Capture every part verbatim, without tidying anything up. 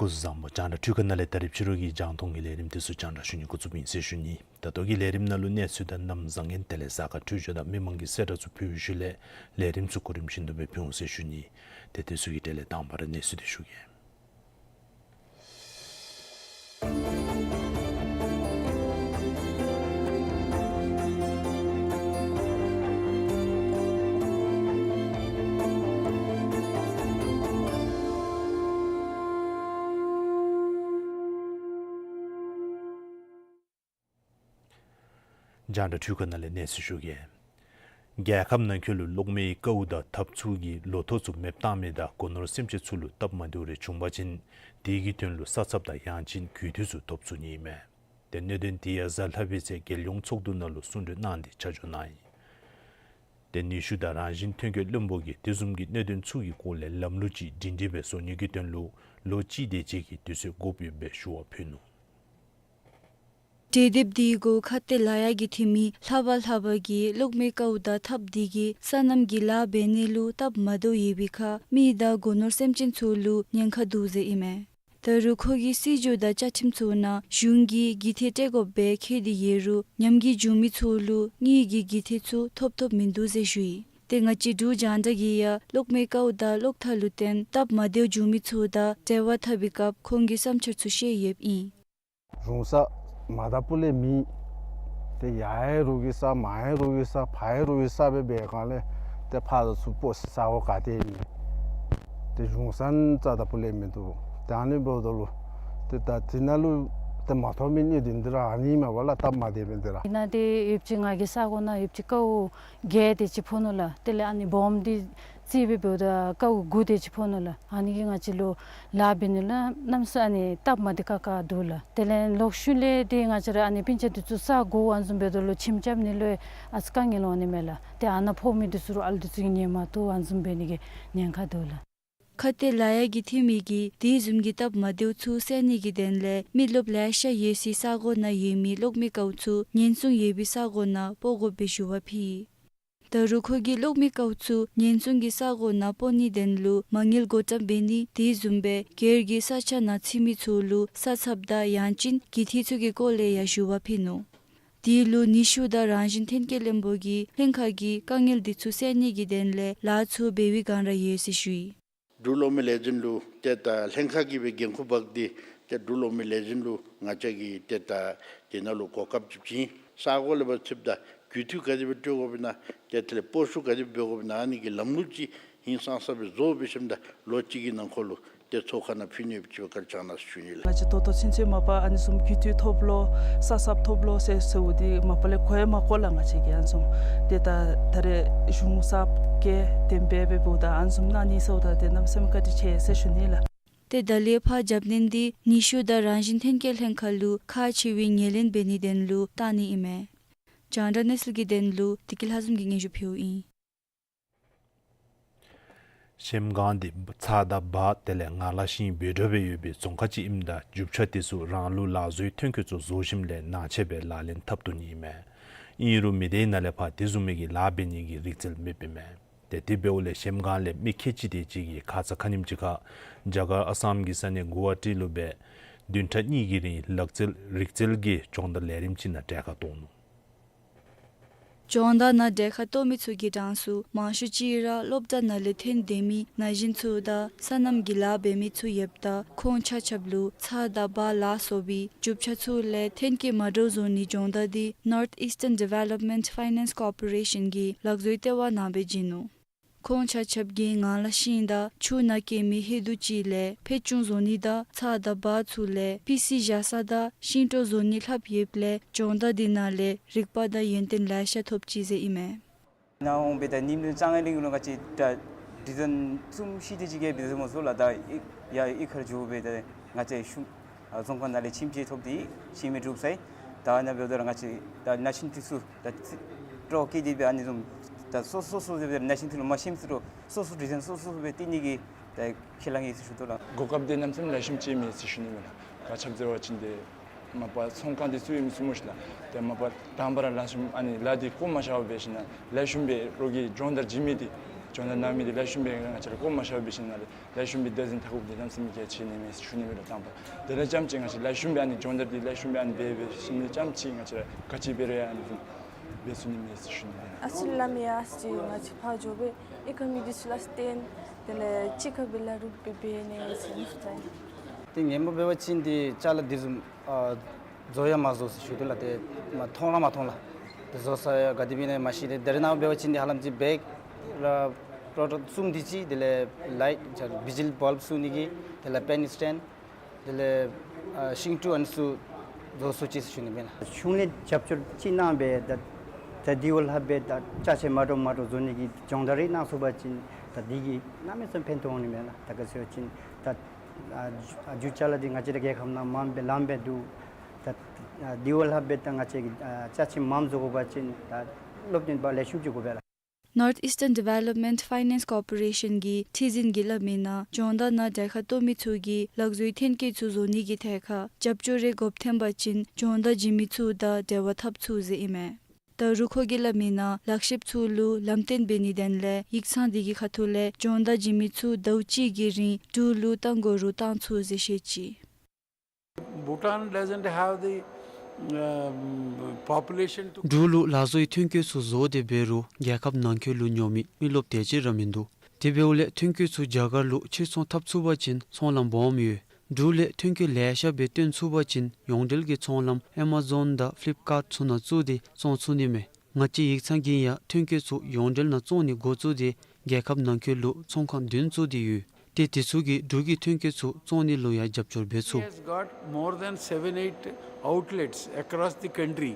སྐུ་གཟུགས་བཟང་པོ། རྒྱང་བསྒྲགས་འཕྲུལ་ཁང་ནང་ལས་ད་རིས་ཕྱི་རུ་གི་རྒྱང་མཐོང་གི་ལས་རིམ་དེ་ཚུ་རྒྱང་བསྒྲགས་ཞུ་ནི་འགོ་བཙུགསཔ་ཨིན་ཟེར་ཞུ་ནི། ད་ལྟོ་གི་ལས་རིམ་ནང་ལུ་གནས་ཚུལ་དང་གནམ་བཟང་ངན་དེ་ལས་གཟའ་སྐར་འཕྲོད་སྦྱོར་དང་མི་མང་གི་གསལ་བསྒྲགས་ཚུ་ཕུལ་བའི་ཤུལ་ལས་ལས་རིམ་ཚུ་གོ་རིམ་བཞིན་དུ་སྦེ་ཕུལ་འོང་ཟེར་ཞུ་ནི། ཏེ་དེ་ཚུ་གི་གྲས་ལས་དང་པ་ར་གནས་ཚུལ་དེ་ཞུ་གེ། རྒྱང་བསྒྲགས་འཕྲུལ་ཁང་ནང་ལས་གནས་ཚུལ་ཞུ་གེ། རྒྱལ་ཁབ་ནང་འཁོད་ལུ་གློག་མེའི་ཀཝ་དང་ཐགཔ་ཚུ་གི་ལོ་ཐོག་ཚུ་མེདཔ་བཏང་མི་དང་སྒོ་ནོར་སེམས་ཅན་ཚུ་ལུ་སྟབས་མ་བདེཝ་རེ་བྱུང་པ་ཅིན་དེ་གི་དོན་ལུ་ས་ཚབ་དང་ཡང་ཅིན་གུས་འདུད་ཚུ་ཐོབ་ཚུགས་ནི་ཨིན་མས། ཏེ་གནད་དོན་དེ་ཡང་གཟའ་ལྷག་པའི་ཚེ་རྒྱལ་ཡོངས་ཚོགས་འདུ་ནང་ལུ་གསུང་གྲོས་གནང་སྟེ་ཆ་འཇོག་གནང་ཡི། ཏེ་ནུས་ཤུགས་དང་རང་བཞིན་ཐོན་སྐྱེད་བློན་པོ་གིས་དེ་བཟུམ་གྱི་གནད་དོན་ཚུ་གི་སྐོར་ལས་ལམ་ལུགས་ཅིག་སྒྲིང་སྒྲིང་སྦེ་བཟོ་ནི་གི་དོན་ལུ་ལོ་གཅིག་དེ་ཅིག་གི་དུས་ཚོད་དགོཔ་ཡོདཔ་སྦེ་ཞུ་བ་ཕུལ་ནུག། གྲོས་འདེབས་དེ་གུ་ཁ་ཏེ་ལཱ་ཡ་གི་འཐུས་མི་ལྷག་པ་ལྷག་པ་གིས་གློག་མེ་ཀཝ་དང་ཐགཔ་དེ་གིས་སོ་ནམ་གྱི་ལཱ་འབད་ནི་ལུ་སྟབས་མ་བདེཝ་ཡོད་པའི་ཁར་མི་དང་སྒོ་ནོར་སེམས་ཅན་ཚུ་ལུ་ཉེན་ཁ་འདུག་ཟེར་ཨིན་མས། ད་རུང་ཁོ་གིས་སྲིད་བྱུས་དང་བཅའ་ཁྲིམས་ཚུ་ནང་གཞུང་གིས་རྒུད་འཐུས་སྤྲོད་དགོཔ་སྦེ་འཁོད་དེ་ཡོད་རུང་ཉམས་རྒུད་བྱུང་མི་ཚུ་ལུ་དངུལ་གྱི་རྒུད་འཐུས་ཚུ་ཐོབ་ཐོབ་མིན་འདུག་ཟེར་ཞུ་ཡི། ཏེ་ང་བཅས་འབྲུག་རྒྱང་བསྒྲགས་ཀྱིས་ཡང་གློག་མེ་ཀཝ་དང་གློག་ཐག་ལུ་བརྟེན་སྟབས་མ་བདེཝ་བྱུང་མི་ཚུ་དང་འབྲེལ་བ་འཐབ་པའི་སྐབས་ཁོང་གི་བསམ་འཆར་ཚུ་བཤད་ཡོདཔ་ཨིན། གཞུང་ས་མ་ད་པུ་ལས་མེད། ཏེ་ཡར་ཡང་རོགས་ཀྱི་ས་མར་ཡང་རོགས་ཀྱི་ས་ཕར་ཡང་རོགས་ཀྱི་ས་སྦེ་འབད་སྒང་ལས་ཏེ་ཕར་དང་ཚུར་སྤོ་ས་གོ་ག་ཏེ་ཨིན། ཏེ་གཞུང་ས་རྩ་ད་པུ་ལས་མིན་འདུག། ཏེ་ཨ་ནི་འབདཝ་ད་ལུ་ཏེ་ད་དེ་ནང་ལུ་ཏེ་མ་ཐོབ་མི་གནད་དོན་འདི་ར་ཨ་ནི་མས་པ་ལགས། སྟབས་མ་བདེ་མི་འདི་ར། དེ་ནང་ཏེ་ཡོདཔ་ཅིག་ང་གི་ས་གོ་ནང་ཡོདཔ་ཅིག་ཀཝ་བརྒྱད་དེ་ཅིག་ཕོག་ནུག་ལགས། དེ་ལས་ཨ་ནི་སྦོམ་འདི་རྩིས་སྦེ་འབདཝ་ད་ཀཝ་དགུ་དེ་ཅིག་ཕོག་ནུག་ལགས། ཨ་ནི་གིས་ང་བཅས་ལུ་ལཱ་འབད་ནི་ལུ་གནམ་མེད་ས་མེད་ཨ་ནི་སྟབས་མ་བདེ་ཁག་ཁ་འདུག་ལགས། དེ་ལས་ལོག་ཤུལ་ལས་ཏེ་ང་བཅས་ར་ཨ་ནི་སྤུན་ཆ་འདི་ཚུ་ས་གོ་ཨ་ནི་བཟུམ་འབདཝ་ད་ལུ་ཁྱིམ་རྐྱབ་ནི་ལུ་ཨ་ཙི་དཀའ་ངལ་འོང་ནི་མས་ལགས། ཏེ་ཨ་ནཱ་ཕོག་མི་འདི་ཚུ་ར་ཨ་ལུ་འདི་ཚུ་གིས་ཉན་མ་བཏུབ་ཨ་ནི་བཟུམ་འབད་ནི་གི་ཉེན་ཁ་འདུག་ལགས། ཁ་ཏེ་ལཱ་ཡ་གི་འཐུས་མི་གིས་དེ་བཟུམ་གྱི་སྟབས་མ་བདེཝ་ཚུ་སེལ་ནི་གི་དོན་ལས་མི་རློབས་ལེ་ཤ་ཡོད་སའི་ས་གོ་ནང་ཡོད་མི་གློག་མེ་ཀཝ་ཚུ་ཉེན་སྲུང་ཡོད་པའི་ས་གོ་ནང་སྤོ་དགོཔ་སྦེ་ཞུ་བ་ཕུལ་ཡི། ད་རུང་ཁོ་གིས་གློག་མེ་ཀཝ་ཚུ་ཉེན་སྲུང་གི་ས་གོ་ནང་སྤོ་ནིའི་དོན་ལུ་མ་དངུལ་བགོ་བཀྲམ་འབད་ནི་དེ་བཟུམ་སྦེ་སྒེར་གྱི་ས་ཆ་ནང་ཚུད་མི་ཚུ་ལུ་ས་ཚབ་དང་ཡང་ཅིན་རྒུད་འཐུས་ཚུ་གི་སྐོར་ལས་ཡང་ཞུ་བ་ཕུལ་ནུག། དེ་ལུ་ནུས་ཤུགས་དང་རང་བཞིན་ཐོན་སྐྱེད་བློན་པོ་གིས་ལྷན་ཁག་གི་དཀའ་ངལ་འདི་ཚུ་སེལ་ནི་གི་དོན་ལས་ལཱ་ཚུ་འབད་བའི་བསྒང་ར་ཡོད་ཟེར་ཞུ་ཡི། འབྲུག་གློག་མེ་ལས་འཛིན་ལུ་ཏེ་ད་ལྷན་ཁག་གིས་སྦེ་འགན་ཁུར་འབག་སྟེ་ཏེ་འབྲུག་གློག་མེ་ལས་འཛིན་ལུ་ང་བཅས་ཀྱིས་ཏེ་ད་དེ་ནང་ལུ་གོ་སྐབས་ཅིག་བྱིན། ས་གོ་ལས་ཕར་ཚུདཔ་ད་གུས་འདུད་ག་དེ་སྦེ་སྤྲོད་དགོཔ་ཨིན་ན་ཏེ་དེ་ལས་སྤོ་བཤུད་ག་དེ་སྦེ་འབད་དགོཔ་ཨིན་ན་ཨ་ནི་གི་ལམ་ལུགས་ཅིག་ཧིང་སངས་ས་སྦེ་བཟོ་སྦེ་ཞིནམ་ད་ལོ་གཅིག་གི་ནང་འཁོད་ལུ་ཏེ་ཚོགས་ཁང་ནང་ཕུལ་ནི་ཡོདཔ་ཅིག་སྦེ་བཀའ་དྲིན་བསྐྱང་གནང་ཟེར་ཞུ་ནི་ལགས། ང་བཅས་ད་ལྟོ་ཚུན་ཚོད་མ་པ་ཨ་ནི་བཟུམ་གུས་འདུད་ཐོབ་ལོ་ས་ཚབ་ཐོབ་ལོ་ཟེར་ཟེརཝ་འདི་མ་པ་ལས་གོ་ཡང་མ་གོ་ལགས། ང་བཅས་ཀྱིས་ཨ་ནི་བཟུམ་ཏེ་ད་ད་རེས་གཞུང་ས་གི་གཏན་འབེབས་འབདཝ་ད་ཨ་ནི་བཟུམ་གནང་ནི་ཟེརཝ་ད་ཏེ་གནམ་མེད་ས་མེད་བཀའ་དྲིན་ཆེ་ཟེར་ཞུ་ནི་ལགས། ཏེ་ད་ལས་ཕར་རྒྱབ་སྣོན་འདི་ནུས་ཤུགས་དང་རང་བཞིན་ཐོན་སྐྱེད་ལྷན་ཁག་ལུ་ཁག་ཆེ་བའི་ངོས་ལེན་འབད་ནིའི་དོན་ལུ་བཏང་ནི་ཨིན་མས། རྒྱང་བསྒྲགས་གནས་ཚུལ་གྱི་དོན་ལུ་བདེ་སྐྱིད་ལྷ་འཛོམས་ཀྱིས་སྙན་ཞུ་ཕུལཝ་ཨིན། གཞལམ་སྒང་འདི་ཚ་དང་བ་དེ་ལས་ངང་ལག་ཤིང་འབད་འགྱོ་སྦེ་ཡོད་པའི་རྫོང་ཁག་ཅིག་ཨིནམ་ད་རྒྱུ་ཆ་དེ་ཚུ་རང་ལུགས་ལག་བཟོའི་ཐོན་སྐྱེད་ཚུ་བཟོ་ཞིནམ་ལས་ནང་ཆས་སྦེ་ལག་ལེན་འཐབ་བཏུབ་ནི་ཨིན་མས། ཨིན་རུང་མི་སྡེ་ནང་ལས་ཕར་དེ་བཟུམ་མའི་གི་ལཱ་འབད་ནི་གི་རིག་རྩལ་མེདཔ་ཨིན་མས། ཏེ་དེ་འབདཝ་ལས་གཞལམ་སྒང་ལས་མི་ཁལ་གཅིག་དེ་ཅིག་གིས་ཁ་ཙ་ཁ་ཉིནམ་ཅིག་ཁར་རྒྱ་གར་ཨ་སམ་གྱི་ས་གནས་གུ་ཝ་ཊི་ལུ་སྦེ་བདུན་ཕྲག་གཉིས་ཀྱི་རིང་ལག་རྩལ་རིག་རྩལ་གྱི་སྦྱོང་བརྡར་ལས་རིམ་ཅིག་ནང་གྲལ་ཁར་གཏོགས་ནུག། སྦྱོང་བརྡར་ནང་གྲལ་ཁར་གཏོགས་མི་ཚུ་གི་གྲངས་སུ་མང་ཤོས་ཅིག་ར་སློབ་གྲྭ་ནང་ལས་ཐོན་སྡོད་མི་ན་གཞོན་ཚུ་དང་སོ་ནམ་གྱི་ལཱ་འབད་མི་ཚུ་ཡོདཔ་ད་ཁོང་ཆ་ཁྱབ་ལུ་ཚ་དང་བ་ལ་སོགས་པའི་རྒྱུ་ཆ་ཚུ་ལས་ཐོན་སྐྱེད་མ་འདྲཝ་བཟོ་ནིའི་སྦྱོང་བརྡར་འདི་North Eastern Development Finance Corporation གི་ལག་བཟོའི་ལྟེ་བ་ནང་སྦེ་བྱིན་ནུག། ཁོང་ཆ་ཁྱབ་ཀྱིས་ངང་ལག་ཤིང་དང་ཆུ་ནང་སྐྱེ་མི་ཧེ་དུག་ཅིག་ལས་ཕད་ཅུང་བཟོ་ནི་དང་ཚ་དང་བ་ཚུ་ལས་པི་སི་བཞག་ས་དང་ཤིང་ཏོག་བཟོ་ནི་ལྷབ་ཡོདཔ་ལས་སྦྱོང་བརྡར་འདི་ནང་ལས་རིག་པ་དང་ཡོན་ཏན་ལེ་ཤ་ཐོབ་ཅི་ཟེར་ཨིན་མས། ནཱ་འོང་སྦེ་ད་ཉིནམ་གཅིག་གཉིས་ལས་ལུ་ང་བཅས་ད་ཌི་ཛའིན་བཟུམ་ཤེས་ཏེ་ཅིག་གིས་འབད་ཟེར་མོ་ཟེར་ལགས། ད་ཡར་གཡུས་ཁར་འགྱོ་སྦེ་ད་ང་བཅས་ཤུ་ཨ་རྫོང་ཁག་ནང་ལས་ཁྱིམ་ཆས་ཐོབ་སྟེ་ཁྱིམ་མི་གྲུབ་སའི་ད་ནཱ་འབདཝ་ད་ར་ང་བཅས་ད་ན་གཞོན་འདི་ཚུ་ད་སྤྲོ་སྐྱེད་དེ་སྦེ་ཨ་ནི་བཟུམ་ད་སོ་སོ་སོ་སོ་ཟེར་སྦེ་ན་གཞོན་འདི་ལུ་མ་ཤེས་མི་ཚུ་སོ་སོ་ཌི་ཛའིན་སོ་སོ་སྦེ་སྟོན་ནི་གི་ད་ཁས་བླངས་ཡི་ཟེར་ཞུ་དོ་ལགས། གོ་སྐབས་དེ་གནམ་མེད་ས་མེད་ལེགས་ཤོམ་ཅིག་མས་ཟེར་ཞུ་ནི་མས་ལགས། ག་ཅི་སྦེ་ཟེར་བ་ཅིན་ཏེ་མ་པ་ཚོང་ཁང་འདི་ཚུ་ཨིན་མས་ཟེར་མོ་ཤིག་ལགས། ཏེ་མ་པ་དང་པ་ར་ལེགས་ཤོམ་ཨ་ནི་ལཱ་འདི་བཀོ་མ་བཞག་པར་འབད་ཞིན་ན་ལེགས་ཤོམ་སྦེ་རོགས་ཀྱིས་སྦྱོང་བརྡར་བྱིན་མི་འདི་སྦྱོང་བརྡར་གནང་མི་འདི་ལེགས་ཤོམ་སྦེ་ང་བཅས་ར་བཀོ་མ་བཞག་པར་འབད་ཞིན་ན་ལེགས་ཤོམ་སྦེ་བདག་འཛིན་འཐབ་དགོཔ་འདི་གནམ་མེད་ས་མེད་གལ་ཆེ་ནི་མས་ཟེར་ཞུ་ནི་མས་ལགས། དང་པ་དེ་ལས་རྐྱངམ་ཅིག་ང་བཅས་ལེགས་ཤོམ་སྦེ་ཨ་ནི་སྦྱོང་བརྡར་འདི་ལེགས་ཤོམ་སྦེ་ཨ་ནི་འབད་འབད་ཞིན་ན་རྐྱངམ་ཅིག་ང་བཅས་ར་ག་ཅི་འབད་རུང་ཨ་ནི་བཟུམ་འབད་ཚུགས་ནི་མས་ཟེར་ཞུ་ནི་མས་ལགས། ཨ་ཙི་ལས་མི་ཡ་ཨ་ཙི་ང་བཅས་ཕར་འགྱོ་སྦེ་ཨི་ཁུ་མི་འདི་ཚུ་ལུ་སྟོན། དེ་ལས་གཅིག་ཁར་སྦེ་ལཱ་རུ་སྦེ་འབད་ནི་ཟེར་ནི་ཨིན། ཏེ་ངོ་མ་འབད་བ་ཅིན་འདི་ཅ་ལ་འདི་བཟུམ་ཨ་བཟོ་ཡང་མ་བཟོ་ཟེར་ཞུ་དོ་ལགས། ཏེ་མ་མཐོང་ར་མ་མཐོང་ལགས། ཏེ་བཟོ་ས་ཡང་ག་དེ་སྦེ་ཨིན་ན་མ་ཤེས། ཏེ་ད་རེས་ནངས་པ་འབད་བ་ཅིན་འདི་ཧ་ལམ་ཅིག་བེག་ར་པྲོ་ཌཀཊ་གསུམ་དེ་ཅིག་དེ་ལས་ལའིཊ་བི་ཇི་ལི་བཱལབ་བཙུགས་ནི་གི་དེ་ལས་པེན་སི་ཊེནཌ་དེ་ལས་ཨ་ཤིང་ཏོག་ཨ་ནི་ཚུ་བཟོ་ཚུགས་ཅི་ཟེར་ཞུ་ནི་མས་ལགས། གཞུང་ལས་རྒྱབ་སྐྱོར་ཅིག་གནང་སྦེ་ད་ད་འདི་བ་ལྷག་སྦེ་ད་ཅ་ཆས་མ་འདྲཝ་མ་འདྲཝ་བཟོ་ནི་གི་སྦྱོང་བརྡར་རེ་གནང་ཚུགས་པ་ཅིན་ད་འདི་གིས་གནམ་མེད་ས་མེད་ཕན་ཐོགས་འོང་ནི་མས་ལགས། ད་ག་ཅི་ཟེར་བ་ཅིན་ད་ཨ་རྒྱུ་ཅ་ལ་འདི་ང་བཅས་ར་རྒྱལ་ཁབ་ནང་མངམ་སྦེ་ལངམ་སྦེ་འདུག། ད་ཨ་འདི་བ་ལྷག་སྦེ་ད་ང་བཅས་ཀྱིས་ཨ་ཅ་ཆས་མངམ་བཟོ་དགོ་པ་ཅིན་ད་སློབ་སྟོན་པ་ལེགས་ཤོམ་ཅིག་དགོ་པས་ལགས། North Eastern Development Finance Corporation གི་ཁྲི་འཛིན་གྱིས་སླབ་མི་ནང་སྦྱོང་བརྡར་ནང་གྲལ་ཁར་གཏོགས་མི་ཚུ་གིས་ལག་བཟོའི་ཐོན་སྐྱེད་ཚུ་བཟོ་ནི་གི་ཐད་ཁར་རྒྱབ་སྐྱོར་རེ་དགོཔ་ཐོན་པ་ཅིན་སྦྱོང་བརྡར་བྱིན་མི་ཚུ་དང་འབྲེལ་བ་འཐབ་ཚུགས་ཟེར་ཨིན་མས། ད་རུང་ཁོ་གིས་སླབ་མི་ནང་ལག་ཤེསཔ་ཚུ་ལུ་ལམ་སྟོན་འབད་ནིའི་དོན་ལས་ཡིག་ཚང་འདི་གི་ཁ་ཐུག་ལས་སྦྱོང་བརྡར་བྱིན་མི་ཚུ་ཟླཝ་གཅིག་གི་རིང་འབྲུག་ལུ་གཏང་དགོ་རུང་གཏང་ཚུགས་ཟེར་བཤད་ཅི། Bhutan doesn't have the, um, population to འབྲུག་ལུ་ལག་བཟོའི་ཐོན་སྐྱེད་ཚུ་བཟོ་སྟེ་འབད་རུང་རྒྱལ་ཁབ་ནང་འཁོད་ལུ་ཉོ་མི་མི་རློབས་དེ་ཅིག་ར་མིན་འདུག། དེ་འབདཝ་ལས་ཐོན་སྐྱེད་ཚུ་རྒྱ་གར་ལུ་ཕྱིར་ཚོང་འཐབ་ཚུགས་པ་ཅིན་ཚོང་ལམ་སྦོམ་ཡོད། འབྲུག་ལས་ཐོན་སྐྱེད་ལེ་ཤ་སྦེ་བཏོན་ཚུགས་པ་ཅིན་ཡོངས་འབྲེལ་གྱི་ཚོང་ལམ་ཨེ་མ་ཛོན་དང་ཕི་ལིབ་ཀཱརཊ་ཚུ་ནང་བཙུགས་ཏེ་བཙོང་ཚུགས་ནི་མས། ང་བཅས་ཡིག་ཚང་གིས་ཡང་ཐོན་སྐྱེད་ཚུ་ཡོངས་འབྲེལ་ནང་བཙོང་ནི་འགོ་བཙུགས་ཏེ་རྒྱལ་ཁབ་ནང་འཁོད་ལུ་ཚོང་ཁང་བདུན་བཙུགས་ཏེ་ཡོད། ཏེ་དེ་ཚུ་གིས་འབྲུག་གི་ཐོན་སྐྱེད་ཚུ་བཙོང་ནི་ལུ་ཡང་རྒྱབ་སྐྱོར་འབད་ཚུགས། Has got more than seven, eight outlets across the country.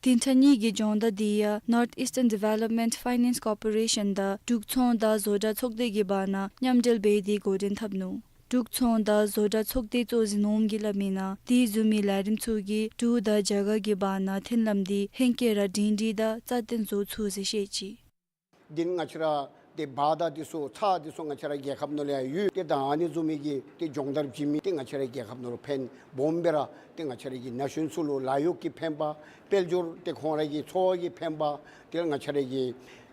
བདུན་ཕྲག་གཉིས་ཀྱི་སྦྱོང་བརྡར་འདི་ཡང་North Eastern Development Finance Corporation དང་འབྲུག་ཚོང་དང་བཟོ་གྲྭ་ཚོགས་སྡེ་གི་བར་ན་མཉམ་འབྲེལ་འབད་དེ་འགོ་འདྲེན་འཐབ་ནུག། འབྲུག་ཚོང་དང་བཟོ་གྲྭ་ཚོགས་སྡེ་གཙོ་འཛིན་འོགམ་གིས་སླབ་མི་ནང་དེ་བཟུམ་མའི་ལས་རིམ་ཚུ་གིས་འབྲུག་དང་རྒྱ་གར་གྱི་བར་ན་མཐུན་ལམ་འདི་ཧེང་སྐལ་ར་སྒྲིང་སྒྲིང་དང་རྩ་བརྟན་བཟོ་ཚུགས་ཟེར་བཤད་ཅི། འདི་ང་བཅས་ར་ཏེ་བ་དང་འདི་ཚུ་ཚྭ་འདི་ཚུ་ང་བཅས་ར་རྒྱལ་ཁབ་ནང་ལུ་ཡང་ཡོད། ཏེ་ད་ཨ་ནི་བཟུམ་མའི་གི་ཏེ་སྦྱོང་བརྡར་བྱིན་མི་འདི་ང་བཅས་ར་རྒྱལ་ཁབ་ནང་ལུ་ཕན་སྦོམ་སྦེ་ར་ཏེ་ང་བཅས་ར་གི་ན་གཞོན་ཚུ་ལུ་ལཱ་གཡོག་གི་ཕན་པ་དཔལ་འབྱོར་ཏེ་ཁོང་ར་གི་འཚོ་བ་གི་ཕན་པ་ཏེ་ང་བཅས་ར་གི་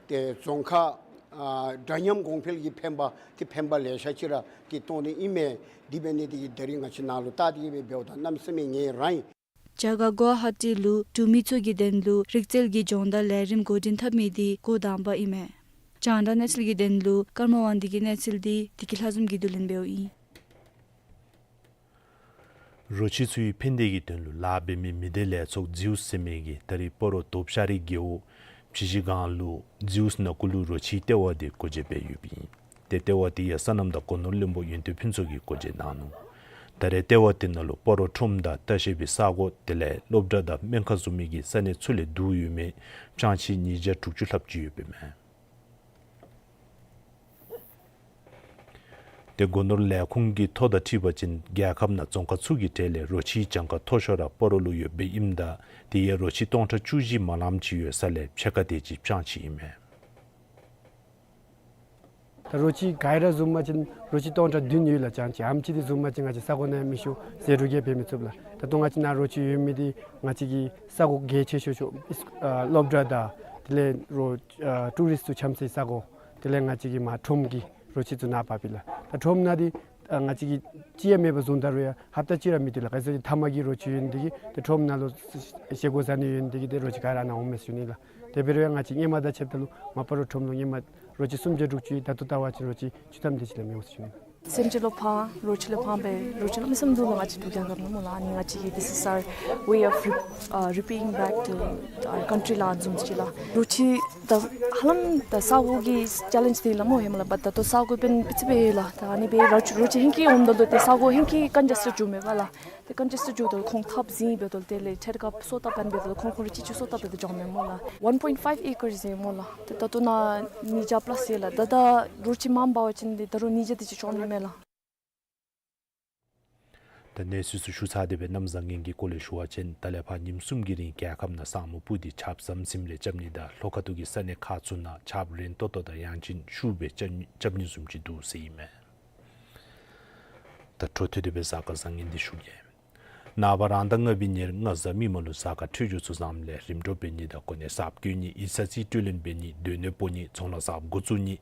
ཏེ་རྫོང་ཁག་ཨ་འདྲ་མཉམ་གོང་འཕེལ་གྱི་ཕན་པ་ཏེ་ཕན་པ་ལེ་ཤ་ཅིག་ར་ཏེ་གཏོང་ནི་ཨིན་མས། འདི་འབད་ནི་འདི་གིས་ད་རིས་ང་བཅས་ནཱ་ལུ་བལྟ་སྟེ་གི་སྦེ་འབདཝ་ད་གནམ་མེད་ས་མེད་ངལ་རངས་ཡི། རྒྱ་གར་གུ་ཝ་ཧ་ཊི་ལུ་འབྲུག་མི་ཚུ་གི་དོན་ལུ་རིག་རྩལ་གྱི་སྦྱོང་བརྡར་ལས་རིམ་འགོ་འདྲེན་འཐབ་མི་འདི་འགོ་དང་པ་ཨིན་མས། རྒྱང་བསྒྲགས་གནས་ཚུལ་གྱི་དོན་ལུ་ཀརྨ་དབང་འདུས་ཀྱི་གནས་ཚུལ་འདི་བདེ་སྐྱིད་ལྷ་འཛོམས་ཀྱིས་བསྡུ་ལེན་འབདཝ་ཨིན། རོ་ཁྱི་ཚུའི་ཕན་བདེ་གི་དོན་ལུ་ལཱ་འབད་མི་མི་སྡེ་ལས་ཚོགས་ཛིའུསི་ཟེར་མི་གིས་ད་རིས་སྤ་རོ་དོབ་ཤ་རི་རྒེད་འོག་ཕྱི་གཞིས་སྒང་ལུ་ཛིའུསི་ནང་ཀུ་ལུ་རོ་ཁྱིའི་ལྟེ་བ་འདི་སྒོ་འབྱེད་འབད་ཡོདཔ་ཨིན། ཏེ་ལྟེ་བ་འདི་ཡང་སོ་ནམ་དང་སྒོ་ནོར་བློན་པོ་ཡོན་ཏན་ཕུན་ཚོགས་ཀྱིས་སྒོ་འབྱེད་གནང་ནུག། ད་རེས་ལྟེ་བ་འདི་ནང་ལུ་སྤ་རོ་ཁྲོམ་དང་ལྟ་བཤལ་པའི་ས་གོ་དེ་ལས་སློབ་གྲྭ་དང་སྨན་ཁང་བཟུམ་མའི་གི་ས་གནས་ཚུ་ལས་བསྡུ་ཡོད་མི་ཕྱང་ཕྱི་ཉིས་བརྒྱ་དྲུག་ཅུ་ལྷགཔ་ཅིག་ཡོདཔ་ཨིན་མས། ཏེ་སྒོ་ནོར་ལས་ཁུངས་ཀྱི་ཐོ་དང་འཁྲིལ་བ་ཅིན་རྒྱལ་ཁབ་ནང་རྫོང་ཁག་ཚུ་གི་གྲས་ལས་རོ་ཁྱི་གྱངས་ཁ་མཐོ་ཤོས་ར་སྤ་རོ་ལུ་ཡོདཔ་ཨིནམ་ད་དེ་ཡང་རོ་ཁྱི་སྟོང་ཕྲག་བཅུ་བཞི་མ་ལངམ་ཅིག་ཡོད་ས་ལས་ཕྱེད་ཀ་དེ་ཅིག་སྤྱང་ཅི་ཨིན་མས། ད་རོ་ཁྱི་ག་ར་བཟུམ་མ་ཅིན་རོ་ཁྱི་སྟོང་ཕྲག་བདུན་ཡོད་ལགས། སྤྱང་ཅི་ཨམ་ཅི་དེ་བཟུམ་མ་ཅིན་ང་བཅས་ས་གོ་ནང་མི་ཤུགས་ཟད་འགྲོ་གི་འབད་མི་ཚུགས་ལགས། ད་ལྟོ་ང་བཅས་ནཱ་རོ་ཁྱི་ཡོད་མི་དེ་ང་བཅས་ཀྱི་ས་གོ་གལ་ཆེ་ཤོས་ཤོས་ཨིས་ཨ་སློབ་གྲྭ་དང་དེ་ལས་རོ་ཨ་ཊུ་རིསཊ་ཚུ་འཁྱམས་སའི་ས་གོ་དེ་ལས་ང་བཅས་ཀྱི་མར་ཁྲོམ་གྱི་རོ་ཁྱི་ཚུ་ནཱ་འབབ་ཨིན་ལགས། ད་ཁྲོམ་ནང་དེ་ཨ་ང་བཅས་ཀྱིས་ཅི་ཡང་མེད་པར་བཟུང་ད་རུང་ཡང་ཧབ་ཏ་གཅིག་ར་མི་སྡོད་ལགས། ག་ཅི་ཟེར་ན་མཐའ་མ་གི་རོ་ཁྱི་ཡོད་ནི་དེ་གིས་ཏེ་ཁྲོམ་ནང་ལུ་བཞེས་སྒོ་བཟའ་ནི་ཡོད་ནི་དེ་གིས་ཏེ་རོ་ཁྱི་ག་ར་ནཱ་འོངམ་མས་ཟེར་ཞུ་ནི་ལགས། དེ་འབད་རུང་ཡང་ང་བཅས་སྔོན་མ་དང་ཕྱདཔ་ད་ལུ་མ་པ་རོ་ཁྲོམ་ལུ་སྔོན་མ་རོ་ཁྱི་སུམ་བརྒྱ་དྲུག་ཅུ་ཡོད། ད་ལྟོ་བལྟ་བ་ཅིན་རོ་ཁྱི་བཅུ་ཐམ་དེ་ཅིག་ལས་མི་འོང་ཟེར་ཞུ་ནི་ལགས། སེམས་ཅན་ལུ་ཕངས་རོ་ཁྱི་ལུ་ཕངས་སྦེ་རོ་ཁྱི་ལུ་མི་བསམ་འདུག་ལགས། ཨ་ནི་ང་བཅས་ཀྱིས་this is our way of re- uh, repaying back to our country ལགས། བཟུམ་ཅིག་ལགས། རོ་ཁྱི་ད་ཧ་ལམ་ད་ས་གོ་གི་ཅེ་ལེནཇ་དེ་ལགས་སྨོ་ཧེ་མ་ལགས། བཊ་ད་ལྟོ་ས་གོ་འབདན་ཨིན་ཅི་སྦེ་ལགས། ད་ཨ་ནི་སྦེ་རོ་ཁྱི་རོ་ཁྱི་ཧིང་གི་འོངམ་ད་ལུ་ཏེ་ས་གོ་ཧིང་གི་ཀན་ཇེསཊ་འགྱོཝ་མས་པ་ལགས། ཏེ་ཀན་ཇེསཊ་འགྱོཝ་ད་ལུ་ཁོང་ཐབ་ཟིན་འབདཝ་ད་ལུ་དེ་ལས་ཁྲལ་ཁ་སོ་བཏབ་པར་འབདཝ་ད་ལུ་ཁོང་ཁོང་ར་ཅིག་ཅིག་སོ་བཏབ་སྟེ་འགྱོཝ་མས་སྨོ་ལགས། one point five acres ཨིན་སྨོ་ལགས། ཏེ་ད་ལྟོ་ནཱ་ཉིས་བརྒྱ་པ་ལས་ཡོད་ལགས། ད་ད་རོ་ཁྱི་མངམ་འབད་བ་ཅིན་ཏེ་ད་རུང་ཉིས་བརྒྱ་དེ་ཅིག་ཤོར་ནི་མས་ལགས། ད་གནས་ཚུལ་ཚུ་ཞུ་ཚར་ཏེ་སྦེ་གནམ་བཟང་ངན་གྱི་སྐོར་ལས་ཞུ་བ་ཅིན་ད་ལས་ཕར་ཉིནམ་གསུམ་གྱི་རིང་རྒྱལ་ཁབ་ནང་ས་སྨུག་སྤུབས་ཏེ་ཆརཔ་ཟམ་ཟིམ་རེ་རྐྱབ་ནི་དང་ལྷོ་ཁ་ཐུག་གི་ས་གནས་ཁག་ཚུ་ནང་ཆརཔ་རན་ཏོག་ཏོ་དང་ཡང་ཅིན་ཤུགས་སྦེ་རྐྱབ་རྐྱབ་ནི་བཟུམ་ཅིག་འདུག་ཟེར་ཨིན་མས། ད་འཕྲོ་མཐུད་དེ་སྦེ་གཟའ་སྐར་བཟང་ངན་འདི་ཞུ་གེ། ནངས་པ་རང་ཟླ་ལྔ་པའི་ཉེར་ལྔ་གཟའ་མིག་དམར་ལུ་གཟའ་སྐར་འཕྲོད་སྦྱོར་ཚུ་བཟངམ་ལས་རིམ་གྲོ་འབད་ནི་དང་གོ་གནས་གསརཔ་བསྐོ་ནི་ཡིག་ཚང་རྩིས་སྤྲོད་ལེན་འབད་ནི་སྡོད་གནས་སྤོ་ནི་ཚོང་ལཱ་གསརཔ་འགོ་བཙུགས་ནི་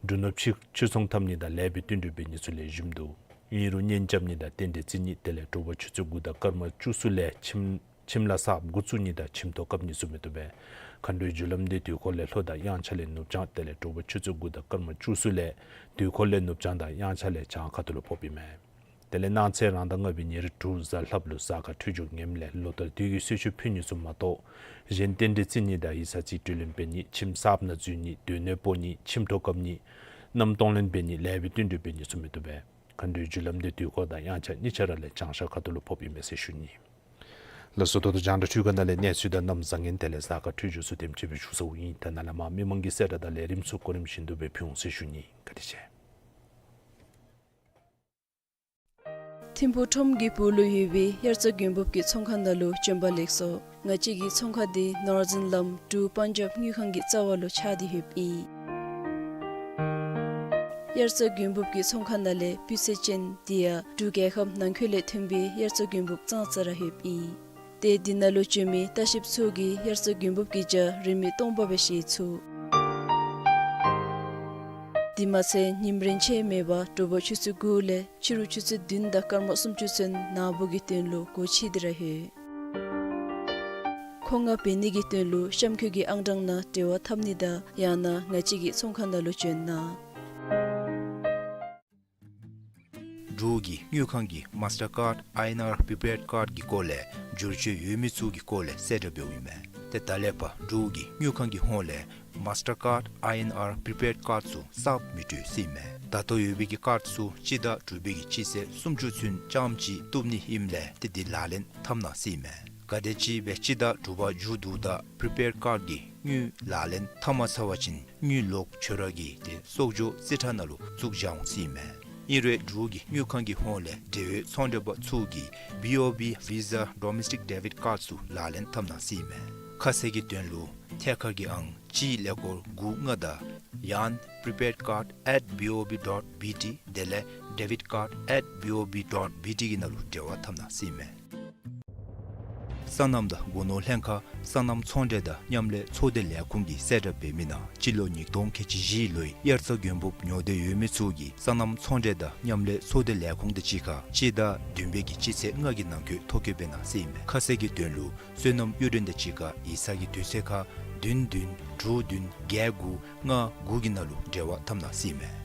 འབྲུ་ནོར་ཕྱིར་ཕྱིར་ཚོང་འཐབ་ནི་དང་ལེགས་པའི་བསྟུན་གྲོས་འབད་ནི་ཚུ་ལེགས་ཤོམ་འདུག། ཨིན་རུང་གཉེན་རྐྱབ་ནི་དང་རྟེན་འབྲེལ་བརྩི་ནི་དེ་ལས་དྲོ་པ་ཆུ་ཚོད་དགུ་དང་སྐར་མ་བཅུ་གསུམ་ལས་ཁྱིམ་ཁྱིམ་ལཱ་གསརཔ་འགོ་བཙུགས་ནི་དང་ཁྱིམ་ཐོག་བཀབ་ནི་ཚུ་མི་བཏུབ་པས། མཁའ་འགྲོའི་རྒྱུ་ལམ་འདི་དུས་འཁོར་ལས་ལྷོ་དང་དབྱངས་འཆར་ལས་ནུབ་བྱང་དེ་ལས་དྲོ་པ་ཆུ་ཚོད་དགུ་དང་སྐར་མ་བཅུ་གསུམ་ལས་དུས་འཁོར་ལས་ནུབ་བྱང་དང་དབྱངས་འཆར་ལས་བྱང་ཁ་ཐུག་ལུ་ཕོགཔ་ཨིན་མས། དེ་ལས་གནངས་ཚེ་རང་ཟླ་ལྔ་པའི་ཉེར་དྲུག་གཟའ་ལྷགཔ་ལུ་གཟའ་སྐར་འཕྲོད་སྦྱོར་ངནམ་ལས་ལོ་ལྟར་དུས་ཀྱི་གསོལ་མཆོད་ཕུལ་ནི་ཚུ་མ་གཏོགས་གཞན་རྟེན་འབྲེལ་བརྩི་ནི་དང་ཡིག་ཚང་རྩིས་སྤྲོད་ལེན་འབད་ནི་ཁྱིམ་གསརཔ་ནང་འཛུལ་ནི་སྡོད་གནས་སྤོ་ནི་ཁྱིམ་ཐོག་བཀབ་ནི་མནའམ་གཏོང་ལེན་འབད་ནི་ལེགས་པའི་བསྟུན་གྲོས་འབད་ནི་ཚུ་མི་བཏུབ་པས། མཁའ་འགྲོའི་རྒྱུ་ལམ་འདི་དུས་འཁོར་དང་དབྱངས་འཆར་གཉིས་ཆ་ར་ལས་བྱང་ཤར་ཁ་ཐུག་ལུ་ཕོགཔ་ཨིན་མས་ཟེར་ཞུ་ནི། ལགས་སོ། ད་ལྟོ་རྒྱང་བསྒྲགས་འཕྲུལ་ཁང་ནང་ལས་གནས་ཚུལ་དང་གནམ་བཟང་ངན་དེ་ལས་གཟའ་སྐར་འཕྲོད་སྦྱོར་ཚུ་དེམ་ཅིག་སྦེ་ཞུ་ཚརཝ་ཨིན། ད་ནཱ་ལས་མར་མི་མང་གི་གསལ་བསྒྲགས་དང་ལས་རིམ་ཚུ་གོ་རིམ་བཞིན་དུ་སྦེ་ཕུལ་འོང་ཟེར་ཞུ་ནི། བཀའ་དྲིན་ཆེ། ཐིམ་ཕུག་ཁྲོམ་གྱི་སྦུག་ལུ་ཡོད་པའི་དབྱར་རྩྭ་དགུན་འབུབ་ཀྱི་ཚོང་ཁང་ནང་ལུ་བྱོན་པ་ལེགས་སོ། ང་བཅས་ཀྱི་ཚོང་ཁང་འདི་ནོར་ཛིན་ལམ་འབྲུག་པཱན་ཇབ་དངུལ་ཁང་གི་རྩ་བ་ལུ་ཆགས་ཏེ་ཡོདཔ་ཨིན། དབྱར་རྩྭ་དགུན་འབུབ་ཀྱི་ཚོང་ཁང་ནང་ལས་སྤུས་ཚད་ཅན་དེ་ཡང་འབྲུག་རྒྱལ་ཁབ་ནང་འཁོད་ལས་ཐོན་པའི་དབྱར་རྩྭ་དགུན་འབུབ་ཙང་ཙ་ར་ཡོདཔ་ཨིན། ཏེ་འདི་ནང་ལུ་བྱོན་མི་ལྟ་བཤལཔ་ཚུ་གིས་དབྱར་རྩྭ་དགུན་འབུབ་ཀྱི་ཇ་རིན་མེད་སྟོང་པ་སྦེ་བཞེས་ཚུགས། དེ་མ་ཚད་ཉིམ་རེངས་ཆད་མེད་པར་དྲོ་པ་ཆུ་ཚོད་དགུ་ལས་ཕྱི་རུ་ཆུ་ཚོད་བདུན་དང་སྐར་མ་སུམ་ཅུ་ཚུན་ནཱ་འབོ་གི་དོན་ལུ་སྒོ་ཕྱེ་སྟེ་ར་ཡོད། མཁོ་མངགས་འབད་ནི་གི་དོན་ལུ་གཤམ་འཁོད་ཀྱི་ཨང་གྲངས་ནང་འབྲེལ་བ་འཐབ་ནི་དང་ཡང་ན་ང་བཅས་ཀྱི་ཚོང་ཁང་ནང་ལུ་བྱོན་གནང་། འབྲུག་གི་དངུལ་ཁང་གི་མཱས་ཊར་ཀཱཌ་ཨའི་ཨེན་ཨར་པི་པེཌ་ཀཱཌ་ཀྱི་སྐོར་ལས་བསྒྱུར་བཅོས་ཡོད་མི་ཚུ་གི་སྐོར་ལས་གསལ་བསྒྲགས་འབདཝ་ཨིན་མས། ཏེ་ད་ལས་ཕར་འབྲུག་གི་དངུལ་ཁང་གི་ཧོངས་ལས་མཱས་ཊར་ཀཱཌ་ཨའི་ཨེན་ཨར་པི་པེཌ་ཀཱཌ་ཚུ་གསརཔ་མི་སྤྲོད་ཟེར་ཨིན་མས། ད་ལྟོ་ཡོད་པའི་གི་ཀཱཌ་ཚུ་སྤྱི་ཟླ་དྲུག་པའི་གི་སྤྱི་ཚེས་སུམ་ཅུ་ཚུན་རྐྱངམ་གཅིག་བཏུབ་ནི་ཨིནམ་ལས་ཏེ་འདི་ལག་ལེན་འཐབ་གནང་ཟེར་ཨིན་མས། ག་དེམ་ཅིག་སྦེ་སྤྱི་ཟླ་དྲུག་པ་མཇུག་བསྡུཝ་ད་པི་རི་པེཌ་ཀཱཌ་ཀྱི་དངུལ་ལག་ལེན་འཐབ་མ་ཚར་བ་ཅིན་དངུལ་ལོག་འབྱོར་བ་གི་ཏེ་གསོག་འཇོག་རྩིས་ཁྲ་ནང་ལུ་བཙུགས་བཞག་འོང་ཟེར་ཨིན་མས། ཨིན་རུང་འབྲུག་གི་དངུལ་ཁང་གི་ཧོངས་ལས་འབྲེལ་ཡོད་ཚོང་འབྲེལ་པ་ཚུ་གིས་བི་ཨོ་བི་Visa Domestic Debit Card ཚུ་ལག་ལེན་འཐབ་གནང་ཟེར་ཨིན་མས། ཁ་གསལ་གྱི་དོན་ལུ་ཐད་ཀར་གྱི་ཨང་གཅིག་ཀླད་ཀོར་དགུ་ལྔ་དང་ཡང་prepaidcard at B O B dot B T དེ་ལས་debitcard at B O B dot B T གི་ནང་ལུ་འབྲེལ་བ་འཐབ་གནང་ཟེར་ཨིན་མས། སོ་ནམ་དང་སྒོ་ནོར་ལྷན་ཁག་སོ་ནམ་ཚོང་འབྲེལ་དང་མཉམ་ལས་ཚོགས་སྡེ་ལས་ཁུངས་ཀྱིས་གསལ་བསྒྲགས་འབད་མི་ནང་སྤྱི་ལོ་ཉིས་སྟོང་ཁལ་གཅིག་བཞི་ལོའི་དབྱར་རྩྭ་དགུན་འབུབ་ཉོ་འདོད་ཡོད་མི་ཚུ་གིས་སོ་ནམ་ཚོང་འབྲེལ་དང་མཉམ་ལས་ཚོགས་སྡེ་ལས་ཁུངས་དང་གཅིག་ཁར་སྤྱི་ཟླ་བདུན་པའི་གི་སྤྱི་ཚེས་ལྔ་གི་ནང་འཁོད་ཐོ་བཀོད་འབད་གནང་ཟེར་ཨིན་མས། ཁ་གསལ་གྱི་དོན་ལུ་སོ་ནམ་གཡུ་སྒྲོན་དང་གཅིག་ཁར་ཡིག་ཚང་གི་དུས་ཚོད་ཁར་བདུན་བདུན་དྲུག་བདུན་བརྒྱད་དགུ་ལྔ་དགུ་གི་ནང་ལུ་འབྲེལ་བ་འཐབ་གནང་ཟེར་ཨིན་མས།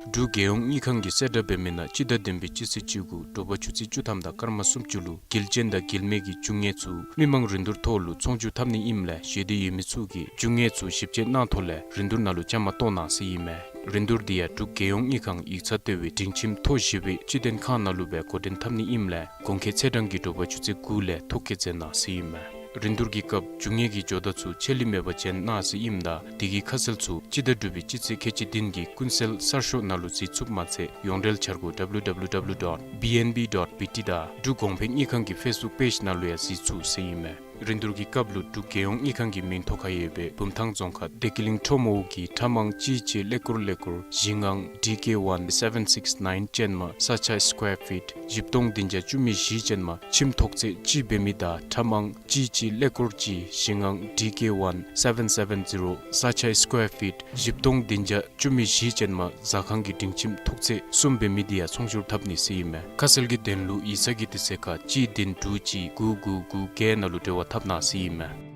འབྲུག་རྒྱལ་ཡོངས་དངུལ་ཁང་གིས་གསལ་བསྒྲགས་འབད་མི་ནང་སྤྱི་ཟླ་བདུན་པའི་སྤྱི་ཚེས་བཅུ་དགུ་དྲོ་པ་ཆུ་ཚོད་བཅུ་ཐམ་དང་སྐར་མ་སུམ་ཅུ་ལུ་འགུལ་ཅན་དང་འགུལ་མེད་ཀྱི་རྒྱུ་དངོས་ཚུ་མི་མང་རིན་བསྡུར་ཐོག་ལུ་ཚོང་བསྒྱུར་འཐབ་ནི་ཨིནམ་ལས་ཞེ་འདོད་ཡོད་མི་ཚུ་གིས་རྒྱུ་དངོས་ཚུ་ཞིབ་དཔྱད་གནང་ཐོག་ལས་རིན་བསྡུར་ནང་ལུ་བཅའ་མར་གཏོགས་གནང་ཟེར་ཨིན་མས། རིན་བསྡུར་འདི་ཡང་འབྲུག་རྒྱལ་ཡོངས་དངུལ་ཁང་ཡིག་ཚང་ལྟེ་བའི་སྒྲིང་ཁྱིམ་ཐོག་བཞི་པའི་སྤྱི་དོན་ཁང་ནང་ལུ་སྦེ་འགོ་འདྲེན་འཐབ་ནི་ཨིནམ་ལས་གོང་འཁོད་ཚེས་གྲངས་ཀྱི་དྲོ་པ་ཆུ་ཚོད་དགུ་ལས་ཐོ་བཀོད་མཛད་གནང་ཟེར་ཨིན་མས། རིན་བསྡུར་གྱི་སྐབས་འབྱུང་ངེས་ཀྱི་ཇོ་བདག་ཚུ་ཆད་ལུས་མེད་པར་བྱོན་གནང་ཟེར་ཨིནམ་ད་དེ་གི་ཁ་གསལ་ཚུ་སྤྱི་ཟླ་དྲུག་པའི་སྤྱི་ཚེས་ཁལ་གཅིག་བདུན་གྱི་ཀུན་གསལ་གསར་ཤོག་ནང་ལུ་གཟིགས་ཚུགསཔ་མ་ཚད་ཡོངས་འབྲེལ་འཆར་སྒོ་ཌབ་ལུ་ཌབ་ལུ་ཌབ་ལུ་ཌོཊ་བི་ཨེན་བི་ཌོཊ་བི་ཊི་དང་འབྲུག་གོང་འཕེལ་དངུལ་ཁང་གི་ཕེསི་བུཀ་པེཇ་ནང་ལུ་ཡང་གཟིགས་ཚུགས་ཟེར་ཨིན་མས། རིན་བསྡུར་གྱི་སྐབས་ལུ་འབྲུག་རྒྱལ་ཡོངས་དངུལ་ཁང་གི་མིང་ཐོ་ཁར་ཡོད་པའི་བུམ་ཐང་རྫོང་ཁག་བདེ་སྐྱིད་གླིང་ཁྲོམ་འོག་གི་ཁྲམ་ཨང་གཅིག་གཅིག་ཀླད་ཀོར་ཀླད་ཀོར་བཞི་ལྔ་ཌི་ཀེ་ཝན་སེ་བེན་སིགསི་ནའིན་ཅན་མ་ས་ཆ་སི་ཀོ་ཡར་ཕིཊ་བཞི་སྟོང་བདུན་བརྒྱ་བཅུ་མེད་བཞི་ཅན་མ་ཁྱིམ་ཐོག་ཚད་གཅིག་འབད་མི་དང་ཁྲམ་ཨང་གཅིག་གཅིག་ཀླད་ཀོར་གཅིག་བཞི་ལྔ་ཌི་ཀེ་ཝན་སེ་བེན་སེ་བེན་ཛི་རོ་ས་ཆ་སི་ཀོ་ཡར་ཕིཊ་བཞི་སྟོང་བདུན་བརྒྱ་བཅུ་མེད་བཞི་ཅན་མ་ཟ་ཁང་གི་སྒྲིང་ཁྱིམ་ཐོག་ཚད་གསུམ་འབད་མི་དེ་ཡང་ཚོང་བསྒྱུར་འཐབ་ནི་ཟེར་ཨིན་མས། ཁ་གསལ་གྱི་དོན་ལུ་ཡིག་ཚང་གི་དུས་ཚོད་ཁར་གཅིག་བདུན་དྲུག་གཅིག་དགུ་དགུ་དགུ་བརྒྱད་ནང་ལུ་འབྲེལ་བ་འཐབ་གནང་ཟེར་ཨིན་མས།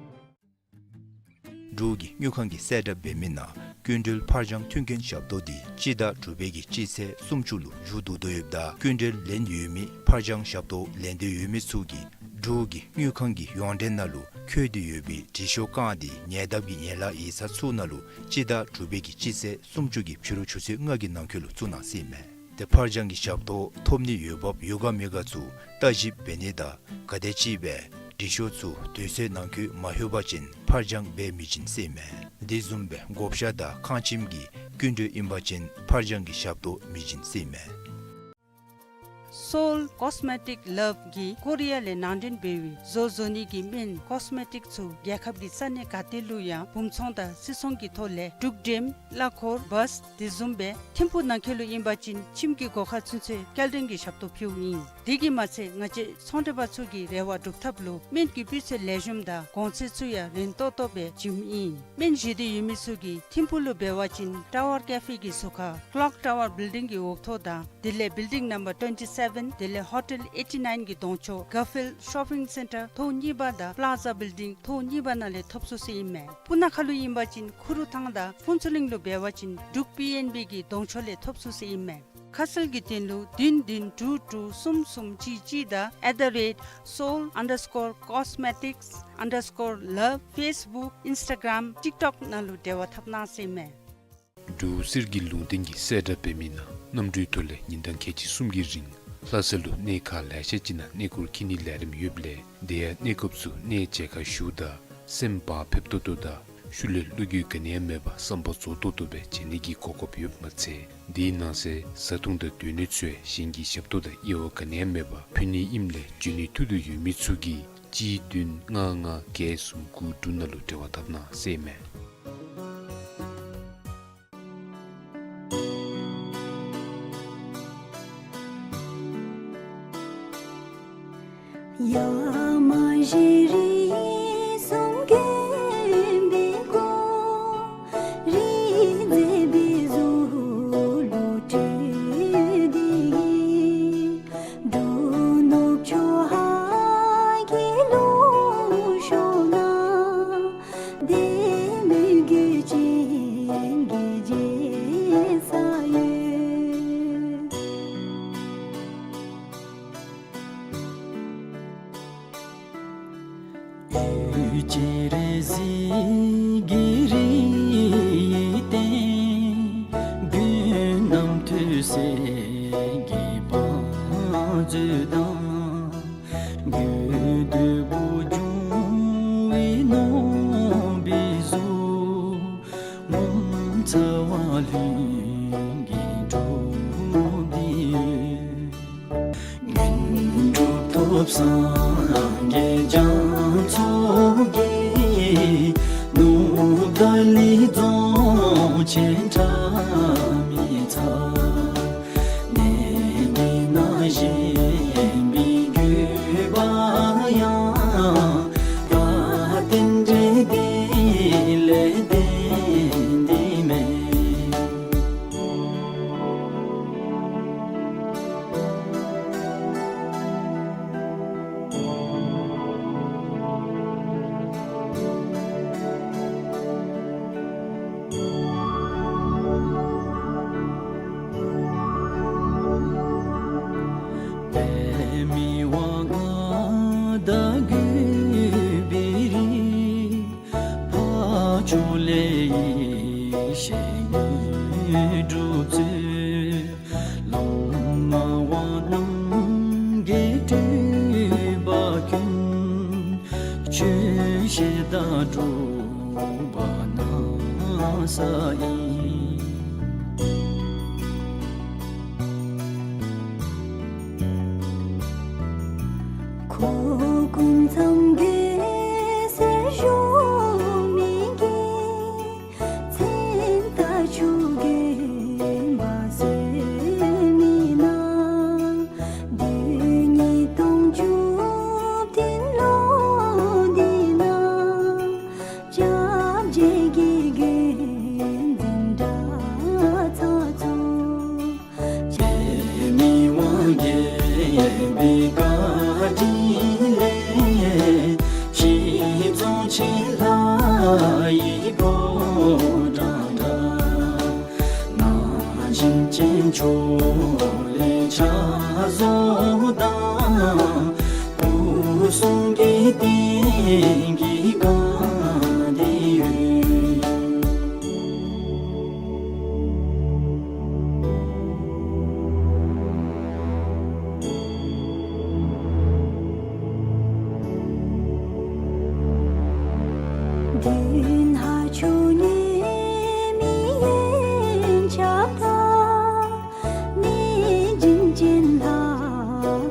འབྲུག་གི་དངུལ་ཁང་གིས་གསལ་བསྒྲགས་འབད་མི་ནང་སྐྱིན་འགྲུལ་ཕར་འགྱངས་མཐུན་རྐྱེན་ཞབས་ཏོག་འདི་སྤྱི་ཟླ་དྲུག་པའི་གི་སྤྱི་ཚེས་སུམ་ཅུ་ལུ་མཇུག་བསྡུ་དོ་ཡོདཔ་ད་སྐྱིན་འགྲུལ་ལེན་ཡོད་མི་ཕར་འགྱངས་ཞབས་ཏོག་ལེན་འདོད་ཡོད་མི་ཚུ་གིས་འབྲུག་གི་དངུལ་ཁང་གི་ཡོངས་འབྲེལ་ནང་ལུ་འཁོད་དེ་ཡོད་པའི་དྲི་ཤོག་རྐང་འདི་ཉེ་འདབས་ཀྱི་ཡན་ལག་ཡིག་ཚང་ཚུ་ནང་ལུ་སྤྱི་ཟླ་དྲུག་པའི་གི་སྤྱི་ཚེས་སུམ་ཅུ་གི་ཕྱི་རུ་ཆུ་ཚོད་ལྔ་གི་ནང་འཁོད་ལུ་བཙུགས་གནང་ཟེར་ཨིན་མས། ཏེ་ཕར་འགྱངས་ཀྱི་ཞབས་ཏོག་ཐོབ་ནི་འོས་འབབ་ཡོད་ག་མེད་ག་ཚུ་བརྟག་ཞིབ་འབད་ནི་དང་ག་དེམ་ཅིག་སྦེ་དྲི་ཤོག་ཚུ་དུས་ཚོད་ནང་འཁོད་མ་ལྷོད་པ་ཅིན་ཕར་འགྱངས་འབད་མི་བྱིན་ཟེར་ཨིན་མས། དེ་བཟུམ་སྦེ་བགོ་བཤའ་དང་ཁང་ཁྱིམ་གྱི་སྐྱིན་འགྲུལ་ཨིན་པ་ཅིན་ཕར་འགྱངས་ཀྱི་ཞབས་ཏོག་མི་བྱིན་ཟེར་ཨིན་མས། སོལ་ཀོས་མེ་ཊིཀ་ལབ་ཀྱིས་ཀོ་རི་ཡ་ལས་ནང་འདྲེན་འབད་བའི་བཟོ་བཟོ་ནི་གི་སྨན་ཀོས་མེ་ཊིཀ་ཚུ་རྒྱལ་ཁབ་ཀྱི་ས་གནས་ག་ཏེ་ལུ་ཡང་སྦུང་ཚོང་དང་སིལ་ཚོང་གི་ཐོག་ལས་འབྲུག་འགྲེམས་གླ་འཁོར་བཱསི་དེ་བཟུམ་སྦེ་ཐིམ་ཕུག་ནང་འཁོད་ལུ་ཨིན་པ་ཅིན་ཁྱིམ་གྱི་སྒོ་ཁར་ཚུན་ཚོད་སྐྱེལ་འདྲེན་གྱི་ཞབས་ཏོག་ཕུལཝ་ཨིན། དེ་གིས་མ་ཚད་ང་བཅས་ཚོང་འབྲེལ་པ་ཚུ་གི་རེ་བ་སྒྲུབ་ཐབས་ལུ་སྨན་གྱི་སྤུས་ཚད་ལེགས་ཤོམ་དང་གོང་ཚད་ཚུ་ཡང་རན་ཏོག་ཏོ་སྦེ་བྱིནམ་ཨིན། སྨན་བཞེས་འདོད་ཡོད་མི་ཚུ་གིས་ཐིམ་ཕུག་ལུ་འབད་བ་ཅིན་ཊ་ཝར་ཀེ་ཕེ་གི་ཟུར་ཁར་ཀློག་ཊ་ཝར་བིལ་ཌིང་གི་འོག་ཐོག་དང་དེ་ལས་བིལ་ཌིང་ནམ་བར་ཊུ་ཝེན་ཊི་སེ་བེན་དེ་ལས་ཧོ་ཊེལ་ཨེ་ཊི་ནའིན་གྱི་གདོང་ཕྱོགས་གར་ཕིལཌ་ཤོ་པིང་སེན་ཊར་ཐོག་གཉིས་པ་དང་པླ་ཛ་བིལ་ཌིང་ཐོག་གཉིས་པ་ནང་ལས་ཐོབ་ཚུགས་ཟེར་ཨིན་མས། སྤུ་ན་ཁ་ལུ་ཨིན་པ་ཅིན་ཁུ་རུ་ཐང་དང་ཕུན་ཚོགས་གླིང་ལུ་འབད་བ་ཅིན་འབྲུག་པི་ཨེན་བི་གི་གདོང་ཕྱོགས་ལས་ཐོབ་ཚུགས་ཟེར་ཨིན་མས། ཁ་གསལ་གྱི་དོན་ལུ་བདུན་བདུན་དྲུག་དྲུག་གསུམ་གསུམ་གཅིག་གཅིག་དང་at the rate seoul underscore cosmetics underscore love ཕེསི་བུཀ་ཨིནསི་ཊ་གརམ་ཊིཀ་ཊོཀ་ནང་ལུ་འབྲེལ་བ་འཐབ་གནང་ཟེར་ཨིན་མས། འབྲུག་གསེར་གྱི་ལུང་བསྟན་གྱིས་གསལ་བསྒྲགས་འབད་མི་ནང་གནམ་གྲུའི་ཐོག་ལས་ཉིན་གྲངས་ཁལ་གཅིག་གསུམ་གྱི་རིང་ལྷ་ས་ལུ་གནས་ཁག་ལེ་ཤ་ཅིག་ནང་གནས་སྐོར་འཁྱིད་ནིའི་ལས་རིམ་ཡོདཔ་ལས་དེ་ཡང་གནས་སྐབས་སུ་གནས་མཇལ་ཁ་ཞུ་ད་སེམས་བག་ཕེབས་ཏོག་ཏོ་དང་ཤུལ་ལས་བློ་འགྱོད་ག་ནི་ཡང་མེད་པར་བསམ་པ་རྫོགས་ཏོག་ཏོ་སྦེ་མཇལ་ནི་གི་གོ་སྐབས་ཡོདཔ་མ་ཚད་དེའི་ནང་གསེས་བཟའ་འཐུང་དང་སྡོད་གནས་ཚུ་ཡང་གཞན་གྱི་ཞབས་ཏོག་དང་དབྱེ་བ་ག་ནི་ཡང་མེད་པར་ཕུལ་ནི་ཨིནམ་ལས་འབྱོན་ནི་ཐུགས་འདོད་ཡོད་མི་ཚུ་གིས་གཅིག་བདུན་ལྔ་ལྔ་བརྒྱད་གསུམ་དགུ་དྲུག་ནང་ལུ་འབྲེལ་བ་འཐབ་གནང་ཟེར་ཨིན་མས། སྒྲུབ་པ་གནང་ས་ཨིན། ཁོ་ཀུན་ཚང་གི་སེར་ཤོག་མི་གི་མཚན་རྟགས་ཆུ་རྒྱུན་པ་ཟེར་མི་ན། བདུན་ཉིས་སྟོང་བཅུ་བདུན་ལོ་འདི་ན། སྐྱབས་རྗེ་དགེ་རྒན་འཛིན་གྲྭ་ཚང་ཚུ། ཆེ་མི་དབང་རྒྱལ་པོའི་བཀའ་དྲིན་ལས། གཞིས་རྫོང་ཆེ་ལྷ་ཡི་ཕོ་བྲང་འདྲ། ན་གཞོན་ཅན་ཚུ་ལས་ཕྱག་བཟོ་དང་། སྐུ་གསུང་གི་རྟེན་གྱི་སྒང་འདི་ཡོད། མདུན་ཧ་ཆུ་ཉེ་མི་ཡན་ཆབ་དང་། གནས་བྱིན་ཅན་ལྷ་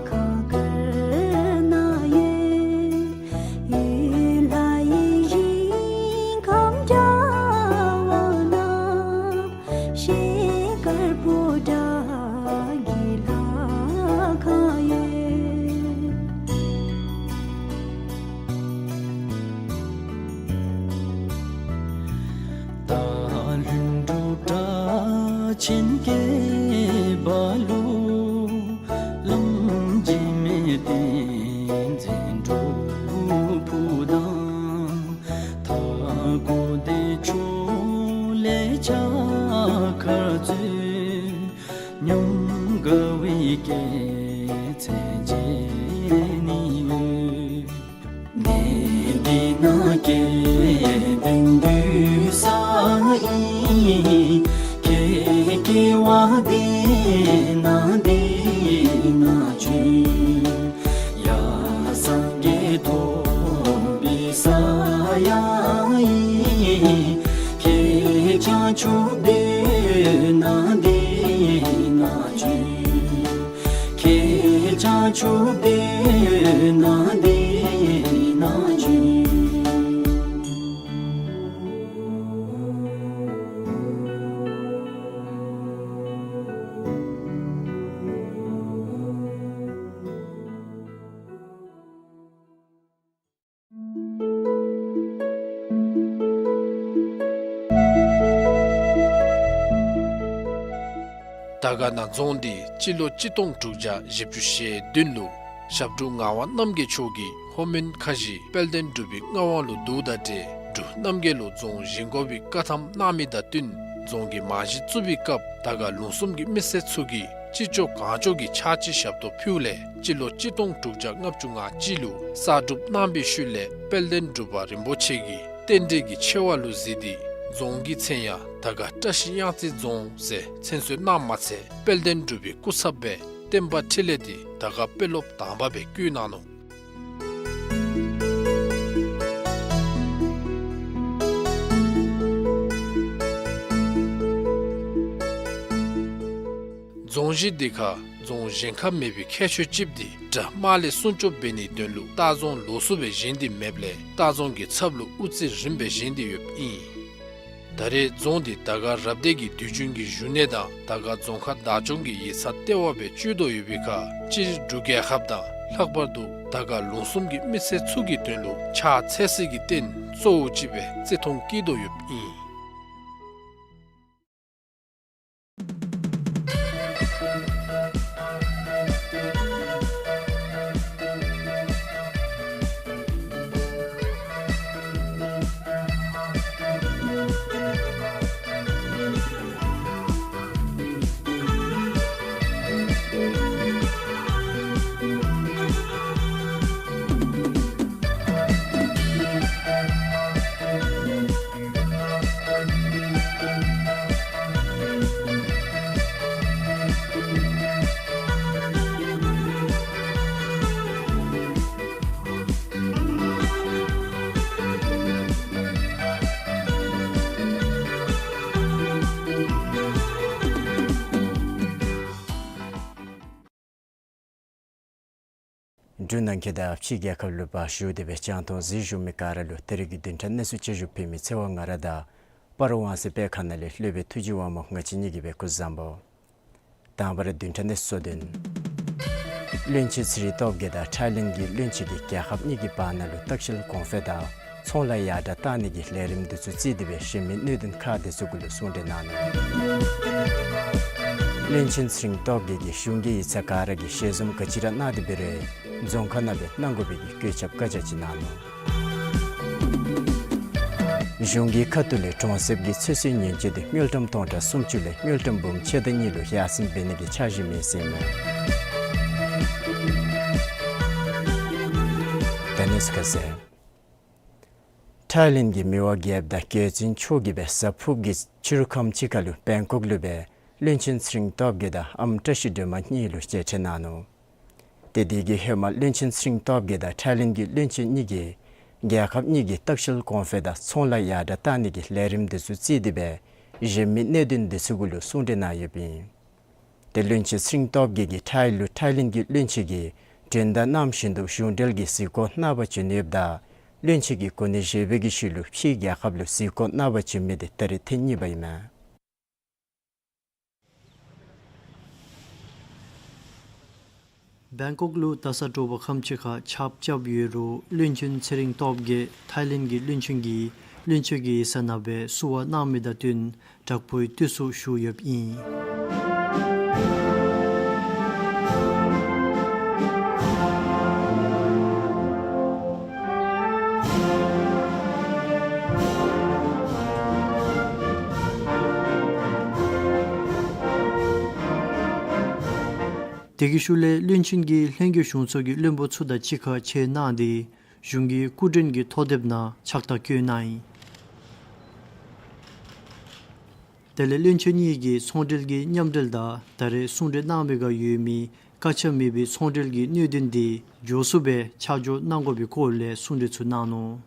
ཁང་དཀར་ནང་ཡོད། ཡུལ་ལྷ་ཡི་ཞིང་ཁམས་འདྲ་བ་ན། ཤེལ་དཀར་པོ་ཏ་གི་ལྷ་ཁང་ཡོད། སྟག་ལྷུན་གྲུབ་སྒྲ་ཆེན་སྐད་པ་ལུ། བླམ་འཇིགས་མེད་བསྟན་འཛིན་སྒྲུབ་ཕུག་དང་། མཐའ་འཁོབ་བདེ་མཆོག་ལས་ཕྱག་འཁར་སྩོལ། ཉམས་དགའ་བའི་སྐྱེད་ཚལ་མཇལ་ནི་ཡོད། གནས་འདི་ན་སྐལ་ལྡན་འདུས་ས་ཨིན། ཁྱེད་སྐྱེ་བ་འདི་ན་འདི་ན་བྱོན། ཡར་སངས་རྒྱས་ཐོབ་པའི་ས་ཡང་ཨིན། ཁྱེད་བྱང་ཆུབ་སྡོད་ན་འདི་ན་བྱོན། ཁྱེད་བྱང་ཆུབ་སྡོད་ན་འདི་ན་བྱོན། དར་དཀར་ན་རྫོང་འདི་སྤྱི་ལོ་གཅིག་སྟོང་དྲུག་བརྒྱ་བཞི་བཅུ་ཞེ་བདུན་ལུ་ཞབས་དྲུང་ངག་དབང་རྣམ་རྒྱལ་མཆོག་གིས་ལྷོ་མོན་ཁ་བཞི་དཔལ་ལྡན་འབྲུག་པའི་མངའ་དབང་ལུ་བསྡུཝ་དང་འབྲེལ་འབྲུག་རྣམ་རྒྱལ་ལུ་རྫོང་བཞེངས་དགོ་པའི་བཀའ་ཐམ་གནང་མི་དང་བསྟུན་རྫོང་གི་རྨང་གཞི་བཙུགས་པའི་སྐབས་དར་དཀར་ལུང་གསུམ་གྱི་མི་སེར་ཚུ་གིས་ཅི་ལྕོགས་གང་ལྕོགས་ཀྱི་ཕྱག་ཕྱི་ཞབས་ཏོག་ཕུལཝ་ལས་སྤྱི་ལོ་གཅིག་སྟོང་དྲུག་བརྒྱ་ལྔ་བཅུ་ང་གཅིག་ལུ་གསར་སྒྲུབ་གནང་བའི་ཤུལ་ལས་དཔལ་ལྡན་འབྲུག་པ་རིན་པོ་ཆེ་གིས་རྟེན་འབྲེལ་གྱི་ཆེ་བ་ལུ་གཟིགས་ཏེ་རྫོང་གི་མཚན་ཡང་དར་དཀར་བཀྲ་ཤིས་གཡང་རྩེ་རྫོང་ཟེར་མཚན་གསོལ་གནངམ་མ་ཚད་དཔལ་ལྡན་འབྲུག་པའི་སྐུ་ཚབ་སྦེ་བསྟན་པ་འཕྲིན་ལས་འདི་དར་དཀར་དཔོན་སློབ་དང་པ་སྦེ་བསྐོ་གནང་ནུག། རྫོང་གཞི་འདི་ཁར་རྫོང་བཞེངས་ཁ་མེད་པའི་ཁྱད་ཆོས་ཅིག་འདི་དགྲ་དམག་ལས་སྲུང་སྐྱོབ་འབད་ནིའི་དོན་ལུ་ལྟ་རྫོང་ལོགས་སུ་སྦེ་བཞེངས་ཏེ་མེདཔ་ལས་ལྟ་རྫོང་གི་ཚབ་ལུ་དབུ་རྩེ་རིམ་སྦེ་བཞེངས་ཏེ་ཡོདཔ་ཨིན། ད་རེས་རྫོང་འདི་དར་དཀར་རབ་སྡེ་གི་དུས་རྒྱུན་གྱི་བཞུགས་གནས་དང་དར་དཀར་རྫོང་ཁག་བདག་སྐྱོང་གི་ཡིག་ཚང་ལྟེ་བ་སྦེ་སྤྱོད་དོ་ཡོད་པའི་ཁར་སྤྱིར་འབྲུག་རྒྱལ་ཁབ་དང་ལྷག་པར་དུ་དར་དཀར་ལུང་གསུམ་གྱི་མི་སེར་ཚུ་གི་དོན་ལུ་ཕྱག་འཚལ་སའི་རྟེན་གཙོ་བོ་ཅིག་སྦེ་བརྩི་མཐོང་བསྐྱེད་དོ་ཡོདཔ་ཨིན། འབྲུག་ནང་འཁོད་དང་ཕྱི་རྒྱལ་ཁབ་ལུ་འབད་བཞུགས་ཏེ་སྦེ་རྒྱང་མཐོང་གཟིགས་བཞུགས་མི་ག་ར་ལུ་ད་རིས་ཀྱི་བདུན་ཕྲག་གནས་ཚུལ་བཅུ་བཞི་པའི་མི་ཚེ་བ་ང་ར་དང་སྤ་རོ་ཝང་སི་དཔེ་ཁང་ནང་ལས་སློབ་དཔོན་ཐུགས་རྗེ་དབང་མོ་ང་བཅས་གཉིས་ཀྱིས་སྦེ་སྐུ་གཟུགས་བཟང་པོ། དང་པ་ར་བདུན་ཕྲག་གནས་ཚུལ་དོན། བློན་ཆེན་ཚེ་རིང་སྟོབས་རྒྱས་དང་ཐའི་ལེནཌ་གི་བློན་ཆེན་གྱིས་རྒྱལ་ཁབ་གཉིས་ཀྱི་བར་ན་ལུ་ལྟ་བཤལ་གོང་འཕེལ་དང་ཚོང་ལཱ་ཡར་དྲག་གཏང་ནི་གི་ལས་རིམ་འདི་ཚུ་བརྩིས་ཏེ་སྦེ་གཞན་མི་གནད་དོན་ཁག་འདི་ཚུ་གུ་ལུ་གསུང་གྲོས་གནང་ནུག། བློན་ཆེན་ཚེ་རིང་སྟོབས་རྒྱས་ཀྱིས་གཞུང་གི་ཡིག་ཚང་ག་ར་གིས་ཞལ་འཛོམས་ག་ཅི་ར་གནང་སྟེ་འབད་རུང་རྫོང་ཁག་ནང་སྦེ་གནང་དགོ་པའི་གི་བཀོད་ཁྱབ་བཀའ་རྒྱ་ཅིག་གནང་ནུག། གཞུང་གི་ཁ་ཐུག་ལས་གྲོང་གསེབ་ཀྱི་ཚོད་བསྲེ་ཉེན་བཅོལ་དེ་དངུལ་ཀྲམ་སྟོང་ཕྲག་སུམ་ཅུ་ལས་དངུལ་ཀྲམ་འབུམ་ཕྱེད་དང་གཉིས་ལུ་ཡར་སེང་འབད་ནི་གི་འཆར་གཞི་མེད་ཟེར་ཨིན་མས། ད་གནས་ཚུལ་ཁ་གསལ། ཐའི་ལེནཌ་གི་མི་དབང་རྒྱལཔོ་དང་རྒྱལ་བཙུན་མཆོག་གིས་སྦེ་གཟའ་ཕུརཔ་གི་ཕྱི་རུ་ཁམས་ཅིག་ཁར་ལུ་བེང་ཀོག་ལུ་སྦེ་བློན་ཆེན་ཚེ་རིང་སྟོབས་རྒྱས་དང་ཨམ་བཀྲ་ཤིས་སྒྲོལ་མ་གཉིས་ལུ་མཇལ་འཕྲད་གནང་ནུག། ཏེ་དེ་གི་ཧེ་མ་བློན་ཆེན་ཚེ་རིང་སྟོབས་རྒྱས་དང་ཐའི་ལེནཌ་གི་བློན་ཆེན་གཉིས་ཀྱིས་རྒྱལ་ཁབ་གཉིས་ཀྱི་ལྟ་བཤལ་གོང་འཕེལ་དང་ཚོང་ལཱ་ཡར་དྲག་གཏང་ནི་གི་ལས་རིམ་འདི་ཚུ་བརྩིས་ཏེ་སྦེ་གཞན་མི་གནད་དོན་འདི་ཚུ་གུ་ལུ་གསུང་གྲོས་གནང་ཡོདཔ་ཨིན། ཏེ་བློན་ཆེན་ཚེ་རིང་སྟོབས་རྒྱས་ཀྱིས་ཐའི་ལུ་ཐའི་ལེནཌ་གི་བློན་ཆེན་གྱིས་མགྲོན་བརྡ་གནངམ་བཞིན་དུ་གཞུང་འབྲེལ་གྱི་གཟིགས་སྐོར་གནང་པར་བྱོན་ཡོདཔ་ད་བློན་ཆེན་གྱི་གོ་གནས་བཞེས་པའི་གི་ཤུལ་ལུ་ཕྱིའི་རྒྱལ་ཁབ་ལུ་གཟིགས་སྐོར་གནང་པར་བྱོན་མི་དེ་ད་རིས་ཐེངས་གཉིས་པ་ཨིན་མས། བེང་ཀོག་ལུ་ད་ས་དྲོ་པ་ཁམས་ཅིག་ཁར་ཆརཔ་རྐྱབ་ཡོད་རུང་བློན་ཆེན་ཚེ་རིང་སྟོབས་རྒྱས་ཐའི་ལེནཌ་གི་བློན་ཆེན་གྱིས་བློན་ཆེན་གྱི་ཡིག་ཚང་ནང་སྦེ་བསུ་བ་གནང་མི་དང་བསྟུན་དྲག་པོའི་དུས་སུ་བཞུགས་ཡོདཔ་ཨིན། དེ་གི་ཤུལ་ལས་བློན་ཆེན་གྱིས་ལྷན་རྒྱས་གཞུང་ཚོགས་ཀྱི་བློན་པོ་ཚུ་དང་གཅིག་ཁར་མཇལ་གནང་སྟེ་གཞུང་གི་སྐུ་མགྲོན་གྱི་ཐོ་དེབ་ནང་ཕྱག་རྟགས་བཀོད་གནང་ཡི། དེ་ལས་བློན་ཆེན་གཉིས་ཀྱིས་ཚོང་འབྲེལ་གྱི་མཉམ་འབྲེལ་དང་ད་རེས་གསུང་གྲོས་གནང་བའི་བསྒང་ཡོད་མི་བཀག་ཆ་མེད་པའི་ཚོང་འབྲེལ་གྱི་གནད་དོན་དེ་མགྱོགས་སུ་སྦེ་ཆ་འཇོག་གནང་དགོ་པའི་སྐོར་ལས་གསུང་གྲོས་ཚུ་གནང་ནུག།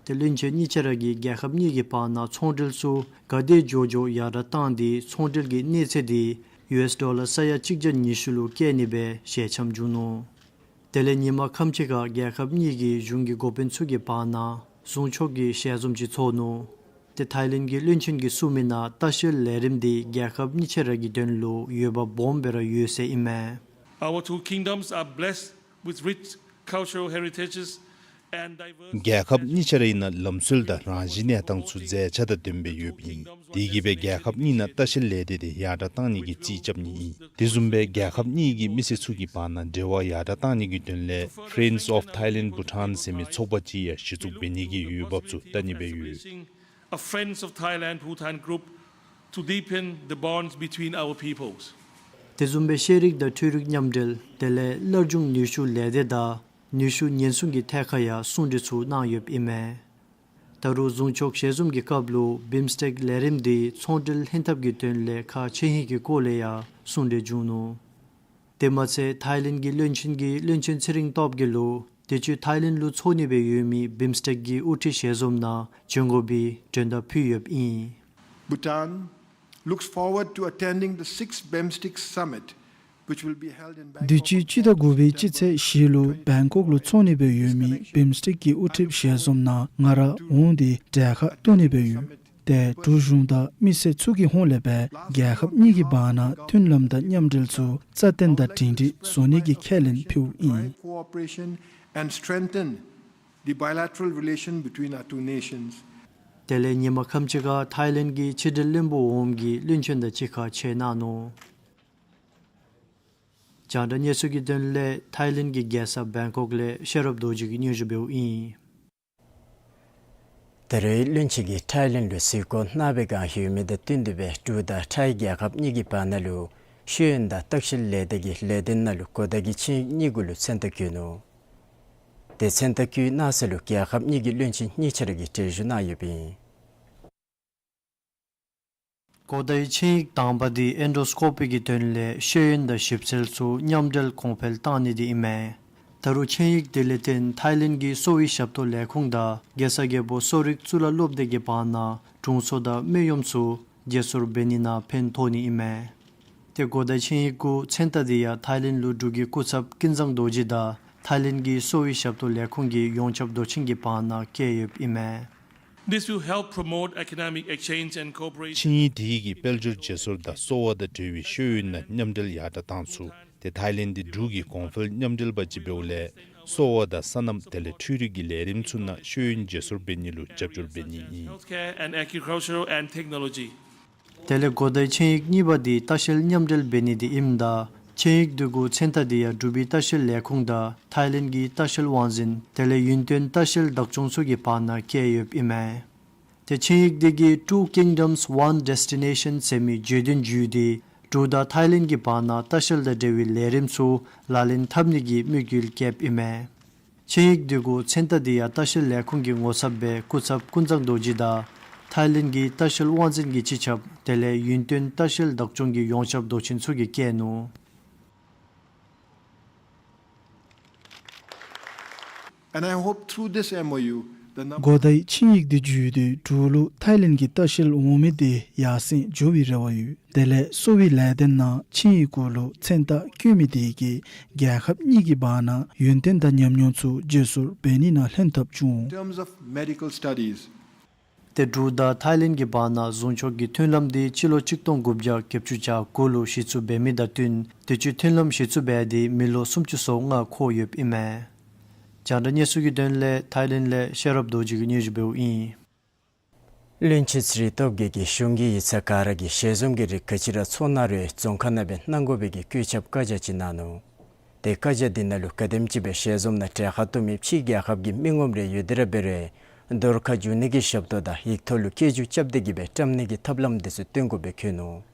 ཏེ་བློན་ཆེན་གཉིས་ཆ་ར་གིས་རྒྱལ་ཁབ་གཉིས་ཀྱི་བར་ན་ཚོང་འབྲེལ་ཚུ་ག་དེ་མགྱོགས་མགྱོགས་ཡར་དྲག་བཏང་སྟེ་ཚོང་འབྲེལ་གྱི་གནས་ཚད་དེ་ཡུ་ཨེསི་ཌོ་ལར་ས་ཡ་གཅིག་བརྒྱ་ཉི་ཤུ་ལུ་བསྐྱལ་ནི་སྦེ་ཞལ་འཆམ་བྱུང་ནུག། དེ་ལས་ཉིན་མ་ཁམས་ཅིག་ཁར་རྒྱལ་ཁབ་གཉིས་ཀྱི་གཞུང་གི་འགོ་དཔོན་ཚུ་གི་བར་ན་ཟུང་ཕྱོགས་ཀྱི་ཞལ་འཛོམས་ཅིག་ཚོགས་ནུག། ཏེ་ཐའི་ལེནཌ་གི་བློན་ཆེན་གྱིས་གསུངས་མི་ནང་ལྟ་བཤལ་ལས་རིམ་དེ་རྒྱལ་ཁབ་གཉིས་ཆ་ར་གི་དོན་ལུ་འོས་འབབ་སྦོམ་སྦེ་ར་ཡོད་ཟེར་ཨིན་མས། Our two kingdoms are blessed with rich cultural heritages and diverse རྒྱལ་ཁབ་གཉིས་ཆ་རའི་ནང་ལམ་སྲོལ་དང་རང་བཞིན་གནས་སྟངས་ཚུ་མཛེས་ཆ་དང་ལྡན་པའི་ཡོདཔ་ཨིན། དེ་གིས་སྦེ་རྒྱལ་ཁབ་གཉིས་ནང་ལྟ་བཤལ་ལས་སྡེ་དེ་ཡར་དྲག་གཏང་ནི་གི་རྩིས་རྐྱབ་ནི་ཨིན། དེ་བཟུམ་སྦེ་རྒྱལ་ཁབ་གཉིས་ཀྱི་མི་སེར་ཚུ་གི་བར་ན་འབྲེལ་བ་ཡར་དྲག་གཏང་ནི་གི་དོན་ལས་Friends of Thailand Bhutan ཟེར་མི་ཚོགས་པ་ཅིག་ཡང་གཞི་བཙུགས་འབད་ནི་གི་འོས་འབབ་ཚུ་བལྟ་ནི་སྦེ་ཡོད། A Friends of Thailand Bhutan group to deepen the bonds between our peoples. དེ་བཟུམ་སྦེ་ཤེས་རིག་དང་འཕྲུལ་རིག་མཉམ་འབྲེལ་དེ་ལས་སླར་འབྱུང་ནུས་ཤུགས་ལས་སྡེ་དང་ནུས་ཤུགས་ཉེན་སྲུང་གི་ཐད་ཁར་ཡང་གསུང་གྲོས་ཚུ་གནང་ཡོདཔ་ཨིན་མས། ད་རུང་ཟུང་ཕྱོགས་ཞལ་འཛོམས་ཀྱི་སྐབས་ལུ་བིམ་སི་ཊེཀ་ལས་རིམ་དེ་ཚོང་འབྲེལ་ལྷན་ཐབས་ཀྱི་དོན་ལས་ཁག་ཆེ་ཧིང་གི་སྐོར་ལས་ཡང་གསུང་གྲོས་བྱུང་ནུག། དེ་མ་ཚད་ཐའི་ལེནཌ་གི་བློན་ཆེན་གྱིས་བློན་ཆེན་ཚེ་རིང་སྟོབས་རྒྱས་ལུ་དུས་ཅི་ཐའི་ལེནཌ་ལུ་འཚོགས་ནི་སྦེ་ཡོད་མི་བིམ་སི་ཊེཀ་གི་དབུ་ཁྲིད་ཞལ་འཛོམས་ནང་བྱོན་དགོ་པའི་མགྲོན་བརྡ་ཕུལ་ཡོདཔ་ཨིན། Bhutan looks forward to attending the sixth BIMSTEC Summit, which will be held in Bangkok on the twenty-seventh of January. དུས་ཅི་སྤྱི་ཟླ་དགུ་པའི་སྤྱི་ཚེས་བཞི་ལུ་བེང་ཀོག་ལུ་འཚོགས་ནི་སྦེ་ཡོད་མི་བིམ་སི་ཊེཀ་གི་དབུ་ཁྲིད་ཞལ་འཛོམས་ནང་ང་ར་འོང་སྟེ་གྲལ་ཁར་གཏོགས་ནི་སྦེ་ཡོད། ཏེ་འབྲུག་གཞུང་དང་མི་སེར་ཚུ་གི་ཧོངས་ལས་སྦེ་རྒྱལ་ཁབ་གཉིས་ཀྱི་བར་ན་མཐུན་ལམ་དང་མཉམ་འབྲེལ་ཚུ་རྩ་བརྟན་དང་སྒྲིང་སྒྲིང་བཟོ་ནི་གི་ཁས་ལེན་ཕུལཝ་ཨིན། Cooperation and strengthen the bilateral relation between our two nations. དེ་ལས་ཉིན་མ་ཁམས་ཅིག་ཁར་ཐའི་ལེནཌ་གི་ཕྱི་འབྲེལ་བློན་པོ་འོགམ་གིས་བློན་ཆེན་དང་གཅིག་ཁར་མཇལ་གནང་ནུག། རྒྱང་བསྒྲགས་གནས་ཚུལ་གྱི་དོན་ལས་ཐའི་ལེནཌ་གི་རྒྱལ་ས་བེང་ཀོག་ལས་ཤེས་རབ་རྡོ་རྗེ་གིས་སྙན་ཞུ་འབདཝ་ཨིན། ད་རེས་བློན་ཆེན་གྱིས་ཐའི་ལེནཌ་ལུ་གཟིགས་སྐོར་གནང་བའི་བསྒང་ཡོད་མི་དང་བསྟུན་ཏེ་སྦེ་འབྲུག་དང་ཐའི་རྒྱལ་ཁབ་གཉིས་ཀྱི་བར་ན་ལུ་ཤེས་ཡོན་དང་ལྟ་བཤལ་ལས་སྡེ་གི་ལས་དོན་ནང་ལུ་གོ་བརྡ་གི་ཆིངས་ཡིག་གཉིས་གུ་ལུ་མཚན་རྟགས་བཀོད་ནུག། དེ་མཚན་རྟགས་བཀོད་གནང་ས་ལུ་རྒྱལ་ཁབ་གཉིས་ཀྱི་བློན་ཆེན་གཉིས་ཆ་ར་གིས་གྲལ་བཞུགས་གནང་ཡོདཔ་ཨིན། གོ་བརྡའི་ཆིངས་ཡིག་དང་པ་དེ་ཨེན་ཌོ་སི་ཀོ་པི་གི་དོན་ལས་ཤེས་ཡོན་དང་ཞིབ་འཚོལ་ཚུ་མཉམ་འབྲེལ་གོང་འཕེལ་གཏང་ནི་དེ་ཨིན་མས། ད་རུང་ཆིངས་ཡིག་དེ་ལས་བརྟེན་ཐའི་ལེནཌ་གི་གསོ་བའི་ཞབས་ཏོག་ལས་ཁུངས་དང་རྒྱལ་ས་རྒྱལ་པོ་གསོ་རིག་གཙུག་ལག་སློབ་སྡེ་གི་བར་ན་དྲུང་འཚོ་དང་སྨན་གཡོགམ་ཚུ་བརྗེ་སོར་འབད་ནི་ནང་ཕན་ཐོགས་ནི་ཨིན་མས། ཏེ་གོ་བརྡའི་ཆིངས་ཡིག་གུ་མཚན་རྟགས་དེ་ཡང་ཐའི་ལེནཌ་ལུ་འབྲུག་གི་སྐུ་ཚབ་ཀུན་བཟང་རྡོ་རྗེ་དང་ ཐའི་ལེནཌ་གི་གསོ་བའི་ཞབས་ཏོག་ལས་ཁུངས་ཀྱི་ཡོངས་ཁྱབ་མདོ་ཆེན་གྱི་བར་ན་བཀལ་ཡོདཔ་ཨིན་མས། This will help promote economic exchange and cooperation. ཆིངས་ཡིག་དེ་གིས་དཔལ་འབྱོར་བརྗེ་སོར་དང་གསོ་བ་དང་འབྲེལ་བའི་ཤེས་ཡོན་ནང་མཉམ་འབྲེལ་ཡར་དྲག་གཏང་ཚུགས། ཏེ་ཐའི་ལེནཌ་འདི་འབྲུག་གི་གོང་འཕེལ་མཉམ་འབྲེལ་པ་ཅིག་འབདཝ་ལས་གསོ་བ་དང་སོ་ནམ་དེ་ལས་འཕྲུལ་རིག་གི་ལས་རིམ་ཚུ་ནང་ཤེས་ཡོན་བརྗེ་སོར་འབད་ནི་ལུ་རྒྱབ་སྐྱོར་འབད་ནི་ཨིན། Healthcare and agricultural and technology. དེ་ལས་གོ་བརྡའི་ཆིངས་ཡིག་གཉིས་པ་འདི་ལྟ་བཤལ་མཉམ་འབྲེལ་འབད་ནི་འདི་ཨིནམ་ད་ཆིངས་ཡིག་འདི་གུ་མཚན་རྟགས་འདི་ཡང་འབྲུག་པའི་ལྟ་བཤལ་ལས་ཁུངས་དང་ཐའི་ལེནཌ་གི་ལྟ་བཤལ་དབང་འཛིན་དེ་ལས་ཡུན་བརྟན་ལྟ་བཤལ་བདག་སྐྱོང་ཚུ་གི་བར་ན་བཀལ་ཡོདཔ་ཨིན་མས། ཏེ་ཆིངས་ཡིག་འདི་གིས་Two Kingdoms One Destination ཟེར་མི་བརྗོད་དོན་བརྒྱུད་དེ་འབྲུག་དང་ཐའི་ལེནཌ་གི་བར་ན་ལྟ་བཤལ་དང་འབྲེལ་བའི་ལས་རིམ་ཚུ་ལག་ལེན་འཐབ་ནི་གི་དམིགས་ཡུལ་བསྐྱེདཔ་ཨིན་མས། ཆིངས་ཡིག་འདི་གུ་མཚན་རྟགས་འདི་ཡང་ལྟ་བཤལ་ལས་ཁུངས་ཀྱི་ངོ་ཚབ་སྦེ་སྐུ་ཚབ་ཀུན་བཟང་རྡོ་རྗེ་དང་ཐའི་ལེནཌ་གི་ལྟ་བཤལ་དབང་འཛིན་གྱི་སྤྱི་ཁྱབ་དེ་ལས་ཡུན་བརྟན་ལྟ་བཤལ་བདག་སྐྱོང་གི་ཡོངས་ཁྱབ་མདོ་ཆེན་ཚུ་གིས་བཀལ་ནུག། And I hope through this M O U, the number གོ་བརྡའི་ཆིངས་ཡིག་འདི་བརྒྱུད་དེ་འབྲུག་ལུ་ཐའི་ལེནཌ་གི་ལྟ་བཤལ་འོང་མི་དེ་ཡར་སེང་འགྱོ་བའི་རེ་བ་ཡོད། དེ་ལས་གསོ་བའི་ལས་སྡེ་ནང་ཆིངས་ཡིག་གུ་ལུ་མཚན་རྟགས་བཀོད་མི་དེ་གིས་རྒྱལ་ཁབ་གཉིས་ཀྱི་བར་ན་ཡུན་བརྟན་དང་ཉམས་མྱོང་ཚུ་བརྗེ་སོར་འབད་ནི་ནང་ལྷན་ཐབས་འབྱུང་། In terms of medical studies, ཏེ་འབྲུག་དང་ཐའི་ལེནཌ་གྱི་བར་ན་ཟུང་ཕྱོགས་ཀྱི་མཐུན་ལམ་དེ་སྤྱི་ལོ་གཅིག་སྟོང་དགུ་བརྒྱ་བརྒྱད་ཅུ་གྱ་དགུ་ལུ་གཞི་བཙུགས་འབད་མི་དང་བསྟུན་དུས་ཅི་མཐུན་ལམ་གཞི་བཙུགས་འབད་དེ་མི་ལོ་སུམ་ཅུ་སོ་ལྔ་འཁོར་ཡོདཔ་ཨིན་མས། རྒྱང་བསྒྲགས་གནས་ཚུལ་གྱི་དོན་ལས་ཐའི་ལེནཌ་ལས་ཤེས་རབ་རྡོ་རྗེ་གིས་སྙན་ཞུ་འབདཝ་ཨིན། བློན་ཆེན་ཚེ་རིང་སྟོབས་རྒྱས་ཀྱིས་གཞུང་གི་ཡིག་ཚང་ག་ར་གིས་ཞལ་འཛོམས་ཀྱི་རིགས་ག་ཅི་ར་ཚོགས་གནང་རུང་རྫོང་ཁག་ནང་སྦེ་གནང་དགོ་པའི་གི་བཀོད་ཁྱབ་བཀའ་རྒྱ་ཅིག་གནང་ནུག། ཏེ་བཀའ་རྒྱ་འདི་ནང་ལུ་ག་དེམ་ཅིག་སྦེ་ཞལ་འཛོམས་ནང་གྲལ་ཁར་གཏོགས་མི་ཕྱི་རྒྱལ་ཁབ་ཀྱི་མི་ངོམ་རེ་ཡོད་དེ་ར་འབད་རུང་རྡོར་ཁ་འཇུ་ནི་གི་ཞབས་ཏོག་དང་ཡིག་ཐོག་ལུ་སྐད་འཇུག་རྐྱབ་སྟེ་གིས་སྦེ་བཀྲམ་ནི་གི་ཐབས་ལམ་འདི་ཚུ་སྟོན་དགོ་པའི་བཀོད་ནུག།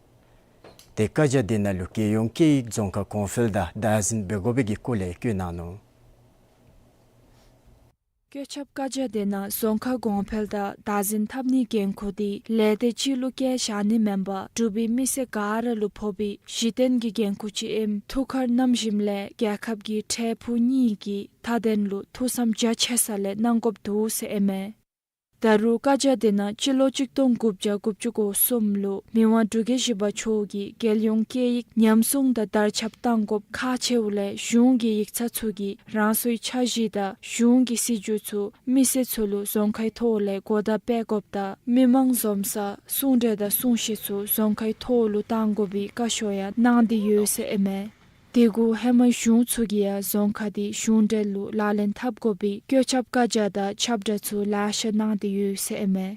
ཏེ་བཀའ་རྒྱ་འདི་ནང་ལུ་རྒྱལ་ཡོངས་སྐད་ཡིག་རྫོང་ཁག་གོང་འཕེལ་དང་བདག་འཛིན་འབད་དགོ་པའི་གི་སྐོར་ལས་བཀོད་གནང་ནུག། བཀོད་ཁྱབ་བཀའ་རྒྱ་འདི་ནང་རྫོང་ཁག་གོང་འཕེལ་དང་བདག་འཛིན་འཐབ་ནིའི་འགན་ཁུར་འདི་ལས་སྡེ་གཅིག་ལུ་བཀལ་བཞག་ནི་མེན་པར་འབྲུག་པའི་མི་སེར་ག་ར་ལུ་ཕོག་པའི་གཞི་རྟེན་གྱི་འགན་ཁུར་ཅིག་ཨིནམ་ཐུགས་ཁར་བསྣམས་ཞིནམ་ལས་རྒྱལ་ཁབ་ཀྱི་འཕྲལ་ཕུགས་གཉིས་ཀྱི་མཐའ་དོན་ལུ་ཐུགས་བསམ་རྒྱ་ཆེ་ས་ལས་གནང་དགོཔ་འདུག་ཟེར་ཨིན་མས། ད་རུང་བཀའ་རྒྱ་འདི་ནང་སྤྱི་ལོ་གཅིག་སྟོང་དགུ་བརྒྱ་དགུ་བཅུ་གོ་གསུམ་ལུ་མི་དབང་འབྲུག་རྒྱལ་བཞི་པ་མཆོག་གིས་རྒྱལ་ཡོངས་སྐད་ཡིག་ཉམས་སྲུང་དང་དར་ཁྱབ་གཏང་དགོཔ་ཁག་ཆེཝ་ལས་གཞུང་གི་ཡིག་ཚང་ཚུ་གིས་རང་སོའི་འཆར་གཞི་དང་གཞུང་གི་སྲིད་བྱུས་ཚུ་མི་སེར་ཚུ་ལུ་རྫོང་ཁའི་ཐོག་ལས་གོ་བརྡ་སྤེལ་དགོཔ་དང་མི་མང་འཛོམས་ས་གསུང་གྲོས་དང་གསུང་བཤད་ཚུ་རྫོང་ཁའི་ཐོག་ལུ་གཏང་དགོ་པའི་བཀའ་ཤོག་ཡང་གནང་སྟེ་ཡོད་ཟེར་ཨིན་མས། དེ་གུ་ཧེ་མ་གཞུང་ཚུ་གིས་ཡང་རྫོང་ཁག་དེ་གཞུང་འབྲེལ་ལུ་ལག་ལེན་འཐབ་དགོ་པའི་བཀོད་ཁྱབ་བཀའ་རྒྱ་དང་ཁྱབ་བསྒྲགས་ཚུ་ལེ་ཤ་གནང་སྟེ་ཡོད་ཟེར་ཨིན་མས།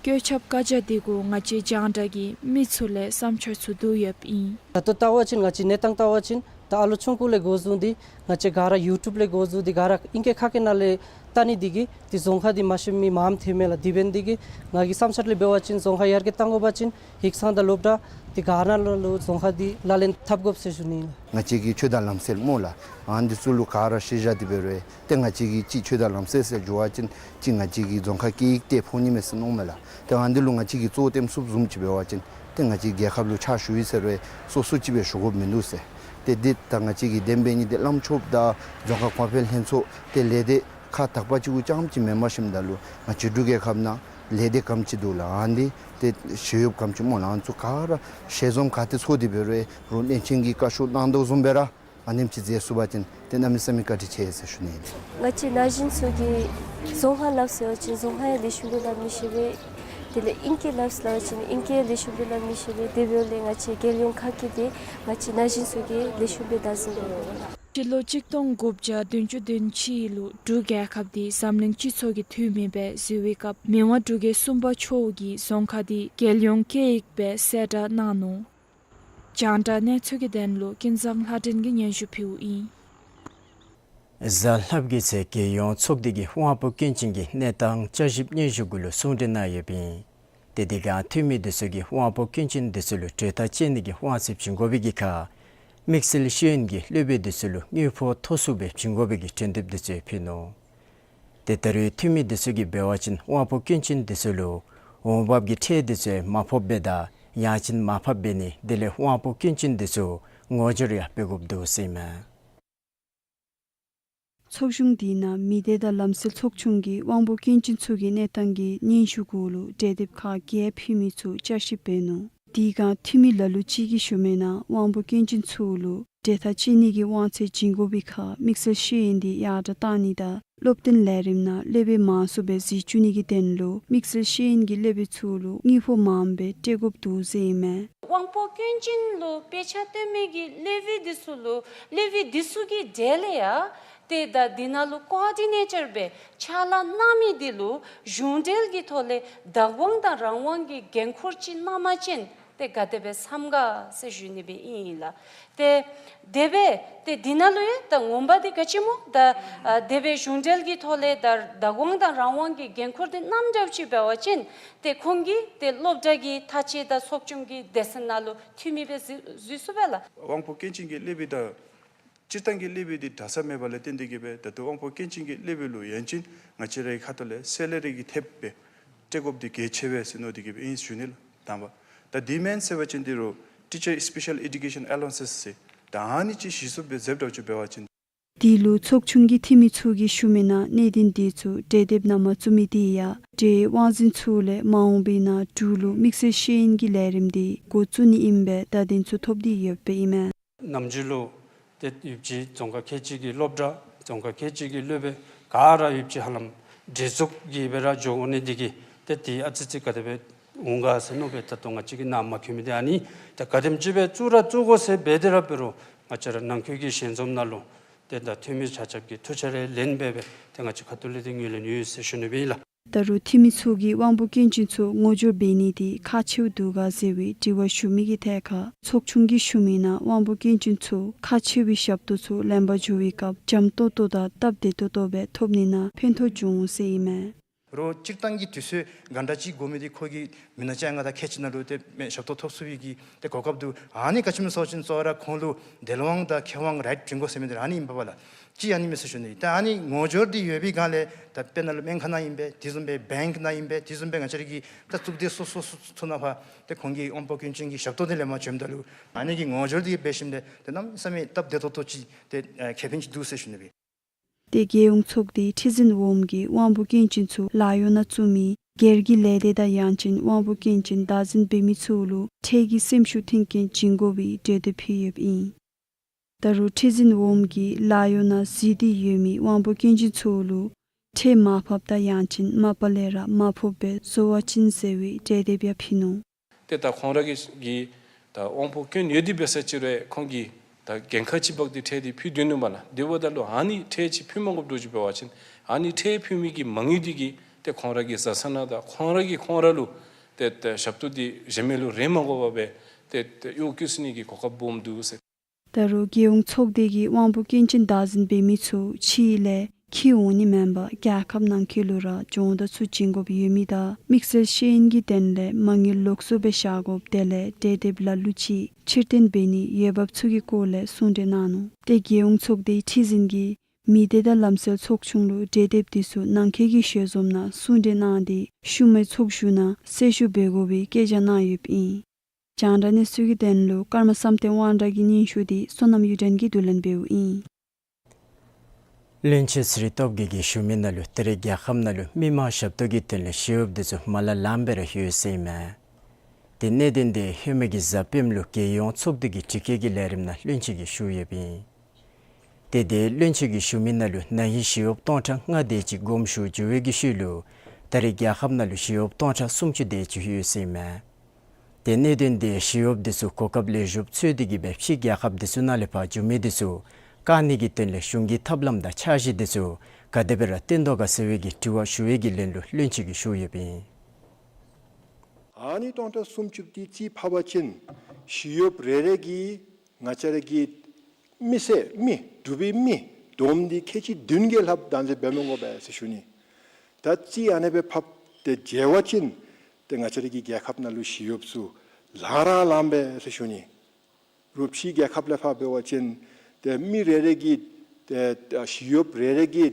བཀོད་ཁྱབ་བཀའ་རྒྱ་དེ་གུ་ང་བཅས་རྒྱང་བསྒྲགས་ཀྱི་མི་ཚུ་ལས་བསམ་འཆར་ཚུ་བསྡུ་ཡོདཔ་ཨིན། ད་ལྟོ་བལྟ་བ་ཅིན་ང་བཅས་གནས་སྟངས་བལྟ་བ་ཅིན་ད་ཨ་ལོ་ཆུང་ཀུ་ལས་འགོ་བཟུང་སྟེ་ང་བཅས་ག་ར་ཡུ་ཊུབ་ལས་འགོ་བཟུང་སྟེ་ག་ར་ཨིང་སྐད་ཁ་སྐད་ནང་ལས་བལྟ་ནི་དེ་གིས་ཏེ་རྫོང་ཁག་འདི་མ་ཤེས་མི་མངམ་ཐོནམ་མས་ལགས། དེ་འབད་ནི་དེ་གིས་ང་གི་བསམ་འཆར་ལས་འབད་བ་ཅིན་རྫོང་ཁག་ཡར་རྒྱས་གཏང་དགོ་པ་ཅིན་ཡིག་ཚང་དང་སློབ་གྲྭ་དེ་ག་ར་ནང་ལུ་རྫོང་ཁག་འདི་ལག་ལེན་འཐབ་དགོཔ་ཟེར་ཞུ་ནི་ལགས། ང་བཅས་ཀྱི་ཆོས་དང་ལམ་སྲོལ་སྨོ་ལགས། ཨ་ནི་འདི་ཚུ་ལུ་ག་ར་ཤེས་བཞག་སྟེ་འབད་རུང་ཏེ་ང་བཅས་ཀྱིས་ཅིག་ཆོས་དང་ལམ་སྲོལ་ཟེར་འགྱོ་བ་ཅིན་ཅིག་ང་བཅས་ཀྱི་རྫོང་ཁག་སྐད་ཡིག་ཏེ་ཕོག་ནི་མས་ཟེར་མནོཝ་མས་ལགས། ཏེ་ཨ་ནི་འདི་ལུ་ང་བཅས་ཀྱིས་གཙོ་བོ་བཏོནམ་བཟུམ་ཅིག་འབད་བ་ཅིན་ཏེ་ང་བཅས་རྒྱལ་ཁབ་ལུ་ཕྱག་ཞུ་ཡི་ཟེར་རུང་སོ་སོ་ཅིག་སྦེ་ཞུ་དགོཔ་མིན་འདུག་ཟེར། ཏེ་འདི་ད་ང་བཅས་ཀྱི་བདེན་པའི་ནི་འདི་བླམ་ཆོསཔ་དང་རྫོང་ཁག་གོང་འཕེལ་ལྷན་ཚོགས་ཏེ་ལས་སྡེ་ཁག་དག་པ་ཅིག་གུ་རྐྱངམ་ཅིག་མེན་པར་ཞིནམ་ད་ལུ་ང་བཅས་འབྲུག་རྒྱལ་ཁབ་ནང་ལས་སྡེ་ག་དེམ་ཅིག་འདུག་ལགས། ཨ་ནི་འདི་ཏེ་ཞི་གཡོགཔ་ག་དེམ་ཅིག་སྨོ་ལགས། ཨ་ནི་ཚུ་ག་ར་ཞལ་འཛོམས་ག་ཏེ་ཚོགས་ཏེ་འབད་རུང་རུང་བློན་ཆེན་གྱིས་བཀའ་ཤོག་གནང་དོ་བཟུམ་སྦེ་ར་ཨ་ནེམ་ཅིག་མཛད་ཚུགས་པ་ཅིན་ཏེ་གནམ་མེད་ས་མེད་བཀའ་དྲིན་ཆེ་ཟེར་ཞུ་ནི་ཨིན། ང་བཅས་ན་གཞོན་ཚུ་གིས་རྫོང་ཁ་སླབ་ཟེར་བ་ཅིན་རྫོང་ཁ་ཡང་ལེགས་ཤོམ་སྦེ་སླབ་མི་ཤེས་པས། དེ་ལས་ཨིང་སྐད་སླབ་ཟེར་བ་ཅིན་ཨིང་སྐད་ཡང་ལེགས་ཤོམ་སྦེ་སླབ་མི་ཤེས་པས། དེ་འབདཝ་ལས་ང་བཅས་རྒྱལ་ཡོངས་ཁག་གི་དེ་ང་བཅས་ན་གཞོན་ཚུ་གིས་ལེགས་ཤོམ་སྦེ་བདག་འཛིན་འབད་དགོ། སྤྱི་ལོ་གཅིག་སྟོང་དགུ་བརྒྱ་བདུན་ཅུ་དོན་གཅིག་ལུ་འབྲུག་རྒྱལ་ཁབ་དེ་འཛམ་གླིང་སྤྱི་ཚོགས་ཀྱི་འཐུས་མི་སྦེ་འཛུལ་བའི་སྐབས་མི་དབང་འབྲུག་རྒྱལ་གསུམ་པ་མཆོག་གིས་རྫོང་ཁ་དེ་རྒྱལ་ཡོངས་སྐད་ཡིག་སྦེ་གསལ་བསྒྲགས་གནང་ནུག། རྒྱང་བསྒྲགས་གནས་ཚུལ་གྱི་དོན་ལུ་ཀུན་བཟང་ལྷ་སྒྲོན་གྱིས་སྙན་ཞུ་ཕུལཝ་ཨིན། གཟའ་ལྷགཔ་གི་ཚེ་རྒྱལ་ཡོངས་ཚོགས་སྡེ་གིས་དབང་པོ་སྐྱོན་ཅན་གྱི་གནས་སྟངས་བསྐྱར་ཞིབ་སྙན་ཞུ་གུ་ལུ་གསུང་གྲོས་གནང་ཡོདཔ་ཨིན། ཏེ་དེ་སྒང་འཐུས་མི་འདི་ཚུ་གིས་དབང་པོ་སྐྱོན་ཅན་འདི་ཚུ་ལུ་གྲོས་ཐག་བཅད་ནི་གི་དབང་ཚད་བྱིན་དགོ་པའི་གི་ཁར་དམིགས་བསལ་ཤེས་ཡོན་གྱི་སློབ་དཔོན་འདི་ཚུ་ལུ་དངུལ་ཕོགས་མཐོ་སུ་སྦེ་བྱིན་དགོ་པའི་གི་གྲོས་འདེབས་འདི་ཚུ་ཕུལ་ནུག། ཏེ་ད་རུང་འཐུས་མི་འདི་ཚུ་གིས་འབད་བ་ཅིན་དབང་པོ་སྐྱོན་ཅན་འདི་ཚུ་ལུ་འོང་འབབ་ཀྱི་ཁྲལ་འདི་ཚུ་མར་ཕབ་འབད་དང་ཡང་ཅིན་མར་ཕབ་འབད་ནི་དེ་ལས་དབང་པོ་སྐྱོན་ཅན་འདི་ཚུ་ངོ་སྦྱོར་ཡང་འབད་དགོཔ་འདུག་ཟེར་ཨིན་མས། ཚོགས་ཆུང་དེ་ནང་མི་སྡེ་དང་ལམ་སྲོལ་ཚོགས་ཆུང་གིས་དབང་པོ་སྐྱོན་ཅན་ཚུ་གི་གནས་སྟངས་ཀྱི་སྙན་ཞུ་གུ་ལུ་གྲོས་འདེབས་ཁག་བརྒྱད་ཕུལ་མི་ཚུ་བསྐྱར་ཞིབ་འབད་ནུག། དེ་སྒང་འཐུས་མི་ལ་ལུ་ཅིག་གིས་ཞུ་མི་ནང་དབང་པོ་སྐྱོན་ཅན་ཚུ་ལུ་ འབྲེལ་ཐག་བཅད་ནི་གི་དབང་ཚད་བྱིན་དགོ་པའི་ཁར་དམིགས་བསལ་ཤེས་ཡོན་དེ་ཡར་དྲག་གཏང་ནི་དང་སློབ་སྟོན་ལས་རིམ་ནང་སློབ་དཔོན་མང་སུ་སྦེ་གཟིགས་བཅུག་ནི་གི་དོན་ལུ་དམིགས་བསལ་ཤེས་ཡོན་གྱི་སློབ་དཔོན་ཚུ་ལུ་དངུལ་ཕོགས་མངམ་སྦེ་སྤྲོད་དགོཔ་འདུག་ཟེར་ཨིན་མས། དབང་པོ་སྐྱོན་ཅན་ལུ་དཔེ་ཆ་སྟོན་མི་གི་སློབ་དཔོན་འདི་ཚུ་ལུ་སློབ་དཔོན་འདི་ཚུ་གི་གྲས་ལས་ཡང་ཏེ་ད་འདི་ནང་ལུ་ཀོ་ཨོར་ཌི་ནེ་ཊར་སྦེ་ཕྱག་ལཱ་གནང་མི་འདི་ལུ་གཞུང་འབྲེལ་གྱི་ཐོག་ལས་བདག་དབང་དང་རང་དབང་གི་འགན་ཁུར་ཅིག་གནང་པ་ཅིན་ཏེ་ག་དེ་སྦེ་བསམ་ག་ཟེར་ཞུ་ནི་སྦེ་ཨིན་ལགས། ཏེ་དེ་སྦེ་ཏེ་འདི་ནང་ལུ་ཡང་ད་ངོ་མ་འདི་ག་ཅི་སྨོ་ད་ཨ་དེ་སྦེ་གཞུང་འབྲེལ་གྱི་ཐོག་ལས་ད་བདག་དབང་དང་རང་དབང་གི་འགན་ཁུར་འདི་གནངམ་འདྲཝ་ཅིག་འབད་བ་ཅིན་ཏེ་ཁོང་གིས་ཏེ་སློབ་གྲྭ་གི་མཐའ་དཔྱད་དང་ཚོགས་ཆུང་གི་སྡེ་ཚན་ནང་ལུ་འཐུས་མི་སྦེ་འཛུལ་འཛུལ་ཚུགས་པས་ལགས། དབང་པོ་སྐྱོན་ཅན་གྱི་སློབ་དཔོན་དང་སྤྱིར་བཏང་གི་སློབ་དཔོན་འདི་འདྲ་ས་མེད་པ་ལས་བརྟེན་ཏེ་གིས་སྦེ་ད་ལྟོ་དབང་པོ་སྐྱོན་ཅན་གྱི་སློབ་དཔོན་ལུ་ཡང་ཅིན་ང་བཅས་རའི་ཁ་ཐུག་ལས་སེ་ལ་རི་གི་ཐེབས་སྦེ་སྤྲོད་དགོཔ་འདི་གལ་ཆེ་བས་ཟེར་མནོ་སྟེ་གིས་སྦེ་ཨིན་ཟེར་ཞུ་ནི་ལགས། དང་པ་ད་འདི་མེན་ཟེར་བ་ཅིན་འདི་རུ་Teacher Special Education Allowances ཟེར་ད་ཨ་ནི་ཅིག་གཞི་བཙུགས་སྦེ་མཛདཔ་འདྲཝ་ཅིག་འབད་བ་ཅིན། དེ་ལུ་ཚོགས་ཆུང་གི་འཐུས་མི་ཚུ་གིས་ཞུ་མི་ནང་གནད་དོན་འདི་ཚུ་གྲོས་འདེབས་ནང་མ་བཙུགས་མི་དེ་ཡང་འབྲེལ་ཡོད་དབང་འཛིན་ཚུ་ལས་མ་འོངས་པའི་ནང་འབྲུག་ལུ་དམིགས་བསལ་ཤེས་ཡོན་གྱི་ལས་རིམ་འདི་འགོ་བཙུགས་ནི་ཨིནམ་སྦེ་བརྡ་དོན་ཚུ་ཐོབ་སྟེ་ཡོདཔ་ཨིན་མས། ནམ་རྒྱུན་ལུ་ཏེ་ཡོདཔ་ཅིག་རྫོང་ཁག་ཁལ་གཅིག་གི་སློབ་གྲྭ་རྫོང་ཁག་ཁལ་གཅིག་གི་སློབ་དཔོན་ག་ར་ཡོདཔ་ཅིག་ཧ་ལམ་འདྲེས་འཛུགས་ཀྱིས་སྦེ་ར་འགྱོ་དགོ་ནི་འདི་གིས་ཏེ་དེ་ཨ་ཙི་ཙི་ག་དེ་སྦེ་འོང་ག་ཟེར་མནོ་སྦེ་ད་ལྟོ་ང་བཅས་ཀྱིས་ནང་མ་འཁོད་མི་འདི་ཨ་ནི་ཏེ་ག་དེམ་ཅིག་སྦེ་བཙུགས་ར་བཙུགས་དགོ་ཟེར་འབད་དེ་ར་འབད་རུང་ང་བཅས་ར་ནང་འཁོད་ཀྱི་ཞལ་འཛོམས་ནང་ལུ་ཏེ་ད་འཐུས་མི་ཆ་ཁྱབ་ཀྱིས་ཐུགས་ཆ་རེ་ལེན་སྦེ་སྦེ་ཏེ་ང་བཅས་ཁ་ཐུག་ལས་ཏེ་ངོས་ལེན་ཡོད་ཟེར་ཞུ་ནི་སྦེ་ཨིན་ལགས། ད་རུང་འཐུས་མི་ཚུ་གིས་དབང་པོ་སྐྱོན་ཅན་ཚུ་ངོ་སྦྱོར་འབད་ནི་འདི་ཁག་ཆེཝ་འདུག་ག་ཟེར་བའི་དྲི་བ་ཞུ་མི་གི་ཐད་ཁར་ཚོགས་ཆུང་གིས་ཞུ་མི་ནང་དབང་པོ་སྐྱོན་ཅན་ཚུ་ཁག་ཆེ་བའི་ཞབས་ཏོག་ཚུ་ལེན་པར་འགྱོ་བའི་སྐབས་འཇམ་ཏོང་ཏོ་དང་སྟབས་བདེ་ཏོག་ཏོ་སྦེ་ཐོབ་ནི་ནང་ཕན་ཐོགས་འབྱུང་ཟེར་ཨིན་མས། རོགས་སྤྱིར་བཏང་གི་དུས་ཚོད་ག་འདྲ་ཅིག་འགོར་མི་འདི་ཁོ་གིས་མི་ནག་ཅ་ལྔ་དང་ཁལ་གཅིག་ནང་ལུ་ཏེ་མེན་ཞབས་ཏོག་ཐོབ་ཚུགས་པའི་གི་ཏེ་གོ་སྐབས་འདུག། ཨ་ནི་ག་ཅི་སྨོ་ཟེར་བ་ཅིན་གཙོ་བོ་ར་ཁོང་ལུ་དལ་དབང་དང་ཁེ་དབང་རའིཊ་བྱིན་དགོ་ཟེར་མི་འདི་ར་ཨ་ནི་ཨིན་པས་ལགས། ཅིག་ཨ་ནི་མས་ཟེར་ཞུ་ནི། ད་ཨ་ནི་ངོ་སྦྱོར་འདི་ཡོད་པའི་སྒང་ལས་ད་དཔེར་ན་ལུ་སྨན་ཁང་ནང་ཨིན་པས། དེ་བཟུམ་སྦེ་བེངཀ་ནང་ཨིན་པས། དེ་བཟུམ་སྦེ་ང་བཅས་ར་གི་ད་གཙུག་སྡེ་སོ་སོ་སོ་ཚུ་ནང་ཕར་ཏེ་ཁོང་གིས་དབང་པོ་སྐྱོན་ཅན་གྱི་ཞབས་ཏོག་འདི་ལེན་པར་འབྱོནམ་ད་ལུ་ཨ་ནི་གི་ངོ་སྦྱོར་འདི་འབད་ཞིནམ་ལས་ཏེ་གནམ་མེད་ས་མེད་སྟབས་བདེ་ཏོག་ཏོ་ཅིག་ཏེ་ཨེ་ཁེ་ཕན་ཅིག་འདུག་ཟེར་ཞུ་ནི་སྦེ། ཏེ་རྒྱལ་ཡོངས་ཚོགས་སྡེའི་ཁྲི་འཛིན་འོགམ་གིས་དབང་པོ་སྐྱོན་ཅན་ཚུ་ལཱ་གཡོག་ནང་བཙུགས་མི་སྒེར་གྱི་ལས་སྡེ་དང་ཡང་ཅིན་དབང་པོ་སྐྱོན་ཅན་བདག་འཛིན་འབད་མི་ཚུ་ལུ་འཕྲལ་གྱི་སེམས་ཤུགས་མཐུན་རྐྱེན་བྱིན་དགོ་པའི་གྲོས་འདེབས་ཕུལ་ཡོདཔ་ཨིན། ད་རུང་ཁྲི་འཛིན་འོགམ་གིས་ལཱ་གཡོག་ནང་གཟིགས་ཏེ་ཡོད་མི་དབང་པོ་སྐྱོན་ཅན་ཚུ་ལུ་འཕྲལ་མར་ཕབ་དང་ཡང་ཅིན་མ་པ་ལས་ར་མར་ཕབ་སྦེ་བཟོ་བ་བྱིན་ཟེར་བའི་གྲོས་འདེབས་ཡང་ཕུལ་ནུག། ཏེ་ད་ཁོང་ར་གི་གི་ད་དབང་པོ་སྐྱོན་ཡོད་དེ་འབད་ས་ཅིག་རུང་ཁོང་གིས་ད་འགན་ཁག་ཅིག་འབག་སྟེ་ཁྲལ་འདི་ཕུལ་སྡོད་ནུག་མས་ལགས། དེ་འབདཝ་ད་ལུ་ཨ་ནི་ཁྲལ་ཅིག་ཕུལ་མ་དགོཔ་འདྲཝ་ཅིག་འབད་བ་ཅིན་ཨ་ནི་ཁྲལ་ཕུལ་མི་གི་མ་དངུལ་འདི་གིས་ཏེ་ཁོང་ར་གི་བཟའ་ཚང་ནང་དང་ཁོང་ར་གིས་ཁོང་ར་ལུ་ཏེ་ཏེ་ཞབས་ཏོག་འདི་གཞན་མི་ལུ་རེ་མ་དགོ་པར་སྦེ་ཏེ་ཏེ་གཡོག་བཀོལ་ཚུགས་ནི་གི་གོ་སྐབས་སྦོམ་འདུག་ཟེར། ད་རུང་རྒྱལ་ཡོངས་ཚོགས་སྡེ་གིས་དབང་པོ་སྐྱོན་ཅན་བདག་འཛིན་འབད་མི་ཚུ་ཕྱི་ལས་འཁྱིད་འོང་ནི་མེན་པར་རྒྱལ་ཁབ་ནང་འཁོད་ལུ་ར་སྦྱོང་བརྡར་ཚུ་བྱིན་དགོཔ་ཡོད་མི་དང་དམིགས་བསལ་ཤེས་ཡོན་གྱི་དོན་ལས་མ་དངུལ་ལོགས་སུ་སྦེ་བཞག་དགོཔ་དེ་ལས་གྲོས་འདེབས་ལ་ལུ་ཅིག་ཕྱིར་འཐེན་འབད་ནི་ཡོད་འབབ་ཚུ་གི་སྐོར་ལས་གསུང་གྲོས་གནང་ནུག། ཏེ་རྒྱལ་ཡོངས་ཚོགས་སྡེའི་ཁྲི་འཛིན་གྱིས་མི་སྡེ་དང་ལམ་སྲོལ་ཚོགས་ཆུང་ལུ་གྲོས་འདེབས་འདི་ཚུ་ནང་འཁོད་ཀྱི་ཞལ་འཛོམས་ནང་གསུང་གྲོས་གནང་སྟེ་ཤུལ་མའི་ཚོགས་བཞུགས་ནང་གསལ་ཞུ་འབད་དགོ་པའི་བཀོད་རྒྱ་གནང་ཡོདཔ་ཨིན། རྒྱང་བསྒྲགས་གནས་ཚུལ་གྱི་དོན་ལུ་ཀརྨ་བསམ་གཏན་དབང་གྲགས་ཀྱི་སྙན་ཞུ་འདི་བསོད་ནམས་གཡུ་སྒྲོན་གྱིས་བསྡུ་ལེན་འབདཝ་ཨིན། བློན་ཆེན་ཚེ་རིང་སྟོབས་རྒྱས་ཀྱིས་ཞུ་མི་ནང་ལུ་ད་རེས་རྒྱལ་ཁབ་ནང་ལུ་མི་མང་ཞབས་ཏོག་གི་དོན་ལས་ཞི་གཡོགཔ་འདི་ཚུ་མ་ལང་ལངམ་སྦེ་ར་ཡོད་ཟེར་ཨིན་མས། ཏེ་གནད་དོན་འདི་ཧེ་མའི་གཟའ་སྤེནམ་ལུ་རྒྱལ་ཡོངས་ཚོགས་སྡེ་གི་དྲི་བཀོད་ཀྱི་ལས་རིམ་ནང་བློན་ཆེན་གྱིས་ཞུ་ཡོདཔ་ཨིན། ཏེ་དེ་བློན་ཆེན་གྱིས་ཞུ་མི་ནང་ལུ་ན་ཧིང་ཞི་གཡོགཔ་སྟོང་ཕྲག་ལྔ་དེ་ཅིག་དགོངསམ་ཞུ་བཅུག་པའི་ཤུལ་ལུ་ད་རེས་རྒྱལ་ཁབ་ནང་ལུ་ཞི་གཡོགཔ་སྟོང་ཕྲག་སུམ་ཅུ་དེ་ཅིག་ཡོད་ཟེར་ཨིན་མས། ཏེ་གནད་དོན་འདི་ཞི་གཡོགཔ་འདི་ཚུ་གོ་སྐབས་ལེགས་ཤོམ་འཚོལ་ཏེ་གིས་སྦེ་ཕྱི་རྒྱལ་ཁབ་འདི་ཚུ་ནང་ལས་ཕར་འགྱོ་མི་འདི་ཚུ་བཀག་ནི་གི་དོན་ལས་གཞུང་གི་ཐབས་ལམ་དང་འཆར་གཞི་འདི་ཚུ་ག་དེ་སྦེ་ར་བཏོན་དོ་ག་ཟེར་བའི་གི་དྲི་བ་ཞུ་བའི་གི་ལན་ལུ་བློན་ཆེན་གྱིས་ཞུ་ཡོདཔ་ཨིན། ཨ་ནི་སྟོང་ཕྲག་སུམ་ཅུ་འདི་རྩིས་ཕབ་པ་ཅིན་ཞི་གཡོགཔ་རེ་རེ་གིས་ང་བཅས་ར་གི་མི་སེར་མི་འབྲུག་པའི་མི་བསྡོམས་འདི་ཁལ་གཅིག་བདུན་བརྒྱད་ལྷགཔ་བདག་འཛིན་འབད་མི་དགོ་པས་ཟེར་ཞུ་ནི། ད་རྩིས་ཨ་ནེ་སྦེ་ཕབ་སྟེ་འཇལ་བ་ཅིན་ཏེ་ང་བཅས་ར་གི་རྒྱལ་ཁབ་ནང་ལུ་ཞི་གཡོགཔ་ཚུ་ལང་ར་ལངམ་སྦེ་ཟེར་ཞུ་ནི། རོགས་ཕྱི་རྒྱལ་ཁབ་ལས་ཕར་འབད་བ་ཅིན་ཏེ་མི་རེ་རེ་གིས་ཏེ་ཞི་གཡོགཔ་རེ་རེ་གིས་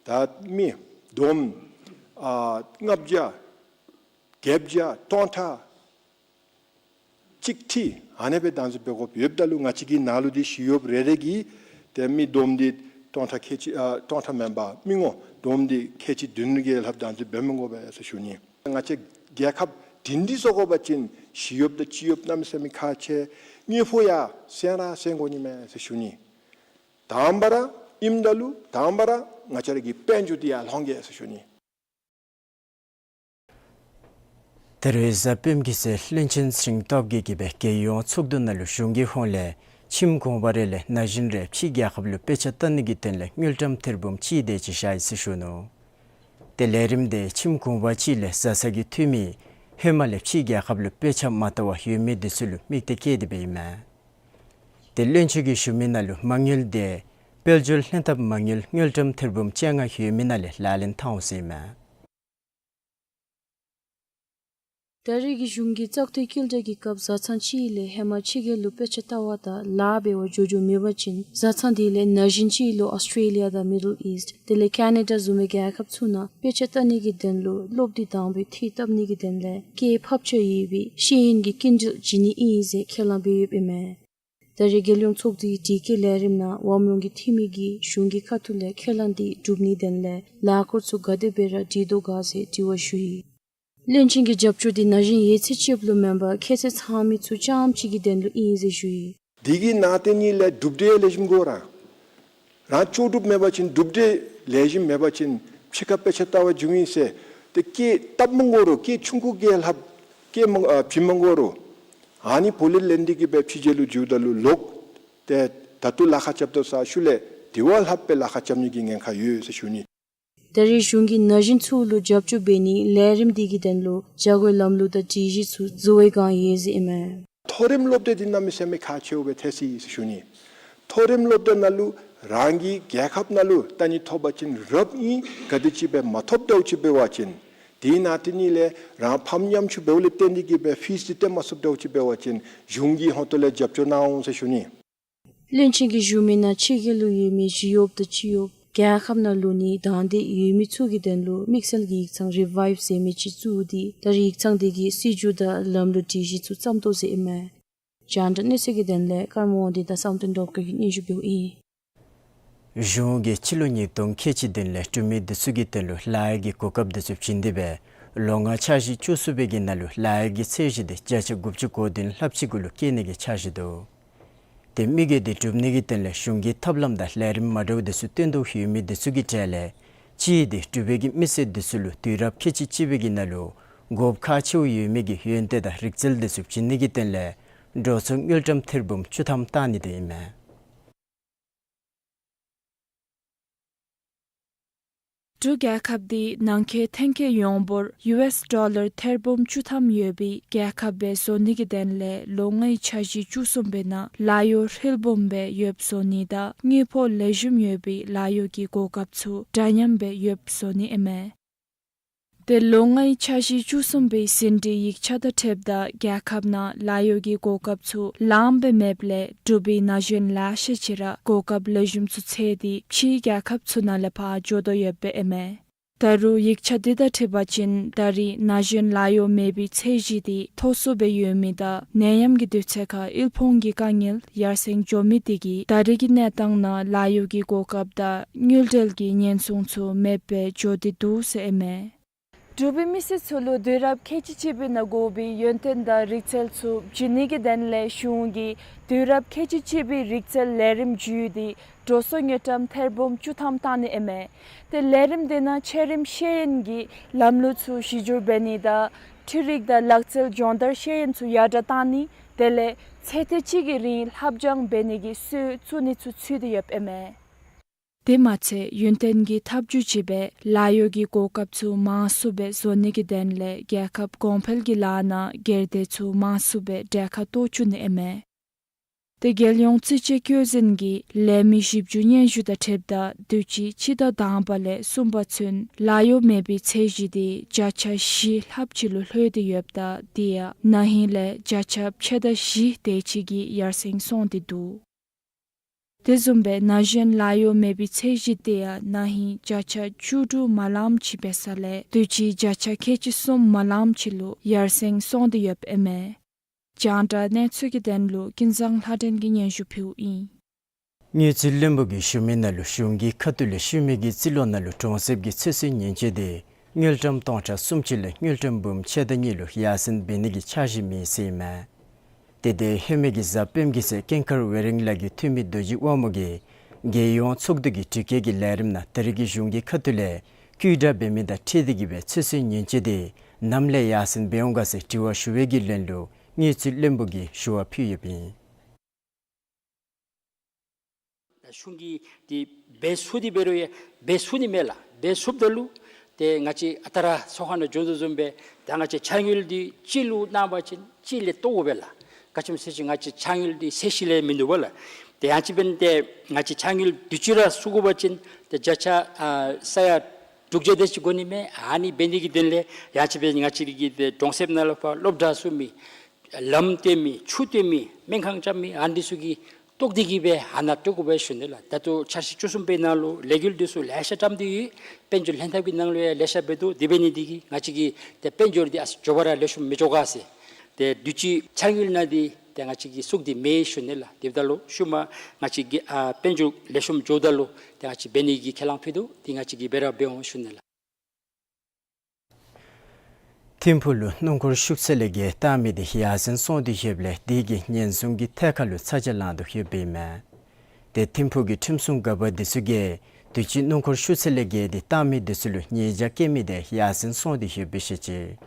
ད་མི་བསྡོམས་ཨ་ལྔ་བརྒྱ་བརྒྱད་བརྒྱ་སྟོང་ཕྲག་གཅིག་ཁྲི་ཨ་ནེ་སྦེ་བདག་འཛིན་འབད་དགོཔ་ཡོདཔ་ད་ལུ་ང་བཅས་ཀྱི་ནང་ལུ་འདི་ཞི་གཡོགཔ་རེ་རེ་གིས་ཏེ་མི་བསྡོམས་འདི་སྟོང་ཕྲག་ཁལ་གཅིག་ཨ་སྟོང་ཕྲག་མེན་པར་མི་ངོ་བསྡོམས་འདི་ཁལ་གཅིག་བདུན་བརྒྱད་ལྷགཔ་བདག་འཛིན་འབད་མི་དགོ་པས་ཟེར་ཞུ་ནི། ང་བཅས་རྒྱལ་ཁབ་ དེ་འདི་བཟོ་དགོ་པ་ཅིན་ཞི་གཡོགཔ་དང་སྤྱི་གཡོགཔ་གནམ་མེད་ས་མེད་ཁག་ཆེ། དངུལ་ཕོགས་ཡང་སེང་ར་སེང་དགོ་ནི་མས་ཟེར་ཞུ་ནི། དང་པ་ར་ཨིནམ་ད་ལུ་དང་པ་ར་ང་བཅས་ར་གི་དཔལ་འབྱོར་འདི་ཡར་ལྷོང་གེ་ཟེར་ཞུ་ནི། ད་རེས་གཟའ་སྤེནམ་གི་ཚེ་བློན་ཆེན་ཚེ་རིང་སྟོབས་རྒྱས་ཀྱིས་སྦེ་རྒྱལ་ཡོངས་ཚོགས་འདུ་ནང་ལུ་གཞུང་གི་ཧོངས་ལས་ཁྱིམ་གུང་པ་རེ་ལས་ན་གཞོན་རེ་ཕྱིའི་རྒྱལ་ཁབ་ལུ་དཔེ་ཆ་ལྟ་ནི་གི་དོན་ལས་དངུལ་ཀྲམ་ཐེར་འབུམ་གཅིག་དེ་ཅིག་བཞག་ཡི་ཟེར་ཞུ་ནུག། ཏེ་ལས་རིམ་དེ་ཁྱིམ་གུང་པ་གཅིག་ལས་བཟའ་ཚང་གི་འཐུས་མི་ཧེ་མ་ལས་ཕྱིའི་རྒྱལ་ཁབ་ལུ་དཔེ་ཆ་མ་ལྟ་བར་ཡོད་མི་འདི་ཚུ་ལུ་དམིགས་ཏེ་བསྐྱལ་ཏེ་སྦེ་ཨིན་མས། ཏེ་བློན་ཆེན་གྱིས་ཞུ་མི་ནང་ལུ་མ་དངུལ་དེ་དཔལ་འབྱོར་ལྷན་ཐབས་མ་དངུལ་དངུལ་ཀྲམ་ཐེར་འབུམ་བཅོ་ལྔ་ཡོད་མི་ནང་ལས་ལག་ལེན་འཐབ་འོང་ཟེར་ཨིན་མས། ད་རེས་ཀྱི་གཞུང་གི་བཙག་འཐུའི་རྐྱེན་འདས་ཀྱི་སྐབས་བཟའ་ཚང་གཅིག་ལས་ཧེ་མ་ཕྱི་རྒྱལ་ལུ་དཔེ་ཆ་ལྟ་བ་དང་ལཱ་འབད་བར་འགྱོ་འགྱོཝ་མེད་པ་ཅིན་བཟའ་ཚང་དེ་ལས་ན་གཞོན་གཅིག་ལུ་ཨོསི་ཊེ་ལི་ཡ་དང་མི་ཌལ་ཨིསཊ་དེ་ལས་ཀེ་ན་ཌ་བཟུམ་མའི་རྒྱལ་ཁབ་ཚུ་ནང་དཔེ་ཆ་ལྟ་ནི་གི་དོན་ལུ་སློབ་དེབ་དང་པའི་འཐུས་བཏབ་ནི་གི་དོན་ལས་སྐྱེད་ཕབ་ཆ་ཡོད་པའི་ཤེས་ཡོན་གྱི་རྐྱེན་འདས་བྱིན་ནི་ཨིན་ཟེར་ཁས་བླངས་འབད་ཡོདཔ་ཨིན་མས། ད་རེས་རྒྱལ་ཡོངས་ཚོགས་འདུའི་དྲི་བཀོད་ལས་རིམ་ནང་འོགམ་ལུང་གི་འཐུས་མི་གིས་གཞུང་གི་ཁ་ཐུག་ལས་ཁས་བླངས་དེ་སྒྲུབ་ནིའི་དོན་ལས་ལཱ་འཁོར་ཚུ་ག་དེ་སྦེ་ར་སྒྲིག་དོ་ག་ཟེར་དྲི་བ་ཞུ་ཡི། བློན་ཆེན་གྱིས་རྒྱབ་སྐྱོར་དེ་ན་གཞོན་ཡོད་ཚད་ཅིག་ལུ་མེན་པར་ཁྱད་ཚད་ཚང་མི་ཚུ་རྐྱངམ་གཅིག་གི་དོན་ལུ་ཨིན་ཟེར་ཞུ་ཡི། དེ་གི་ནང་དེ་ནི་ལས་གྲུབ་འབྲས་ལེགས་ཤོམ་དགོ་ར། རང་ལྕོགས་གྲུབ་མེད་པ་ཅིན་གྲུབ་འབྲས་ལེགས་ཤོམ་མེད་པ་ཅིན་ཕྱི་ཁར་དཔེ་ཆ་ལྟ་བར་འགྱོཝ་ཨིན་ཟེར། ཏེ་སྐད་བཏབ་མི་དགོ་རུང་སྐད་ཆུང་ཀུ་སྐད་ལྷག་སྐད་མ་ཨ་བྱིན་མི་དགོ་རུང་ཨ་ནི་བོ་ལེབ་ལེན་ཏེ་གི་སྦེ་ཕྱི་རྒྱལ་ལུ་འགྱོཝ་ད་ལུ་ལོག་སྟེ་ད་ལྟོ་ལཱ་ཁག་རྐྱབ་དོ་ས་ཤུལ་ལས་དེ་བ་ལྷག་སྦེ་ལཱ་ཁག་རྐྱབ་ནི་གི་ཉེན་ཁ་ཡོད་ཟེར་ཞུ་ནི། ད་རེས་གཞུང་གིས་ན་གཞོན་ཚུ་ལུ་རྒྱབ་སྐྱོར་འབད་ནིའི་ལས་རིམ་དེ་གི་དོན་ལུ་བྱ་སྒོའི་ལམ་ལུགས་དང་སྒྲིག་གཞི་ཚུ་བཟོ་བའི་བསྒང་ཡོད་ཟེར་ཨིན་མས། མཐོ་རིམ་སློབ་སྡེ་འདི་གནམ་མེད་ས་མེད་ཁག་ཆེཝ་སྦེ་ཐལ་སོ་ཡི་ཟེར་ཞུ་ནི། མཐོ་རིམ་སློབ་སྡེ་ནང་ལུ་རང་གི་རྒྱལ་ཁབ་ནང་ལུ་ལྟ་ནི་ཐོབ་པ་ཅིན་རབ་ཨིན། ག་དེམ་ཅིག་སྦེ་མ་ཐོབ་དོ་ཅིག་འབད་བ་ཅིན་དེ་ནང་དེ་ནི་ལས་རང་ཕམ་ཉམ་ཆུང་འབདཝ་ལས་བརྟེན་ཏེ་གི་སྦེ་ཕིས་འདི་སྟོན་མ་ཚུགསཔ་དོ་ཅིག་འབད་བ་ཅིན་གཞུང་གི་ཧོངས་ཏོ་ལས་རྒྱབ་སྐྱོར་གནང་འོང་ཟེར་ཞུ་ནི། བློན་ཆེན་གྱིས་ཞུ་མི་ནང་ཕྱི་རྒྱལ་ལུ་ཡོད་མི་ཞི་གཡོགཔ་དང་སྤྱི་གཡོགཔ་རྒྱལ་ཁབ་ནང་ལུས་ནིའི་དང་འདོད་ཡོད་མི་ཚུ་གི་དོན་ལུ་དམིགས་བསལ་གྱི་ཡིག་ཚང་རི་ཝའིབ་ཟེར་མི་ཅིག་བཙུགས་ཏེ་ད་རེས་ཡིག་ཚང་དེ་གིས་སྲིད་བྱུས་དང་ལམ་ལུགས་སྒྲིག་གཞི་ཚུ་བརྩམ་དོ་ཟེར་ཨིན་མས། རྒྱང་བསྒྲགས་གནས་ཚུལ་གྱི་དོན་ལས་ཀརྨ་དབང་འདུས་དང་བསམ་གཏན་སྒྲོལ་དཀར་གྱིས་སྙན་ཞུ་འབདཝ་ཨིན། གཞུང་གིས་སྤྱི་ལོ་ཉིས་སྟོང་ཁལ་གཅིག་བདུན་ལས་འབྲུག་མི་འདི་ཚུ་གི་དོན་ལུ་ལཱ་གཡོག་གི་གོ་སྐབས་འདི་ཚུ་བྱིན་ཏེ་སྦེ་ལོ་ལྔའི་འཆར་གཞི་བཅུ་གསུམ་པའི་གི་ནང་ལུ་ལཱ་གཡོག་གི་ཚད་གཞི་དེ་བརྒྱ་ཆ་དགུ་བཅུ་གོ་བདུན་ལྷགཔ་ཅིག་གུ་ལུ་བསྐྱེད་ནི་གི་འཆར་གཞི་འདུག། ཏེ་དམིགས་ཡུལ་དེ་སྒྲུབ་ནི་གི་དོན་ལས་གཞུང་གིས་ཐབས་ལམ་དང་ལས་རིམ་མ་འདྲཝ་འདི་ཚུ་བཏོན་དོ་ཡོད་མི་འདི་ཚུ་གི་གྲས་ལས་གཅིག་དེ་འབྲུག་པའི་གི་མི་སེར་འདི་ཚུ་ལུ་དུས་རབས་ཁལ་གཅིག་གཅིག་པའི་གི་ནང་ལུ་དགོཔ་ཁག་ཆེཝ་ཡོད་མི་གི་ཡོན་ཏན་དང་རིག་རྩལ་འདི་ཚུ་བྱིན་ནི་གི་དོན་ལས་འགྲོ་སོང་དངུལ་ཀྲམ་ཐེར་འབུམ་བཅུ་ཐམ་བཏང་ནི་དེ་ཨིན་མས། འབྲུག་རྒྱལ་ཁབ་འདི་ནང་འཁོད་ཐོན་སྐྱེད་ཡོངས་འབོར་ཡུ་ཨེསི་ཌོ་ལར་ཐེར་འབུམ་བཅུ་ཐམ་ཡོད་པའི་རྒྱལ་ཁབ་སྦེ་བཟོ་ནི་གི་དོན་ལས་ལོ་ལྔའི་འཆར་གཞི་བཅུ་གསུམ་པའི་ནང་ལཱ་གཡོག་ཧྲིལ་བུམ་སྦེ་ཡོདཔ་བཟོ་ནི་དང་དངུལ་ཕོགས་ལེགས་ཤོམ་ཡོད་པའི་ལཱ་གཡོག་གི་གོ་སྐབས་ཚུ་འདྲ་མཉམ་སྦེ་ཡོདཔ་བཟོ་ནི་ཨིན་མས། ཏེ་ལོ་ལྔའི་འཆར་གཞི་བཅུ་གསུམ་པའི་ཟིན་བྲིས་ཡིག་ཆ་དང་འཁྲིལཝ་ད་རྒྱལ་ཁབ་ནང་ལཱ་གཡོག་གི་གོ་སྐབས་ཚུ་ལངམ་སྦེ་མེདཔ་ལས་འབྲུག་པའི་ན་གཞོན་ལེ་ཤ་ཅིག་ར་གོ་སྐབས་ལེགས་ཤོམ་ཚུ་འཚོལ་ཏེ་ཕྱིའི་རྒྱལ་ཁབ་ཚུ་ནང་ལས་ཕར་འགྱོ་དོ་ཡོདཔ་ཨིན་མས། ད་རུང་ཡིག་ཆ་འདི་དང་འཁྲིལ་བ་ཅིན་ད་རེས་ན་གཞོན་ལཱ་གཡོག་མེད་པའི་ཚད་གཞི་དེ་མཐོ་སུ་སྦེ་ཡོད་མི་དང་ནད་ཡམས་ཀྱི་དུས་ཚོད་ཁར་དབུལ་ཕོངས་ཀྱི་དཀའ་ངལ་ཡར་སེང་འགྱོ་མི་དེ་གིས་ད་རེས་ཀྱི་གནས་སྟངས་ནང་ལཱ་གཡོག་གི་གོ་སྐབས་དང་དངུལ་འབྲེལ་གྱི་ཉེན་སྲུང་ཚུ་མེདཔ་སྦེ་འགྱོ་སྟེ་འདུག་ཟེར་ཨིན་མས། འབྲུག་པའི་མི་སེར་ཚུ་ལུ་དུས་རབས་ཁལ་གཅིག་གཅིག་པའི་ནང་དགོ་པའི་ཡོན་ཏན་དང་རིག་རྩལ་ཚུ་བྱིན་ནི་གི་དོན་ལས་གཞུང་གིས་དུས་རབས་ཁལ་གཅིག་གཅིག་པའི་རིག་རྩལ་ལས་རིམ་བརྒྱུད་དེ་འགྲོ་སོང་དངུལ་ཀྲམ་ཐེར་འབུམ་བཅུ་ཐམ་བཏང་ནི་ཨིན་མས། ཏེ་ལས་རིམ་དེ་ནང་ཆེ་རིམ་ཤེས་ཡོན་གྱི་ལམ་ལུགས་ཚུ་གཞི་བསྒྱུར་འབད་ནི་དང་འཕྲུལ་རིག་དང་ལག་རྩལ་སྦྱོང་བརྡར་ཤེས་ཡོན་ཚུ་ཡར་དྲག་བཏང་ནི་དེ་ལས་ཚེ་ཐེངས་གཅིག་གི་རིང་ལྷབ་སྦྱང་འབད་ནི་གི་སྲོལ་བཙུགས་ནི་ཚུ་ཚུད་དེ་ཡོདཔ་ཨིན་མས། དེ་མ་ཚད་ཡུན་བརྟན་གྱི་ཐབས་བྱུས་ཅིག་སྦེ་ལཱ་གཡོག་གི་གོ་སྐབས་ཚུ་མང་སུ་སྦེ་བཟོ་ནི་གི་དོན་ལས་རྒྱལ་ཁབ་གོང་འཕེལ་གྱི་ལཱ་ནང་སྒེར་སྡེ་ཚུ་མང་སུ་སྦེ་གྲལ་ཁར་གཏོགས་བཅུག་ནི་ཨིན་མས། ཏེ་རྒྱལ་ཡོངས་རྩིས་དཔྱད་བཀོད་འཛིན་གྱི་ལས་མི་ཞིབ་འཇུག་སྙན་ཞུ་དང་འཁྲིལཝ་ད་དུས་ཅི་སྤྱི་ཟླ་དང་པ་ལས་གསུམ་པ་ཚུན་ལཱ་གཡོག་མེད་པའི་ཚད་གཞི་དེ་བརྒྱ་ཆ་བཞི་ལྷགཔ་ཅིག་ལུ་ལྷོད་དེ་ཡོདཔ་ད་དེ་ཡང་ན་ཧིང་ལས་བརྒྱ་ཆ་ཕྱེད་དང་བཞི་དེ་ཅིག་གིས་ཡར་སེང་སོང་སྟེ་འདུག། དེ་བཟུམ་སྦེ་ན་གཞོན་ལཱ་གཡོག་མེད་པའི་ཚད་གཞི་དེ་ཡང་ན་ཧིང་བརྒྱ་ཆ་བཅུ་དྲུག་མ་ལངམ་ཅིག་འབད་ས་ལས་དུས་ཅི་བརྒྱ་ཆ་ཁལ་གཅིག་གསུམ་མ་ལངམ་ཅིག་ལུ་ཡར་སེང་སོང་སྟེ་ཡོདཔ་ཨིན་མས། རྒྱང་བསྒྲགས་གནས་ཚུལ་གྱི་དོན་ལུ་ཀུན་བཟང་ལྷ་སྒྲོན་གྱིས་སྙན་ཞུ་ཕུལཝ་ཨིན། དངུལ་རྩིས་བློན་པོ་གིས་ཞུ་མི་ནང་ལུ་གཞུང་གི་ཁ་ཐུག་ལས་ཤུལ་མའི་གི་རྩིས་ལོ་ནང་ལུ་གྲོང་གསེབ་ཀྱི་ཚོད་བསྲེ་ཉེན་བཅོལ་དེ་ དངུལ་ཀྲམ་སྟོང་ཕྲག་སུམ་ཅུ་ལས་དངུལ་ཀྲམ་འབུམ་ཕྱེད་དང་གཉིས་ལུ་ཡར་སེང་འབད་ནི་གི་འཆར་གཞི་མེད་ཟེར་ཨིན་མས། ཏེ་དེ་ཧེ་མའི་གི་གཟའ་སྤེནམ་གི་ཚེ་ཀེང་ཀར་ཝེ་རིང་ལ་གི་འཐུས་མི་རྡོ་རྗེ་དབང་མོ་གིས་རྒྱལ་ཡོངས་ཚོགས་འདུ་གི་དྲི་བཀོད་ཀྱི་ལས་རིམ་ནང་ད་རེས་ཀྱི་གཞུང་གི་ཁ་ཐུག་ལས་བཀོད་བསྒྲགས་འབད་མི་དང་འཁྲིལ་ཏེ་གིས་སྦེ་ཚོད་བསྲེ་ཉེན་བཅོལ་དེ་ནམ་ལས་ཡར་སེང་འབད་འོང་ག་ཟེར་དྲི་བ་ཞུ་བའི་གི་ལན་ལུ་དངུལ་རྩིས་བློན་པོ་གིས་ཞུ་བ་ཕུལ་ཡོདཔ་ཨིན། གཞུང་གིས་འདི་འབད་ཚུགས་ཏེ་འབད་རུང་ཡང་འབད་ཚུགས་ནི་མས་ལགས། འབད་ཚུགསཔ་ད་ལུ་ཏེ་ང་བཅས་ཨ་རྟག་ར་ཚོགས་ཁང་ནང་འགྱོ་དོ་བཟུམ་སྦེ་ད་ང་བཅས་ཕྱག་དངུལ་འདི་གཅིག་ལུ་གནང་བ་ཅིན་གཅིག་ལས་བཏོག་དགོ་པས་ལགས། ག་ཅི་སྨོ་ཟེར་བ་ཅིན་ང་བཅས་ཕྱག་དངུལ་འདི་ཚད་གཞི་ལས་མིན་འདུག་པ་ལགས། ཏེ་ཡང་ཅིན་འབདན་ཏེ་ང་བཅས་ཕྱག་དངུལ་དུས་ཅི་ར་ཚུད་དགོ་པ་ཅིན་ཏེ་བརྒྱ་ཆ་ཨ་ས་ཡ་དྲུག་བརྒྱ་དེ་ཅིག་དགོ་ནི་མས། ཨ་ནི་འབད་ནི་གི་དོན་ལས་ཡང་ཅིན་འབདན་ང་བཅས་ཀྱི་ཏེ་གྲོང་གསེབ་ནང་ལུ་ཕར་སློབ་གྲྭ་ཚུ་མེད། ལམ་བཏོན་མི་ཆུ་བཏོན་མི་སྨན་ཁང་རྐྱབ་མི་ཨ་ནི་ཚུ་གི་བཏོག་སྟེ་གིས་སྦེ་ཨ་ནཱ་སྤྲོད་དགོ་པས་ཞུ་ནི་ལགས། ད་ལྟོ་འཆར་གཞི་བཅུ་གསུམ་པའི་ནང་ལུ་ལས་འགུལ་འདི་ཚུ་ལེ་ཤ་བཀྲམ་སྟེ་ཡོད། དཔལ་འབྱོར་ལྷན་ཐབས་ཀྱི་ནང་ལུ་ཡང་ལེ་ཤ་འབད་དོ། དེ་འབད་ནི་འདི་གིས་ང་བཅས་ཀྱི་ཏེ་དཔལ་འབྱོར་འདི་ཨ་ཙི་མགྱོགས་པ་ར་ལེགས་ཤོམ་མི་འགྱོ་ག་ཟེར། ཏེ་དུས་ཅི་ཕྱག་དངུལ་ནང་འདི་ཏེ་ང་བཅས་ཀྱིས་ཚུད་དེ་མེད་ཞུ་ནི་ལགས། དེ་འབདཝ་ད་ལུ་ཤུལ་མ་ང་བཅས་ཀྱི་ཨ་དཔལ་འབྱོར་ལེགས་ཤོམ་འགྱོཝ་ད་ལུ་ཏེ་ང་བཅས་འབད་ནི་གི་ཁས་བླངས་ཕུལ་དོ། ཏེ་ང་བཅས་ཀྱིས་འབད་ར་འབད་འོང་ཞུ་ནི་ལགས། ཐིམ་ཕུག་ལུ་སྣུམ་འཁོར་ཤུགས་ཚད་ལས་བརྒལ་བཏང་མི་དེ་ཡར་སེང་སོང་སྟེ་ཡོདཔ་ལས་དེ་གིས་ཉེན་སྲུང་གི་ཐད་ཁར་ལུ་ཚ་གྱང་ལང་དོ་ཡོདཔ་ཨིན་མས། ཏེ་ཐིམ་ཕུག་གི་ཁྲིམས་སྲུང་འགག་པ་འདི་ཚུ་གིས་དུས་ཅི་སྣུམ་འཁོར་ཤུགས་ཚད་ལས་བརྒལ་ཏེ་བཏང་མི་འདི་ཚུ་ལུ་ཉེས་བྱ་བཀལ་མི་དེ་ཡར་སེང་སོང་སྟེ་ཡོདཔ་སྦེ་བཤད་ཅི།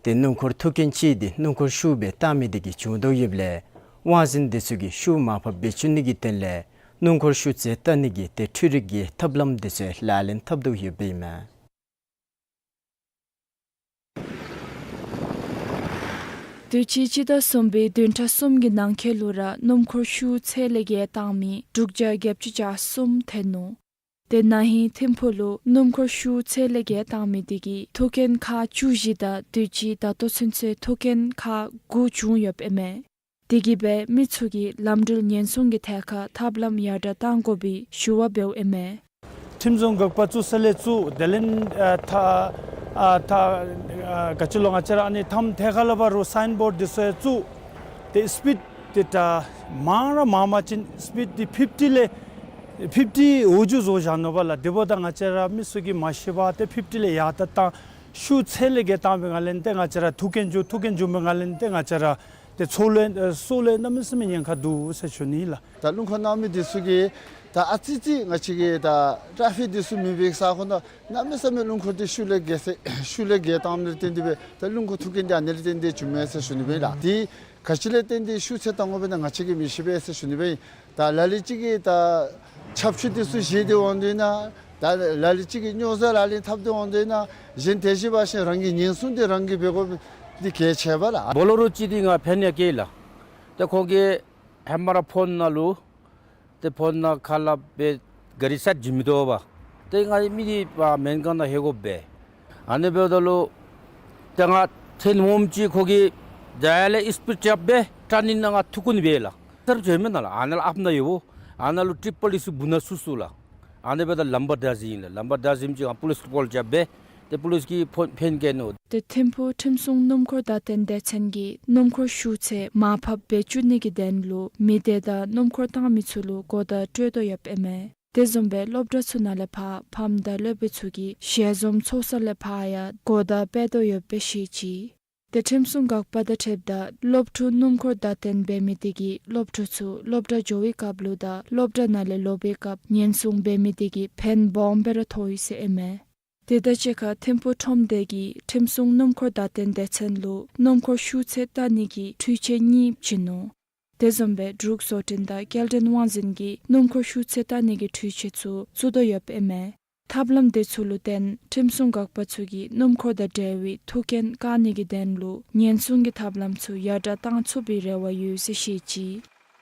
ཏེ་སྣུམ་འཁོར་ཐུག་རྐྱེན་ཅིག་འདི་སྣུམ་འཁོར་ཤུགས་སྦེ་བཏང་མི་དེ་གིས་བྱུང་དོ་ཡོདཔ་ལས་དབང་འཛིན་འདི་ཚུ་གིས་ཤུགས་མར་ཕབ་འབད་བཅུག་ནི་གི་དོན་ལས་སྣུམ་འཁོར་ཤུགས་ཚད་བལྟ་ནི་གི་ཏེ་འཕྲུལ་རིག་གི་ཐབས་ལམ་འདི་ཚུ་ལག་ལེན་འཐབ་དོ་ཡོདཔ་ཨིན་མས། དུས་ཅི་སྤྱི་ཟླ་གསུམ་པའི་བདུན་ཕྲག་གསུམ་གྱི་ནང་འཁོད་ལུ་ར་སྣུམ་འཁོར་ཤུགས་ཚད་ལས་བརྒལ་བཏང་མི་དྲུག་བརྒྱ་བརྒྱད་ཅུ་གྱ་གསུམ་ཐོན་ནུག། ཏེ་ན་ཧིང་ཐིམ་ཕུག་ལུ་སྣུམ་འཁོར་ཤུགས་ཚད་ལས་བརྒལ་བཏང་མི་དེ་གིས་ཐུག་རྐྱེན་ཁག་བཅུ་བཞི་དང་དུས་ཅི་ད་ལྟོ་ཚུན་ཚོད་ཐུག་རྐྱེན་ཁག་དགུ་བྱུང་ཡོདཔ་ཨིན་མས། དེ་གིས་སྦེ་མི་ཚུ་གིས་ལམ་འགྲུལ་ཉེན་སྲུང་གི་ཐད་ཁར་ཐབས་ལམ་ཡར་དྲག་གཏང་དགོ་པའི་ཞུ་བ་འབདཝ་ཨིན་མས། ཁྲིམས་སྲུང་འགག་པ་བཙུགས་ས་ལས་བཙུགས་དེ་ལས་ཨ་ཐ་ཨ་ཐ་ཨ་ག་ཅི་ལོ་ང་བཅས་ར་ཨ་ནི་མཐའམ་ཐད་ཁར་ལུ་འབད་རུང་སའིན་བོཌ་འདི་ཚུ་ཡང་བཙུགས། ཏེ་སི་པིཌ་འདི་ད་མང་ར་མང་པ་ཅིན་སི་པིཌ་འདི་ཕིཕ་ཊི་ལས་ཕིཕ་ཊི་འོག་འགྱོ་བཟོ་བཞག་ནུག་པ་ལགས། དེ་འབདཝ་ད་ང་བཅས་ར་མི་ཚུ་གིས་མ་ཤེས་པར་ཏེ་ཕིཕ་ཊི་ལས་ཡར་ལྟ་བཏང་ཤུགས་ཚད་ལས་བརྒལ་བཏང་པའི་ངང་ལས་ཏེ་ང་བཅས་ར་ཐུག་རྐྱེན་བྱུང་ཐུག་རྐྱེན་བྱུང་པའི་ངང་ལས་ཏེ་ང་བཅས་ར་ཏེ་སྲོག་ལུ་སྲོག་ལུ་གནམ་མེད་ས་མེད་ཉེན་ཁ་འདུག་ཟེར་ཞུ་ནི་ལགས། ད་རླུང་འཁོར་གནང་མི་འདི་ཚུ་གིས་ད་ཨ་ཙི་ཙི་ང་བཅས་ཀྱི་ད་ཊ་རེ་ཕིག་འདི་ཚུ་མེད་པའི་ས་ཁོངས་ནང་གནམ་མེད་ས་མེད་རླུང་འཁོར་འདི་ཤུགས་ལས་བརྒལ་ས་ཤུགས་ལས་བརྒལ་བཏང་ནི་ལས་བརྟེན་ཏེ་སྦེ་ད་རླུང་འཁོར་ཐུག་རྐྱེན་འདི་ཨ་ནི་ལས་བརྟེན་ཏེ་བྱུངམ་མས་ཟེར་ཞུ་ནི་སྦེ་ལགས། འདི་ག་ཅི་ལས་བརྟེན་ཏེ་ཤུགས་ཚད་བཏང་དགོཔ་ཨིན་ན་ང་བཅས་ཀྱིས་མི་ཤེས་པས་ཟེར་ཞུ་ནི་སྦེ། ད་ལ་ལུ་ཅིག་གིས་ད་ཆབ་ཆུ་འདི་ཚུ་བཞེས་ཏེ་འོང་དོ་ཨིན་ན། ད་ལ་ལུ་ཅིག་གིས་སྨྱོ་རྫས་ལག་ལེན་འཐབ་སྟེ་འོང་དོ་ཨིན་ན། གཞན་དེ་བཞིན་འབད་ཞིནམ་རང་གི་ཉེན་སྲུང་འདི་རང་གིས་འབད་དགོཔ་འདི་གལ་ཆེ་བས་ལགས། བོ་ལེ་རོ་ཅིག་འདི་ང་ཕན་ཡང་བཀལ་ལགས། ཏེ་ཁོ་གིས་ཧེ་མ་ར་ཕོན་ནང་ལུ་ཏེ་ཕོན་ནང་ཁ་སླབ་སྦེ་ག་རི་སི་ཊཊ་འབྱིན་མི་བཏུབ་པས། ཏེ་ང་མི་འདི་ཕར་མེན་ཀོང་ནང་ལྷོད་དགོ་པས། ཨ་ནི་འབདཝ་ད་ལུ་ཏེ་ང་ཐོན་འོངམ་ཅིག་ཁོ་གིས་ད་ལས་སི་པིཌ་རྐྱབ་སྦེ་ཊར་ནིང་ནང་ང་ཐུག་བཀོ་ནི་སྦེ་ལགས། ཊར་ཅིག་མེན་ན་ལགས། ཨ་ནཱ་ལུ་ཨཔ་ནང་ཡོདཔ་ཨ་ནཱ་ལུ་ཊི་རི་པལ་ཨི་ཚུ་སྦུག་ནང་ཚུད་སོང་ལགས། ཨ་ནི་འབདཝ་ད་ལམ་བར་བདའ་ཟུན་ཨིན་ལགས། ལམ་བར་བདའ་ཟུན་ཅིག་ང་པོ་ལིསི་ལུ་ཀོལ་རྐྱབ་སྦེ་ཏེ་པོ་ལིསི་གིས་ཕོན་ཕན་བཀལ་ནུག། ཏེ་ཐིམ་ཕུག་ཁྲིམས་སྲུང་སྣུམ་འཁོར་བརྡ་སྟོན་སྡེ་ཚན་གྱིས་སྣུམ་འཁོར་ཤུགས་ཚད་མར་ཕབ་འབད་བཅུག་ནི་གི་དོན་ལུ་མི་སྡེ་དང་སྣུམ་འཁོར་བཏང་མི་ཚུ་ལུ་གོ་བརྡ་སྤྲོད་དོ་ཡོདཔ་ཨིན་མས། དེ་བཟུམ་སྦེ་སློབ་གྲྭ་ཚུ་ནང་ལས་ཕར་ཕམ་དང་སློབ་དཔོན་ཚུ་གིས་ཞལ་འཛོམས་ཚོགས་ས་ལས་ཕར་ཡང་གོ་བརྡ་སྤེལ་དོ་ཡོདཔ་སྦེ་བཤད་ཅི། ཏེ་ཁྲིམས་སྲུང་འགག་པ་དང་འཁྲིལཝ་ད་སློབ་ཕྲུག་སྣུམ་འཁོར་བརྡ་སྟོན་འབད་མི་དེ་གིས་སློབ་ཕྲུག་ཚུ་སློབ་གྲྭ་འགྱོ་བའི་སྐབས་ལུ་དང་སློབ་གྲྭ་ནང་ལས་ལོག་པའི་སྐབས་ཉེན་སྲུང་འབད་མི་དེ་གིས་ཕན་སྦོམ་སྦེ་ར་ཐོགས་ཡི་ཟེར་ཨིན་མས། དེ་དང་གཅིག་ཁར་ཐིམ་ཕུག་ཁྲོམ་སྡེ་གིས་ཁྲིམས་སྲུང་སྣུམ་འཁོར་བརྡ་སྟོན་སྡེ་ཚན་ལུ་སྣུམ་འཁོར་ཤུགས་ཚད་བལྟ་ནི་གི་འཕྲུལ་ཆས་གཉིས་བྱིན་ནུག། དེ་བཟུམ་སྦེ་འབྲུག་བཟོ་སྐྲུན་དང་སྐྱེལ་འདྲེན་དབང་འཛིན་གྱིས་སྣུམ་འཁོར་ཤུགས་ཚད་བལྟ་ནི་གི་འཕྲུལ་ཆས་ཚུ་བཙུགས་དོ་ཡོདཔ་ཨིན་མས། ཐབས་ལམ་དེ་ཚུ་ལུ་བརྟེན་ཁྲིམས་སྲུང་འགག་པ་ཚུ་གིས་སྣུམ་འཁོར་དང་འབྲེལ་བའི་ཐུག་རྐྱེན་བཀག་ནི་གི་དོན་ལུ་ཉེན་སྲུང་གི་ཐབས་ལམ་ཚུ་ཡར་དྲག་གཏང་ཚུགས་པའི་རེ་བ་ཡོད་ཟེར་བཤད་ཅི།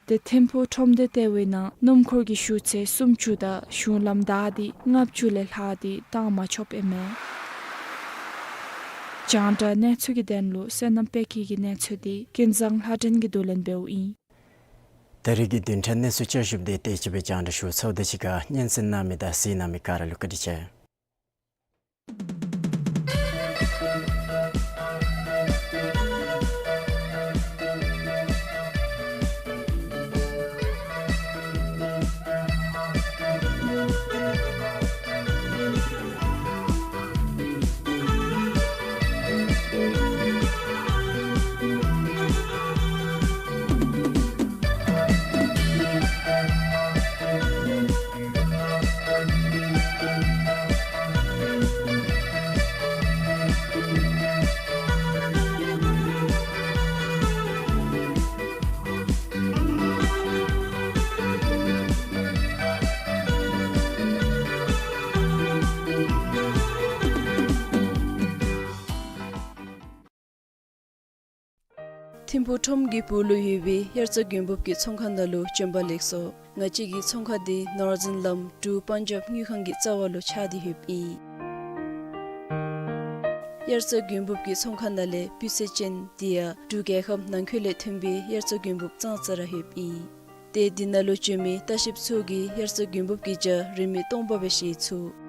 ཏེ་ཐིམ་ཕུག་ཁྲོམ་སྡེ་ལྟེ་བའི་ནང་སྣུམ་འཁོར་གྱི་ཤུགས་ཚད་སུམ་ཅུ་དང་གཞུང་ལམ་བདའ་སྟེ་ལྔ་བཅུ་ལས་ལྷག་སྟེ་བཏང་མ་ཆོགཔ་ཨིན་མས། རྒྱང་བསྒྲགས་གནས་ཚུལ་གྱི་དོན་ལུ་བསོད་ནམས་དཔལ་སྐྱིད་ཀྱི་གནས་ཚུལ་འདི་ཀུན་བཟང་ལྷ་སྒྲོན་གྱིས་བསྡུ་ལེན་འབདཝ་ཨིན། ད་རེས་ཀྱི་བདུན་ཕྲག་གནས་ཚུལ་བསྐྱར་ཞིབ་འདི་དེ་ཅིག་སྦེ་རྒྱང་བསྒྲགས་ཞུ་ཚརཝ་དང་གཅིག་ཁར་སྙན་གསན་གནང་མི་དང་གཟིགས་གནང་མི་ག་ར་ལུ་བཀའ་དྲིན་ཆེ། ཐིམ་ཕུག་ཁྲོམ་གྱི་སྦུག་ལུ་ཡོད་པའི་དབྱར་རྩྭ་དགུན་འབུབ་ཀྱི་ཚོང་ཁང་ནང་ལུ་བྱོན་པ་ལེགས་སོ། ང་བཅས་ཀྱི་ཚོང་ཁང་འདི་ནོར་ཛརན་ལམ་འབྲུག་པཱན་ཇབ་དངུལ་ཁང་གི་རྩ་བ་ལུ་ཆགས་ཏེ་ཡོདཔ་ཨིན། དབྱར་རྩྭ་དགུན་འབུབ་ཀྱི་ཚོང་ཁང་ནང་ལས་སྤུས་ཚད་ཅན་དེ་ཡང་འབྲུག་རྒྱལ་ཁབ་ནང་འཁོད་ལས་ཐོན་པའི་དབྱར་རྩྭ་དགུན་འབུབ་ཙང་ཙ་ར་ཡོདཔ་ཨིན། ཏེ་འདི་ནང་ལུ་བྱོན་མི་ལྟ་བཤལཔ་ཚུ་གིས་དབྱར་རྩྭ་དགུན་འབུབ་ཀྱི་ཇ་རིན་མེད་སྟོང་པ་སྦེ་བཞེས་ཚུགས།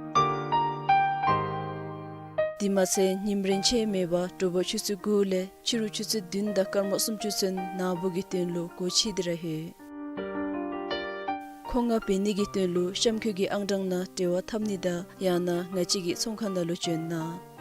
དེ་མ་ཚད་ཉིམ་རེ་ཆད་མེད་པར་དྲོ་པ་ཆུ་ཚོད་དགུ་ལས་ཕྱི་རུ་ཆུ་ཚོད་བདུན་དང་སྐར་མ་སུམ་ཅུ་ཚུན་ནཱ་བུ་གི་དོན་ལུ་སྒོ་ཕྱེ་སྟེ་ར་ཡོད། མཁོ་མངགས་འབད་ནི་གི་དོན་ལུ་གཤམ་འཁོད་ཀྱི་ཨང་གྲངས་ནང་འབྲེལ་བ་འཐབ་ནི་དང་ཡང་ན་ང་བཅས་ཀྱི་ཚོང་ཁང་ནང་ལུ་བྱོན་གནང་།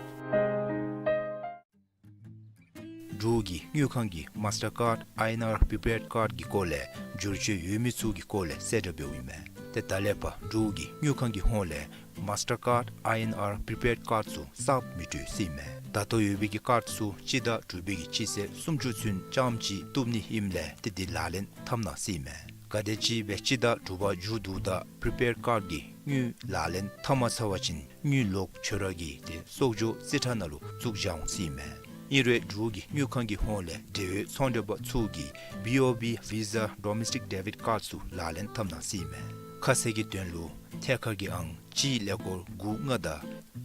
འབྲུག་གི་དངུལ་ཁང་གིས་མཱས་ཊར་ཀཱཌ་ཨའི་ཨེན་ཨར་པི་པི་ཨེཌ་ཀཱཌ་ཀྱི་སྐོར་ལས་བསྒྱུར་བཅོས་ཡོད་མི་ཚུ་གི་སྐོར་ལས་གསལ་བསྒྲགས་འབདཝ་ཨིན་མས། ཏེ་ད་ལས་ཕར་འབྲུག་གི་དངུལ་ཁང་གི་ཧོངས་ལས་མཱས་ཊར་ཀཱཌ་ཨའི་ཨེན་ཨར་པི་པི་ཨེཌ་ཀཱཌ་ཚུ་གསརཔ་མི་སྤྲོད་ཟེར་ཨིན་མས། ད་ལྟོ་ཡོད་པའི་གི་ཀཱཌ་ཚུ་སྤྱི་ཟླ་དྲུག་པའི་གི་སྤྱི་ཚེས་སུམ་ཅུ་ཚུན་རྐྱངམ་ཅིག་བཏུབ་ནི་ཨིནམ་ལས་ཏེ་འདི་ལག་ལེན་འཐབ་གནང་ཟེར་ཨིན་མས། ག་དེམ་ཅིག་སྦེ་སྤྱི་ཟླ་དྲུག་པ་མཇུག་བསྡུཝ་ད་པི་པི་ཨེཌ་ཀཱཌ་ཀྱི་དངུལ་ལག་ལེན་འཐབ་མ་ཚར་བ་ཅིན་དངུལ་ལོག་འབྱོར་བ་གི་ཏེ་གསོག་འཇོག་རྩིས་ཁྲ་ནང་ལུ་བཙུགས་བཞག་འོང་ཟེར་ཨིན་མས། ཨིན་རུང་འབྲུག་གི་དངུལ་ཁང་གི་ཧོངས་ལས་འབྲེལ་ཡོད་ཚོང་མགྲོན་པ་ཚུ་གིས་བི་ཨོ་བི་ཝི་ཟ་ཌོ་མེསི་ཊིཀ་ཌེ་བིཌ་ཀཱཌ་ཚུ་ལག་ལེན་འཐབ་གནང་ཟེར་ཨིན་མས། ཁ་གསལ་གྱི་དོན་ལུ་ཐད་ཀར་གྱི་ཨང་གཅིག་ཀླད་ཀོར་དགུ་ལྔ་དང་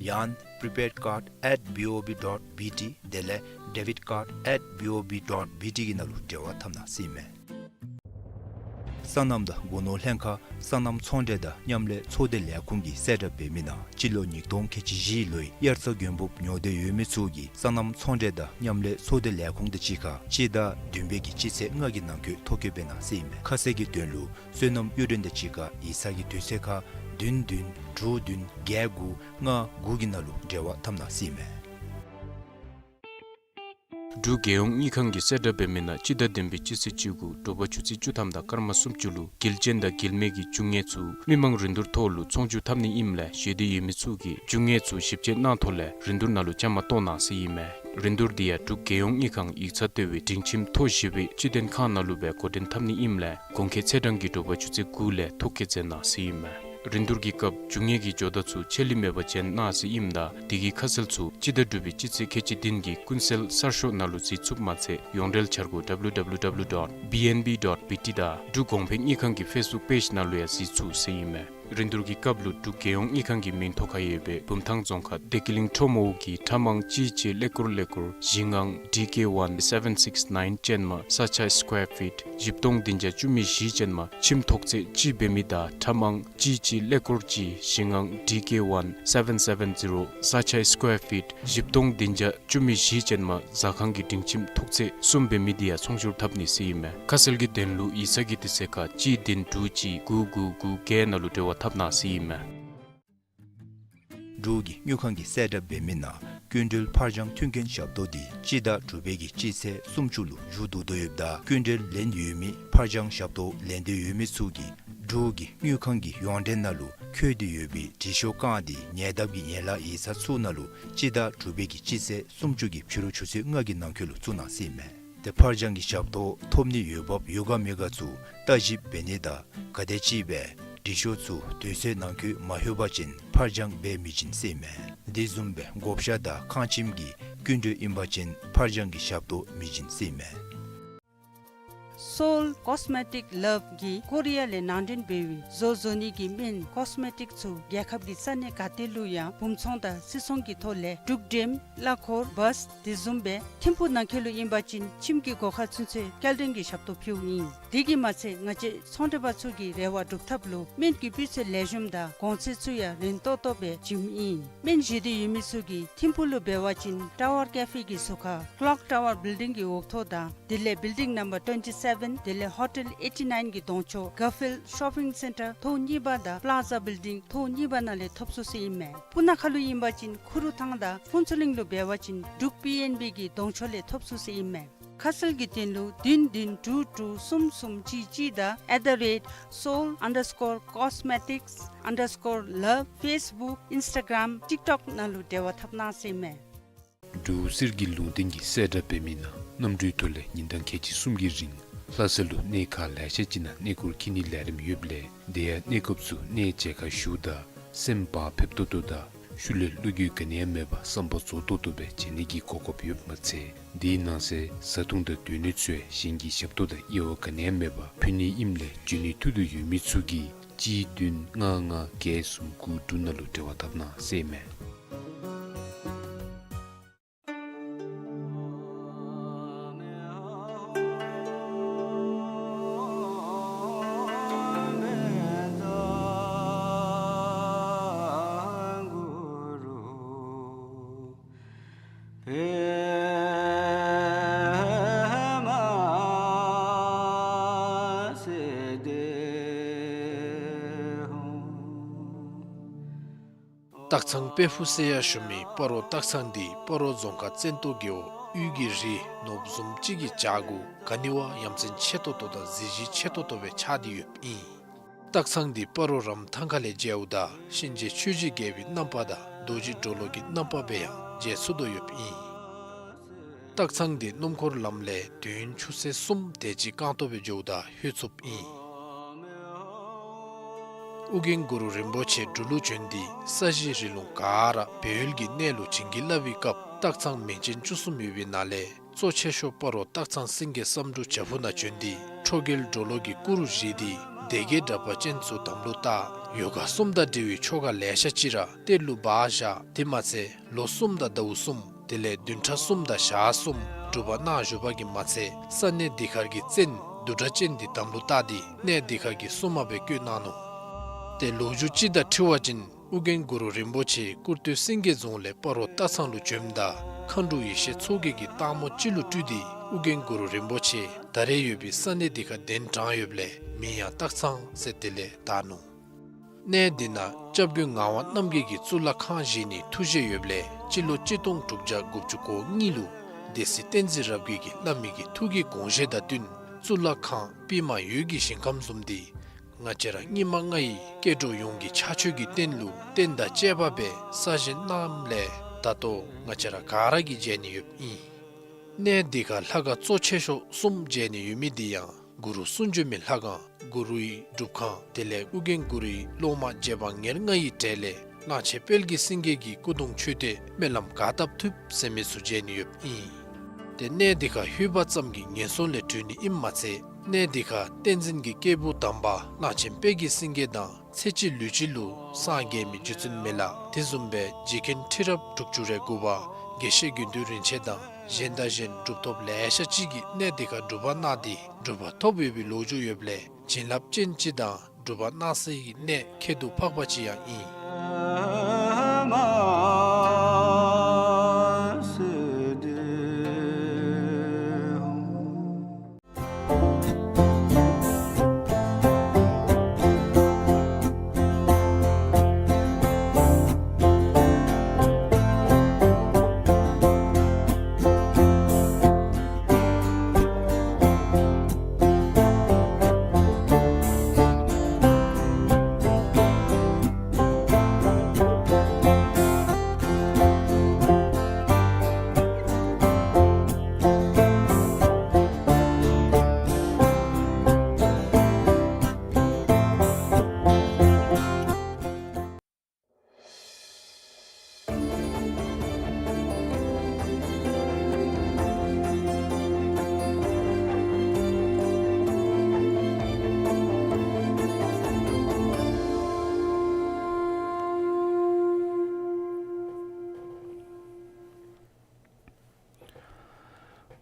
ཡང་པི་པི་ཨེཌ་ཀཱཌ་ཨེཊ་བི་ཨོ་བི་ཌོཊ་བི་ཊི་དེ་ལས་ཌེ་བིཌ་ཀཱཌ་ཨེཊ་བི་ཨོ་བི་ཌོཊ་བི་ཊི་གི་ནང་ལུ་འབྲེལ་བ་འཐབ་གནང་ཟེར་ཨིན་མས། སོ་ནམ་དང་སྒོ་ནོར་ལྷན་ཁག་སོ་ནམ་ཚོང་འབྲེལ་དང་མཉམ་ལས་ཚོགས་སྡེ་ལས་ཁུངས་ཀྱིས་གསལ་བསྒྲགས་འབད་མི་ནང་སྤྱི་ལོ་ཉིས་སྟོང་ཁལ་གཅིག་བཞི་ལོའི་དབྱར་རྩྭ་དགུན་འབུབ་ཉོ་འདོད་ཡོད་མི་ཚུ་གིས་སོ་ནམ་ཚོང་འབྲེལ་དང་མཉམ་ལས་ཚོགས་སྡེ་ལས་ཁུངས་དང་གཅིག་ཁར་སྤྱི་ཟླ་བདུན་པའི་གི་སྤྱི་ཚེས་ལྔ་གི་ནང་འཁོད་ཐོ་བཀོད་འབད་གནང་ཟེར་ཨིན་མས། ཁ་གསལ་གྱི་དོན་ལུ་སོ་ནམ་གཡུས་སྒྲོན་དང་གཅིག་ཁར་ཡིག་ཚང་གི་དུས་ཚོད་ཁར་བདུན་བདུན་དྲུག་བདུན་བརྒྱད་དགུ་ལྔ་དགུ་གི་ནང་ལུ་འབྲེལ་བ་འཐབ་གནང་ཟེར་ཨིན་མས། འབྲུག་རྒྱལ་ཡོངས་དངུལ་ཁང་གིས་གསལ་བསྒྲགས་འབད་མི་ནང་སྤྱི་ཟླ་བདུན་པའི་སྤྱི་ཚེས་བཅུ་དགུ་དྲོ་པ་ཆུ་ཚོད་བཅུ་ཐམ་དང་སྐར་མ་སུམ་ཅུ་ལུ་དགེ་ལྕིན་དང་དགེ་མེད་ཀྱི་རྒྱུ་དངོས་ཚུ་མི་མང་རིན་བསྡུར་ཐོག་ལུ་ཚོང་བསྒྱུར་འཐབ་ནི་ཨིནམ་ལས་ཞེ་འདོད་ཡོད་མི་ཚུ་གིས་རྒྱུ་དངོས་ཚུ་ཞིབ་དཔྱད་གནང་ཐོག་ལས་རིན་བསྡུར་ནང་ལུ་བཅའ་མར་གཏོགས་གནང་ཟེར་ཨིན་མས། རིན་བསྡུར་འདི་ཡང་འབྲུག་རྒྱལ་ཡོངས་དངུལ་ཁང་ཡིག་ཚང་ལྟེ་བའི་སྒྲིང་ཁྱིམ་མཐོ་བཞི་པའི་སྤྱི་མཐུན་ཁང་ནང་ལུ་སྦེ་འགོ་འདྲེན་འཐབ་ནི་ཨིནམ་ལས་གོང་འཁོད་ཚེས་གྲངས་ཀྱི་དྲོ་པ་ཆུ་ཚོད་དགུ་ལས་ཐོ་བཀོད་མཛད་གནང་ཟེར་ཨིན་མས། རིན་བསྡུར་གྱི་སྐབས་རྒྱུ་དངོས་ཀྱི་ཇོ་བདག་ཚུ་ཆད་ལུས་མེད་པར་བྱོན་གནང་ཟེར་ཨིནམ་ད་དེ་གི་ཁ་གསལ་ཚུ་སྤྱི་ཟླ་དྲུག་པའི་སྤྱི་ཚེས་ཁལ་གཅིག་བདུན་གྱི་ཀུན་གསལ་གསར་ཤོག་ནང་ལུ་གཟིགས་ཚུགསཔ་མ་ཚད་ཡོངས་འབྲེལ་འཆར་སྒོ་W W W dot B N B dot B T དང་འབྲུག་གོང་འཕེལ་དངུལ་ཁང་གི་ཕེསི་བུཀ་པེཇ་ནང་ལུ་ཡང་གཟིགས་ཚུགས་ཟེར་ཨིན་མས། རིན་བསྡུར་གྱི་སྐབས་ལུ་འབྲུག་རྒྱལ་ཡོངས་དངུལ་ཁང་གི་མིང་ཐོ་ཁར་ཡོད་པའི་བུམ་ཐང་རྫོང་ཁག་བདེ་སྐྱིད་གླིང་ཁྲོམ་འོག་གི་ཁྲ་མང་གཅིག་གཅིག་ཀླད་ཀོར་ཀླད་ཀོར་བཞི་ལྔ་D K one seven six nine ཅན་མ་ས་ཆ་སི་ཀུ་ཝེར་ཕིཊ་བཞི་སྟོང་བདུན་བརྒྱ་བཅུ་མེད་བཞི་ཅན་མ་ཁྱིམ་ཐོག་ཚད་གཅིག་འབད་མི་དང་ཁྲ་མང་གཅིག་གཅིག་ཀླད་ཀོར་གཅིག་བཞི་ལྔ་D K one seven seven zero ས་ཆ་སི་ཀུ་ཝེར་ཕིཊ་བཞི་སྟོང་བདུན་བརྒྱ་བཅུ་མེད་བཞི་ཅན་མ་ཟ་ཁང་གི་སྒྲིང་ཁྱིམ་ཐོག་ཚད་གསུམ་འབད་མི་འདི་ཡང་ཚོང་བསྒྱུར་འཐབ་ནི་ཟེར་ཨིན་མས། ཁ་གསལ་གྱི་དོན་ལུ་ཡིག་ཚང་གི་དུས་ཚོད་ཁར་གཅིག་བདུན་དྲུག་གཅིག་དགུ་དགུ་དགུ་བརྒྱད་ནང་ལུ་འབྲེལ་བ་འཐབ་གནང་ཟེར་ཨིན་མས། འབྲུག་གི་དངུལ་ཁང་གིས་གསལ་བསྒྲགས་འབད་མི་ནང་སྐྱིན་འགྲུལ་ཕར་འགྱངས་མཐུན་རྐྱེན་ཞབས་ཏོག་འདི་སྤྱི་ཟླ་དྲུག་པའི་གི་སྤྱི་ཚེས་སུམ་ཅུ་ལུ་མཇུག་བསྡུ་དོ་ཡོདཔ་ད་སྐྱིན་འགྲུལ་ལེན་ཡོད་མི་ཕར་འགྱངས་ཞབས་ཏོག་ལེན་འདོད་ཡོད་མི་ཚུ་གིས་འབྲུག་གི་དངུལ་ཁང་གི་ཡོངས་འབྲེལ་ནང་ལུ་འཁོད་དེ་ཡོད་པའི་དྲི་ཤོག་བཀང་སྟེ་ཉེ་འདབས་ཀྱི་ཡན་ལག་ཡིག་ཚང་ཚུ་ནང་ལུ་སྤྱི་ཟླ་དྲུག་པའི་གི་སྤྱི་ཚེས་སུམ་ཅུ་གི་ཕྱི་རུ་ཆུ་ཚོད་ལྔ་གི་ནང་འཁོད་ལུ་བཙུགས་གནང་ཟེར་ཨིན་མས། ཏེ་ཕར་འགྱངས་ཀྱི་ཞབས་ཏོག་ཐོབ་ནི་ཡོད་བབ་ཡོད་ག་མེད་ག་ཚུ་བརྟག་ཞིབ་འབད་ནི་དང་ག་དེམ་ཅིག་སྦེ་དྲི་ཤོག་ཚུ་དུས་ཚོད་ནང་འཁོད་མ་ལྷོད་པ་ཅིན་ཕར་འགྱངས་འབད་མི་བྱིན་ཟེར་ཨིན་མས། དེ་བཟུམ་སྦེ་བགོ་བཤའ་དང་ཁང་ཁྱིམ་གྱི་སྐྱིན་འགྲུལ་ཨིན་པ་ཅིན་ཕར་འགྱངས་ཀྱི་ཞབས་ཏོག་མི་བྱིན་ཟེར་ཨིན་མས། Seoul Cosmetic Love གིས་ཀོ་རི་ཡ་ལས་ནང་འདྲེན་འབད་བའི་བཟོ་བཟོ་ནི་གི་སྨན་ཀོས་མེ་ཊིཀ་ཚུ་རྒྱལ་ཁབ་ཀྱི་ས་གནས་ག་ཏེ་ལུ་ཡང་སྦུང་ཚོང་དང་སིལ་ཚོང་གི་ཐོག་ལས་འབྲུག་འགྲེམས་གླ་འཁོར་བཱས་དེ་བཟུམ་སྦེ་ཐིམ་ཕུག་ནང་འཁོད་ལུ་ཨིན་པ་ཅིན་ཁྱིམ་གྱི་སྒོ་ཁར་ཚུན་ཚོད་སྐྱེལ་འདྲེན་གྱི་ཞབས་ཏོག་ཕུལཝ་ཨིན། དེ་གིས་མ་ཚད་ང་བཅས་ཚོང་འབྲེལ་པ་ཚུ་གི་རེ་བ་སྒྲུབ་ཐབས་ལུ་སྨན་གྱི་སྤུས་ཚད་ལེགས་ཤོམ་དང་གོང་ཚད་ཚུ་ཡང་རན་ཏོག་ཏོ་སྦེ་བྱིནམ་ཨིན། སྨན་བཞེས་འདོད་ཡོད་མི་ཚུ་གིས་ཐིམ་ཕུག་ལུ་འབད་བ་ཅིན་ཊ་ཝར་ཀེ་ཕེ་གི་ཟུར་ཁར་ཀློག་ཊ་ཝར་བིལ་ཌིང་གི་འོག་ཐོག་དང་དེ་ལས་བིལ་ཌིང་ནམ་བར་ཊུ་ཝེན་ཊི་སེ་བེན་དེ་ལས་ཧོ་ཊེལ་ཨེ་ཊི་ནའིན་གྱི་གདོང་ཕྱོགས་གར་ཕིལཌ་ཤོ་པིང་སེན་ཊར་ཐོག་གཉིས་པ་དང་པླ་ཛ་བིལ་ཌིང་ཐོག་གཉིས་པ་ནང་ལས་ཐོབ་ཚུགས་ཟེར་ཨིན་མས། སྤུ་ན་ཁ་ལུ་ཨིན་པ་ཅིན་ཁུ་རུ་ཐང་དང་ཕུན་ཚོགས་གླིང་ལུ་འབད་བ་ཅིན་འབྲུག་པི་ཨེན་བི་གི་གདོང་ཕྱོགས་ལས་ཐོབ་ཚུགས་ཟེར་ཨིན་མས། ཁ་གསལ་གྱི་དོན་ལུ་བདུན་བདུན་དྲུག་དྲུག་གསུམ་གསུམ་གཅིག་གཅིག་དང་at the rate seoul underscore cosmetics underscore love ཕེསི་བུཀ་ཨིནསི་ཊ་གྲམ་ཊིཀ་ཊོཀ་ནང་ལུ་འབྲེལ་བ་འཐབ་གནང་ཟེར་ཨིན་མས། འབྲུག་གསེར་གྱི་ལུང་བསྟན་གྱིས་གསལ་བསྒྲགས་འབད་མི་ནང་གནམ་གྲུའི་ཐོག་ལས་ཉིན་གྲངས་ཁལ་གཅིག་གསུམ་གྱི་རིང་ལྷ་ས་ལུ་གནས་ཁག་ལེ་ཤ་ཅིག་ནང་གནས་སྐོར་འཁྱིད་ནིའི་ལས་རིམ་ཡོདཔ་ལས་དེ་ཡང་གནས་སྐབས་སུ་གནས་མཇལ་ཁ་ཞུཝ་ད་སེམས་བག་ཕེབས་ཏོག་ཏོ་དང་ ཤུལ་ལས་བློ་འགྱོད་ག་ནི་ཡང་མེད་པར་བསམ་པ་རྫོགས་ཏོག་ཏོ་སྦེ་བྱིན་ནི་གི་གོ་སྐབས་ཡོདཔ་མ་ཚད། དེའི་ནང་གསེས་བཟའ་འཐུང་དང་སྡོད་གནས་ཚུ་ཡང་གཞན་གྱི་ཞབས་ཏོག་དང་དབྱེ་བ་ག་ནི་ཡང་མེད་པར་ཕུལ་ནི་ཨིནམ་ལས་འབྱོན་ནི་ཐུགས་འདོད་ཡོད་མི་ཚུ་གིས་གཅིག་བདུན་ལྔ་ལྔ་བརྒྱད་གསུམ་དགུ་དྲུག་ནང་ལུ་འབྲེལ་བ་འཐབ་གནང་ཟེར་ཨིན་མས། སྟག་ཚང་དཔལ་ཕུག་ཟེར་ཡང་ཞུ་མི་སྤ་རོ་སྟག་ཚང་འདི་སྤ་རོ་རྫོང་ཁག་བཙན་ཏོ་རྒེད་འོག་དབུས་ཀྱི་རི་ནོར་བུ་བཟུམ་ཅིག་གི་བྱག་གུ་ག་ནི་བ་ཡ་མཚན་ཆེ་ཏོག་ཏོ་དང་གཟི་བརྗིད་ཆེ་ཏོག་ཏོ་སྦེ་ཆགས་ཏེ་ཡོདཔ་ཨིན། སྟག་ཚང་འདི་སྤ་རོ་རམ་ཐང་ཁ་ལས་མཇལཝ་ད་གཤིན་རྗེ་ཆོས་རྗེ་རྒྱལ་པོའི་རྣམ་པ་དང་རྡོ་རྗེ་གྲོ་ལོད་ཀྱི་རྣམ་པ་སྦེ་ཡང་མཇལ་ཚུགས་དོ་ཡོདཔ་ཨིན། སྟག་ཚང་འདི་སྣུམ་འཁོར་ལམ་ལས་དུས་ཡུན་ཆུ་ཚོད་གསུམ་དེ་ཅིག་རྐང་ཐང་སྦེ་འགྱོཝ་ད་ལྷོད་ཚུགསཔ་ཨིན། ཨོ་རྒྱན་གུ་རུ་རིན་པོ་ཆེ་འབྲུག་ལུ་བྱོན་ཏེ་ས་གཞི་རི་ལུང་ག་ར་སྦས་ཡུལ་གྱི་གནས་ལུ་བྱིན་གྱིས་བརླབས་པའི་སྐབས་སྟག་ཚང་མིང་ཅན་བཅུ་གསུམ་ཡོད་པའི་ནང་ལས་གཙོ་ཆེ་ཤོས་སྤ་རོ་སྟག་ཚང་སེང་གེ་བསམ་འགྲུབ་བྱག་ཕུག་ནང་བྱོན་ཏེ་ཁྲོ་རྒྱལ་གྲོ་ལོད་ཀྱི་སྐུ་རུ་བཞེངས་ཏེ་སྡེ་བརྒྱད་དྲེགས་པ་ཅན་ཚུ་དམ་ལུ་བཏགས། ཡོ་ག་གསུམ་དང་འབྲེལ་བའི་ཆོ་ག་ལེ་ཤ་ཅིག་ར་གཏེར་ལུ་སྦ་བཞག། དེ་མ་ཚད་ལོ་གསུམ་དང་ཟླཝ་གསུམ་དེ་ལས་བདུན་ཕྲག་གསུམ་དང་ཞག་གསུམ་སྒྲུབ་པ་གནང་བཞུགས་པ་གིས་མ་ཚད་ས་གནས་འདི་ཁར་གྱི་བཙན་བདུད་དྲེགས་ཅན་འདི་དམ་ལུ་བཏགས་ཏེ་གནས་འདི་ཁར་གྱི་སྲུང་མ་སྦེ་བསྐོས་གནང་ནུག། ཏེ་ལོ་རྒྱུས་ཅིག་དང་འཁྲིལ་བ་ཅིན་ཨོ་རྒྱན་གུ་རུ་རིན་པོ་ཆེ་ཀུར་སྟོད་སེང་གེ་རྫོང་ལས་སྤ་རོ་སྟག་ཚང་ལུ་བྱོནམ་ད་མཁའ་འགྲོ་ཡེ་ཤེས་མཚོ་རྒྱལ་གྱི་སྟག་མོ་ཅིག་ལུ་སྤྲུལ་ཏེ་ཨོ་རྒྱན་གུ་རུ་རིན་པོ་ཆེ་ད་རེས་ཡོད་པའི་ས་གནས་འདི་ཁར་གདན་དྲངས་ཡོདཔ་ལས་མིང་ཡང་སྟག་ཚང་ཟེར་དེ་ལས་བཏགས་ནུག། གནས་འདི་ནང་སྐྱབས་མགོན་ངག་དབང་རྣམ་རྒྱལ་གྱི་གཙུག་ལག་ཁང་བཞེངས་ནིའི་ཐུགས་བཞེད་ཡོདཔ་ལས་སྤྱི་ལོ་གཅིག་སྟོང་དྲུག་བརྒྱ་དགུ་བཅུ་གོ་གཉིས་ལུ་སྡེ་སྲིད་བསྟན་འཛིན་རབ་རྒྱས་ཀྱིས་བླ་མའི་གི་ཐུགས་ཀྱི་དགོངས་བཞེད་དང་བསྟུན་གཙུག་ལག་ཁང་པདྨ་འོད་ཀྱི་ཞིང་ཁམས་བཟུམ་འདི་ང་བཅས་ར་སྙིགས་མ་ལྔ་ཡི་སྐྱེ་འགྲོ་ཡོངས་ཀྱི་ཕྱག་མཆོད་ཀྱི་རྟེན་ལུ་རྟེན་དང་བཅས་པ་སྦེ་གསར་བཞེངས་གནངམ་ལས་ད་ལྟོ་ང་བཅས་ར་ག་ར་གིས་མཇལ་ནི་ཡོདཔ་ཨིན། གནས་འདི་ཁར་ལྷ་ཁང་གཙོ་ཆེ་ཤོས་གསུམ་མཇལ་ནི་ཡོད་མི་འདི་ཡང་གུ་རུ་གསུང་བྱོན་མའི་ལྷ་ཁང་གུ་རུའི་སྒྲུབ་ཁང་དེ་ལས་ཨོ་རྒྱན་གུ་རུའི་སློབ་མ་རྗེ་འབངས་ཉེར་ལྔ་ཡི་གྲས་ལས་གླང་ཆེན་དཔལ་གྱི་སེང་གེ་གི་སྐུ་གདུང་མཆོད་རྟེན་སྨོན་ལམ་ག་བཏབ་ཐུབ་ཟེར་མི་ཚུ་མཇལ་ནི་ཡོདཔ་ཨིན། ཏེ་གནས་འདི་ཁར་ལྷོད་པ་ཙམ་གྱིས་ངན་སོང་ལས་གྲོལ་ནི་ཨིནམ་མ་ཚད་གནས་འདི་ཁར་བསྟན་འཛིན་གྱི་སྐྱེས་བུ་དམ་པ་གླང་ཆེན་དཔལ་གྱི་སེང་གེ་དང་ཚེ་གཅིག་ལུས་གཅིག་ལུ་སངས་རྒྱས་མི་རྗེ་བཙུན་མི་ལ་དེ་བཟུམ་སྦེ་རྗེ་མཁན་ཁྲི་རབས་དྲུག་ཅུ་རེ་དགུ་པ་དགེ་བཤེས་དགེ་འདུན་རིན་ཆེན་དང་གཞན་དང་གཞན་གྲུབ་ཐོབ་ལེ་ཤ་ཅིག་གིས་གནས་འདི་ཁར་སྒྲུབ་པ་གནང་སྟེ་གྲུབ་པ་ཐོབ་ཡོད་པའི་ལོ་རྒྱུས་ཡོདཔ་ལས་བྱིན་རླབས་ཅན་ཅིག་དང་སྒྲུབ་པ་གནང་སའི་གནས་ཁྱད་དུ་འཕགས་པ་ཅིག་ཡང་ཨིན།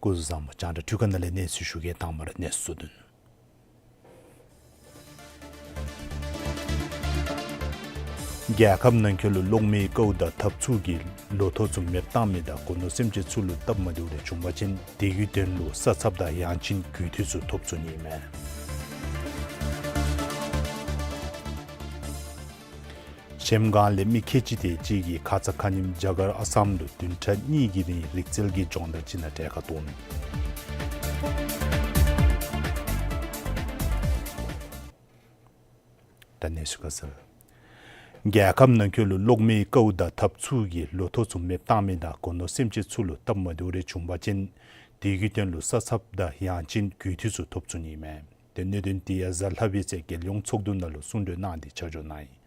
སྐུ་གཟུགས་བཟང་པོ། རྒྱང་བསྒྲགས་འཕྲུལ་ཁང་ནང་ལས་གནས་ཚུལ་ཞུ་གེ། དང་པ་ར་གནས་ཚུལ་བསྡུ་ནི། རྒྱལ་ཁབ་ནང་འཁོད་ལུ་གློག་མེའི་ཀཝ་དང་ཐབ་ཚུ་གི་ལོ་ཐོག་ཚུ་མེདཔ་བཏང་མི་དང་སྒོ་ནོར་སེམས་ཅན་ཚུ་ལུ་སྟབས་མ་བདེཝ་རེ་བྱུང་བ་ཅིན་དེ་གི་དོན་ལུ་ས་ཚབ་དང་ཡང་ཅིན་གུས་འདུད་ཚུ་ཐོབ་ཚུགས་ནི་མས། གཞལམ་སྒང་ལས་མི་ཁལ་གཅིག་དེ་ཅིག་གིས་ཁ་ཙ་ཁ་ཉིནམ་རྒྱ་གར་ཨ་སམ་ལུ་བདུན་ཕྲག་གཉིས་ཀྱི་རིང་རིག་རྩལ་གྱི་སྦྱོང་བརྡར་ཅིག་ནང་གྲལ་ཁར་གཏོགས་ནུག། ད་གནས་ཚུལ་ཁ་གསལ། རྒྱལ་ཁབ་ནང་འཁོད་ལུ་གློག་མེའི་ཀཝ་དང་ཐབ་ཚུ་གི་ལོ་ཐོག་ཚུ་མེདཔ་བཏང་མི་དང་སྒོ་ནོར་སེམས་ཅན་ཚུ་ལུ་སྟབས་མ་བདེཝ་རེ་བྱུང་བ་ཅིན་དེ་གི་དོན་ལུ་ས་ཚབ་དང་ཡང་ཅིན་གུས་འདུད་ཚུ་ཐོབ་ཚུགས་ནི་མས། ཏེ་གནད་དོན་དེ་ཡང་གཟའ་ལྷག་པའི་ཚེ་རྒྱལ་ཡོངས་ཚོགས་འདུ་ནང་ལུ་གསུང་གྲོས་གནང་སྟེ་ཆ་འཇོག་གནང་ཡི།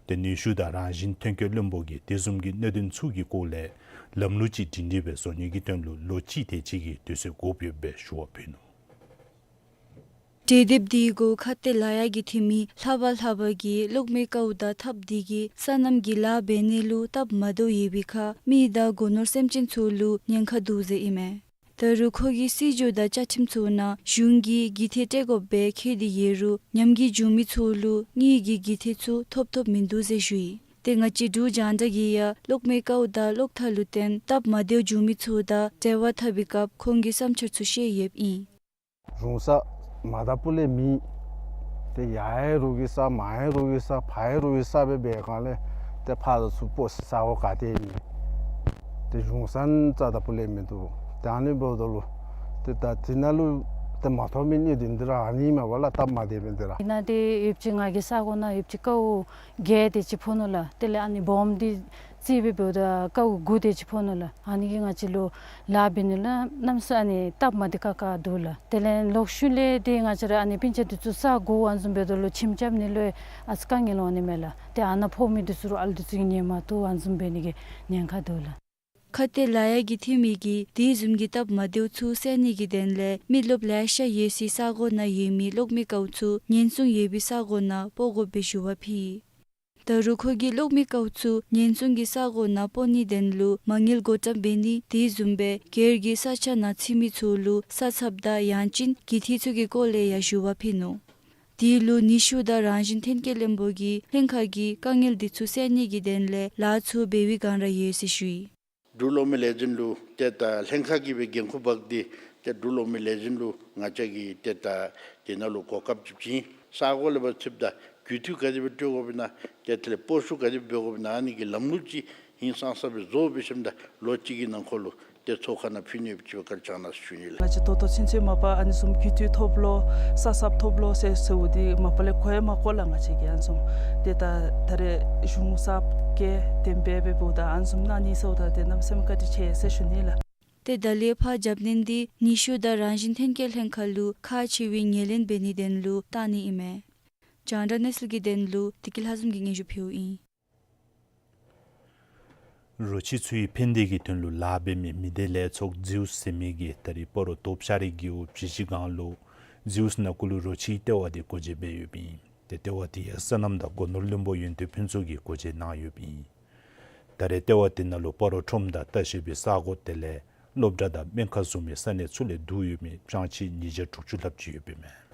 ཏེ་ནུས་ཤུགས་དང་རང་བཞིན་ཐོན་སྐྱེད་བློན་པོ་གིས་དེ་བཟུམ་གྱི་གནད་དོན་ཚུ་གི་སྐོར་ལས་ལམ་ལུགས་ཅིག་སྒྲིང་སྒྲིང་སྦེ་བཟོ་ནི་གི་དོན་ལུ་ལོ་གཅིག་དེ་ཅིག་གི་དུས་ཚོད་དགོཔ་ཡོདཔ་སྦེ་ཞུ་བ་ཕུལ་ནུག། གྲོས་འདེབས་འདི་གུ་ཁ་གཏད་ལཱ་གཡོག་གི་འཐུས་མི་ལྷག་པ་ལྷག་པ་གིས་གློག་མེ་ཀཝ་དང་ཐགཔ་འདི་གིས་སོ་ནམ་གྱི་ལཱ་འབད་ནི་ལུ་སྟབས་མ་བདེཝ་ཡོད་པའི་ཁར་མི་དང་སྒོ་ནོར་སེམས་ཅན་ཚུ་ལུ་ཉེན་ཁ་འདུག་ཟེར་ཨིན་མས། ད་རུང་ཁོ་གིས་སྲིད་བྱུས་དང་བཅའ་ཁྲིམས་ཚུ་ནང་གཞུང་གིས་འགུལ་ཐེབས་སྤྲོད་དགོཔ་སྦེ་འཁོད་དེ་ཡོད་རུང་ཉམས་རྒུད་བྱུང་མི་ཚུ་ལུ་དངུལ་གྱི་འགུལ་ཐེབས་ཚུ་ཐོབ་ཐོབ་མིན་འདུག་ཟེར་ཞུ་ཡི། ཏེ་ང་བཅས་འབྲུག་རྒྱང་བསྒྲགས་ཀྱིས་ཡང་གློག་མེ་ཀཝ་དང་གློག་ཐག་ལུ་བརྟེན་སྟབས་མ་བདེཝ་བྱུང་མི་ཚུ་དང་འབྲེལ་བ་འཐབ་པའི་སྐབས་ཁོང་གི་བསམ་འཆར་ཚུ་བཤད་ཡོདཔ་ཨིན། གཞུང་ས་མ་བཏབ་པ་ལས་མེད། ཏེ་ཡར་ཡང་རོགས་ཀྱི་ས་མར་ཡང་རོགས་ཀྱི་ས་ཕར་ཡང་རོགས་ཀྱི་ས་སྦེ་འབད་སྒང་ལས་ཏེ་ཕར་ཚུར་སྤོ་ས་གོ་ག་ཏེ་ཨིན། ཏེ་གཞུང་ས་རྩ་བ་ལས་མིན་འདུག། ཏེ་ཨ་ནི་འབདཝ་ད་ལུ་ཏེ་ད་དེ་ནང་ལུ་ཏེ་མ་ཐོབ་མི་གནད་དོན་འདི་ར་ཨ་ནི་མས་པ་ལགས། སྟབས་མ་བདེ་མི་འདི་ར། དེ་ནང་ཏེ་ཡོདཔ་ཅིག་ང་གི་ས་གོ་ནང་ཡོདཔ་ཅིག་ཀཝ་བརྒྱད་དེ་ཅིག་ཕོག་ནུག་ལགས། དེ་ལས་ཨ་ནི་སྦོམ་འདི་རྩིས་སྦེ་འབདཝ་ད་ཀཝ་དགུ་དེ་ཅིག་ཕོག་ནུག་ལགས། ཨ་ནི་གིས་ང་བཅས་ལུ་ལཱ་འབད་ནི་ལུ་གནམ་མེད་ས་མེད་ཨ་ནི་སྟབས་མ་བདེ་ཁག་ཁ་འདུག་ལགས། དེ་ལས་ལོག་ཤུལ་ལས་ཏེ་ང་བཅས་ར་ཨ་ནི་སྤུན་ཆ་འདི་ཚུ་ས་གོ་ཨ་ནི་བཟུམ་འབདཝ་ད་ལུ་ཁྱིམ་རྐྱབ་ནི་ལུ་ཨ་ཙི་དཀའ་ངལ་འོང་ནི་མས་ལགས། ཏེ་ཨ་ནཱ་ཕོག་མི་འདི་ཚུ་རུང་ཨ་ལུ་འདི་ཚུ་གིས་ཉན་མ་བཏུབ་ཨ་ནི་བཟུམ་འབད་ནི་གི་ཉེན་ཁ་འདུག་ལགས། ཁ་གཏད་ལཱ་གཡོག་གི་འཐུས་མི་གིས་དེ་བཟུམ་གྱི་སྟབས་མ་བདེཝ་ཚུ་སེལ་ནི་གི་དོན་ལས་མི་རློབས་ལེ་ཤ་ཡོད་སའི་ས་གོ་ནང་ཡོད་མི་གློག་མེ་ཀཝ་ཚུ་ཉེན་སྲུང་ཡོད་པའི་ས་གོ་ནང་སྤོ་དགོཔ་སྦེ་ཞུ་བ་ཕུལ་ཡི། ད་རུང་ཁོ་གིས་གློག་མེ་ཀཝ་ཚུ་ཉེན་སྲུང་གི་ས་གོ་ནང་སྤོ་ནིའི་དོན་ལུ་མ་དངུལ་བགོ་བཀྲམ་འབད་ནི་དེ་བཟུམ་སྦེ་སྒེར་གྱི་ས་ཆ་ནང་ཚུད་མི་ཚུ་ལུ་ས་ཚབ་དང་ཡང་ཅིན་འགུལ་ཐེབས་ཚུ་གི་སྐོར་ལས་ཡང་ཞུ་བ་ཕུལ་ནུག། དེ་ལུ་ནུས་ཤུགས་དང་རང་བཞིན་ཐོན་སྐྱེད་བློན་པོ་གིས་ལྷན་ཁག་གིས་དཀའ་ངལ་འདི་ཚུ་སེལ་ནི་གི་དོན་ལས་ལཱ་ཚུ་འབད་བའི་བསྒང་ར་ཡོད་ཟེར་ཞུ་ཡི། འབྲུག་གློག་མེ་ལས་འཛིན་ལུ་ཏེ་ད་ལྷན་ཁག་གིས་སྦེ་འགན་ཁུར་འབག་སྟེ་ཏེ་འབྲུག་གློག་མེ་ལས་འཛིན་ལུ་ང་བཅས་ཀྱིས་ཏེ་ད་དེ་ནང་ལུ་གོ་སྐབས་ཅིག་བྱིན། ས་གོ་ལས་ཕར་ཚུདཔ་ད་རྒུད་འཐུས་ག་དེ་སྦེ་སྤྲོད་དགོཔ་ཨིན་ན་ཏེ་དེ་ལས་སྤོ་བཤུད་ག་དེ་སྦེ་འབད་དགོཔ་ཨིན་ན་ཨ་ནི་གི་ལམ་ལུགས་ཅིག་ཧིང་སངས་ས་སྦེ་བཟོ་འབད་ཞིནམ་ད་ལོ་གཅིག་གི་ནང་འཁོད་ལུ་ཏེ་ཚོགས་ཁང་ནང་ཕུལ་ནི་ཡོདཔ་ཅིག་སྦེ་བཀའ་དྲིན་བསྐྱང་གནང་ཟེར་ཞུ་ནི་ལགས། ང་བཅས་ད་ལྟོ་ཚུན་ཚོད་མ་པ་ཨ་ནི་བཟུམ་རྒུད་འཐུས་ཐོབ་ལོ་ས་ཚབ་ཐོབ་ལོ་ཟེར་ཟེརཝ་འདི་མ་པ་ལས་གོ་ཡང་མ་གོ་ལགས། ང་བཅས་ཀྱིས་ཨ་ནི་བཟུམ་ཏེ་ད་ད་རེས་གཞུང་ས་གོ་གཏན་འབེབས་འབདཝ་ད་ཨ་ནི་བཟུམ་གནང་ནི་ཟེརཝ་ད་ཏེ་གནམ་མེད་ས་མེད་བཀའ་དྲིན་ཆེ་ཟེར་ཞུ་ནི་ལགས། ཏེ་ད་ལས་ཕར་རྒྱབ་སྣོན་འདི་ནུས་ཤུགས་དང་རང་བཞིན་ཐོན་སྐྱེད་ལྷན་ཁག་ལུ་ཁག་ཆེ་བའི་ངོས་ལེན་འབད་ནིའི་དོན་ལུ་བཏང་ནི་ཨིན་མས། རྒྱང་བསྒྲགས་གནས་ཚུལ་གྱི་དོན་ལུ་བདེ་སྐྱིད་ལྷ་འཛོམས་ཀྱིས་སྙན་ཞུ་ཕུལཝ་ཨིན། རོ་ཁྱི་ཚུའི་ཕན་བདེ་གི་དོན་ལུ་ལཱ་འབད་མི་མི་སྡེ་ལས་ཚོགས་ཛིའུསི་ཟེར་མི་གིས་ད་རིས་སྤ་རོ་སྟོདཔ་ཤར་རི་རྒེད་འོག་བྱི་ཅི་སྒང་ལུ་ཛིའུསི་ནང་འཁོད་ལུ་རོ་ཁྱིའི་ལྟེ་བ་འདི་སྒོ་འབྱེད་འབད་ཡོདཔ་ཨིན། ཏེ་ལྟེ་བ་འདི་ཡང་སོ་ནམ་དང་སྒོ་ནོར་བློན་པོ་ཡོན་ཏན་ཕུན་ཚོགས་ཀྱིས་སྒོ་འབྱེད་གནང་ཡོདཔ་ཨིན། ད་རེས་ལྟེ་བ་འདི་ནང་ལུ་སྤ་རོ་ཁྲོམ་དང་ལྟ་བཤལ་པའི་ས་གོ་དེ་ལས་སློབ་གྲྭ་དང་སྨན་ཁང་བཟུམ་མའི་ས་གནས་ཚུ་ལས་བསྡུ་ཡོད་མི་སྤྱང་ཁྱི་ཉིས་བརྒྱ་དྲུག་ཅུ་ལྷགཔ་ཅིག་ཡོདཔ་ཨིན་མས།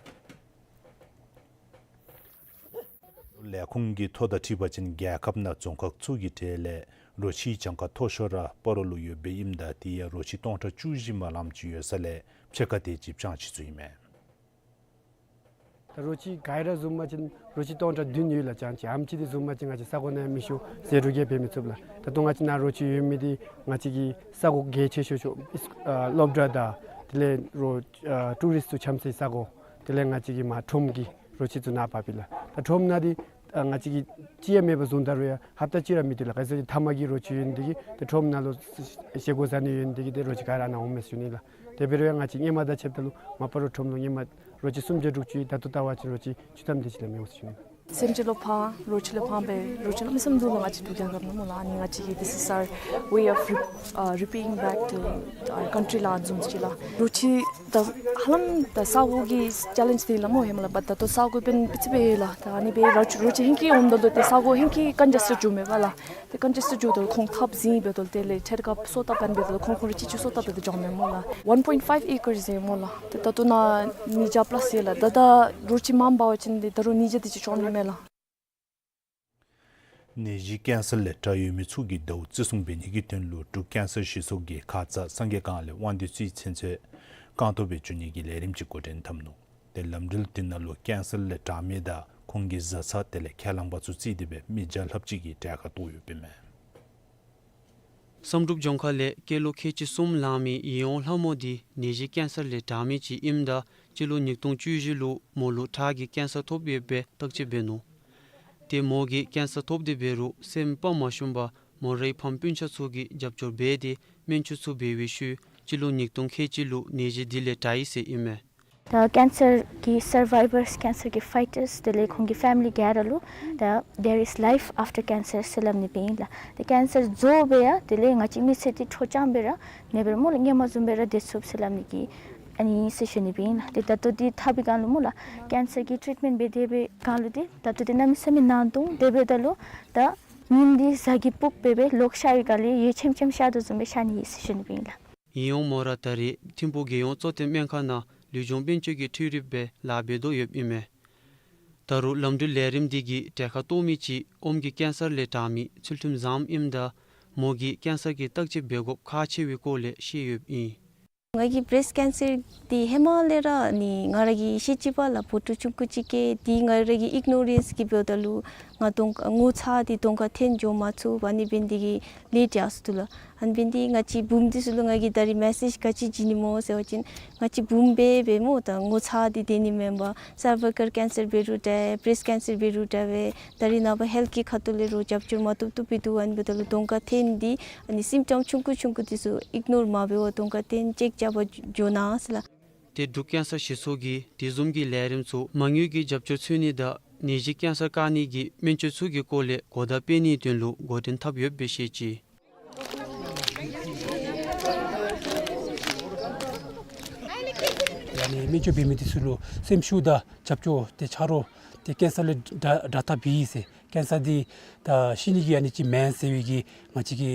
ལས་ཁུངས་ཀྱིས་ཐོ་དང་འཁྲིལ་བ་ཅིན་རྒྱལ་ཁབ་ནང་རྫོང་ཁག་ཚུ་གི་གྲས་ལས་རོ་ཁྱིའི་གྱངས་ཁ་མཐོ་ཤོས་ར་སྤ་རོ་ལུ་ཡོདཔ་ཨིནམ་ད་དེ་ཡང་རོ་ཁྱི་སྟོང་ཕྲག་བཅུ་བཞི་མ་ལངམ་ཅིག་ཡོད་ས་ལས་ཕྱེད་ཀ་དེ་ཅིག་སྤྱང་ཁྱི་ཚུ་ཨིན་མས། ད་རོ་ཁྱི་ག་ར་བཟུང་པ་ཅིན་རོ་ཁྱི་སྟོང་ཕྲག་བདུན་ཡོད་ལགས། སྤྱང་ཁྱི་ཨམ་ཅི་འདི་བཟུང་པ་ཅིན་ང་བཅས་ས་གོ་ནང་མེད་ཤོ་ཟེར་རུང་གིས་འབད་མི་ཚུགས་ལགས། ད་ལྟོ་ང་བཅས་ནཱ་རོ་ཁྱི་ཡོད་མི་འདི་ང་བཅས་ཀྱི་ས་གོ་གལ་ཆེ་ཤོས་ཤོས་ཨ་སློབ་གྲྭ་དང་དེ་ལས་རོ་ཨ་ཊུ་རིསཊ་ཚུ་འཁྱམ་སའི་ས་གོ་དེ་ལས་ང་བཅས་ཀྱི་མར་ཁྲོམ་གྱི་རོ་ཁྱི་ཚུ་ནཱ་འབགཔ་ཨིན་ལགས། ད་ཁྲོམ་ནང་འདི་ཨ་ང་བཅས་ཀྱིས་ཅི་ཡང་མེད་པར་བཟུང་ད་རུང་ཡང་ཧབ་ཏ་གཅིག་ར་མི་སྡོད་ལགས། ག་ཅི་ཟེར་ན་མཐའ་མ་གི་རོ་ཁྱི་ཡོད་ནི་འདི་གིས་ཏེ་ཁྲོམ་ནང་ལུ་བཞེས་སྒོ་བཟའ་ནི་ཡོད་ནི་འདི་གིས་ཏེ་རོ་ཁྱི་ག་ར་ནཱ་འོངམ་མས་ཟེར་ཞུ་ནི་ལགས། དེ་འབད་རུང་ཡང་ང་བཅས་སྔོན་མ་དང་ཕྱདཔ་ད་ལུ་མ་པ་རོ་ཁྲོམ་ལུ་སྔོན་མ་རོ་ཁྱི་སུམ་བརྒྱ་དྲུག་ཅུ་ཡོད། ད་ལྟོ་བལྟ་བ་ཅིན་རོ་ཁྱི་བཅུ་ཐམ་དེ་ཅིག་ལས་མི་འོང་ཟེར་ཞུ་ནི་ལགས། སེམས་ཅན་ལུ་ཕངས་རོ་ཁྱི་ལུ་ཕངས་པས། རོ་ཁྱི་གནམ་མེད་ས་མེད་འདུག་ལགས། ང་བཅས་འབྲུག་རྒྱལ་ཁབ་ནང་སྨོ་ལགས། ཨ་ནི་ང་བཅས་ཀྱིས་this is our way of re- uh, repaying back to our country ལགས། ཨ་ནི་བཟུམ་ཅིག་ལགས། རོ་ཁྱི་ད་ཧ་ལམ་ད་ས་གོ་གི་ཅེ་ལེནཇ་འདི་ལགས་སྨོ་ཧེ་མ་ལགས། བཊ་ད་ལྟོ་ས་གོ་དཔོན་པི་ཙི་སྦེ་ཡོད་ལགས། ད་ཨ་ནི་སྦེ་རོ་ཁྱི་རོ་ཁྱི་ཧེང་སྐལ་འོངམ་ད་ལུ་ཏེ་ས་གོ་ཧེང་སྐལ་ཀོན་ཇེསཊེཌ་འགྱོཝ་མས་པ་ལགས། ཏེ་ཀོན་ཇེསཊེཌ་འགྱོཝ་ད་ལུ་ཁོང་ཐགཔ་འཛིང་འབདཝ་ད་ལུ་དེ་ལས་ཐད་ཀར་སོ་བཏབ་པར་འབདཝ་ད་ལུ་ཁོང་ཁོང་རའི་ཁྱི་ཚུ་སོ་བཏབ་སྟེ་འགྱོཝ་མས་སྨོ་ལགས། one point five acres ཨིན་སྨོ་ལགས། ཏེ་ད་ལྟོ་ནཱ་ཉིས་བརྒྱ་པ་ལས་ཡོད་ལགས། ད་ད་རོ་ཁྱི་མངམ་འབད་བ་ཅིན་ཏེ་ད་རུང་ཉིས་བརྒྱ་དེ་ཅིག་འགྱོཝ་མས་ལགས། ནད་གཞི་ཀེན་སར་ལས་དྲག་ཡོད་མི་ཚུ་གི་ཟླཝ་བརྩི་སྲུང་འབད་ནི་གི་དོན་ལུ་འབྲུག་ཀེན་སར་ཞིབ་ཚོགས་ཀྱིས་ཁ་ཙ་སངས་རྒྱས་སྒང་ལས་དབང་འདུས་རྩེ་ཚུན་ཚོད་རྐང་སྟོང་སྦེ་བྱོན་ནི་གི་ལས་རིམ་ཅིག་འགོ་འདྲེན་འཐབ་ནུག། ཏེ་ལམ་འགྲུལ་འདི་ནང་ལུ་ཀེན་སར་ལས་དྲག་མི་དང་ཁོང་གི་བཟའ་ཚང་དེ་ལས་ཁས་བླངས་པ་ཚུ་བརྩིས་ཏེ་སྦེ་མི་བརྒྱ་ལྷགཔ་ཅིག་གིས་གྲལ་ཁར་གཏོགས་ཡོདཔ་ཨིན་མས། བསམ་གྲུབ་ལྗོངས་མཁར་ལས་སྐྱེས་ལོ་ཁལ་གཅིག་གསུམ་ལང་མི་ཡིད་འོང་ལྷ་མོ་འདི་ནད་གཞི་ཀེན་སར་ལས་དྲག་མི་ཅིག་ཨིནམ་ད་སྤྱི་ལོ་ཉིས་སྟོང་བཅུ་བཞི་ལུ་མོ་ལུ་ཁྲག་གི་ཀེན་སར་ཐོབ་ཡོདཔ་སྦེ་བརྟག་དཔྱད་འབད་ནུག། ཏེ་མོ་གིས་ཀེན་སར་ཐོབ་སྟེ་འབད་རུང་སེམས་ཕམ་མ་བྱུང་པར་མོ་རའི་ཕམ་སྤུན་ཆ་ཚུ་གིས་རྒྱབ་སྐྱོར་འབད་དེ་སྨན་བཅོས་ཚུ་འབད་བའི་ཤུལ་སྤྱི་ལོ་ཉིས་སྟོང་ཁལ་གཅིག་ལུ་ནད་གཞི་འདི་ལས་དྲག་ཡི་ཟེར་ཨིན་མས། ད་ཀེན་སར་གྱི་སར་བའི་བརས་ཀེན་སར་གྱི་ཕའི་ཊརས་དེ་ལས་ཁོང་གི་ཕེ་མི་ལི་ག་ར་ལུ་ད་there is life after cancer ཟེར་སླབ་ནི་སྦེ་ཨིན་ལགས། ད་ཀེན་སར་རྫོགས་སྦེ་ཡང་དེ་ལས་ང་བཅས་མི་ཚེ་འདི་འཕྲོ་འཆམ་སྦེ་ར་ནེ་སྦེ་ར་སྨོ་ལགས་སྔོན་མ་བཟུམ་སྦེ་ར་སྡོད་ཚུགས་ཟེར་སླབ་ནི་གི་ཨ་ནི་ཟེར་ཞུ་ནི་སྦེ་ཨིན་ལགས། ཏེ་ད་ལྟོ་འདི་འཐབ་པའི་སྒང་ལུ་སྨོ་ལགས་ཀེན་སར་གྱི་ཊིཊ་མེནཊ་འབད་དེ་སྦེ་སྒང་ལུ་འདི་ད་ལྟོ་འདི་གནམ་མེད་ས་མེད་ནང་དོག་དེ་འབདཝ་ད་ལུ་ད་ཉིནམ་འདི་གཟའ་གི་ཕུརཔ་སྦེ་སྦེ་ལོག་ཤར་བའི་སྒང་ལས་ཡོད་ཆེམ་ཆེམ་ཤར་དོ་བཟུམ་སྦེ་ཤར་ནི་ཨིན་ཟེར་ཞུ་ནི་སྦེ་ཨིན་ལགས། ཡིན་འོང་མོ་ར་ད་རེས་ཐིམ་ཕུག་རྒྱལ་ཡོངས་གཙོ་བསྟེན་སྨན་ཁང་ནང་ལུས་སྦྱོང་དཔལ་འབྱོར་གྱི་འཕྲུལ་རིགཔ་སྦེ་ལཱ་འབད་དོ་ཡོདཔ་ཨིན་མས། ད་རུང་ལམ་འགྲུལ་ལས་རིམ་འདི་གིས་གྲལ་ཁར་གཏོགས་མི་ཅིག་ཨོམ་གྱི་ཀེན་སར་ལས་དྲག་མི་ཚུལ་ཁྲིམས་བཟངམོ་ཨིནམ་ད་མོ་གིས་ཀེན་སར་གྱི་བརྟག་དཔྱད་འབད་དགོཔ་ཁག་ཆེ་བའི་སྐོར་ལས་བཤད་ཡོདཔ་ཨིན། ང་གིས་བྲེསཊ་ཀེན་སར་འདི་ཧེ་མ་ལས་ར་ནི་ང་ར་གིས་ཤེས་ཅི་པ་ལགས། བོ་ཊོ་ཆུང་ཀུ་ཅིག་སྐྱེས་ཏེ་ང་ར་གིས་ཨིག་ནོ་རེནསི་གིས་འབདཝ་ད་ལུ་ང་གདོང་ཁར་ངོ་ཚ་སྟེ་གདོང་ཁར་འཐོན་འགྱོ་མ་ཚུགས་པར་ཨ་ནི་འབད་ནི་འདི་གིས་ལས་ཏེ་ཡར་སོ་ནུག་ལགས། ཨ་ནི་འབད་ནི་འདི་ང་བཅས་བུམོ་འདི་ཚུ་ལུ་ང་གིས་ད་རིས་མེ་སེཇ་ག་ཅི་བྱིན་ནི་སྨོ་ཟེར་བ་ཅིན་ང་བཅས་བུམོ་སྦེ་སྦེ་སྨོ་ད་ངོ་ཚ་སྟེ་སྡོད་ནི་མེན་པར་སར་བའི་ཀལ་ཀེན་སར་འབད་རུང་འདྲ་བྲེསཊ་ཀེན་སར་འབད་རུང་འདྲ་སྦེ་ད་རིས་ནངས་པ་ཧེལཐ་གི་ཁ་ཐུག་ལས་ར་རྒྱབ་སྐྱོར་མ་ཐོབ་ཐོབ་སྦེ་འདུག། ཨ་ནི་འབདཝ་ད་ལུ་གདོང་ཁར་འཐོན་ཏེ་ཨ་ནི་སིམ་ཊམ་ཆུང་ཀུ་ཆུང་ཀུ་འདི་ཚུ་ཨིག་ནོར་མ་འབད་བར་གདོང་ཁར་འཐོན་ཅེཀ་རྐྱབ་པར་འགྱོ་གནང་ཟེར་ལགས། ཏེ་འབྲུག་ཀེན་སར་ཞིག་ཚོགས་ཀྱིས་དེ་བཟུམ་གྱི་ལས་རིམ་ཚུ་མ་དངུལ་གྱི་རྒྱབ་སྐྱོར་འཚོལ་ནི་དང་ནད་གཞི་ཀེན་སར་བཀག་ནི་གི་སྨན་བཅོས་ཚུ་གི་སྐོར་ལས་གོ་བརྡ་སྤེལ་ནིའི་དོན་ལུ་འགོ་འདྲེན་འཐབ་ཡོདཔ་སྦེ་བཤད་ཅི། ཡ་ནི་སྨན་བཅོས་འབད་མི་འདི་ཚུ་ལུ་སེམས་ཤུགས་དང་རྒྱབ་སྐྱོར་ཏེ་ཆ་རོགས་ཏེ་ཀེན་སར་ལས་དྲག་དྲག་ཐབས་ཨིན་ཟེར་ཀེན་སར་འདི་ད་ཤི་ནི་གི་ཨ་ནི་ཅིག་མེན་ཟེར་བའི་གི་ང་བཅས་ཀྱི་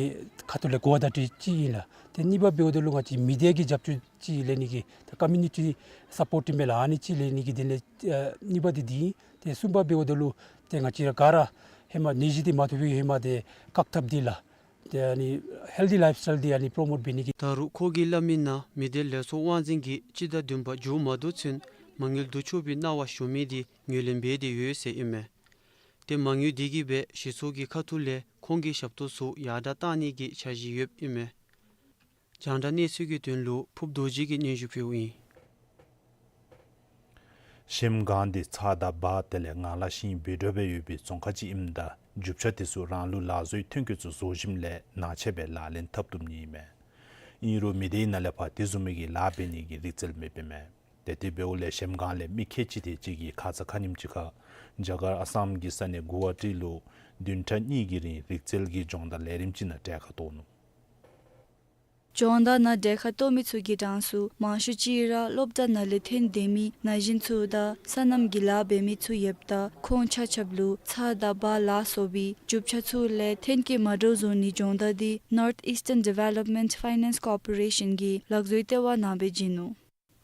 ཁ་ཐུག་ལས་གོ་བརྡ་འདི་ཅིག་ཨིན་ལགས། ཏེ་གཉིས་པ་འབདཝ་ད་ལུ་ང་བཅས་མི་སྡེ་གི་རྒྱབ་སྐྱོར་ཅིག་ལེན་ནི་གི་ད་ཀོ་མིའུ་ནི་ཊི་སཔོརཊ་ཨིན་པས་ལགས། ཨ་ནི་ཅིག་ལེན་ནི་གི་དེ་ལས་ཨ་གཉིས་པ་འདི་འདི་ཨིན། ཏེ་གསུམ་པ་འབདཝ་ད་ལུ་ཏེ་ང་བཅས་ར་ག་ར་ཧེ་མ་ནད་གཞི་འདི་མ་ཐོབ་པའི་ཧེ་མ་འདི་བཀག་ཐབས་འདི་ལགས། ཏེ་ཨ་ནི་ཧེལ་ཐི་ལའིཕ་སི་ཊའིལ་འདི་ཨ་ནི་པྲོ་མོཊ་འབད་ནི་གི། ད་རུང་ཁོ་གིས་སླབ་མི་ནང་མི་སྡེ་ལས་ཚོགས་དབང་འཛིན་གྱིས་སྤྱི་ཟླ་བདུན་པ་མཇུག་མ་བསྡུ་ཚུན་མ་དངུལ་བསྡུ་ཆོག་པའི་གནང་བ་ཞུ་མི་འདི་ངོས་ལེན་འབད་དེ་ཡོད་ཟེར་ཨིན་མས། ཏེ་མ་དངུལ་འདི་གིས་སྦེ་ཞིག་ཚོགས་ཀྱི་ཁ་ཐུག་ལས་ཁོང་གི་ཞབས་ཏོག་ཚུ་ཡར་དྲག་གཏང་ནི་གི་འཆར་གཞི་ཡོདཔ་ཨིན་མས། རྒྱང་བསྒྲགས་གནས་ཚུལ་གྱི་དོན་ལུ་ཕུརཔ་རྡོ་རྗེ་གིས་སྙན་ཞུ་ཕུལཝ་ཨིན། གཞལམ་སྒང་འདི་ཚྭ་དང་སྦ་དེ་ལས་ངང་ལག་ཤིང་འབད་སྒྲུབ་སྦེ་ཡོད་པའི་རྫོང་ཁག་ཅིག་ཨིནམ་ད་རྒྱུ་ཆ་དེ་ཚུ་རང་ལུགས་ལག་བཟོའི་ཐོན་སྐྱེད་ཚུ་བཟོ་ཞིནམ་ལས་ནག་ཆེ་སྦེ་ལག་ལེན་འཐབ་བཏུབ་ནི་ཨིན་མས། ཨིན་རུང་མི་སྡེའི་ནང་ལས་ཕར་དེ་བཟུམ་མའི་གི་ལཱ་འབད་ནི་གི་རིག་རྩལ་མེདཔ་ཨིན་མས། ཏེ་དེ་འབདཝ་ལས་གཞལམ་སྒང་ལས་མི་ཁལ་གཅིག་དེ་ཅིག་གིས་ཁ་ཙ་ཁ་ཉིནམ་ཅིག་ཁར་རྒྱ་གར་ཨ་སམ་གྱི་ས་གནས་གུ་ཝ་ཊི་ལུ་བདུན་ཕྲག་གཉིས་ཀྱི་རིང་རིག་རྩལ་གྱི་སྦྱོང་བརྡར་ལས་རིམ་ཅིག་ནང་གྲལ་ཁར་གཏོགས་ནུག། སྦྱོང་བརྡར་ནང་གྲལ་ཁར་གཏོགས་མི་ཚུ་གི་གྲངས་སུ་མང་ཤོས་ཅིག་ར་སློབ་གྲྭ་ནང་ལས་ཐོན་སྡོད་མི་ན་གཞོན་ཚུ་དང་སོ་ནམ་གྱི་ལཱ་འབད་མི་ཚུ་ཡོདཔ་ད་ཁོང་ཆ་ཁྱབ་ལུ་ཚྭ་དང་སྦ་ལ་སོགས་པའི་རྒྱུ་ཆ་ཚུ་ལས་ཐོན་སྐྱེད་མ་འདྲཝ་བཟོ་ནིའི་སྦྱོང་བརྡར་འདི་North Eastern Development Finance Corporation གིས་ལག་བཟོའི་ལྟེ་བ་ནང་སྦེ་བྱིན་ནུག།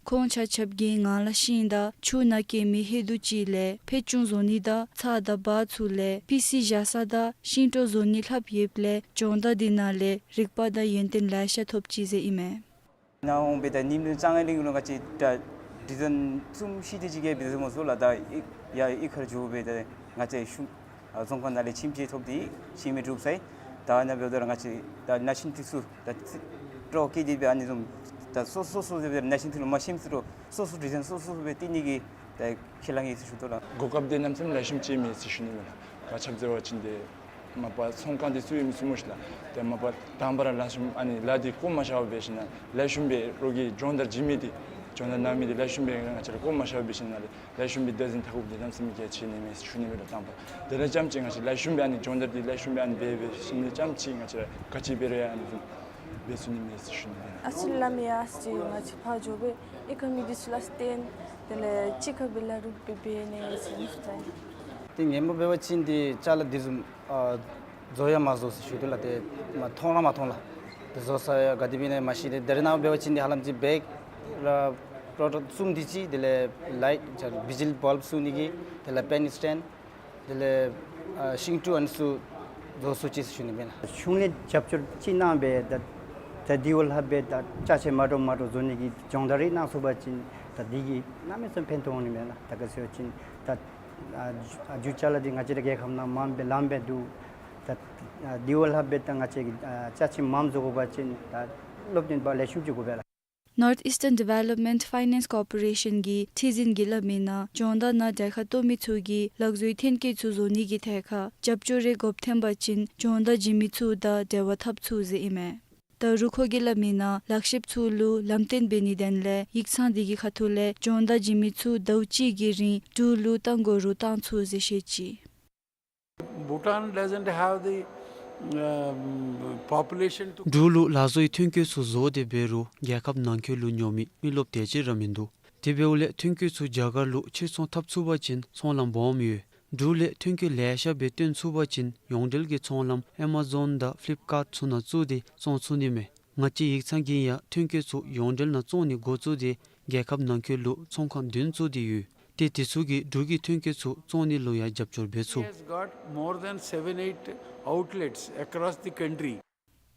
ཁོང་ཆ་ཁྱབ་ཀྱིས་ངང་ལག་ཤིང་དང་ཆུ་ནང་སྐྱེ་མི་ཧེ་དུག་ཅིག་ལས་ཕད་ཅུང་བཟོ་ནི་དང་ཚྭ་དང་སྦ་ཚུ་ལས་པི་སི་བཞག་ས་དང་ཤིང་ཏོག་བཟོ་ནི་ལྷབ་ཡོདཔ་ལས་སྦྱོང་བརྡར་འདི་ནང་ལས་རིག་པ་དང་ཡོན་ཏན་ལེ་ཤ་ཐོབ་ཅི་ཟེར་ཨིན་མས། ནཱ་འོང་སྦེ་ད་ཉིནམ་གཅིག་གཉིས་ལས་ལུ་ང་བཅས་ད་ཌི་ཛའིན་ཚུ་ཤེས་ཏེ་ཅིག་གིས་འབད་དོ་བཟུམ་ཚུ་ལགས། ད་ཨི་ཡ་ཨི་ཁར་འགྱོ་སྦེ་ད་ང་བཅས་གཞུང་ཨ་རྫོང་ཁག་ནང་ལས་ཁྱིམ་ཆས་ཐོབ་སྟེ་ཁྱིམ་མི་གྲུབ་སའི་ད་ནཱ་འབདཝ་ད་ར་ང་བཅས་ད་ན་ཤིང་འདི་ཚུ་ད་སྤྲོ་སྐྱེད་དེ་སྦེ་ཨ་ནི་བཟུམ་ད་སོ་སོ་སོ་སོ་སྦེ་ན་ཤིང་འདི་ལུ་མ་ཤེས་མི་ཚུ་སོ་སོ་ཌི་ཛའིན་སོ་སོ་སྦེ་བཏོན་ནི་གི་ད་ཁས་བླངས་ཡི་ཟེར་ཞུ་དོ་ལགས། གོ་སྐབས་འདི་གནམ་མེད་ས་མེད་ལེགས་ཤོམ་ཅིག་ཨིན་མས་ཟེར་ཞུ་ནི་ཨིན་ལགས། ག་ཅི་སྦེ་ཟེར་བ་ཅིན་ཏེ་མ་པ་ཚོང་ཁང་འདི་ཚུ་ཨིན་མས་ཟེར་སྨོ་ཤིག་ལགས། ཏེ་མ་པ་དང་པ་ར་ལེགས་ཤོམ་ཨ་ནི་ལཱ་འདི་བཀོ་མ་བཞག་པར་འབད་ཞིན་ན་ལེགས་ཤོམ་སྦེ་རོགས་ཀྱིས་སྦྱོང་བརྡར་བྱིན་མི་འདི་སྦྱོང་བརྡར་གནང་མི་འདི་ལེགས་ཤོམ་སྦེ་ང་བཅས་ར་བཀོ་མ་བཞག་པར་འབད་ཞིན་ན་ལེགས་ཤོམ་སྦེ་བདག་འཛིན་འཐབ་དགོཔ་འདི་གནམ་མེད་ས་མེད་གལ་ཆེ་ནི་མས་ཟེར་ཞུ་ནི་ཨིན་ལགས། དང་པ་དེ་ལས་རྐྱངམ་ཅིག་ང་བཅས་ལེགས་ཤོམ་སྦེ་ཨ་ནི་སྦྱོང་བརྡར་འདི་ལེགས་ཤོམ་སྦེ་ཨ་ནི་འབད་འབད་ཞིན་ན་རྐྱངམ་ཅིག་ང་བཅས་ར་ག་ཅི་འབད་རུང་ཨ་ནི་བཟུམ་འབད་ཚུགས་ནི་མས་ཟེར་ཞུ་ནི་ཨིན་ལགས། ཨ་ཙི་ལས་མི་ཡ་ཨ་ཙི་ང་བཅས་ཕར་འགྱོ་སྦེ་ཨི་ཁ་མི་འདི་ཚུ་ལུ་སྟོན། དེ་ལས་གཅིག་ཁར་སྦེ་ལཱ་རུ་སྦེ་འབད་ནི་ཟེར་ནི་ཨིན་ལགས། ཏེ་ངོ་མ་འབད་བ་ཅིན་འདི་ཅ་ལ་འདི་བཟུམ་ཨ་བཟོ་ཡང་མ་བཟོ་ཟེར་ཞུ་དོ་ལགས། ཏེ་མ་མཐོང་ར་མ་མཐོང་ལགས། ཏེ་བཟོ་ས་ཡང་ག་དེ་སྦེ་ཨིན་ན་མ་ཤེས། ཏེ་དེ་རེ་ནང་འབད་བ་ཅིན་འདི་ཧ་ལམ་ཅིག་བེག་ར་པྲོ་ཌཀཊ་གསུམ་འདི་ཅིག་དེ་ལས་ལའིཊ་བི་ཇི་ལི་བཱལབ་བཙུགས་ནི་གི་དེ་ལས་པེན་སི་ཊེནཌ་དེ་ལས་ཨ་ཤིང་ཏོག་ཨ་ནི་ཚུ་བཟོ་ཚུགས་ཅི་ཟེར་ཞུ་ནི་ཨིན་ལགས། གཞུང་ལས་རྒྱབ་སྐྱོར་ཅིག་གནང་སྦེ་ད་ད་འདི་བ་ལྷག་སྦེ་ད་ཅ་ཆས་མ་འདྲཝ་མ་འདྲཝ་བཟོ་ནི་གི་སྦྱོང་བརྡར་རེ་གནང་ཚུགས་པ་ཅིན་ད་འདི་གིས་གནམ་མེད་ས་མེད་ཕན་ཐོགས་འོང་ནི་མས་ལགས། ད་ག་ཟེར་བ་ཅིན་ད་ཨ་རྒྱུ་ཅ་ལ་འདི་ང་བཅས་ར་རྒྱལ་ཁབ་ནང་མངམ་སྦེ་ལངམ་སྦེ་འདུག། ད་ཨ་འདི་བ་ལྷག་སྦེ་ད་ང་བཅས་ཀྱིས་ཨ་ཅ་ཆས་མངམ་བཟོ་དགོ་པ་ཅིན་ད་སློབ་སྟོན་པ་ལེགས་ཤོམ་ཅིག་དགོ་པས་ལགས། North Eastern Development Finance Corporation གྱི་ཁྲི་འཛིན་གྱིས་སླབ་མིའི་ནང་སྦྱོང་བརྡར་ནང་གྲལ་ཁར་གཏོགས་མི་ཚུ་གིས་ལག་བཟོའི་ཐོན་སྐྱེད་ཚུ་བཟོ་ནི་གི་ཐད་ཁར་རྒྱབ་སྐྱོར་རེ་དགོཔ་ཐོན་པ་ཅིན་སྦྱོང་བརྡར་བྱིན་མི་ཚུ་དང་འབྲེལ་བ་འཐབ་ཚུགས་ཟེར་ཨིན་མས། ད་རུང་ཁོ་གིས་སླབ་མིའི་ནང་ལག་ཤེསཔ་ཚུ་ལུ་ལམ་སྟོན་འབད་ནིའི་དོན་ལས་ཡིག་ཚང་དེ་གི་ཁ་ཐུག་ལས་སྦྱོང་བརྡར་བྱིན་མི་ཚུ་ཟླཝ་གཅིག་གི་རིང་འབྲུག་ལུ་གཏང་དགོ་རུང་གཏང་ཚུགས་ཟེར་བཤད་ཅི། Bhutan doesn't have the, um, population to འབྲུག་ལུ་ལག་བཟོའི་ཐོན་སྐྱེད་ཚུ་བཟོ་སྟེ་འབད་རུང་རྒྱལ་ཁབ་ནང་འཁོད་ལུ་ཉོ་མི་མི་རློབས་དེ་ཅིག་ར་མིན་འདུག། དེ་འབདཝ་ལས་ཐོན་སྐྱེད་ཚུ་རྒྱ་གར་ལུ་ཕྱིར་ཚོང་འཐབ་ཚུགས་པ་ཅིན་ཚོང་ལམ་སྦོམ་ཡོད། འབྲུག་ལས་ཐོན་སྐྱེད་ལེ་ཤ་སྦེ་བཏོན་ཚུགས་པ་ཅིན་ཡོངས་འབྲེལ་གྱི་ཚོང་ལམ་ཨེ་མ་ཛོན་དང་ཕི་ལིབ་ཀཱརཊ་ཚུ་ནང་བཙུགས་ཏེ་བཙོང་ཚུགས་ནི་མས། ང་བཅས་ཡིག་ཚང་གིས་ཡང་ཐོན་སྐྱེད་ཚུ་ཡོངས་འབྲེལ་ནང་བཙོང་ནི་འགོ་བཙུགས་ཏེ་རྒྱལ་ཁབ་ནང་འཁོད་ལུ་ཚོང་ཁང་བདུན་བཙུགས་ཏེ་ཡོད། ཏེ་དེ་ཚུ་གིས་འབྲུག་གི་ཐོན་སྐྱེད་ཚུ་བཙོང་ནི་ལུ་ཡང་རྒྱབ་སྐྱོར་འབད་ཚུགས། Has got more than seven, eight outlets across the country.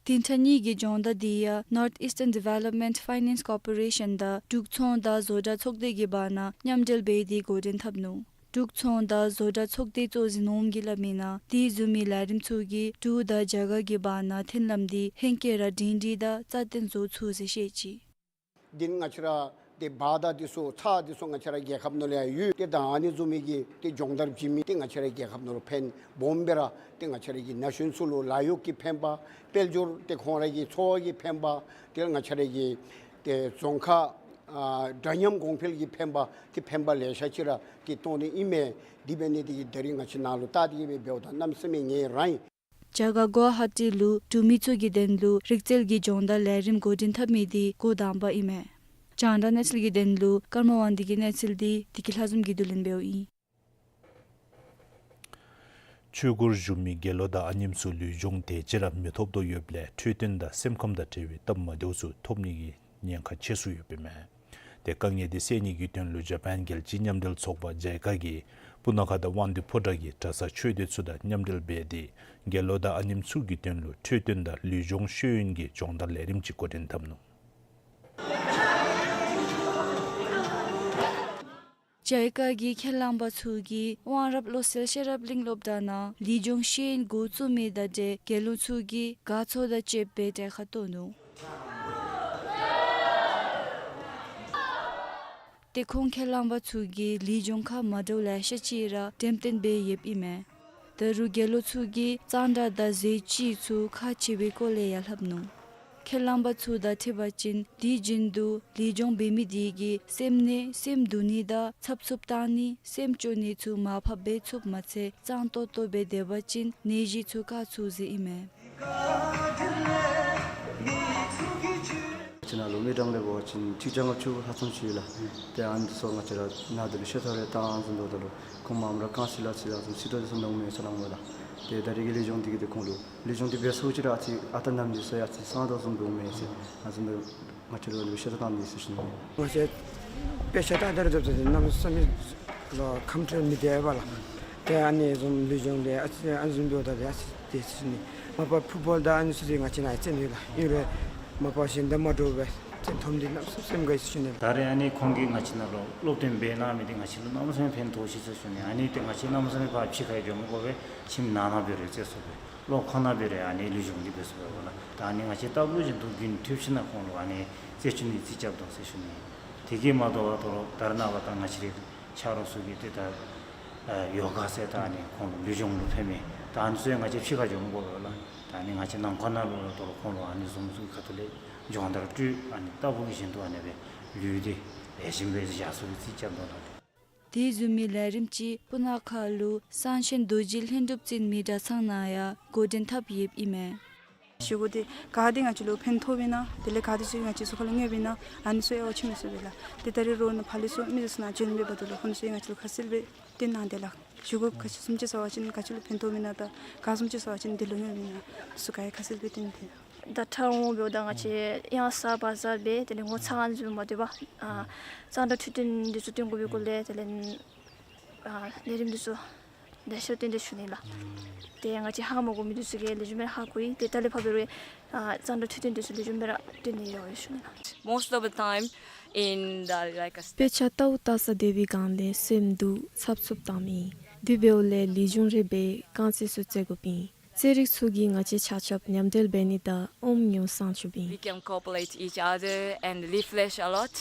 བདུན་ཕྲག་གཉིས་ཀྱི་སྦྱོང་བརྡར་དེ་ཡང་North Eastern Development Finance Corporation དང་འབྲུག་ཚོང་དང་བཟོ་གྲྭ་ཚོགས་སྡེ་གི་བར་ན་མཉམ་འབྲེལ་འབད་དེ་འགོ་འདྲེན་འཐབ་ནུག། འབྲུག་ཚོང་དང་བཟོ་གྲྭ་ཚོགས་སྡེ་གཙོ་འཛིན་འོགམ་གིས་སླབ་མིའི་ནང་དེ་བཟུམ་མའི་ལས་རིམ་ཚུ་གིས་འབྲུག་དང་རྒྱ་གར་གྱི་བར་ན་མཐུན་ལམ་དེ་ཧེང་སྐལ་ར་སྒྲིང་སྒྲི་དང་རྩ་བརྟན་བཟོ་ཚུགས་ཟེར་བཤད་ཅི། དེ་ང་བཅས་ར་ཏེ་བ་དང་དེ་ཚུ་ཚྭ་དེ་ཚུ་ང་བཅས་ར་རྒྱལ་ཁབ་ནང་ལུ་ཡང་ཡོད། ཏེ་ད་ཨ་ནི་བཟུམ་མའི་གི་ཏེ་སྦྱོང་བརྡར་བྱིན་མི་དེ་ང་བཅས་ར་རྒྱལ་ཁབ་ནང་ལུ་ཕན་སྦོམ་སྦེ་ར་ཏེ་ང་བཅས་ར་གི་ན་གཞོན་ཚུ་ལུ་ལཱ་གཡོག་གི་ཕན་པ་དཔལ་འབྱོར་ཏེ་ཁོང་ར་གི་འཚོ་བ་གི་ཕན་པ་ཏེ་ང་བཅས་ར་གི་ཏེ་རྫོང་ཁག་ཨ་འདྲ་མཉམ་གོང་འཕེལ་གྱི་ཕན་པ་ཏེ་ཕན་པ་ལེ་ཤ་ཅིག་ར་ཏེ་གཏང་ནི་ཨིན་མས། དེ་འབད་ནི་དེ་གིས་ད་རིས་ང་བཅས་ནཱ་ལུ་ལྟ་སྟེ་གི་སྦེ་འབདཝ་ད་གནམ་མེད་ས་མེད་ངལ་རངས་ཡི། རྒྱ་གར་གུ་ཝ་ཧ་ཊི་ལུ་འབྲུག་མི་ཚུ་གི་དོན་ལུ་རིག་རྩལ་གྱི་སྦྱོང་བརྡར་ལས་རིམ་འགོ་འདྲེན་འཐབ་མི་དེ་འགོ་དང་པ་ཨིན་མས། རྒྱང་བསྒྲགས་གནས་ཚུལ་གྱི་དོན་ལུ་ཀརྨ་དབང་འདུས་ཀྱི་གནས་ཚུལ་དེ་བདེ་སྐྱིད་ལྷ་འཛོམས་ཀྱིས་བསྡུ་ལེན་འབདཝ་ཨིན། ཆོས་སྒོར་ཞུགས་མི་དགེ་སློང་དང་ཨ་ནེམོ་ཚུ་ལུས་སྦྱོང་དེ་ཅིག་ར་མི་ཐོབ་དོ་ཡོདཔ་ལས་འཕྲོད་བསྟེན་དང་སེམས་ཁམས་དང་འབྲེལ་བའི་སྟབས་མ་བདེཝ་ཚུ་ཐོབ་ནི་གི་ཉེན་ཁ་ཆེ་སུ་ཡོདཔ་ཨིན་མས། ཏེ་དཀའ་ངལ་དེ་སེལ་ནི་གི་དོན་ལུ་ཇ་པཱན་རྒྱལ་སྤྱིའི་མཉམ་འབྲེལ་ཚོགས་པ་ཇའི་ཀ་གིས་སྤུ་ན་ཁ་དང་དབང་འདུས་ཕོ་བྲང་གི་གྲྭ་ཚང་ཆོས་སྡེ་ཚུ་དང་མཉམ་འབྲེལ་འབད་དེ་དགེ་སློང་དང་ཨ་ནེམོ་ཚུ་གི་དོན་ལུ་འཕྲོད་བསྟེན་དང་ལུས་སྦྱོང་ཤེས་ཡོན་གྱི་སྦྱོང་བརྡར་ལས་རིམ་ཅིག་འགོ་འདྲེན་འཐབ་ནུག། ཇའི་ཀ་གི་ཁས་བླངས་པ་ཚུ་གིས་དབང་རབ་བློ་གསལ་ཤེས་རབ་གླིང་སློབ་གྲྭ་ནང་ལུས་སྦྱོང་ཤེས་ཡོན་འགོ་བཙུགས་མི་དང་འབྲེལ་དགེ་སློང་ཚུ་གིས་དགའ་ཚོར་དང་བཅསཔ་སྦེ་གྲལ་ཁར་གཏོགས་ནུག། ཏེ་ཁོང་ཁས་བླངས་པ་ཚུ་གིས་ལུས་སྦྱོང་ཁག་མ་འདྲཝ་ལེ་ཤ་ཅིག་ར་འགྲེམས་སྟོན་འབད་ཡོདཔ་ཨིན་མས། ད་རུང་དགེ་སློང་ཚུ་གིས་གཙང་སྦྲ་དང་ཟས་བཅུད་ཚུ་ཁག་ཆེ་བའི་སྐོར་ལས་ཡང་སླབ་ནུག། ཁས་བླངས་པ་ཚུ་དང་འཁྲིལ་བ་ཅིན་དུས་རྒྱུན་དུ་ལུས་སྦྱོང་འབད་མི་དེ་གིས་སེམས་ནད་སེམས་སྡུག་ནི་དང་འཚབ་འཚུབ་བཏང་ནི་སེམས་སྐྱོ་ནི་ཚུ་མར་ཕབ་འབད་ཚུགསཔ་མ་ཚད་གཙང་ཏོག་ཏོ་སྦེ་སྡོད་པ་ཅིན་ནད་གཞི་ཚུ་བཀག་ཚུགས་ཟེར་ཨིན་མས། ང་བཅས་ནཱ་ལུ་མི་གྲངས་ལས་འབད་བ་ཅིན་ཁྲི་བརྒྱ་ལྔ་བཅུ་ལྷག་ཙམ་ཅིག་ཡོད་ལགས། ཏེ་ཨ་ནི་ཚུ་ང་བཅས་ར་ནཱ་འདི་ལུ་ཤེས་ཚད་རེ་བཏང་ཨ་ནི་བཟུམ་འབདཝ་ད་ལུ་ཁོང་མ་འོངམ་ར་རྐང་སི་ལ་སི་ལ་བཟུམ་སི་ཏོག་དེ་ཚུ་ནང་མི་ཡོད་ས་ནང་མས་ལགས། ཏེ་ད་རེས་ཀྱི་ལུས་སྦྱོང་འདི་གིས་ཏེ་ཁོང་ལུ་ལུས་སྦྱོང་འདི་འབད་ཚུགས་ཅི་ར་ཨ་ཙི་ཨ་རྟག་རྣམ་འགྱུར་ཚུ་ཡང་ཨ་ཙི་སངས་དོ་བཟུམ་འབདཝ་མས་ཟེར་ཨ་ནི་བཟུམ་སྦེ་ང་བཅས་ལུ་ཤེས་ཚད་བཏང་ནི་ཟེར་ཞུ་ནི། ང་བཅས་དཔེ་ཆ་ལྟ་སྟེ་ར་སྡོདཔ་ད་ཏེ་གནམ་མེད་ས་མེད་ལུ་ཁམས་ཁྲོ་མི་བདེ་བས་ལགས། ཏེ་ཨ་ནི་བཟུམ་ལུས་སྦྱོང་འདི་ཨ་ཙི་ཨ་ནི་བཟུམ་འབདཝ་ད་ཏེ་ཨ་ཙི་བདེ་ཟེར་ཞུ་ནི། མ་པ་ཕུཊ་བཱོལ་དང་ཨ་ནི་ཚུ་འདི་ང་བཅས་ནཱ་རྩེད་ནི་ལགས། ཨིན་རུང་མ་པ་གཞན་དང་མ་འདྲཝ་སྦེ་རྩེད་ཐོབ་ནི་གནམ་མེད་ས་མེད་སེམས་དགའ་ཡི་ཟེར་ཞུ་ནི། ད་རེས་ཨ་ནི་ཁོང་གིས་ང་བཅས་ནཱ་ལུ་སློབ་སྟོན་འབད་གནང་མི་འདི་ང་བཅས་ལུ་གནམ་མེད་ས་མེད་ཕན་ཐོགས་ཅི་ཟེར་ཞུ་ནི། ཨ་ནི་ཏེ་ང་བཅས་གནམ་མེད་ས་མེད་ཕར་ཕྱི་ཁར་འགྱོ་མི་དགོ་པས། ཁྱིམ་ནང་ན་འབད་རུང་རྩེད་ཚུགས་པས། གློག་ཁང་ནང་འབད་རུང་ཨ་ནི་ལུས་སྦྱོང་འདི་འབད་ཚུགས་པས་ལགས། ད་ཨ་ནི་ང་བཅས་ལྟ་བུ་བཞིན་དུ་རྒྱུན་མཐུད་ཞིནམ་ལས་ཁོང་ལུ་ཨ་ནི་རྩེད་ཅུང་ནི་རྩིས་རྐྱབ་དོ་ཟེར་ཞུ་ནི། དེ་གིས་མ་དོ་བར་དོ་རུང་ད་རེས་ནངས་པ་ད་ང་བཅས་རའི་ཆ་རོགས་ཚུ་གིས་ཏེ་ད་ཡོ་ག་ཟེར་ད་ཨ་ནི་ཁོང་ལུ་ལུས་སྦྱོང་ལུ་ཕན་མི་ད་ཨ་ནི་ཚུ་ཡང་ང་བཅས་ཕྱི་ཁར་འགྱོ་མི་དགོ་པས་ལགས། ད་ཨ་ནི་ང་བཅས་ནང་འཁོད་ནང་ལུ་དོ་རུང་ཁོང་ལུ་ཨ་ནི་བཟུམ་ཚུ་གི་ཁ་ཐུག་ལས་སྦྱོང་བརྡར་སྤྲོད་ཨ་ནི་ལྟ་བུ་བཞིན་དུ་ཨ་ནི་སྦེ་ལུས་འདི་ལེགས་ཤོམ་སྦེ་བཞག་ཚུགས་པའི་རྩིས་རྐྱབ་དོ་ལགས། དེ་བཟུམ་མའི་ལས་རིམ་ཅིག་སྤུ་ན་ཁ་ལུ་གསང་ཆེན་རྡོ་རྗེ་ལྷུན་གྲུབ་བཙུན་མའི་གྲྭ་ཚང་ནང་ཡང་འགོ་འདྲེན་འཐབ་ཡོདཔ་ཨིན་མས། ཞུ་སྒོ་འདི་ག་དེ་ང་བཅས་ལུ་ཕན་ཐོགས་པས་ན་དེ་ལས་ག་དེ་ཚུ་ང་བཅས་ཚུ་ཁ་ལུ་ཉོས་པས་ན་ཨ་ནི་ཚུ་ཡང་འོང་ཆི་མས་ཟེར་བས་ལགས། ཏེ་ད་རེས་རོགས་ནཱ་ཕར་ལས་ཚུར་མི་ཚུ་ནཱ་བྱོན་མི་འབདཝ་ད་ལུ་ཁོང་ཚུ་ཡང་ང་བཅས་ལུ་ཁ་གསལ་སྦེ་སྟོན་གནང་དེས་ལགས། ཞུ་སྒོ་ག་ཅི་བཟུམ་ཅིག་ཟ་བ་ཅིན་ག་ཅི་ལུ་ཕན་ཐོགས་པས་ན་དང་ག་བཟུམ་ཅིག་ཟ་བ་ཅིན་དེ་ལུ་ཉོས་པས་ན་ཚུ་ག་ཡང་ཁ་གསལ་སྦེ་སྟོན་དེས། ད་ཁྲ་འོང་འབདཝ་ད་ང་བཅས་ཡང་ཟ་བ་ཟ་སྦེ་དེ་ལས་ངོ་ཚ་ཨ་ནི་བཟུམ་མ་སྡོད་པར་ཨ་གཙང་སྦྲ་འཕྲོད་བསྟེན་འདི་ཚུ་སྟོན་དགོ་པའི་སྐོར་ལས་དེ་ལས་ཨ་ལས་རིམ་འདི་ཚུ་ལེ་ཤ་སྟོན་ཏེ་ཞུ་ནི་ལགས། ཏེ་ང་བཅས་ཧ་མ་གོ་མི་འདི་ཚུ་གིས་ལེགས་ཤོམ་སྦེ་ཧ་གོ་ཡི། ཏེ་ད་ལས་ཕར་འབད་རུང་ཨ་གཙང་སྦྲ་འཕྲོད་བསྟེན་འདི་ཚུ་ལེགས་ཤོམ་སྦེ་ར་སྟོན་ནི་ཡོད་ཞུ་ནི་ལགས། Most of the time in the, like, a དཔེ་ཆ་ལྟཝ་ལྟ་ས་སྡོད་པའི་སྒང་ལས་སེམས་སྡུག་འཚབ་འཚུབ་བཏང་མི་དེ་འབདཝ་ལས་ལུས་སྦྱོང་རེ་འབད་རྐང་རྩེད་ཚུ་རྩེད་དགོཔ་ཨིན། རྩེད་རིགས་ཚུ་གིས་ང་བཅས་ཆ་ཁྱབ་ཉམས་དོན་འབད་ནི་དང་ཨོམ་ཉོ་སང་ཆོགཔ་ཨིན། We can cooperate each other and refresh a lot.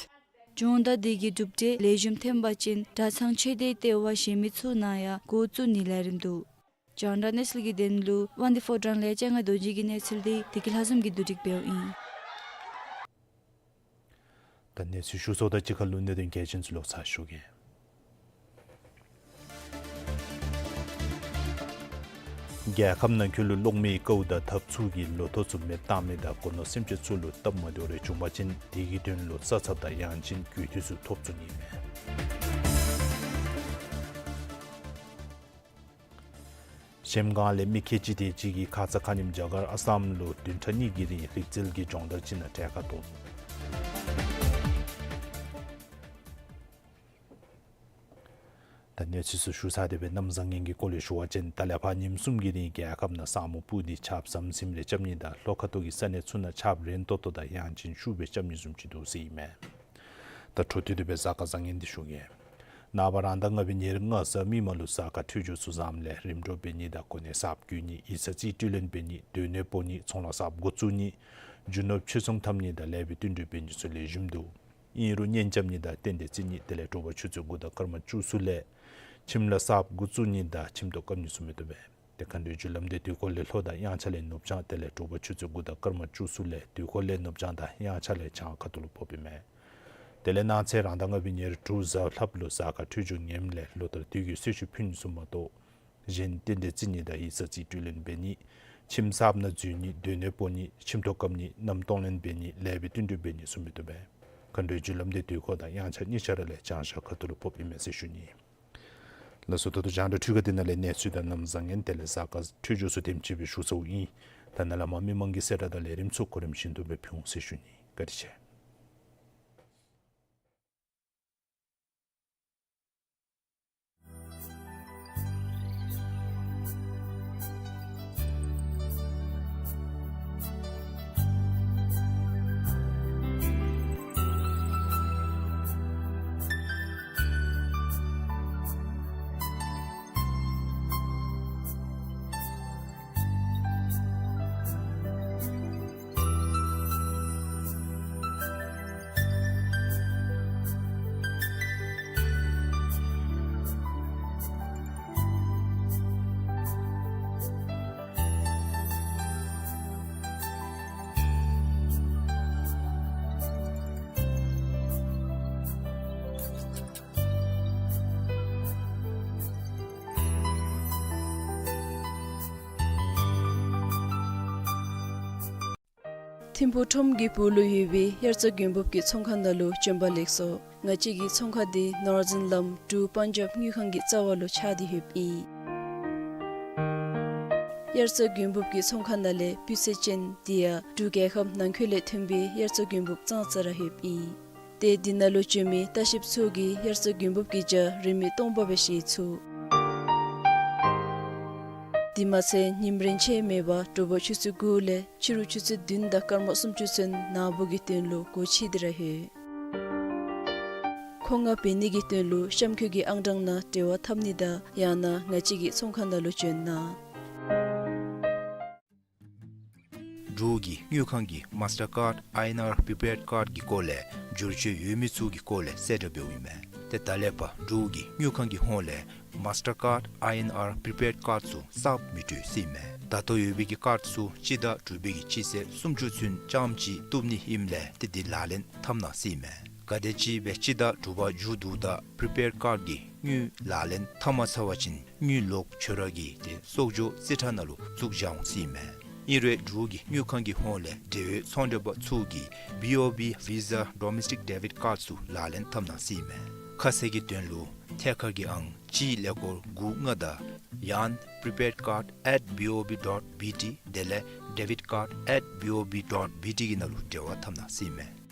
སྦྱོང་བརྡར་དེ་གི་གྲུབ་འབྲས་ལེགས་ཤོམ་ཐོན་པ་ཅིན་གྲྭ་ཚང་ཆོས་སྡེ་ལྟེ་བ་གཞན་མི་ཚུ་ནང་ཡང་འགོ་བཙུགས་ནིའི་ལས་རིམ་འདུག། རྒྱང་བསྒྲགས་གནས་ཚུལ་གྱི་དོན་ལུ་དབང་འདུས་ཕོ་བྲང་ལས་ལྕང་ང་རྡོ་རྗེ་གི་གནས་ཚུལ་འདི་བདེ་སྐྱིད་ལྷ་འཛོམས་ཀྱིས་བསྡུ་སྒྲིག་འབདཝ་ཨིན། ད་གནས་ཚུལ་ཞུ་ཚརཝ་དང་གཅིག་ཁར་ལུ་གནད་དོན་གལ་ཆེན་ཚུ་ལོག་ཚར་ཞུ་གེ། རྒྱལ་ཁབ་ནང་འཁོད་ལུ་གློག་མེའི་དཀའཝ་དང་འཐབ་འཚུབ་ཀྱིས་ལོ་ཐོག་ཚུ་མེདཔ་བཏང་མི་དང་སྒོ་ནོར་སེམས་ཅན་ཚུ་ལུ་སྟབས་མ་བདེཝ་རེ་བྱུང་པ་ཅིན་དེ་གི་དོན་ལུ་ས་ཚབ་དང་ཡང་ཅིན་གུས་བཏུད་ཚུ་ཐོབ་ཚུགས་ནི་མས། གཞལམ་སྒང་ལས་མི་ཁལ་གཅིག་དེ་ཅིག་གིས་ཁ་ཙ་ཁ་ཉིནམ་རྒྱ་གར་ཨ་སམ་ལུ་བདུན་ཕྲག་གཉིས་ཀྱི་རིང་རིག་རྩལ་གྱི་སྦྱོང་བརྡར་ཅིག་ནང་གྲལ་ཁར་གཏོགས་ནུག། ད་གནས་ཚུལ་ཚུ་ཞུ་ཚར་ཏེ་སྦེ་གནམ་བཟང་ངན་གྱི་སྐོར་ལས་ཞུ་བ་ཅིན་ད་ལས་ཕར་ཉིནམ་གསུམ་གྱི་རིང་རྒྱལ་ཁབ་ནང་ས་སྨུག་སྤུབས་ཏེ་ཆརཔ་ཟམ་ཟིམ་རེ་རྐྱབ་ནི་དང་ལྷོ་ཁ་ཐུག་གི་ས་གནས་ཚུ་ནང་ཆརཔ་རན་ཏོག་ཏོ་དང་ཡང་ཅིན་ཤུགས་སྦེ་རྐྱབ་ནི་བཟུམ་ཅིག་འདུག་ཟེར་ཨིན་མས། ད་འཕྲོ་མཐུད་དེ་སྦེ་གཟའ་སྐར་བཟང་ངན་འདི་ཞུ་གེ། ནངས་པ་རང་ཟླ་ལྔ་པའི་ཉེར་ལྔ་གཟའ་མིག་དམར་ལུ་གཟའ་སྐར་འཕྲོད་སྦྱོར་ཚུ་བཟངམ་ལས་རིམ་གྲོ་འབད་ནི་དང་གོ་གནས་གསརཔ་བསྐོ་ནི་ཡིག་ཚང་རྩིས་སྤྲོད་ལེན་འབད་ནི་སྡོད་གནས་སྤོ་ནི་ཚོང་ལཱ་གསརཔ་འགོ་བཙུགས་ནི་རྒྱུ་ནོར་ཕྱིར་ཚོང་འཐབ་ནི་དང་ལེགས་པའི་བསྟུན་གྲོས་འབད་ནི་ཚུ་ལེགས་ཤོམ་འདུག། ཨིན་རུང་གཉེན་རྐྱབ་ནི་དང་རྟེན་འབྲེལ་བརྩི་ནི་དེ་ལས་དྲོ་པ་ཆུ་ཚོད་དགུ་དང་སྐར་མ་བཅུ་གསུམ་ལས་ཁྱིམ་ལཱ་གསརཔ་འགོ་བཙུགས་ནི་དང་ཁྱིམ་ཐོག་བཀབ་ནི་ཚུ་མི་བཏུབ་པས། དེ་མཁའ་འགྲོའི་རྒྱུ་ལམ་འདི་དུས་འཁོར་ལས་ལྷོ་དང་དབྱངས་འཆར་ལས་ནུབ་བྱང་དེ་ལས་དྲོ་པ་ཆུ་ཚོད་དགུ་དང་སྐར་མ་བཅུ་གསུམ་ལས་དུས་འཁོར་ལས་ནུབ་བྱང་དང་དབྱངས་འཆར་ལས་བྱང་ཁ་ཐུག་ལུ་ཕོགཔ་ཨིན་མས། དེ་ལས་གནངས་ཚེ་རང་ཟླ་ལྔ་པའི་ཉེར་དྲུག་གཟའ་ལྷགཔ་ལུ་གཟའ་སྐར་འཕྲོད་སྦྱོར་ངནམ་ལས་ལོ་ལྟར་དུས་ཀྱི་གསོལ་མཆོད་ཕུལ་ནི་ཚུ་མ་གཏོགས་གཞན་རྟེན་འབྲེལ་བརྩི་ནི་དང་ཡིག་ཚང་རྩིས་སྤྲོད་ལེན་འབད་ནི་ཁྱིམ་གསརཔ་ནང་འཛུལ་ནི་སྡོད་གནས་སྤོ་ནི་ཁྱིམ་ཐོག་བཀབ་ནི་མནའམ་གཏོང་ལེན་འབད་ནི་ལེགས་པའི་བསྟུན་གྲོས་འབད་ནི་ཚུ་མི་བཏུབ་པས། མཁའ་འགྲོའི་རྒྱུ་ལམ་འདི་དུས་འཁོར་དང་དབྱངས་འཆར་གཉིས་ཆ་ར་ལས་བྱང་ཤར་ཁ་ཐུག་ལུ་ཕོགཔ་ཨིན་མས་ཟེར་ཞུ་ནི། ལགས་སོ། ད་ལྟོ་རྒྱང་བསྒྲགས་འཕྲུལ་ཁང་འདི་ནང་ལས་གནས་ཚུལ་དང་གནམ་བཟང་ངན་དེ་ལས་གཟའ་སྐར་འཕྲོད་སྦྱོར་ཚུ་དེམ་ཅིག་སྦེ་ཞུ་ཚརཝ་ཨིན། ད་ནཱ་ལས་མར་མི་མང་གི་གསལ་བསྒྲགས་དང་ལས་རིམ་ཚུ་གོ་རིམ་བཞིན་དུ་སྦེ་ཕུལ་འོང་ཟེར་ཞུ་ནི། བཀའ་དྲིན་ཆེ། ཐིམ་ཕུག་ཁྲོམ་གྱི་སྦུག་ལུ་ཡོད་པའི་དབྱར་རྩྭ་དགུན་འབུབ་ཀྱི་ཚོང་ཁང་ནང་ལུ་བྱོན་པ་ལེགས་སོ། ང་བཅས་ཀྱི་ཚོང་ཁང་འདི་ནོར་ཛིན་ལམ་འབྲུག་པཱན་ཇབ་དངུལ་ཁང་གི་རྩ་བ་ལུ་ཆགས་ཏེ་ཡོདཔ་ཨིན། དབྱར་རྩྭ་དགུན་འབུབ་ཀྱི་ཚོང་ཁང་ནང་ལས་སྤུས་ཚད་ཅན་འདི་ཡང་འབྲུག་རྒྱལ་ཁབ་ནང་འཁོད་ལས་ཐོན་པའི་དབྱར་རྩྭ་དགུན་འབུབ་ཙང་ཙ་ར་ཡོདཔ་ཨིན། ཏེ་འདི་ནང་ལུ་བྱོན་མི་ལྟ་བཤལཔ་ཚུ་གིས་དབྱར་རྩྭ་དགུན་འབུབ་ཀྱི་ཇ་རིན་མེད་སྟོང་པ་སྦེ་བཞེས་ཚུགས། དེ་མ་ཚད་ཉིམ་རེ་ཆད་མེད་པར་དྲོ་པ་ཆུ་ཚོད་དགུ་ལས་ཕྱི་རུ་ཆུ་ཚོད་བདུན་དང་སྐར་མ་སུམ་ཅུ་ཚུན་ནཱ་འབུ་གི་དོན་ལུ་སྒོ་ཕྱེ་སྟེ་ར་ཡོད། མཁོ་མངགས་འབད་ནི་གི་དོན་ལུ་གཤམ་འཁོད་ཀྱི་ཨང་གྲངས་ནང་འབྲེལ་བ་འཐབ་ནི་དང་ཡང་ན་ང་བཅས་ཀྱི་ཚོང་ཁང་ནང་ལུ་བྱོན་གནང་། འབྲུག་གི་དངུལ་ཁང་གི་མཱས་ཊར་ཀཱཌ་ཨའི་ཨེན་ཨར་པི་རི་པེཌ་ཀཱཌ་ཀྱི་སྐོར་ལས་བསྒྱུར་བཅོས་ཡོད་མི་ཚུ་གི་སྐོར་ལས་གསལ་བསྒྲགས་འབདཝ་ཨིན་མས། ཏེ་ད་ལས་ཕར་འབྲུག་གི་དངུལ་ཁང་གི་ཧོངས་ལས་མཱས་ཊར་ཀཱཌ་ཨའི་ཨེན་ཨར་པི་རི་པེཌ་ཀཱཌ་ཚུ་གསརཔ་མི་སྤྲོད་ཟེར་ཨིན་མས། ད་ལྟོ་ཡོད་པའི་གི་ཀཱཌ་ཚུ་སྤྱི་ཟླ་དྲུག་པའི་གི་སྤྱི་ཚེས་སུམ་ཅུ་ཚུན་རྐྱངམ་ཅིག་བཏུབ་ནི་ཨིནམ་ལས་ཏེ་འདི་ལག་ལེན་འཐབ་གནང་ཟེར་ཨིན་མས། ག་དེམ་ཅིག་སྦེ་སྤྱི་ཟླ་དྲུག་པ་མཇུག་བསྡུཝ་ད་པི་རི་པེཌ་ཀཱཌ་ཀྱི་དངུལ་ལག་ལེན་འཐབ་མ་ཚར་བ་ཅིན་དངུལ་ལོག་འབྱོར་བ་གི་ཏེ་གསོག་འཇོག་རྩིས་ཁྲ་ནང་ལུ་བཙུགས་བཞག་འོང་ཟེར་ཨིན་མས། ཨིན་རུང་འབྲུག་གི་དངུལ་ཁང་གི་ཧོངས་ལས་འབྲེལ་ཡོད་ཚོང་འབྲེལ་པ་ཚུ་གིས་བི་ཨོ་བི་ཝི་ཟ་ཌོ་མེསི་ཊིཀ་ཌེ་བིཌ་ཀཱཌ་ཚུ་ལག་ལེན་འཐབ་གནང་ཟེར་ཨིན་མས། ཁ་གསལ་གྱི་དོན་ལུ་ཐད་ཀར་གྱི་ཨང་གཅིག་ཀླད་ཀོར་དགུ་ལྔ་དང་ཡང་པི་རི་པེཌ་ཀཱཌ་ཨེཊ་བི་ཨོ་བི་ཌོཊ་བི་ཊི་དེ་ལས་ཌེ་བིཌ་ཀཱཌ་ཨེཊ་བི་ཨོ་བི་ཌོཊ་བི་ཊི་གི་ནང་ལུ་འབྲེལ་བ་འཐབ་གནང་ཟེར་ཨིན་མས།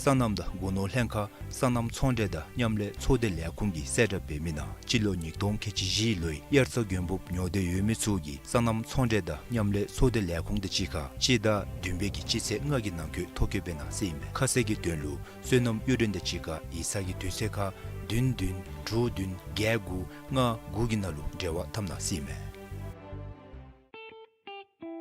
སོ་ནམ་དང་སྒོ་ནོར་ལྷན་ཁག་སོ་ནམ་ཚོང་འབྲེལ་དང་མཉམ་ལས་ཚོགས་སྡེ་ལས་ཁུངས་ཀྱིས་གསལ་བསྒྲགས་འབད་མི་ནང་སྤྱི་ལོ་ཉིས་སྟོང་ཁལ་གཅིག་བཞི་ལོའི་དབྱར་རྩྭ་དགུན་འབུབ་ཉོ་འདོད་ཡོད་མི་ཚུ་གིས་སོ་ནམ་ཚོང་འབྲེལ་དང་མཉམ་ལས་ཚོགས་སྡེ་ལས་ཁུངས་དང་གཅིག་ཁར་སྤྱི་ཟླ་བདུན་པའི་གི་སྤྱི་ཚེས་ལྔ་གི་ནང་འཁོད་ཐོ་བཀོད་འབད་གནང་ཟེར་ཨིན་མས། ཁ་གསལ་གྱི་དོན་ལུ་སོ་ནམ་གཡུ་སྒྲོན་དང་གཅིག་ཁར་ཡིག་ཚང་གི་དུས་ཚོད་ཁར་བདུན་བདུན་དྲུག་བདུན་བརྒྱད་དགུ་ལྔ་དགུ་གི་ནང་ལུ་འབྲེལ་བ་འཐབ་གནང་ཟེར་ཨིན་མས།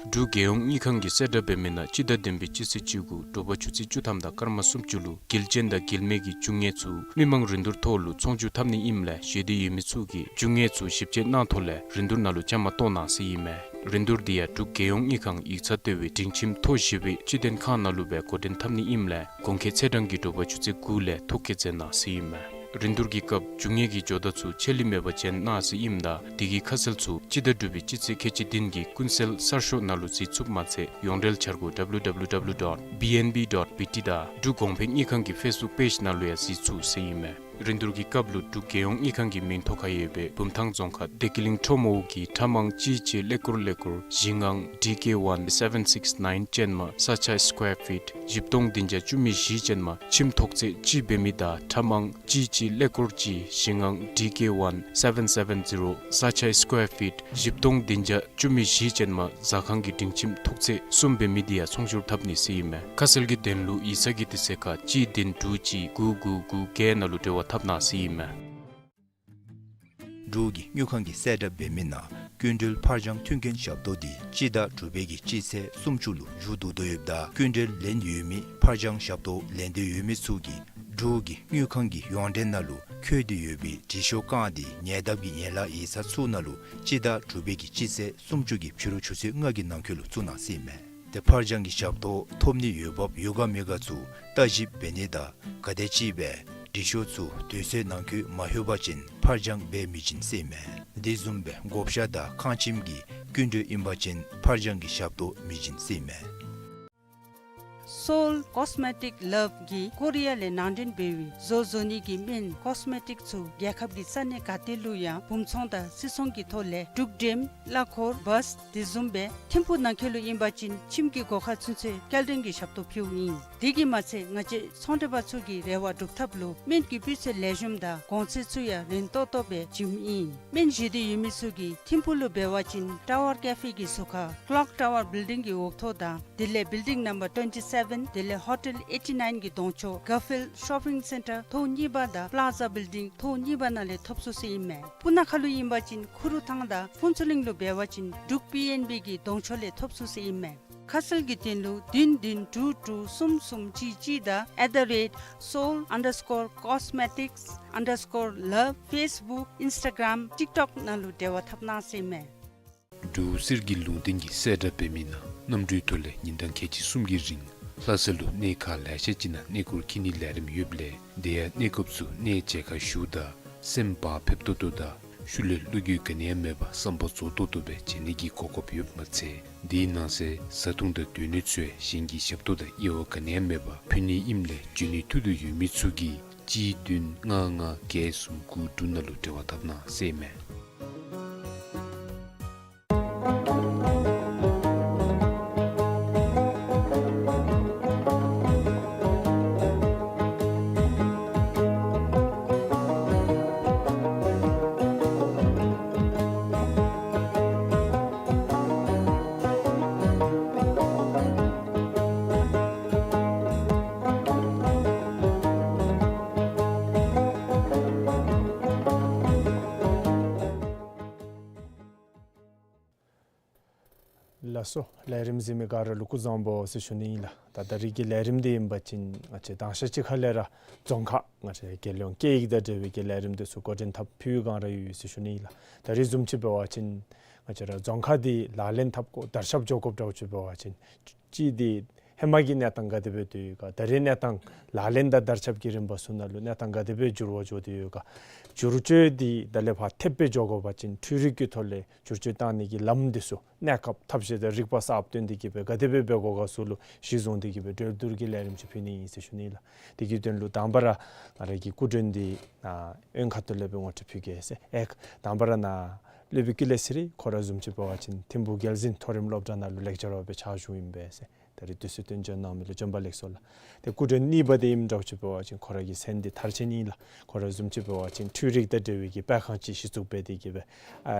འབྲུག་རྒྱལ་ཡོངས་དངུལ་ཁང་གིས་གསལ་བསྒྲགས་འབད་མི་ནང་སྤྱི་ཟླ་བདུན་པའི་སྤྱི་ཚེས་བཅུ་དགུ་དྲོ་པ་ཆུ་ཚོད་བཅུ་ཐམ་དང་སྐར་མ་སུམ་ཅུ་ལུ་དགེ་ལྕིན་དང་དགེ་ལེགས་ཀྱི་རྒྱུ་དངོས་ཚུ་མི་མང་རིན་བསྡུར་ཐོག་ལུ་ཚོང་བསྒྱུར་འཐབ་ནི་ཨིནམ་ལས་བཞེས་འདོད་ཡོད་མི་ཚུ་གིས་རྒྱུ་དངོས་ཚུ་ཞིབ་དཔྱད་གནང་ཐོག་ལས་རིན་བསྡུར་ནང་ལུ་བཅའ་མར་གཏོགས་གནང་ཟེར་ཨིན་མས། རིན་བསྡུར་འདི་ཡང་འབྲུག་རྒྱལ་ཡོངས་དངུལ་ཁང་ཡིག་ཚང་ལྟེ་བའི་སྒྲིང་ཁྱིམ་མཐོ་བཞི་པའི་སྤྱི་དོན་ཁང་ནང་ལུ་སྦེ་འགོ་འདྲེན་འཐབ་ནི་ཨིནམ་ལས་གོང་འཁོད་ཚེས་གྲངས་ཀྱི་དྲོ་པ་ཆུ་ཚོད་དགུ་ལས་ཐོ་བཀོད་མཛད་གནང་ཟེར་ཨིན་མས། རིན་བསྡུར་གྱི་སྐབས་རྒྱུ་དངོས་ཀྱི་ཇོ་བདག་ཚུ་ཆད་ལུས་མེད་པར་བྱོན་གནང་ཟེར་ཨིནམ་ད་དེ་གི་ཁ་གསལ་ཚུ་སྤྱི་ཟླ་དྲུག་པའི་སྤྱི་ཚེས་ཁལ་གཅིག་བདུན་གྱི་ཀུན་གསལ་གསར་ཤོག་ནང་ལུ་གཟིགས་ཚུགསཔ་མ་ཚད་ཡོངས་འབྲེལ་འཆར་སྒོ་W W W dot B N B dot B T དང་འབྲུག་གོང་འཕེལ་དངུལ་ཁང་གི་ཕེསི་བུཀ་པེཇ་ནང་ལུ་ཡང་གཟིགས་ཚུགས་ཟེར་ཨིན་མས། རིན་བསྡུར་གྱི་སྐབས་ལུ་འབྲུག་རྒྱལ་ཡོངས་དངུལ་ཁང་གི་མིང་ཐོ་ཁར་ཡོད་པའི་བུམ་ཐང་རྫོང་ཁག་བདེ་སྐྱིད་གླིང་ཁྲོམ་འོག་གི་ཁྲལ་མང་གཅིག་གཅིག་ཀླད་ཀོར་ཀླད་ཀོར་བཞི་ལྔ་D K one seven six nine ཅན་མ་ས་ཆ་སི་ཀོར་ཕིཊ་བཞི་སྟོང་བདུན་བརྒྱ་བཅུ་མེད་བཞི་ཅན་མ་ཁྱིམ་ཐོག་ཚད་གཅིག་འབད་མི་དང་ཁྲལ་མང་གཅིག་གཅིག་ཀླད་ཀོར་གཅིག་བཞི་ལྔ་D K one seven seven zero ས་ཆ་སི་ཀོར་ཕིཊ་བཞི་སྟོང་བདུན་བརྒྱ་བཅུ་མེད་བཞི་ཅན་མ་ཟ་ཁང་གི་སྒྲིང་ཁྱིམ་ཐོག་ཚད་གསུམ་འབད་མི་འདི་ཡང་ཚོང་བསྒྱུར་འཐབ་ནི་ཟེར་ཨིན་མས། ཁ་གསལ་གྱི་དོན་ལུ་ཡིག་ཚང་གི་དུས་ཚོད་ཁར་གཅིག་བདུན་དྲུག་གཅིག་དགུ་དགུ་དགུ་བརྒྱད་ནང་ལུ་འབྲེལ་བ་འཐབ་གནང་ཟེར་ཨིན་མས། འབྲུག་གི་དངུལ་ཁང་གིས་གསལ་བསྒྲགས་འབད་མི་ནང་སྐྱིན་འགྲུལ་ཕར་འགྱངས་མཐུན་རྐྱེན་ཞབས་ཏོག་འདི་སྤྱི་ཟླ་དྲུག་པའི་གི་སྤྱི་ཚེས་སུམ་ཅུ་ལུ་མཇུག་བསྡུ་དོ་ཡོདཔ་ད་སྐྱིན་འགྲུལ་ལེན་འདོད་ཡོད་མི་ཕར་འགྱངས་ཞབས་ཏོག་ལེན་འདོད་ཡོད་མི་ཚུ་གིས་འབྲུག་གི་དངུལ་ཁང་གི་ཡོངས་འབྲེལ་ནང་ལུ་འཁོད་དེ་ཡོད་པའི་དྲི་ཤོག་རྐང་འདི་ཉེ་འདབས་ཀྱི་ཡན་ལག་ཡིག་ཚང་ཚུ་ནང་ལུ་སྤྱི་ཟླ་དྲུག་པའི་གི་སྤྱི་ཚེས་སུམ་ཅུ་གི་ཕྱི་རུ་ཆུ་ཚོད་ལྔ་གི་ནང་འཁོད་ལུ་བཙུགས་གནང་ཟེར་ཨིན་མས། ཏེ་ཕར་འགྱངས་ཀྱི་ཞབས་ཏོག་ཐོབ་ནི་འོས་འབབ་ཡོད་ག་མེད་ག་ཚུ་བརྟག་ཞིབ་འབད་ནི་དང་ག་དེམ་ཅིག་སྦེ་དྲི་ཤོག་ཚུ་དུས་ཚོད་ནང་འཁོད་མ་ལྷོད་པ་ཅིན་ཕར་འགྱངས་འབད་མི་བྱིན་ཟེར་ཨིན་མས། དེ་བཟུམ་སྦེ་བགོ་བཤའ་དང་ཁང་ཁྱིམ་གྱི་སྐྱིན་འགྲུལ་ཨིན་པ་ཅིན་ཕར་འགྱངས་ཀྱི་ཞབས་ཏོག་མི་བྱིན་ཟེར་ཨིན་མས། Seoul Cosmetic Love གིས་ཀོ་རི་ཡ་ལས་ནང་འདྲེན་འབད་བའི་བཟོ་བཟོ་ནི་གི་སྨན་ཀོས་མེ་ཊིཀ་ཚུ་རྒྱལ་ཁབ་ཀྱི་ས་གནས་ག་ཏེ་ལུ་ཡང་སྦུང་ཚོང་དང་སིལ་ཚོང་གི་ཐོག་ལས་འབྲུག་འགྲེམ་གླ་འཁོར་བཱསི་དེ་བཟུམ་སྦེ་ཐིམ་ཕུག་ནང་འཁོད་ལུ་ཨིན་པ་ཅིན་ཁྱིམ་གྱི་སྒོ་ཁར་ཚུན་ཚོད་སྐྱེལ་འདྲེན་གྱི་ཞབས་ཏོག་ཕུལཝ་ཨིན། དེ་གིས་མ་ཚད་ང་བཅས་ཚོང་འབྲེལ་པ་ཚུ་གི་རེ་བ་སྒྲུབ་ཐབས་ལུ་སྨན་གྱི་སྤུས་ཚད་ལེགས་ཤོམ་དང་གོང་ཚད་ཚུ་ཡང་རན་ཏོག་ཏོ་སྦེ་བྱིནམ་ཨིན། སྨན་བཞེས་འདོད་ཡོད་མི་ཚུ་གིས་ཐིམ་ཕུག་ལུ་འབད་བ་ཅིན་ཊ་ཝར་ཀེ་ཕེ་གི་ཟུར་ཁར་ཀློག་ཊ་ཝར་བིལ་ཌིང་གི་འོག་ཐོག་དང་དེ་ལས་བིལ་ཌིང་ནམ་བར་ཊུ་ཝེན་ཊི་སེ་བེན་དེ་ལས་ཧོ་ཊེལ་ཨེ་ཊི་ནའིན་གྱི་གདོང་ཕྱོགས་གར་ཕིལཌ་ཤོ་པིང་སེན་ཊར་ཐོག་གཉིས་པ་དང་པླ་ཛ་བིལ་ཌིང་ཐོག་གཉིས་པ་ནང་ལས་ཐོབ་ཚུགས་ཟེར་ཨིན་མས། སྤུ་ན་ཁ་ལུ་ཨིན་པ་ཅིན་ཁུ་རུ་ཐང་དང་ཕུན་ཚོགས་གླིང་ལུ་འབད་བ་ཅིན་འབྲུག་པི་ཨེན་བི་གི་གདོང་ཕྱོགས་ལས་ཐོབ་ཚུགས་ཟེར་ཨིན་མས། ཁ་གསལ་གྱི་དོན་ལུ་བདུན་བདུན་དྲུག་དྲུག་གསུམ་གསུམ་གཅིག་གཅིག་དང་at the rate seoul underscore cosmetics underscore love ཕེསི་བུཀ་ཨིནསི་ཊ་གརམ་ཊིཀ་ཊོཀ་ནང་ལུ་འབྲེལ་བ་འཐབ་གནང་ཟེར་ཨིན་མས། འབྲུག་གསེར་གྱི་ལུང་བསྟན་གྱིས་གསལ་བསྒྲགས་འབད་མི་ནང་གནམ་གྲུའི་ཐོག་ལས་ཉིན་གྲངས་ཁལ་གཅིག་གསུམ་གྱི་རིང་ལྷ་ས་ལུ་གནས་ཁག་ལེ་ཤ་ཅིག་ནང་གནས་སྐོར་འཁྱིད་ནིའི་ལས་རིམ་ཡོདཔ་ལས་དེ་ཡང་གནས་སྐབས་སུ་གནས་མཇལ་ཁ་ཞུཝ་ད་སེམས་བག་ཕེབས་ཏོག་ཏོ་དང་ཤུལ་ལས་བློ་འགྱོད་ག་ནི་ཡང་མེད་པར་བསམ་པ་རྫོགས་ཏོག་ཏོ་སྦེ་མཇལ་ནི་གི་གོ་སྐབས་ཡོདཔ་མ་ཚད་དེའི་ནང་གསེས་བཟའ་འཐུང་དང་སྡོད་གནས་ཚུ་ཡང་གཞན་གྱི་ཞབས་ཏོག་དང་དབྱེ་བ་ག་ནི་ཡང་མེད་པར་ཕུལ་ནི་ཨིནམ་ལས་འབྱོན་ནི་ཐུགས་འདོད་ཡོད་མི་ཚུ་གིས་གཅིག་བདུན་ལྔ་ལྔ་བརྒྱད་གསུམ་དགུ་དྲུག་ནང་ལུ་འབྲེལ་བ་འཐབ་གནང་ཟེར་ཨིན་མས། ལགས་སོ། ལས་རིམ་གཟིགས་མི་ག་ར་ལུ་སྐུ་གཟུགས་བཟང་པོ་ཟེར་ཞུ་ནི་ཨིན་ལགས། ད་ད་རིས་ཀྱི་ལས་རིམ་འདི་ཨིན་པ་ཅིན་ང་བཅས་དང་ཤ་ཅིག་ཁ་ལས་ར་རྫོང་ཁག་ང་བཅས་རྒྱལ་ཡོངས་སྐད་ཡིག་དང་འབྲེལ་བའི་གི་ལས་རིམ་འདི་ཚུ་འགོ་འདྲེན་འཐབ་ཕུལ་བའི་བསྒང་ར་ཡོད་ཡོད་ཟེར་ཞུ་ནི་ཨིན་ལགས། ད་རིས་བཟུམ་ཅིག་འབད་བ་ཅིན་ང་བཅས་ར་རྫོང་ཁག་འདི་ལག་ལེན་འཐབ་དགོ་དར་ཁྱབ་འགྱོ་དགོཔ་འདྲཝ་ཅིག་འབད་བ་ཅིན་ཅིག་འདི་ཧེ་མ་གི་གནས་སྟངས་ག་དེ་སྦེ་སྡོད་ཡོད་ག། ད་རེས་གནས་སྟངས་ལག་ལེན་དང་དར་ཁྱབ་ཀྱི་རིམ་པ་ཚུ་ནང་ལུ་གནས་སྟངས་ག་དེ་སྦེ་འགྱུར་བ་འགྱོ་སྟེ་ཡོད་ག། བསྒྱུར་བཅོས་འདི་ད་ལས་ཕར་ཐེབས་སྦེ་འགྱོ་དགོ་པ་ཅིན་འཕྲུལ་རིག་གི་ཐོག་ལས་བསྒྱུར་བཅོས་བཏང་ནི་གི་ལམ་འདི་ཚུ་གནས་སྐབས་ཐབས་ཤེས་དང་རིག་པ་གསརཔ་བཏོན་ཏེ་གི་སྦེ་ག་དེ་སྦེ་འབད་དགོ་ག་ཚུ་ལུ་གཞི་བཟུང་སྟེ་གི་སྦེ་གྲོས་བསྡུར་གྱི་ལས་རིམ་ཅིག་ཕུལ་ནི་ཨིན་ཟེར་ཞུ་ནི་ཨིན་ལགས། དེ་གི་དོན་ལུ་དང་པ་ར་ང་ར་གི་སྐུ་མགྲོན་འདི་ཨ་ཨོན་ཁ་ཐུག་ལས་སྦེ་ངོ་སྤྲོད་ཕུལ་གེ་ཟེར། ཨེ་དང་པ་ར་ནཱ་སློབ་དཔོན་ཀུན་ལེགས་ཚེ་རིང་ཁོ་ར་བཟུམ་ཅིག་འབད་བ་ཅིན་ཐིམ་ཕུག་རྒྱལ་འཛིན་མཐོ་རིམ་སློབ་གྲྭ་ནང་ལུ་ལེག་ཅ་རར་སྦེ་ཕྱག་ཞུཝ་ཨིན་པས་ཟེར། ད་རིས་དུས་ཚོད་བཏོན་བྱོན་གནང་མི་ལུ་བྱོན་པ་ལེགས་སོ་ལགས། ཏེ་སྐུ་མགྲོན་གཉིས་པ་འདི་ཨིནམ་འདྲཝ་ཅིག་འབད་བ་ཅིན་ཁོ་ར་གི་མཚན་འདི་མཐར་ཕྱིན་ཨིན་ལགས། ཁོ་ར་བཟུམ་ཅིག་འབད་བ་ཅིན་འཕྲུལ་རིག་དང་འབྲེལ་བའི་གི་སྤེལ་ཁང་ཅིག་གཞི་བཙུགས་འབད་དེ་གི་སྦེ་ཨ་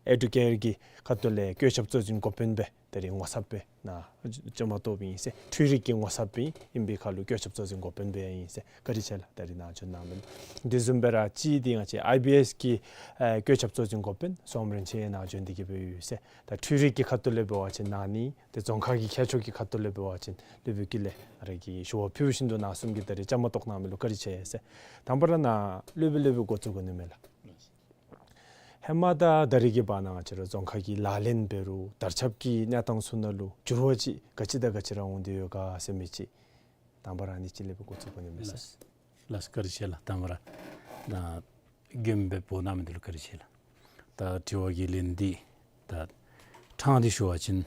ཨེ་ཌུ་ཀེར་གྱི་ཁ་ཐུག་ལས་བཀོད་ཁྱབ་གཙོ་འཛིན་འགོ་དཔོན་སྦེ་ ད་རིས་ངོ་ཚབ་སྦེ་ནཱ་བཅའ་མར་གཏོགསཔ་ཨིན་ཟེར། འཕྲུལ་རིག་གི་ངོ་ཚབ་སྦེ་ཨིན་པའི་ཁར་ལུ་བཀོད་ཁྱབ་གཙོ་འཛིན་འགོ་དཔོན་སྦེ་ཨིན་ཟེར། བཀའ་དྲིན་ཆེ་ལགས། ད་རིས་ནཱ་བྱོན་གནང་མི་ལུ། དེ་བཟུམ་སྦེ་ར་གཅིག་འདི་ང་བཅས་ཨའི་བི་ཨེསི་གི་ཨེ་བཀོད་ཁྱབ་གཙོ་འཛིན་འགོ་དཔོན་བསོད་ནམས་རིན་ཆེན་ནཱ་བྱོན་ཏེ་གི་སྦེ་ཡོད་ཟེར། ད་འཕྲུལ་རིག་གི་ཁ་ཐུག་ལས་འབད་བ་ཅིན་ནཱ་ནི་ཏེ་རྫོང་ཁག་གི་ཁྱད་ཆོས་ཀྱི་ཁ་ཐུག་ལས་འབད་བ་ཅིན་སློབ་དཔོན་ཀུན་ལེགས་ར་གིས་ཞུ་བ་ཕུལ་བཞིན་དུ་ནཱ་གསུམ་གྱིས་ད་རིས་བཅའ་མར་གཏོགས་གནང་མི་ལུ་བཀའ་དྲིན་ཆེ་ཟེར། དང་པ་ར་ནཱ་སློབ་དཔོན་ལས་འབད་འགོ་བཙུགས་དགོ་ནི་མས་ལགས། ཧེ་མ་དང་ད་རིས་ཀྱི་བར་ན་ང་བཅས་ར་རྫོང་ཁག་གི་ལག་ལེན་འབད་རུང་དར་ཁྱབ་ཀྱི་གནས་སྟངས་ཚུ་ནང་ལུ་འགྱུར་བ་ཅིག་ག་ཅི་དང་ག་ཅི་ར་འོང་སྟེ་ཡོད་ག་ཟེར་མི་ཅིག་དང་པ་ར་ཨ་ནི་ཅིག་ལས་འབད་འགོ་བཙུགས་དགོ་ནི་མས་ཟེར། ལགས་སོ། ལགས་སོ། བཀའ་དྲིན་ཆེ་ལགས། དང་པ་ར་ནཱ་མགྱོནམ་སྦེ་འབོ་གནང་མི་འདི་ལུ་བཀའ་དྲིན་ཆེ་ལགས། ད་དྲི་བ་གི་ལན་འདི་ད་ཕྲང་སྟེ་ཞུ་བ་ཅིན་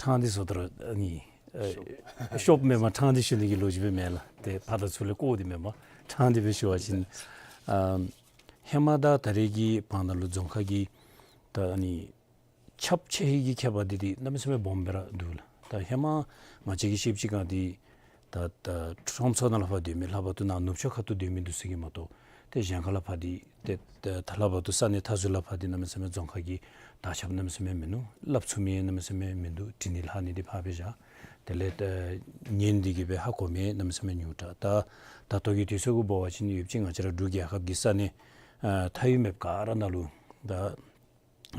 ཕྲང་སྟེ་ཟེརཝ་ད་ར་ཨ་ནི་ཨེ་ཤོབ་མེན་པར་ཕྲང་སྟེ་ཞུ་ནི་གི་ལོ་རྒྱུས་སྦེ་མེན་ལགས། ཏེ་ཕར་དང་ཚུར་ལས་བཀོ་སྟེ་མེན་པར་ཕྲང་སྟེ་སྦེ་ཞུ་བ་ཅིན་ཨ་ཧེ་མ་དང་ད་རིས་ཀྱི་བར་ན་ལུ་རྫོང་ཁག་གི་ད་ཨ་ནི་ཁྱབ་ཆེ་ཧེང་གི་ཁྱད་པར་འདི་འདི་གནམ་མེད་ས་མེད་སྦོམ་སྦེ་ར་འདུག་ལགས། ད་ཧེ་མ་ང་བཅས་ཀྱིས་ཤེསཔ་ཅིག་ཁར་འདི་ད་ད་ཁྲོམ་ཚུ་ནང་ལས་ཕར་སྡོད་མི་ལྷག་པར་དུ་ནཱ་ནུབ་ཕྱོགས་ཁ་ཐུག་སྡོད་མི་འདི་ཚུ་གིས་མ་གཏོགས་ཏེ་གཞན་ཁ་ལས་ཕར་འདི་ཏེ་ད་ད་ལྷག་པར་དུ་ས་གནས་མཐའ་ཟུར་ལས་ཕར་འདི་གནམ་མེད་ས་མེད་རྫོང་ཁག་གི་དར་ཁྱབ་གནམ་མེད་ས་མེད་མིན་འདུག། སླབ་ཚུགས་མི་གནམ་མེད་ས་མེད་མིན་འདུག། འབྲི་ནི་ལྷག་ནི་འདི་ཕར་སྦེ་བཞག། དེ་ལས་ད་ཉན་ཏེ་གི་སྦེ་ཧ་གོ་མི་གནམ་མེད་ས་མེད་ཉུང་དྲགས། ད་ད་ལྟོ་གི་དུས་ཚོད་ཀྱིས་འབད་བ་ཅིན་ཡོདཔ་ཅིག་ང་བཅས་ར་འབྲུག་རྒྱལ་ཁབ་ཀྱི་ས་གནས་ཨ་མཐའ་དབུས་མེདཔ་ག་ར་ནང་ལུ་ད་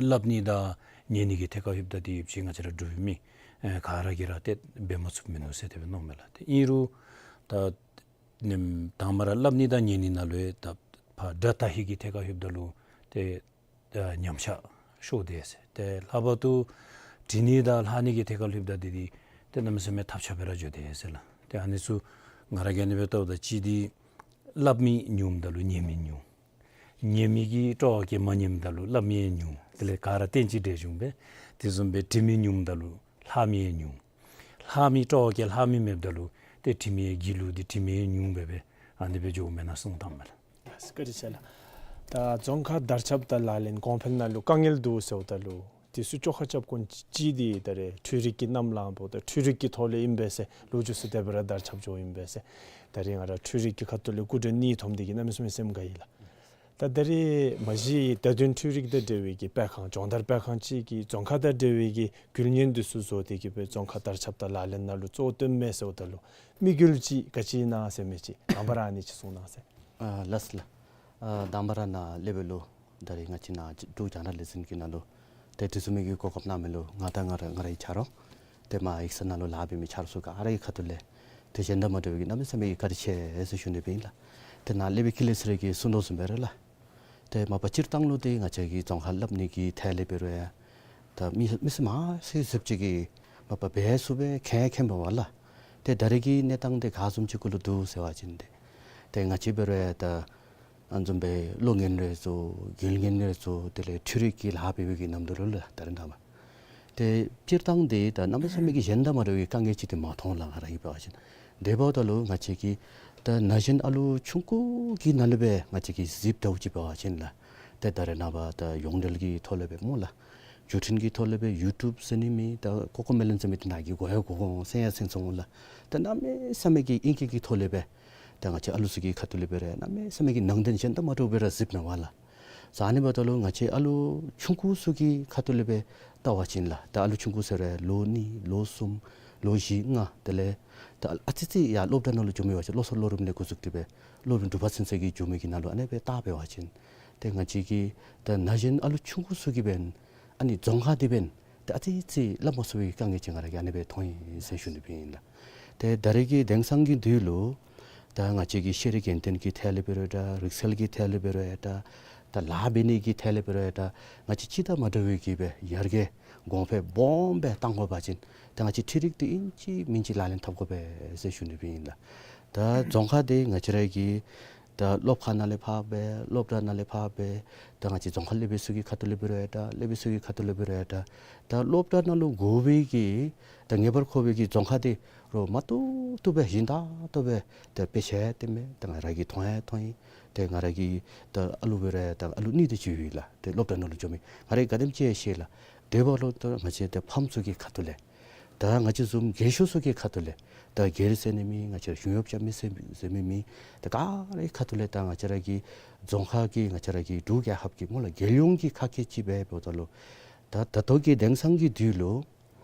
སླབ་ནི་དང་ཉན་ནི་གི་ཐད་ཁར་ལྷོདཔ་ད་དེ་ཡོདཔ་ཅིག་ང་བཅས་ར་འབྲུག་པའི་མི་ཨེ་ག་ར་གིས་ར་ཏེ་འབད་མ་ཚུགསཔ་མིན་འདུག་ཟེར་དེ་སྦེ་མནོཝ་མས་ལགས། ཏེ་ཨིན་རུང་ད་ནེམ་དང་པ་ར་སླབ་ནི་དང་ཉན་ནི་ནང་ལུ་ཡང་ད་ཕར་སྒྲ་དར་ཧིང་གི་ཐད་ཁར་ལྷོདཔ་ད་ལུ་ཏེ་ད་ཉམས་ཆག་ཤོར་དེས་ཟེར། ཏེ་ལྷག་པར་དུ་འབྲི་ནི་དང་ལྷག་ནི་གི་ཐད་ཁར་ལྷོདཔ་ད་འདི་འདི་ཏེ་གནམ་མེད་ས་མེད་ཐབས་ཆག་སྦེ་ར་འགྱོ་དེས་ཟེར་ལགས། ཏེ་ཨ་ནི་ཚུ་ང་ར་གིས་ཨ་ནི་སྦེ་བལྟཝ་ད་གཅིག་འདི་སླབ་མི་ཉུངམ་ད་ལུ་ཉན་མི་ཉུང་། ཉན་མི་གིས་སྤྲོ་བ་བསྐྱེད་མ་ཉནམ་ད་ལུ་སླབ་མི་ཡང་ཉུང་། དེ་ལས་ག་ར་བསྟན་ཅིང་འབྲེལ་བྱུང་སྦེ་དེ་བཟུམ་སྦེ་འབྲི་མི་ཉུངམ་ད་ལུ་ལྷག་མི་ཡང་ཉུང་། ལྷག་མི་སྤྲོ་བ་བསྐྱེད་ལྷག་མི་མེདཔ་ད་ལུ་ཏེ་འབྲི་མི་ཡང་སྒྱིད་ལུག་སྟེ་འབྲི་མི་ཡང་ཉུང་སྦེ་སྦེ་ཨ་ནི་སྦེ་འགྱོཝ་མེན་ན་གསུངས་དོ་མས་ལགས། ལགས་སོ། བཀའ་དྲིན་ཆེ་ལགས། ད་རྫོང་ཁག་དར་ཁྱབ་དང་ལག་ལེན་གོང་འཕེལ་ནང་ལུ་དཀའ་ངལ་འདུག་ཟེརཝ་ད་ལུ་དེ་ཚུ་བཅོ་ཁ་རྐྱབ་དགོཔ་ཅིག་འདི་ད་རེས་འཕྲུལ་རིག་གི་གནམ་ལངམ་ད་འཕྲུལ་རིག་གི་ཐོག་ལས་ཨིན་པས་ཟེར་ལོ་རྒྱུས་ཚུ་དེ་སྦེ་ར་དར་ཁྱབ་འགྱོཝ་ཨིན་པས་ཟེར། ད་རེས་ང་ར་འཕྲུལ་རིག་གི་ཁ་ཐུག་ལས་སྐུ་མགྲོན་གཉིས་མཐོང་སྟེ་གི་གནམ་མེད་ས་མེད་སེམས་དགའ་ཡི་ལགས། ད་ད་རེས་མ་གཞི་བརྡ་དོན་འཕྲུལ་རིག་དང་འབྲེལ་བའི་གི་སྤེལ་ཁང་སྦྱོང་བརྡར་སྤེལ་ཁང་ཅིག་གིས་རྫོང་ཁག་དང་འབྲེལ་བའི་གི་རྒྱུ་ཉེན་འདི་ཚུ་བཟོ་སྟེ་གི་སྦེ་རྫོང་ཁག་དར་ཁྱབ་དང་ལག་ལེན་ནང་ལུ་གཙོ་བཏོན་མས་ཟེརཝ་ད་ལུ་དམིགས་ཡུལ་ཅིག་ག་ཅི་ཨིན་ན་ཟེར་མི་ཅིག་དང་པ་ར་ཨ་ནི་ཅིག་གསུང་གནང་ཟེར། ཨ་ལགས་སོ་ལགས། ཨ་དང་པ་ར་ནཱ་སློབ་དཔོན་ལུ་ད་རེས་ང་བཅས་ནཱ་འབྲུག་རྒྱང་བསྒྲགས་ལས་འཛིན་གྱི་ནང་ལུ་ཏེ་དེ་བཟུམ་མའི་གི་གོ་སྐབས་གནང་མི་ལུ་ང་དང་ང་ར་ང་རའི་ཆ་རོགས་ཏེ་མར་ཡིག་ཚང་ནང་ལུ་ལཱ་འབད་མི་ཆ་རོགས་ཚུ་ག་ར་གི་ཁ་ཐུག་ལས་ཏེ་གཞན་དང་མ་འདྲ་བའི་གི་གནམ་མེད་ས་མེད་ཀྱི་བཀའ་དྲིན་ཆེ་ཟེར་ཞུ་ནི་སྦེ་ཨིན་ལགས། ཏེ་ནཱ་སློབ་དཔོན་ཀུན་ལེགས་ཟེར་ར་གིས་གསུང་དོ་བཟུམ་སྦེ་ར་ལགས། ཏེ་མ་པ་སྤྱིར་བཏང་ལུ་ཏེ་ང་བཅས་ཀྱི་རྫོང་ཁ་སླབ་ནི་གི་ཐད་ལས་འབད་རུང་ཡང་ད་མི་མི་སེར་མང་སུ་ཅིག་གིས་མ་པ་འབད་ཚུགས་པས་མཁྱེན་མཁྱེནམ་མས་ལགས། ཏེ་ད་རེས་ཀྱི་གནས་སྟངས་འདི་ག་བཟུམ་ཅིག་གུ་ལུ་འདུག་ཟེར་བ་ཅིན་ཏེ་ཏེ་ང་བཅས་འབད་རུང་ཡང་ད་ཨ་ནི་བཟུམ་སྦེ་གློག་བརྙན་རེ་བཟོ་རྒྱལ་བརྙན་རེ་བཟོ་དེ་ལས་འཕྲུལ་རིག་གི་ལཱ་འབད་བའི་གི་ནམ་དུས་ལུ་ལགས། ད་རེས་ནངས་པ་ཏེ་སྤྱིར་བཏང་འདི་ད་གནམ་མེད་ས་མེད་ཀྱི་གཞན་དང་མ་འདྲ་བའི་དཀའ་ངལ་ཅིག་འདི་མ་མཐོང་ལགས། ང་ར་གིས་འབད་བ་ཅིན་དེ་འབདཝ་ད་ལུ་ང་བཅས་ཀྱིས་ད་ན་གཞོན་ཨ་ལུ་ཆུང་ཀུ་གི་ནང་ལས་སྦེ་ང་བཅས་ཀྱིས་གཟིགསཔ་འདྲཝ་ཅིག་འབད་བ་ཅིན་ལགས། ཏེ་ད་རེས་ནངས་པ་ད་ཡོངས་འབྲེལ་གྱི་ཐོག་ལས་སྦེ་སྨོ་ལགས། བརྒྱུད་འཕྲིན་གྱི་ཐོག་ལས་སྦེ་ཡུ་ཊུབ་ཟེར་ནི་མེད། ད་ཀོ་ཀོ་མེ་ལོན་ཟེར་མི་འདི་ནཱ་གིས་གོ་ཡང་གོ་འོང་། གསན་ཡང་གསན་སོང་ལགས། ད་གནམ་མེད་ས་མེད་ཀྱི་ཨིང་སྐད་ཀྱི་ཐོག་ལས་སྦེ་ད་ང་བཅས་ཨ་ལུ་ཚུ་གི་ཁ་ཐུག་ལས་འབད་རུང་གནམ་མེད་ས་མེད་ཀྱི་ནང་དོན་གཞན་དང་མ་འདྲཝ་སྦེ་ར་གཟིགསཔ་མས་པ་ལགས། ཨ་ནི་འབདཝ་ད་ལུ་ང་བཅས་ཨ་ལུ་ཆུང་ཀུ་ཚུ་གི་ཁ་ཐུག་ལས་སྦེ་བལྟ་བ་ཅིན་ལགས། ད་ཨ་ལུ་ཆུང་ཀུ་ཟེར་རུང་ལོ་གཉིས་ལོ་གསུམ་ལོ་བཞི་ལྔ་དེ་ལས་ད་ཨ་ཙི་ཅིག་ཡར་སློབ་གྲྭ་ནང་ལུ་འགྱོ་མི་འབད་བ་ཅིན་སློབ་གསོ་སློབ་རིམ་ལས་འགོ་བཙུགས་ཏེ་སྦེ་སློབ་རིམ་དྲུག་པ་ཚུན་ཚོད་ཀྱི་འགྱོ་མི་གི་ནང་ལུ་ཨ་ནི་སྦེ་བལྟ་འབད་བ་ཅིན་ཏེ་ང་བཅས་ཀྱི་ད་ན་གཞོན་ཨ་ལུ་ཆུང་ཀུ་ཚུ་གིས་འབདན་ཨ་ནི་རྫོང་ཁ་འདི་འབདན་ཏེ་ཨ་ཙི་ཅིག་སླབ་མ་ཚུགས་པའི་དཀའ་ངལ་ཅིག་ང་ར་གིས་ཨ་ནི་སྦེ་མཐོང་ཡི་ཟེར་ཞུ་ནི་སྦེ་ཨིན་ལགས། ཏེ་ད་རེས་ཀྱི་དེང་སང་གི་དུས་ལུ་ད་ང་བཅས་ཀྱི་ཤེས་རིག་ཡོན་ཏན་གྱི་ཐད་ལས་འབད་རུང་ད་རིག་རྩལ་གྱི་ཐད་ལས་འབད་རུང་ད་ད་ལཱ་འབད་ནི་གི་ཐད་ལས་འབད་རུང་ད་ང་བཅས་སྤྱིར་བཏང་མ་འདྲ་བའི་གི་སྦེ་ཡར་རྒྱས་གོང་འཕེལ་སྦོམ་སྦེ་གཏང་དགོ་པ་ཅིན་ད་ང་བཅས་འཕྲུལ་རིག་འདི་ཨིན་ཅི་མིན་ཅི་ལག་ལེན་འཐབ་དགོ་པས་ཟེར་ཞུ་ནི་སྦེ་ཨིན་ལགས། ད་རྫོང་ཁ་འདི་ང་བཅས་ར་གི་ད་སློབ་ཁང་ནང་ལས་ཕར་སྦེ་སློབ་གྲྭ་ནང་ལས་ཕར་སྦེ་ད་ང་བཅས་རྫོང་ཁ་སློབ་དཔོན་ཚུ་གི་ཁ་ཐུག་ལས་འབད་རུང་ད་སློབ་དཔོན་ཚུ་གི་ཁ་ཐུག་ལས་འབད་རུང་ད་ད་སློབ་གྲྭ་ནང་ལུ་དགོ་པའི་གི་ད་ངེས་པར་དགོ་པའི་གི་རྫོང་ཁ་འདི་རོགས་མ་ཏོག་ཏོ་སྦེ་སྦྱིན་བདག་ཏོ་སྦེ་ད་དཔེ་ཆ་དེ་མེན་ད་ང་ར་གིས་མཐོང་ཡང་མཐོང་ཡི། ཏེ་ང་ར་གི་ད་ཨ་ལུ་འབད་རུང་ད་ཨ་ལུ་གཉིས་དེ་ཅིག་ཡོད་ལགས། ཏེ་སློབ་གྲྭ་ནང་ལུ་འགྱོ་མི་ང་ར་གིས་ག་དེམ་ཅིག་ཡང་ཤེས་ལགས། དེ་འབདཝ་ད་ལུ་ད་ང་བཅས་ད་ཕམ་ཚུ་གི་ཁ་ཐུག་ལས་ད་ང་བཅས་བཟུམ་རྒས་ཤོས་ཚུ་གི་ཁ་ཐུག་ལས་ད་རྒྱལ་ཟེར་ནི་མེད། ང་བཅས་གཞུང་གཡོགཔ་རྐྱབ་མི་ཟེར་ཟེར་མི་མེད། ད་ག་རའི་ཁ་ཐུག་ལས་ད་ང་བཅས་ར་གི་རྫོང་ཁ་གི་ང་བཅས་ར་གི་འབྲུག་རྒྱལ་ཁབ་ཀྱི་སྨོ་ལགས་རྒྱལ་ཡོངས་ཀྱི་ཁ་སྐད་ཅིག་སྦེ་འབདཝ་ད་ལུ་ད་ད་ལྟོ་གི་དེང་སང་གི་དུས་ལུ་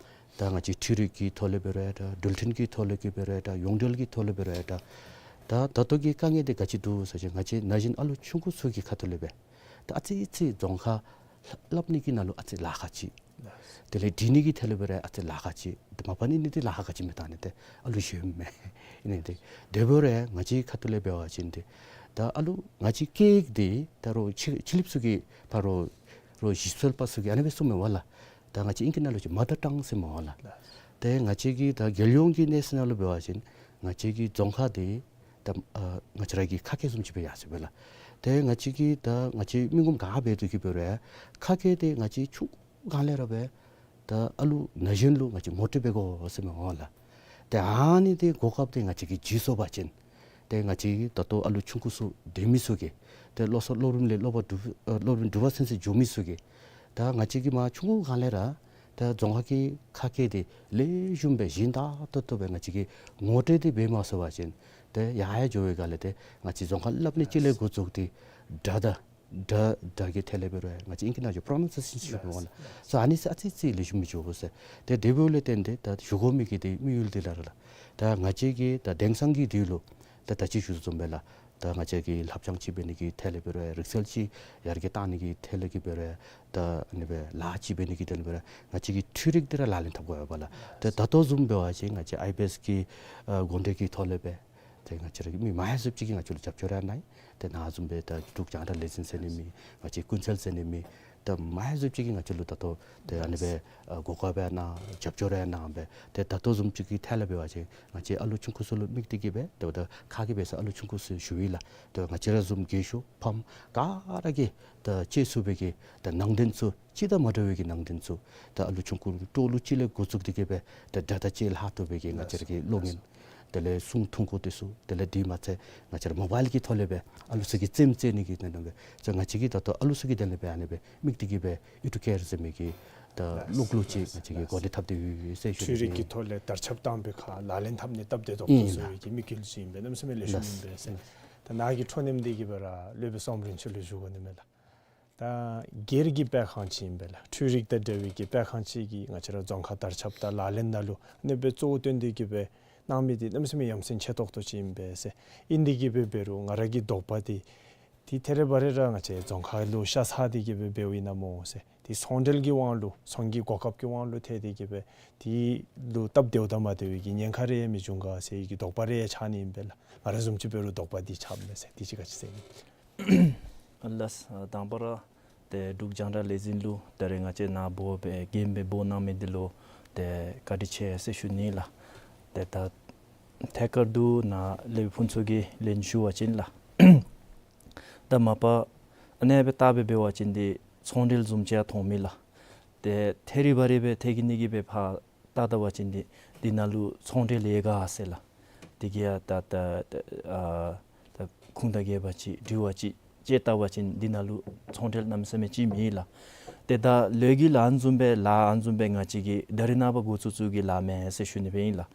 ད་ང་བཅས་འཕྲུལ་རིག་གི་ཐོག་ལས་འབད་རུང་ཡང་འདྲ། འགྲུལ་འཕྲིན་གྱི་ཐོག་ལས་ཀྱི་འབད་རུང་ཡང་འདྲ། ཡོངས་འབྲེལ་གྱི་ཐོག་ལས་འབད་རུང་ཡང་འདྲ། ད་ད་ལྟོ་གི་དཀའ་ངལ་འདི་ག་ཅི་འདུག་ཟེར་བ་ཅིན་ང་བཅས་ན་གཞོན་ཨ་ལུ་ཆུང་ཀུ་ཚུ་གི་ཁ་ཐུག་ལས་སྦེ་ད་ཨ་ཙི་ཅིག་རྫོང་ཁ་སླབ་ནི་གི་ནང་ལུ་ཨ་ཙི་ལཱ་ཁག་ཅིག། དེ་ལས་འབྲི་ནི་གི་ཐད་ལས་འབད་རུང་ཡང་ཨ་ཙི་ལཱ་ཁག་ཅིག། ད་མ་པ་ནི་ནི་འདི་ལཱ་ཁག་ག་ཅི་མེད། ད་ནི་ཏེ་ཨ་ལུ་གཞོནམ་མས། ཨིན་ནི་འདི་དེ་འབད་རུང་ཡང་ང་བཅས་ཁ་ཐུག་ལས་འབད་བ་ཅིན་ཏེ་ད་ཨ་ལུ་ང་བཅས་སྐད་འདི་ད་རུང་ཕྱི་ཕྱི་གླིངཔ་ཚུ་གིས་ཕར་རོགས་རོགས་གཞི་སོལ་པ་ཚུ་གིས་ཨ་ནི་སྦེ་གསུངམ་མས་པ་ལགས། ད་ང་བཅས་ཨིང་སྐད་ནང་ལུ་ཅིག་མ་དར་ཊང་ཟེར་མས་པ་ལགས། ཏེ་ང་བཅས་ཀྱི་ད་རྒྱལ་ཡོངས་ཀྱི་གནས་ཚད་ནང་ལུ་འབད་བ་ཅིན་ང་བཅས་ཀྱི་རྫོང་ཁ་འདི་ད་ཨ་ང་བཅས་ར་གི་ཁ་སྐད་བཟུམ་ཅིག་སྦེ་ཡར་སོ་ཡི་པ་ལགས། ཏེ་ང་བཅས་ཀྱིས་ད་ང་བཅས་མི་ངོམ་ག་འབད་དེ་གི་འབད་རུང་ཡང་ཁ་སྐད་འདི་ང་བཅས་ཆུང་སྒང་ལས་ར་སྦེ་ད་ཨ་ལུ་ན་གཞོན་ལུ་ང་བཅས་ངོ་སྤྲོད་འབད་དགོ་ཟེར་མས་པ་ལགས། ཏེ་ཨ་ནི་འདི་གོ་སྐབས་འདི་ང་བཅས་ཀྱིས་བརྗེ་སོང་པ་ཅིན་ཏེ་ང་བཅས་ཀྱི་ད་ལྟོ་ཨ་ལུ་ཆུང་ཀུ་ཚུ་སྡོད་མི་ཚུ་གིས་ཏེ་སློབ་གསོ་སློབ་རིམ་ལས་སློབ་པ་གྲུབ་ཨ་སློབ་རིམ་དྲུག་པ་ཚུན་ཚོད་འགྱོ་མི་ཚུ་གིས་ད་ང་བཅས་ཀྱིས་མ་ཆུང་ཀུ་སྒང་ལས་ར་ད་རྫོང་ཁ་གི་ཁ་སྐད་འདི་ལེགས་ཤོམ་སྦེ་ཞིན་ཏག་ཏོག་ཏོ་སྦེ་ང་བཅས་ཀྱིས་ངོ་སྤྲོད་འདི་འབད་མ་ཚུགས་པ་ཅིན་ཏེ་ཡར་ཡར་འགྱོ་བའི་སྒང་ལས་ཏེ་ང་བཅས་རྫོང་ཁ་སླབ་ནི་ཅིག་ལས་འགོ་བཙུགས་ཏེ་སྒྲ་དང་སྒྲ་སྒྲ་གི་ཐད་ལས་འབད་རུང་ཡང་ང་བཅས་ཨིང་སྐད་ནང་ལུ་ཅིག་པྲོ་ནའུན་སི་ཡེ་ཤཱན་ཟེར་མས་པ་ལགས། སོ་ཨ་ནི་ཚུ་ཨ་ཙི་ཙི་ལེགས་ཤོམ་མི་འགྱོ་ཟེར། ཏེ་དེ་འབདཝ་ལས་བརྟེན་ཏེ་ད་ཞུ་དགོ་མི་གི་འདི་དམིགས་ཡུལ་འདི་ལགས་ར་ལགས། ད་ང་བཅས་ཀྱིས་ད་དེང་སང་གི་དུས་ལུ་ད་ད་ཅི་ཞུ་དོ་བཟུམ་སྦེ་ལགས། ད་ང་བཅས་ཀྱིས་ལྷབ་སྦྱང་ཅིག་འབད་ནི་གི་ཐད་ལས་འབད་རུང་ཡང་རིག་རྩལ་ཅིག་ཡར་རྒྱས་གཏང་ནི་གི་ཐད་ལས་ཀྱི་འབད་རུང་ཡང་ད་ཨ་ནི་སྦེ་ལཱ་ཅིག་འབད་ནི་གི་ཐད་ལས་འབད་རུང་ཡང་ང་བཅས་ཀྱིས་འཕྲུལ་རིག་འདི་ར་ལག་ལེན་འཐབ་དགོ་པས་ལགས། ཏེ་ད་ལྟོ་བཟུམ་འབད་བ་ཅིན་ང་བཅས་ཨའི་བི་ཨེསི་གི་ཨ་འགོ་འདྲེན་གྱི་ཐོག་ལས་སྦེ་ཏེ་ང་བཅས་ར་གི་མི་མང་ཤོས་ཅིག་གིས་ང་བཅས་ལུ་རྒྱབ་སྐྱོར་ར་གནང་ཡི། ཏེ་ནཱ་བཟུམ་སྦེ་ད་འབྲུག་རྒྱང་བསྒྲགས་ལས་འཛིན་ཟེར་ནི་མེད། ང་བཅས་ཀུན་གསལ་ཟེར་ནི་མེད། ད་མང་ཤོས་ཅིག་གིས་ང་བཅས་ལུ་ད་ལྟོ་ཏེ་ཨ་ནི་སྦེ་ཨ་གོ་སྐབས་ཡང་གནང་རྒྱབ་སྐྱོར་ཡང་གནང་སྦེ་ཏེ་ད་ལྟོ་བཟུམ་ཅིག་གི་ཐད་ལས་འབད་བ་ཅིན་ང་བཅས་ཨ་ལུ་ཆུང་ཀུ་ཚུ་ལུ་དམིགས་ཏེ་གི་སྦེ་ཏེ་ད་ཁ་གིས་འབད་ས་ཨ་ལུ་ཆུང་ཀུ་ཚུ་ཞུ་ཡི་ལགས། ཏེ་ང་བཅས་ར་བཟུམ་རྒས་ཤོས་ཕམ་ག་ར་གིས་ད་ཅིག་ཚུ་སྦེ་གི་ད་ནང་དོན་ཚུ་གཅིག་དང་མ་འདྲ་བའི་གི་ནང་དོན་ཚུ་ད་ཨ་ལུ་ཆུང་ཀུ་ལུ་ལྟོ་ལུ་ཅིག་ལས་འགོ་བཙུགས་ཏེ་གི་སྦེ་ད་སྒྲ་དང་ཅིག་ལྷག་ཏུ་སྦེ་གི་ང་བཅས་ར་གི་གློག་བརྙན་དེ་ལས་གསུང་ཐུང་ཀུ་དེ་ཚུ་དེ་ལས་དེ་མ་ཚད་ང་བཅས་ར་མོ་བཱའིལ་གྱི་ཐོག་ལས་སྦེ་ཨ་ལུ་ཚུ་གིས་རྩེདམོ་རྩེ་ནི་གི་དོན་ལུ་སྦེ་ཚུ་ང་བཅས་ཀྱིས་ད་ལྟོ་ཨ་ལུ་ཚུ་གི་དོན་ལུ་སྦེ་ཨ་ནི་སྦེ་དམིགས་ཏེ་གི་སྦེ་ཨི་ཌུ་ཀེར་ཟེར་མི་གི་ད་གློག་ཀླད་ཅིག་ང་བཅས་ཀྱིས་འགོ་འདྲེན་འཐབ་སྟེ་ཡོད་ཟེར་ཞུ་ནི་ཨིན། འཕྲུལ་རིག་གི་ཐོག་ལས་དར་ཁྱབ་བཏང་པའི་ཁར་ལག་ལེན་འཐབ་ནི་སྟབས་བདེ་ཏོག་ཏོ་ཨིན་ལགས། བཟོ་བའི་གི་དམིགས་ཡུལ་ཅིག་ཨིན་པས། གནམ་མེད་ས་མེད་ལེགས་ཤོམ་ཨིན་པས་ཟེར། ད་ནཱ་གི་འཕྲོ་མཐུད་དེ་གི་སྦེ་ར་སློབ་དཔོན་བསོད་རིན་ཆོས་ལུ་ཞུ་དགོ་ནི་མས་ལགས། ད་སྒེར་གྱི་སྤེལ་ཁང་ཅིག་ཨིན་པས་ལགས། འཕྲུལ་རིག་དང་འབྲེལ་བའི་གི་སྤེལ་ཁང་ཅིག་གིས་ང་བཅས་ར་རྫོང་ཁ་དར་ཁྱབ་དང་ལག་ལེན་ནང་ལུ་ཨ་ནི་སྦེ་གཙོ་བོ་བཏོན་ཏེ་གི་སྦེ་གནང་མི་འདི་གནམ་མེད་ས་མེད་ཡ་མཚན་ཆེ་ཏོག་ཏོ་ཅིག་ཨིན་པས་ཟེར། ཨིན་ཏེ་གི་སྦེ་འབད་རུང་ང་ར་གི་དོགས་པ་འདི་ཏེ་ཐད་རི་བ་རི་ར་ང་བཅས་རྫོང་ཁ་ལུ་ཤ་ཚ་སྟེ་གི་སྦེ་འབདཝ་ཨིན་ན་སྨོ་ཟེར། ཏེ་ཚོང་འབྲེལ་གྱི་དབང་ལུ་ཚོང་གི་གོ་སྐབས་ཀྱི་དབང་ལུ་ཐལ་ཏེ་གི་སྦེ་དེ་ལུ་སྟབས་བདེཝ་དང་མ་བདེ་བའི་གི་ཉེན་ཁ་རེ་མི་འབྱུང་ག་ཟེར་བའི་གི་དོགས་པ་རེ་ཆགས་ནི་ཨིན་པས་ལགས། ང་ར་བཟུམ་ཅིག་འབད་རུང་དོགས་པ་འདི་ཆགསཔ་མས་ཟེར། དེ་ཅིག་ག་ཅི་ཟེར་ནི། ཨ་ལགས། དང་པ་ར་ཏེ་འབྲུག་རྒྱང་བསྒྲགས་ལས་འཛིན་ལུ་ད་རེས་ང་བཅས་ནཱ་འབོ་སྦེ་འགན་སྦེ་འབོ་གནང་མི་འདི་ལུ་ཏེ་བཀའ་དྲིན་ཆེ་ཟེར་ཞུ་ནི་ལགས། ཏེ་ད་ཐད་ཀར་དུ་ནཱ་སློབ་དཔོན་ཕུན་ཚོགས་ཀྱིས་ལན་ཞུ་བ་ཅིན་ལགས། ད་མ་པ་ཨ་ནེ་སྦེ་བལྟ་སྦེ་འབད་བ་ཅིན་འདི་ཚོང་འབྲེལ་བཟུམ་ཅིག་ཡང་མཐོང་མི་ལགས། ཏེ་ཐད་རི་བ་རི་སྦེ་ཐད་ཀྱི་ནི་གི་སྦེ་ཕར་བལྟ་བལྟ་བ་ཅིན་འདི་འདི་ནང་ལུ་ཚོང་འབྲེལ་ཡོད་ག་ཟེར་ལགས། དེ་གིས་ཡང་ད་ད་ད་ཨ་ད་ཁུངས་དང་འགལ་བ་ཅིག་དྲི་བ་ཅིག་དཔྱད་བལྟ་བ་ཅིན་འདི་ནང་ལུ་ཚོང་འབྲེལ་གནམ་མེད་ས་མེད་ཅིག་མེད་ལགས། ཏེ་ད་ལོ་རྒྱུས་ལགས་ཨ་ནི་བཟུམ་སྦེ་ལགས་ཨ་ནི་བཟུམ་སྦེ་ང་བཅས་ཀྱིས་ད་རིས་ནངས་པ་འགོ་བཙུགས་བཙུགས་ཀྱི་ལཱ་མེན་ཟེར་ཞུ་ནི་སྦེ་ཨིན་ལགས།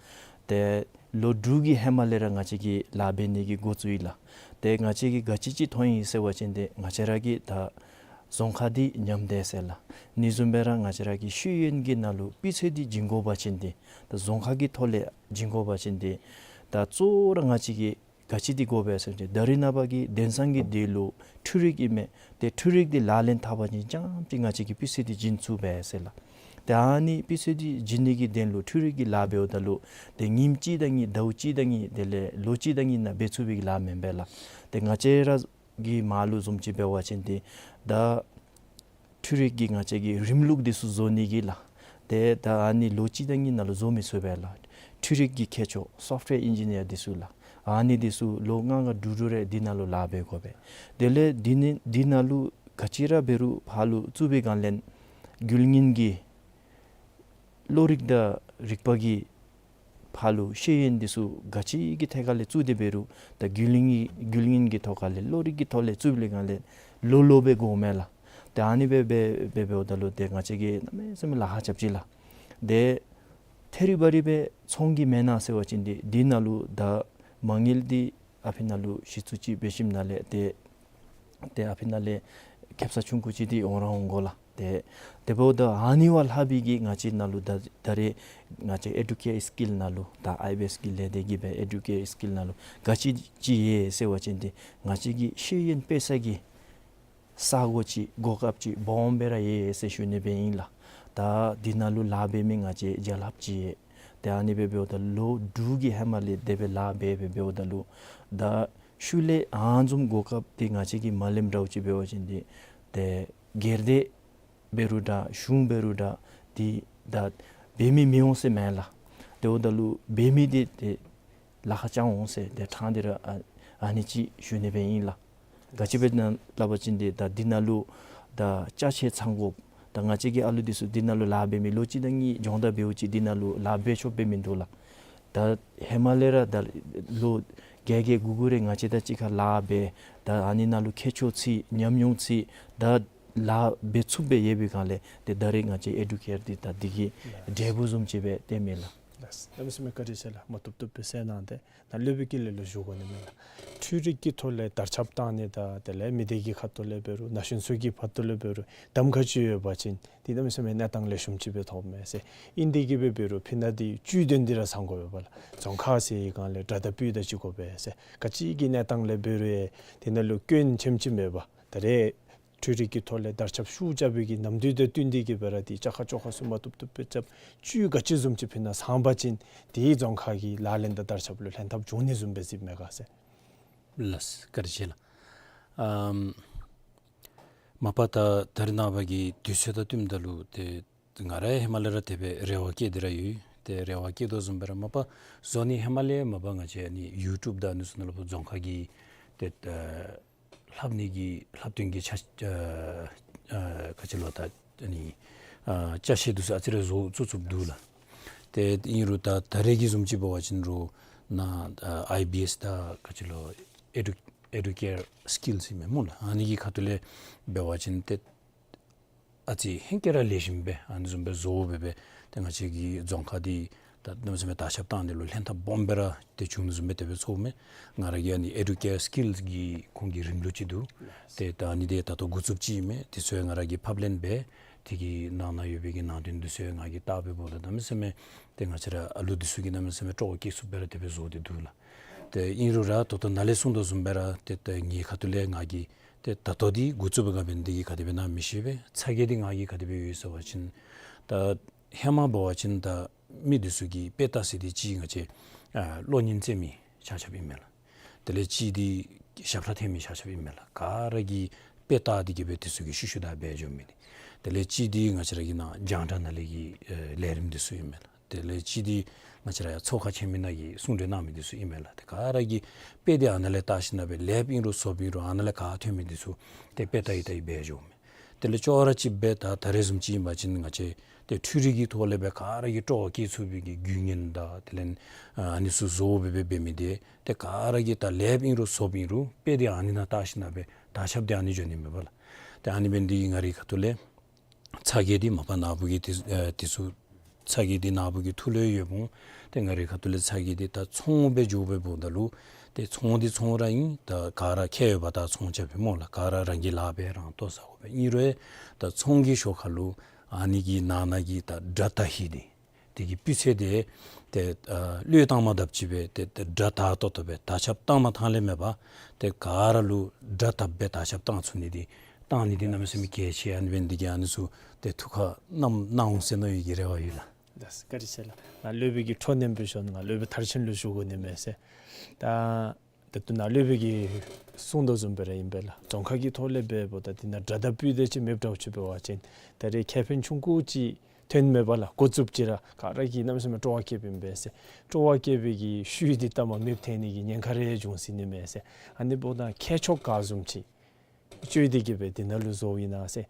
ཏེ་ལོ་དྲུག་གི་ཧེ་མ་ལས་ར་ང་བཅས་ཀྱིས་ལཱ་འབད་ནི་གི་འགོ་བཙུགས་ཡི་ལགས། ཏེ་ང་བཅས་ཀྱིས་ག་ཅི་ཅིག་མཐོང་ཡི་ཟེར་བ་ཅིན་ཏེ་ང་བཅས་ར་གི་ད་རྫོང་ཁ་འདི་ཉམས་ཏེ་ཟེར་ལགས། ཨ་ནི་བཟུམ་སྦེ་ར་ང་བཅས་ར་གི་ཤེས་ཡོན་གྱི་ནང་ལུ་སྤུས་ཚད་འདི་བྱིན་དགོ་པ་ཅིན་ཏེ་ད་རྫོང་ཁ་གི་ཐོག་ལས་བྱིན་དགོ་པ་ཅིན་ཏེ་ད་གཙོ་བོ་ར་ང་བཅས་ཀྱིས་ག་ཅི་འདི་དགོ་པས་ཟེར་བ་ཅིན་ད་རིས་ནངས་པ་གི་དེང་སང་གི་དུས་ལུ་འཕྲུལ་རིག་ཨིན་མས། ཏེ་འཕྲུལ་རིག་འདི་ལག་ལེན་འཐབ་པ་ཅིན་རྐྱངམ་ཅིག་ང་བཅས་ཀྱིས་སྤུས་ཚད་འདི་བྱིན་ཚུགས་པས་ཟེར་ལགས། ཏེ་ཨ་ནི་སྤུས་ཚད་འདི་བྱིན་ནི་གི་དོན་ལུ་འཕྲུལ་རིག་གི་ལཱ་འབདཝ་ད་ལུ་ཏེ་ཉིནམ་གཅིག་དང་གཉིས་ཟླཝ་གཅིག་དང་གཉིས་དེ་ལས་ལོ་གཅིག་དང་གཉིས་ནང་འབད་ཚུགས་པའི་གི་ལཱ་མེན་པས་ལགས། ཏེ་ང་བཅས་ར་གི་མར་ལུ་བཟུམ་ཅིག་འབད་བ་ཅིན་ཏེ་ད་འཕྲུལ་རིག་གི་ང་བཅས་ཀྱི་རིམ་ལུགས་འདི་ཚུ་བཟོ་ནི་གི་ལགས། ཏེ་ད་ཨ་ནི་ལོ་གཅིག་དང་གཉིས་ནང་ལུ་བཟོ་མི་ཚུགས་པས་ལགས། འཕྲུལ་རིག་གི་མཁས་མཆོག་སོཕཊ་ཝེར་ཨིན་ཇི་ནི་ཡར་འདི་ཚུ་ལགས། ཨ་ནི་འདི་ཚུ་ལོ་ལྔ་ལྔ་དྲུག་དྲུག་རེ་འདི་ནང་ལུ་ལཱ་འབད་དགོ་པས། དེ་ལས་འདི་ནི་འདི་ནང་ལུ་ག་ཅི་ར་འབད་རུང་ཕར་ལུ་བཙུགས་པའི་སྒང་ལས་རྒྱུན་ལྡན་གྱི་གློག་རིག་དང་རིག་པ་གི་ཕར་ལུ་ཤེས་ཡོན་འདི་ཚུ་ག་ཅི་གི་ཐད་ཁ་ལས་བཙུགས་ཏེ་འབད་རུང་ད་རྒྱུན་ལྡན་གྱི་རྒྱུན་ལྡན་གྱི་ཐོག་ཁ་ལས་གློག་རིག་གི་ཐོག་ལས་བཙུགས་པའི་སྒང་ལས་ལོ་ལོ་སྦེ་འགོརཝ་མས་ལགས། ཏེ་ཨ་ནི་སྦེ་འབད་འབད་འབདཝ་ད་ལུ་ཏེ་ང་བཅས་ཀྱིས་གནམ་མེད་ས་མེད་ལཱ་ཁག་རྐྱབ་ཅི་ལགས། ཏེ་ཐད་རི་བ་རི་སྦེ་ཚོང་གི་མེན་ན་ཟེར་བ་ཅིན་འདི་འདི་ནང་ལུ་ད་མ་དངུལ་འདི་ཨ་ཕི་ནང་ལུ་གཞི་བཙུགས་ཅིག་འབད་ཞིནམ་ལས་ཏེ་ཏེ་ཨ་ཕི་ནང་ལས་ཁེབ་ས་ཆུང་ཀུ་ཅིག་འདི་འོང་ར་འོང་དགོ་ལགས། ཏེ་དེ་འབདཝ་ད་ཨ་ནི་བ་ལྷག་པའི་གི་ང་བཅས་ནང་ལུ་ད་ད་རེས་ང་བཅས་ཨེ་ཌུ་ཀེར་སི་ཀིལ་ནང་ལུ་ད་ཨའི་བི་ཨེསི་གི་ལས་སྡེ་གིས་སྦེ་ཨེ་ཌུ་ཀེར་སི་ཀིལ་ནང་ལུ་ག་ཅི་ཅིག་ཡོད་ཟེར་བ་ཅིན་ཏེ་ང་བཅས་ཀྱི་ཤེས་ཡོན་སྤེལ་ས་གི་ས་གོ་ཅིག་གོ་སྐབས་ཅིག་སྦོམ་སྦེ་ར་ཡོད་ཟེར་ཞུ་ནི་སྦེ་ཨིན་ལགས། ད་འདི་ནང་ལུ་ལཱ་འབད་མི་ང་བཅས་རྒྱལ་ཁབ་ཅིག་ཡོད། ཏེ་ཨ་ནི་སྦེ་འབདཝ་ད་ལོ་དྲུག་གི་ཧེ་མ་ལས་དེ་སྦེ་ལཱ་འབད་འབད་འབདཝ་ད་ལུ་ད་ཤུལ་ལས་ཨ་ནི་བཟུམ་གོ་སྐབས་འདི་ང་བཅས་ཀྱིས་མ་ལེནམ་འདྲཝ་ཅིག་འབད་བ་ཅིན་ཏེ་ཏེ་སྒེར་སྡེ་འབད་རུང་འདྲ་གཞུང་འབད་རུང་འདྲ་འདི་ད་འབད་མི་མི་འོང་ཟེར་མེན་ལགས། དེ་འབདཝ་ད་ལུ་འབད་མི་འདི་ཏེ་ལཱ་ཁག་ཅིག་འོང་ཟེར་ཏེ་ཕྲང་སྟེ་ར་ཨ་ཨ་ནི་ཅིག་ཞུ་ནི་སྦེ་ཨིན་ལགས། ག་ཅི་སྦེ་ན་སླབ་པ་ཅིན་ཏེ་ད་འདི་ནང་ལུ་ད་ཅ་ཆས་ཚང་དགོཔ། ད་ང་བཅས་ཀྱི་ཨ་ལུ་འདི་ཚུ་འདི་ནང་ལུ་ལཱ་འབད་མི་ལོ་གཅིག་དང་གཉིས་སྦྱོང་བརྡར་འབདཝ་ཅིག་འདི་ནང་ལུ་ལཱ་འབད་ཆོགཔ་སྦེ་མིན་འདུག་ལགས། ད་ཧེ་མ་ལས་ར་ད་ལོ་བརྒྱད་བརྒྱད་དགུ་དགུ་རེ་ང་བཅས་དང་གཅིག་ཁར་ལཱ་འབད། ད་ཨ་ནི་ནང་ལུ་ཁྱད་ཆོས་ཅིག་ཉམས་མྱོང་ཅིག་ད་ལཱ་འབད་ཚུགསཔ་སྦེ་ཡོད་པའི་སྒང་ལས་ཏེ་ད་རེས་ང་བཅས་ཨེ་ཌུ་ཀེར་འདི་ད་འདི་གི་འབྲས་བུ་བཟུམ་ཅིག་སྦེ་ཏེ་མས་ལགས། ལགས། གནམ་མེད་ས་མེད་བཀའ་དྲིན་ཆེ་ལགས། མ་བཏུབ་བཏུབ་སྦེ་གསལ་གནང་སྟེ། ནཱ་སློབ་དཔོན་ཀུན་ལེགས་ལུ་ཞུ་དགོ་ནི་མས་ལགས། འཕྲུལ་རིག་གི་ཐོག་ལས་དར་ཁྱབ་བཏང་ནི་དང་དེ་ལས་མི་སྡེ་གི་ཁ་ཐུག་ལས་འབད་རུང་ན་གཞོན་ཚུ་གི་ཕར་ཐུག་ལས་འབད་རུང་གདམ་ཁ་ཅིག་ཡོད་པ་ཅིན་འདི་གནམ་མེད་ས་མེད་གནས་སྟངས་ལེགས་ཤོམ་ཅིག་སྦེ་ཐོབ་མས་ཟེར། ཨིན་དེ་གིས་སྦེ་འབད་རུང་ཕི་ནཱ་འདི་བཅུད་དོན་འདི་ར་ཚང་དགོ་པས་ལགས། རྫོང་ཁག་ཟེར་བའི་སྒང་ལས་དགྲ་དང་སྤུན་ཟླ་ཅིག་དགོ་པས་ཟེར། ག་ཅི་གི་གནས་སྟངས་ལས་འབད་རུང་ཡང་དེ་ནང་ལུ་སྐྱོན་ཆེམ་ཅིག་མེད་པར་ད་རེས་འཕྲུལ་རིག་གི་ཐོག་ལས་དར་ཁྱབ་ཤུགས་རྐྱབ་པའི་གི་ནམ་དུས་དང་བསྟུན་ཏེ་གིས་སྦེ་ར་འདི་བཅའ་ཁ་བཅོ་ཁ་ཚུ་མ་བཏུབ་བཏུབ་སྦེ་རྐྱབ། བཅུད་ག་ཅི་བཟུམ་ཅིག་ཕི་ནཱ་ཚང་པ་ཅིན་འདི་རྫོང་ཁག་གི་ལག་ལེན་དང་དར་ཁྱབ་ལུ་ལྷན་ཐབས་འབྱུང་ནི་བཟུམ་སྦེ་གཟིགསཔ་མས་ག་ཟེར། ལགས། བཀའ་དྲིན་ཆེ་ལགས། ཨམ་མ་པ་ད་ད་རེས་ནངས་པ་གི་དུས་ཚོད་དང་བསྟུནམ་ད་ལུ་ཏེ་ང་ར་ཡང་ཧེ་མ་ལས་ར་དེ་སྦེ་རེ་བ་བསྐྱེད་དེ་ར་ཡོད། ཏེ་རེ་བ་བསྐྱེད་དོ་བཟུམ་སྦེ་ར་མ་པ་བཟོ་ནི་ཧེ་མ་ལས་མ་པ་ང་བཅས་ཨ་ནི་ཡུ་ཊུབ་དང་ཨ་ནི་ཚུ་ནང་ལུ་རྫོང་ཁག་གི་ཏེ་ཨ་ལྷབ་ནི་གི་ལྷབ་སྟོན་གྱི་ཆ་ཨ་ཨ་ག་ཅི་ལོ་ད་ཨ་ནི་ཨ་ཅ་ཆས་འདི་ཚུ་ཨ་ཙི་རེ་བཟོ་བཙུགས་བཙུགསཔ་འདུག་ལགས། ཏེ་ཨིན་རུང་ད་ད་རེས་ཀྱི་བཟུམ་ཅིག་འབད་བ་ཅིན་རུང་ནཱ་ཨ་ཨའི་བི་ཨེསི་དང་ག་ཅི་ལོ་ཨེ་ཌུ་ཨེ་ཌུ་ཀེར་སི་ཀིལ་ཟེར་མས་སྨོ་ལགས། ཨ་ནི་གི་ཁ་ཐུག་ལས་འབད་བ་ཅིན་ཏེ་ཨ་ཙི་ཧེང་སྐལ་ར་ལེགས་ཤོམ་སྦེ་ཨ་ནི་བཟུམ་སྦེ་བཟོ་སྦེ་སྦེ་ཏེ་ང་བཅས་ཀྱི་རྫོང་ཁག་འདི་ད་གནམ་མེད་ས་མེད་དར་ཁྱབ་བཏང་ནི་ལུ་ལྷན་ཐབས་སྦོམ་སྦེ་ར་ཏེ་བྱུང་ནི་བཟུམ་སྦེ་དེ་སྦེ་ཚོརཝ་མས། ང་ར་གི་ཨ་ནི་ཨེ་ཌུ་ཀེར་སི་ཀིལ་གི་ཁོང་གི་རིམ་ལུགས་ཅིག་འདུག། ཏེ་ད་ཨ་ནི་འདི་ད་ལྟོ་འགོ་བཙུགསཔ་ཅིག་ཨིན་མས། དེ་ཚུ་ཡང་ང་ར་གིས་ཕབ་ལེན་འབད། དེ་གི་ནང་ན་ཡོད་པའི་གི་ནང་དོན་འདི་ཚུ་ཡང་ང་གིས་བལྟ་སྦེ་འབདཝ་ད་གནམ་མེད་ས་མེད་ཏེ་ང་བཅས་ར་ཨ་ལུ་འདི་ཚུ་གིས་གནམ་མེད་ས་མེད་སྤྲོ་བ་བསྐྱེད་ཚུགསཔ་སྦེ་ར་དེ་སྦེ་བཟོ་སྟེ་འདུག་ལགས། ཏེ་ཨིན་རུང་ར་ད་ལྟོ་ནཱ་ལས་གསུངས་དོ་བཟུམ་སྦེ་ར་ཏེ་ད་ངེའི་ཁ་ཐུག་ལས་ང་གིས་ཏེ་ད་ལྟོ་འདི་འགོ་བཙུགས་པའི་སྒང་འབད་ནི་དེ་གིས་ག་དེ་སྦེ་ཨིན་ན་མི་ཤེས་པས། ཚ་གྱང་འདི་ང་གིས་ག་དེ་སྦེ་ཡོད་ཟེར་བ་ཅིན་ད་ཧེ་མ་འབད་བ་ཅིན་ད་མི་འདི་ཚུ་གིས་དཔེ་ལྟ་ཟེར་འདི་གཅིག་ང་བཅས་ཨ་གློག་བརྙན་རྩེད་མི་ཆ་ཁྱབ་ཨིན་མས་ལགས། དེ་ལས་གཅིག་འདི་ཞབས་ཁྲ་འཐེན་མི་ཆ་ཁྱབ་ཨིན་མས་ལགས། ག་ར་གིས་དཔེ་ལྟ་སྟེ་གིས་སྦེ་འདི་ཚུ་གིས་ཤུལ་ཤུལ་བདའ་འབད་འགྱོ་མི་འདི། དེ་ལས་གཅིག་འདི་ང་བཅས་ར་གི་ནཱ་རྒྱང་བསྒྲགས་ནང་ལས་ཀྱི་ཨེ་ལས་རིམ་འདི་ཚུ་ཨིན་མས་ལགས། དེ་ལས་གཅིག་འདི་ང་བཅས་ར་ཡང་ཚོགས་ཁང་ཆེན་མོའི་ནང་གི་གསུང་གྲོས་གནང་མི་འདི་ཚུ་ཨིན་མས་ལགས། ཏེ་ག་ར་གིས་དཔེ་འདི་ཨ་ནཱ་ལས་བལྟ་ཞིན་ན་སྦེ་ལེབ་ཨིན་རུང་ཟོགཔ་ཨིན་རུང་ཨ་ནཱ་ལས་ག་ཐོན་མི་འདི་ཚུ་ཏེ་དཔེ་ལྟ་ཡི་ལྟ་ཡི་འབད་འགྱོཝ་མས། དེ་ལས་ཅོག་ར་གཅིག་སྦེ་ད་ད་རེས་བཟུམ་ཅིག་ཨིན་པ་ཅིན་ང་བཅས་ཏེ་འཕྲུལ་རིག་གི་ཐོག་ལས་སྦེ་ག་ར་གིས་སྤྲོ་བ་བསྐྱེད་ཚུགས་པའི་གི་རྒྱུ་བརྙན་དང་དེ་ལས་ཨ་ནི་ཚུ་བཟོ་སྦེ་སྦེ་འབད་མི་འདི་ཏེ་ག་ར་གིས་ད་ལེབ་ཨིན་རུང་ཟོགཔ་ཨིན་རུང་དཔེ་འདི་ཨ་ནི་ནང་བལྟ་ཞིན་ན་སྦེ་དར་ཁྱབ་འདི་ཨ་ནི་འགྱོ་ནི་མས་པ་ལགས། ཏེ་ཨ་ནི་འབད་ནི་འདི་གིས་ང་རའི་ཁ་ཐུག་ལས་ཚ་གྱང་འདི་མ་པ་ནཱ་བུ་གི་འདི་ཨེ་འདི་ཚུ་ཚ་གྱང་འདི་ནཱ་བུ་གི་ཐུགས་ལུ་ཡོདཔ་འོང་། ཏེ་ང་རའི་ཁ་ཐུག་ལས་ཚ་གྱང་འདི་ད་ཚོང་སྦེ་འགྱོ་སྦེ་འབདཝ་ད་ལུ་ཏེ་ཚོང་འདི་ཚོང་ར་ཨིན། ད་ག་ར་ཁེ་ཡོདཔ་ད་ཚོང་རྐྱབ་པས་སྨོ་ལགས། ག་ར་རང་གི་ལཱ་འབད་རང་ལྟོ་བཟའ་དགོ་པས། ཨིན་རུང་ད་ཚོང་གི་ཞོར་ཁ་ལུ་ཨ་ནི་གི་ནང་ན་གི་ད་དགྲ་དང་ཧིང་འདི་དེ་གི་སྤུས་ཚད་འདི་ཏེ་ཨ་བློས་བཏང་མ་དཔ་ཅིག་སྦེ་ཏེ་ཏེ་དགྲ་དག་ཏོག་ཏོ་སྦེ་དར་ཁྱབ་བཏང་མ་ཐངས་ལས་མེད་པར་ཏེ་ག་ར་ལུ་དགྲ་དགཔ་སྦེ་དར་ཁྱབ་བཏང་ཚུགས་ནི་འདི་བཏང་ནི་འདི་གནམ་མེད་ས་མེད་གལ་ཆེ། ཨ་ནི་འབད་ནི་འདི་གིས་ཨ་ནི་ཚུ་ཏེ་ཐུགས་ཁར་བསྣམ་གནང་འོང་ཟེར་མནོ་བའི་གི་རེ་བ་ཡོད་ལགས། ལགས་སོ། བཀའ་དྲིན་ཆེ་ལགས། ང་སློབ་དཔོན་གྱི་འཕྲོ་མཉམ་སྦེ་ཞུ་ནི། ང་སློབ་དཔོན་མཐར་ཕྱིན་ལུ་ཞུ་དགོ་ནི་མས་ཟེར། ད་ད་ལྟོ་ནཱ་སློབ་དཔོན་གྱིས་གསུངས་དོ་བཟུམ་སྦེ་ར་ཨིན་པས་ལགས། རྫོང་ཁག་གི་ཐོག་ལས་འབདཝ་ད་འདི་ནང་དགྲ་དང་སྤུན་ཟླ་ཅིག་མེདཔ་འདྲཝ་ཅིག་འབད་བ་ཅིན་ད་རེས་ཁེ་ཕན་ཆུང་ཀུ་ཅིག་ཐོན་མེད་པ་ལགས། འགོ་བཙུགསཔ་ཅིག་ར་ག་ར་གིས་གནམ་མེད་ས་མེད་སྤྲོ་བ་བསྐྱེདཔ་ཨིན་པས་ཟེར། སྤྲོ་བ་བསྐྱེད་པའི་གི་ཤུལ་འདི་ལྟ་མ་མེདཔ་ཐལ་ནི་གི་ཉེན་ཁ་རེ་འབྱུང་སྲིད་ནི་མས་ཟེར། ཨ་ནི་འབདཝ་ད་ཁྱད་ཆོས་ག་བཟུམ་ཅིག་སྤྱོད་དེ་གིས་སྦེ་འདི་ནང་ལུ་བཟོཝ་ཨིན་ན་ཟེར།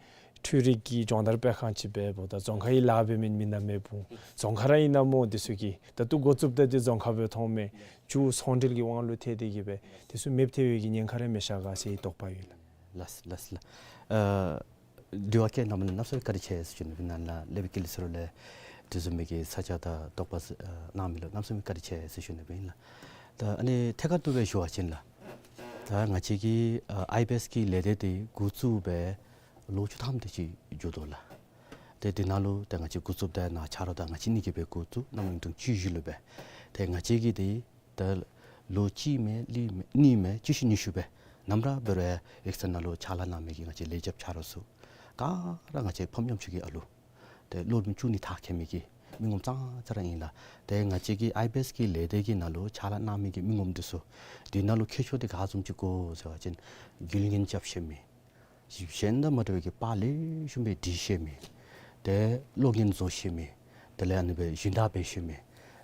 འཕྲུལ་རིག་གི་སྦྱོང་བརྡར་སྤེལ་ཁང་ཅིག་འབདཝ་ད་རྫོང་ཁ་གི་ལཱ་འབད་མི་མི་ནག་མེདཔ་འོང་། རྫོང་ཁ་ར་ཨིན་ན་སྨོ་འདི་ཚུ་གིས་ད་ལྟོ་འགོ་བཙུགསཔ་ད་འདི་རྫོང་ཁ་སྦེ་མཐོངམ་མས། མཇུག་ཚོང་འབྲེལ་གྱི་དབང་ལུ་ཐལ་ཏེ་གིས་སྦེ་འདི་ཚུ་མེདཔ་ཐལ་བའི་གི་ཉེན་ཁ་རེ་མི་ཤར་ག་ཟེར་དོགས་པ་ཡོད་ལགས། ལགས་ལགས་ལགས། ཨ་དྲི་བ་བཀོད་གནང་མི་ལུ་གནམ་མེད་ས་མེད་བཀའ་དྲིན་ཆེ་ཟེར་ཞུ་ནི། ཨ་ནཱ་ལས་སློབ་དཔོན་ཀུན་ལེགས་ཟེར་རུང་ལས་དེ་བཟུམ་མའི་གི་ས་ཆ་དང་དོགས་པ་ཨ་གནང་མི་ལུ་གནམ་མེད་ས་མེད་བཀའ་དྲིན་ཆེ་ཟེར་ཞུ་ནི་སྦེ་ཨིན་ལགས། ད་ཨ་ནི་ཐད་ཀར་དུ་སྦེ་ཞུ་བ་ཅིན་ལགས། ད་ང་བཅས་ཀྱི་ཨ་ཨའི་བི་ཨེསི་གི་ལས་སྡེ་འདི་འགོ་བཙུགས་སྦེ་ ལོ་བཅུ་ཐམ་དེ་ཅིག་འགྱོ་དོ་ལགས། ཏེ་དེ་ནང་ལུ་ད་ང་བཅས་འགོ་བཙུགསཔ་ད་ནཱ་ཆ་རོགས་དང་ང་བཅས་གཉིས་ཀྱིས་སྦེ་འགོ་བཙུགས། གནམ་ལོ་ཉིས་སྟོང་བཅུ་བཞི་ལུ་སྦེ། ཏེ་ང་བཅས་ཀྱིས་ཏེ་ད་ལོ་གཅིག་མེན་གཉིས་མེན་གཉིས་མེན་བཅུ་བཞི་ཉི་ཤུ་སྦེ་ནམ་ར་འབད་རུང་ཡང་ཡིག་ཚང་ནང་ལུ་ཕྱག་ལཱ་གནང་མི་གི་ང་བཅས་ལས་བྱེདཔ་ཆ་རོགས་ཚུ་ག་ར་ང་བཅས་ཕམ་ཉམ་ཆུང་གི་ཨ་ལུ། ཏེ་སློབ་རིམ་བཅུ་གཉིས་མཐར་འཁྱོལ་མི་གི་མི་ངོམ་ཙང་ཙ་ར་ཨིན་ལགས། ཏེ་ང་བཅས་ཀྱི་ཨའི་བི་ཨེསི་གི་ལས་སྡེ་གི་ནང་ལུ་ཕྱག་ལཱ་གནང་མི་གི་མི་ངོམ་འདི་ཚུ་དེ་ནང་ལུ་ཁྱད་ཆོས་འདི་ག་བཟུམ་ཅིག་གོ་ཟེར་བ་ཅིན་རྒྱུ་ལྔ་རྐྱབ་ཤེས་མི། གཞན་དང་མ་འདྲ་བའི་གི་པར་ལེགས་ཤོམ་སྦེ་འབྲི་ཤེས་མི། ཏེ་ཀློག་མཁན་བཟོ་ཤེས་མི། དེ་ལས་ཨ་ནི་སྦེ་སྦྱིན་བདག་འབད་ཤེས་མི།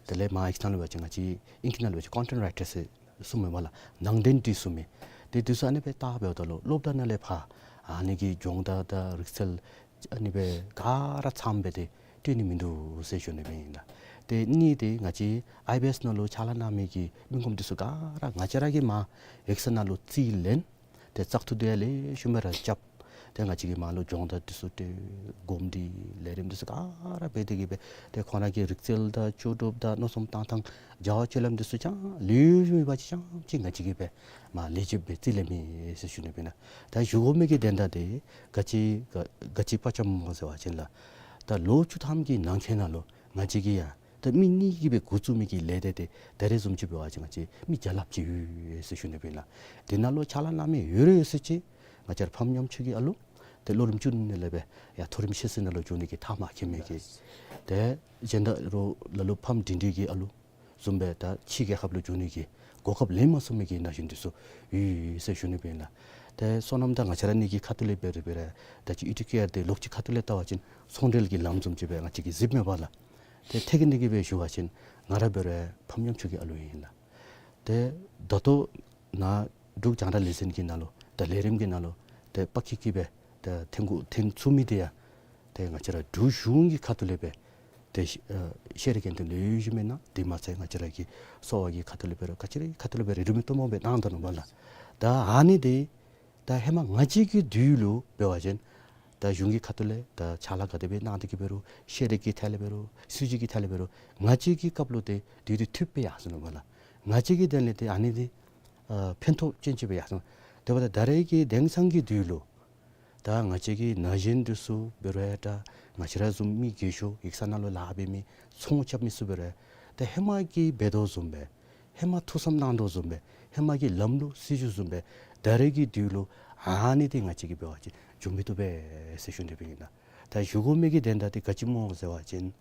དེ་ལས་མ་ཡིག་ཚང་ལུ་འབད་བ་ཅིན་ང་བཅས་ཨིང་སྐད་ནང་ལུ་འབད་བ་ཅིན་ཀོན་ཊེནཊ་རའི་ཊར་ཟེར་གསུངམ་མས་ལགས། ནང་དོན་འབྲི་ཚུགས་མི། ཏེ་འདི་ཚུ་ཨ་ནི་སྦེ་བལྟ་འབདཝ་ད་ལུ་སློབ་གྲྭ་ནང་ལས་ཕར་ཨ་ནི་གི་སྦྱོང་བརྡར་དང་རིག་རྩལ་ཨ་ནི་སྦེ་ག་ར་ཚངམ་སྦེ་ཏེ་སྤྲོད་ནི་མིན་འདུག་ཟེར་ཞུ་ནི་སྦེ་ཨིན་ལགས། ཏེ་གཉིས་ཏེ་ང་བཅས་ཨའི་བི་ཨེསི་ནང་ལུ་ཕྱག་ལཱ་གནང་མི་གི་མི་ངོམ་འདི་ཚུ་ག་ར་ང་བཅས་ར་གིས་མར་ཡིག་ཚང་ནང་ལུ་རྩིས་ལེན། ཏེ་བཙག་འཐུ་འདི་ཡང་ལེགས་ཤོམ་སྦེ་ར་རྐྱབ། ཏེ་ང་བཅས་ཀྱིས་མར་ལུ་སྦྱོང་བརྡར་འདི་ཚུ་ཏེ་གོམས་འདྲིས་ལས་རིམ་འདི་ཚུ་ག་ར་འབད་དེ་གིས་སྦེ་ཏེ་ཁོང་ར་གི་རིག་རྩལ་དང་ལྕོགས་གྲུབ་དང་མནོ་བསམ་བཏང་ཐངས་བྱ་བ་སྤྱོད་ལམ་འདི་ཚུ་ཅང་ལེགས་ཤོམ་ཡོད་པ་ཅིན་ཅང་ཅིག་ང་བཅས་ཀྱིས་སྦེ་མར་ལས་བྱེདཔ་སྦེ་རྩིས་ལེན་མི་ཟེར་ཞུ་ནི་སྦེ་ཨིན་ལགས། ད་ཞུ་དགོ་མི་གི་དོན་དག་འདི་ག་ཅི་ག་ག་ཅི་སྤར་བཅམ་སྨོ་ཟེར་བ་ཅིན་ལགས། ད་ལོ་བཅུ་ཐམ་གྱི་ནང་འཁོད་ནང་ལུ་ང་བཅས་ཀྱིས་ཡང་ད་མི་གཉིས་ཀྱིས་སྦེ་འགོ་བཙུགས་མི་གི་ལས་སྡེ་འདི་ད་རེས་བཟུམ་ཅིག་འབད་བ་ཅིན་ང་བཅས་མི་བརྒྱ་ལྷགཔ་ཅིག་ཡོད་ཟེར་ཞུ་ནི་སྦེ་ཨིན་ལགས། དེ་ནང་ལུ་ཕྱག་ལཱ་གནང་མི་ཡོད་རུང་ཡོད་ཟེར་ཅིག་ང་བཅས་ར་ཕམ་ཉམ་ཆུང་གི་ཨ་ལུ་ཏེ་ལོ་རིམ་བཅུ་གཉིས་ལས་སྦེ་ཡར་མཐོ་རིམ་ཤེས་ཚད་ནང་ལུ་འགྱོ་ནི་གི་མཐར་མ་འཁྱོལ་མི་གི། ཏེ་གཞན་དང་རོགས་ལ་ལུ་ཕམ་སྒྲིང་སྒྲིང་གི་ཨ་ལུ་བཟུམ་སྦེ་ད་ཕྱི་རྒྱལ་ཁབ་ལུ་འགྱོ་ནི་གི་གོ་སྐབས་ལེན་མ་ཚུགས་མི་གི་ན་གཞོན་འདི་ཚུ་ཡོད་ཟེར་ཞུ་ནི་སྦེ་ཨིན་ལགས། ཏེ་སོ་ནམ་དང་ང་བཅས་ར་གཉིས་ཀྱི་ཁ་ཐུག་ལས་འབད་རུང་འབད་རུང་ད་ཅི་ཨི་ཌུ་ཀེར་འདི་ལོགས་ཀྱི་ཁ་ཐུག་ལས་བལྟ་བ་ཅིན་ཚོང་འབྲེལ་གྱི་ལམ་བཟུམ་ཅིག་སྦེ་ང་བཅས་ཀྱིས་གཟིགསཔ་མས་པ་ལགས། ཏེ་ཐད་ཀྱི་འདི་གིས་སྦེ་ཞུ་བ་ཅིན་ང་ར་འབད་རུང་ཕམ་ཉམ་ཆུང་གི་ཨ་ལུ་ཨིན་ལགས། ཏེ་ད་ལྟོ་ནཱ་འབྲུག་རྒྱང་བསྒྲགས་ལས་འཛིན་གྱི་ནང་ལུ་ད་ལས་རིམ་གྱི་ནང་ལུ་ཏེ་པ་ཁི་ཁི་སྦེ་ད་འཐོན་དགོ་འཐོན་ཚུགས་མི་འདི་ཡང་ཏེ་ང་བཅས་ར་འབྲུག་གཞུང་གི་ཁ་ཐུག་ལས་སྦེ་ཏེ་ཤེས་རིག་འགན་འདི་ལེགས་ཤོམ་སྦེ་གནང་། དེ་མ་ཚད་ང་བཅས་ར་གི་གསོ་བ་གི་ཁ་ཐུག་ལས་འབད་རུང་ག་ཅི་ར་གི་ཁ་ཐུག་ལས་འབད་རུང་རིན་མེད་སྟོང་པ་སྦེ་གནང་དོ་ནུག་པ་ལགས། ད་ཨ་ནི་འདི་ད་ཧེ་མ་ང་བཅས་ཀྱི་དུས་ལུ་འབད་བ་ཅིན་ད་གཞུང་གི་ཁ་ཐུག་ལས་ད་ཕྱག་ལཱ་ག་དེ་སྦེ་གནང་སྟེ་གིས་འབད་རུང་ཤེས་རིག་གི་ཐད་ལས་འབད་རུང་སྲིད་བྱུས་ཀྱི་ཐད་ལས་འབད་རུང་ང་བཅས་ཀྱི་སྐབས་ལུ་ཏེ་དུས་འདི་འཐུས་སྦེ་ཡར་སོང་ནུག་པ་ལགས། ང་བཅས་ཀྱི་དོན་ལས་ཏེ་ཨ་ནི་འདི་ཨ་ཕན་ཐོགས་ཅན་ཅིག་སྦེ་ཡར་སོང་། དེ་འབདཝ་ད་ད་རེས་ཀྱི་དེང་སང་གི་དུས་ལུ་ད་ང་བཅས་ཀྱི་ན་གཞོན་འདི་ཚུ་འབད་རུང་ཡང་ད་ང་བཅས་ར་བཟུམ་མི་རྒས་ཤོས་ཡིག་ཚང་ནང་ལུ་ལཱ་འབད་མི་ཚོང་རྐྱབ་མི་ཚུ་འབད་རུང་ཡང་ད་ཧེ་མ་གི་འབད་དོ་བཟུམ་སྦེ་ཧེ་མ་ཐུགས་བསམ་གནང་དོ་བཟུམ་སྦེ་ཧེ་མ་གི་ལམ་ལུགས་སྲིད་བྱུས་བཟུམ་སྦེ་ད་རེས་ཀྱི་དུས་ལུ་ཨ་ནི་འདི་ང་བཅས་ཀྱིས་འབད་བ་ཅིན་འབྱུང་མི་བཏུབ་པས་ཟེར་ཞུ་ནི་སྦེ་ཨིན་ལགས། ད་ཞུ་དགོ་མི་གི་དོན་དག་འདི་ག་ཅི་སྨོ་ཟེར་བ་ཅིན་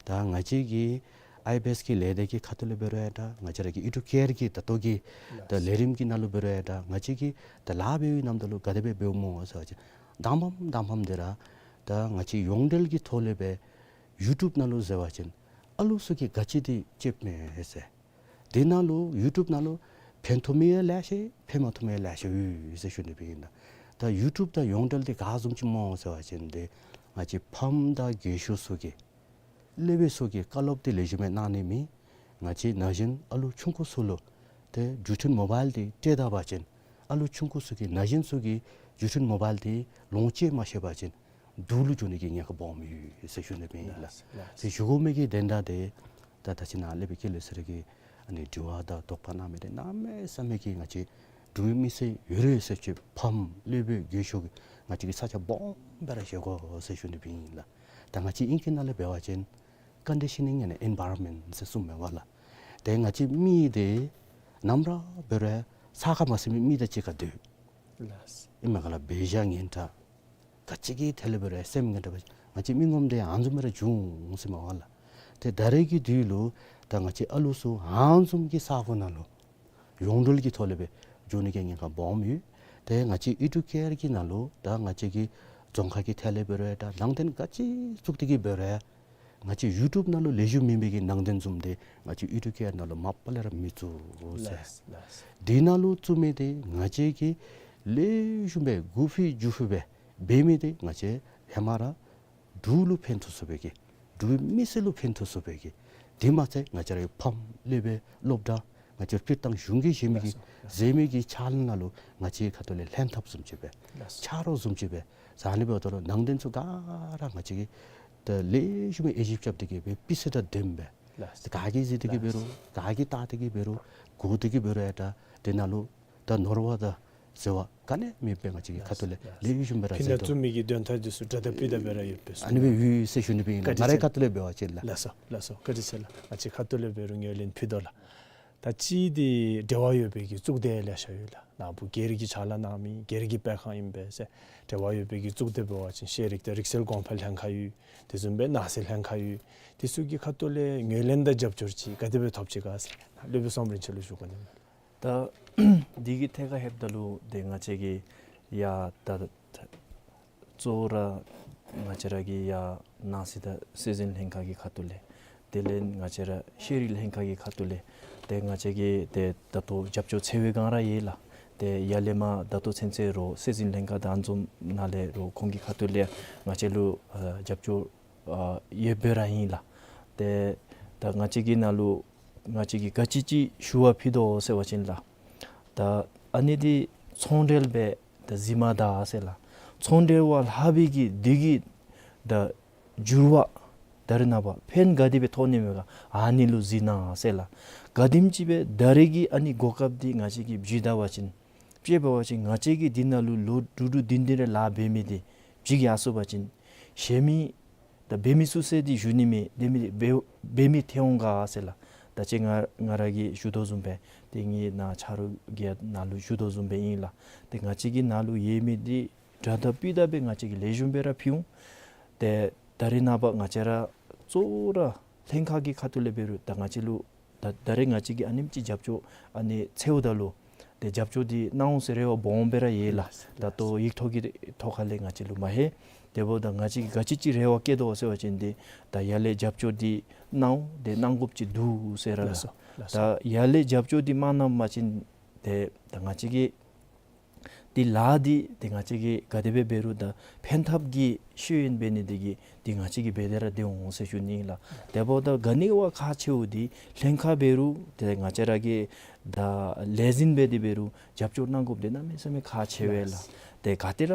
ད་ང་བཅས་ཀྱི་ཨའི་བི་ཨེསི་གི་ལས་སྡེ་གི་ཁ་ཐུག་ལས་འབད་རུང་ཡང་ད་ང་བཅས་ར་གི་ཨི་ཌུ་ཀེར་གྱི་ད་ལྟོ་གི་ད་ལས་རིམ་གྱི་ནང་ལུ་འབད་རུང་ཡང་ད་ང་བཅས་ཀྱིས་ད་ལཱ་འབད་བའི་ནམ་ད་ལུ་ག་དེ་སྦེ་འབདཝ་སྨོ་ཟེར་བ་ཅིན་དང་པམ་དང་པམ་འདི་ར་ད་ང་བཅས་ཡོངས་འབྲེལ་གྱི་ཐོག་ལས་སྦེ་ཡུ་ཊུབ་ནང་ལུ་ཟེར་བ་ཅིན་ཨ་ལུ་ཚུ་གིས་ག་ཅི་འདི་ཅིག་མེད་ཟེར། དེ་ནང་ལུ་ཡུ་ཊུབ་ནང་ལུ་ཕན་ཐོགས་མི་ཡང་ལེ་ཤ་ཕན་མ་ཐོགས་མི་ཡང་ལེ་ཤ་ཡོད་ཟེར་ཞུ་ནི་སྦེ་ཨིན་ལགས། ད་ཡུ་ཊུབ་དང་ཡོངས་འབྲེལ་འདི་ག་བཟུམ་ཅིག་སྨོ་ཟེར་བ་ཅིན་ཏེ་ང་བཅས་ཕམ་དང་རྒས་ཤོས་ཚུ་གི་སློབ་དཔོན་ཚུ་གིས་བཀའ་སློབ་འདི་ལེགས་ཤོམ་སྦེ་གནང་ནི་མེད། ང་བཅས་ན་གཞོན་ཨ་ལུ་ཆུང་ཀུ་ཚུ་ལུ་ཏེ་འགྲུལ་འཕྲིན་མོ་བཱའིལ་འདི་སྤྲོད་ད་པ་ཅིན་ཨ་ལུ་ཆུང་ཀུ་ཚུ་གིས་ན་གཞོན་ཚུ་གིས་འགྲུལ་འཕྲིན་མོ་བཱའིལ་འདི་ལོངས་སྤྱོད་མ་ཤེས་པ་ཅིན་སྡུག་ལུ་འགྱོ་ནི་གི་ཉེན་ཁ་སྦོམ་ཡོད་ཟེར་ཞུ་ནི་སྦེ་ཨིན་ལགས། ལགས། ཏེ་ཞུ་དགོ་མི་གི་དོན་དག་འདི་ད་ད་ཅི་ནཱ་ལས་སྦེ་ཀེ་ལེ་ཟེར་གི་ཨ་ནི་དྲི་བ་དང་དོགས་པ་གནང་མི་འདི་གནམ་མེད་ས་མེད་ཀྱི་ང་བཅས་འབྲུག་མི་སེར་ཡོད་རུང་ཡོད་ཟེར་ཅིག་ཕམ་སློབ་དཔོན་རྒས་ཤོས་ཀྱི་ང་བཅས་ཀྱིས་ས་ཆ་སྦོམ་སྦེ་ར་བཞེས་དགོ་ཟེར་ཞུ་ནི་སྦེ་ཨིན་ལགས། ད་ང་བཅས་ཨིང་སྐད་ནང་ལས་འབད་བ་ཅིན་conditioning and environment ཟེར་གསུངམ་མས་པ་ལགས། ཏེ་ང་བཅས་མི་འདི་ནམ་ར་འབད་རུང་ས་ཁར་མ་ཟིན་མི་མི་དང་གཅིག་ཁར་སྡོད། ལགས། ཨིན་མས་ག་ལགས། འབད་བཞག་ངན་དྲག་ག་ཅི་གི་ཐད་ལས་འབད་རུང་སེམས་ངན་དྲག་སྦེ་ང་བཅས་མི་ངོམ་འདི་ཨ་ནི་བཟུམ་སྦེ་ར་འབྱུང་ཟེར་མས་པ་ལགས། ཏེ་ད་རེས་ཀྱི་དུས་ལུ་ད་ང་བཅས་ཨ་ལུ་ཚུ་ཨ་ནི་བཟུམ་གྱི་ས་གོ་ནང་ལུ་ཡོངས་འབྲེལ་གྱི་ཐོག་ལས་སྦེ་འགྱོ་ནི་གི་ཉེན་ཁ་སྦོམ་ཡོད། ཏེ་ང་བཅས་ཨི་ཌུ་ཀེར་གྱི་ནང་ལུ་ད་ང་བཅས་ཀྱི་རྫོང་ཁག་གི་ཐད་ལས་འབད་རུང་ད་ནང་རྟེན་ག་ཅི་བཙུགས་ཏེ་གིས་འབད་རུང་ང་བཅས་ཡུ་ཊུབ་ནང་ལུ་ལེགས་ཤོམ་མེད་མི་གི་ནང་རྟེན་བཟུམ་འདི་ང་བཅས་ཨི་ཌུ་ཀེར་ནང་ལུ་མ་པ་ལས་ར་མི་བཙུགས་ཟེར། ལགས། ལགས། དེ་ནང་ལུ་བཙུགས་མི་འདི་ང་བཅས་ཀྱིས་ལེགས་ཤོམ་སྦེ་གུ་ཕི་འཇུ་ཕི་སྦེ་འབད་མི་འདི་ང་བཅས་ཧེ་མ་ར་འབྲུག་ལུ་ཕན་ཐོགས་ཚུགས་པའི་གི་འབྲུག་མི་སེར་ལུ་ཕན་ཐོགས་ཚུགས་པའི་གི་དེ་མ་ཚད་ང་བཅས་རའི་ཕམ་སློབ་དཔོན་སློབ་གྲྭ་ང་བཅས་སྤྱིར་བཏང་གཞུང་གིས་བཞེས་མི་གི་ལགས། བཞེས་མི་གི་ཕྱག་ལཱ་ནང་ལུ་ང་བཅས་ཁ་ཐུག་ལས་ལྷན་ཐབས་བཟུམ་ཅིག་སྦེ་ལགས། ཆ་རོགས་བཟུམ་ཅིག་སྦེ་ཟེར་ཨ་ནི་འབདཝ་ད་ལུ་ནང་རྟེན་ཚུ་ག་ར་ང་བཅས་ཀྱིས་ད་ལེགས་ཤོམ་སྦེ་ཨེ་ཞིབ་རྐྱབ་སྟེ་གིས་སྦེ་སྤུས་ཚད་དང་ལྡནམ་སྦེ་ལགས། ག་གིས་གཟིགས་ཏེ་གིས་འབད་རུང་ག་གིས་བལྟ་སྟེ་གིས་འབད་རུང་གོ་སྟེ་གིས་འབད་རུང་ཡང་ད་དེ་ནང་ལུ་ད་ནོར་བ་དང་ འཛོལ་བ་ག་ནི་མེདཔ་སྦེ་ང་བཅས་ཀྱི་ཁ་ཐུག་ལས་ལེགས་ཤོམ་སྦེ་ར་མཛད་དོ། ཕི་ནཱ་བཙུགས་མི་གི་དོན་དག་འདི་ཚུ་དྲག་དང་སྤུས་དག་སྦེ་ར་ཡོདཔ་སྦེ་ཨ་ནི་སྦེ་ཡོད་ཟེར་ཞུ་ནི་སྦེ་ཨིན་ལགས། ང་རའི་ཁ་ཐུག་ལས་འབད་བ་ཅིན་ལགས། ལགས་སོ་ལགས་སོ། བཀའ་དྲིན་ཆེ་ལགས། ང་བཅས་ཁ་ཐུག་ལས་འབད་རུང་ངོས་ལེན་ཕུལ་དོ་ལགས། ད་ཅི་འདི་འབྲེལ་བ་ཡོད་པའི་གི་གཙུག་སྡེ་ལེ་ཤ་ཡོད་ལགས། ནཱ་བུ་སྒེར་གྱི་ཕྱག་ལཱ་གནང་མི་སྒེར་གྱི་སྤེལ་ཁང་ཨིན་པས་ཟེར། འབྲེལ་བ་ཡོད་པའི་གི་གཙུག་སྡེ་འབད་བ་ཅིན་ཤེས་རིག་དང་རིག་རྩལ་གོང་འཕེལ་ལྷན་ཁག་ཡོད། དེ་བཟུམ་སྦེ་ནང་སྲིད་ལྷན་ཁག་ཡོད། དེ་ཚུ་གི་ཁ་ཐུག་ལས་ངོས་ལེན་དང་རྒྱབ་སྐྱོར་ཅིག་ག་དེ་སྦེ་ཐོབ་ཅི་ག་ཟེར་སློབ་དཔོན་བསོད་ནམས་རིན་ཆེན་ལུ་ཞུ་དགོ་ནི་མས། ད་འདི་གི་ཐད་ཁར་ལྷོདཔ་ད་ལུ་ཏེ་ང་བཅས་ཀྱི་ཡ་ད་གཙོ་བོ་ར་ང་བཅས་ར་གི་ཡ་ནང་སྲིད་དང་སྲོལ་འཛིན་ལྷན་ཁག་གི་ཁ་ཐུག་ལས་དེ་ལས་ང་བཅས་ར་ཤེས་རིག་ལྷན་ཁག་གི་ཁ་ཐུག་ལས་ཏེ་ང་བཅས་ཀྱིས་ཏེ་ད་ལྟོ་རྒྱབ་སྐྱོར་འཚོལ་བའི་སྒང་ར་ཡོད་ལགས། ཏེ་ཡར་ལས་མར་ད་ལྟོ་ཚུན་ཚོད་ར་སྲོལ་འཛིན་ལྷན་ཁག་དང་ཨ་ནི་བཟུམ་ནང་ལས་ར་ཁོང་གི་ཁ་ཐུག་ལས་ང་བཅས་ལུ་ཨ་རྒྱབ་སྐྱོར་ཨ་ཡོདཔ་སྦེ་ར་ཨིན་ལགས། ཏེ་ད་ང་བཅས་ཀྱི་ནང་ལུ་ང་བཅས་ཀྱིས་ག་ཅི་ཅིག་ཞུ་བ་ཕུལ་དོ་ཟེར་བ་ཅིན་ལགས། ད་ཨ་ནི་འདི་ཚོང་འབྲེལ་སྦེ་ད་གཟིགས་མ་ད་ཟེར་ལགས། ཚོང་འབྲེལ་བ་ལྷག་པའི་གི་འདི་གི་ད་འགྱུར་བ་ད་རེས་ནངས་པ་ཕན་ག་དེ་སྦེ་ཐོགས་ནི་མས་ག་ཨ་ནི་ལུ་གཟིགས་གནང་ཟེར་ལགས། ག་དེམ་ཅིག་སྦེ་ད་རེས་ཀྱི་ཨ་ནི་གོ་སྐབས་འདི་ང་བཅས་ཀྱིས་བརྗེད་ད་བ་ཅིན་དཔྱེ་འབད་བ་ཅིན་ང་བཅས་ཀྱིས་འདི་ནང་ལུ་ལོ་དྲུག་དྲུག་བདུན་བདུན་རེ་ལཱ་འབད་མི་འདི་བརྗེད་ཡར་སོང་པ་ཅིན་གཞན་མི་ད་འབད་མི་ཚུ་ཟེར་འདི་ཞུ་ནི་མེད། འབད་མི་འབད་འབད་མི་ཐོན་འོང་ག་ཟེར་ལགས། ད་ཅི་ང་ང་ར་གིས་ཞུ་དོ་བཟུམ་སྦེ་ཏེ་ངེའི་ནཱ་ཆ་རོགས་ཀྱི་ནང་ལུ་ཞུ་དོ་བཟུམ་སྦེ་ཨིན་ལགས། ཏེ་ང་བཅས་ཀྱི་ནང་ལུ་ཡོད་མི་འདི་དྲག་དང་སྤུས་དག་སྦེ་ང་བཅས་ཀྱིས་ལེགས་ཤོམ་སྦེ་ར་ཕུལ་འོང་། ཏེ་ད་རེས་ནངས་པ་ང་བཅས་ར་གཙོ་བོ་ར་ལྷན་ཁག་གི་ཁ་ཐུག་ལས་འབད་རུང་ད་ང་བཅས་ལུ་ད་ད་རེས་ང་བཅས་ཀྱིས་ཨ་ནེམ་ཅིག་རྒྱབ་སྐྱོར་ཨ་ནི་འཚོལཝ་ད་ལུ་ཏེ་རྒྱབ་སྐྱོར་འདི་གནང་འོང་ཟེར་རེ་བ་སྦོམ་སྦེ་ར་ཡོད་ལགས། ད་ལྟོ་ཡིག་ཐོག་གི་ཐོག་ཁ་ལས་ང་བཅས་ལུ་མ་ལྷོད། དེ་འབདཝ་ད་ང་བཅས་ཀྱིས་ག་ཅི་ཅིག་རེ་བ་བསྐྱེད་དོ་ཟེར་བ་ཅིན་འདི་ད་ཡར་ལས་རྒྱབ་སྐྱོར་འདི་གནང་འོང་ཏེ་གནང་དགོཔ་ཅིག་འདུག་ཟེར་ར་ལགས། ལགས་སོ་ལགས་སོ། ད་ཡར་ལས་རྒྱབ་སྐྱོར་འདི་མ་གནང་པ་ཅིན་ཏེ་ད་ང་བཅས་ཀྱིས་འདི་ལཱ་འདི་ཏེ་ང་བཅས་ཀྱིས་ག་དེ་སྦེ་འབད་རུང་ད་ཕན་ཐབས་ཀྱི་ཤེས་ཡོན་འབད་ནི་འདི་གིས་འདི་ང་བཅས་ཀྱིས་འབད་དེ་ར་སྡོད་འོང་ཟེར་ཞུ་ནི་ཨིན་ལགས། དེ་འབདཝ་ད་ག་ནི་བ་ཁག་ཆེཝ་འདི་ལྷན་ཁག་འབད་རུང་ཏེ་ང་བཅས་ར་གི་ད་ལས་འཛིན་འབད་དེ་འབད་རུང་རྒྱབ་སྐྱོར་གནང་དགོཔ་འདི་གནམ་མེད་ས་མེད་ཁག་ཆེ་བས་ལགས། ཏེ་ག་ཏེ་ར་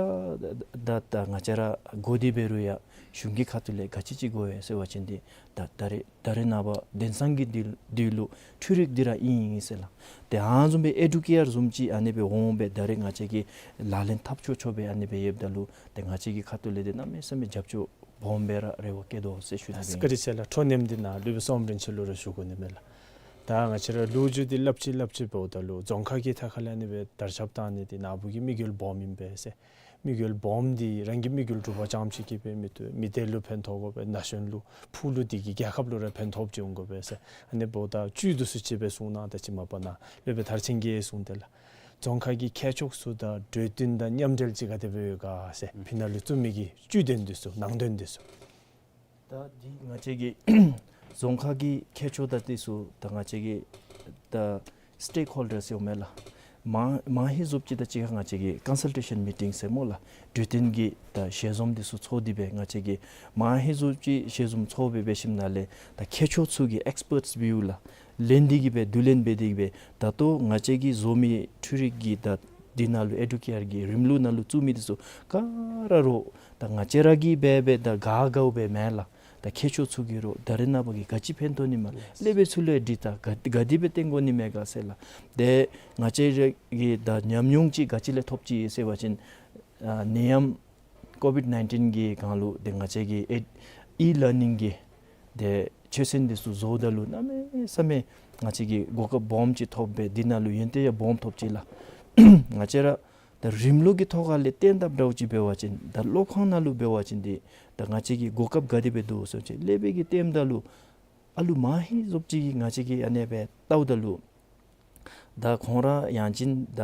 ད་ད་ང་བཅས་ར་དགོ་དེ་འབད་རུང་ཡང་གཞུང་གི་ཁ་ཐུག་ལས་ག་ཅི་ཅིག་དགོ་པས་ཟེར་བ་ཅིན་འདི་ད་ད་རེས་ད་རེས་ནངས་པ་དེང་སང་གི་འདི་འདི་ལུ་འཕྲུལ་རིག་འདི་ར་ཨིན་ཟེར་ལགས། ཏེ་ཨ་ནི་བཟུམ་སྦེ་ཨེ་ཌུ་ཀེ་ཡར་བཟུམ་ཅིག་ཨ་ནི་སྦེ་འོང་སྦེ་ད་རེས་ང་བཅས་ཀྱིས་ལག་ལེན་འཐབ་ཆོག་ཆོག་སྦེ་ཨ་ནི་སྦེ་ཡོདཔ་ད་ལུ་ཏེ་ང་བཅས་ཀྱི་ཁ་ཐུག་ལས་འདི་གནམ་མེད་ས་མེད་རྒྱབ་སྐྱོར་སྦོམ་སྦེ་ར་རེ་བ་བསྐྱེད་དོ་ཟེར་ཞུ་ནི་ཨིན། བཀའ་དྲིན་ཆེ་ལགས། འཕྲོ་མཉམ་འདི་ནཱ་སློབ་དཔོན་བསོད་ནམས་རིན་ཆེན་ལུ་ར་ཞུ་དགོ་ནི་མས་ལགས། ད་ང་བཅས་ར་ལོ་རྒྱུས་འདི་སླབ་ཅི་སླབ་ཅི་འབདཝ་ད་ལུ་རྫོང་ཁག་གི་ཐད་ཁ་ལས་ཨ་ནི་སྦེ་དར་ཁྱབ་བཏང་ནི་འདི་ནཱ་བུ་གི་དམིགས་ཡུལ་སྦོམ་ཨིན་པས་ཟེར། དམིགས་ཡུལ་སྦོམ་འདི་རང་གི་དམིགས་ཡུལ་སྒྲུབ་པ་རྐྱངམ་ཅིག་གིས་འབད་མི་བཏུབ། མི་སྡེ་ལུ་ཕན་ཐོགས་དགོ་པས། ན་གཞོན་ལུ་ཕུགས་ལུ་འདི་གིས་རྒྱལ་ཁབ་ལུ་ར་ཕན་ཐོགསཔ་ཅིག་འོང་དགོ་པས་ཟེར། ཨ་ནི་འབདཝ་ད་བཅུད་འདི་ཚུ་ཅིག་སྦེ་གསུང་གནང་། ད་ཅི་མ་པ་ནཱ་སློབ་དཔོན་མཐར་ཕྱིན་གྱིས་གསུངས་ཏེ་ལགས། རྫོང་ཁག་གི་ཁྱད་ཕྱོགས་ཚུ་དང་གྲོས་བསྟུན་དང་མཉམ་འབྲེལ་ཅིག་ག་དེ་སྦེ་ཡོད་ག་ཟེར། ཕི་ནཱ་ལུ་བཙུགས་མི་གི་བཅུད་དོན་འདི་ཚུ་ནང་དོན་འདི་ཚུ། ད་འདི་ང་བཅས་ཀྱི་རྫོང་ཁག་གི་ཁྱད་ཕྱོགས་དང་འདི་ཚུ་ད་ང་བཅས་ཀྱི་ད་སི་ཊེཀ་ཧོལ་ཌར་ཟེར་འོང་མས་ལགས། མ་མ་ཧེ་ཟོབ་ཅིག་དང་གཅིག་ཁར་ང་བཅས་ཀྱིས་ཀོན་སཱལ་ཊེ་ཤཱན་མི་ཊིང་ཟེར་སྨོ་ལགས། གྲོས་བསྟུན་གྱི་ད་ཞལ་འཛོམས་འདི་ཚུ་ཚོགས་ཏེ་སྦེ་ང་བཅས་ཀྱིས་མ་ཧེ་ཟོབ་ཅིག་ཞལ་འཛོམས་ཚོགས་སྦེ་འབད་ཞིནམ་ལས་ད་ཁྱད་ཆོས་ཚུ་གི་ཨེགསི་པརཊསི་བིའུ་ལགས། ལེན་ཏེ་གི་སྦེ་བསྡུ་ལེན་འབད་དེ་གི་སྦེ་ད་ལྟོ་ང་བཅས་ཀྱིས་བཟོ་མི་འཕྲུལ་རིག་གི་ད་འདི་ནང་ལུ་ཨེ་ཌུ་ཀེ་ཡར་གྱི་རིམ་ལུགས་ནང་ལུ་བཙུགས་མི་འདི་ཚུ་ག་ར་ར་ད་ང་བཅས་ར་གིས་འབད་འབད་ད་ག་དགའཝ་སྦེ་མེན་ལགས། ད་ཁྱད་ཆོས་ཚུ་གིས་ར་ད་རེས་ནངས་པ་གི་ག་ཅི་ཕན་ཐོགས་ནི་མས། ལེགས་པའི་ཚུལ་ལུ་འདི་ད་ག་ག་དེ་སྦེ་བསྟེན་དགོ་ནི་མས་ག་ཟེར་ལགས། ཏེ་ང་བཅས་ར་གིས་ད་ཉམས་མྱོང་ཅིག་ག་ཅི་ལས་ཐོབ་ཅི་ཟེར་བ་ཅིན་ཨ་ནད་ཡམས་ཀོ་བིཌ་ནའིན་ཊིན་གྱི་སྒང་ལུ་ཏེ་ང་བཅས་ཀྱིས་ཨེ་ཨི་ལར་ནིང་གི་ཏེ་ཆོས་ཚན་འདི་ཚུ་བཟོཝ་ད་ལུ་གནམ་མེད་ས་མེད་ང་བཅས་ཀྱིས་གོ་སྐབས་སྦོམ་ཅིག་ཐོབ་སྦེ་འདི་ནང་ལུ་ཡོན་ཏན་ཡང་སྦོམ་ཐོབ་ཅི་ལགས། ང་བཅས་ར་ད་རིམ་ལུགས་ཀྱི་ཐོག་ཁ་ལས་བསྟེན་དཔ་འདྲཝ་ཅིག་འབད་བ་ཅིན་ད་སློབ་ཁང་ནང་ལུ་འབད་བ་ཅིན་འདི་ད་ང་བཅས་ཀྱི་གོ་སྐབས་ག་དེ་སྦེ་འདུག་ཟེར་བ་ཅིན་ལེགས་པའི་གི་ལྟདམོ་ད་ལུ་ཨ་ལུ་མ་ཧེ་ཟོབ་ཅིག་གིས་ང་བཅས་ཀྱི་ཨ་ནེ་སྦེ་བལྟཝ་ད་ལུ་ད་ཁོང་ར་ཡང་ཅིན་ད་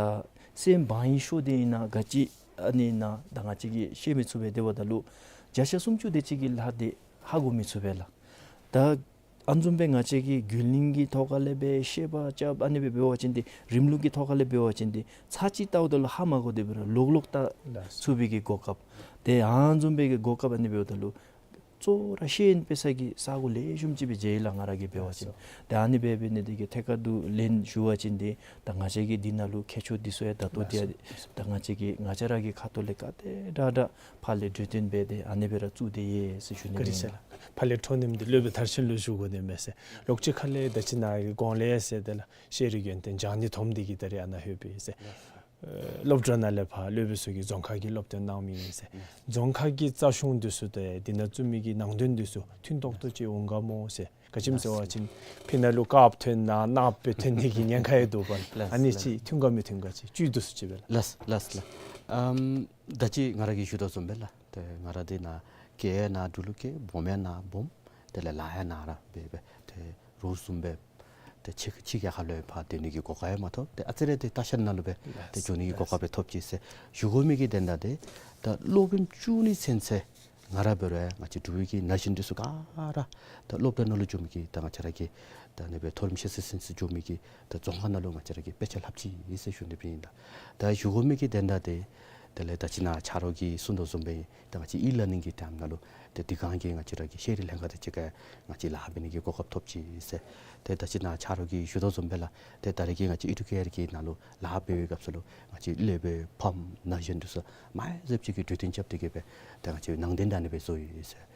སེམས་བག་ཡངས་ཤོས་འདི་ཨིན་ན་ག་ཅི་ཨ་ནི་ཨིན་ན་ད་ང་བཅས་ཀྱིས་ཤེས་མི་ཚུགས་པས། དེ་འབདཝ་ད་ལུ་བརྒྱ་ཆ་སུམ་ཅུ་དེ་ཅིག་གི་ལྷག་སྟེ་ཧ་གོ་མི་ཚུགས་པས་ལགས། ད་ཨ་ནི་བཟུམ་སྦེ་ང་བཅས་ཀྱིས་རྒྱུན་ལྡན་གྱི་ཐོག་ཁ་ལས་སྦེ་བཤད་པ་རྐྱབ་ཨ་ནི་སྦེ་འབད་བ་ཅིན་འདི་རིམ་ལུགས་ཀྱི་ཐོག་ཁ་ལས་འབད་བ་ཅིན་འདི་ཚར་གཅིག་བལྟཝ་ད་ལུ་ཧ་མ་གོ་དེ་སྦེ་ར་ལོག་ལོག་བལྟ་ཚུགས་པའི་གི་གོ་སྐབས། ཏེ་ཨ་ནི་བཟུམ་སྦེ་གི་གོ་སྐབས་ཨ་ནི་འབདཝ་ད་ལུ་གཙོ་བོ་ར་ཤེས་ཡོན་སྤེལ་ས་གི་ས་གོ་ལེགས་ཤོམ་ཅིག་སྦེ་མཇལ་ཡི་ལགས། ང་ར་གིས་འབད་བ་ཅིན། ཏེ་ཨ་ནི་སྦེ་འབད་ནི་འདི་གིས་ཐད་ཀར་དུ་ལན་ཞུ་བ་ཅིན་འདི་ད་ང་བཅས་ཀྱིས་འདི་ནང་ལུ་ཁྱད་ཆོས་འདི་ཚུ་ཡང་ད་ལྟོ་འདི་ཡང་ད་ང་བཅས་ཀྱིས་ང་བཅས་ར་གི་ཁ་ཐུག་ལས་ག་དེ་དྲག་དྲག་ཕར་ལས་གྲོས་བསྟུན་འབད་དེ་ཨ་ནི་སྦེ་ར་བཙུགས་ཏེ་ཡོད་ཟེར་ཞུ་ནི་ཨིན་ལགས། ཕར་ལས་འཕྲོ་མཉམ་འདི་སློབ་དཔོན་མཐར་ཕྱིན་ལུ་ཞུ་དགོ་ནི་མས་ཟེར། ལོག་ཅི་ཁ་ལས་ད་ཅི་ནཱ་གི་གོང་ལས་ཟེར་དེ་ལགས། ཤེས་རིག་ཡོན་ཏན་སྦྱང་ནི་དོམ་འདི་གིས་ད་རེས་ཨ་ནཱ་ལྷོད་པས་ཟེར། ཨེ་སློབ་གྲྭ་ནང་ལས་ཕར་སློབ་དཔོན་ཚུ་གིས་རྫོང་ཁ་གི་སློབ་སྟོན་གནང་མི་ཨིན་ཟེར། རྫོང་ཁ་གི་རྩ་གཞུང་འདི་ཚུ་དང་འདི་ནང་བཙུགས་མི་གི་ནང་དོན་འདི་ཚུ་མཐུན་ཏོག་ཏོ་ཅིག་འོང་ག་སྨོ་ཟེར། ག་ཅི་སྨོ་ཟེར་བ་ཅིན་ཕར་ནང་ལུ་དཀརཔོ་ཐོན་ནང་ནགཔོ་སྦེ་ཐོན་ནི་གི་ཉེན་ཁ་ཡང་འདུག་པ་ལགས། ཨ་ནི་ཅིག་མཐུན་ག་མི་མཐུན་ག་ཅིག་བཅུད་འདི་ཚུ་ཅིག་སྦེ་ལགས། ལགས་ལགས་ལགས། ཨམ་ད་ཅི་ང་ར་གིས་ཞུ་དོ་བཟུམ་སྦེ་ལགས། ཏེ་ང་ར་འདི་ནང་སྐྱེས་ཡང་ནཱ་འབྲུག་ལུ་སྐྱེས། སྦོམ་ཡང་ནཱ་སྦོམ། དེ་ལས་ལཱ་ཡང་ནཱ་ར་འབད་འབད་ཏེ་རོགས་བཟུམ་སྦེ་ཏེ་ཕྱི་ཕྱི་རྒྱལ་ཁབ་ལུ་ཡང་ཕར་སྡོད་ནི་གི་གོ་སྐབས་ཡང་མ་ཐོབ། ཏེ་ཨ་ཙི་རེ་ཏེ་ལྟ་བཤལ་ནང་ལུ་སྦེ་ཏེ་འགྱོ་ནི་གི་གོ་སྐབས་སྦེ་ཐོབ་ཅི་ཟེར་ཞུ་དགོ་མི་གི་དོན་དག་འདི་ད་སློབ་དཔོན་བཅུ་གཉིས་ཚུན་ཚོད་ང་ར་འབད་རུང་ང་བཅས་འབྲུག་པའི་གི་ན་གཞོན་འདི་ཚུ་ག་ར་ད་སློབ་གྲྭ་ནང་ལུ་འགྱོ་མི་གི་ད་ང་བཅས་ར་གི་ད་ཨ་ནི་སྦེ་མཐོ་རིམ་ཤེས་ཚད་ཚུན་ཚོད་འགྱོ་མི་གི་ད་རྫོང་ཁ་ནང་ལུ་ང་བཅས་ར་གིས་དཔེ་ཆ་ལྷབ་ཅི་ཟེར་ཞུ་ནི་སྦེ་ཨིན། ད་ད་ཞུ་དགོ་མི་གི་དོན་དག་འདི་དེ་ལས་ད་ཅི་ནཱ་ཆ་རོགས་ཀྱིས་གསུང་དོ་བཟུམ་སྦེ་ད་ང་བཅས་ཨི་ལར་ནིང་གི་ཊའིམ་ནང་ལུ་ཏེ་དེ་སྒང་གི་ང་བཅས་ར་གི་ཤེས་རིག་ལྷན་ཁག་དང་གཅིག་ཁར་ང་བཅས་ལཱ་འབད་ནི་གི་གོ་སྐབས་ཐོབ་ཅི་ཟེར། ཏེ་ད་ཅི་ནཱ་ཆ་རོགས་ཀྱིས་ཞུ་དོ་བཟུམ་སྦེ་ལགས། ཏེ་ད་རེས་ཀྱི་ང་བཅས་ཨི་ཌུ་ཀེར་གྱི་ནང་ལུ་ལཱ་འབད་བའི་སྐབས་སུ་ལུ་ང་བཅས་སློབ་དཔོན་ཕམ་ན་གཞོན་འདི་ཚུ་མ་ཧེ་ཟེབ་ཅིག་གི་གྲོས་བསྟུན་རྐྱབ་སྟེ་གི་སྦེ་ད་ང་བཅས་ནང་དོན་ད་ཨ་ནི་སྦེ་བཟོ་ཡི་ཟེར།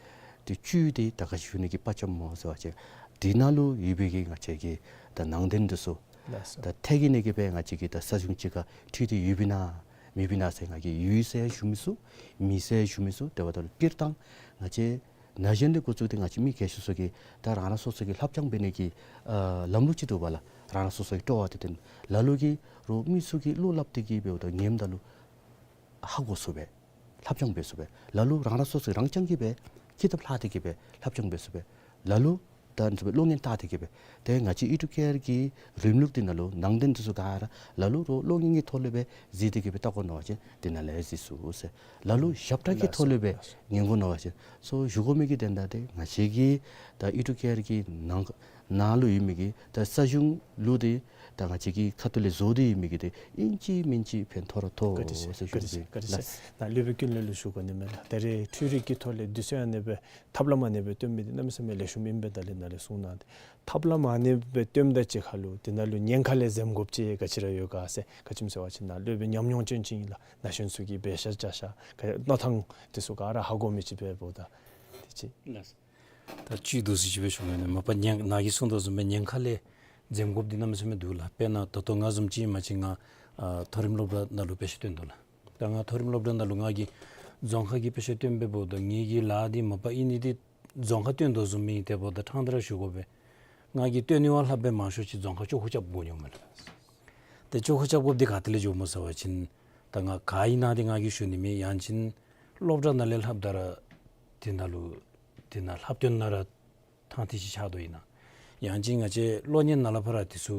ཏེ་བཅུད་འདི་ད་ག་ཅི་ཞུ་ནི་གི་དཔའ་བཅམ་སྨོ་ཟེར་བ་ཅིན་འདི་ནང་ལུ་ཡོད་པའི་གི་ང་བཅས་ཀྱི་ད་ནང་དོན་འདི་ཚུ་ལགས་སོ། ད་ཐད་ཀྱི་ནི་གི་སྦེ་ང་བཅས་ཀྱིས་ད་ས་གཞུང་གཅིག་ཁར་འཁྲིལ་ཏེ་ཡོདཔ་ཨིན་ན་མེདཔ་ཨིན་ན་ཟེར་ང་གིས་ཡོད་ཟེར་ཞུ་མི་ཚུགས། མེད་ཟེར་ཞུ་མི་ཚུགས། དེ་འབདཝ་ད་ལུ་སྤྱིར་བཏང་ང་བཅས་ན་གཞོན་ལས་འགོ་བཙུགས་ཏེ་ང་བཅས་མི་རྒས་ཤོས་ཚུ་གིས་ད་རང་རང་སོ་སོ་གི་ལྷབ་སྦྱང་འབད་ནི་གི་ཨ་ལམ་ལུགས་ཅིག་འདུག་པ་ལགས། རང་རང་སོ་སོ་གི་སྤྲོ་བ་དེ་བསྟུན་ལ་ལུ་གིས་རོགས་མི་ཚུ་གིས་བློ་སླབ་སྟེ་གི་འབདཝ་ད་ཉནམ་ད་ལུ་ཧ་གོ་ཚུགས་པས། ལྷབ་སྦྱང་འབད་ཚུགས་པས། ལ་ལུ་རང་རང་སོ་སོ་རང་རྐྱང་གིས་སྦེ་ཀི་དེབ་ལྷག་སྟེ་གི་སྦེ་ལྷབ་སྦྱང་འབད་ཚུགས་པས། ལ་ལུ་ད་ཨ་ནི་སྦེ་གློག་བརྙན་བལྟ་སྟེ་གི་སྦེ་ཏེ་ང་བཅས་ཨི་ཌུ་ཀེར་གྱི་རིམ་ལུགས་འདི་ནང་ལུ་ནང་དོན་འདི་ཚུ་ག་ར་ལ་ལུ་རོགས་གློག་བརྙན་གྱི་ཐོག་ལས་སྦེ་གཟིགས་ཏེ་གི་སྦེ་བལྟ་དགོ་མནོ་བ་ཅིན་འདི་ནང་ལས་གཟིགས་ཚུགས་ཟེར། ལ་ལུ་ཞབས་ཁྲ་གི་ཐོག་ལས་སྦེ་ཉན་དགོ་མནོ་བ་ཅིན་སོ་ཞུ་དགོ་མི་གི་དོན་དག་འདི་ང་བཅས་ཀྱི་ད་ཨི་ཌུ་ཀེར་གྱི་ནང་ནང་ལུ་ཡོད་མི་གི་ད་ས་གཞུང་ལུགས་འདི་ད་ང་བཅས་ཀྱི་ཁ་ཐུག་ལས་བཟོ་སྟེ་ཡོད་མི་གི་འདི་ཨིན་ཅི་མིན་ཅི་ཕན་ཐོགས་ར་ཐོགས་ཟེར་ཞུ་ནི་ཨིན་ལགས། ད་སློབ་དཔོན་ཀུན་ལེགས་ལུ་ཞུ་དགོ་ནི་མས་ལགས། ད་རེས་འཕྲུལ་རིག་གི་ཐོག་ལས་དུས་ཚོད་ཨ་ནི་སྦེ་ཐབས་ལམ་ཨ་ནི་སྦེ་སྟོན་མི་འདི་གནམ་མེད་ས་མེད་ལེགས་ཤོམ་ཨིན་པས། ད་ལས་ནཱ་ལས་གསུངས་གནང་སྟེ་ཐབས་ལམ་ཨ་ནི་སྦེ་སྟོནམ་དང་གཅིག་ཁར་ལུ་འདི་ནང་ལུ་ཉེན་ཁ་ལས་འཛེམ་དགོཔ་ཅིག་ག་ཅི་ར་ཡོད་ག་ཟེར། ག་ཅི་སྨོ་ཟེར་བ་ཅིན་ནཱ་སློབ་དཔོན་ཉམས་མྱོང་ཅན་ཅིག་ཨིན་ལགས། ན་གཞོན་ཚུ་གིས་འབད་བཞག་བྱ་བཞག་མནོ་ཐངས་འདི་ཚུ་ག་ར་ཧ་གོ་མི་ཅིག་སྦེ་འབདཝ་ད་དེ་ཅིག་ལགས། ད་བཅུད་འདི་ཚུ་ཅིག་སྦེ་ཞུ་ནི་མས། མ་པ་ཉེན་ནཱ་གིས་གསུངས་དོ་བཟུམ་སྦེ་ཉེན་ཁ་ལས་འཛེམ་དགོཔ་འདི་གནམ་མེད་ས་མེད་འདུག་ལགས། དཔེར་ན་ད་ལྟོ་ང་བཟུམ་ཅིག་ཨིན་པ་ཅིན་ང་ཨ་མཐོ་རིམ་སློབ་གྲྭ་ནང་ལུ་དཔེ་ཆ་སྟོན་དོ་ལགས། ད་ང་མཐོ་རིམ་སློབ་གྲྭ་ནང་ལུ་ང་གིས་རྫོང་ཁ་གི་དཔེ་ཆ་སྟོན་སྦེ་འབདཝ་ད་ངེ་གི་ལཱ་འདི་མ་པ་ཨིན་ནི་འདི་རྫོང་ཁ་སྟོན་དོ་བཟུམ་ཨིན། དེ་འབདཝ་ད་ཕྲང་སྟེ་ར་ཞུ་དགོ་པས། ང་གིས་སྟོན་ནི་བ་ལྷག་པའི་མང་ཤོས་ཅིག་རྫོང་ཁ་ཅོག་ཁུ་རྐྱབ་དགོ་མནོཝ་མས་ལགས། ཏེ་ཅོག་ཁུ་རྐྱབ་དགོཔ་འདི་ག་ཏེ་ལས་འགྱོཝ་སྨོ་ཟེར་བ་ཅིན་ད་ང་ག་ཨིན་ན་འདི་ང་གིས་ཞུ་ནི་མེད། ཡང་ཅིན་སློབ་གྲྭ་ནང་ལས་ལྷབ་ད་ར་འདི་ནང་ལུ་འདི་ནང་ལྷབ་སྟོན་ནང་ར་ཐང་ཐིག་ཅིག་ཆགས་དོ་ཨིན་ན། ཡང་ཅིན་ང་བཅས་གློག་བརྙན་ནང་ལས་ཕར་ར་འདི་ཚུ་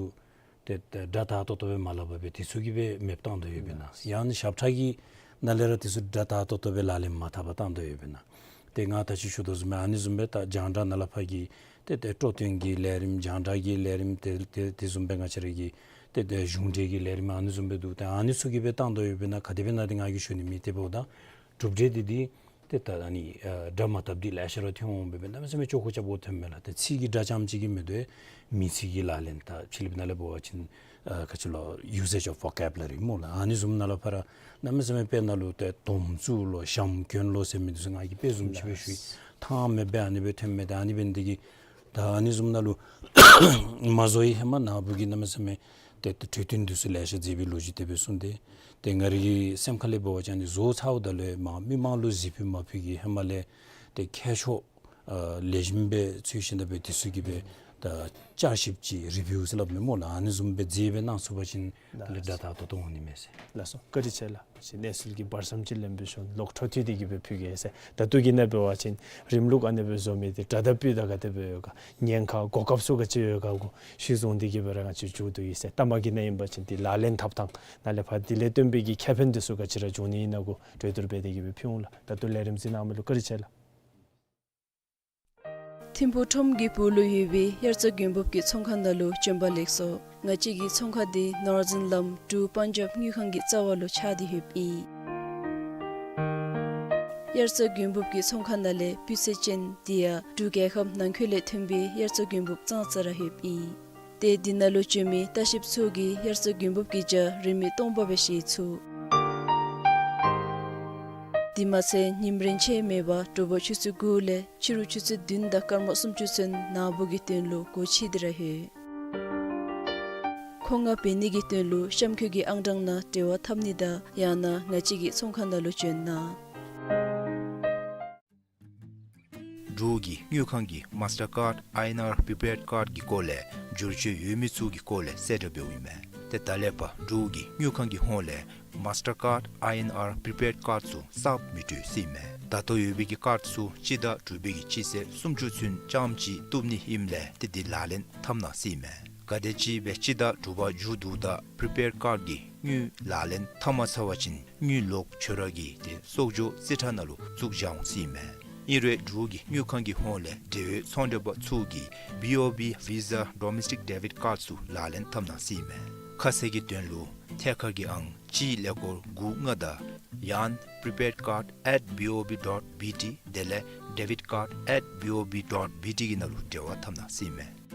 ཏེ་ཏེ་སྒྲ་དག་ཏོག་ཏོ་སྦེ་མ་སླབ་པར་སྦེ་འདི་ཚུ་གིས་སྦེ་མེདཔ་བཏང་དོ་ཡོདཔ་ཨིན་ན། ཡང་ཞབས་ཁྲ་གི་ནང་ལས་ར་འདི་ཚུ་སྒྲ་དག་ཏོག་ཏོ་སྦེ་ལག་ལེན་མ་འཐབ་པར་བཏང་དོ་ཡོདཔ་ཨིན་ན། ཏེ་ང་ད་ཅི་ཞུ་དོ་བཟུམ་སྦེ་ཨ་ནི་བཟུམ་སྦེ་ད་རྒྱང་བསྒྲགས་ནང་ལས་ཕར་གྱི་ཏེ་ཏེ་སྤྲོ་སྟོན་གྱི་ལས་རིམ་རྒྱང་བསྒྲགས་ཀྱི་ལས་རིམ་ཏེ་ཏེ་དེ་བཟུམ་སྦེ་ང་བཅས་ར་གི་ཏེ་ཏེ་གཞུང་འབྲེལ་གྱི་ལས་རིམ་ཨ་ནི་བཟུམ་སྦེ་འདུག། ཏེ་ཨ་ནི་ཚུ་གིས་སྦེ་བཏང་དོ་ཡོདཔ་ཨིན་ན་ག་དེ་སྦེ་ཨིན་ན་འདི་ང་གིས་ཞུ་ནི་མེད། དེ་འབདཝ་ད་གྲུབ་འབྲས་འདི་འདི་ཏེ་ད་ཨ་ནི་ཨ་སྒྲ་མ་བཏབ་འདི་ལེ་ཤ་ར་ཐོན་འོང་སྦེ་སྦེ་གནམ་མེད་ས་མེད་ཅོག་ཁུ་རྐྱབ་དགོཔ་ཐོནམ་མས་ལགས། ཏེ་ཚིག་གི་སྒྲ་རྐྱངམ་ཅིག་གིས་མི་དོ་བས། མིང་ཚིག་གི་ལག་ལེན་ད་ཕྱི་གླིང་པ་ནང་ལས་འབད་བ་ཅིན་ཨ་ག་ཅི་ལོ་usage of vocabulary སྨོ་ལགས། ཨ་ནི་བཟུམ་ནང་ལས་ཕར་ར་གནམ་མེད་ས་མེད་དཔེར་ན་ལུ་ཏེ་དོམ་ཚུ་ལོ་ཞྭམོ་གྱོན་ལོ་ཟེར་མི་འདི་ཚུ་ང་གིས་དཔེ་བཟུམ་ཅིག་སྦེ་ཞུ་ཡི། ཐང་མེད་པར་ཨ་ནི་སྦེ་ཐོནམ་མས། ཏེ་ཨ་ནི་འབད་ནི་འདི་གིས་ད་ཨ་ནི་བཟུམ་ནང་ལུ་མ་བཟོ་བའི་ཧེ་མ་ནཱ་བུ་གིས་གནམ་མེད་ས་མེད་ཏེ་ཏེ་གྲོས་བསྟུན་འདི་ཚུ་ལེ་ཤ་མཛད་པའི་ལོ་རྒྱུས་དེ་སྦེ་གསུངས་ཏེ། ཏེ་ང་རའི་གི་སེམས་ཁ་ལས་འབད་བ་ཅིན་ཨ་ནི་བཟོ་ཚརཝ་ད་ལུ་མ་མི་མང་ལུ་གཟིགས་ཕུལ་མ་ཕུལ་གྱི་ཧེ་མ་ལས་ཏེ་མཁས་མཆོག་ཨ་ལེགས་ཤོམ་སྦེ་འཚོལ་ཞིནམ་ད་སྦེ་འདི་ཚུ་གིས་སྦེ་ད་བསྐྱར་ཞིབ་ཅིག་རི་བིའུ་ཟེར་སླབ་མས་སྨོ་ལགས། ཨ་ནི་བཟུམ་སྦེ་མཛད་སྦེ་གནང་ཚུགས་པ་ཅིན་ལགས་ལས་སྒྲ་དག་ཏོག་ཏོ་འོང་ནི་མས་ཟེར། ལགས་སོ། བཀའ་དྲིན་ཆེ་ལགས། ཅིག་གནས་ཚུལ་གྱི་བར་མཚམས་ཅིག་ལེན་པའི་ཤུལ་ལོག་འཕྲོ་མཐུད་དེ་གི་སྦེ་ཕུལ་གེ་ཟེར། ད་ལྟོ་གི་ནང་འབད་བ་ཅིན་རིམ་ལུགས་ཨ་ནི་སྦེ་བཟོ་མི་འདི་དྲག་དང་སྤུས་དང་ག་དེ་སྦེ་ཡོད་ག། ཉེན་ཁ་གོ་སྐབས་ཚུ་ག་ཅི་ཡོད་ག་གུ་གཞི་བཟུང་སྟེ་གི་སྦེ་ར་ང་བཅས་མཇུག་བསྡུ་ཡི་ཟེར། ལྟ་མ་གི་ནང་ཨིན་པ་ཅིན་འདི་ལག་ལེན་འཐབ་ཐངས་ནང་ལས་ཕར་འདི་ལས་བརྟེན་པའི་གི་ཁེ་ཕན་འདི་ཚུ་ག་ཅི་ར་འབྱུང་ནི་ཨིན་ན་གུ་གྲོས་བསྡུར་འབད་དེ་གི་སྦེ་ཕུལ་འོང་ལགས། ད་ལྟོ་ལས་རིམ་གཟིགས་གནང་མི་ལུ་བཀའ་དྲིན་ཆེ་ལགས། ཐིམ་ཕུག་ཁྲོམ་གྱི་སྦུག་ལུ་ཡོད་པའི་དབྱར་རྩྭ་དགུན་འབུབ་ཀྱི་ཚོང་ཁང་ནང་ལུ་བྱོན་པ་ལེགས་སོ། ང་བཅས་ཀྱི་ཚོང་ཁང་འདི་ནོར་འཛིན་ལམ་འབྲུག་པཱན་ཇབ་དངུལ་ཁང་གི་རྩ་བ་ལུ་ཆགས་ཏེ་ཡོདཔ་ཨིན། དབྱར་རྩྭ་དགུན་འབུབ་ཀྱི་ཚོང་ཁང་ནང་ལས་སྤུས་ཚད་ཅན་འདི་ཡང་འབྲུག་རྒྱལ་ཁབ་ནང་འཁོད་ལས་ཐོན་པའི་དབྱར་རྩྭ་དགུན་འབུབ་ཙང་ཙ་ར་ཡོདཔ་ཨིན། ཏེ་འདི་ནང་ལུ་བྱོན་མི་ལྟ་བཤལཔ་ཚུ་གིས་དབྱར་རྩྭ་དགུན་འབུབ་ཀྱི་བྱ་རིན་མེད་སྟོང་པ་སྦེ་བཞེས་ཚུགས། དེ་མ་ཚད་ཉིམ་རེངས་ཆད་མེད་པར་དྲོ་པ་ཆུ་ཚོད་དགུ་ལས་ཕྱི་རུ་ཆུ་ཚོད་བདུན་དང་སྐར་མ་སུམ་ཅུ་ཚུན་ནཱ་བུ་གི་དོན་ལུ་སྒོ་ཕྱེ་སྟེ་ར་ཡོད། མཁོ་མངགས་འབད་ནི་གི་དོན་ལུ་གཤམ་འཁོད་ཀྱི་ཨང་གྲངས་ནང་འབྲེལ་བ་འཐབ་ནི་དང་ཡང་ན་ང་བཅས་ཀྱི་ཚོང་ཁང་ནང་ལུ་བྱོན་གནང་། འབྲུག་གི་དངུལ་ཁང་གི་མཱསི་ཊར་ཀཱཌ་ཨའི་ཨེན་ཨར་པི་རི་པེཌ་ཀཱཌ་ཀྱི་སྐོར་ལས་བསྒྱུར་བཅོས་ཡོད་མི་ཚུ་གི་སྐོར་ལས་གསལ་བསྒྲགས་འབདཝ་ཨིན་མས། ཏེ་ད་ལས་ཕར་འབྲུག་གི་དངུལ་ཁང་གི་ཧོངས་ལས་མཱསི་ཊར་ཀཱཌ་ཨའི་ཨེན་ཨར་པི་རི་པེཌ་ཀཱཌ་ཚུ་གསརཔ་མི་སྤྲོད་ཟེར་ཨིན་མས། ད་ལྟོ་ཡོད་པའི་གི་ཀཱཌ་ཚུ་སྤྱི་ཟླ་དྲུག་པའི་གི་སྤྱི་ཚེས་སུམ་ཅུ་ཚུན་རྐྱངམ་ཅིག་བཏུབ་ནི་ཨིནམ་ལས་ཏེ་འདི་ལག་ལེན་འཐབ་གནང་ཟེར་ཨིན་མས། ག་དེམ་ཅིག་སྦེ་སྤྱི་ཟླ་དྲུག་པ་མཇུག་བསྡུཝ་ད་པི་རི་པེཌ་ཀཱཌ་ཀྱི་དངུལ་ལག་ལེན་འཐབ་མ་ཚར་བ་ཅིན་དངུལ་ལོག་འབྱོར་བ་གི་ཏེ་གསོག་འཇོག་རྩིས་ཁྲ་ནང་ལུ་བཙུགས་བཞག་འོང་ཟེར་ཨིན་མས། ཨིན་རུང་འབྲུག་གི་དངུལ་ཁང་གི་ཧོངས་ལས་འབྲེལ་ཡོད་ཚོང་འབྲེལ་པ་ཚུ་གིས་བི་ཨོ་བི་ཝི་ཟ་ཌོ་མེསི་ཊིཀ་ཌེ་བིཌ་ཀཱཌ་ཚུ་ལག་ལེན་འཐབ་གནང་ཟེར་ཨིན་མས། ཁ་གསལ་གྱི་དོན་ལུ་ཐད་ཀར་གྱི་ཨང་གཅིག་ཀླད་ཀོར་དགུ་ལྔ་དང་ཡང་པི་རི་པེཌ་ཀཱཌ་ཨེཊ་བི་ཨོ་བི་ཌོཊ་བི་ཊི་དེ་ལས་ཌེ་བིཌ་ཀཱཌ་ཨེཊ་བི་ཨོ་བི་ཌོཊ་བི་ཊི་གི་ནང་ལུ་འབྲེལ་བ་འཐབ་གནང་ཟེར་ཨིན་མས།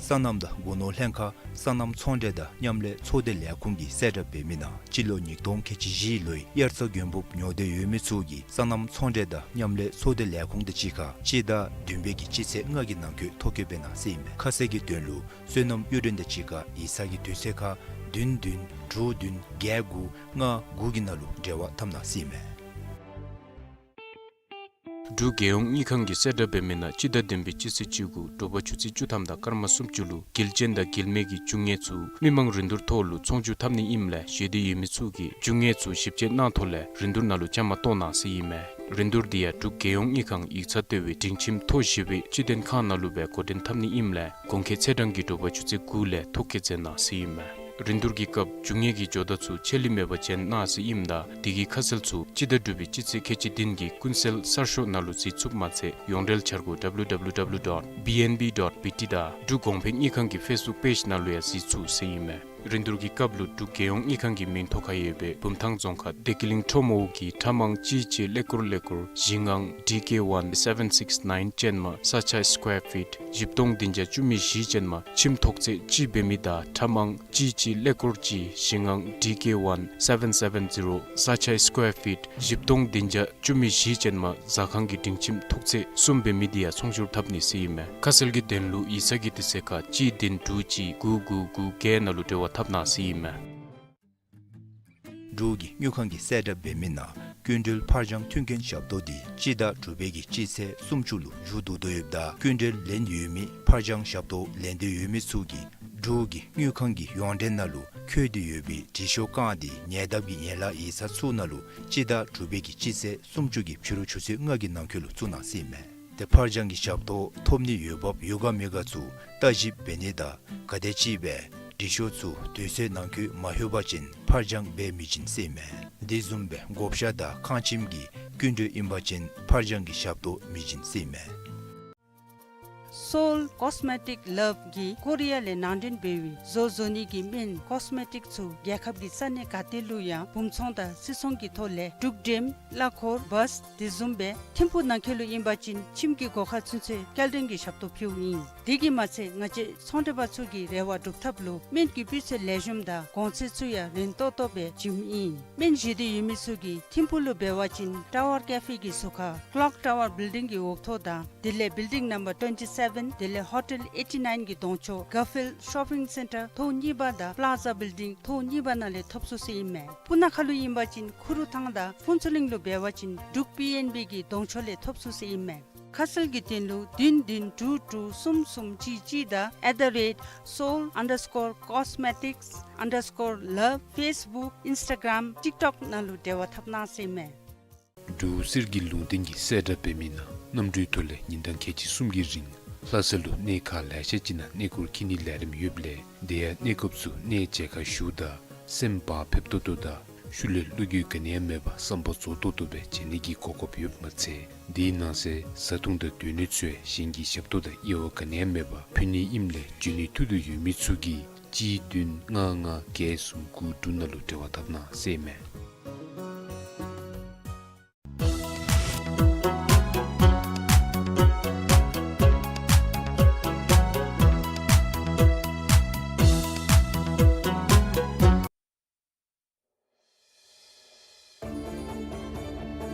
སོ་ནམ་དང་སྒོ་ནོར་ལྷན་ཁག་སོ་ནམ་ཚོང་འབྲེལ་དང་མཉམ་ལས་ཚོགས་སྡེ་ལས་ཁུངས་ཀྱིས་གསལ་བསྒྲགས་འབད་མི་ནང་སྤྱི་ལོ་ཉིས་སྟོང་ཁལ་གཅིག་བཞི་ལོའི་དབྱར་རྩྭ་དགུན་འབུཔ་ཉོ་འདོད་ཡོད་མི་ཚུ་གིས་སོ་ནམ་ཚོང་འབྲེལ་དང་མཉམ་ལས་ཚོགས་སྡེ་ལས་ཁུངས་དང་གཅིག་ཁར་སྤྱི་ཟླ་བདུན་པའི་གི་སྤྱི་ཚེས་ལྔ་གི་ནང་འཁོད་ཐོ་བཀོད་འབད་གནང་ཟེར་ཨིན་མས། ཁ་གསལ་གྱི་དོན་ལུ་སོ་ནམ་གཡུས་སྒྲོན་དང་གཅིག་ཁར་ཡིག་ཚང་གི་དུས་ཚོད་ཁར་བདུན་བདུན་དྲུག་བདུན་བརྒྱད་དགུ་ལྔ་དགུ་གི་ནང་ལུ་འབྲེལ་བ་འཐབ་གནང་ཟེར་ཨིན་མས། འབྲུག་རྒྱལ་ཡོངས་དངུལ་ཁང་གིས་གསལ་བསྒྲགས་འབད་མི་ནང་སྤྱི་ཟླ་བདུན་པའི་སྤྱི་ཚེས་བཅུ་དགུ་དྲོ་པ་ཆུ་ཚོད་བཅུ་ཐམ་དང་སྐར་མ་སུམ་ཅུ་ལུ་དགེ་ལྕིན་དང་དགེ་ལེགས་མའི་གི་རྒྱུ་དངོས་ཚུ་མི་མང་རིན་བསྡུར་ཐོག་ལུ་ཚོང་བསྒྱུར་འཐབ་ནི་ཨིནམ་ལས་ཞུ་འདོད་ཡོད་མི་ཚུ་གིས་རྒྱུ་དངོས་ཚུ་ཞིབ་དཔྱད་གནང་ཐོག་ལས་རིན་བསྡུར་ནང་ལུ་བཅའ་མར་གཏོགས་གནང་ཟེར་ཨིན་མས། རིན་བསྡུར་འདི་ཡང་འབྲུག་རྒྱལ་ཡོངས་དངུལ་ཁང་ཡིག་ཚང་ལྟེ་བའི་སྒྲིང་ཁྱིམ་མཐོ་བཞི་པའི་སྤྱི་དོན་ཁང་ནང་ལུ་སྦེ་འགོ་འདྲེན་འཐབ་ནི་ཨིནམ་ལས་གོང་འཁོད་ཚེས་གྲངས་ཀྱི་དྲོ་པ་ཆུ་ཚོད་དགུ་ལས་ཐོ་བཀོད་མཛད་གནང་ཟེར་ཨིན་མས། རིན་བསྡུར་གྱི་སྐབས་རྒྱུ་དངོས་ཀྱི་ཇོ་བདག་ཚུ་ཆད་ལུས་མེད་པར་བྱོན་གནང་ཟེར་ཨིནམ་ད་དེ་གི་ཁ་གསལ་ཚུ་སྤྱི་ཟླ་དྲུག་པའི་སྤྱི་ཚེས་ཁལ་གཅིག་བདུན་གྱི་ཀུན་གསལ་གསར་ཤོག་ནང་ལུ་གཟིགས་ཚུགསཔ་མ་ཚད་ཡོངས་འབྲེལ་འཆར་སྒོ་ཌབ་ལུ་ཌབ་ལུ་ཌབ་ལུ་ཌོཊ་བི་ཨེན་བི་ཌོཊ་བི་ཊི་དང་འབྲུག་གོང་འཕེལ་དངུལ་ཁང་གི་ཕེསི་བུཀ་པེཇ་ནང་ལུ་ཡང་གཟིགས་ཚུགས་ཟེར་ཨིན་མས། རིན་བསྡུར་གྱི་སྐབས་ལུ་འབྲུག་རྒྱལ་ཡོངས་དངུལ་ཁང་གི་མིང་ཐོ་ཁར་ཡོད་པའི་བུམ་ཐང་རྫོང་ཁག་བདེ་སྐྱིད་གླིང་ཁྲོམ་འོག་གི་ཁྲ་མང་གཅིག་གཅིག་ཀླད་ཀོར་ཀླད་ཀོར་བཞི་ལྔ་ཌི་ཀེ་ཝན་སེ་བེན་སིགསི་ནའིན་ཅན་མ་ས་ཆ་སི་ཀོར་ཕིཊ་བཞི་སྟོང་བདུན་བརྒྱ་བཅུ་མེད་བཞི་ཅན་མ་ཁྱིམ་ཐོག་ཚད་གཅིག་འབད་མི་དང་ཁྲ་མང་གཅིག་གཅིག་ཀླད་ཀོར་གཅིག་བཞི་ལྔ་ཌི་ཀེ་ཝན་སེ་བེན་སེ་བེན་ཟི་རོ་ས་ཆ་སི་ཀོར་ཕིཊ་བཞི་སྟོང་བདུན་བརྒྱ་བཅུ་མེད་བཞི་ཅན་མ་ཟ་ཁང་གི་སྒྲིང་ཁྱིམ་ཐོག་ཚད་གསུམ་འབད་མི་འདི་ཡང་ཚོང་བསྒྱུར་འཐབ་ནི་ཟེར་ཨིན་མས། ཁ་གསལ་གྱི་དོན་ལུ་ཡིག་ཚང་གི་དུས་ཚོད་ཁར་གཅིག་བདུན་དྲུག་གཅིག་དགུ་དགུ་དགུ་བརྒྱད་ནང་ལུ་འབྲེལ་བ་འཐབ་གནང་ཟེར་ཨིན་མས། འབྲུག་གི་དངུལ་ཁང་གིས་གསལ་བསྒྲགས་འབད་མི་ནང་སྐྱིན་འགྲུལ་ཕར་འགྱངས་མཐུན་རྐྱེན་ཞབས་ཏོག་འདི་སྤྱི་ཟླ་དྲུག་པའི་གི་སྤྱི་ཚེས་སུམ་ཅུ་ལུ་མཇུག་བསྡུ་དོ་ཡོདཔ་ད་སྐྱིན་འགྲུལ་ལེན་ཡོད་མི་ཕར་འགྱངས་ཞབས་ཏོག་ལེན་འདོད་ཡོད་མི་ཚུ་གིས་འབྲུག་གི་དངུལ་ཁང་གི་ཡོངས་འབྲེལ་ནང་ལུ་འཁོད་དེ་ཡོད་པའི་དྲི་ཤོག་རྐང་འདི་ཉེ་འདབས་ཀྱི་ཡན་ལག་ཡིག་ཚང་ཚུ་ནང་ལུ་སྤྱི་ཟླ་དྲུག་པའི་གི་སྤྱི་ཚེས་སུམ་ཅུ་གི་ཕྱི་རུ་ཆུ་ཚོད་ལྔ་གི་ནང་འཁོད་ལུ་བཙུགས་གནང་ཟེར་ཨིན་མས། ཏེ་ཕར་འགྱངས་ཀྱི་ཞབས་ཏོག་ཐོབ་ནི་འོས་འབབ་ཡོད་ག་མེད་ག་ཚུ་བརྟག་ཞིབ་འབད་ནི་དང་ག་དེམ་ཅིག་སྦེ་དྲི་ཤོག་ཚུ་དུས་ཚོད་ནང་འཁོད་མ་ལྷོད་པ་ཅིན་ཕར་འགྱངས་འབད་མི་བྱིན་ཟེར་ཨིན་མས། དེ་བཟུམ་སྦེ་བགོ་བཤའ་དང་ཁང་ཁྱིམ་གྱི་སྐྱིན་འགྲུལ་ཨིན་པ་ཅིན་ཕར་འགྱངས་ཀྱི་ཞབས་ཏོག་མི་བྱིན་ཟེར་ཨིན་མས། སོལ་ཀོས་མེ་ཊིཀ་ལབ་ཀྱིས་ཀོ་རི་ཡ་ལས་ནང་འདྲེན་འབད་བའི་བཟོ་བཟོ་ནི་གི་སྨན་ཀོས་མེ་ཊིཀ་ཚུ་རྒྱལ་ཁབ་ཀྱི་ས་གནས་ག་ཏེ་ལུ་ཡང་སྦུང་ཚོང་དང་སིལ་ཚོང་གི་ཐོག་ལས་འབྲུག་འགྲེམ་གླ་འཁོར་བཱས་དེ་བཟུམ་སྦེ་ཐིམ་ཕུག་ནང་འཁོད་ལུ་ཨིན་པ་ཅིན་ཁྱིམ་གྱི་སྒོ་ཁར་ཚུན་ཚོད་སྐྱེལ་འདྲེན་གྱི་ཞབས་ཏོག་ཕུལཝ་ཨིན། དེ་གིས་མ་ཚད་ང་བཅས་ཚོང་འབྲེལ་པ་ཚུ་གི་རེ་བ་སྒྲུབ་ཐབས་ལུ་སྨན་གྱི་སྤུས་ཚད་ལེགས་ཤོམ་དང་གོང་ཚད་ཚུ་ཡང་རན་ཏོག་ཏོ་སྦེ་བྱིནམ་ཨིན། སྨན་བཞེས་འདོད་ཡོད་མི་ཚུ་གིས་ཐིམ་ཕུག་ལུ་འབད་བ་ཅིན་ཊ་ཝར་ཀེ་ཕེ་གི་ཟུར་ཁར་ཀློག་ཊ་ཝར་བིལ་ཌིང་གི་འོག་ཐོག་དང་དེ་ལས་བིལ་ཌིང་ནམ་བར་ཊུ་ཝེན་ཊི་སེ་བེན་དེ་ལས་ཧོ་ཊེལ་ཨེ་ཊི་ནའིན་གྱི་གདོང་ཕྱོགས་གར་ཕིལཌ་ཤོ་པིང་སེན་ཊར་ཐོག་གཉིས་པ་དང་པླ་ཛ་བིལ་ཌིང་ཐོག་གཉིས་པ་ནང་ལས་ཐོབ་ཚུགས་ཟེར་ཨིན་མས། སྤུ་ན་ཁ་ལུ་ཨིན་པ་ཅིན་ཁུ་རུ་ཐང་དང་ཕུན་ཚོགས་གླིང་ལུ་འབད་བ་ཅིན་འབྲུག་པི་ཨེན་བི་གི་གདོང་ཕྱོགས་ལས་ཐོབ་ཚུགས་ཟེར་ཨིན་མས། ཁ་གསལ་གྱི་དོན་ལུ་བདུན་བདུན་དྲུག་དྲུག་གསུམ་གསུམ་གཅིག་གཅིག་དང་at the rate seoul underscore cosmetics underscore love Facebook Instagram TikTok ནང་ལུ་འབྲེལ་བ་འཐབ་གནང་ཟེར་ཨིན་མས། འབྲུག་གསེར་གྱི་ལུང་བསྟན་གྱིས་གསལ་བསྒྲགས་འབད་མི་ནང་གནམ་གྲུའི་ཐོག་ལས་ཉིན་གྲངས་ཁལ་གཅིག་གསུམ་གྱི་རིང་ལྷ་ས་ལུ་གནས་ཁག་ལེ་ཤ་ཅིག་ནང་གནས་སྐོར་འཁྱིད་ནིའི་ལས་རིམ་ཡོདཔ་ལས་དེ་ཡང་གནས་སྐབས་སུ་གནས་མཇལ་ཁ་ཞུཝ་ད་སེམས་བག་ཕེབས་ཏོག་ཏོ་དང་ཤུལ་ལས་བློ་འགྱོད་ག་ནི་ཡང་མེད་པར་བསམ་པ་རྫོགས་ཏོག་ཏོ་སྦེ་མཇལ་ནི་གི་གོ་སྐབས་ཡོདཔ་མ་ཚད་དེའི་ནང་གསེས་བཟའ་འཐུང་དང་སྡོད་གནས་ཚུ་ཡང་གཞན་གྱི་ཞབས་ཏོག་དང་དབྱེ་བ་ག་ནི་ཡང་མེད་པར་ཕུལ་ནི་ཨིནམ་ལས་འབྱོན་ནི་ཐུགས་འདོད་ཡོད་མི་ཚུ་གིས་གཅིག་བདུན་ལྔ་ལྔ་བརྒྱད་གསུམ་དགུ་དྲུག་ནང་ལུ་འབྲེལ་བ་འཐབ་གནང་ཟེར་ཨིན་མས།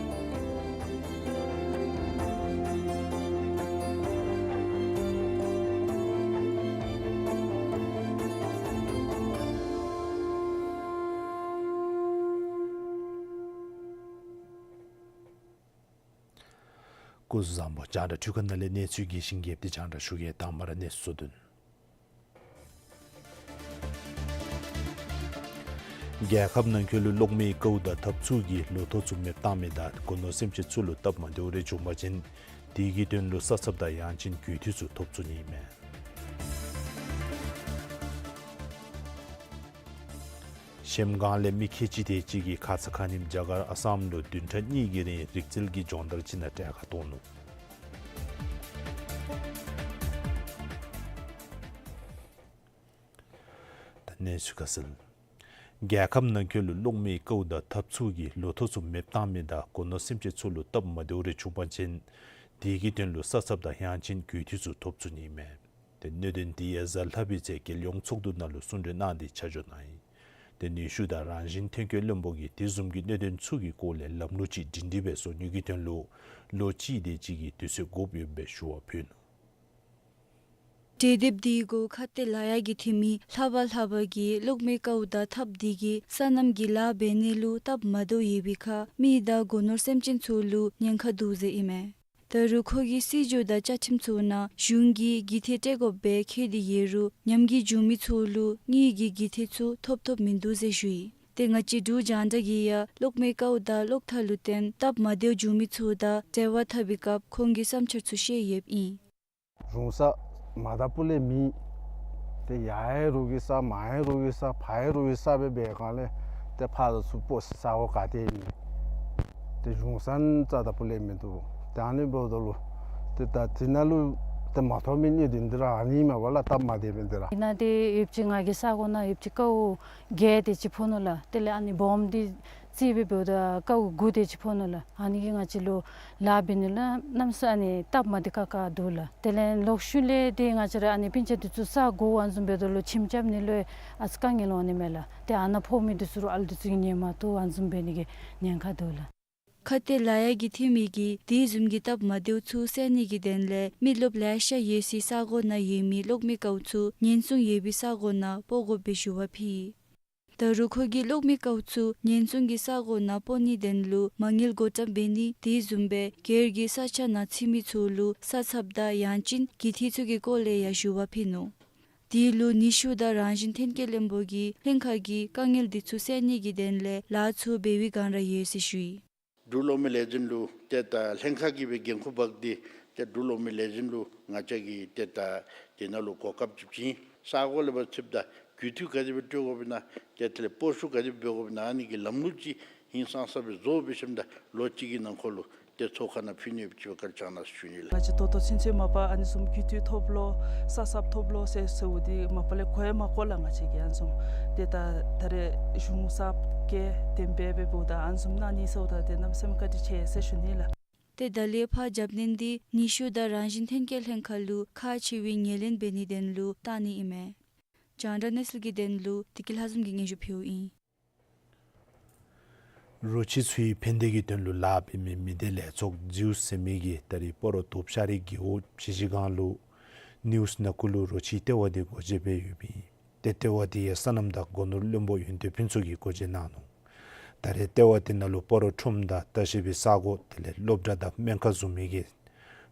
སྐུ་གཟུགས་བཟང་པོ། རྒྱང་བསྒྲགས་འཕྲུལ་ཁང་ནང་ལས་གནས་ཚུལ་རྒྱས་ཤིང་རྒྱསཔ་དེ་རྒྱང་བསྒྲགས་ཞུ་གེ། དང་པ་ར་གནས་ཚུལ་གཙོ་དོན། རྒྱལ་ཁབ་ནང་འཁོད་ལུ་གློག་མེའི་ཀཝ་དང་ཐགཔ་ཚུ་གིས་ལོ་ཐོག་ཚུ་མེདཔ་བཏང་མི་དང་སྒོ་ནོར་སེམས་ཅན་ཚུ་ལུ་སྟབས་མ་བདེཝ་རེ་བྱུང་པ་ཅིན་དེ་གི་དོན་ལུ་ས་ཚབ་དང་ཡང་ཅིན་རྒུད་འཐུས་ཚུ་ཐོབ་ཚུགས་ནི་ཨིན་མས། གཞལམ་སྒང་ལས་མི་ཁལ་གཅིག་དེ་ཅིག་གིས་ཁ་ཙ་ཁ་ཉིནམ་རྒྱ་གར་ཨ་སམ་ལུ་བདུན་ཕྲག་གཉིས་ཀྱི་རིང་རིག་རྩལ་གྱི་སྦྱོང་བརྡར་ཅིག་ནང་གྲལ་ཁར་གཏོགས་ནུག། ད་གནས་ཚུལ་ཁ་གསལ། རྒྱལ་ཁབ་ནང་འཁོད་ལུ་གློག་མེའི་ཀཝ་དང་ཐགཔ་ཚུ་གིས་ལོ་ཐོག་ཚུ་མེདཔ་བཏང་མི་དང་སྒོ་ནོར་སེམས་ཅན་ཚུ་ལུ་སྟབས་མ་བདེཝ་རེ་བྱུང་པ་ཅིན་དེ་གི་དོན་ལུ་ས་ཚབ་དང་ཡང་ཅིན་རྒུད་འཐུས་ཚུ་ཐོབ་ཚུགས་ནི་ཨིན་མས། ཏེ་གནད་དོན་དེ་ཡང་གཟའ་ལྷག་པའི་ཚེ་རྒྱལ་ཡོངས་ཚོགས་འདུ་ནང་ལུ་གསུང་གྲོས་གནང་སྟེ་ཆ་འཇོག་གནང་ཡི། ཏེ་ནུས་ཤུགས་དང་རང་བཞིན་ཐོན་སྐྱེད་བློན་པོ་གིས་དེ་བཟུམ་གྱི་གནད་དོན་ཚུ་གི་སྐོར་ལས་ལམ་ལུགས་ཅིག་སྒྲིང་སྒྲི་སྦེ་བཟོ་ནི་གི་དོན་ལུ་ལོ་གཅིག་དེ་ཅིག་གི་དུས་ཚོད་དགོཔ་ཡོདཔ་སྦེ་ཞུ་བ་ཕུལ་ནུག། གྲོས་འདེབས་དེ་གུ་ཁ་གཏད་ལཱ་གཡོག་གི་འཐུས་མི་ལྷག་པ་ལྷག་པ་གིས་གློག་མེའི་ཀཝ་དང་ཐགཔ་དེ་གིས་སོ་ནམ་གྱི་ལཱ་འབད་ནི་ལུ་སྟབས་མ་བདེཝ་ཡོད་པའི་ཁར་མི་དང་སྒོ་ནོར་སེམས་ཅན་ཚུ་ལུ་ཉེན་ཁ་འདུག་ཟེར་ཨིན་མས། ད་རུང་ཁོ་གིས་སྲིད་བྱུས་དང་བཅའ་ཁྲིམས་ཚུ་ནང་གཞུང་གིས་རྒུད་འཐུས་སྤྲོད་དགོཔ་སྦེ་འཁོད་དེ་ཡོད་རུང་ཉམས་རྒུད་བྱུང་མི་ཚུ་ལུ་དངུལ་གྱི་རྒུད་འཐུས་ཚུ་ཐོབ་ཐོབ་མིན་འདུག་ཟེར་ཞུ་ཡི། ཏེ་ང་བཅས་འབྲུག་རྒྱང་བསྒྲགས་ཀྱིས་ཡང་གློག་མེའི་ཀཝ་དང་གློག་ཐག་ལུ་བརྟེན་སྟབས་མ་བདེཝ་བྱུང་མི་ཚུ་དང་འབྲེལ་བ་འཐབ་པའི་སྐབས་ཁོང་གི་བསམ་འཆར་ཚུ་བཤད་ཡོདཔ་ཨིན། རུང་ས་མ་དང་སྤུ་ལས་མེད། ཏེ་ཡར་ཡང་རོགས་ཀྱི་ས་མར་ཡང་རོགས་ཀྱི་ས་ཕར་ཡང་རོགས་ཀྱི་ས་སྦེ་འབད་སྒང་ལས་ཏེ་ཕར་ཚུར་སྤོ་ས་ས་གོ་ག་ཏེ་ཨིན། ཏེ་རུང་ས་རྩ་དང་སྤུ་ལས་མིན་འདུག། ཏེ་ཨ་ནི་འབདཝ་ད་ལུ་ཏེ་ད་དེ་ནང་ལུ་ཏེ་མ་ཐོབ་མི་གནད་དོན་འདི་ར་ཨ་ནི་མས་པ་ལགས། སྟབས་མ་བདེ་བའི་འདི་ར། དེ་ནང་ཏེ་ཡོདཔ་ཅིག་ང་གི་ས་གོ་ནང་ཡོདཔ་ཅིག་ཀཝ་བརྒྱད་དེ་ཅིག་ཕོག་ནུག་ལགས། དེ་ལས་ཨ་ནི་སྦོམ་འདི་རྩིས་སྦེ་འབདཝ་ད་ཀཝ་དགུ་དེ་ཅིག་ཕོག་ནུག་ལགས། ཨ་ནི་གིས་ང་བཅས་ལུ་ལཱ་འབད་ནི་ལུ་གནམ་ས་ཨ་ནི་སྟབས་མ་བདེ་ཁག་ཁག་འདུག་ལགས། དེ་ལས་ལོག་ཤུལ་ལས་ཏེ་ང་བཅས་ར་ཨ་ནི་སྤུན་ཆ་འདི་ཚུ་ས་གོ་ཨ་ནི་བཟུམ་འབདཝ་ད་ལུ་ཁྱིམ་རྐྱབ་ནི་ལུ་ཨ་ཙི་དཀའ་ངལ་འོང་ནི་མས་ལགས། ཏེ་ཨ་ནཱ་ཕོག་མི་འདི་ཚུ་རུང་ཨ་ལུ་འདི་ཚུ་གིས་ཉན་མ་བཏུབ་ཨ་ནི་བཟུམ་འབད་ནི་གི་ཉེན་ཁ་འདུག་ལགས། ཁ་གཏད་ལཱ་གཡོག་གི་འཐུས་མི་གིས་དེ་བཟུམ་གྱི་སྟབས་མ་བདེཝ་ཚུ་སེལ་ནི་གི་དོན་ལས་མི་རློབས་ལེ་ཤ་ཡོད་སའི་ས་གོ་ནང་ཡོད་མི་གློག་མེའི་ཀཝ་ཚུ་ཉེན་སྲུང་ཡོད་པའི་ས་གོ་ནང་སྤོ་དགོཔ་སྦེ་ཞུ་བ་ཕུལ་ཡི། ད་རུང་ཁོ་གིས་གློག་མེའི་ཀཝ་ཚུ་ཉེན་སྲུང་གི་ས་གོ་ནང་སྤོ་ནིའི་དོན་ལུ་མ་དངུལ་བགོ་བཀྲམ་འབད་ནི་དེ་བཟུམ་སྦེ་སྒེར་གྱི་ས་ཆ་ནང་ཚུད་མི་ཚུ་ལུ་ས་ཚབ་དང་ཡང་ཅིན་རྒུད་འཐུས་ཚུ་གི་སྐོར་ལས་ཡང་ཞུ་བ་ཕུལ་ནུག། དེ་ལུ་ནུས་ཤུགས་དང་རང་བཞིན་ཐོན་སྐྱེད་བློན་པོ་གིས་ལྷན་ཁག་གི་དཀའ་ངལ་འདི་ཚུ་སེལ་ནི་གི་དོན་ལས་ལཱ་ཚུ་འབད་བའི་སྒང་ར་ཡོད་ཟེར་ཞུ་ཡི། འབྲུག་གློག་མེ་ལས་འཛིན་ལུ་ཏེ་ད་ལྷན་ཁག་གིས་སྦེ་འགན་ཁུར་འབག་སྟེ་ཏེ་འབྲུག་གློག་མེ་ལས་འཛིན་ལུ་ང་བཅས་ཀྱིས་ཏེ་ད་དེ་ནང་ལུ་གོ་སྐབས་ཅིག་བྱིན། ས་གོ་ལས་ཕར་ཚུདཔ་ད་རྒུད་འཐུས་ག་དེ་སྦེ་སྤྲོད་དགོཔ་ཨིན་ན་ཏེ་དེ་ལས་སྤོ་བཤུད་ག་དེ་སྦེ་འབད་དགོཔ་ཨིན་ན་ཨ་ནི་གི་ལམ་ལུགས་ཅིག་ཧིང་སངས་ས་སྦེ་བཟོ་སྦེ་ཞིནམ་ད་ལོ་གཅིག་གི་ནང་འཁོད་ལུ་ཏེ་ཚོགས་ཁང་ནང་ཕུལ་ནི་ཡོདཔ་ཅིག་སྦེ་བཀའ་དྲིན་བསྐྱང་གནང་ཟེར་ཞུ་ནི་ལགས། ང་བཅས་ད་ལྟོ་ཚུན་ཚོད་མ་པ་ཨ་ནི་བཟུམ་རྒུད་འཐུས་ཐོབ་ལོ་ས་ཚབ་ཐོབ་ལོ་ཟེར་ཟེརཝ་འདི་མ་པ་ལས་གོ་ཡང་མ་གོ་ལགས། ང་བཅས་ཀྱིས་ཨ་ནི་བཟུམ་ཏེ་ད་ད་རེས་གཞུང་གསརཔ་གིས་གཏན་འབེབས་འབདཝ་ད་ཨ་ནི་བཟུམ་གནང་ནི་ཟེརཝ་ད་ཏེ་གནམ་མེད་ས་མེད་བཀའ་དྲིན་ཆེ་ཟེར་ཞུ་ནི་ལགས། ཏེ་ད་ལས་ཕར་རྒྱབ་སྣོན་འདི་ནུས་ཤུགས་དང་རང་བཞིན་ཐོན་སྐྱེད་ལྷན་ཁག་ལུ་ཁག་ཆེ་བའི་ངོས་ལེན་འབད་ནིའི་དོན་ལུ་བཏང་ནི་ཨིན་མས། རྒྱང་བསྒྲགས་གནས་ཚུལ་གྱི་དོན་ལུ་བདེ་སྐྱིད་ལྷ་འཛོམས་ཀྱིས་སྙན་ཞུ་ཕུལཝ་ཨིན། རོ་ཁྱི་ཚུའི་ཕན་བདེ་གི་དོན་ལུ་ལཱ་འབད་མི་མི་སྡེ་ལས་ཚོགས་ཛིའུསི་ཟེར་མི་གིས་ད་རིས་སྤ་རོ་དུག་ཤ་རི་རྒེད་འོག་བཞི་བཞི་སྒང་ལུ་ནིའུསི་ནང་འཁོད་ལུ་རོ་ཁྱི་ལྟེ་བ་འདི་སྒོ་འབྱེད་འབད་ཡོདཔ་ཨིན། ཏེ་ལྟེ་བ་འདི་ཡང་སོ་ནམ་དང་སྒོ་ནོར་བློན་པོ་ཡོན་ཏན་ཕུན་ཚོགས་ཀྱིས་སྒོ་འབྱེད་གནང་ནུག། ད་རེས་ལྟེ་བ་འདི་ནང་ལུ་སྤ་རོ་ཁྲོམ་དང་ལྟ་བཤལ་པའི་ས་གོ་དེ་ལས་སློབ་གྲྭ་དང་སྨན་ཁང་བཟུམ་མའི་གི་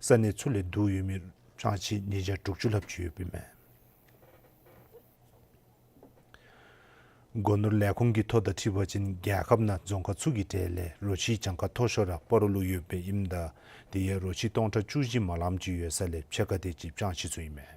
ས་གནས་ཚུ་ལས་བསྡུ་ཡོད་མི་སྤྱང་ཁྱི་ཉིས་བརྒྱ་དྲུག་ཅུ་ལྷགཔ་ཅིག་ཡོདཔ་ཨིན་མས། སྒོ་ནོར་ལས་ཁུངས་ཀྱི་ཐོ་དང་འཁྲིལ་བ་ཅིན་རྒྱལ་ཁབ་ནང་རྫོང་ཁག་ཚུ་གི་གྲས་ལས་རོ་ཁྱིའི་གྱངས་ཁ་མཐོ་ཤོས་ར་སྤ་རོ་ལུ་ཡོདཔ་ཨིནམ་ད་དེ་ཡང་རོ་ཁྱི་སྟོང་ཕྲག་བཅུ་བཞི་མ་ལངམ་ཅིག་ཡོད་ས་ལས་ཕྱེད་ཀ་དེ་ཅིག་སྤྱང་ཁྱི་ཚུ་ཨིན་མས།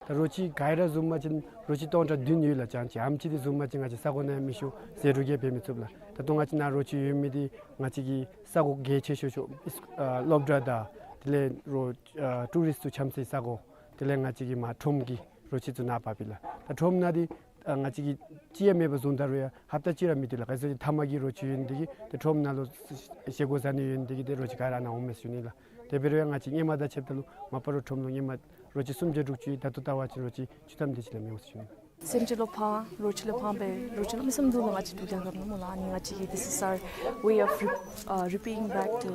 ད་རོ་ཁྱི་ག་ར་བཟུང་པ་ཅིན་རོ་ཁྱི་སྟོང་ཕྲག་བདུན་ཡོད་ལགས། སྤྱང་ཁྱི་ཨམ་ཅིག་དེ་བཟུང་པ་ཅིན་ང་བཅས་ས་གོ་ནང་མེ་ཤོར་ཟད་འགྲོ་གིས་འབད་མི་ཚུགས་ལགས། ད་ལྟོ་ང་བཅས་ནཱ་རོ་ཁྱི་ཡོད་མི་འདི་ང་བཅས་ཀྱི་ས་གོ་གལ་ཆེ་ཤོས་ཤོས་ཨིས་ཨ་སློབ་གྲྭ་དང་དེ་ལས་རོ་ཨ་ཊུ་རིསཊ་ཚུ་འཁྱམ་སའི་ས་གོ་དེ་ལས་ང་བཅས་ཀྱི་མར་ཁྲོམ་གྱི་རོ་ཁྱི་ཚུ་ནཱ་འབགཔ་ཨིན་ལགས། ད་ཁྲོམ་ནང་འདི་ཨ་ང་བཅས་ཀྱིས་ཅི་ཡང་མེད་པར་བཟུང་ད་རུང་ཡང་ཧབ་ཏ་གཅིག་ར་མི་སྡོད་ལགས། ག་ཅི་ཟེར་མཐའ་མ་གི་རོ་ཁྱི་ཡོད་ནི་དེ་གིས་ཏེ་ཁྲོམ་ནང་ལུ་བཞེས་སྒོ་བཟའ་ནི་ཡོད་ནི་དེ་གིས་ཏེ་རོ་ཁྱི་ག་ར་ནཱ་འོངམ་མས་ཟེར་ཞུ་ནི་ལགས། དེ་འབད་རུང་ཡང་ང་བཅས་སྔོན་མ་དང་ཕྱདཔ་ད་ལུ་མ་པ་རོ་ཁྲོམ་ལུ་སྔོན་མ་རོ་ཁྱི་སུམ་བརྒྱ་དྲུག་ཅུ་ཡོད། ད་ལྟོ་བལྟ་བ་ཅིན་རོ་ཁྱི་བཅུ་ཐམ་དེ་ཅིག་ལས་མི་འོང་ཟེར་ཞུ་ནི་ལགས། སེམས་ཅན་ལུ་ཕངས་རོགས་ཅིག་ལུ་ཕངས་པས་རོགས་ཅིག་ལུ་མི་སེམས་སྡུག་ལུ་ང་བཅས་འབྲུག་རྒྱལ་ཁབ་ནང་སྨོ་ལགས། ཨ་ནི་ང་བཅས་ཀྱིས་this is our way of re- uh, repaying back to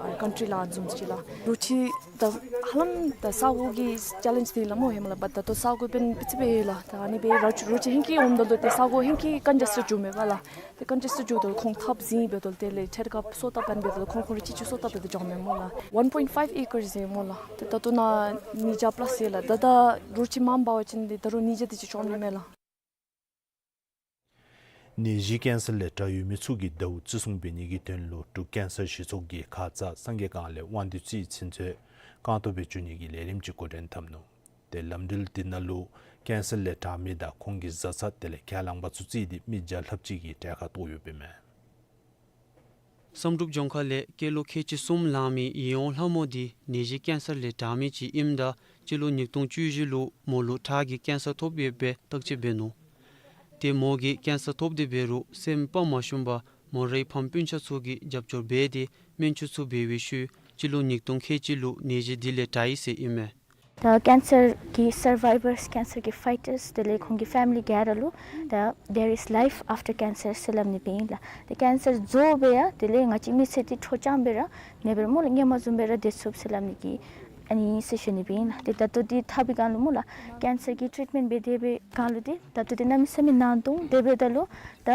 our country ལགས་བཟུམ་ཅིག་ལགས། རོགས་ཅིག་ད་ཧ་ལམ་ད་ས་གོ་གི་ཅེ་ལེནཇ་འདི་ལགས་སྨོ་ཧེ་མ་ལགས། བཊ་ད་ལྟོ་ས་གོ་འབདན་པི་ཙི་སྦེ་ཡོད་ལགས། ད་ཨ་ནི་སྦེ་རོགས་ཅིག་རོགས་ཅིག་ཧེང་སྐལ་འོངམ་ད་ལུ་ཏེ་ས་གོ་ཧེང་སྐལ་ཀན་ཇེསཊེཌ་འགྱོཝ་མས་པ་ལགས། ཏེ་ཀན་ཇེསཊེཌ་འགྱོཝ་ད་ལུ་ཁོང་ཐབ་ཟིན་འབདཝ་ད་ལུ་དེ་ལས་ཐད་ཀར་སོ་བཏབ་པར་འབདཝ་ད་ལུ་ཁོང་ཁོང་ར་གཅིག་གཅིག་སོ་བཏབ་སྟེ་འགྱོཝ་མས་སྨོ་ལགས། One point five acres ཨིན་སྨོ་ལགས། ཏེ་ད་ལྟོ་ནཱ་ཉིས་བརྒྱ་པ་ལས་ཡོད་ལགས། ད་ད་རོགས་ཅིག་མངམ་འབད་བ་ཅིན་ཏེ་ད་རུང་ཉིས་བརྒྱ་དེ་ཅིག་ལྕོགས་ནི་མས་ལགས། ནད་གཞི་ཀེན་སར་ལས་དྲག་ཡོད་མི་ཚུ་གི་ཟླཝ་བརྩི་སྲུང་འབད་ནི་གི་དོན་ལུ་འབྲུག་ཀེན་སར་ཞི་ཚོགས་ཀྱིས་ཁ་ཙ་སངས་རྒྱས་སྒང་ལས་དབང་འདུས་རྩེ་ཚུན་ཚོད་རྐང་སྟོང་སྦེ་འགྱོ་ནི་གི་ལས་རིམ་ཅིག་འགོ་འདྲེན་འཐབ་ནུག། ཏེ་ལམ་འགྲུལ་འདི་ནང་ལུ་ཀེན་སར་ལས་དྲག་མི་དང་ཁོང་གི་བཟའ་ཚང་དེ་ལས་ཁས་བླངས་པ་ཚུ་རྩིས་ཏེ་མི་བརྒྱ་ལྷགཔ་ཅིག་གིས་གྲལ་ཁར་གཏོགས་ཡོདཔ་ཨིན་མས། བསམ་གྲུབ་ལྗོངས་མཁར་ལས་སྐྱེས་ལོ་ཁལ་གཅིག་གསུམ་ལང་མི་ཡིད་འོང་ལྷ་མོ་འདི་ནད་གཞི་ཀེན་སར་ལས་དྲག་མི་ཅིག་ཨིནམ་ད་སྤྱི་ལོ་ཉིས་སྟོང་བཅུ་བཞི་ལུ་མོ་ལུ་ཁྲག་གི་ཀེན་སར་ཐོབ་ཡོདཔ་སྦེ་བརྟག་དཔྱད་འབད་ནུག། ཏེ་མོ་གིས་ཀེན་སར་ཐོབ་སྟེ་འབད་རུང་སེམས་དཔའ་མ་ཞུམ་པར་མོ་རའི་ཕམ་སྤུན་ཆ་ཚུ་གིས་རྒྱབ་སྐྱོར་འབད་དེ་སྨན་བཅོས་ཚུ་འབད་བའི་ཤུལ་སྤྱི་ལོ་ཉིས་སྟོང་ཁལ་གཅིག་ལུ་ནད་གཞི་འདི་ལས་དྲག་ཡི་ཟེར་ཨིན་མས། ད་ཀེན་སར་གྱི་སར་བའི་བརསི་ཀེན་སར་གྱི་ཕའི་ཊརསི་དེ་ལས་ཁོང་གི་ཕེ་མི་ལི་ག་ར་ལུ་ད་there is life after cancer ཟེར་སླབ་ནི་སྦེ་ཨིན་ལགས། ད་ཀེན་སར་རྫོགས་སྦེ་ཡང་དེ་ལས་ང་བཅས་མི་ཚེ་འདི་འཕྲོ་འཆམ་སྦེ་ར་ནེ་བར་སྨོ་ལགས་སྔོན་མ་བཟུམ་སྦེ་ར་སྡོད་ཚུགས་ཟེར་སླབ་ནི་གི་ཨ་ནི་ཟེར་ཞུ་ནི་སྦེ་ཨིན་ལགས། ཏེ་ད་ལྟོ་འདི་འཐབ་པའི་སྒང་ལུ་སྨོ་ལགས་ཀེན་སར་གྱི་ཊི་རིཊ་མེནཊ་འབད་དེ་སྦེ་སྒང་ལུ་འདི་ད་ལྟོ་འདི་གནམ་མེད་ས་མེད་ནང་དུང་དེ་འབདཝ་ད་ལུ་ད་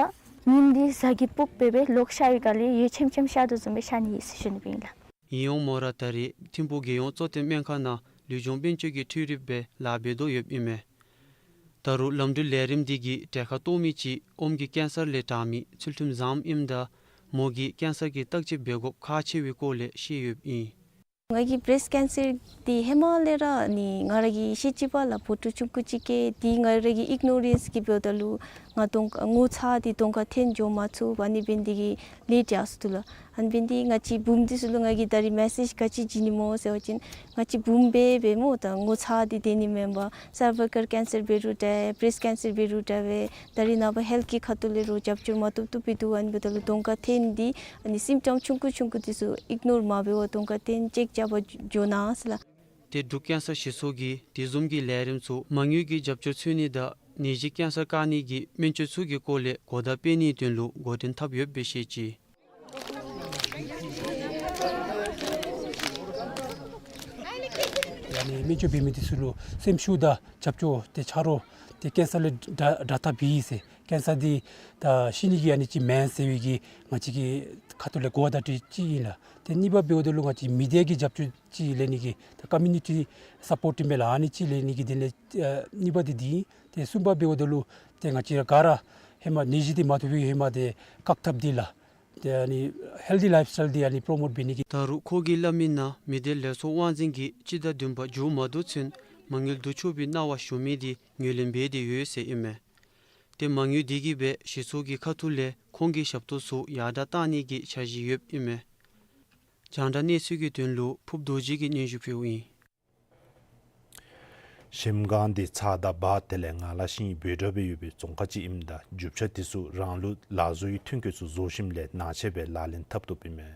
ཉིམ་འདི་གཟའ་གིས་སྤུབ་སྦེ་སྦེ་ལོག་ཤར་བའི་སྒང་ལས་ཡོལ་ཆེམ་ཆེམ་ཤར་དོ་བཟུམ་སྦེ་ཤར་ནི་ཨིན་ཟེར་ཞུ་ནི་སྦེ་ཨིན་ལགས། ཡིད་འོང་མོ་ར་ད་རེས་ཐིམ་ཕུག་རྒྱལ་ཡོངས་གཙོ་བསྟེན་སྨན་ཁང་ནང་ལུས་སྦྱོང་དཔལ་འབྱོར་གྱི་འཕྲུལ་རིགཔ་སྦེ་ལཱ་འབད་དོ་ཡོདཔ་ཨིན་མས། ད་རུང་ལམ་འགྲུལ་ལས་རིམ་འདི་གིས་གྲལ་ཁར་གཏོགས་མི་ཅིག་ཨོམ་གྱི་ཀེན་སར་ལས་དྲག་མི་ཚུལ་ཁྲིམས་བཟངམ་ཨིནམ་ད་མོ་གིས་ཀེན་སར་གྱི་བརྟག་དཔྱད་འབད་དགོཔ་ཁག་ཆེ་བའི་སྐོར་ལས་བཤད་ཡོདཔ་ཨིན། ང་གིས་བརེསཊ་ཀེན་སར་འདི་ཧེ་མ་ལས་ར་ནི་ང་ར་གིས་ཤེས་ཅི་པ་ལགས། བུ་ཕྲུག་ཆུང་ཀུ་ཅིག་གི་འདི་ང་ར་གིས་ཨིག་ནོ་རེནསི་གིས་འབདཝ་ད་ལུ་ང་གདོང་ངོ་ཚ་སྟེ་གདོང་ཁར་འཐོན་འགྱོ་མ་ཚུགས་པར་ཨ་ནི་འབད་ནི་འདི་གིས་ལས་དྲག་སོ་ནུག་ལགས། ཨ་ནི་འབད་ནི་འདི་ང་བཅས་བུམོ་འདི་ཚུ་ལུ་ང་གིས་ད་རིས་མེ་སེཇ་ག་ཅི་བྱིན་ནི་སྨོ་ཟེར་བ་ཅིན་ང་བཅས་བུམོ་འབད་འབད་སྨོ་ད་ངོ་ཚ་སྟེ་སྡོད་ནི་མེན་པར་སར་བའི་ཀལ་ཀེན་སར་འབད་རུང་འདྲ་བརེསཊ་ཀེན་སར་འབད་རུང་འདྲ་བས་ད་རིས་ནངས་པ་ཧེལཐ་གི་ཁ་ཐུག་ལས་ར་རྒྱབ་སྐྱོར་མ་བཏུབ་བཏུབ་སྦེ་འདུག། ཨ་ནི་འབདཝ་ད་ལུ་གདོང་ཁར་འཐོན་ཏེ་ཨ་ནི་སིམ་ཊམ་ཆུང་ཀུ་ཆུང་ཀུ་འདི་ཚུ་ཨིག་ནོར་མ་འབད་བར་གདོང་ཁར་འཐོན་ཅེཀ་རྐྱབ་པར་འགྱོ་གནང་ཟེར་ལགས། ཏེ་འབྲུག་ཀེན་སར་ཞི་ཚོགས་ཀྱིས་དེ་བཟུམ་གྱི་ལས་རིམ་ཚུ་མ་དངུལ་གྱི་རྒྱབ་སྐྱོར་འཚོལ་ནི་དང་ནད་གཞི་ཀེན་སར་བཀག་ནི་གི་སྨན་བཅོས་ཚུ་གི་སྐོར་ལས་གོ་བརྡ་སྤེལ་ནིའི་དོན་ལུ་འགོ་འདྲེན་འཐབ་ཡོདཔ་སྦེ་བཤད་ཅི། ཨ་ནི་སྨན་བཅོས་འབད་མི་འདི་ཚུ་ལུ་སེམས་ཤུགས་དང་རྒྱབ་སྐྱོར་ཏེ་ཆ་རོགས་ཏེ་ཀེན་སར་ལས་དྲག་དྲག་དྲག་འབད་ཡི་ཟེར་ཀེན་སར་འདི་ད་ཤི་ནི་གི་ཨ་ནི་ཅིག་མེན་ཟེར་བའི་གི་ང་བཅས་ཀྱི་ཁ་ཐུག་ལས་གོ་བརྡ་སྤྲོད་ཅི་ཨིན་ལགས། ཏེ་གཉིས་པ་འབདཝ་ད་ལུ་ང་བཅས་མི་སྡེ་གི་རྒྱབ་སྐྱོར་ཅིག་ལེན་ནི་གི་ད་ཀོམ་མུ་ནི་ཊི་སཔོརཊ་ཨིན་པས་ལགས། ཨ་ནི་ཅིག་ལེན་ནི་གི་དེ་ལས་ཨ་གཉིས་པ་འདི་འདི་ཨིན། ཏེ་གསུམ་པ་འབདཝ་ད་ལུ་ཏེ་ང་བཅས་ར་ག་ར་ཧེ་མ་ནད་གཞི་འདི་མ་ཐོབ་པའི་ཧེ་མ་ཏེ་བཀག་ཐབས་འདི་ལགས། ཏེ་ཨ་ནི་ཧེལ་ཐི་ལའིཕ་སི་ཊའིལ་འདི་ཨ་ནི་པོརོ་མོཊ་འབད་ནི་གི། ད་རུང་ཁོ་གིས་སླབ་མི་ནང་མི་སྡེ་ལས་ཚོགས་དབང་འཛིན་གྱིས་སྤྱི་ཟླ་བདུན་པ་མཇུག་མ་བསྡུ་ཚུན་མ་དངུལ་བསྡུ་ཆོག་པའི་གནང་བ་ཞུ་མི་འདི་ངོས་ལེན་འབད་དེ་ཡོད་ཟེར་ཨིན་མས། ཏེ་མ་དངུལ་འདི་གིས་སྦེ་ཞི་ཚོགས་ཀྱི་ཁ་ཐུག་ལས་ཁོང་གི་ཞབས་ཏོག་ཚུ་ཡར་དྲག་གཏང་ནི་གི་འཆར་གཞི་ཡོདཔ་ཨིན་མས། རྒྱང་བསྒྲགས་གནས་ཚུལ་གྱི་དོན་ལུ་ཕུབ་རྡོ་རྗེ་གིས་སྙན་ཞུ་ཕུལཝ་ཨིན། གཞལམ་སྒང་འདི་ཚྭ་དང་སྦ་དེ་ལས་ངང་ལག་ཤིང་འབོར་དྲགས་སྦེ་ཡོད་པའི་ཙོང་ཁ་ཅིག་ཨིནམ་ད་རྒྱུ་ཆ་འདི་ཚུ་རང་ལུགས་ལག་བཟོ་ཡི་ཐོན་སྐྱེད་ཚུ་བཟོ་ཞིནམ་ལས་ནང་ཆས་སྦེ་ལག་ལེན་འཐབ་བཏུབ་ཨིན་མས།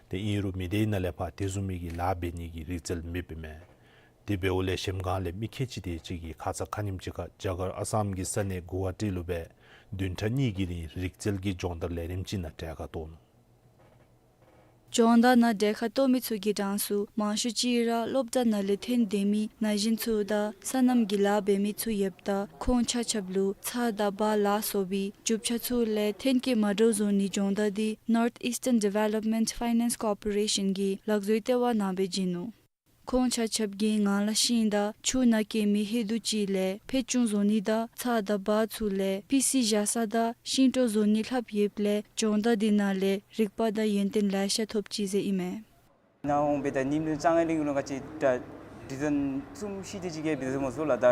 ཏེ་ཨིན་རུང་མི་སྡེ་ནང་ལས་ཕར་དེ་བཟུམ་མའི་གི་ལཱ་འབད་ནི་གི་རིག་རྩལ་མེདཔ་ཨིན་མས། དེ་འབདཝ་ལས་གཞལམ་སྒང་ལས་མི་ཁལ་གཅིག་དེ་ཅིག་གིས་ཁ་ཙ་ཁ་ཉིནམ་ཅིག་ཁར་རྒྱ་གར་ཨ་སམ་གྱི་ས་གནས་གུ་ཝ་ཊི་ལུ་སྦེ་བདུན་ཕྲག་གཉིས་ཀྱི་རིང་རིག་རྩལ་གྱི་སྦྱོང་བརྡར་ལས་རིམ་ཅིག་ནང་གྲལ་ཁར་གཏོགས་ནུག། སྦྱོང་བརྡར་ནང་གྲལ་ཁར་གཏོགས་མི་ཚུ་གི་གྲངས་སུ་མང་ཤོས་ཅིག་ར་སློབ་གྲྭ་ནང་ལས་ཐོན་སྡོད་མི་ན་གཞོན་ཚུ་དང་སོ་ནམ་གྱི་ལཱ་འབད་མི་ཚུ་ཡོདཔ་ད་ཁོང་ཆ་ཁྱབ་ལུ་ཚྭ་དང་སྦ་ལ་སོགས་པའི་རྒྱུ་ཆ་ཚུ་ལས་ཐོན་སྐྱེད་མ་འདྲཝ་བཟོ་ནིའི་སྦྱོང་བརྡར་འདི་North Eastern Development Finance Corporation གིས་ལག་བཟོའི་ལྟེ་བ་ནང་སྦེ་བྱིན་ནུག། ཁོང་ཆ་ཁྱབ་ཀྱིས་ངང་ལག་ཤིང་དང་ཆུ་ནང་སྐྱེ་མི་ཧེ་དུ་ཅིག་ལས་ཕད་ཅུང་བཟོ་ནི་དང་ཚྭ་དང་སྦ་ཚུ་ལས་པི་སི་བཞག་ས་དང་ཤིང་ཏོག་བཟོ་ནི་ལྷབ་ཡོདཔ་ལས་སྦྱོང་བརྡར་འདི་ནང་ལས་རིག་པ་དང་ཡོན་ཏན་ལེ་ཤ་ཐོབ་ཅི་ཟེར་ཨིན་མས། ནཱ་འོང་སྦེ་ད་ཉིནམ་བཅོ་ལྔ་གླིང་ལུ་ང་བཅས་ད་ཌི་ཛའིན་ཚུ་ཤེས་ཏེ་ཅིག་གིས་འབད་ཟེར་མ་ཚུགས་ལགས། ད་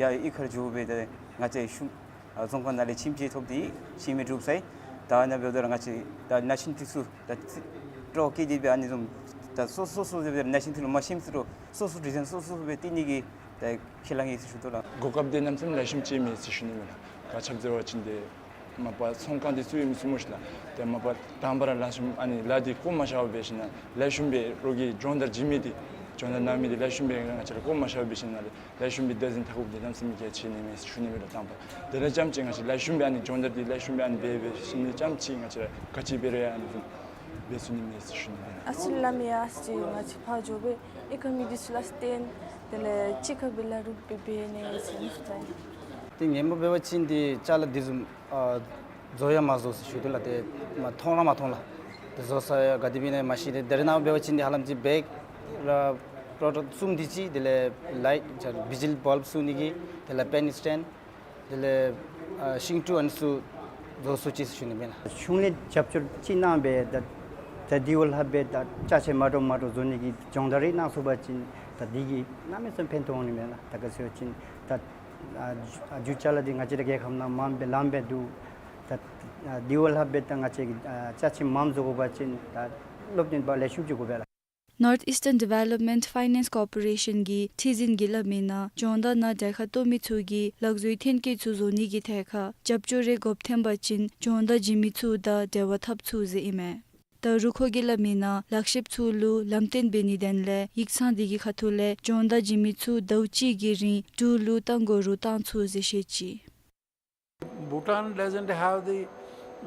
ཡར་གཡུས་ཁར་འགྱོ་སྦེ་ད་ང་བཅས་ཤུལ་ཨ་རྫོང་ཁག་ནང་ལས་ཁྱིམ་ཆས་ཐོབ་སྟེ་ཁྱིམ་མི་སྒྲུབ་ས་ཨིན། ད་ནཱ་འབདཝ་ད་ར་ང་བཅས་ད་ན་གཞོན་འདི་ཚུ་ད་སྤྲོ་སྐྱེད་དེ་སྦེ་ཨ་ནི་བཟུམ་ད་སོ་སོ་སོ་སྦེ་ན་གཞོན་འདི་ལུ་མ་ཤེས་ས་ལུ་སོ་སོ་ཌི་ཛའིན་སོ་སོ་སྦེ་བཏོན་ནི་གི་ད་ཁས་བླངས་ཡི་ཟེར་ཞུ་དོ་ལགས། གོ་སྐབས་འདི་གནམ་མེད་ས་མེད་ལེགས་ཤོམ་ཅིག་མས་ཟེར་ཞུ་ནི་མས་ལགས། ག་ཅི་སྦེ་ཟེར་བ་ཅིན་ཏེ་མ་པ་ཚོང་ཁང་འདི་ཚུ་ཨིན་མས་ཟེར་སྨོ་ཤིག་ལགས། ཏེ་མ་པ་དང་པ་ར་ལེགས་ཤོམ་ཨ་ནི་ལཱ་འདི་བཀོ་མ་བཞག་པར་འབད་ཞིན་ན་ལེགས་ཤོམ་སྦེ་རོགས་ཀྱིས་སྦྱོང་བརྡར་བྱིན་མི་འདི་ སྦྱོང་བརྡར་གནང་མི་འདི་ལེགས་ཤོམ་སྦེ་ང་བཅས་ར་བཀོད་མ་ཤར་བའི་ཤུལ་ལས་ལེགས་ཤོམ་སྦེ་བདག་འཛིན་འཐབ་དགོཔ་འདི་གནམ་མེད་ས་མེད་གལ་ཆེ་ནི་མས་ཟེར་ཞུ་ནི་མས་ལགས། དང་པ་དེ་ལས་རྐྱངམ་ཅིག་ང་བཅས་ར་ལེགས་ཤོམ་སྦེ་ཨ་ནི་སྦྱོང་བརྡར་འདི་ལེགས་ཤོམ་སྦེ་ཨ་ནི་འབད་བའི་ཤུལ་ལས་རྐྱངམ་ཅིག་ང་བཅས་ར་ག་ཅི་འབད་རུང་ཨ་ནི་བཟུམ་འབད་ཚུགས་ནི་མས་ཟེར་ཞུ་ནི་མས་ལགས། ཨ་ཙི་ལས་མི་ཨ་ཙི་ང་བཅས་ཕར་འགྱོ་སྦེ་ཨི་ཁ་མི་འདི་ཚུ་ལུ་སྟོན། དེ་ལས་གཅིག་ཁར་སྦེ་ལས་རུང་སྦེ་འབད་ནི་ཟེར་ནི་ལགས། ཏེ་ངན་པ་འབད་བ་ཅིན་འདི་ཅ་ལ་འདི་བཟུམ་ཨ་བཟོ་ཡང་མ་བཟོ་ཟེར་ཞུ་དོ་ལགས། ཏེ་མ་མཐོང་ར་མ་མཐོང་ལགས། ཏེ་བཟོ་ས་ཡང་ག་དེ་སྦེ་ཨིན་ན་མ་ཤེས། ཏེ་ད་རེས་ནངས་པ་འབད་བ་ཅིན་འདི་ཧ་ལམ་ཅིག་བེག་ར་པྲོ་ཌཀཊ་གསུམ་འདི་ཅིག་དེ་ལས་ལའིཊ་བི་ཇི་ལི་བཱལབ་བཙུགས་ནི་གི་དེ་ལས་པེན་སི་ཊེནཌ་དེ་ལས་ཨ་ཤིང་ཀྲུ་ཨ་ནི་ཚུ་བཟོ་ཚུགས་ཅི་ཟེར་ཞུ་ནི་མས་ལགས། གཞུང་ལས་རྒྱབ་སྐྱོར་ཅིག་གནང་སྦེ་ད་ད་འདི་བ་ལྷག་སྦེ་ད་ཅ་ཆས་མ་འདྲཝ་མ་འདྲཝ་བཟོ་ནི་གི་སྦྱོང་བརྡར་རེ་གནང་ཚུགས་པ་ཅིན་ད་འདི་གིས་གནམ་མེད་ས་མེད་ཕན་ཐོགས་འོང་ནི་མས་ལགས། ད་ག་ཅི་ཟེར་བ་ཅིན་ད་ཨ་རྒྱུ་ཅ་ལ་འདི་ང་བཅས་ར་རྒྱལ་ཁབ་ནང་མངམ་སྦེ་ལངམ་སྦེ་འདུག། ད་ཨ་འདི་བ་ལྷག་སྦེ་ད་ང་བཅས་ཀྱིས་ཨ་ཅ་ཆས་མངམ་བཟོ་དགོ་པ་ཅིན་ད་སློབ་སྟོན་པ་ལེགས་ཤོམ་ཅིག་དགོ་པས་ལགས། North Eastern Development Finance Corporation གི་ཁྲི་འཛིན་གྱིས་སླབ་མིའི་ནང་སྦྱོང་བརྡར་ནང་གྲལ་ཁར་གཏོགས་མི་ཚུ་གིས་ལག་བཟོའི་ཐོན་སྐྱེད་ཚུ་བཟོ་ནི་གི་ཐད་ཁར་རྒྱབ་སྐྱོར་རེ་དགོཔ་ཐོན་པ་ཅིན་སྦྱོང་བརྡར་བྱིན་མི་ཚུ་དང་འབྲེལ་བ་འཐབ་ཚུགས་ཟེར་ཨིན་མས། ད་རུང་ཁོ་གིས་སླབ་མིའི་ནང་ལག་ཤེསཔ་ཚུ་ལུ་ལམ་སྟོན་འབད་ནིའི་དོན་ལས་ཡིག་ཚང་འདི་གི་ཁ་ཐུག་ལས་སྦྱོང་བརྡར་བྱིན་མི་ཚུ་ཟླཝ་གཅིག་གི་རིང་འབྲུག་ལུ་གཏང་དགོ་རུང་གཏང་ཚུགས་ཟེར་བཤད་ཅི། Bhutan doesn't have the,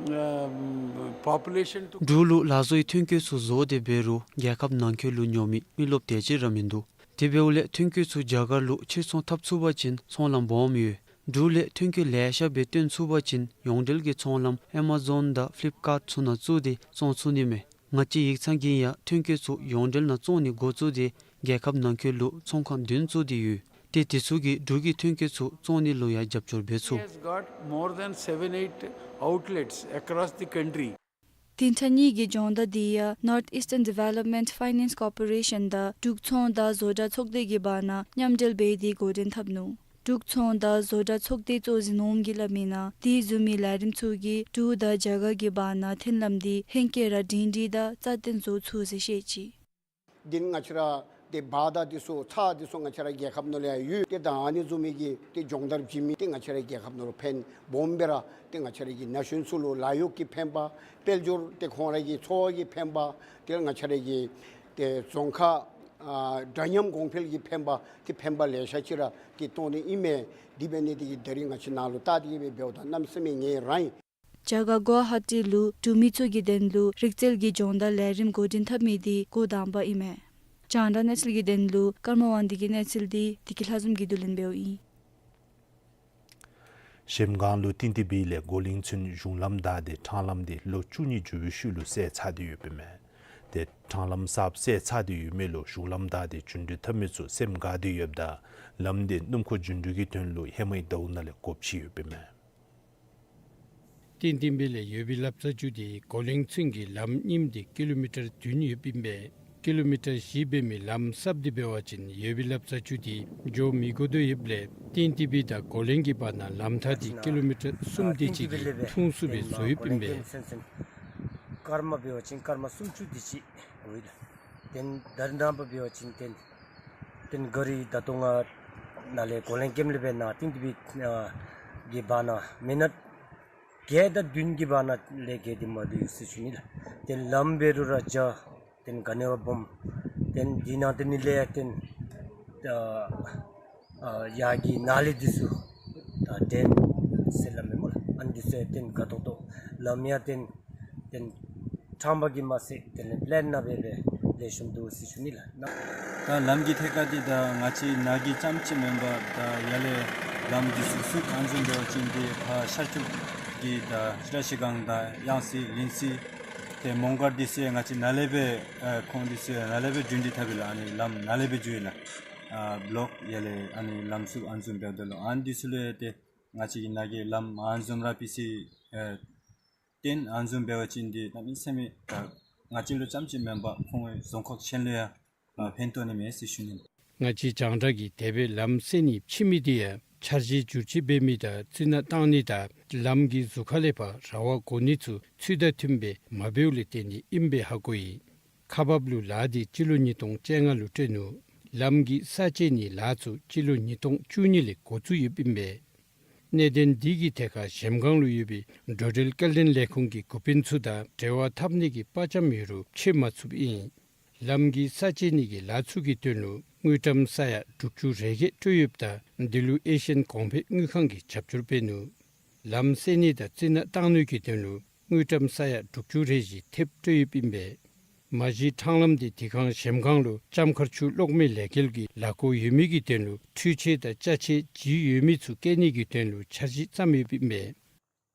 um, population to འབྲུག་ལུ་ལག་བཟོའི་ཐོན་སྐྱེད་ཚུ་བཟོ་སྟེ་འབད་རུང་རྒྱལ་ཁབ་ནང་འཁོད་ལུ་ཉོ་མི་མི་རློབས་དེ་ཅིག་ར་མིན་འདུག། དེ་འབདཝ་ལས་ཐོན་སྐྱེད་ཚུ་རྒྱ་གར་ལུ་ཕྱིར་ཚོང་འཐབ་ཚུགས་པ་ཅིན་ཚོང་ལམ་སྦོམ་ཡོད། འབྲུག་ལས་ཐོན་སྐྱེད་ལེ་ཤ་སྦེ་བཏོན་ཚུགས་པ་ཅིན་ཡོངས་འབྲེལ་གྱི་ཚོང་ལམ་ཨེ་མ་ཛོན་དང་ཕི་ལིཔ་ཀཱརཊ་ཚུ་ནང་བཙུགས་ཏེ་བཙོང་ཚུགས་ནི་མས། ང་བཅས་ཡིག་ཚང་གིས་ཡང་ཐོན་སྐྱེད་ཚུ་ཡོངས་འབྲེལ་ནང་བཙོང་ནི་འགོ་བཙུགས་ཏེ་རྒྱལ་ཁབ་ནང་འཁོད་ལུ་ཚོང་ཁང་བདུན་བཙུགས་ཏེ་ཡོད། ཏེ་དེ་ཚུ་གིས་འབྲུག་གི་ཐོན་སྐྱེད་ཚུ་བཙོང་ནི་ལུ་ཡང་རྒྱབ་སྐྱོར་འབད་ཚུགས། Has got more than seven, eight outlets across the country. བདུན་ཕྲག་གཉིས་ཀྱི་སྦྱོང་བརྡར་འདི་ཡང་North Eastern Development Finance Corporation དང་འབྲུག་ཚོང་དང་བཟོ་གྲྭ་ཚོགས་སྡེ་གི་བར་ན་མཉམ་འབྲེལ་འབད་དེ་འགོ་འདྲེན་འཐབ་ནུག། འབྲུག་ཚོང་དང་བཟོ་གྲྭ་ཚོགས་སྡེ་གཙོ་འཛིན་འོགམ་གིས་སླབ་མིའི་ནང་དེ་བཟུམ་མའི་ལས་རིམ་ཚུ་གིས་འབྲུག་དང་རྒྱ་གར་གྱི་བར་ན་མཐུན་ལམ་འདི་ཧེང་སྐལ་ར་སྒྲིང་སྒྲི་དང་རྩ་བརྟན་བཟོ་ཚུགས་ཟེར་བཤད་ཅི། འདི་ང་བཅས་ར་ཏེ་བ་དང་འདི་ཚུ་ཚྭ་འདི་ཚུ་ང་བཅས་ར་རྒྱལ་ཁབ་ནང་ལུ་ཡང་ཡོད། ཏེ་ད་ཨ་ནི་བཟུམ་མའི་གི་ཏེ་སྦྱོང་བརྡར་བྱིན་མི་འདི་ང་བཅས་ར་རྒྱལ་ཁབ་ནང་ལུ་ཕན་སྦོམ་སྦེ་ར་ཏེ་ང་བཅས་ར་གི་ན་གཞོན་ཚུ་ལུ་ལཱ་གཡོག་གི་ཕན་པ་དཔལ་འབྱོར་ཏེ་ཁོང་ར་གི་འཚོ་བ་གི་ཕན་པ་ཏེ་ང་བཅས་ར་གི་ཏེ་རྫོང་ཁག་ཨ་འདྲ་མཉམ་གོང་འཕེལ་གྱི་ཕན་པ་ཏེ་ཕན་པ་ལེ་ཤ་ཅིག་ར་ཏེ་ཐོགས་ནི་ཨིན་མས། དེ་འབད་ནི་དེ་གིས་ད་རིས་ང་བཅས་ནཱ་ལུ་ལྟ་སྟེ་གི་སྦེ་འབདཝ་ད་གནམ་མེད་ས་མེད་ངལ་རངས་ཡི། རྒྱ་གར་གུ་ཝ་ཧ་ཊི་ལུ་འབྲུག་མི་ཚུ་གི་དོན་ལུ་རིག་རྩལ་གྱི་སྦྱོང་བརྡར་ལས་རིམ་འགོ་འདྲེན་འཐབ་མི་འདི་འགོ་དང་པ་ཨིན་མས། རྒྱང་བསྒྲགས་གནས་ཚུལ་གྱི་དོན་ལུ་ཀརྨ་དབང་འདུས་ཀྱི་གནས་ཚུལ་འདི་བདེ་སྐྱིད་ལྷ་འཛོམས་ཀྱིས་བསྡུ་ལེན་འབདཝ་ཨིན། གཞལམ་སྒང་ལུ་ཏིང་ཏི་བི་ལས་གོ་ལིང་ཚུན་གཞུང་ལམ་བདའ་སྟེ་ཕྲང་ལམ་འདི་ལོ་བཅུ་གཉིས་འགྱོ་བའི་ཤུལ་ལུ་བསལ་ཚར་ཏེ་ཡོདཔ་ཨིན་མས། ཏེ་ཕྲང་ལམ་གསརཔ་བསལ་ཚར་ཏེ་ཡོད་མི་ལུ་གཞུང་ལམ་བདའ་སྟེ་རྒྱུན་འགྲུལ་འཐབ་མི་ཚུ་སེམས་དགའ་སྟེ་ཡོདཔ་ད་ལམ་འདི་སྣུམ་འཁོར་རྒྱུན་འགྲུལ་གྱི་དོན་ལུ་ཧེ་མའི་ཟླཝ་ནང་ལས་སྒོ་ཕྱེ་ཡོདཔ་ཨིན་མས། ཏིང་ཏི་བི་ལས་ཡོ་བི་ལབ་རྩ་ཆུ་དེ་གོ་ལིང་ཚུན་གྱི་ལམ་རྙིངམ་འདི་ཀི་ལོ་མི་ཊར་བདུན་ཡོདཔ་ཨིན་པས། ཀི་ལོ་མི་ཊར་བཞི་འབད་མི་ལམ་གསརཔ་འདི་འབད་བ་ཅིན་ཡོ་བི་ལབ་རྩ་ཆུ་དེ་འགྱོ་མི་དགོ་དོ་ཡོདཔ་ལས་ཏིང་ཏི་བི་དང་གོ་ལིང་གི་བར་ན་ལམ་ཐག་དེ་ཀི་ལོ་མི་ཊར་གསུམ་དེ་ཅིག་གིས་ཐུང་སུ་སྦེ་བཟོ་ཡོདཔ་ཨིན་པས། སྐར་མ་འབད་བ་ཅིན་སྐར་མ་སུམ་ཅུ་དེ་ཅིག་འོང་ཡི་ལགས། ཏེ་ད་རེས་ནངས་པ་འབད་བ་ཅིན་ཏེ་ཏེ་ག་རི་ད་ལྟོ་ང་ནཱ་ལས་གོ་ལིང་ཀེམཔ་ལས་འབད་ནཱ་ཏིང་ཏི་བི་ཨ་གི་བར་ན་མི་ནཊ་བརྒྱད་དང་བདུན་གྱི་བར་ན་ལས་བརྒལ་ཏེ་མ་འགྱོ་ཟེར་ཞུ་ནི་ལགས། ཏེ་ལམ་འབད་རུང་ར་འཇའ་ཏེ་ག་ནི་བ་སྦོམ་ཏེ་འདི་ནང་ཏེ་ནི་ལས་ཡང་ཏེ་ཨ་ཨ་ཡར་གྱི་ནཱ་ལས་འདི་ཚུ་ད་ཌེན་ཟེར་སླབ་མས་སྨོ་ལགས། ཨ་ནི་འདི་ཚུ་ཡང་ཏེ་དགའ་ཏོག་ཏོ་ལམ་ཡང་ཏེ་ཏེ་ཕྲང་པ་གིས་མ་ཚད་དེ་ལས་པེ་ལེན་ནང་སྦེ་སྦེ་ལེགས་ཤོམ་འདུག་ཟེར་ཞུ་ནི་ལགས། ད་ལམ་གྱི་ཐད་ཁར་འདི་ད་ང་བཅས་ནཱ་གི་རྐྱངམ་ཅིག་མེན་པར་ད་ཡར་ལས་ལམ་འདི་ཚུ་ཚུར་ཨ་ནི་བཟུམ་འབད་བ་ཅིན་འདི་ཕར་ཤར་ཕྱོགས་ཀྱི་ད་བཀྲ་ཤིས་སྒང་དང་གཡང་རྩེ་ལིང་རྩེ་ཏེ་མོང་སྒར་འདི་ཚུ་ཡང་ང་བཅས་ནཱ་ལས་སྦེ་ཨ་ཁོང་འདི་ཚུ་ཡང་ནཱ་ལས་སྦེ་རྒྱུན་འགྲུལ་འཐབ་ཡི་ལགས། ཨ་ནི་ལམ་ནཱ་ལས་སྦེ་འགྱོ་ཡི་ལགས། ཨ་བློག་ཡར་ལས་ཨ་ནི་ལམ་ཚུར་ཨ་ནི་བཟུམ་འབདཝ་ད་ལུ་ཨ་ནི་འདི་ཚུ་ལུ་ཏེ་ང་བཅས་ཀྱི་ནཱ་གི་ལམ་ཨ་ནི་བཟུམ་ར་པི་སི་ཨེ་ཏེ་ཨ་ནི་བཟུམ་འབད་བ་ཅིན་འདི་གནམ་མེད་ས་མེད་ད་ང་བཅས་ལུ་རྐྱངམ་ཅིག་མེན་པར་ཁོང་རྫོང་ཁག་གཞན་ལུ་ཡང་ཨ་ཕན་ཐོགས་ནི་མས་ཟེར་ཞུ་ནི། ང་བཅས་རྒྱང་བསྒྲགས་ཀྱིས་དེ་སྦེ་ལམ་བསལ་ནི་ཕྱི་མི་འདི་ཡང་འཆར་གཞི་བསྒྱུར་བཅོས་འབད་མི་དང་རྩི་ནག་བཏང་ནི་དང་ལམ་གྱི་ཟུར་ཁ་ལས་ཕར་ར་བ་བསྐོར་ནི་ཚུ་ཚུལ་དང་མཐུནམ་སྦེ་མ་འབདཝ་ལས་བརྟེན་ཏེ་ཨིནམ་སྦེ་ཧ་གོ་ཡི། ཁག་འབགཔ་ལུ་ལཱ་འདི་སྤྱི་ལོ་ཉིས་སྟོང་བཅོ་ལྔ་ལུ་སྤྲོད་ནུག། ལམ་གྱི་ས་བཅད་ནི་ལཱ་ཚུ་སྤྱི་ལོ་ཉིས་སྟོང་བཅུ་གཉིས་ལས་འགོ་བཙུགས་ཡོདཔ་ཨིན་པས། གནད་དོན་འདི་གི་ཐད་ཁར་གཞལམ་སྒང་ལུ་ཡོད་པའི་འགྲོ་འགྲུལ་སྐྱེལ་འདྲེན་ལས་ཁུངས་ཀྱི་འགོ་དཔོན་ཚུ་དང་འབྲེལ་བ་འཐབ་ནི་གི་དཔའ་བཅམ་ཡོད་རུང་འཕྱད་མ་ཚུགསཔ་ཨིན། ལམ་གྱི་ས་བཅད་ནི་གི་ལཱ་ཚུ་གི་དོན་ལུ་དངུལ་ཀྲམ་ས་ཡ་དྲུག་ཅུ་རེ་བརྒྱད་སྤྲོད་ཡོདཔ་ད་འདི་ལུ་ཨེ་ཤི་ཡན་གོང་འཕེལ་དངུལ་ཁང་གིས་རྒྱབ་སྐྱོར་འབད་ནུག། ལམ་བསལ་ནི་དང་རྩི་ནག་བཏང་ནི་གི་དོན་ལུ་དངུལ་ཀྲམ་ས་ཡ་དྲུག་ཅུ་རེ་བཞི་ཐེབས་སྤྲོད་ཡོདཔ་ཨིན་པས། མ་གཞི་ཁྲང་ལམ་འདི་དེ་ཁར་གཞལམ་སྒང་ལུ་ལྕམ་མཁར་ཆུ་གློག་མེ་ལས་འགུལ་གྱི་ལཱ་འགོ་ཡོད་མི་གི་དོན་ལུ་འཕྲུལ་ཆས་དང་ཅ་ཆས་ཇི་ཡོད་མི་ཚུ་བསྐྱལ་ནི་གི་དོན་ལུ་འཆར་གཞི་བརྩམས་ཡོདཔ་ཨིན་པས།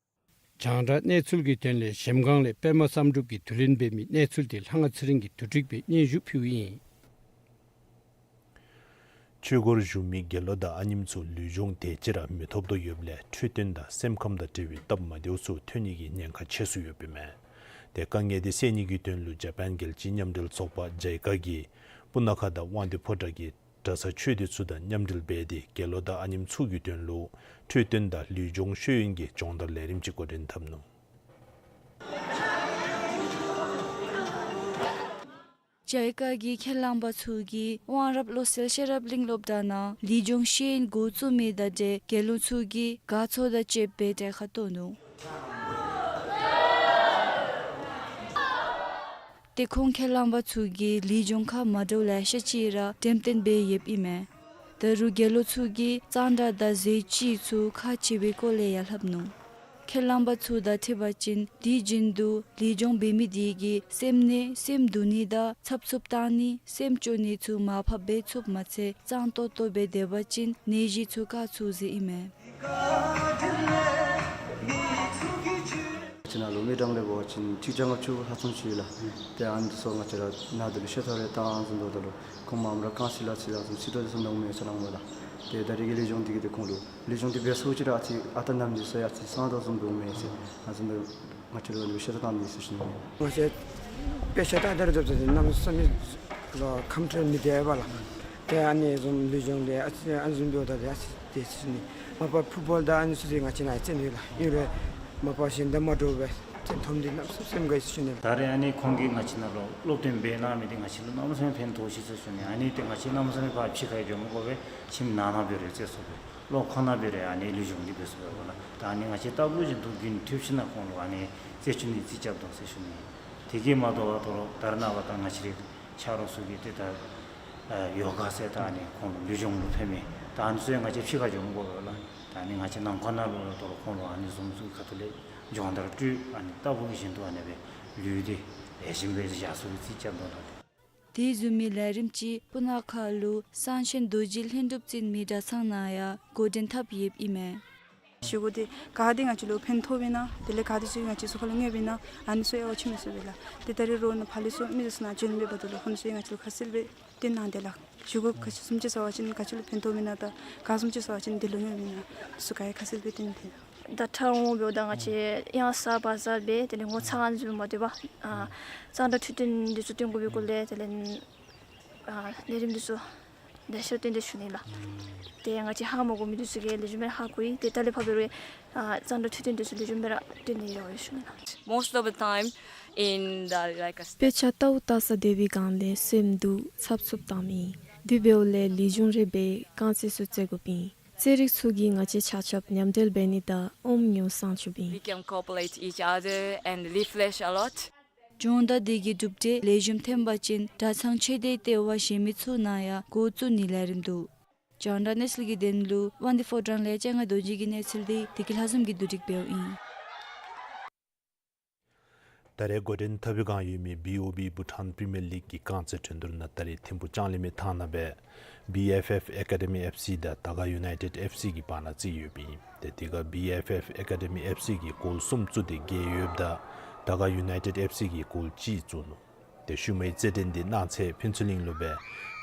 རྒྱང་བསྒྲགས་གནས་ཚུལ་གྱི་དོན་ལས་གཞལམ་སྒང་ལས་པདྨ་བསམ་གྲུབ་ཀྱིས་བསྡུ་ལེན་འབད་མི་གནས་ཚུལ་འདི་ལྷ་དབང་ཚེ་རིང་གིས་བསྡུ་སྒྲིག་འབད་སྙན་ཞུ་ཕུལཝ་ཨིན། ཆོས་སྒོར་བཞུགས་མི་དགེ་སློང་དང་ཨ་ནེམ་ཚུ་ལུས་སྦྱོང་དེ་ཅིག་ར་མི་ཐོབ་དོ་ཡོདཔ་ལས་འཕྲོད་བསྟེན་དང་སེམས་ཁམས་དང་འབྲེལ་བའི་སྟབས་མ་བདེཝ་ཚུ་ཐོན་ནི་གི་ཉེན་ཁ་ཆེ་སུ་ཡོདཔ་ཨིན་མས། དེ་དཀའ་ངལ་དེ་སེལ་ནི་གི་དོན་ལུ་ཇ་པཱན་རྒྱལ་སྤྱིའི་མཉམ་འབྲེལ་ཚོགས་པ་ཇའི་ཀ་གིས་སྤུ་ན་ཁ་དང་དབང་འདུས་ཕོ་བྲང་གི་གྲྭ་ཚང་ཆོས་སྡེ་ཚུ་དང་མཉམ་འབྲེལ་འབད་དེ་དགེ་སློང་དང་ཨ་ནེམ་ཚུ་གི་དོན་ལུ་འཕྲོད་བསྟེན་དང་ལུས་སྦྱོང་ཤེས་ཡོན་གྱི་སྦྱོང་བརྡར་ལས་རིམ་ཅིག་འགོ་འདྲེན་འཐབ་ནུག། ཇའི་ཀ་གི་ཁས་བླངས་པ་ཚུ་གིས་དབང་རབ་བློ་གསལ་ཤེས་རབ་གླིང་སློབ་གྲྭ་ནང་ལུས་སྦྱོང་ཤེས་ཡོན་འགོ་བཙུགས་མི་དང་འབྲེལ་དགེ་སློང་ཚུ་གིས་དགའ་ཚོར་དང་བཅསཔ་སྦེ་གྲལ་ཁར་གཏོགས་ནུག། དེ་ཁོང་ཁས་བླངས་པ་ཚུ་གིས་ལུས་སྦྱོང་ཁག་མ་འདྲཝ་ལེ་ཤ་ཅིག་ར་འགྲེམས་སྟོན་འབད་ཡོདཔ་ཨིན་མས། ད་རུང་དགེ་སློང་ཚུ་གིས་གཙང་སྦྲ་དང་ཟས་བཅུད་ཚུ་ཁག་ཆེ་བའི་སྐོར་ལས་ཡང་ལྷབ་ནུག། ཁས་བླངས་པ་ཚུ་དང་འཁྲིལ་བ་ཅིན་དུས་རྒྱུན་དུ་ལུས་སྦྱོང་འབད་མི་དེ་གིས་སེམས་ནད་སེམས་སྡུག་ནི་དང་འཚབ་འཚུབ་བཏང་ནི་སེམས་སྐྱོ་ནི་ཚུ་མར་ཕབ་འབད་ཚུགསཔ་མ་ཚད་གཙང་ཏོག་ཏོ་སྦེ་སྡོད་པ་ཅིན་ནད་གཞི་ཚུ་བཀག་ཚུགས་ཟེར་ཨིན་མས། ང་བཅས་ནང་ལུ་མི་གྲངས་ལས་འབད་བ་ཅིན་ཁྲི་བརྒྱ་ལྔ་བཅུ་ལྷག་ཙམ་ཅིག་ཡོད་ལགས། ཏེ་ཨ་ནི་ཚུ་ང་བཅས་ར་ནང་འདི་ལུ་ཤེས་ཚད་རེ་བཏང་བཟུམ་འབདཝ་ད་ལུ་ཁོང་མངམ་ར་རྐང་སི་ལ་སི་ལ་ཚུ་སི་ཏོ་དེ་ཚུ་འདོན་མི་ཡོད་ཟེར་སླབ་མས་ལགས། ཏེ་ད་རེས་ཀྱི་ལུས་སྦྱོང་འདི་གིས་ཏེ་ཁོང་ལུ་ལུས་སྦྱོང་འདི་འབད་ཚུགས་ཅི་ར་ཨ་ཙི་ཨ་རྟག་རྣམ་འགྱུར་ཚུ་ཡང་ཨ་ཙི་སངས་དོ་བཟུམ་འབདཝ་མས་ཟེར་ཨ་ཙི་འདི་ང་བཅས་ལུ་ཤེས་ཚད་བཏང་ནི་ཟེར་ཞུ་ནི། ང་བཅས་དཔེ་ཆ་ལྟ་སྟེ་ར་འཛོལ་ཚར་ཏེ་གནམ་མེད་ས་མེད་ལུ་ཁམས་ཁྲལ་མི་བདེ་བས་ལགས། ཏེ་ཨ་ནི་བཟུམ་ལུས་སྦྱོང་ལས་ཨ་ཙི་ཨ་ནི་བཟུམ་འབདཝ་ད་ལས་ཨ་ཙི་དེ་ཚུ་ནི་མ་པ་ཕུཊ་བཱོལ་དང་ཨ་ནི་ཚུ་དེ་ང་བཅས་ནང་རྩེད་ནི་ལགས། ཨིན་རུང་མ་པ་གཞན་དང་མ་འདྲཝ་སྦེ་རྩེད་མཐོང་མི་དེ་གནམ་མེད་ས་མེད་སེམས་དགའ་ཡི་ཟེར་ཞུ་ནི་ལགས། ད་རེས་ཨ་ནི་ཁོང་གིས་ང་བཅས་ནང་ལུ་སློབ་སྟོན་འབད་གནང་མི་དེ་ང་བཅས་ལུ་གནམ་མེད་ས་མེད་ཕན་ཐོགས་ཅི་ཟེར་ཞུ་ནི། ཨ་ནི་ཏེ་ང་བཅས་གནམ་མེད་ས་མེད་ཕར་ཕྱི་ཁར་འགྱོ་མི་དགོ་པར་ཁྱིམ་ནང་ན་འབད་རུང་རྩེད་ཚུགས་པས། ལོག་ཁོག་ནང་འབད་རུང་ཨ་ནི་ལུས་སྦྱོང་འདི་འབད་ཚུགས་པས་ལགས། ད་ཨ་ནི་ང་བཅས་ལྟ་བུ་བཞིན་དུ་རྒྱུན་མཐུད་ཞིནམ་ལས་ཁོང་ལུ་ཨ་ནི་རྩེད་ཆུ་ནི་རྩིས་རྐྱབ་དོ་ཟེར་ཞུ་ནི། དེ་གིས་མ་དོ་བར་ད་རུང་ད་རེས་ནངས་པ་ད་ང་བཅས་རའི་ཆ་རོགས་ཚུ་གིས་ཏེ་ད་ཨ་ཡོ་ག་ཟེར་ད་ཨ་ནི་ཁོང་ལུ་ལུས་སྦྱོང་ལུ་ཕན་མི་ད་ཨ་ནི་ཚུ་ཡང་ང་བཅས་ཕྱི་ཁར་འགྱོ་མི་དགོ་པས་ལགས། ད་ཨ་ནི་ང་བཅས་ནང་འཁོད་ནང་ལུ་ད་རུང་ཁོང་ལུ་ཨ་ནི་བཟུམ་ཚུ་གི་ཁ་ཐུག་ལས་སྦྱོང་བརྡར་སྤྲོད་ཨ་ནི་ལྟ་བུ་བཞིན་དུ་ཨ་ནི་སྦེ་ལུས་འདི་ལེགས་ཤོམ་སྦེ་བཞག་ཚུགས་པའི་རྩིས་རྐྱབ་དོ་ལགས། དེ་བཟུམ་མའི་ལས་རིམ་ཅིག་སྤུ་ན་ཁ་ལུ་གསང་ཆེན་རྡོ་རྗེ་ལྷུན་གྲུབ་ཟེར་མི་གྲྭ་ཚང་ནང་ཡང་འགོ་འདྲེན་འཐབ་ཡོདཔ་ཨིན་མས། བཞེས་སྒོ་འདི་ག་དེ་ང་བཅས་ལུ་ཕན་ཐོགས་པས་ན་དེ་ལས་ག་དེ་ཚུ་ང་བཅས་ཚུ་ཁ་ལུ་གནོདཔ་ཨིན་ན་ཨ་ནི་ཚུ་ཡང་འོང་ཆི་མི་ཚུགས་པས་ལགས། ཏེ་ད་རེས་རོགས་ནཱ་ཕར་ལས་ཚུར་མི་ཚུ་ནཱ་བྱོན་མི་འབདཝ་ད་ལུ་ཁོང་ཚུ་ཡང་ང་བཅས་ལུ་ཁ་གསལ་སྦེ་སྟོན་གནང་དེས་ལགས། བཞེས་སྒོ་ག་ཅི་བཟུམ་ཅིག་ཟ་བ་ཅིན་ག་ཅི་ལུ་ཕན་ཐོགས་ཨིན་ན་དང་ག་བཟུམ་ཅིག་ཟ་བ་ཅིན་དེ་ལུ་གནོདཔ་ཨིན་ན་ཚུ་ག་ཡང་ཁ་གསལ་སྦེ་སྟོན་དེས། ད་ཁྲ་འོང་འབདཝ་ད་ང་བཅས་གཡང་གཟར་བག་གཟར་སྦེ་དེ་ལས་ངོ་ཚ་ཁ་འཛོལ་མ་སྡོད་པར་ཨ་གཙང་སྦྲ་འཕྲོད་བསྟེན་འདི་ཚུ་སྟོན་དགོ་པའི་སྐོར་ལས་དེ་ལས་ཨ་ལས་རིམ་འདི་ཚུ་ལེ་ཤ་སྟོན་ཏེ་ཞུ་ནི་ལགས། ཏེ་ང་བཅས་ཧ་མ་གོ་མི་འདི་ཚུ་གིས་ལེགས་ཤོམ་སྦེ་ཧ་གོ་ཡི། ཏེ་ད་ལས་ཕར་འབད་རུང་ཨ་གཙང་སྦྲ་འཕྲོད་བསྟེན་འདི་ཚུ་ལེགས་ཤོམ་སྦེ་ར་སྟོན་ནི་ཡོད་ཞུ་ནི་ལགས། Most of the time in the, like, a དཔེ་ཆ་ལྟཝ་ལྟ་ས་སྡོད་པའི་སྒང་ལས་སེམས་སྡུག་འཚབ་འཚུབ་བཏང་མི་འདི་འབདཝ་ལས་ལུས་སྦྱོང་རེ་འབད་རྐང་རྩེད་ཚུ་རྩེ་དགོཔ་ཨིན། རྩེད་རིགས་ཚུ་གིས་ང་བཅས་ཆ་ཁྱབ་མཉམ་འབྲེལ་འབད་ནི་དང་ཨོམ་ཉོ་བསང་བཅུགཔ་ཨིན། We can copulate each other and refresh a lot. སྦྱོང་བརྡར་འདི་གི་གྲུབ་འབྲས་ལེགས་ཤོམ་ཐོན་པ་ཅིན་གྲྭ་ཚང་ཆོས་སྡེ་ལྟེ་བ་གཞན་མི་ཚུ་ནང་ཡང་འགོ་བཙུགས་ནིའི་ལས་རིམ་འདུག། རྒྱང་བསྒྲགས་གནས་ཚུལ་གྱི་དོན་ལུ་དབང་འདུས་ཕོ་བྲང་ལས་ལྕང་ང་རྡོ་རྗེ་གི་གནས་ཚུལ་འདི་བདེ་སྐྱིད་ལྷ་འཛོམས་ཀྱིས་བསྡུ་སྒྲིག་འབདཝ་ཨིན། ད་རེས་འགོ་འདྲེན་འཐབ་པའི་བསྒང་ཡོད་མི་བི་ཨོ་བི་བྷུ་ཊཱན་པི་རི་མི་ཡར་ལིག་གི་རྐང་རྩེད་འགྲན་བསྡུར་ནང་ད་རེས་ཐིམ་ཕུག་ལྕང་གླིང་མའི་ཐང་ནང་སྦེ་བི་ཨེཕ་ཨེཕ་ཨེ་ཀ་ཌི་མི་ཨེཕ་སི་དང་དར་དཀར་ཡུ་ནའི་ཊེཌ་ཨེཕ་སི་གི་བར་ན་རྩེད་ཡོདཔ་ཨིན། ཏེ་དེ་ཁར་བི་ཨེཕ་ཨེཕ་ཨེ་ཀ་ཌི་མི་ཨེཕ་སི་གིས་གོལ་གསུམ་བཙུགས་ཏེ་རྒྱལ་ཡོདཔ་ད་དར་དཀར་ཡུ་ནའི་ཊེཌ་ཨེཕ་སི་གིས་གོལ་གཅིག་བཙུགས་ནུག། ཏེ་ཤུལ་མའི་རྩེད་འགྲན་འདི་གནངས་ཚེ་ཕུན་ཚོགས་གླིང་ལུ་སྦེ་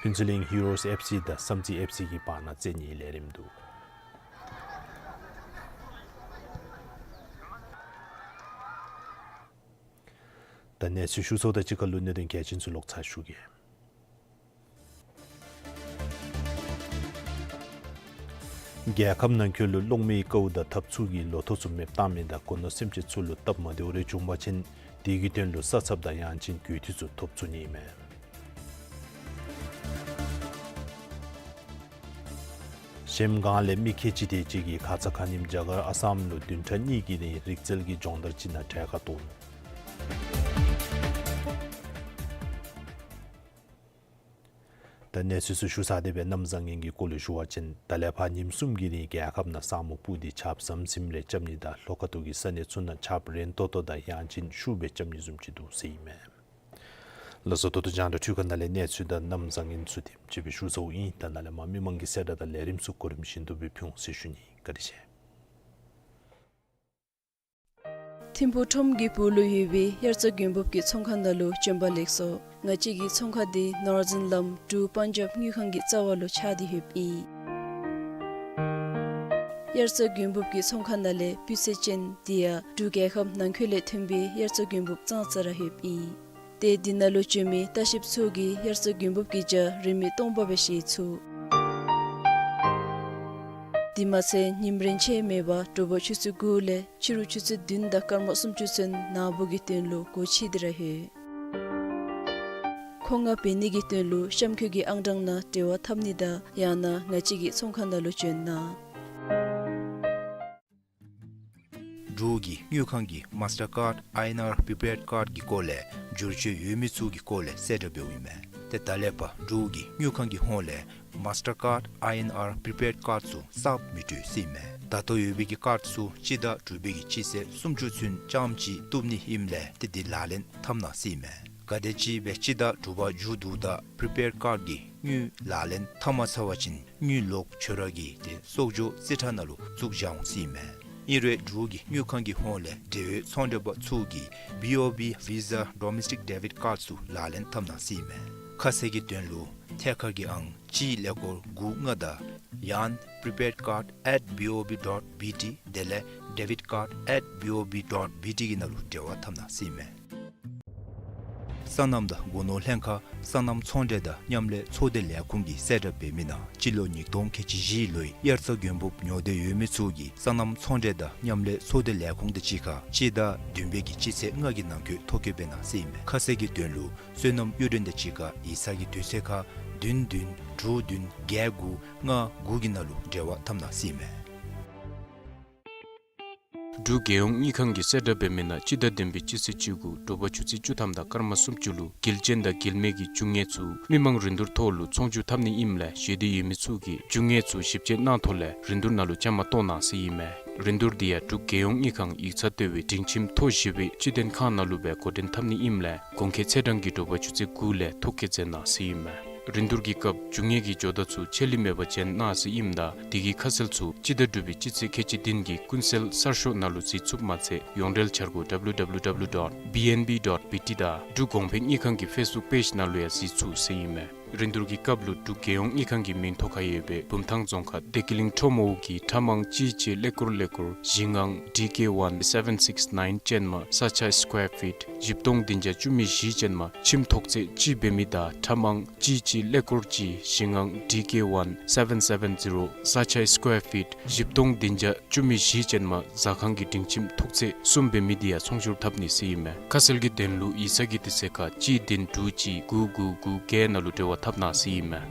ཕུན་ཚོགས་གླིང་ཧི་རོས་ཨེཕ་སི་དང་བསམ་རྩེ་ཨེཕ་སི་གི་བར་ན་རྩེད་ནིའི་ལས་རིམ་འདུག། ད་གནས་ཚུལ་ཞུ་ཚརཝ་དང་གཅིག་ཁར་ལུ་གནད་དོན་གལ་ཆེན་ཚུ་ལོག་ཚར་ཞུ་གེ། རྒྱལ་ཁབ་ནང་འཁོད་ལུ་གློག་མེའི་དཀའཝ་དང་འཐབ་འཚུབ་ཀྱི་ལོ་ཐོག་ཚུ་མེདཔ་བཏང་མི་དང་སྒོ་ནོར་སེམས་ཅན་ཚུ་ལུ་སྟབས་མ་བདེཝ་རེ་བྱུང་པ་ཅིན་དེ་གི་དོན་ལུ་ས་ཚབ་དང་ཡང་ཅིན་གུས་འདུད་ཚུ་ཐོབ་ཚུགས་ནི་མས། གཞལམ་སྒང་ལས་མི་ཁལ་གཅིག་དེ་ཅིག་གིས་ཁ་ཙ་ཁ་ཉིནམ་རྒྱ་གར་ཨ་སམ་ལུ་བདུན་ཕྲག་གཉིས་ཀྱི་རིང་རིག་རྩལ་གྱི་སྦྱོང་བརྡར་ཅིག་ནང་གྲལ་ཁར་གཏོགས་ནུག། ད་གནས་ཚུལ་ཚུ་ཞུ་ཚར་ཏེ་སྦེ་གནམ་བཟང་ངན་གྱི་སྐོར་ལས་ཞུ་བ་ཅིན་ད་ལས་ཕར་ཉིནམ་གསུམ་གྱི་རིང་རྒྱལ་ཁབ་ནང་ས་སྨུག་སྤུབས་ཏེ་ཆརཔ་ཟམ་ཟིམ་རེ་རྐྱབ་ནི་དང་ལྷོ་ཁ་ཐུག་གི་ས་གནས་ཚུ་ནང་ཆརཔ་རན་ཏོག་ཏོ་དང་ཡང་ཅིན་ཤུགས་སྦེ་རྐྱབ་ནི་བཟུམ་ཅིག་འདུག་ཟེར་ཨིན་མས། ལགས་སོ། ད་ལྟོ་རྒྱང་བསྒྲགས་འཕྲུལ་ཁང་ནང་ལས་གནས་ཚུལ་དང་གནམ་བཟང་ངན་ཚུ་དེམ་ཅིག་སྦེ་ཞུ་ཚརཝ་ཨིན། ད་ནཱ་ལས་མར་མི་མང་གི་གསལ་བསྒྲགས་དང་ལས་རིམ་ཚུ་གོ་རིམ་བཞིན་དུ་སྦེ་ཕུལ་འོང་ཟེར་ཞུ་ནི། བཀའ་དྲིན་ཆེ། ཐིམ་ཕུག་ཁྲོམ་གྱི་སྦུག་ལུ་ཡོད་པའི་དབྱར་རྩྭ་དགུན་འབུབ་ཀྱི་ཚོང་ཁང་ནང་ལུ་བྱོན་པ་ལེགས་སོ། ང་བཅས་ཀྱི་ཚོང་ཁང་འདི་ནོར་ཛིན་ལམ་འབྲུག་པཱན་ཇབ་དངུལ་ཁང་གི་རྩ་བ་ལུ་ཆགས་ཏེ་ཡོདཔ་ཨིན། དབྱར་རྩྭ་དགུན་འབུབ་ཀྱི་ཚོང་ཁང་ནང་ལས་སྤུས་ཚད་ཅན་དེ་ཡང་འབྲུག་རྒྱལ་ཁབ་ནང་འཁོད་ལས་ཐོན་པའི་དབྱར་རྩྭ་དགུན་འབུབ་ཙང་ཙ་ར་ཡོདཔ་ཨིན། ཏེ་འདི་ནང་ལུ་བྱོན་མི་ལྟ་བཤལཔ་ཚུ་གིས་དབྱར་རྩྭ་དགུན་འབུབ་ཀྱི་ཇ་རིན་མེད་སྟོང་པ་སྦེ་བཞེས་ཚུགས། དེ་མ་ཚད་ཉིནམ་རེ་ཆད་མེད་པར་དྲོ་པ་ཆུ་ཚོད་དགུ་ལས་ཕྱི་རུ་ཆུ་ཚོད་བདུན་དང་སྐར་མ་སུམ་ཅུ་ཚུན་ནཱ་བུ་གི་དོན་ལུ་སྒོ་ཕྱེ་སྟེ་ར་ཡོད། མཁོ་མངགས་འབད་ནི་གི་དོན་ལུ་གཤམ་འཁོད་ཀྱི་ཨང་གྲངས་ནང་འབྲེལ་བ་འཐབ་ནི་དང་ཡང་ན་ང་བཅས་ཀྱི་ཚོང་ཁང་ནང་ལུ་བྱོན་གནང་། འབྲུག་གི་དངུལ་ཁང་གི་མཱས་ཊར་ཀཱཌ་ཨའི་ཨེན་ཨར་པི་རི་པེཌ་ཀཱཌ་ཀྱི་སྐོར་ལས་བསྒྱུར་བཅོས་ཡོད་མི་ཚུ་གི་སྐོར་ལས་གསལ་བསྒྲགས་འབདཝ་ཨིན་མས། ཏེ་ད་ལས་ཕར་འབྲུག་གི་དངུལ་ཁང་གི་ཧོངས་ལས་མཱས་ཊར་ཀཱཌ་ཨའི་ཨེན་ཨར་པི་རི་པེཌ་ཀཱཌ་ཚུ་གསརཔ་མི་སྤྲོད་ཟེར་ཨིན་མས། ད་ལྟོ་ཡོད་པའི་གི་ཀཱཌ་ཚུ་སྤྱི་ཟླ་དྲུག་པའི་གི་སྤྱི་ཚེས་སུམ་ཅུ་ཚུན་རྐྱངམ་ཅིག་བཏུབ་ནི་ཨིནམ་ལས་ཏེ་འདི་ལག་ལེན་འཐབ་གནང་ཟེར་ཨིན་མས། ག་དེམ་ཅིག་སྦེ་སྤྱི་ཟླ་དྲུག་པ་མཇུག་བསྡུཝ་ད་པི་རི་པེཌ་ཀཱཌ་ཀྱི་དངུལ་ལག་ལེན་འཐབ་མ་ཚར་བ་ཅིན་དངུལ་ལོག་འབྱོར་བ་གི་ཏེ་གསོག་འཇོག་རྩིས་ཁྲ་ནང་ལུ་བཙུགས་བཞག་འོང་ཟེར་ཨིན་མས། ཨིན་རུང་འབྲུག་གི་དངུལ་ཁང་གི་ཧོངས་ལས་འབྲེལ་ཡོད་ཚོང་འབྲེལ་པ་ཚུ་གིས་བི་ཨོ་བི་ཝི་ཟ་ཌོ་མེསི་ཊིཀ་ཌེ་བིཌ་ཀཱཌ་ཚུ་ལག་ལེན་འཐབ་གནང་ཟེར་ཨིན་མས། ཁ་གསལ་གྱི་དོན་ལུ་ཐད་ཀར་གྱི་ཨང་གཅིག་ཀླད་ཀོར་དགུ་ལྔ་དང་ཡང་པི་རི་པེཌ་ཀཱཌ་ཨེཊ་བི་ཨོ་བི་ཌོཊ་བི་ཊི་དེ་ལས་ཌེ་བིཌ་ཀཱཌ་ཨེཊ་བི་ཨོ་བི་ཌོཊ་བི་ཊི་གི་ནང་ལུ་འབྲེལ་བ་འཐབ་གནང་ཟེར་ཨིན་མས། སོ་ནམ་དང་སྒོ་ནོར་ལྷན་ཁག་སོ་ནམ་ཚོང་འབྲེལ་དང་མཉམ་ལས་ཚོགས་སྡེ་ལས་ཁུངས་ཀྱིས་གསལ་བསྒྲགས་འབད་མི་ནང་སྤྱི་ལོ་ཉིས་སྟོང་ཁལ་གཅིག་བཞི་ལོའི་དབྱར་རྩྭ་དགུན་འབུབ་ཉོ་འདོད་ཡོད་མི་ཚུ་གིས་སོ་ནམ་ཚོང་འབྲེལ་དང་མཉམ་ལས་ཚོགས་སྡེ་ལས་ཁུངས་དང་གཅིག་ཁར་སྤྱི་ཟླ་བདུན་པའི་གི་སྤྱི་ཚེས་ལྔ་གི་ནང་འཁོད་ཐོ་བཀོད་འབད་གནང་ཟེར་ཨིན་མས། ཁ་གསལ་གྱི་དོན་ལུ་སོ་ནམ་གཡུས་སྒྲོན་དང་གཅིག་ཁར་ཡིག་ཚང་གི་དུས་ཚོད་ཁར་བདུན་བདུན་དྲུག་བདུན་བརྒྱད་དགུ་ལྔ་དགུ་གི་ནང་ལུ་འབྲེལ་བ་འཐབ་གནང་ཟེར་ཨིན་མས། འབྲུག་རྒྱལ་ཡོངས་དངུལ་ཁང་གིས་གསལ་བསྒྲགས་འབད་མི་ནང་སྤྱི་ཟླ་བདུན་པའི་སྤྱི་ཚེས་བཅུ་དགུ་དྲོ་པ་ཆུ་ཚོད་བཅུ་ཐམ་དང་སྐར་མ་སུམ་ཅུ་ལུ་དགེ་ལྕིན་དང་དགེ་མེད་ཀྱི་རྒྱུ་དངོས་ཚུ་མི་མང་རིན་བསྡུར་ཐོག་ལུ་ཚོང་བསྒྱུར་འཐབ་ནི་ཨིནམ་ལས་བཞེས་འདོད་ཡོད་མི་ཚུ་གིས་རྒྱུ་དངོས་ཚུ་ཞིབ་དཔྱད་གནང་ཐོག་ལས་རིན་བསྡུར་ནང་ལུ་བཅའ་མར་གཏོགས་གནང་ཟེར་ཨིན་མས། རིན་བསྡུར་འདི་ཡང་འབྲུག་རྒྱལ་ཡོངས་དངུལ་ཁང་ཡིག་ཚང་ལྟེ་བའི་སྒྲིང་ཁྱིམ་ཐོག་བཞི་པའི་སྤྱི་མདུན་ཁང་ནང་ལུ་སྦེ་འགོ་འདྲེན་འཐབ་ནི་ཨིནམ་ལས་གོང་འཁོད་ཚེས་གྲངས་ཀྱི་དྲོ་པ་ཆུ་ཚོད་དགུ་ལས་ཐོ་བཀོད་མཛད་གནང་ཟེར་ཨིན་མས། རིན་བསྡུར་གྱི་སྐབས་རྒྱུ་དངོས་ཀྱི་ཇོ་བདག་ཚུ་ཆད་ལུས་མེད་པར་བྱོན་གནང་ཟེར་ཨིནམ་ད་དེ་གི་ཁ་གསལ་ཚུ་སྤྱི་ཟླ་དྲུག་པའི་སྤྱི་ཚེས་ཁལ་གཅིག་བདུན་གྱི་ཀུན་གསལ་གསར་ཤོག་ནང་ལུ་གཟིགས་ཚུགསཔ་མ་ཚད་ཡོངས་འབྲེལ་འཆར་སྒོ་W W W dot B N B dot B T དང་འབྲུག་གོང་འཕེལ་དངུལ་ཁང་གི་ཕེསི་བུཀ་པེཇ་ནང་ལུ་ཡང་གཟིགས་ཚུགས་ཟེར་ཨིན་མས། རིན་བསྡུར་གྱི་སྐབས་ལུ་འབྲུག་རྒྱལ་ཡོངས་དངུལ་ཁང་གི་མིང་ཐོ་ཁར་ཡོད་པའི་བུམ་ཐང་རྫོང་ཁག་བདེ་སྐྱིད་གླིང་ཁྲོམ་འོག་གི་ཁྲ་མང་གཅིག་གཅིག་ཀླད་ཀོར་ཀླད་ཀོར་བཞི་ལྔ་D K one seven six nine ཅན་མ་ས་ཆ་སི་ཀོར་ཕིཊ་བཞི་སྟོང་བདུན་བརྒྱ་བཅུ་མེད་བཞི་ཅན་མ་ཁྱིམ་ཐོག་ཚད་གཅིག་འབད་མི་དང་ཁྲ་མང་གཅིག་གཅིག་ཀླད་ཀོར་གཅིག་བཞི་ལྔ་D K one seven seven zero ས་ཆ་སི་ཀོར་ཕིཊ་བཞི་སྟོང་བདུན་བརྒྱ་བཅུ་མེད་བཞི་ཅན་མ་ཟ་ཁང་གི་སྒྲིང་ཁྱིམ་ཐོག་ཚད་གསུམ་འབད་མི་འདི་ཡང་ཚོང་བསྒྱུར་འཐབ་ནི་ཟེར་ཨིན་མས། ཁ་གསལ་གྱི་དོན་ལུ་ཡིག་ཚང་གི་དུས་ཚོད་ཁར་གཅིག་བདུན་དྲུག་གཅིག་དགུ་དགུ་དགུ་བརྒྱད་ནང་ལུ་འབྲེལ་བ་འཐབ་གནང་ཟེར་ཨིན་མས།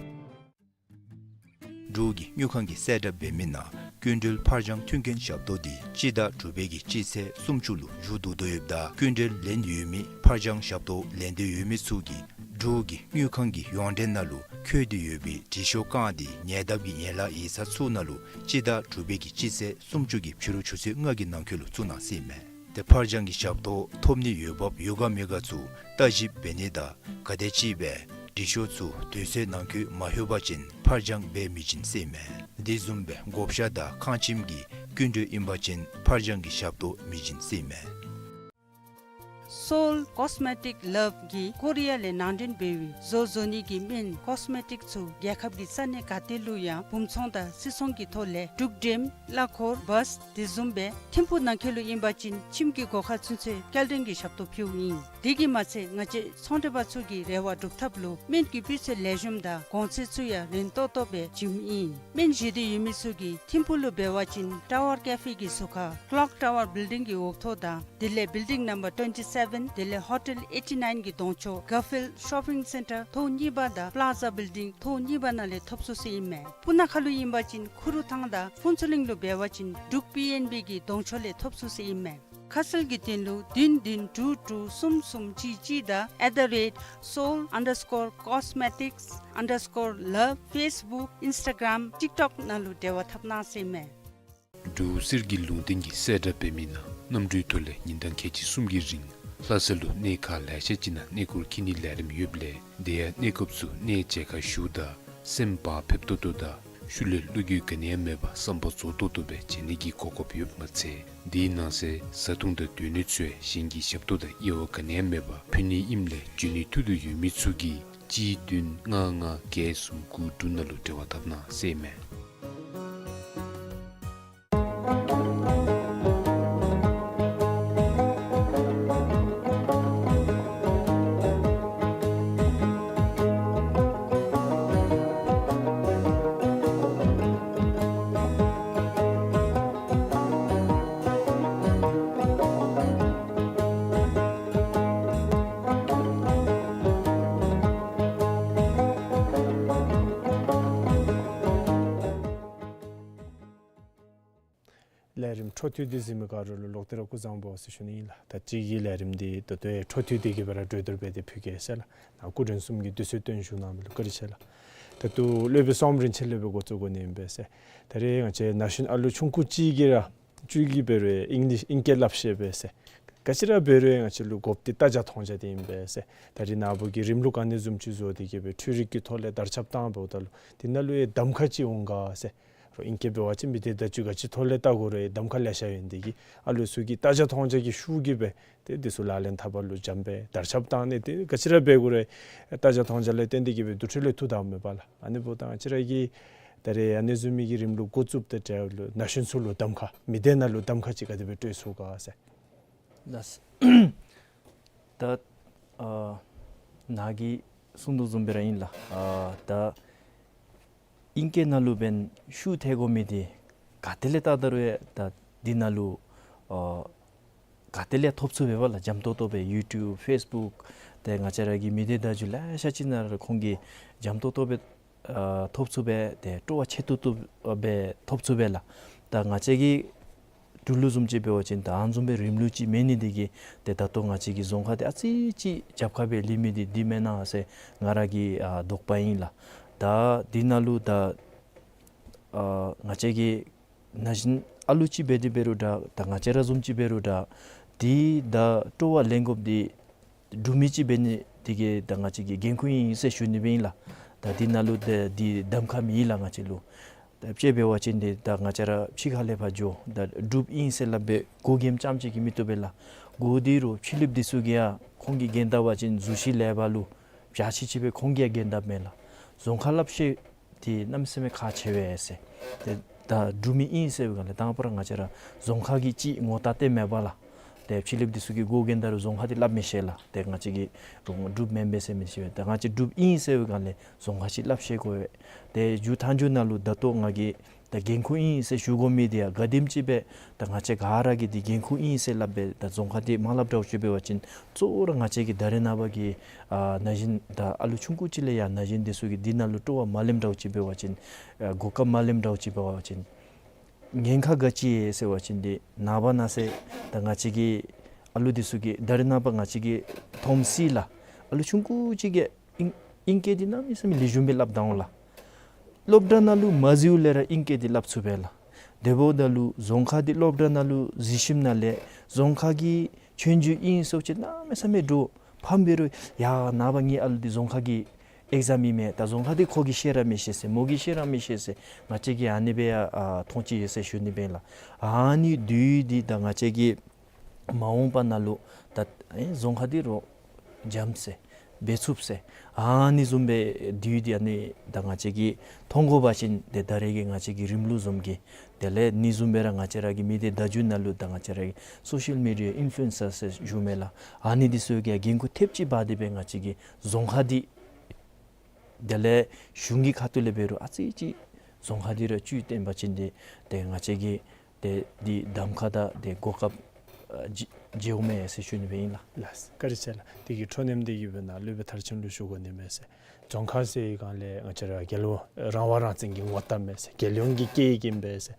འབྲུག་གི་དངུལ་ཁང་གིས་གསལ་བསྒྲགས་འབད་མི་ནང་སྐྱིན་འགྲུལ་ཕར་འགྱངས་མཐུན་རྐྱེན་ཞབས་ཏོག་འདི་སྤྱི་ཟླ་དྲུག་པའི་གི་སྤྱི་ཚེས་སུམ་ཅུ་ལུ་མཇུག་བསྡུ་དོ་ཡོདཔ་ད་སྐྱིན་འགྲུལ་ལེན་འདོད་ཡོད་མི་ཕར་འགྱངས་ཞབས་ཏོག་ལེན་འདོད་ཡོད་མི་ཚུ་གིས་འབྲུག་གི་དངུལ་ཁང་གི་ཡོངས་འབྲེལ་ནང་ལུ་འཁོད་དེ་ཡོད་པའི་དྲི་ཤོག་བཀང་སྟེ་ཉེ་འདབས་ཀྱི་ཡན་ལག་ཡིག་ཚང་ཚུ་ནང་ལུ་སྤྱི་ཟླ་དྲུག་པའི་གི་སྤྱི་ཚེས་སུམ་ཅུ་གི་ཕྱི་རུ་ཆུ་ཚོད་ལྔ་གི་ནང་འཁོད་ལུ་བཙུགས་གནང་ཟེར་ཨིན་མས། ཏེ་ཕར་འགྱངས་ཀྱི་ཞབས་ཏོག་ཐོབ་ནི་འོས་འབབ་ཡོད་ག་མེད་ག་ཚུ་བརྟག་ཞིབ་འབད་ནི་དང་ག་དེམ་ཅིག་སྦེ་དྲི་ཤོག་ཚུ་དུས་ཚོད་ནང་འཁོད་མ་ལྷོད་པ་ཅིན་ཕར་འགྱངས་འབད་མི་བྱིན་ཟེར་ཨིན་མས། དེ་བཟུམ་སྦེ་བགོ་བཤའ་དང་ཁང་ཁྱིམ་གྱི་སྐྱིན་འགྲུལ་ཨིན་པ་ཅིན་ཕར་འགྱངས་ཀྱི་ཞབས་ཏོག་མི་བྱིན་ཟེར་ཨིན་མས། སོལ་ཀོས་མེ་ཊིཀ་ལབ་ཀྱིས་ཀོ་རི་ཡ་ལས་ནང་འདྲེན་འབད་བའི་བཟོ་བཟོ་ནི་གི་སྨན་ཀོས་མེ་ཊིཀ་ཚུ་རྒྱལ་ཁབ་ཀྱི་ས་གནས་ག་ཏེ་ལུ་ཡང་སྦུང་ཚོང་དང་སིལ་ཚོང་གི་ཐོག་ལས་འབྲུག་འགྲེམ་གླ་འཁོར་བཱས་དེ་བཟུམ་སྦེ་ཐིམ་ཕུག་ནང་འཁོད་ལུ་ཨིན་པ་ཅིན་ཁྱིམ་གྱི་སྒོ་ཁར་ཚུན་ཚོད་སྐྱེལ་འདྲེན་གྱི་ཞབས་ཏོག་ཕུལཝ་ཨིན། དེ་གིས་མ་ཚད་ང་བཅས་ཚོང་འབྲེལ་པ་ཚུ་གི་རེ་བ་སྒྲུབ་ཐབས་ལུ་སྨན་གྱི་སྤུས་ཚད་ལེགས་ཤོམ་དང་གོང་ཚད་ཚུ་ཡང་རན་ཏོག་ཏོ་སྦེ་བྱིནམ་ཨིན། སྨན་བཞེས་འདོད་ཡོད་མི་ཚུ་གིས་ཐིམ་ཕུག་ལུ་འབད་བ་ཅིན་ཊ་ཝར་ཀེ་ཕེ་གི་ཟུར་ཁར་ཀློག་ཊ་ཝར་བིལ་ཌིང་གི་འོག་ཐོག་དང་དེ་ལས་བིལ་ཌིང་ནམ་བར་ཊུ་ཝེན་ཊི་སེ་བེན་དེ་ལས་ཧོ་ཊེལ་ཨེ་ཊི་ནའིན་གྱི་གདོང་ཕྱོགས་གར་ཕིལཌ་ཤོ་པིང་སེན་ཊར་ཐོག་གཉིས་པ་དང་པ་ལ་ཛ་བིལ་ཌིང་ཐོག་གཉིས་པ་ནང་ལས་ཐོབ་ཚུགས་ཟེར་ཨིན་མས། སྤུ་ན་ཁ་ལུ་ཨིན་པ་ཅིན་ཁུ་རུ་ཐང་དང་ཕུན་ཚོགས་གླིང་ལུ་འབད་བ་ཅིན་འབྲུག་པི་ཨེན་བི་གི་གདོང་ཕྱོགས་ལས་ཐོབ་ཚུགས་ཟེར་ཨིན་མས། ཁ་གསལ་གྱི་དོན་ལུ་བདུན་བདུན་དྲུག་དྲུག་གསུམ་གསུམ་གཅིག་གཅིག་དང་at the rate seoul underscore cosmetics underscore love Facebook Instagram TikTok ནང་ལུ་འབྲེལ་བ་འཐབ་གནང་ཟེར་ཨིན་མས། འབྲུག་གསེར་གྱི་ལུང་བསྟན་གྱི་གསལ་བསྒྲགས་འབད་མི་ནང་གནམ་གྲུའི་ཐོག་ལས་ཉིན་གྲངས་ཁལ་གཅིག་གསུམ་གྱི་རིང་ལྷ་ས་ལུ་གནས་ཁག་ལེ་ཤ་ཅིག་ནང་གནས་སྐོར་འཁྱིད་ནིའི་ལས་རིམ་ཡོདཔ་ལས་དེ་ཡང་གནས་སྐབས་སུ་གནས་མཇལ་ཁ་ཞུཝ་ད་སེམས་བག་ཕེབས་ཏོག་ཏོ་དང་ཤུལ་ལས་བློ་འགྱོད་ག་ནི་ཡང་མེད་པར་བསམ་པ་རྫོགས་ཏོག་ཏོ་སྦེ་མཇལ་ནི་གི་གོ་སྐབས་ཡོདཔ་མ་ཚད་དེའི་ནང་གསེས་བཟའ་འཐུང་དང་སྡོད་གནས་ཚུ་ཡང་གཞན་གྱི་ཞབས་ཏོག་དང་དབྱེ་བ་ག་ནི་ཡང་མེད་པར་ཕུལ་ནི་ཨིནམ་ལས་འབྱོན་ནིའི་ཐུགས་འདོད་ཡོད་མི་ཚུ་གིས་གཅིག་བདུན་ལྔ་ལྔ་བརྒྱད་གསུམ་དགུ་དྲུག་ནང་ལུ་འབྲེལ་བ་འཐབ་གནང་ཟེར་ཨིན་མས། ལས་རིམ་འཕྲོ་མཐུད་དེ་གཟིགས་མི་ག་ར་ལུ་ལོག་སྟེ་ར་སྐུ་གཟུགས་བཟང་པོ་ཟེར་ཞུ་ནི་ཨིན་ལགས། ད་ཅི་གི་ལས་རིམ་འདི་ད་ལྟོ་ཡང་འཕྲོ་མཐུད་དེ་གི་སྦེ་ར་གྲོས་བསྡུར་འབད་དེ་ཕུལ་གེ་ཟེར་ལགས། ནཱ་སྐུ་མགྲོན་གསུམ་གྱིས་དུས་ཚོད་བཏོན་བཞུགས་གནང་མི་ལུ་བཀའ་དྲིན་ཆེ་ལགས། ད་ལྟོ་སློབ་དཔོན་བསོད་ནམས་རིན་ཆེན་ལས་སྦེ་འགོ་བཙུགས་དགོ་ནི་ཨིན་པས་ཟེར། ད་རེས་ང་བཅས་ན་གཞོན་ཨ་ལུ་ཆུང་ཀུ་ཅིག་གིས་ར་ཅིག་གིས་འབད་རུང་ཨིང་ལིཤ་ཨིང་སྐད་སླབ་ཤེས་པས་ཟེར། ག་ཅི་ར་འབད་རུང་ང་བཅས་ལུ་དགོཔ་འདི་ལྟ་རྒྱ་མཐོང་རྒྱ་འདི་ཨིན་པས་ཟེར། ད་རེས་ནངས་པ་གི་རིམ་ལུགས་ག་ནི་བཟུམ་ཅིག་བཟོ་སྟེ་གི་སྦེ་འཕྲུལ་རིག་གི་ཐོག་ལས་དར་ཁྱབ་བཏང་འབདཝ་ད་ལུ་འདི་ནང་ལུ་ཡང་གདམ་ཁ་ཅིག་འོང་ག་ཟེར། རོགས་ཨིང་སྐད་འབད་བ་ཅིན་མི་སྡེ་བརྡ་བརྒྱུད་ག་ཅི་ཐོག་ལས་བལྟ་དགོ་རུང་ཡང་གདམ་ཁ་ལེ་ཤ་ཡོད་ནི་དེ་གིས་ཨ་ལུ་ཚུ་གིས་ལྟ་རྒྱ་མཐོང་རྒྱ་གི་ཤུགས་ཀྱིས་སྦེ་ཏེ་འདི་ཚུ་ལག་ལེན་འཐབ་པ་ལུ་འཇམ་སྦེ་དར་ཁྱབ་བཏང་ནི་དེ་ག་ཅི་ར་འབད་དགོ་རུང་ལྟ་རྒྱ་མཐོང་རྒྱ་ལས་བརྟེན་ཏེ་གི་སྦེ་དུས་ཚོད་ལས་ཐུག་ད་མེད་པ་ལགས། ཨ་ནི་འབདཝ་ད་ང་བཅས་ར་གིས་ད་རེས་ཨ་ནི་བཟུམ་མའི་གི་རིམ་ལུགས་འགོ་བཙུགསཔ་དང་འབྲེལ་ལུ་ན་གཞོན་ཚུ་ལུ་གདམ་ཁ་མི་སྡེ་ནང་ལུ་གདམ་ཁ་ཅིག་ག་དེ་སྦེ་སྤྲོད་ཚུགས་ག་ཟེར། ལགས། ད་ཨ་ནཱ་གིས་གསུངས་དོ་བཟུམ་སྦེ་ར་ཨིན་ལགས། ཨ་ད་ཨིང་སྐད་ནང་ལུ་འབདན་ཤུགས་ཐལ་དགོ་མི་འདི་ག་ཏེ་ལས་བལྟ་ད་རུང་ཡང་ད་འདི་ནང་ལུ་ཨ་ག་ཏེ་ལས་ཐོབ་ཚུགས་པས་པ་ལགས། འཇམ་ཏོག་ཏོ་སྦེ་ཡུ་ཊུབ་ཕེསི་བུཀ་ཏེ་ང་བཅས་ར་གི་མི་སྡེ་བརྡ་བརྒྱུད་ལེ་ཤ་ཅིག་ནང་ར་ཁོང་གིས་འཇམ་ཏོག་ཏོ་སྦེ་ཨ་ཐོབ་ཚུགས་པས། ཏེ་སྤྲོ་བ་ཆེ་ཏོག་ཏོ་སྦེ་ཐོབ་ཚུགས་པས་ལགས། ད་ང་བཅས་ཀྱི་འབྲུག་ལུ་བཟུམ་ཅིག་འབད་བ་ཅིན་ད་ཨ་ནི་བཟུམ་སྦེ་རིམ་ལུགས་ཅིག་མེད་ནི་དེ་གིས་ཏེ་ད་ལྟོ་ང་བཅས་ཀྱི་རྫོང་ཁག་འདི་ཨ་ཙི་ཅིག་རྒྱབ་ཁར་སྦེ་ལུས་མི་འདི་འདི་མེན་ན་ཟེར་ང་ར་གི་ཨ་དོགས་པ་ཨིན་ལགས། ད་འདི་ནང་ལུ་ད་ཨ་ང་བཅས་ཀྱི་ན་གཞོན་ཨ་ལུ་ཅིག་འབད་དེ་འབད་རུང་འདྲ་ད་ང་བཅས་ར་བཟུམ་ཅིག་འབད་རུང་འདྲ་འདི་ད་སྤྲོ་བ་ལེན་དགོཔ་འདི་འབྲུག་མི་ཅིག་འབད་ནི་དེ་གིས་ད་ང་བཅས་ཀྱི་འགན་ཁུར་ཨིན་ཟེར་ཞུ་ནི་སྦེ་ཨིན་ལགས། ད་འདི་ནང་ལུ་ད་འདི་གདམ་ཁ་མེད་ལགས་ང་བཅས་ལུ། ད་དཔྱེ་འབད་བ་ཅིན་འདི་ད་ང་བཅས་ར་ཕྱི་ཁ་ལས་ཕར་འགྱོ་ད་འབྲུགཔ་ཨིན་ཟེར་སླབ་སྦེ་གོ་གནསམ་ཙམ་ཅིག་གིས་མི་བཏུབ་པས་ལགས། གོ་དེ་རུང་ཕྱི་གླིངཔ་འདི་ཚུ་གིས་ཡང་ཁོང་གིས་གནང་ད་པ་ཅིན་གཟུགས་གཞི་ལེགས་པ་ལུ་བྱ་ཤི་ཅིག་སྦེ་ཁོང་གིས་ཡང་གནང་དཔ་མས་ལགས། རྫོང་ཁ་སླབ་ཤེས་འདི་གནམ་མེད་ས་མེད་ཁག་ཆེ་བས་ཟེར། ཏེ་ད་འབྲུག་མི་ཨིན་ཟེར་བའི་སྒང་ལས་དང་པ་ར་ང་བཅས་ར་རྫོང་ཁ་གི་ཅིག་ངོ་རྟགས་དེ་མེད་པ་ལགས། ཏེ་ཕྱི་གླིངཔ་འདི་ཚུ་གིས་གོ་གནང་ད་རུང་རྫོང་ཁ་འདི་སླབ་མི་ཤེས་ལགས། ཏེ་ང་བཅས་ཀྱིས་རུང་འབྲུགཔ་མེན་པས་ཟེར་མི་ཤེས་པས། ད་ང་བཅས་འབྲུགཔ་ཨིན་ཟེར་བའི་སྒང་ལས་རྫོང་ཁ་ཅིག་སླབ་ཤེས་དགོ་པས། ཏེ་མཇུག་མཐའ་མཇུག་ནང་ལུ་ད་ལྟོ་ང་གིས་ད་འགན་ཁུར་ཨིན་ཟེར་ཞུ་དགོ་མི་འདི་ཡང་ག་དེམ་ཅིག་སྦེ་ད་ང་བཅས་ག་ར་གིས་འདི་འགན་ཁུར་ཨིན་ཟེར་སླབ་སྦེ་ད་རྫོང་ཁ་འདི་མ་སླབ་འདྲཝ་ཅིག་འབད་བ་ཅིན་གཙོ་བོ་ར་ང་བཅས་ཀྱི་ད་རེས་ནངས་པ་གི་ཨ་ན་གཞོན་ད་ཨ་ལུ་ཆུང་ཀུ་ཅིག་ལས་ཡང་ན་གཞོན་འདི་ཚུ་གིས་འདི་ནང་ལུ་སྤྲོ་བ་མ་ལེནམ་འདྲཝ་ཅིག་འབད་བ་ཅིན་ཨ་གོ་སྐབས་མ་ལེནམ་འདྲཝ་ཅིག་འབད་བ་ཅིན་ཉེན་ཁ་ག་ཅི་ཡོད་ཟེར་བ་ཅིན་འདི་ནངས་པ་གནངས་ཚེ་ད་ང་བཅས་ཀྱི་ཨ་ལུ་འདི་ཚུ་གིས་ད་རེས་ནངས་པ་ང་བཅས་ཀྱིས་མཐོངམ་ཅིག་ལགས། ཨ་ལུ་ཆུང་ཀུ་ཅིག་གིས་ཨིང་ཨིང་སྐད་འདི་གནམ་མེད་ས་མེད་ལེགས་ཤོམ་སྦེ་སླབ་ད་འོང་ལགས། སློབ་གྲྭ་ནང་ལུ་མ་འཛུལཝ་ལས་ར་ཨིང་སྐད་འདི་སླབ་ཚུགས་པས་ལགས། དེ་འབདཝ་ད་ལུ་རྫོང་ཁ་འདི་སློབ་གྲྭ་ནང་ལུ་འཛུལ་ཞིནམ་ལས་རྫོང་ཁ་གི་ཆོས་རྒྱུགས་ཨིན་ཟེར་ཅིག་གནམ་མེད་ས་མེད་འདྲོག་ཕམ་འབད་རུང་ཡ་ནངས་པ་ངེའི་ཨ་ལུ་འདི་རྫོང་ཁ་གི་ཨེག་ཛམ་ཨིན་མས། ད་རྫོང་ཁ་འདི་ཁོ་གིས་ཤེས་ར་མི་ཤེས་ཟེར་མོ་གིས་ཤེས་ར་མི་ཤེས་ཟེར་ང་བཅས་ཀྱིས་ཨ་ནི་སྦེ་ཡང་ཨ་མཐོང་ཅི་ཡོད་ཟེར་ཞུ་ནི་སྦེ་ཨིན་ལགས། ཨ་ནི་དུས་འདི་ད་ང་བཅས་ཀྱིས་མ་འོངས་པ་ནང་ལུ་ད་ཨེ་རྫོང་ཁ་འདི་རོགས་འཇམ་ཟེར་འབད་ཚུགས་ཟེར་ཨ་ནི་བཟུམ་སྦེ་དུས་འདི་ཨ་ནི་ད་ང་བཅས་ཀྱིས་མཐོང་དགོ་པ་ཅིན་ཏེ་ད་རེས་ཀྱི་ང་བཅས་ཀྱི་རིམ་ལུགས་བཟུམ་གྱི་དེ་ལས་ཨ་ནི་བཟུམ་སྦེ་ར་ང་བཅས་ར་གི་མི་སྡེ་བརྡ་བརྒྱུད་ནང་ལུ་ད་ང་བཅས་ར་གི་སོ་ཤལ་མི་ཌི་ཡ་ཨིན་ཕུ་ལུ་ཨེན་སར་ཟེར་ཞུཝ་མས་ལགས། ཨ་ནི་འདི་ཚུ་གིས་འགན་ཁུར་ཐེབས་ཅིག་འབག་སྟེ་སྦེ་ང་བཅས་ཀྱི་རྫོང་ཁ་འདི་དེ་ལས་གཞུང་གི་ཁ་ཐུག་ལས་འབད་རུང་ཨ་ཙི་ཅིག་རྫོང་ཁ་འདི་ར་བཅུད་བཏོན་པ་ཅིན་འདི་ཏེ་ང་བཅས་ཀྱི་ཏེ་འདི་གདམ་ཁ་དང་ཏེ་གོ་སྐབས་ཨ་བརྗེ་བརྗེཝ་མས་ཟེར་ཞུ་ནི་སྦེ་ཨིན་ལགས། ལགས་བཀའ་དྲིན་ཆེ་ལགས། དེ་གི་འཕྲོ་མཐུད་དེ་གི་སྦེ་ནཱ་སློབ་དཔོན་མཐར་ཕྱིན་ལུ་ཞུ་དགོ་ནི་མས་ཟེར། རྫོང་ཁ་ཟེར་བའི་སྒང་ལས་ང་བཅས་ར་རྒྱལ་ཡོངས་རང་དབང་རང་བཙན་གྱི་ངོ་རྟགས་མས་ཟེར། རྒྱལ་ཡོངས་ཀྱི་སྐད་ཡིག་ཨིན་པས་ཟེར།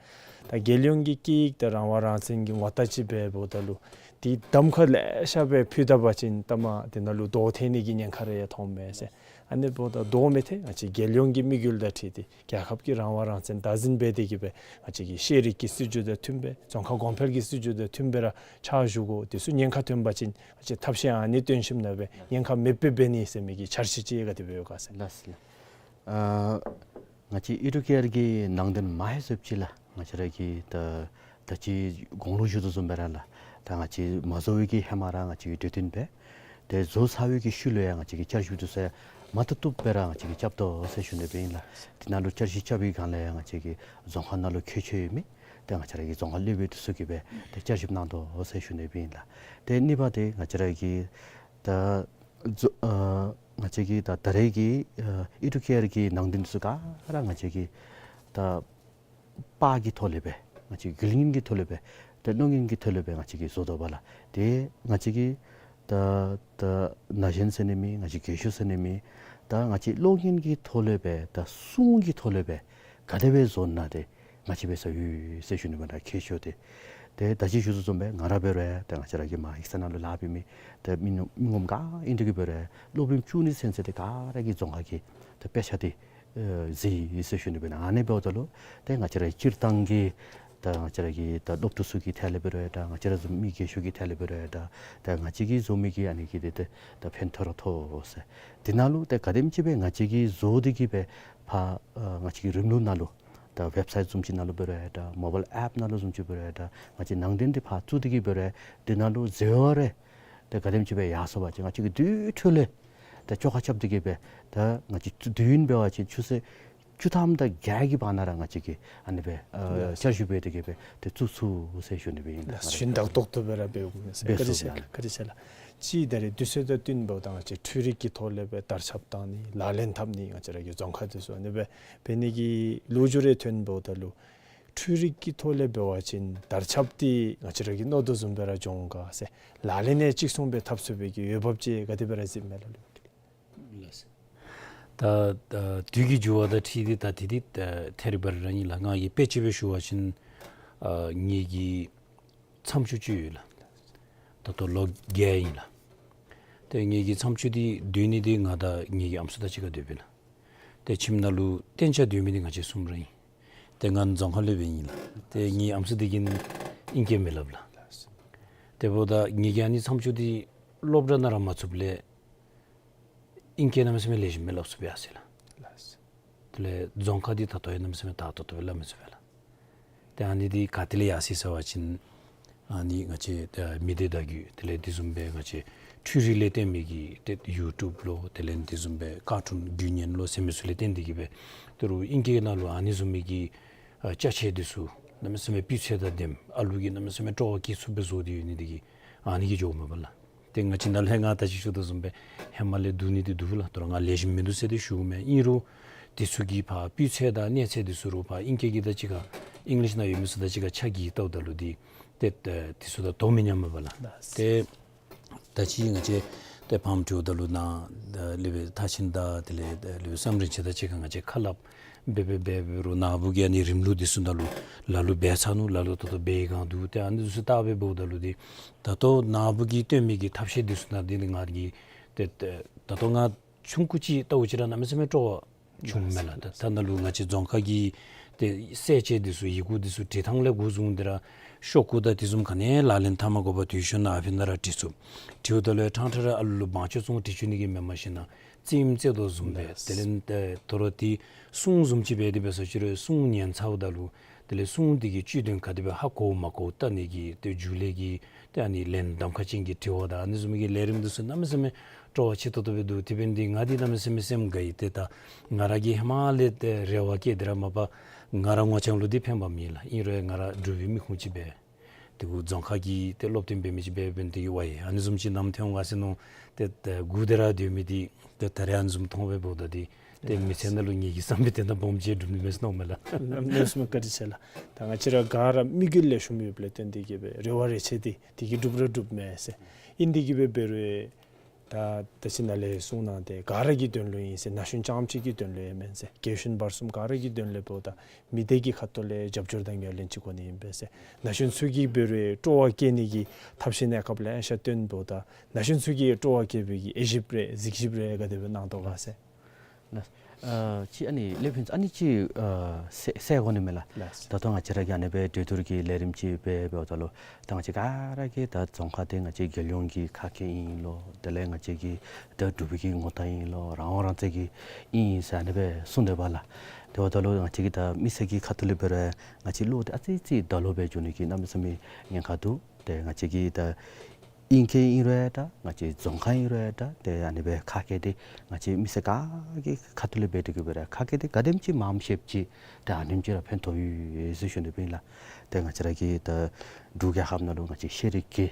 ད་རྒྱལ་ཡོངས་ཀྱི་སྐད་ཡིག་དང་རང་དབང་རང་བཙན་གྱི་ངོ་རྟགས་ཅིག་སྦེ་འབདཝ་ད་ལུ་ དེ་གདམ་ཁ་ལེ་ཤ་སྦེ་ཕུལ་ད་པ་ཅིན་ལྟ་མ་དེ་ནང་ལུ་དོ་ཐལ་ནི་གི་ཉེན་ཁ་རེ་ཡང་མཐོངམ་མས་ཟེར། ཨ་ནི་འབདཝ་ད་དོ་མི་ཐལ། ང་བཅས་རྒྱལ་ཡོངས་ཀྱི་དམིགས་ཡུལ་དང་འཁྲིལ་ཏེ་རྒྱལ་ཁབ་ཀྱི་རང་དབང་རང་བཙན་བདག་འཛིན་འབད་དེ་གི་སྦེ་ང་བཅས་ཀྱི་ཤེས་རིག་གི་སྲིད་བྱུས་དང་མཐུན་པའི་རྫོང་ཁ་གོང་འཕེལ་གྱི་སྲིད་བྱུས་དང་མཐུན་པའི་ར་ཕྱག་ཞུ་དགོ། དེ་ཚུ་ཉེན་ཁ་ཐོན་པ་ཅིན་ང་བཅས་ཐབས་ཤེས་ཨ་ནི་བཏོན་ཞིནམ་ལས་སྦེ་ཉེན་ཁ་མེདཔ་སྦེ་འབད་ནི་ཟེར་མི་གི་འཆར་གཞི་ཅིག་ག་དེ་སྦེ་ཡོད་ག་ཟེར། ལགས་སོ། ཨ་ང་བཅས་ཨི་ཌུ་ཀེ་ཡར་གྱི་ནང་དོན་མ་ཧེ་སོབ་ཅིག་ལགས། ང་བཅས་ར་གིས་ད་ད་ཅི་གོང་ལུ་ཞུ་དོ་བཟུམ་སྦེ་ར་ལགས། ད་ང་བཅས་མ་བཟོ་བའི་གི་ཧེ་མ་ར་ང་བཅས་ཀྱིས་གྲོས་བསྟུན་འབད། ཏེ་བཟོ་ཚར་བའི་གི་ཤུལ་ལུ་ཡང་ང་བཅས་ཀྱིས་བསྐྱར་ཞིབ་འདི་ཚུ་ཡང་མ་བཏུབ་བཏུབ་སྦེ་ར་ང་བཅས་ཀྱིས་རྐྱབ་དོ་ཟེར་ཞུ་ནི་སྦེ་ཨིན་ལགས། དེ་ནང་ལུ་བསྐྱར་ཞིབ་རྐྱབ་པའི་སྒང་ལས་ཡང་ང་བཅས་ཀྱི་རྫོང་ཁ་ནང་ལུ་ཁྱད་ཆོས་ཡོད་མི་ཏེ་ང་བཅས་ར་གི་རྫོང་ཁ་སློབ་དཔོན་འདི་ཚུ་གིས་སྦེ་ཏེ་བསྐྱར་ཞིབ་གནང་དོ་ཟེར་ཞུ་ནི་སྦེ་ཨིན་ལགས། ཏེ་གཉིས་པ་འདི་ང་བཅས་ར་གི་ད་རྫོ་ཨ་ང་བཅས་ཀྱི་ད་ད་རེས་ཀྱི་ཨ་ཨི་ཌུ་ཀེ་ཡར་གྱི་ནང་དོན་འདི་ཚུ་ག་ར་ང་བཅས་ཀྱི་ད་པར་གྱི་ཐོག་ལས་སྦེ་ང་བཅས་རྒྱུ་ལིང་གི་ཐོག་ལས་སྦེ་ཏེ་གློག་བརྙན་གྱི་ཐོག་ལས་སྦེ་ང་བཅས་ཀྱིས་བཟོ་དོ་བ་ལགས། ཏེ་ང་བཅས་ཀྱི་ད་ད་ན་གཞོན་ཟེར་ནི་མེད། ང་བཅས་རྒས་ཤོས་ཟེར་ནི་མེད། ད་ང་བཅས་གློག་བརྙན་གྱི་ཐོག་ལས་སྦེ་ད་སྲུང་གི་ཐོག་ལས་སྦེ་ག་དེ་སྦེ་བཟོ་ན་ཏེ་ང་བཅས་འབད་ས་ཡོད་ཟེར་ཞུ་ནི་སྦེ་ད་ཁྱད་ཆོས་འདི། ཏེ་ད་ཅི་ཞུ་དོ་བཟུམ་སྦེ་ང་ར་འབད་རུང་ད་ང་བཅས་ར་གི་མར་ཡིག་ཚང་ནང་ལུ་ལཱ་འབད་མི་ཏེ་མི་ངོམ་མི་ངོམ་ག་ཨིན་དེ་གིས་འབད་རུང་སློབ་རིམ་བཅུ་གཉིས་ཚུན་ཚོད་འདི་ག་ར་གིས་རྫོང་ཁ་གི་ཏེ་དཔེ་ཆ་འདི་ཨེ་གཟིགས་ཡི་ཟེར་ཞུ་ནི་སྦེ་ཨིན། ཨ་ནི་འབདཝ་ད་ལུ་ཏེ་ང་བཅས་ར་སྤྱིར་བཏང་གི་ད་ང་བཅས་ར་གི་ད་སློབ་ཕྲུག་ཚུ་གི་ཐད་ལས་འབད་རུང་ད་ང་བཅས་ར་བཟུམ་མི་རྒས་ཤོས་ཀྱི་ཐད་ལས་འབད་རུང་ད་ད་ང་བཅས་ཀྱིས་བཟོ་མི་གི་ཨ་ནི་གི་འདི་ཏེ་ད་ཕན་ཐོགས་ར་ཐོགས་ཟེར། དེ་ནང་ལུ་ཏེ་ག་དེམ་ཅིག་སྦེ་ང་བཅས་ཀྱིས་བཟོ་སྟེ་གིས་སྦེ་ཕར་ཨ་ང་བཅས་ཀྱི་རིམ་ལུགས་ནང་ལུ་ད་ཝེབ་སའིཊ་བཟུམ་ཅིག་ནང་ལུ་འབད་རུང་ད་མོ་བཱའིལ་ཨེཔ་ནང་ལུ་བཟུམ་ཅིག་འབད་རུང་ད་ང་བཅས་ནང་དོན་འདི་ཕར་བཙུགས་ཏེ་གིས་འབད་རུང་དེ་ནང་ལུ་འཛོལ་བ་རེ་ཏེ་ག་དེམ་ཅིག་སྦེ་ཡར་སོང་པ་ཅིན་ང་བཅས་ཀྱིས་དེ་འཕྲོ་ལས་ཏེ་བཅོ་ཁ་རྐྱབ་སྟེ་གིས་སྦེ་ད་ང་བཅས་དུས་ཡུན་འབད་བ་ཅིན་ཆུ་ཚོད་བཅུ་ཐམ་དང་བརྒྱད་ཀྱི་བར་ན་ར་ང་བཅས་ཀྱིས་ཨ་ནི་སྦེ་ཨ་ལགས། བསྐྱར་ཞིབ་འབད་དེ་གིས་སྦེ་ཏེ་བཙུགས་ཚུགས་ཟེར་ཞུ་ནི་སྦེ་ཨིན། ལགས། ཞིན་ཏག་ཏོག་ཏོ་སྦེ་ར་འབད་འོང་མས་ཟེར། འབད་བཀའ་དྲིན་ཆེ་ལགས། བཀའ་དྲིན་ཆེ་ལགས། ཅིག་ད་རེས་དུས་ཚོད་དང་བསྟུན་འབདཝ་ད་ང་བཅས་འཕྲུལ་རིག་གི་ཐོག་ལས་སྦེ་དར་ཁྱབ་བཏང་ནི་ལག་ལེན་འཐབ་ནི་ང་བཅས་ར་གི་རྫོང་ཁ་འདི་ཚུ་ཨ་ནི་སྦེ་འབད་ནི་གི་ལོ་རྒྱུས་རེ་ཐོན་འབདཝ་ད་ལུ་འཕྲུལ་རིག་གི་ཐོག་ལས་འབད་བ་ཅིན་དར་ཁྱབ་འདི་ང་བཅས་ར་གིས་མནོ་དོ་བཟུམ་སྦེ་ར་འགྱོ་འོང་ག་ཟེར་ལག་ལེན་ཡང་གཅིག་མཚུངས་སྦེ་འཐབ་ཚུགས་པའི་གི་འོས་འབབ་ཅིག་ག་དེ་སྦེ་ར་གཟིགསཔ་མས་ལགས། ལགས། ད་ད་དུས་ཀྱི་འགྱུར་བ་དང་འཁྲིལ་ཏེ་ད་དེ་འདི་ད་ཐད་རི་བ་རི་ར་ཨིན་ལགས། ང་གིས་དཔེ་ཅིག་སྦེ་ཞུ་བ་ཅིན་ཨ་ངེ་གི་མཚམས་སྦྱོར་ཅིག་ཡོད་ལགས། ད་ལྟོ་ལོ་བརྒྱད་ཨིན་ལགས། ཏེ་ངེ་གི་མཚམས་སྦྱོར་འདི་སྡོད་ནི་འདི་ང་དང་ངེ་གི་ཨམ་སྲུ་དང་གཅིག་ཁར་སྡོདཔ་ཨིན་ལགས། ཏེ་ཁྱིམ་ནང་ལུ་གཏན་འཇགས་སྡོད་མི་འདི་ང་བཅས་གསུམ་ར་ཨིན། ཏེ་ང་རྫོང་ཁ་སློབ་དཔོན་ཨིན་ལགས། ཏེ་ངེའི་ཨམ་སྲུ་འདི་གིས་ཨིང་སྐད་མི་སླབ་ལགས། དེ་འབདཝ་ད་ངེ་གི་ཨ་ནི་མཚམས་སྦྱོར་འདི་སློབ་གྲྭ་ནང་ར་མ་ཚུདཔ་ལས་ཨིང་སྐད་གནམ་མེད་ས་མེད་ལེགས་ཤོམ་སྦེ་སླབ་ཚུགསཔ་ཡར་སོ་ཡི་ལགས། དེ་ལས་རྫོང་ཁ་འདི་ད་ལྟོ་ཡང་གནམ་མེད་ས་མེད་དག་ཏོག་ཏོ་སྦེ་སླབ་མི་ཚུགས་པས་ལགས། ཏེ་ཨ་ནི་འདི་ག་ཏེ་ལས་ཡར་སོ་ཡི་ཟེར་བ་ཅིན་ཨ་ནི་ང་བཅས་ད་མི་སྡེ་བརྡ་བརྒྱུད་དེ་ལས་དེ་བཟུམ་སྦེ་ང་བཅས་འཕྲུལ་རིག་ལས་བརྟེན་མི་གི་ཏེ་ཡུ་ཊུབ་ལུ་དེ་ལས་དེ་བཟུམ་སྦེ་ཀར་ཊུན་བརྒྱུད་བརྙན་ལུ་ཟེར་མི་ཚུ་ལས་བརྟེན་ཏེ་གིས་སྦེ་ད་རུང་ཨིང་སྐད་ནང་ལུ་ཨ་ནི་བཟུམ་མའི་གི་ཨ་ཅ་ཆས་འདི་ཚུ་གནམ་མེད་ས་མེད་སྤུས་ཚད་དང་ལྡནམ་ཨ་ལུ་གིས་གནམ་མེད་ས་མེད་སྤྲོ་བ་སྐྱེ་ཚུགསཔ་སྦེ་བཟོ་སྟེ་ཡོད་ནི་འདི་གིས་ཨ་ནི་གིས་འགྱོཝ་མས་པ་ལགས། ཏེ་ང་བཅས་ནཱ་ལས་ང་ད་ཅི་ཞུ་དོ་བཟུམ་སྦེ་ཧེ་མ་ལས་སྡུག་ནི་འདི་སྡུག་ལགས། ད་རུང་ང་ལེགས་ཤོམ་མིན་འདུག་ཟེར་ཏེ་ཞུཝ་མེན། ཨིན་རུང་འདི་ཚུ་གི་ཕར་སྤུས་ཚད་དང་གནས་ཚད་འདི་ཚུ་རུང་ཕར་ཨིང་སྐད་ཀྱི་དང་གཅིག་ཁར་ཨིང་ལིཤ་ནང་ཡོད་མི་ཚུ་དང་གཅིག་ཁར་ཆ་བགྱིས་བལྟཝ་ད་ལུ་འདི་ཏེ་ཏེ་འདི་ཚུ་དང་དོ་མི་མཉམ་མས་པ་ལགས། ཏེ་ད་ཅི་ང་བཅས་ཏེ་ཕམ་འདྲིཝ་ད་ལུ་ནཱ་ད་སློབ་དཔོན་མཐར་ཕྱིན་དང་དེ་ལས་ད་སློབ་དཔོན་བསམ་རིན་ཆེན་དང་གཅིག་ཁར་ང་བཅས་ཁ་སླབ་འབད་འབད་འབད་འབད་རུང་ནཱ་བུ་གི་ཨ་ནི་རིམ་ལུགས་འདི་ཚུ་ནང་ལུ་ལ་ལུ་འབད་ཚར་ནུག། ལ་ལུ་ད་ལྟོ་འབད་བའི་སྒང་འདུག། ཏེ་ཨ་ནི་འདི་ཚུ་བལྟ་སྦེ་འབདཝ་ད་ལུ་འདི་ད་ལྟོ་ནཱ་བུ་གིས་སྟོན་མི་གི་ཐབས་ཤེས་འདི་ཚུ་ནང་འདི་ནི་ང་གིས་ཏེ་ཏེ་ད་ལྟོ་ང་ཆུང་ཀུ་ཅིག་བལྟཝ་ཅིག་ར་གནམ་མེད་ས་མེད་སྤྲོ་བ་བྱུངམ་མས་ལགས། ད་ད་ནཱ་ལུ་ང་བཅས་རྫོང་ཁ་གི་ཏེ་གསལ་བྱེད་འདི་ཚུ་ཡི་གུ་འདི་ཚུ་འབྲི་ཐངས་ལས་འགོ་བཟུང་སྟེ་ར་ཤོག་གུ་དང་དེ་བཟུམ་ག་ནི་ལག་ལེན་འཐབ་མ་དགོ་པར་དུས་ཤོག་ནང་ཨ་ཕི་ནང་ར་འབྲི་ཚུགས། འབྲིཝ་ད་ལུ་ཡང་ཕྲང་ཕྲང་ར་ཨ་ལུ་ལུ་བང་ཅོ་བཙུགས་འབྲི་བཅུག་ནི་གི་མེན་མ་གཞི་ནཱ་རྩེདམོ་རྩེ་དོ་བཟུམ་སྦེ། ལགས། དེ་ལས་ཏེ་དོ་རུང་འདི་སྲུང་བཟུམ་ཅིག་འབད་དེ་འབད་ས་ཅིག་རུང་སྲུང་ཉན་ཚརཝ་ད་ལུ་དེ་ལས་སྲུང་འདི་གི་བཅུད་དོན་ག་དེ་སྦེ་ཧ་གོ་མ་གོ་བལྟ་ནི་གི་ཏེ་རྒྱུགས་ལས་ཀྱི་ཏེ་ཨ་ནི་ལན་གདམ་ཁ་ཅན་གྱི་དྲི་བ་དང་ཨ་ནི་བཟུམ་གྱི་ལས་རིམ་འདི་ཚུ་གནམ་མེད་ས་མེད་སྤྲོ་བ་ཆེ་ཏོག་ཏོ་སྦེ་འདུག། དེ་འབད་ནི་འདི་ང་འདི་གནམ་མེད་ས་མེད་སེམས་དགའ་ཡི། ཏེ་ད་ང་ར་གིས་ཧེ་མ་ལས་ཏེ་རེ་བ་བསྐྱེད་དེ་ར་མ་པ་ང་ར་ངོ་རྐྱང་ལུ་འདི་ཕན་པ་མེད་ལགས། ཨིན་རུང་ང་ར་འབྲུག་པའི་མི་ཁུངས་ཅིག་སྦེ་དེ་གུ་རྫོང་ཁ་གི་ཏེ་སློབ་སྟོན་འབད་མི་ཅིག་སྦེ་འབད་ནི་འདི་གིས་ཝའི་ཨ་ནི་བཟུམ་ཅིག་ནམ་ཐོན་འོང་ག་ཟེར་མནོ། ཏེ་ཏེ་སྒུག་སྟེ་ར་སྡོད་མི་འདི་ཏེ་ད་རེས་ཨ་ནི་བཟུམ་མཐོང་སྦེ་འབདཝ་ད་འདི་ཏེ་མི་ཚེ་ནང་ལུ་ངེ་གི་བསམ་པའི་དོན་དག་སྦོམ་ཅིག་འགྲུབ་ནི་མས་ཟེར་མནོཝ་མས་ལགས། གནམ་མེད་ས་མེད་བཀའ་དྲིན་ཆེ་ལགས། ད་ང་བཅས་ར་ག་ར་དམིགས་ཡུལ་ལེགས་ཤོམ་ཡོདཔ་ལས་བརྟེན་ཏེ་གིས་སྦེ་རེ་བ་རེ་ཆེ་སྟེ་དེ་གིས་འགྲུབ་ར་འགྲུབ་མས་ཟེར། ཨིན་ཏེ་གིས་སྦེ་འབད་རུང་ ད་ད་ཅི་ནཱ་ལས་གསུངས་གནང་སྟེ་ག་ར་གི་དོན་ལུ་ཨིན་ཟེར། ན་གཞོན་རྐྱངམ་གཅིག་གི་དོན་ལུ་ཡང་མེན་ཟེར། རྒས་གཞོན་བར་གསུམ་ག་ར་གི་དོན་ལུ་འབདཝ་ད་མི་སྡེ་གི་ཁ་ཐུག་ལས་རྒྱབ་སྐྱོར་དང་ངོས་ལེན་ཅིག་དགོ་ནི་ཨིན་པས་ཟེར། ན་གཞོན་ཚུ་གིས་འབད་རུང་སྤྲོ་བ་བསྐྱེད་ནི་གི་ཐབས་ཤེས་གནས་སྐབས་ལེ་ཤ་སྟོན་འབདཝ་ད་ན་གཞོན་ཚུ་གིས་སྤྲོ་བ་བསྐྱེད་པའི་གི་དབྱེ་ཞིབ་རེ་གཟིགས་ཞིབ་རེ་ག་དེ་སྦེ་གནང་དོ་ག་ཟེར། ལགས། ཨ་ཅི་ཨ་ནི་ལེགས་ཕུན་ཚོགས་ཨ་ནི་ཅིག་ཨ་གསལ་གསལ་གོ་ནི་མས་ལགས། ལགས། ད་ལྟོ་ང་བཅས་ར་གིས་ཨ་ནི་སྦེ་འགྲན་བསྡུར་གྱི་ལས་རིམ་ཅིག་འབད་འབདཝ་ད་ལུ་ད་ང་བཅས་ག་ར་གིས་ད་རྫོང་ཁག་འདི་ང་བཅས་རྒྱལ་ཡོངས་ཀྱི་ཁ་སྐད་ཨིན་ལོ། དེ་ལས་ང་བཅས་ཀྱི་ད་འབྲུག་པའི་གི་ངོ་རྟགས་ཨིན་ལོ། རང་དབང་རང་བཙན་གྱི་ཨིན་ཟེར་ཨ་ནི་སྦེ་གསུངས་དོ་བ་ལགས། དེ་འབདཝ་ད་ལུ་ང་བཅས་ཀྱིས་ད་མི་སེར་གྱི་ཁ་ཐུག་ལས་འབད་རུང་ང་བཅས་བློ་འདི་ཨ་ཙི་ཙི་ད་ལོག་སྦེ་འགྱོ་ནི་གི་གནམ་མེད་ས་མེད་ཉེན་ཁ་འདུག། ཏེ་ང་བཅས་ཀྱིས་ད་ཨིང་སྐད་ཨིན་རུང་ཡང་འདྲ། ང་བཅས་རྫོང་ཁ་ཨིན་རུང་ཡང་འདྲ། ཏེ་ཨ་ནི་སྦེ་ཁ་སྐད་འདི་ང་བཅས་མི་སེར་ག་གི་ཁ་ཐུག་ལས་འབད་དེ་གི་འབད་རུང་ཁ་སྐད་འདི་ག་དེམ་ཅིག་མངམ་བཤདཔ་ཅིག་ཏེ་ཨ་ནེམ་ཅིག་ར་ཕན་ཐོགས་ཡོད་ཟེར་ཞུ་ནི་ཨིན་ལགས། ཏེ་ང་བཅས་ར་གི་ད་འབྲུག་རྒྱལ་ཁབ་ནང་ལུ་ང་བཅས་ཤེས་རིག་གི་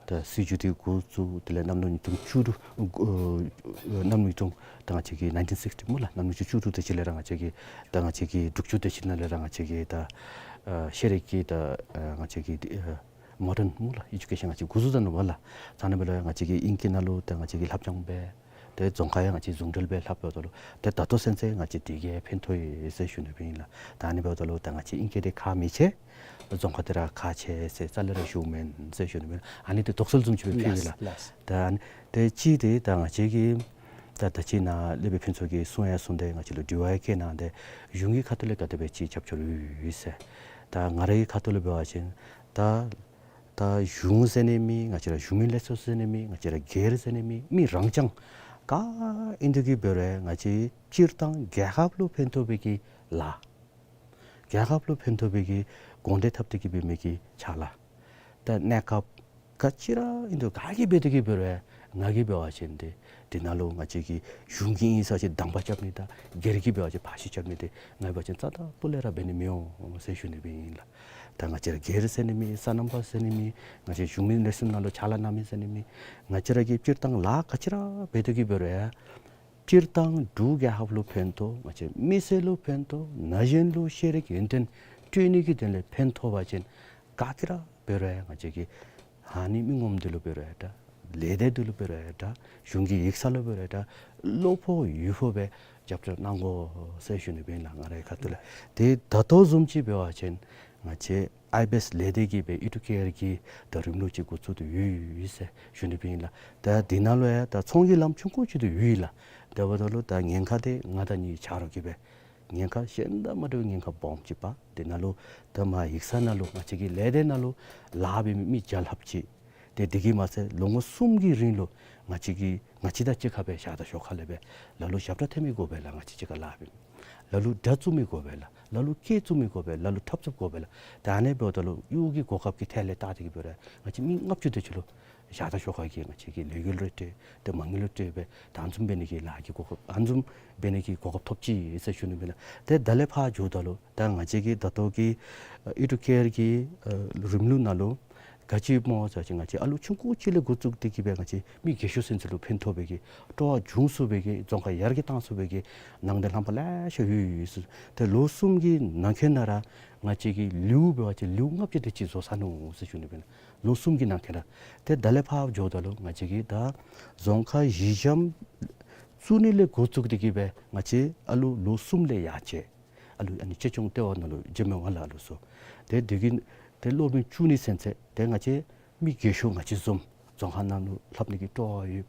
ད་སྲིད་བྱུས་འདི་འགོ་བཙུགས་དེ་ལས་གནམ་ལོ་ཉིས་སྟོང་བཅུ་དྲུག་ཨ་གནམ་ལོ་ཉིས་སྟོང་ད་ང་བཅས་ཀྱི་ནའིན་ཊིན་སིགསི་ཊི་སྨོ་ལགས། གནམ་ལོ་ཉིས་སྟོང་བཅུ་དྲུག་དེ་ཅིག་ལས་ར་ང་བཅས་ཀྱི་ད་ང་བཅས་ཀྱི་དྲུག་ཅུ་དེ་ཅིག་ནང་ལས་ར་ང་བཅས་ཀྱི་ད་ཨ་ཤེས་རིག་གི་ད་ཨ་ང་བཅས་ཀྱི་ཨ་མོ་ཌརན་སྨོ་ལགས། ཨེ་ཌུ་ཀེ་ཤཱན་ང་བཅས་འགོ་བཙུགས་ད་ནུག་པ་ལགས། ད་ཨ་ནི་འབདཝ་ལས་ང་བཅས་ཀྱིས་ཨིང་སྐད་ནང་ལུ་ད་ང་བཅས་ཀྱིས་ལྷབ་སྦྱང་འབད། ཏེ་རྫོང་ཁ་ཡང་ང་བཅས་རྫོང་འབྲེལ་སྦེ་ལྷབ་འབདཝ་ད་ལུ་ཏེ་ད་ལྟོ་ཚུན་ཚོད་ང་བཅས་འདི་གིས་ཕན་ཐོགས་ཡོད་ཟེར་ཞུ་ནི་ཨིན་ལགས། ད་ཨ་ནི་འབདཝ་ད་ལུ་ད་ང་བཅས་ཨིང་སྐད་འདི་ཁག་མི་ཆེ། རྫོང་ཁ་འདི་ར་ཁག་ཆེ་ཟེར་རྩ་ལས་ར་ཞུཝ་མེན་ཟེར་ཞུ་ནི་ཨིན། ཨ་ནི་འདི་དོགས་སེལ་བཟུམ་ཅིག་སྦེ་ཕུལ་ཡི་ལགས། ལགས། ད་ཨ་ནི་ཏེ་གཅིག་འདི་ད་ང་བཅས་ཀྱིས་ད་ད་ཅི་ནཱ་ལེགས་པའི་ཕུན་ཚོགས་ཀྱིས་གསུང་ཡང་གསུངས་ཏེ་ང་བཅས་ལུ་དྲི་བ་ཡང་བཀོད་གནང་སྟེ་གཞུང་གི་ཁ་ཐུག་ལས་ག་དེ་སྦེ་ཅིག་རྒྱབ་སྐྱོར་ཡོད་ཡོད་ཟེར། ད་ང་རའི་ཁ་ཐུག་ལས་འབད་བ་ཅིན་ད་ད་གཞུང་ཟེར་ནི་མེད། ང་བཅས་ར་གཞུང་མིན་ལས་ཚོགས་ཟེར་ནི་མེད། ང་བཅས་ར་སྒེར་ཟེར་ནི་མེད། མི་རང་རྐྱང་ག་ཨིན་དེ་གི་འབད་རུང་ང་བཅས་སྤྱིར་བཏང་རྒྱལ་ཁབ་ལུ་ཕན་ཐོགས་པའི་གི་ལཱ། རྒྱལ་ཁབ་ལུ་ཕན་ཐོགས་པའི་གི་དགོངས་འགྲེལ་འཐབ་སྟེ་གི་འབད་མི་གི་ཕྱག་ལཱ། ད་གནས་སྐབས་ག་ཅི་ར་ཨིན་དོ་ག་གིས་འབད་དེ་གི་འབད་རུང་ང་གིས་འབད་བ་ཅིན་ཏེ་འདི་ནང་ལུ་ང་བཅས་ཀྱི་གཞུང་གི་ཨིན་ས་ཅིག་དང་པ་རྐྱབ་ནི་དང་སྒེར་གྱིས་འབད་བ་ཅིན་ཕར་ཤུལ་རྐྱབ་ནི་འདི་ང་འབད་བ་ཅིན་རྩ་དང་སྤུ་ལས་ར་འབད་ནི་མི་འོང་ཟེར་ཞུ་ནི་སྦེ་ཨིན་ལགས། ད་ང་བཅས་ར་སྒེར་ཟེར་ནི་མེད། སོ་ནམ་པ་ཟེར་ནི་མེད། ང་བཅས་གཞུང་མིན་ལས་ཚོགས་ནང་ལུ་ཕྱག་ལཱ་གནང་མི་ཟེར་ནི་མེད། ང་བཅས་ར་གིས་སྤྱིར་བཏང་ལཱ་ག་ཅི་ར་འབད་དེ་གི་འབད་རུང་ཡང་སྤྱིར་བཏང་འབྲུག་རྒྱལ་ཁབ་ལུ་ཕན་ཐོགས་ང་བཅས་མི་སེར་ལུ་ཕན་ཐོགས་ན་གཞོན་ལུ་ཤེས་རིག་ཡོན་ཏན་སྤྲོད་ནི་གི་དོན་ལས་ཕན་ཐོགས་པ་ཅིན་ག་གིས་ར་འབད་རུང་ཡང་ང་བཅས་ཀྱི་ཨ་ནི་མི་ངོམ་འདི་ལུ་འབད་རུང་ཡང་འདྲ། ལས་སྡེ་འདི་ལུ་འབད་རུང་ཡང་འདྲ། གཞུང་གི་ཡིག་ཚང་ལུ་འབད་རུང་ཡང་འདྲ། བློ་ཕོག་ཡུལ་ཕོག་སྦེ་རྒྱབ་སྐྱོར་གནང་དགོ་ཟེར་ཞུ་ནི་སྦེ་ཨིན་ལགས། ང་རའི་ཁ་ཐུག་ལས། ཏེ་ད་ལྟོ་བཟུམ་ཅིག་འབད་བ་ཅིན་ང་བཅས་ཨའི་བི་ཨེསི་ལས་སྡེ་གིས་སྦེ་ཨི་ཊུ་ཀེ་ཨར་གྱི་ད་རིམ་ལུགས་ཅིག་འགོ་བཙུགས་ཏེ་ཡོད་ཡོད་ཟེར་ཞུ་ནི་སྦེ་ཨིན་ལགས། ད་འདི་ནང་ལུ་ཡང་ད་ཚོང་གི་ལམ་ཆུང་ཀུ་ཅིག་ཏེ་ཡོད་ལགས། དེ་འབདཝ་ད་ལུ་ད་ཉེན་ཁ་འདི་ང་དང་གཉིས་ཆ་རོགས་ཀྱིས་སྦེ་ཉེན་ཁ་གཞན་དང་མ་འདྲ་བའི་ཉེན་ཁ་སྦོམ་ཅིག་འབད། དེ་ནང་ལུ་ད་མར་ཡིག་ཚང་ནང་ལུ་ང་བཅས་ཀྱི་ལས་སྡེ་ནང་ལུ་ལཱ་འབད་མི་མི་བརྒྱ་ལྷགཔ་ཅིག། ཏེ་དེ་གིས་མ་ཚད་ལོ་ངོ་གསུམ་གྱི་རིང་ལུ་ང་བཅས་ཀྱིས་ང་བཅས་དང་གཅིག་ཁར་སྦེ་བཞག་དང་ཞོར་ཁ་ལས་སྦེ་ལ་ལུ་ཞབས་ཁྲ་འཐེན་མི་དགོ་པས་ལགས། ང་བཅས་གཅིག་ཁར་ལཱ་འབད་མི་ལ་ལུ་དྲ་བཙུགས་མི་དགོ་པས་ལགས། ལ་ལུ་སྐད་བཙུགས་མི་དགོ་པས། ལ་ལུ་འཁྲབ་བཙུགས་དགོ་པས་ལགས། ད་ཨ་ནི་འབདཝ་ད་ལུ་གཡོག་གི་གོ་སྐབས་ཀྱི་ཐད་ལས་བལྟ་སྟེ་གི་འབད་རུང་ང་བཅས་མི་ལྔ་བཅུ་དེ་ཅིག་ལུ་བཞག་དང་ཞོར་ཁ་གི་ང་བཅས་ཀྱིས་ལས་འགུལ་རེ་སྤྲོད་དེ་མ་དངུལ་རེ་སྤྲོད་སྦེ་ད་ཨ་ནི་བཟུམ་འབད་ནི་གི་ལཱ་གི་གོ་སྐབས་ཨ་ནི་བཟུམ་འབད་ནི་གི་གོ་སྐབས་ཐོབ་ཅི་ཟེར་ཞུ་ནི་ཨིན་ལགས། ཏེ་ད་ལས་ཕར་འགྱོཝ་ད་ལུ་ད་ང་བཅས་ཀྱི་ད་ལྟོ་གི་ཨ་ཨི་ཊུ་ཀེ་ཨར་གྱི་ཨ་རིམ་ལུགས་ནང་ལུ་ག་ཅི་སྨོ་ཟེར་བ་ཅིན་ང་བཅས་ཨ་ལུ་ཆུང་ཀུ་ཅིག་ལས་འགོ་བཙུགས་ཏེ་གི་སྦེ་ང་བཅས་མི་རྒས་ཤོས་ཚུན་ཚོད་ལུ་ཕན་ཐོགས་པའི་གི་སྤྲོ་བ་འབྱུང་ཚུགས་པའི་གི་རྫོང་ཁ་ཡར་རྒྱས་གཏང་ཚུགས་པའི་གི་ནང་དོན་རྣམ་པ་ལེ་ཤ་ཡོད་ཡོད་ཟེར། ཏེ་ལོ་གསུམ་གྱི་ནང་འཁོད་ནང་ར་ང་བཅས་ཀྱིས་ལེའུ་འབད་བ་ཅིན་ལེའུ་ལྔ་བཅུ་དེ་ཅིག་བཟོ་ཚར་ནུག་ཟེར་ཞུ་ནི་ཨིན་ལགས། ལོ་གསུམ་གྱི་ནང་འཁོད་ནང་། ཏེ་ད་ལས་ཕར་འགྱོཝ་ད་ལུ་ང་བཅས་ཀྱིས་ད་རྫོང་ཁ་གཞི་འགྱམ་བཙུགས་ནི་ལས་འགོ་བཙུགས་ཏེ་གི་སྦེ་ང་བཅས་ཨ་ལུ་ལོ་གསུམ་ལས་ཡར་བཅད་ཨ་ལུ་ཨ་ནི་གཅེས་སྐྱོང་ལྟེ་བ་ནང་ལུ་འགྱོ་མི་འོང་ལགས། ཨ་ལུ་ཚུ་ཏེ་དེ་གི་ཏེ་སློབ་རིམ་བཅུ་གཉིས་ཚུན་ཚོད་ཏེ་ང་བཅས་མི་རྒས་ཤོས་ང་བཅས་བཟུམ་རྫོང་ཁ་ནང་ལུ་ལྷབ་ནི་གི་སྤྲོ་བ་ཡོད།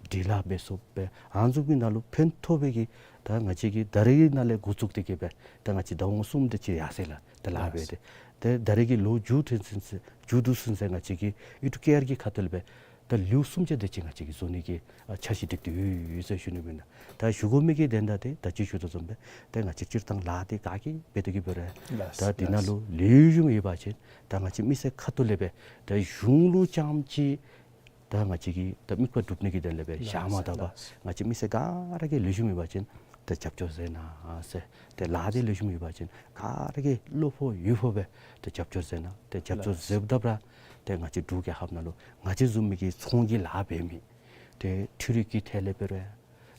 འབྲི་ལྷག་འབད་ཚུགས་པའི་ཨ་ནི་བཟུམ་གྱི་ནང་ལུ་ཕན་ཐོགས་པའི་གི་ད་ང་བཅས་ཀྱིས་ད་རེས་ནང་ལས་འགོ་བཙུགས་ཏེ་གི་སྦེ་ད་ང་བཅས་ཟླཝ་ངོ་གསུམ་དེ་ཅིག་ཡར་སོང་ཡི་ལགས། ད་ལཱ་འབད་དེ་ཏེ་ད་རེས་ཀྱི་ལོ་མཇུག་ཚུན་ཚོད་མཇུག་བསྡུ་ཚུན་ཚོད་ང་བཅས་ཀྱིས་ཨི་ཊུ་ཀེ་ཨར་གྱི་ཁ་ཐུག་ལས་སྦེ་ད་ལེའུ་གསུམ་ཆ་དེ་ཅིག་ང་བཅས་ཀྱིས་བཟོ་ནི་གི་ཨ་འཆར་གཞི་སྒྲིག་སྟེ་ཡོད་ཡོད་ཟེར་ཞུ་ནི་ཨིན་ལགས། ད་ཞུ་དགོ་མི་གི་དོན་དག་འདི་ད་ཅི་ཞུ་དོ་བཟུམ་སྦེ་ཏེ་ང་བཅས་སྤྱིར་བཏང་ལཱ་འདི་ག་གིས་འབད་དེ་གི་འབད་རུང་ད་འདི་ནང་ལུ་ལེགས་ཤོམ་ཡོད་པ་ཅིན་ད་ང་བཅས་མི་སེར་ཁ་ཐུག་ལས་སྦེ་ད་གཞུང་ལུ་རྐྱངམ་ཅིག་ད་ང་བཅས་ཀྱིས་ད་དམིགས་པ་སྒྲུབ་ནི་གི་དོན་ལས་སྦེ་ཞག་མ་དག་པར་ང་བཅས་མི་སེར་ག་ར་གིས་ལེགས་ཤོམ་ཡོད་པ་ཅིན་ད་རྒྱབ་སྐྱོར་མཛད་གནང་ཟེར། ཏེ་ལཱ་འདི་ལེགས་ཤོམ་ཡོད་པ་ཅིན་ག་ར་གིས་བློ་ཕོག་ཡུལ་ཕོག་སྦེ་ད་རྒྱབ་སྐྱོར་མཛད་གནང་། ཏེ་རྒྱབ་སྐྱོར་མཛདཔ་ད་ར་ཏེ་ང་བཅས་འབྲུག་རྒྱལ་ཁབ་ནང་ལུ་ང་བཅས་བཟུམ་མའི་གི་ཚོང་གི་ལཱ་འབད་མི་ཏེ་འཕྲུལ་རིག་གི་ཐད་ལས་འབད་རུང་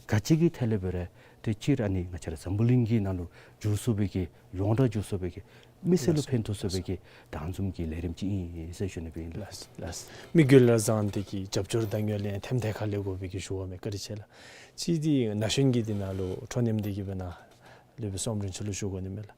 ག་ཅི་གི་ཐད་ལས་འབད་རུང་ཏེ་ ཏེ་སྤྱིར་ཨ་ནི་ང་བཅས་ར་འཛམ་བུ་གླིང་གི་ནང་ལུ་འགྱུར་ཚུགས་པའི་གི་ཡོངས་གྲགས་འགྱུར་ཚུགས་པའི་གི་མི་སེར་ལུ་ལགས་སོ། ཕན་ཐོགས་ཚུགས་པའི་གི་ད་ཨ་ནི་བཟུམ་གྱི་ལས་རིམ་ཅིག་ཨིན་ཟེར་ཞུ་ནི་སྦེ་ཨིན་ལགས། ལགས་སོ། ལགས་སོ། མི་རྒྱུད་ལ་བཟང་སྟེ་གི་རྒྱབ་སྐྱོར་དང་ཡོད་ལན་ཐེམ་ཐད་ཁ་ལས་དགོ་པའི་གི་ཞུ་བ་མས། བཀའ་དྲིན་ཆེ་ལགས། གཅིག་འདི་ན་གཞོན་གྱི་འདི་ནང་ལུ་འཕྲོ་མཉམ་འདི་གི་སྦེ་ན་ལུ་སྦེ་བསམ་རིན་ཆུ་ལུ་ཞུ་དགོ་ནི་མས་ལགས།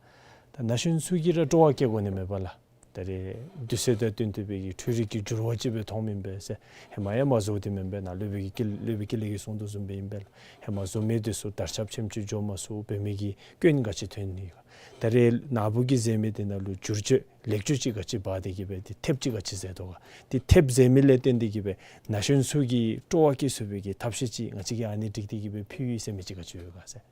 ད་ན་གཞོན་ཚུ་གིས་ར་སྤྲོ་བ་བསྐྱེད་དགོ་ནི་མས་པ་ལགས། ད་རེས་དུས་ཚོད་དང་བསྟུན་ཏེ་སྦེ་གི་འཕྲུལ་རིག་གི་འགྱུར་བ་ཅིག་སྦེ་མཐོངམ་ཨིན་པས་ཟེར། ཧེ་མ་ཡང་མ་བཟོ་སྟེ་མེན་པས་ན་ལུ་སྦེ་གི་སློབ་དཔོན་ཀུན་ལེགས་ཀྱིས་གསུང་དོ་བཟུམ་སྦེ་ཨིན་པས་ལགས། ཧེ་མ་བཟོ་མི་འདི་ཚུ་དར་ཁྱབ་ཆེམ་ཅིག་འགྱོ་མ་ཚུགས་པའི་མི་གི་སྐྱོན་ག་ཅི་ཐོན་ནི་ག། ད་རེས་ན་བུ་གིས་མཛད་མི་འདི་ནང་ལུ་བསྒྱུར་བཅོས་ལེགས་བཅོས་ཅིག་ག་ཅི་འབད་དེ་གི་སྦེ་འདི་ཐེབས་ཅིག་ག་ཅི་མཛད་དོ་ག། འདི་ཐེབས་མཛད་མི་ལས་བརྟེན་ཏེ་གི་སྦེ་ན་གཞོན་ཚུ་གིས་སྤྲོ་བ་བསྐྱེད་ཚུགས་པའི་གི་ཐབས་ཤེས་ཅིག་ང་བཅས་ཀྱིས་ཨ་ནི་སྒྲིག་སྟེ་གི་སྦེ་ཕུལ་ཡི་ཟེར་མི་ཅིག་ག་ཅི་ཡོད་ག་ཟེར།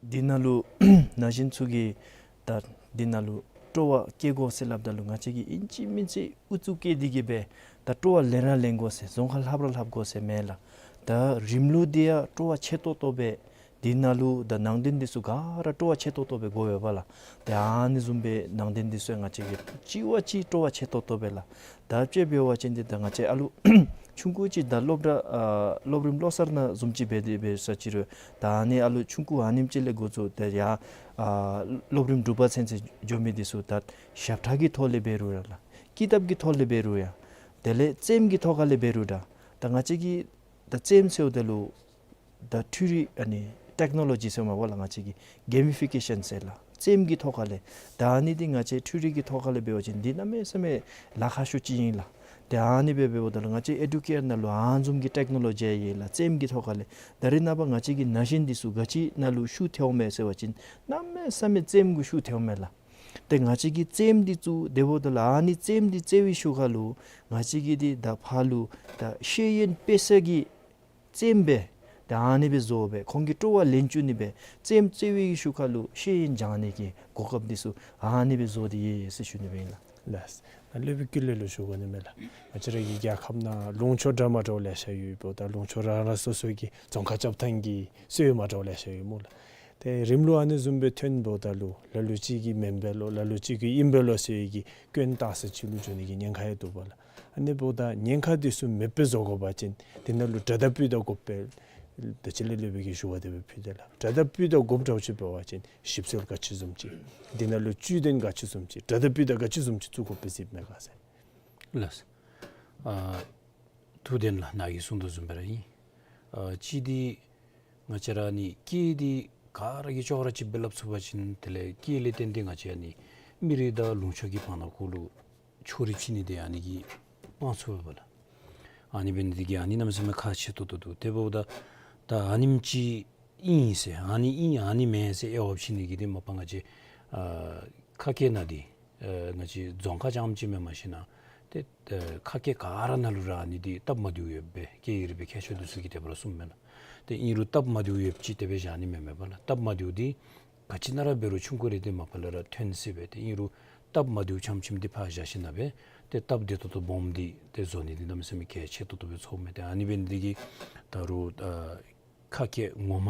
འདི་ནང་ལུ་ན་གཞོན་ཚུ་གིས་ད་འདི་ནང་ལུ་སྤྲོ་བ་བསྐྱེད་དགོ་ཟེར་སླབ་ད་ལུ་ང་བཅས་ཀྱིས་ཨིན་ཅི་མིན་ཅི་ཨུ་ཚུགས་བསྐྱེད་དེ་གི་སྦེ་ད་སྤྲོ་བ་ལེན་ར་ལེན་དགོ་ཟེར་རྫོང་ཁ་ལྷབ་ར་ལྷབ་དགོ་ཟེར་མེན་ལགས། ད་རིམ་ལུགས་འདི་ཡང་སྤྲོ་བ་ཆེ་ཏོག་ཏོ་སྦེ་འདི་ནང་ལུ་ད་ནང་རྟེན་འདི་ཚུ་ག་ར་སྤྲོ་བ་ཆེ་ཏོག་ཏོ་སྦེ་དགོ་པས་པ་ལགས། ད་ཨ་ནི་བཟུམ་སྦེ་ནང་རྟེན་འདི་ཚུ་ཡང་ང་བཅས་ཀྱིས་གཅིག་བ་གཅིག་སྤྲོ་བ་ཆེ་ཏོག་ཏོ་སྦེ་ལགས། ད་དཔྱེ་འབད་བ་ཅིན་འདི་ད་ང་བཅས་ཨ་ལུ་ཆུང་ཀུ་ཅིག་ད་སློབ་གྲྭ་ཨ་སློབ་རིམ་བློ་གསར་ནང་བཟུམ་ཅིག་འབད་དེ་འབད་ས་ཅིག་རུང་ད་ཨ་ནི་ཨ་ལུ་ཆུང་ཀུ་ཨ་ནེམ་ཅིག་ལས་འགོ་བཙུགས་ཏེ་ཡར་ཨ་སློབ་རིམ་དྲུག་པ་ཚུན་ཚོད་འགྱོ་མི་འདི་ཚུ་ད་ཞབས་ཁྲ་གི་ཐོག་ལས་འབད་རུང་ཡང་ལགས། ཀི་དེབ་ཀྱི་ཐོག་ལས་འབད་རུང་ཡང་དེ་ལས་རྩེདམོ་གི་ཐོག་ཁ་ལས་འབད་རུང་ད་ད་ང་བཅས་ཀྱིས་ད་རྩེདམོ་ཟེརཝ་ད་ལུ་ད་འཕྲུལ་རིག་ཨ་ནི་ཊེཀ་ནོ་ལོ་ཇི་ཟེར་མས་པ་ལགས། ང་བཅས་ཀྱིས་གེ་མི་ཕི་ཀེ་ཤཱན་ཟེར་ལགས། རྩེདམོ་གི་ཐོག་ཁ་ལས་ད་ཨ་ནི་འདི་ང་བཅས་འཕྲུལ་རིག་གི་ཐོག་ཁ་ལས་འབད་བ་ཅིན་འདི་གནམ་མེད་ས་མེད་ལཱ་ཁག་ཤོས་ཅིག་ཨིན་ལགས། ད་ཨ་ནི་སྦེ་འབདཝ་ད་ལུ་ང་བཅས་ཨེ་ཌུ་ཀེར་ནང་ལུ་ཨ་ནི་བཟུམ་གྱི་ཊེཀ་ནོ་ལོ་ཇི་ཡོད་ལགས། རྩེདམོ་གི་ཐོག་ཁ་ལས་ད་རེས་ནངས་པ་ང་བཅས་ཀྱི་ན་གཞོན་འདི་ཚུ་ག་ཅི་ནང་ལུ་ཤུགས་ཐལཝ་མས་ཟེར་བ་ཅིན་གནམ་མེད་ས་མེད་རྩེདམོ་གུ་ཤུགས་ཐལཝ་མས་ལགས། ཏེ་ང་བཅས་ཀྱིས་རྩེདམོ་འདི་ཚུ་དེ་འབདཝ་ད་ལུ་ཨ་ནི་རྩེདམོ་འདི་རྩེ་བའི་ཤུལ་ཁ་ལུ་ང་བཅས་ཀྱིས་འདི་ད་ཕར་ལུ་ད་ཤེས་ཡོན་སྤེལ་ས་གི་རྩེདམོ་སྦེ་ད་ཨ་ནི་སྦེ་བཟོ་སྦེ་ཁོང་གི་སྤྲོ་བ་ལེན་བཅུག་ནི་སྦེ་རྩེདམོ་རྩེ་བའི་ཤུལ་ཁ་ལུ་ཤེས་ཡོན་སྦྱང་ནི་གི་གོ་སྐབས་འདི་ཚུ་ཨ་ནི་སྦེ་བཟོ་སྟེ་ཡོད་ཡོད་ཟེར་ཞུ་ནི་སྦེ་ཨིན་ལགས། ལགས། སློབ་དཔོན་ཀུན་ལེགས་ལུ་ཞུ་དགོ་ནི་མས་ལགས། ང་བཅས་ར་གི་རྒྱལ་ཁབ་ནང་ལུང་ཕྱོགས་འདྲ་མ་འདྲཝ་ལེ་ཤ་ཡོདཔ་ད་ལུང་ཕྱོགས་རང་རང་སོ་སོ་གི་རྫོང་ཁག་རྐྱབ་ཐངས་ཀྱི་སྲོལ་མ་འདྲཝ་ལེ་ཤ་ཡོད་སྨོ་ལགས། ཏེ་རིམ་ལུགས་ཨ་ནི་བཟུམ་སྦེ་ཐོནམ་ད་ལུ་ལ་ལུ་ཅིག་གིས་མེན་པས་ལོ་ལ་ལུ་ཅིག་གིས་ཨིན་པས་ལོ་ཟེར་བའི་གི་སྐྱོན་བཏགས་ས་ཅིག་ལུ་འགྱོ་ནི་གི་ཉེན་ཁ་ཡང་འདུག་པ་ལགས། ཨ་ནི་འབདཝ་ད་ཉེན་ཁ་འདི་ཚུ་མེདཔ་སྦེ་བཟོ་དགོ་པ་ཅིན་འདི་ནང་ལུ་གྲ་དང་སྤུས་དང་དགོཔ་སྦེ་ད་ཅི་ལས་སློབ་དཔོན་གྱིས་ཞུ་བ་དེ་སྦེ་ཕུལ་ཏེ་ལགས། གྲ་དང་སྤུས་དང་དགོཔ་འདྲཝ་ཅིག་འབད་བ་ཅིན་ཞིབ་འཚོལ་ག་ཅི་བཟུམ་ཅིག་འདི་ནང་ལུ་བཅུད་དོན་ག་ཅི་བཟུམ་ཅིག་གྲ་དང་སྤུས་དང་ག་ཅི་བཟུམ་ཅིག་བཙུགས་དགོཔ་སྦེ་གཟིགསཔ་མས་ག་ཟེར། ལགས། ཨ་ཐུགས་བདེན་ལགས། ནཱ་གིས་གསུངས་དོ་བཟུམ་སྦེ་ར་ཨིན། ཨ་གཅིག་འདི་ང་བཅས་ར་ནི་སྐད་འདི་ག་ར་གིས་ཅོག་ར་གཅིགཔ་སྦེ་སླབ་ཚུགས་པ་ཅིན་དེ་ལས་སྐད་ལས་བརྟེན་ཏེ་ང་བཅས་ཨ་ནི་མི་རིགས་དང་ལུང་ཕྱོགས་ཀྱི་བར་ན་གུ་ལུ་ཕྱོགས་རིས་ཕྱེ་ནི་འདི་ཨ་ནི་གིས་སྤང་ཚུགས་པས་ལགས། ཨ་ནི་འབད་ནི་འདི་གིས་ཨ་ནི་གནམ་མེད་ས་མེད་ཁག་ཆེ་ཏོག་ཏོ་འདུག། དེ་འབདཝ་ད་ད་ཨ་ནེམ་ཅིག་ཨིན་ཟེར་ཨ་ནི་ཨིན་ཨ་ནི་མེན་ཟེར་དབྱེ་བ་ཕྱེ་ནི་གི་འདི་མ་པ་ང་བཅས་ཨ་ཁ་སྐད་ནང་འདི་ཨ་ང་བཅས་རྫོང་ཁག་རྐྱངམ་ཅིག་མེན་མ་གཞི་ནཱ་ཏེ་ཨ་ཁ་སྐད་ག་ར་ནང་ལུ་ར་ཨ་ནི་འདི་སྟབས་མ་བདེཝ་ཡོདཔ་སྦེ་སྐད་ཡིག་རིག་པའི་ཁྱད་ཆོས་འདི་ཚུ་གིས་དེ་སྦེ་ར་གསུངམ་མས་ལགས། ཏེ་ཨིན་རུང་སྟབས་མ་བདེཝ་ཡོདཔ་ཅིག་དེ་སྦེ་བཞག་ནི་མེན་མས་པ་ལགས། སྟབས་མ་བདེཝ་འདི་ག་ཅི་ནང་ར་འབད་རུང་ཆུང་ཀུ་རེ་འདི་མ་པ་ལས་ར་ཐོན་སྲིད་པས། ཏེ་ཨིན་རུང་སྟབས་མ་བདེཝ་ཆམ་ཆིམ་འདི་ཕར་བཞག་ཞིནམ་ལས་ཏེ་སྟབས་བདེ་ཏོག་ཏོ་སྦོམ་འདི་ཏེ་བཟོ་ནི་འདི་གནམ་མེད་ས་མེད་གལ་ཆེ་ཏོག་ཏོ་སྦེ་ཚོརཝ་མས། ཏེ་ཨ་ནི་འབད་ནི་འདི་གིས་ད་རུང་ཨ་ཁ་སྐད་ངོ་མ་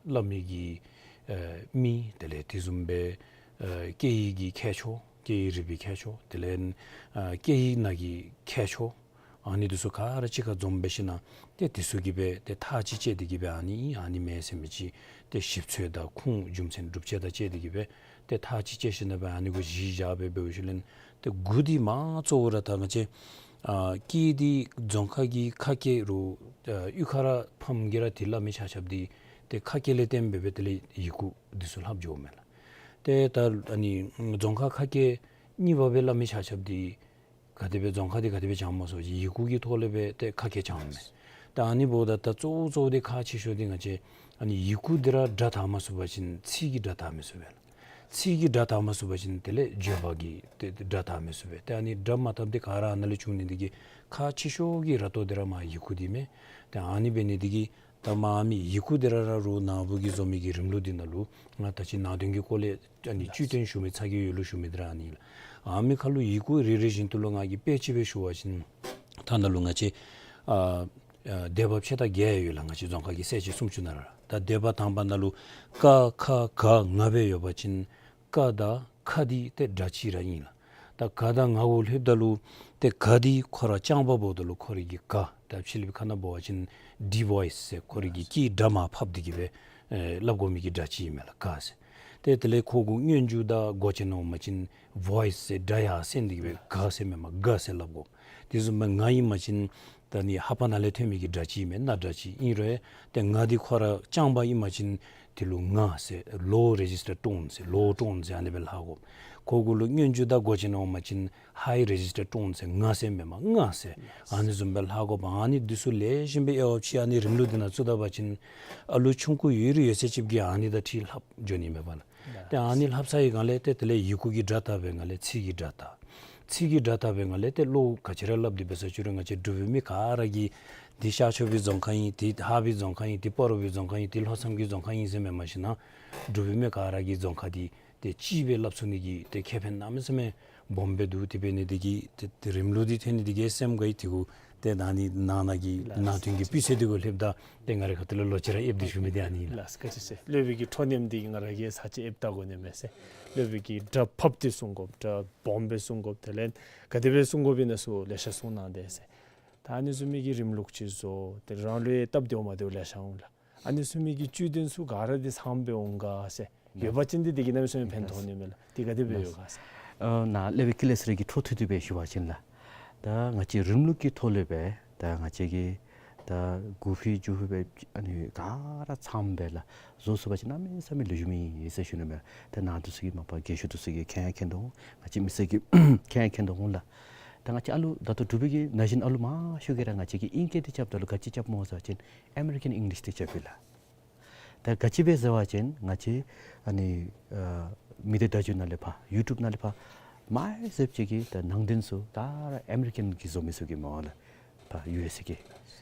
སླབ་མི་གི་ཨ་མི་དེ་ལས་དེ་བཟུམ་སྦེ་ཨ་སྐད་ཡིག་གི་ཁྱད་ཆོས་སྐད་ཡིག་རིག་པའི་ཁྱད་ཆོས་དེ་ལས་ཨ་སྐད་ཡིག་ནང་གི་ཁྱད་ཆོས་ཨ་ནི་འདི་ཚུ་ག་ར་གཅིག་ཁར་འཛོམས་འབད་ཞིནམ་ལས་ཏེ་འདི་ཚུ་གི་སྦེ་ཏེ་ཐག་གཅིག་བཅད་དེ་གི་སྦེ་ཨ་ནི་ཨིན་ཨ་ནི་མེན་ཟེར་མི་ཅིག་ཏེ་ཞིབ་འཚོལ་དང་ཁུངས་རྒྱུ་མཚན་སྒྲུབ་བྱེད་དང་བཅས་ཏེ་གི་སྦེ་ཏེ་ཐག་གཅིག་བཅད་ཞིནམ་ལས་སྦེ་ཨ་ནི་གུ་གཞི་བཞག་སྦེ་འབད་ཞིནམ་ལས་ཏེ་འགོ་འདི་མ་གཙོ་བོ་ར་ད་ང་བཅས་ཨ་སྐད་འདི་རྫོང་ཁ་གི་ཁ་སྐད་རུང་ཨ་གཡུས་ཁ་ར་ཕམ་གིས་ར་འདི་སླབ་མི་ཆ་ཁྱབ་འདི་ཏེ་ཁ་སྐད་ལས་བརྟེན་སྦེ་སྦེ་དེ་ལས་ཡི་གུ་འདི་ཚུ་ལྷབ་འགྱོཝ་མས་ལགས། ཏེ་ད་ཨ་ནི་རྫོང་ཁ་ཁ་སྐད་གཉིས་པ་སྦེ་སླབ་མི་ཆ་ཁྱབ་འདི་ག་དེ་སྦེ་རྫོང་ཁ་འདི་ག་དེ་སྦེ་སྦྱངམ་མས་ཟེར་བ་ཅིན་ཡི་གུ་གི་ཐོག་ལས་སྦེ་ཏེ་ཁ་སྐད་སྦྱངམ་མས། ད་ཨ་ནི་འབདཝ་ད་ད་གཙོ་བོ་གཙོ་བོ་འདི་ཁག་ཆེ་ཤོས་འདི་ང་བཅས་ཨ་ནི་ཡི་གུ་འདི་ར་སྒྲ་དག་མ་ཚུགས་པ་ཅིན་ཚིག་གི་སྒྲ་དག་མི་ཚུགས་པས་ལགས། ཚིག་གི་སྒྲ་དག་མ་ཚུགས་པ་ཅིན་དེ་ལས་བརྗོད་པ་གི་ཏེ་སྒྲ་དག་མི་ཚུགས་པས། ཏེ་ཨ་ནི་སྒྲ་མ་དགཔ་འདི་ག་ར་ཨ་ནཱ་ལས་བྱུང་ནི་འདི་གིས་ཁག་ཆེ་ཤོས་ཀྱི་ར་ཏོ་འདི་ར་མར་ཡི་གུ་འདི་མས། ཏེ་ཨ་ནི་འབད་ནི་འདི་གིས་ད་མར་མི་ཡི་གུ་འདི་ར་ར་རུང་ནཱ་བུ་གིས་བཟོ་མི་གི་རིམ་ལུགས་འདི་ནང་ལུ་ང་ད་ཅི་ནང་དོན་གྱི་སྐོར་ལས་ཨ་ནི་བཅུད་དོན་ཞུ་མི་ཚ་གྱང་ཡོད་ལུ་ཞུ་མི་འདི་ར་ཨ་ནི་ལགས། ཨ་མི་ཁ་ལུ་ཡི་གུ་རེ་རེ་བཞིན་དུ་ལུ་ང་གིས་དཔེ་ཅིག་སྦེ་ཞུ་བ་ཅིན་ད་ནཱ་ལུ་ང་བཅས་ཨ་ཨ་སྡེ་པ་ཕྱེད་དང་བརྒྱད་ཡོད་ལགས། ང་བཅས་རྫོང་ཁ་གི་གསལ་བྱེད་སུམ་ཅུ་ནང་ར། ད་སྡེ་པ་དང་པ་ནང་ལུ་ཀ་ཁ་ག་ང་སྦེ་ཡོད་པ་ཅིན་ཀ་དང་ཁ་འདི་ཏེ་སྒྲ་གཅིག་ར་ཨིན་ལགས། ད་ག་དང་ང་གུ་ལྷོདཔ་ད་ལུ་ཏེ་ག་འདི་ཁོ་ར་རྐྱང་པ་འབདཝ་ད་ལུ་ཁོ་རའི་གི་ག་ ད་ཕྱི་གླིང་པའི་ཁ་ནང་འབད་བ་ཅིན་ཌི་བོའིས་ཟེར་ཁོ་རའི་གི་སྐད་སྒྲ་མར་ཕབ་སྟེ་གི་སྦེ་ཨེ་སླབ་དགོ་མི་གི་སྒྲ་ཅིག་ཨིན་མས་ལགས། ག་ཟེར། ཏེ་དེ་ལས་ཁོ་གུ་སྙན་བརྒྱུད་དང་མགོ་ཅན་འོང་པ་ཅིན་བོའིས་ཟེར་སྒྲ་ཡར་སེང་སྟེ་གི་སྦེ་ག་ཟེར་མེན་པར་ག་ཟེར་སླབ་དགོ། དེ་བཟུམ་སྦེ་ང་ཨིན་པ་ཅིན་ད་ནི་ལྷ་པ་ནང་ལས་ཐོན་མི་གི་སྒྲ་ཅིག་ཨིན་མས། ན་སྒྲ་ཅིག་ཨིན་རུང་ཏེ་ང་འདི་ཁོ་ར་རྐྱང་པ་ཨིན་པ་ཅིན་དེ་ལུ་ང་ཟེར་ལོ་རེ་ཇི་སི་ཊར་ཊོན་ཟེར་ལོ་ཊོན་ཟེར་ཨ་ནི་སྦེ་ལྷག་དགོ། ཁོ་གུ་ལུ་སྙན་བརྒྱུད་དང་མགོ་ཅན་འོང་པ་ཅིན་ཧའི་རེ་ཇི་སི་ཊར་ཊོན་ཟེར་ང་ཟེར་མེན་པར་ང་ཟེར་ཨ་ནི་བཟུམ་སྦེ་ལྷག་དགོ་པས། ཨ་ནི་འདི་ཚུ་ལེགས་ཤོམ་སྦེ་དབྱེ་བ་ཕྱེ་ཨ་ནི་རིམ་ལུགས་འདི་ནང་བཙུགས་ད་པ་ཅིན་ཨ་ལུ་ཆུང་ཀུ་ཡོད་རུང་ཡོད་ཚད་ཅིག་གིས་ཨ་ནི་དང་འཁྲིལ་ལྷབ་འགྱོ་ནི་མས་པ་ལགས། ཏེ་ཨ་ནི་ལྷབ་ཚར་བའི་སྒང་ལས་ཏེ་དེ་ལས་ཡི་གུ་གི་སྒྲ་བཏགས་པའི་སྒང་ལས་ཚིག་གི་སྒྲ་བཏགས། ཚིག་གི་སྒྲ་བཏགས་པའི་སྒང་ལས་ཏེ་བློ་ག་ཅི་ར་སླབ་སྟེ་འབད་ས་ཅིག་རུང་ང་བཅས་འབྲུག་པའི་མི་ག་ར་གིས་འདི་ཤར་ཕྱོགས་པའི་རྫོང་ཁ་ཨིན། འདི་ལྷ་པའི་རྫོང་ཁ་ཨིན། འདི་སྤ་རོ་པའི་རྫོང་ཁ་ཨིན། འདི་ལྷོ་མཚམས་ཀྱི་རྫོང་ཁ་ཨིན་ཟེར་མེན་པར་ཞིན་ན་འབྲུག་པའི་མི་ག་ར་གིས་རྫོང་ཁ་འདི་ཏེ་གཅིག་སྦེ་སླབ་ཚུགས་ནི་གི་ཏེ་ཁེ་ཕན་གནམ་མེད་ས་མེད་སྦོམ་སྦེ་འདུག། དེ་འབད་ནི་འདི་གིས་ཏེ་ཏེ་རིམ་ལུགས་འདི་ཐོན་ནི་འདི་གིས་སེམས་དགའ་ཡི། དེ་གུ་ཏེ་ད་ནི་ནང་ན་གི་ལགས། ནང་དོན་གྱི་སྤུས་ཚད་འདི་གུ་སླེབས་ད་ཏེ་ང་རའི་ཁ་ཐུག་ལས་ལོག་ཅི་ར་ཨེབ་སྟེ་ཞུ་མི་འདི་ཨ་ནི་ཨིན་ལགས། ལགས་སོ། བཀའ་དྲིན་ཆེ། སློབ་དཔོན་གྱི་ཁྲོ་གནམ་འདི་ང་ར་གིས་ས་ཅིག་ཨེབ་བལྟ་དགོ་ནི་མས་ཟེར། སློབ་དཔོན་གྱིས་སྒྲ་ཕབ་སྟེ་གསུང་དགོ། སྒྲ་སྦོམ་སྦེ་གསུང་དགོ། དེ་ལས་ག་དེ་སྦེ་གསུང་དགོཔ་ཨིན་ན་ཚུ་ལེ་ཤ་གསུང་གནང་དེས་ཟེར། ད་ཨ་ནི་བཟུམ་མའི་གི་རིམ་ལུགས་ཅིག་བཟོ། ཏེ་རང་ལུ་ཡང་སྟབས་བདེཝ་མ་བདེཝ་ལེ་ཤ་འོང་ལགས། ཨ་ནི་བཟུམ་མའི་གི་བཅུད་དོན་ཚུ་ག་ར་འདི་ཚངམ་སྦེ་འོང་ག་ཟེར། ཡོད་པ་ཅིན་འདི་འདི་གིས་གནམ་མེད་ས་མེད་ཕན་ཐོགས་ནི་མས་ལགས། འདི་ག་དེ་སྦེ་ཡོད་ག་ཟེར། ཨ་ནཱ་སློབ་དཔོན་ཀུན་ལེགས་ཚེ་རིང་གི་འཕྲོ་མཐུད་དེ་སྦེ་ཞུ་བ་ཅིན་ལགས། ད་ང་བཅས་རིམ་ལུགས་ཀྱི་ཐོག་ལས་སྦེ་ད་ང་བཅས་ཀྱིས་ད་དགུ་ཕི་བཅུ་ཕི་སྦེ་ཨ་ནི་ག་ར་ཚངམ་སྦེ་ལགས་བཟོ་ཚུགས་པ་ཅིན་གནམ་མེད་ས་མེད་ལེགས་ཤོམ་ཨིན་ཟེར་ཞུ་ནི་མས། ད་ནཱ་འདི་ཚུ་གི་མ་པ་རྒས་ཤོས་འདི་ཚུ་གིས་མཁྱེན་མཁྱེན་དོ་འོང་། ང་བཅས་མི་སེར་གྱིས་མཁྱེན་མཁྱེན་དོ་འོང་ལགས། ད་ང་བཅས་ཨ་ལུ་ད་ལྟོ་འབྲུག་པའི་གི་ན་གཞོན་ཨ་ལུ་མང་ཤོས་ཀྱིས་ར་ང་བཅས་ཀྱིས་ཨིང་སྐད་འདི་རྐྱབ་ད་ལུ་ག་ཅི་རྐྱབ་སྨོ་ཟེར་བ་ཅིན་ཨ་མེ་རི་ཀན་ཨིང་ལིཤ་འདི་རྐྱབ་ཨིན་ལགས། ད་ག་ཅི་སྦེ་ཟེར་བ་ཅིན་ང་བཅས་ཨ་ནི་ཨ་མི་སྡེ་བརྡ་བརྒྱུད་ནང་ལས་ཕར་ཡུ་ཊུབ་ནང་ལས་ཕར་མ་ཧེ་ཟེབ་ཅིག་གི་ད་ནང་དོན་ཚུ་ག་ར་ཨ་མེ་རི་ཀན་གྱི་བཟོ་མི་ཚུ་གི་སྨོ་ལགས། ཕར་ཡུ་ཨེས་ཨེ་གི།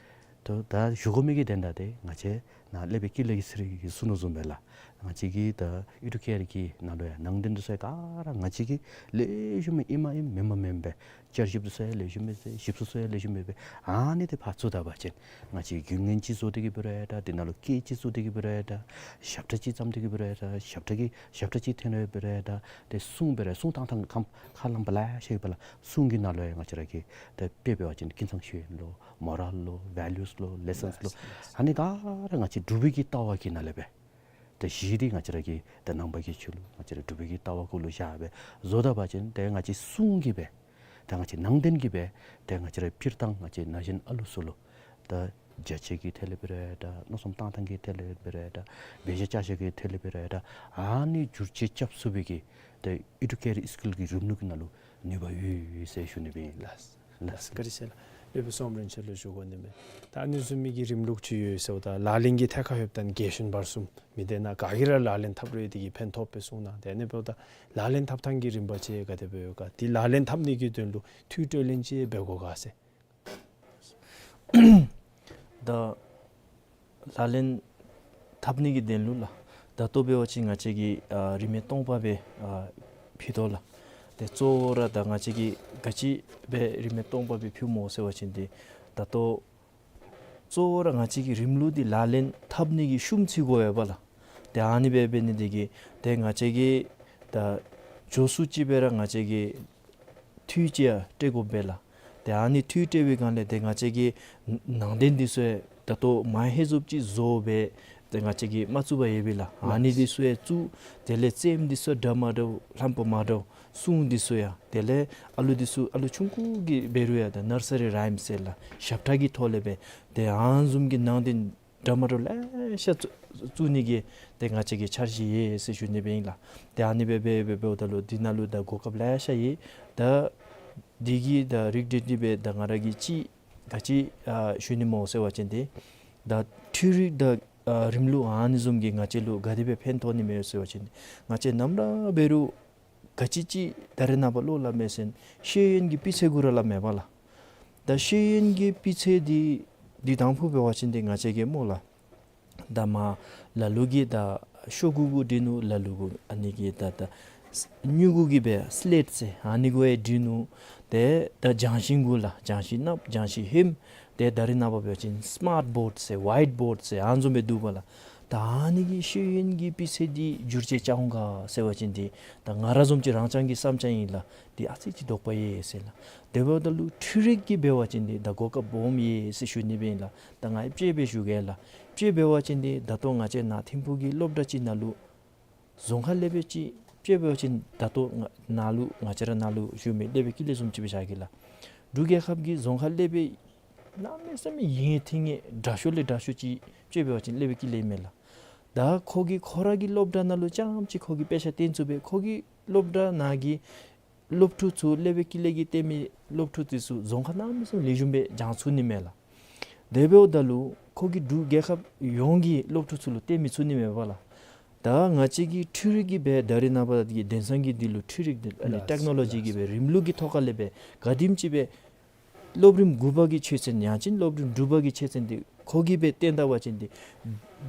ད་ད་ཞུ་དགོ་མི་གི་དོན་དག་འདི་ང་བཅས་ནཱ་སློབ་དཔོན་ཀུན་ལེགས་ཚེ་རིང་གིས་གསུངས་དོ་བཟུམ་སྦེ་ལགས། ང་བཅས་ཀྱི་ད་ཨེ་ཌུ་ཀེར་གྱི་ནང་ལུ་ཡང་ནང་དོན་འདི་ཚུ་ཡང་ག་ར་ང་བཅས་ཀྱིས་ལེགས་ཤོམ་ཨིནམ་ཨིནམ་མེནམ་མེནམ་སྦེ་བསྐྱར་ཞིབ་འདི་ཚུ་ཡང་ལེགས་ཤོམ་སྦེ་ཞིབ་འཚོལ་ཚུ་ཡང་ལེགས་ཤོམ་སྦེ་ཨ་ནི་འདི་ཕར་བཙུགས་ད་པ་ཅིན་ང་བཅས་རྒྱུན་ལྡན་ཅིག་བཟོ་སྟེ་གི་འབད་རུང་ཡང་འདྲ། དེ་ནང་ལུ་སྐད་ཅིག་བཙུགས་ཏེ་གི་འབད་རུང་ཡང་འདྲ། ཞབས་ཁྲ་ཅིག་བརྩམས་ཏེ་གི་འབད་རུང་ཡང་འདྲ། ཞབས་ཁྲ་གི་ཞབས་ཁྲ་ཅིག་འཐེན་རུང་འབད་རུང་ཡང་འདྲ། ཏེ་གསུང་འབད་རུང་གསུང་བཏང་ཐངས་ཁམས་ཁ་ལམ་པ་ལེ་ཤ་ཡོད་པ་ལགས། གསུང་གི་ནང་ལུ་ཡང་ང་བཅས་ར་གི་ད་དཔེ་འབད་བ་ཅིན་ཀུན་བཟང་ཤེས་ཡོན་ལོ་མོ་རལ་ལོ་ཝེ་ལུས་ལོ་ལེ་སཱནསི་ལོ་ཨ་ནི་ག་ར་ང་བཅས་འབྲུག་པའི་གི་ལྟ་བ་གི་ནང་ལས་སྦེ་ད་གཞི་འདི་ང་བཅས་ར་གི་ད་ནང་པ་གི་ཆོས་ལུགས་ང་བཅས་ར་འབྲུག་པའི་གི་ལྟ་བ་གུ་ལུ་བཞག་སྦེ་བཟོ་ད་པ་ཅིན་ཏེ་ང་བཅས་གསུང་གི་སྦེ་ད་ང་བཅས་ནང་དོན་གྱི་སྦེ་ཏེ་ང་བཅས་ར་སྤྱིར་བཏང་ང་བཅས་ན་གཞོན་ཨ་ལུ་ཚུ་ལུ་ད་རྒྱ་ཆས་ཀྱི་ཐད་ལས་འབད་རུང་ཡང་འདྲ། མནོ་བསམ་བཏང་ཐངས་ཀྱི་ཐད་ལས་འབད་རུང་ཡང་འདྲ། འབད་བཞག་བཅའ་བཞག་གི་ཐད་ལས་འབད་རུང་ཡང་འདྲ། ཨ་ནི་བསྒྱུར་བཅོས་རྐྱབ་ཚུགས་པའི་གི་ཏེ་ཨེ་ཌུ་ཀེར་སི་ཀུལ་གྱི་རིམ་ལུགས་ཀྱི་ནང་ལུ་ནུས་པ་ཡོད་ཡོད་ཟེར་ཞུ་ནི་སྦེ་ཨིན་ལགས། ལགས། བཀའ་དྲིན་ཆེ་ལགས། སློབ་དཔོན་བསོད་ནམས་རིན་ཆེན་ལུ་ཞུ་དགོ་ནི་མས། ད་ཨ་ནི་བཟུམ་མའི་གི་རིམ་ལུགས་ཅིག་ཡོད་ཟེརཝ་ད་ལག་ལེན་གྱི་ཐད་ཁར་ལྷོདཔ་ད་རྒན་གཞོན་བར་གསུམ་མི་སྡེ་ནང་ག་གིས་ར་ལག་ལེན་འཐབ་རུང་དེ་གིས་ཕན་ཐོགས་པས་གསུངས་གནང་། དེ་ཨ་ནི་འབདཝ་ད་ལག་ལེན་འཐབ་ཐངས་ཀྱི་རིམ་པ་ཅིག་ག་དེ་སྦེ་ཡོད་ག། དེ་ལག་ལེན་འཐབ་ནི་གི་དོན་ལུ་ཐུགས་སྤྲོ་ལེན་ཅིག་འབད་དགོ་ག་ཟེར། ད་ལག་ལེན་འཐབ་ནི་གི་དོན་ལུ་ལགས། ད་ལྟོ་འབད་བ་ཅིན་ང་བཅས་ཀྱིས་ཨ་རིན་མེད་སྟོང་པ་སྦེ་ཨ་ཕུལ་དོ་ལགས། ཏེ་གཙོ་བོ་ར་ད་ང་བཅས་ཀྱིས་ག་ཅི་སྦེ་རིན་མེད་སྟོང་པ་སྦེ་ཕུལཝ་སྨོ་ཟེར་བ་ཅིན་ཏེ་ད་ལྟོ་གཙོ་བོ་ར་ང་བཅས་ཀྱི་རིམ་ལུགས་འདི་ལག་ལེན་འཐབ་ནི་གི་ཤུམ་ཚུ་དགོ་པས་ལགས། ཏེ་ཨ་ནི་སྦེ་འབད་ནི་དེ་གིས་ཏེ་ང་བཅས་ཀྱིས་ད་མགྱོགས་སུ་ཅིག་སྦེ་ར་ང་བཅས་ཀྱིས་འཐུས་ཅིག་ཡང་སྤྲོད་དགོ་པས་ལགས། ཏེ་ཨ་ནི་འཐུས་སྤྲོད་པའི་སྒང་ལས་ཏེ་ང་བཅས་ཀྱི་ནང་དོན་འདི་ཚུ་ཡང་ད་ལྟོ་མ་ཧེ་བཟུམ་ཅིག་བཟོ་སྦེ་ཏེ་ང་བཅས་ཀྱིས་མ་བཙུགས་པར་ཡོད་པས་ལགས། ཨ་ནི་འདི་ཚུ་ཡང་བཙུགས། དེ་ལས་རྩེདམོ་འདི་ཚུ་སྒྲ་མ་འདྲཝ་ལྷམ་པ་མ་འདྲཝ་གསུང་འདི་ཚུ་ཡང་དེ་ལས་ཨ་ལུ་འདི་ཚུ་ཨ་ལུ་ཆུང་ཀུ་གིས་འབད་རུང་ཡང་ད་ནར་སི་རི་རའིམ་ཟེར་ལགས། ཞབས་ཁྲ་གི་ཐོག་ལས་སྦེ་ཏེ་ཨ་ནི་བཟུམ་གྱི་ནང་དོན་འདྲ་མ་འདྲཝ་ལེ་ཤ་བཙུགས་བཙུགས་ནི་གི་ཏེ་ང་བཅས་ཀྱི་འཆར་གཞི་ཡོད་ཟེར་ཞུ་ནི་སྦེ་ཨིན་ལགས། ཏེ་ཨ་ནི་སྦེ་འབད་འབད་འབདཝ་ད་ལུ་འདི་ནང་ལུ་ད་གོ་སྐབས་ལེ་ཤ་ཡོད། ད་འདི་གི་ད་རིགས་འདི་འདི་སྦེ་ད་ང་ར་གིས་ཅིག་ག་ཅི་ཨ་ཞུ་ནི་སྨོ་ཟེར་བ་ཅིན་ཏེ་ད་འཕྲུལ་རིག་དང་ཨ་རིམ་ལུགས་ཨ་ནི་བཟུམ་གྱིས་ང་བཅས་ལུ་ག་དེ་སྦེ་ཕན་ཐོགས་ནི་མས་ཟེར་བ་ཅིན་ང་བཅས་ནམ་ར་འབད་རུང་ག་ཅི་ཅིག་ད་རེས་ནངས་པ་ལུ་སླབ་མས་ཟེར་ཤེས་ཡོན་གྱི་སྤུས་ཚད་གུ་ར་སླབ་མས་པ་ལགས། ད་ཤེས་ཡོན་གྱི་སྤུས་ཚད་འདི་འདི་དང་ཕུ་འབད་བ་ཅིན་ཏེ་ང་བཅས་ཀྱིས་སྨོ་ལགས། ད་མར་ལ་ལུ་གིས་ད་ཤོག་གུ་གུ་འབྲི་ནུག། ལ་ལུ་གུ་ཨ་ནི་གི་ད་ད་སྨྱུ་གུ་གིས་སྦེ་སི་ལེཊ་ཟེར་ཨ་ནི་གུ་ཡང་འབྲི་ནུག། ཏེ་ད་ལྗང་ཤིང་གུ་ལགས། ལྗང་ཤིང་ནགཔོ་ལྗང་ཤིང་ཧེམ། ཏེ་ད་རེས་ནངས་པ་འབད་བ་ཅིན་སི་མཱཊ་བོཌ་ཟེར་ཝའིཊ་བོཌ་ཟེར་ཨ་ནི་བཟུམ་སྦེ་འདུག་པ་ལགས། ད་ ད་ཨ་ནི་གི་ཤེས་ཡོན་གྱི་སྤུས་ཚད་འདི་འགྱུར་བཅོས་རྐྱབ་འོང་ག་ཟེར་བ་ཅིན་འདི་ད་ང་ར་བཟུམ་ཅིག་རང་རྐྱང་གི་བསམ་འཆར་ཨིན་ལགས། འདི་ཨ་ཙི་ཅིག་དོགས་པ་ཡོད་ཟེར་ལགས། དེ་འབདཝ་ད་ལུ་འཕྲུལ་རིག་གིས་འབད་བ་ཅིན་འདི་ད་གོ་སྐབས་སྦོམ་ཡོད་ཟེར་ཞུ་ནི་སྦེ་ཨིན་ལགས། ད་ང་ཡང་དཔྱེ་སྦེ་ཞུ་གེ་ལགས། དཔྱེ་འབད་བ་ཅིན་འདི་ད་ལྟོ་ང་བཅས་ནཱ་ཐིམ་ཕུག་གི་སློབ་གྲྭ་ཅིག་ནང་ལུ་རྫོང་ཁ་ལས་སྦེ་ཅིག་དཔྱེ་འབད་བ་ཅིན་ད་ལྟོ་ང་ནཱ་ལུ་ང་བཅས་ར་ནཱ་ལུ་བཞུགས་མི་སློབ་དཔོན་ཀུན་ལེགས་བཟུམ་ཅིག་སྦེ་བཞག་གེ་ལགས། འབྲུག་རྒྱལ་ཁབ་ཀྱི་རྫོང་ཁ་ལས་སྦེ་གནམ་མེད་ས་མེད་ཡིད་ཐིམ་ངེ་དྲག་ཤོས་ལས་དྲག་ཤོས་ཅིག་དཔྱེ་འབད་བ་ཅིན་སློབ་དཔོན་ཀུན་ལེགས་མས་ལགས། ད་ཁོ་གིས་ཁོ་ར་གི་སློབ་གྲྭ་ནང་ལུ་རྐྱངམ་ཅིག་ཁོ་གིས་དཔེ་ཆ་སྟོན་ཚུགས་པས། ཁོ་གི་སློབ་གྲྭ་ནང་གི་སློབ་ཕྲུག་ཚུ་སློབ་དཔོན་ཀུན་ལེགས་ཀྱིས་སྟོན་མི་སློབ་ཕྲུག་དེ་ཚུ་རྫོང་ཁ་གནམ་མེད་ས་མེད་ལེགས་ཤོམ་སྦེ་སྦྱང་ཚུགས་ནི་མས་ལགས། དེ་འབདཝ་ད་ལུ་ཁོ་གིས་འབྲུག་རྒྱལ་ཁབ་ཡོངས་ཀྱི་སློབ་ཕྲུག་ཚུ་ལུ་སྟོན་མི་ཚུགས་ནི་མས་པ་ལགས། ད་ང་བཅས་ཀྱི་འཕྲུལ་རིག་གིས་སྦེ་ད་རེས་ནངས་པ་གི་དེང་སང་གི་འདི་ལུ་འཕྲུལ་རིག་འདི་ཨ་ནི་ལགས། ཊེཀ་ནོ་ལོ་ཇི་གི་སྦེ་རིམ་ལུགས་ཀྱི་ཐོག་ཁ་ལས་སྦེ་ག་དེམ་ཅིག་སྦེ་སློབ་རིམ་དགུ་པ་གི་ཆོས་ཚན་ཡང་ཅིན་སློབ་རིམ་དྲུག་པ་གི་ཆོས་ཚན་འདི་ཁོ་གིས་སྦེ་སྟོན་ད་པ་ཅིན་འདི་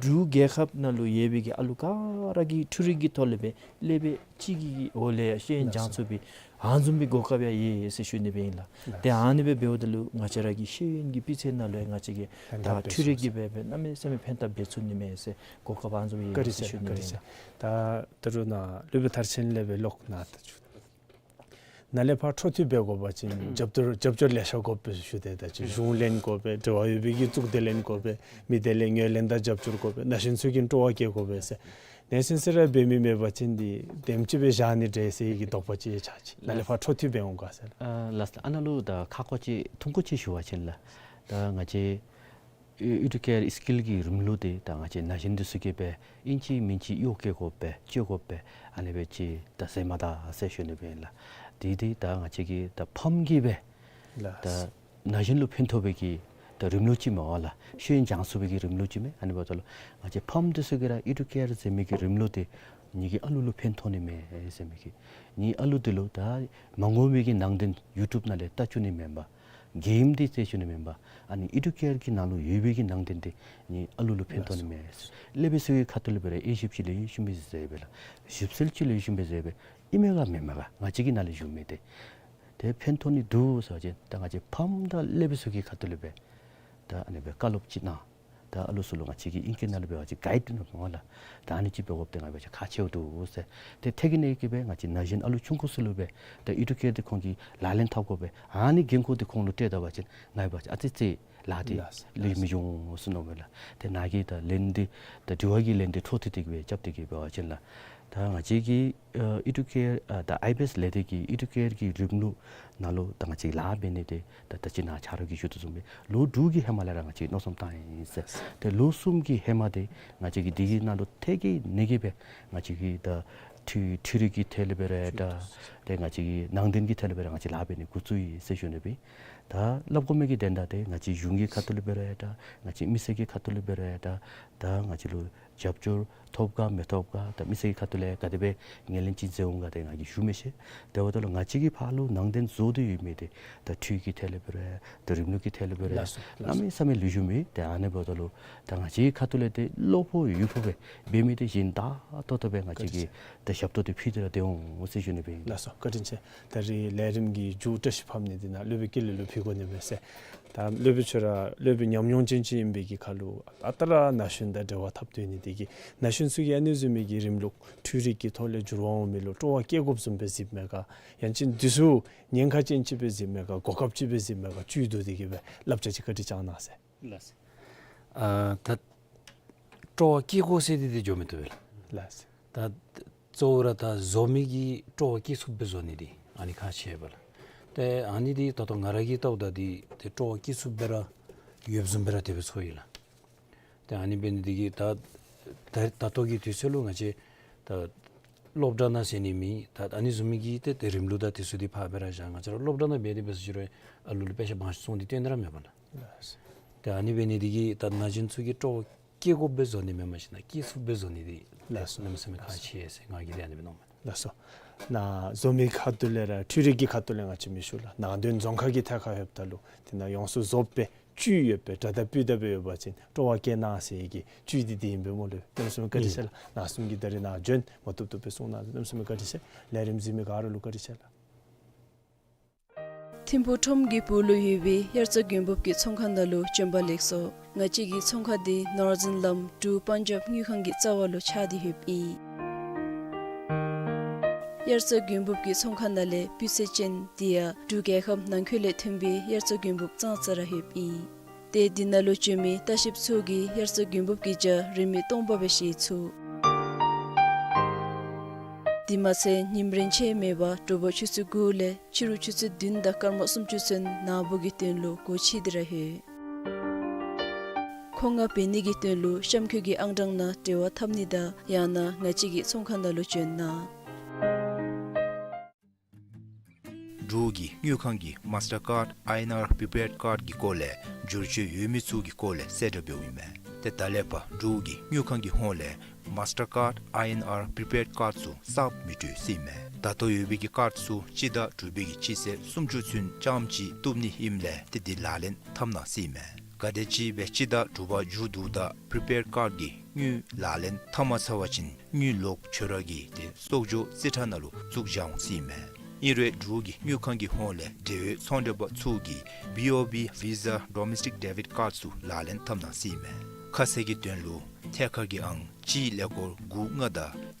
འབྲུག་རྒྱལ་ཁབ་ནང་ལུ་ཡོད་པའི་གི་ཨ་ལུ་ག་ར་གིས་འཕྲུལ་རིག་གི་ཐོག་ལས་སྦེ་སློབ་དཔོན་གཅིག་གི་འོག་ལས་ཤེས་ཡོན་སྦྱང་ཚུགས་པའི་ཨ་ནི་བཟུམ་མའི་གོ་སྐབས་ཡང་ཡོད་ཟེར་ཞུ་ནི་སྦེ་ཨིན་ལགས། ཏེ་ཨ་ནི་སྦེ་འབདཝ་ད་ལུ་ང་བཅས་ར་གི་ཤེས་ཡོན་གྱི་སྤུས་ཚད་ནང་ལུ་ཡང་ང་བཅས་ཀྱིས་ད་འཕྲུལ་རིག་གིས་སྦེ་སྦེ་གནམ་མེད་ས་མེད་ཕན་ཐབས་འབད་ཚུགས་ནི་མས་ཟེར་གོ་སྐབས་ཨ་ནི་བཟུམ་ཡོད་ཟེར་ཞུ་ནི་སྦེ་ཨིན་ལགས། ད་ད་རུང་ནཱ་སློབ་དཔོན་མཐར་ཕྱིན་ལས་སྦེ་ལོག་ནཱ་ད་ཅིག་ནཱ་ལས་ཕར་འཕྲོ་མཐུད་འབད་དགོ་པ་ཅིན་རྒྱབ་སྐྱོར་རྒྱབ་སྐྱོར་ལེ་ཤ་དགོ་པས་ཞུ་དེས། ད་ཅིག་གཞུང་ལེན་དགོ་པས། འབྲེལ་བ་ཡོད་པའི་གི་གཙུག་སྡེ་ལེན་དགོ་པས། མི་སྡེ་ལས་ངོས་ལེན་དང་རྒྱབ་སྐྱོར་དགོ་པས། ན་གཞོན་ཚུ་གིས་སྤྲོ་བ་བསྐྱེད་དགོ་པས་ཟེར། ནེ་སིན་སི་ར་འབད་མི་མེད་པ་ཅིན་འདི་དེམ་ཅིག་སྦེ་བཞག་ནི་འདྲས་ཟེར་གྱི་དོགས་པ་ཅིག་ཡང་ཆགས་ཅི། ནཱ་ལས་ཕར་འཕྲོ་མཐུད་འབད་འོང་ག་ཟེར། ཨ་ལགས་སོ། ཨ་ནཱ་ལུ་ད་ཁ་སྐོང་ཅིག་ཐུང་ཀུ་ཅིག་ཞུ་བ་ཅིན་ལགས། ད་ང་བཅས་ཨེ་ཨི་ཌུ་ཀེར་སི་ཀིལ་གྱི་རིམ་ལུགས་འདི་ད་ང་བཅས་ན་གཞོན་འདི་ཚུ་གིས་སྦེ་ཨིན་ཅི་མིན་ཅི་གཡོག་བཀོལ་དགོ་པས། སྤྱོད་དགོ་པས། ཨ་ནི་སྦེ་ཅིག་ད་ཟེར་མ་ད་ཟེར་ཞུ་ནི་སྦེ་ཨིན་ལགས། འདི་འདི་ད་ང་བཅས་ཀྱི་ད་ཕམ་གྱིས་སྦེ་ལགས། ད་ན་གཞོན་ལུ་ཕན་ཐོགས་པའི་གི་ད་རིམ་ལུགས་ཅིག་མས་པ་ལགས། ཤེས་ཡོན་སྦྱང་ཚུགས་པའི་གི་རིམ་ལུགས་ཅིག་མས། ཨ་ནི་འབདཝ་ད་ལུ་ང་བཅས་ཕམ་འདི་ཚུ་གིས་ར་ཨི་ཌུ་ཀེར་ཟེར་མི་གི་རིམ་ལུགས་འདི་ངེ་གི་ཨ་ལུ་ལུ་ཕན་ཐོགས་ནི་མས་ཟེར་མི་གི། ངེ་གི་ཨ་ལུ་འདི་ལུ་ད་མ་དགོ་མི་གི་ནང་དོན་ཡུ་ཊུབ་ནང་ལས་ལྟ་བཅུག་ནི་མེན་པར་གེམ་འདི་རྩེད་བཅུག་ནི་མེན་པར་ཨ་ནི་ཨི་ཌུ་ཀེར་གྱི་ནང་ལུ་ཡོད་པའི་གི་ནང་དོན་འདི་ངེ་གི་ཨ་ལུ་ལུ་ཕན་ཐོགས་ནི་མས། སློབ་དཔོན་ཚུ་གི་ཁ་ཐུག་ལས་འབད་རུང་དབྱེ་ཞིབ་ཅིག་ལེགས་ཤོམ་སྦེ་མཛད་པས་ལགས། ཞིབ་འཚོལ་ཅིག་ལེགས་ཤོམ་སྦེ་མཛད་པས། ཨིན་མས་ག་མེན་མས་ག། ང་བཅས་ཀྱི་ནཱ་ལས་ཞུ་མི་འདི་ཏེ་ཕན་ཐོགས་ནི་འདུག་ཟེར་བ་ཅིན་ད་ང་བཅས་ཕམ་དང་སློབ་དཔོན་ཚུ་གི་ཁ་ཐུག་ལས་འབད་ད་ཨ་ནི་སྦེ་བཀའ་སློབ་ཅིག་གནང་། ད་ཨ་ལུ་ཚུ་ལུ་ང་བཅས་ཀྱིས་ཨིང་སྐད་ནང་ལུ་འབད་བ་ཅིན་གའིཌ་ཨིན་མས་པ་ལགས། ད་ཨ་ནི་ཅིག་འབད་དགོཔ་འདི་ང་བཅས་ཁག་ཆེཝ་འདུག་ཟེར། ཏེ་ཐད་ཀྱི་ནང་གི་སྦེ་ང་བཅས་ན་གཞོན་ཨ་ལུ་ཆུང་ཀུ་ཚུ་ལུ་འབད་ད་ཨི་ཌུ་ཀེར་འདི་ཁོང་གིས་ལག་ལེན་འཐབ་དགོ་པས། ཨ་ནི་འགན་ཁུར་འདི་ཁོང་ལུ་སྤྲོད་ད་པ་ཅིན་ང་འབད་བ་ཅིན་ཨ་ཙི་ཅིག་ལཱ་འདི་ལགས་ལེགས་མི་འབྱུང་ཟེར་མནོཝ་མས་ལགས། ཏེ་ནཱ་གི་ད་ལན་འདི་ད་དྲི་བ་གི་ལན་འདི་འཕྲོ་མཐུད་དེ་གི་སྦེ་རྐྱབ་སྟེ་གི་འབད་བ་ཅིན་ལགས། ད་ང་བཅས་ཀྱི་ཨ་ཨི་ཌུ་ཀེར་ཨ་ད་ཨའི་བི་ཨེསི་ལས་སྡེ་གིས་ཨི་ཌུ་ཀེར་གྱི་རིམ་ལུགས་ནང་ལུ་ད་ང་བཅས་ལཱ་འབད་ནི་འདི་ད་ད་ཅི་ནཱ་ཆ་རོགས་ཀྱིས་ཞུ་དོ་བཟུམ་སྦེ་ལོ་དྲུག་གི་ཧེ་མ་ལས་ར་ང་བཅས་མནོ་བསམ་བཏང་ཡི་ཟེར། ཏེ་ལོ་གསུམ་གྱི་ཧེ་མ་འདི་ང་བཅས་ཀྱིས་འདི་གི་ནང་ལུ་ཐད་ཀྱི་ནང་གི་སྦེ་ང་བཅས་ཀྱིས་ད་འཕྲུལ་འཕྲུལ་རིག་གི་ཐད་ལས་འབད་རུང་ད་ཏེ་ང་བཅས་ཀྱི་ནང་དོན་གྱི་ཐད་ལས་འབད་རུང་ང་བཅས་ལཱ་འབད་ནི་འགོ་བཙུགས་ཡི་ཟེར་ཞུ་ནི་སྦེ། ད་སླབ་དགོ་མི་གི་དོན་དག་འདི་ང་བཅས་གཞུང་གི་ཁ་ཐུག་ལས་འབད་རུང་ད་ང་བཅས་མི་སེར་གྱི་ཁ་ཐུག་ལས་འབད་རུང་ད་ད་ང་བཅས་ལུ་རྒྱབ་སྐྱོར་ཐོབ་ག་མི་ཐོབ་ག་ད་མི་སེར་གྱི་ཁ་ཐུག་ལས་ག་དེ་སྦེ་ངོས་ལེན་ཅིག་མཛད་འོང་ག་འདི་ང་གིས་ཞུ་མི་ཤེས། དེ་འབདཝ་ད་ལུ་ང་བཅས་ཀྱིས་ཕར་ལུ་ནང་དོན་བཟོ་སྟེ་ཡོད་མི་འདི་ད་འཕྲུལ་གྱི་ཐད་ལས་འབད་རུང་ད་རིམ་ལུགས་ཀྱི་ཐད་ལས་འབད་རུང་ལགས་སོ་ལགས་སོ། གནམ་མེད་ས་མེད་ལེགས་ཤོམ་ཨིན། ཏེ་ཨ་ནི་འབདཝ་ད་ལུ་ད་ང་བཅས་ཀྱི་ཁ་ཐུག་ལས་འདི་བློ་ཕོག་ཡིད་ཕོག་སྦེ་འབད་མི་འདི་ཞིན་ཏག་ཏོག་ཏོ་སྦེ་ང་བཅས་ཀྱིས་ད་ཞབས་ཏོག་འདི་ཕུལ་ཏེ་ར་སྡོད་འོང་ཟེར་ཞུ་ནི་སྦེ་ཨིན། ལགས་སོ་བཀའ་དྲིན་ཆེ། ད་རིས་ལས་རིམ་གྱི་མཇུག་བཀྲ་ཤིས་ཕབ་ནི་འདི་ནཱ་སློབ་དཔོན་ཀུན་ལེགས་ལུ་ཕུལ་དགོ་ནི་མས་ཟེར། ད་སློབ་དཔོན་ཁྱོད་ར་སློབ་དཔོན་ཉམས་མྱོང་ཅན་ཅིག་ཨིན་པའི་གི་ཁར་ལུ་ད་ལྟོ་ར་ན་གཞོན་དང་འབྲེལ་བ་འཐབ་སྡོད་ནི་འདི་གིས་ན་གཞོན་ཚུ་གིས་ཨ་ནི་བཟུམ་མའི་གི་རིམ་ལུགས་འཕྲུལ་རིག་གི་ཐོག་ལས་འགྱུར་བ་འོང་མི་ལུ་སྤྲོ་བ་བསྐྱེད་དགོཔ་བཟུམ་སྦེ་གཟིགསཔ་མས་ག། ཡང་ཅིན་འདི་ཚུ་ཉེན་ཁ་ཅན་ཅིག་སྦེ་གཟིགསཔ་མས་ག། གོ་སྐབས་ཅིག་སྦེ་གཟིགསཔ་མས་ག། བཅུད་བསྡུ་སྟེ་གི་སྦེ་བསླབ་བྱ་ཅིག་བཀའ་དྲིན་བསྐྱང་གནང་ཟེར། ལགས་སོ། ཨ་ད་སྤྲོ་བ་བསྐྱེད་དགོ་ཟེར་འདི་འདི་འགྱོ་མི་བཏུབ་པས་ལགས། ལགས་སོ། ད་གཙོ་བོ་ར་ད་བཟོ་མི་གིས་སྤྲོ་བ་བསྐྱེད་ཚུགསཔ་སྦེ་བཟོ་ནི་འདི་ཨ་ནི་ཁག་ཆེ་བས་ལགས། ཏེ་ཨ་ནི་འདི་ད་ལྟོ་ང་ར་གིས་བལྟཝ་ད་འདི་ཏེ་སྤྲོ་བ་བསྐྱེད་ཚུགསཔ་སྦེ་ར་ཡོདཔ་བཟུམ་སྦེ་ར་དེ་སྦེ་ཚོར་ཡི་ལགས། ཏེ་ཨ་ནི་འབད་ནི་འདི་གིས་ད་ད་ད་ལྟོ་གི་དུས་ཚོད་ལུ་ང་བཅས་ད་སློབ་གྲྭ་ནང་ཟེར་ནི་མེད། ད་ཨ་ནི་བཟུམ་མའི་གི་ཏེ་ཏེ་རིམ་ལུགས་དང་དེ་ཚུ་འདི་ཕར་སྦེ་ར་བཞག། ང་བཅས་ར་སློབ་གྲྭ་ནང་འབད་དེ་འབད་ཟེར་ཞུ་རུང་ཨ་ལུ་ལུ་དཔེ་ཆ་མང་སུ་བཙོང་སྟེ་སྟོན་ནི་ར་མེད་པ་ལགས། ཏེ་ཨ་ནི་འབད་ནི་འདི་གིས་ད་ན་གཞོན་ཚུ་གིས་སྤྲོ་བ་བསྐྱེད་དགོཔ་སྦེ་བཟོ་ནི་མེན་པར་ཞིན་ན་བསྐྱེད་ཚུགསཔ་སྦེ་བཟོ་ནི་འདི་ལགས་སོ། གནམ་མེད་ས་མེད་ཁག་ཆེ་ཟེར་ང་གིས་དེ་ཨ་ནི་སྦེ་མནོཝ་མས། ལགས་སོ། ནཱ་བཟོ་མི་ཁ་ཐུག་ལས་ར་འཕྲུལ་རིག་གི་ཁ་ཐུག་ལས་ང་བཅས་མི་ཞུ་ལགས། ནང་དོན་རྫོང་ཁ་གི་ཐད་ཁར་ལྷོདཔ་ད་ལུ་དེ་ནང་ཡོངས་སུ་རྫོགསཔ་སྦེ་བཅུད་ཡོད་པའི་གྲ་དང་སྤུས་དག་སྦེ་ཡོད་པ་ཅིན་སྤྲོ་བ་བསྐྱེད་གནང་ཟེར་གྱི་བཅུད་འདི་འདི་ཨིན་པས་སྨོ་ལགས། གནམ་མེད་ས་མེད་བཀའ་དྲིན་ཆེ་ལགས། ནཱ་གསུམ་གྱིས་ད་རིས་ནཱ་འབྱོན་མ་བཏུབ་བཏུབ་སྦེ་གསུངས་གནང་། གནམ་མེད་ས་མེད་བཀའ་དྲིན་ཆེ། ལས་རིམ་གཟིགས་མི་ག་ར་ལུ་བཀའ་དྲིན་ཆེ་ལགས། ཐིམ་ཕུག་ཁྲོམ་གྱི་སྦུག་ལུ་ཡོད་པའི་དབྱར་རྩྭ་དགུན་འབུབ་ཀྱི་ཚོང་ཁང་ནང་ལུ་བྱོན་པ་ལེགས་སོ། ང་བཅས་ཀྱི་ཚོང་ཁང་འདི་ནོར་ཛརན་ལམ་འབྲུག་པཱན་ཇབ་དངུལ་ཁང་གི་རྩ་བ་ལུ་ཆགས་ཏེ་ཡོདཔ་ཨིན། དབྱར་རྩྭ་དགུན་འབུབ་ཀྱི་ཚོང་ཁང་ནང་ལས་སྤུས་ཚད་ཅན་དེ་ཡང་འབྲུག་རྒྱལ་ཁབ་ནང་འཁོད་ལས་ཐོན་པའི་དབྱར་རྩྭ་དགུན་འབུབ་ཙང་ཙ་ར་ཡོདཔ་ཨིན། ཏེ་འདི་ནང་ལུ་འབྱོན་མི་ལྟ་བཤལཔ་ཚུ་གིས་དབྱར་རྩྭ་དགུན་འབུབ་ཀྱི་ཇ་རིན་མེད་སྟོང་པ་སྦེ་བཞེས་ཚུགས། དེ་མ་ཚད་ཉིནམ་རེ་ཆད་མེད་པར་དྲོ་པ་ཆུ་ཚོད་དགུ་ལས་ཕྱི་རུ་ཆུ་ཚོད་བདུན་དང་སྐར་མ་སུམ་ཅུ་ཚུན་ནཱ་བུ་གི་དོན་ལུ་སྒོ་ཕྱེ་སྟེ་ར་ཡོད། མཁོ་མངགས་འབད་ནི་གི་དོན་ལུ་གཤམ་འཁོད་ཀྱི་ཨང་གྲངས་ནང་འབྲེལ་བ་འཐབ་ནི་དང་ཡང་ན་ང་བཅས་ཀྱི་ཚོང་ཁང་ནང་ལུ་བྱོན་གནང་། འབྲུག་གི་དངུལ་ཁང་གི་མཱས་ཊར་ཀཱཌ་ཨའི་ཨེན་ཨར་པི་པེཌ་ཀཱཌ་ཀྱི་སྐོར་ལས་བསྒྱུར་བཅོས་ཡོད་མི་ཚུ་གི་སྐོར་ལས་གསལ་བསྒྲགས་འབདཝ་ཨིན་མས། ཏེ་ད་ལས་ཕར་འབྲུག་གི་དངུལ་ཁང་གི་ཧོངས་ལས་མཱས་ཊར་ཀཱཌ་ཨའི་ཨེན་ཨར་པི་པེཌ་ཀཱཌ་ཚུ་གསརཔ་མི་སྤྲོད་ཟེར་ཨིན་མས། ད་ལྟོ་ཡོད་པའི་གི་ཀཱཌ་ཚུ་སྤྱི་ཟླ་དྲུག་པའི་གི་སྤྱི་ཚེས་སུམ་ཅུ་ཚུན་རྐྱངམ་གཅིག་བཏུབ་ནི་ཨིནམ་ལས་ཏེ་འདི་ལག་ལེན་འཐབ་གནང་ཟེར་ཨིན་མས། ག་དེམ་ཅིག་སྦེ་སྤྱི་ཟླ་དྲུག་པ་མཇུག་བསྡུཝ་ད་པི་རི་པེཌ་ཀཱཌ་ཀྱི་དངུལ་ལག་ལེན་འཐབ་མ་ཚར་བ་ཅིན་དངུལ་ལོག་འབྱོར་བ་གི་ཏེ་གསོག་འཇོག་རྩིས་ཁྲ་ནང་ལུ་བཙུགས་བཞག་འོང་ཟེར་ཨིན་མས། ཨིན་རུང་འབྲུག་གི་དངུལ་ཁང་གི་ཧོངས་ལས་འབྲེལ་ཡོད་ཚོང་འབྲེལ་པ་ཚུ་གིས་བི་ཨོ་བི་ཝི་ཟ་ཌོ་མེསི་ཊིཀ་ཌེ་བིཌ་ཀཱཌ་ཚུ་ལག་ལེན་འཐབ་གནང་ཟེར་ཨིན་མས། ཁ་གསལ་གྱི་དོན་ལུ་ཐད་ཀར་གྱི་ཨང་གཅིག་ཀླད་ཀོར་དགུ་ལྔ་དང་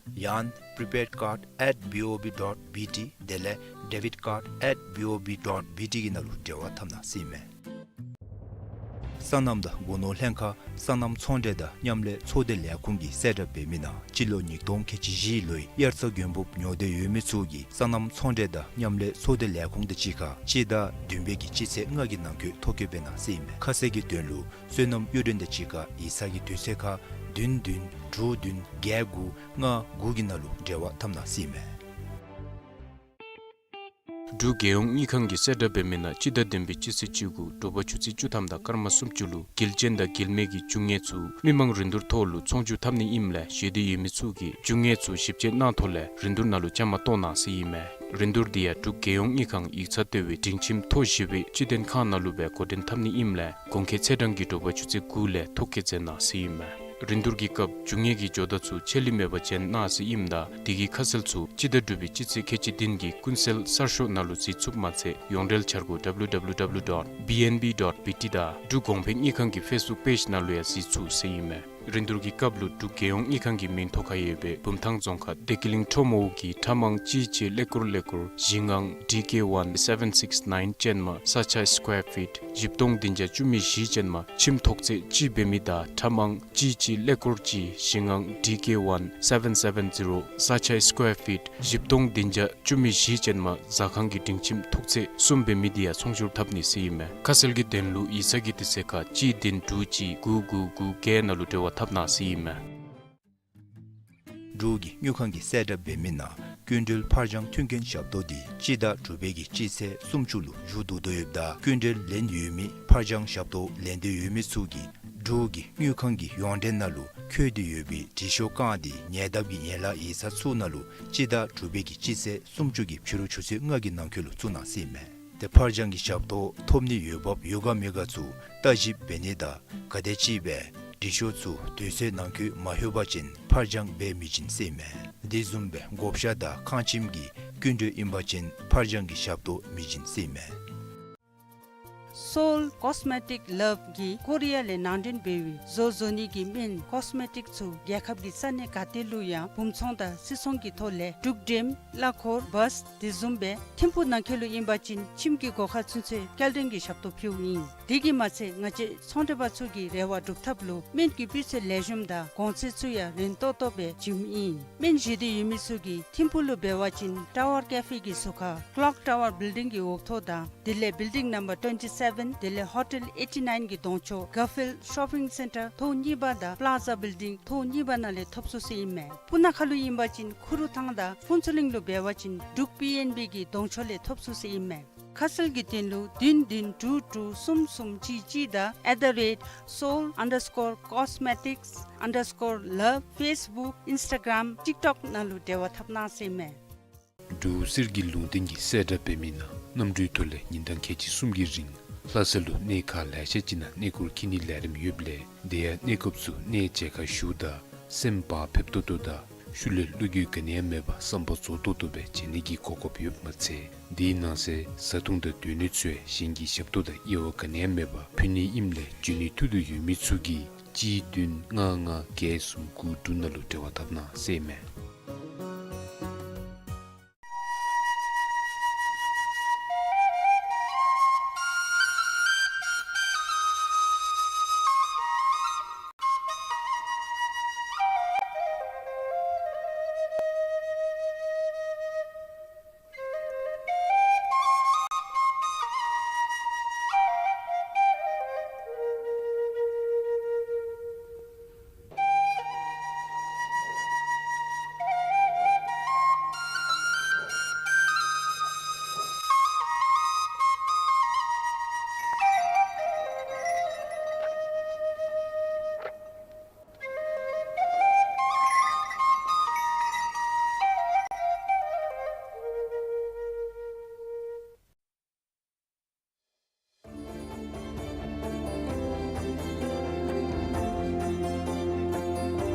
ཡང་པི་རི་པེཌ་ཀཱཌ་ཨེཊ་བི་ཨོ་བི་ཌོཊ་བི་ཊི་དེ་ལས་ཌེ་བིཌ་ཀཱཌ་ཨེཊ་བི་ཨོ་བི་ཌོཊ་བི་ཊི་གི་ནང་ལུ་འབྲེལ་བ་འཐབ་གནང་ཟེར་ཨིན་མས། སོ་ནམ་དང་སྒོ་ནོར་ལྷན་ཁག་སོ་ནམ་ཚོང་འབྲེལ་དང་མཉམ་ལས་ཚོགས་སྡེ་ལས་ཁུངས་ཀྱིས་གསལ་བསྒྲགས་འབད་མི་ནང་སྤྱི་ལོ་ཉིས་སྟོང་ཁལ་གཅིག་བཞི་ལོའི་དབྱར་རྩྭ་དགུན་འབུབ་ཉོ་འདོད་ཡོད་མི་ཚུ་གིས་སོ་ནམ་ཚོང་འབྲེལ་དང་མཉམ་ལས་ཚོགས་སྡེ་ལས་ཁུངས་དང་གཅིག་ཁར་སྤྱི་ཟླ་བདུན་པའི་གི་སྤྱི་ཚེས་ལྔ་གི་ནང་འཁོད་ཐོ་བཀོད་འབད་གནང་ཟེར་ཨིན་མས། ཁ་གསལ་གྱི་དོན་ལུ་སོ་ནམ་གཡུ་སྒྲོན་དང་གཅིག་ཁར་ཡིག་ཚང་གི་དུས་ཚོད་ཁར་བདུན་བདུན་དྲུག་བདུན་བརྒྱད་དགུ་ལྔ་དགུ་གི་ནང་ལུ་འབྲེལ་བ་འཐབ་གནང་ཟེར་ཨིན་མས། འབྲུག་རྒྱལ་ཡོངས་དངུལ་ཁང་གིས་གསལ་བསྒྲགས་འབད་མི་ནང་སྤྱི་ཟླ་བདུན་པའི་སྤྱི་ཚེས་བཅུ་དགུ་དྲོ་པ་ཆུ་ཚོད་བཅུ་ཐམ་དང་སྐར་མ་སུམ་ཅུ་ལུ་དཀྱིལ་ཅན་དང་དཀྱིལ་མའི་གི་རྒྱུ་དངོས་ཚུ་མི་མང་རིན་བསྡུར་ཐོག་ལུ་ཚོང་བསྒྱུར་འཐབ་ནི་ཨིནམ་ལས་བཞེས་འདོད་ཡོད་མི་ཚུ་གིས་རྒྱུ་དངོས་ཚུ་ཞིབ་དཔྱད་གནང་ཐོག་ལས་རིན་བསྡུར་ནང་ལུ་བཅའ་མར་གཏོགས་གནང་ཟེར་ཨིན་མས། རིན་བསྡུར་འདི་ཡང་འབྲུག་རྒྱལ་ཡོངས་དངུལ་ཁང་ཡིག་ཚང་ལྟེ་བའི་སྒྲིང་ཁྱིམ་མཐོ་བཞི་པའི་སྤྱི་དོན་ཁང་ནང་ལུ་སྦེ་འགོ་འདྲེན་འཐབ་ནི་ཨིནམ་ལས་གོང་འཁོད་ཚེས་གྲངས་ཀྱི་དྲོ་པ་ཆུ་ཚོད་དགུ་ལས་ཐོ་བཀོད་མཛད་གནང་ཟེར་ཨིན་མས། རིན་བསྡུར་གྱི་སྐབས་རྒྱུ་དངོས་ཀྱི་ཇོ་བདག་ཚུ་ཆད་ལུས་མེད་པར་བྱོན་གནང་ཟེར་ཨིནམ་ད་དེ་གི་ཁ་གསལ་ཚུ་སྤྱི་ཟླ་དྲུག་པའི་སྤྱི་ཚེས་ཁལ་གཅིག་བདུན་གྱི་ཀུན་གསལ་གསར་ཤོག་ནང་ལུ་གཟིགས་ཚུགསཔ་མ་ཚད་ཡོངས་འབྲེལ་འཆར་སྒོ་W W W dot B N B dot B T དང་འབྲུག་གོང་འཕེལ་དངུལ་ཁང་གི་ཕེསི་བུཀ་པེཇ་ནང་ལུ་ཡང་གཟིགས་ཚུགས་ཟེར་ཨིན་མས། རིན་བསྡུར་གྱི་སྐབས་ལུ་འབྲུག་རྒྱལ་ཡོངས་དངུལ་ཁང་གི་མིང་ཐོ་ཁར་ཡོད་པའི་བུམ་ཐང་རྫོང་ཁག་བདེ་སྐྱིད་གླིང་ཁྲོ་མོ་གི་ཁྲ་མང་གཅིག་གཅིག་ཀླད་ཀོར་ཀླད་ཀོར་བཞི་ལྔ་D K one seven six nine ཅན་མ་ས་ཆ་སི་ཀོར་ཕིཊ་བཞི་སྟོང་བདུན་བརྒྱ་བཅུ་མེད་བཞི་ཅན་མ་ཁྱིམ་ཐོག་ཚད་གཅིག་འབད་མི་དང་ཁྲ་མང་གཅིག་གཅིག་ཀླད་ཀོར་གཅིག་བཞི་ལྔ་D K one seven seven zero ས་ཆ་སི་ཀོར་ཕིཊ་བཞི་སྟོང་བདུན་བརྒྱ་བཅུ་མེད་བཞི་ཅན་མ་ཟ་ཁང་གི་སྒྲིང་ཁྱིམ་ཐོག་ཚད་གསུམ་འབད་མི་འདི་ཡང་ཚོང་བསྒྱུར་འཐབ་ནི་ཟེར་ཨིན་མས། ཁ་གསལ་གྱི་དོན་ལུ་ཡིག་ཚང་གི་དུས་ཚོད་ཁར་གཅིག་བདུན་དྲུག་གཅིག་དགུ་དགུ་དགུ་བརྒྱད་ནང་ལུ་འབྲེལ་བ་འཐབ་གནང་ཟེར་ཨིན་མས། འབྲུག་གི་དངུལ་ཁང་གིས་གསལ་བསྒྲགས་འབད་མི་ནང་སྐྱིན་འགྲུལ་ཕར་འགྱངས་མཐུན་རྐྱེན་ཞབས་ཏོག་འདི་སྤྱི་ཟླ་དྲུག་པའི་གི་སྤྱི་ཚེས་སུམ་ཅུ་ལུ་མཇུག་བསྡུ་དོ་ཡོདཔ་ད་སྐྱིན་འགྲུལ་ལེན་ཡོད་མི་ཕར་འགྱངས་ཞབས་ཏོག་ལེན་འདོད་ཡོད་མི་ཚུ་གིས་འབྲུག་གི་དངུལ་ཁང་གི་ཡོངས་འབྲེལ་ནང་ལུ་འཁོད་དེ་ཡོད་པའི་དྲི་ཤོག་རྐང་འདི་ཉེ་འདབས་ཀྱི་ཡན་ལག་ཡིག་ཚང་ཚུ་ནང་ལུ་སྤྱི་ཟླ་དྲུག་པའི་གི་སྤྱི་ཚེས་སུམ་ཅུ་གི་ཕྱི་རུ་ཆུ་ཚོད་ལྔ་གི་ནང་འཁོད་ལུ་བཙུགས་གནང་ཟེར་ཨིན་མས། ཏེ་ཕར་འགྱངས་ཀྱི་ཞབས་ཏོག་ཐོབ་ནི་འོས་འབབ་ཡོད་ག་མེད་ག་ཚུ་བརྟག་ཞིབ་འབད་ནི་དང་ག་དེམ་ཅིག་སྦེ་དྲི་ཤོག་ཚུ་དུས་ཚོད་ནང་འཁོད་མ་ལྷོད་པ་ཅིན་ཕར་འགྱངས་འབད་མི་བྱིན་ཟེར་ཨིན་མས། དེ་བཟུམ་སྦེ་བགོ་བཤའ་དང་ཁང་ཁྱིམ་གྱི་སྐྱིན་འགྲུལ་ཨིན་པ་ཅིན་ཕར་འགྱངས་ཀྱི་ཞབས་ཏོག་མི་བྱིན་ཟེར་ཨིན་མས། སོའུལ་ཀོས་མེ་ཊིཀ་ལབ་ཀྱིས་ཀོ་རི་ཡ་ལས་ནང་འདྲེན་འབད་བའི་བཟོ་བཟོ་ནི་གི་སྨན་ཀོས་མེ་ཊིཀ་ཚུ་རྒྱལ་ཁབ་ཀྱི་ས་གནས་ག་ཏེ་ལུ་ཡང་འབུམ་ཚོང་དང་སིལ་ཚོང་གི་ཐོག་ལས་འབྲུག་འགྲེམ་གླ་འཁོར་བཱས་དེ་བཟུམ་སྦེ་ཐིམ་ཕུག་ནང་འཁོད་ལུ་ཨིན་པ་ཅིན་ཁྱིམ་གྱི་སྒོ་ཁར་ཚུན་ཚོད་སྐྱེལ་འདྲེན་གྱི་ཞབས་ཏོག་ཕུལཝ་ཨིན། དེ་གིས་མ་ཚད་ང་བཅས་ཚོང་འབྲེལ་པ་ཚུ་གི་རེ་བ་སྒྲུབ་ཐབས་ལུ་སྨན་གྱི་སྤུས་ཚད་ལེགས་ཤོམ་དང་གོང་ཚད་ཚུ་ཡང་རན་ཏོག་ཏོ་སྦེ་བྱིནམ་ཨིན། སྨན་བཞེས་འདོད་ཡོད་མི་ཚུ་གིས་ཐིམ་ཕུག་ལུ་འབད་བ་ཅིན་ཊ་ཝར་ཀེ་ཕེ་གི་ཟུར་ཁར་ཀློག་ཊ་ཝར་བིལ་ཌིང་གི་འོག་ཐོག་དང་དེ་ལས་བིལ་ཌིང་ནམ་བར་ཊུ་ཝེན་ཊི་སེ་བེན་དེ་ལས་ཧོ་ཊེལ་ཨེ་ཊི་ནའིན་གྱི་གདོང་ཕྱོགས་གར་ཕིལཌ་ཤོ་པིང་སེན་ཊར་ཐོག་གཉིས་པ་དང་པ་ལཱ་ཛ་བིལ་ཌིང་ཐོག་གཉིས་པ་ནང་ལས་ཐོབ་ཚུགས་ཟེར་ཨིན་མས། སྤུ་ན་ཁ་ལུ་ཨིན་པ་ཅིན་ཁུ་རུ་ཐང་དང་ཕུན་ཚོགས་གླིང་ལུ་འབད་བ་ཅིན་འབྲུག་པི་ཨེན་བི་གི་གདོང་ཕྱོགས་ལས་ཐོབ་ཚུགས་ཟེར་ཨིན་མས། ཁ་གསལ་གྱི་དོན་ལུ་བདུན་བདུན་དྲུག་དྲུག་གསུམ་གསུམ་གཅིག་གཅིག་དང་at the rate seoul underscore cosmetics underscore love Facebook Instagram TikTok ནང་ལུ་འབྲེལ་བ་འཐབ་གནང་ཟེར་ཨིན་མས། འབྲུག་གསེར་གྱི་ལུང་བསྟན་གྱིས་གསལ་བསྒྲགས་འབད་མི་ནང་གནམ་གྲུའི་ཐོག་ལས་ཉིན་གྲངས་ཁལ་གཅིག་གསུམ་གྱི་རིང་ལྷ་ས་ལུ་གནས་ཁག་ལེ་ཤ་ཅིག་ནང་གནས་སྐོར་འཁྱིད་ནིའི་ལས་རིམ་ཡོདཔ་ལས་དེ་ཡང་གནས་སྐབས་སུ་གནས་མཇལ་ཁ་ཞུཝ་ད་སེམས་བག་ཕེབས་ཏོག་ཏོ་དང་ ཤུལ་ལས་བློ་འགྱོད་ག་ནི་ཡང་མེད་པར་བསམ་པ་རྫོགས་ཏོག་ཏོ་སྦེ་བྱིན་ནི་གི་གོ་སྐབས་ཡོདཔ་མ་ཚད། དེའི་ནང་གསེས་བཟའ་འཐུང་དང་སྡོད་གནས་ཚུ་ཡང་གཞན་གྱི་ཞབས་ཏོག་དང་དབྱེ་བ་ག་ནི་ཡང་མེད་པར་ཕུལ་ནི་ཨིནམ་ལས་འབྱོན་ནི་ཐུགས་འདོད་ཡོད་མི་ཚུ་གིས་གཅིག་བདུན་ལྔ་ལྔ་བརྒྱད་གསུམ་དགུ་དྲུག་ནང་ལུ་འབྲེལ་བ་འཐབ་གནང་ཟེར་ཨིན་མས།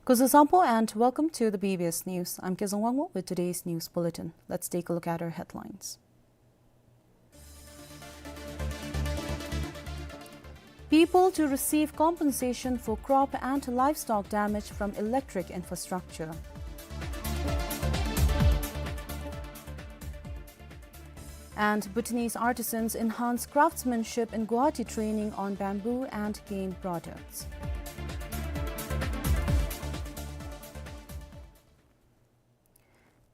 Kuzuzangpo and welcome to the B B S News. I'm Kezang Wangmo with today's news bulletin. Let's take a look at our headlines. People to receive compensation for crop and livestock damage from electric infrastructure. And Bhutanese artisans enhance craftsmanship in Guwahati training on bamboo and cane products.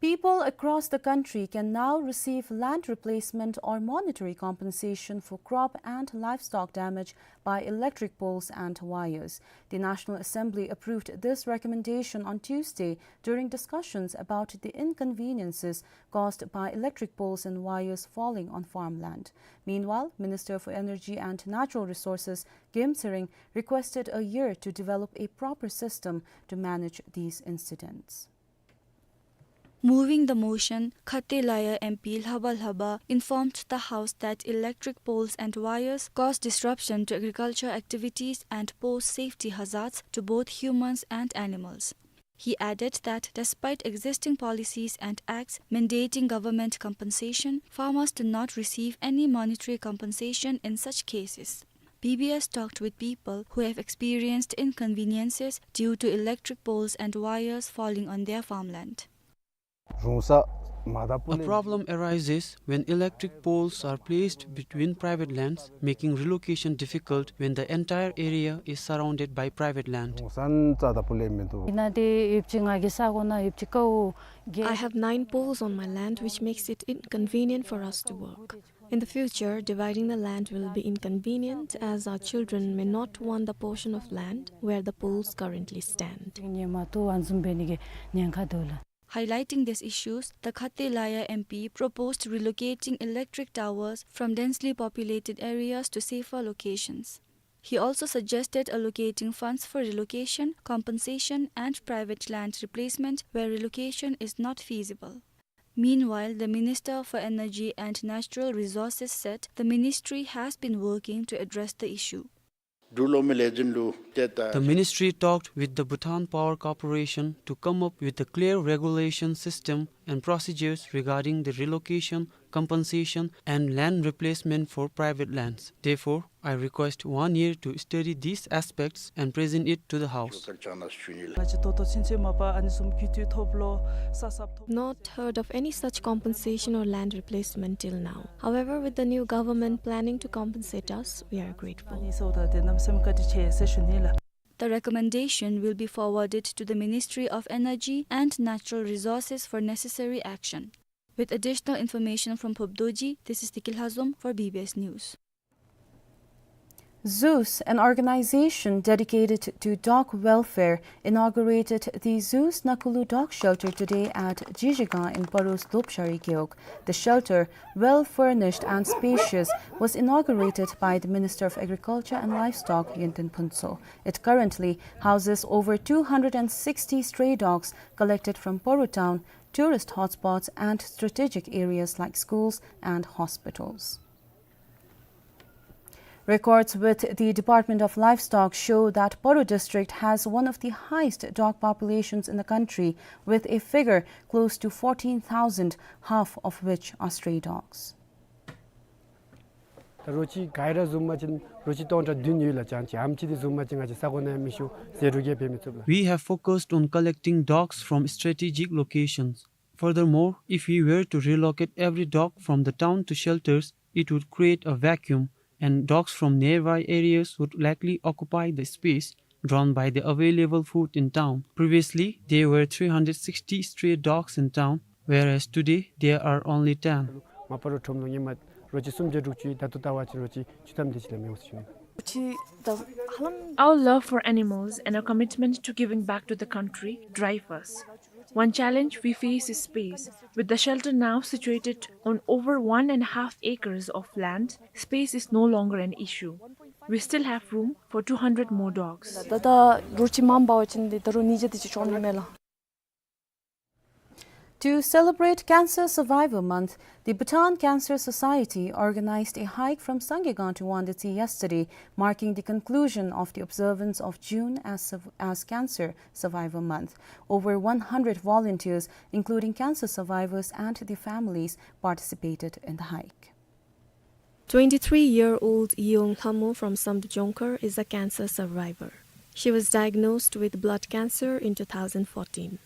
People across the country can now receive land replacement or monetary compensation for crop and livestock damage by electric poles and wires. The National Assembly approved this recommendation on Tuesday during discussions about the inconveniences caused by electric poles and wires falling on farmland. Meanwhile, Minister for Energy and Natural Resources Gem Tshering requested a year to develop a proper system to manage these incidents. Moving the motion, Khate Laya M P Lhaba Lhaba informed the House that electric poles and wires cause disruption to agriculture activities and pose safety hazards to both humans and animals. He added that despite existing policies and acts mandating government compensation, farmers do not receive any monetary compensation in such cases. B B S talked with people who have experienced inconveniences due to electric poles and wires falling on their farmland. A problem arises when electric poles are placed between private lands, making relocation difficult when the entire area is surrounded by private land. I have nine poles on my land, which makes it inconvenient for us to work. In the future, dividing the land will be inconvenient as our children may not want the portion of land where the poles currently stand. Highlighting these issues, the Khate Laya M P proposed relocating electric towers from densely populated areas to safer locations. He also suggested allocating funds for relocation, compensation, and private land replacement where relocation is not feasible. Meanwhile, the Minister for Energy and Natural Resources said the ministry has been working to address the issue. The ministry talked with the Bhutan Power Corporation to come up with a clear regulation system and procedures regarding the relocation, compensation, and land replacement for private lands. Therefore, I request one year to study these aspects and present it to the House. Not heard of any such compensation or land replacement till now. However, with the new government planning to compensate us, we are grateful. The recommendation will be forwarded to the Ministry of Energy and Natural Resources for necessary action. With additional information from Phobdoji, this is Tiki Lhazom for B B S News. Zeus, an organization dedicated to dog welfare, inaugurated the Zeus Nakulu Dog Shelter today at Jijiga in Paro's Dopshari Gewog. The shelter, well furnished and spacious, was inaugurated by the Minister of Agriculture and Livestock, Yinten Phuntsho. It currently houses over two hundred and sixty stray dogs collected from Paro town, tourist hotspots and strategic areas like schools and hospitals. Records with the Department of Livestock show that Paro district has one of the highest dog populations in the country, with a figure close to fourteen thousand, half of which are stray dogs. ད་རོ་ཁྱི་ག་ར་བཟུང་པ་ཅིན་རོ་ཁྱི་སྟོང་ཕྲག་བདུན་ཡོད་ལགས། ཅང་ཅིག་ཨམ་ཅིག་འདི་བཟུང་པ་ཅིན་ང་བཅས་ས་གོ་ནང་མི་ཤོང་ཟད་འགྲོ་གི་འབད་མི་ཚུགས་ལགས། We have focused on collecting dogs from strategic locations. Furthermore, if we were to relocate every dog from the town to shelters, it would create a vacuum, and dogs from nearby areas would likely occupy the space drawn by the available food in town. Previously, there were three hundred sixty stray dogs in town, whereas today there are only ten. མ་པ་རོ་ཁྲོམ་ལུ་ཉི་མ་རོ་ཁྱི་སུམ་བརྒྱ་དྲུག་ཅུ་ཡོད། ད་ལྟོ་ལྟ་བ་ཅིན་རོ་ཁྱི་བཅུ་ཐམ་དེ་ཅིག་ལས་མི་འོང་ཟེར་ཞུ་ནི། Our love for animals and our commitment to giving back to the country drive us. One challenge we face is space. With the shelter now situated on over one and a half acres of land, space is no longer an issue. We still have room for two hundred more dogs. ད་ལྟོ་རོ་ཁྱི་མངམ་འབད་བ་ཅིན་འདི་ད་རུང་ཉིས་བརྒྱ་དེ་ཅིག་ཤོང་ནི་མས་ལགས། To celebrate Cancer Survivor Month, the Bhutan Cancer Society organized a hike from Sangay Gaon to Wangdetsi yesterday, marking the conclusion of the observance of June as, as Cancer Survivor Month. Over one hundred volunteers, including cancer survivors and their families, participated in the hike. Twenty-three-year-old Yong Lhamo from Samdrup Jongkhar is a cancer survivor. She was diagnosed with blood cancer in two thousand fourteen.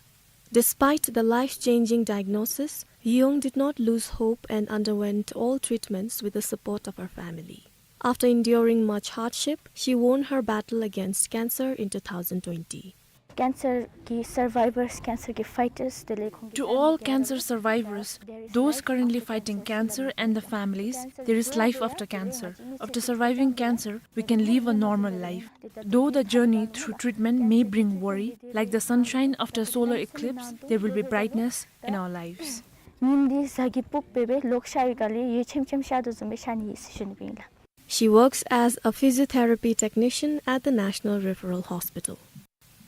Despite the life-changing diagnosis, Yong did not lose hope and underwent all treatments with the support of her family. After enduring much hardship, she won her battle against cancer in two thousand twenty. Cancer ki survivors, cancer ki fighters, དེ་ལས་ཁོང་གི To all cancer survivors, those currently fighting cancer and the families, there is life after cancer. After surviving cancer, we can live a normal life. Though the journey through treatment may bring worry, like the sunshine after a solar eclipse, there will be brightness in our lives. ཉིནམ་འདི་གཟའ་གི་ཕུརཔ་སྦེ་ལོག་ཤར་བའི་སྒང་ལས་འོད་ཆེམ་ཆེམ་ཤར་དོ་བཟུམ་སྦེ་ཤར་ནི་ཨིན་ཟེར་ཞུ་ནི་ཨིན་ལགས། She works as a physiotherapy technician at the National Referral Hospital.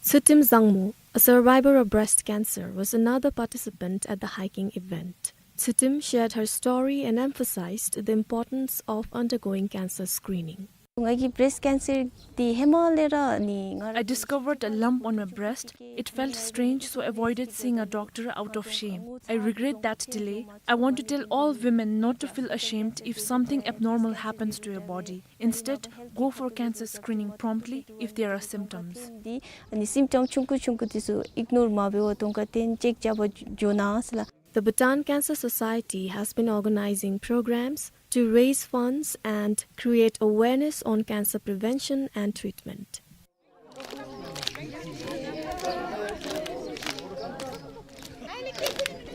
Tsutim Zangmo, a survivor of breast cancer, was another participant at the hiking event. Tsutim shared her story and emphasized the importance of undergoing cancer screening. ང་གི་breast cancer འདི་ཧེ་མ་ལས་ར་ནི་ང་ར I discovered a lump on my breast. It felt strange, so I avoided seeing a doctor out of shame. I regret that delay. I want to tell all women not to feel ashamed if something abnormal happens to your body. Instead, go for cancer screening promptly if there are symptoms. འདི་ཨ་ནི་symptom ཆུང་ཀུ་ཆུང་ཀུ་འདི་ཚུ་ignore མ་འབད་བར་གདོང་ཁར་བསྟེན་ཅེཀ་རྐྱབ་པར་འགྱོ་གནང་ཟེར་ལགས། The Bhutan Cancer Society has been organizing programs to raise funds and create awareness on cancer prevention and treatment.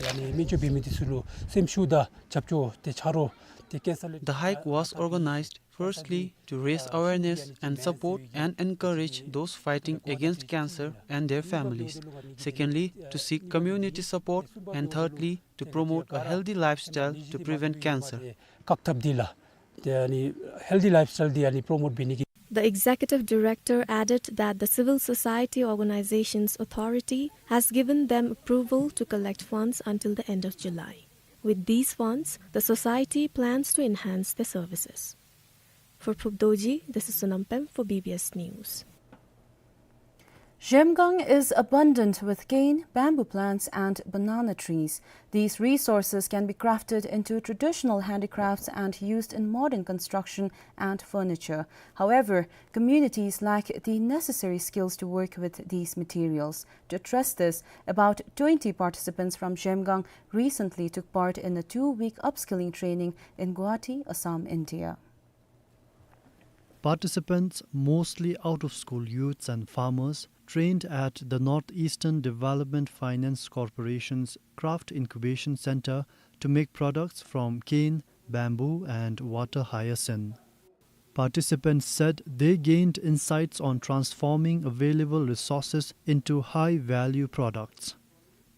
ཨ་ནི་སྨན་བཅོས་འབད་མི་འདི་ཚུ་ལུ་སེམས་ཤུགས་དང་རྒྱབ་སྐྱོར་དེ་ཆ་རོགས་དེ་ཀེན་སར་ལས། The hike was organized firstly to raise awareness and support and encourage those fighting against cancer and their families. Secondly, to seek community support. And thirdly, to promote a healthy lifestyle to prevent cancer. བཀག་ཐབས་འདི་ལགས། དེ་ཨ་ནི་healthy lifestyle འདི་ཨ་ནི་promote འབད་ནི་གི། The executive director added that the civil society organizations authority has given them approval to collect funds until the end of July. With these funds, the society plans to enhance their services. For Phub Dorji, this is Sonam Pem for B B S News. Zhemgang is abundant with cane, bamboo plants, and banana trees. These resources can be crafted into traditional handicrafts and used in modern construction and furniture. However, communities lack the necessary skills to work with these materials. To address this, about twenty participants from Zhemgang recently took part in a two-week upskilling training in Guwahati, Assam, India. Participants, mostly out-of-school youths and farmers, trained at the Northeastern Development Finance Corporation's Craft Incubation Center, to make products from cane, bamboo, and water hyacinth. Participants said they gained insights on transforming available resources into high-value products.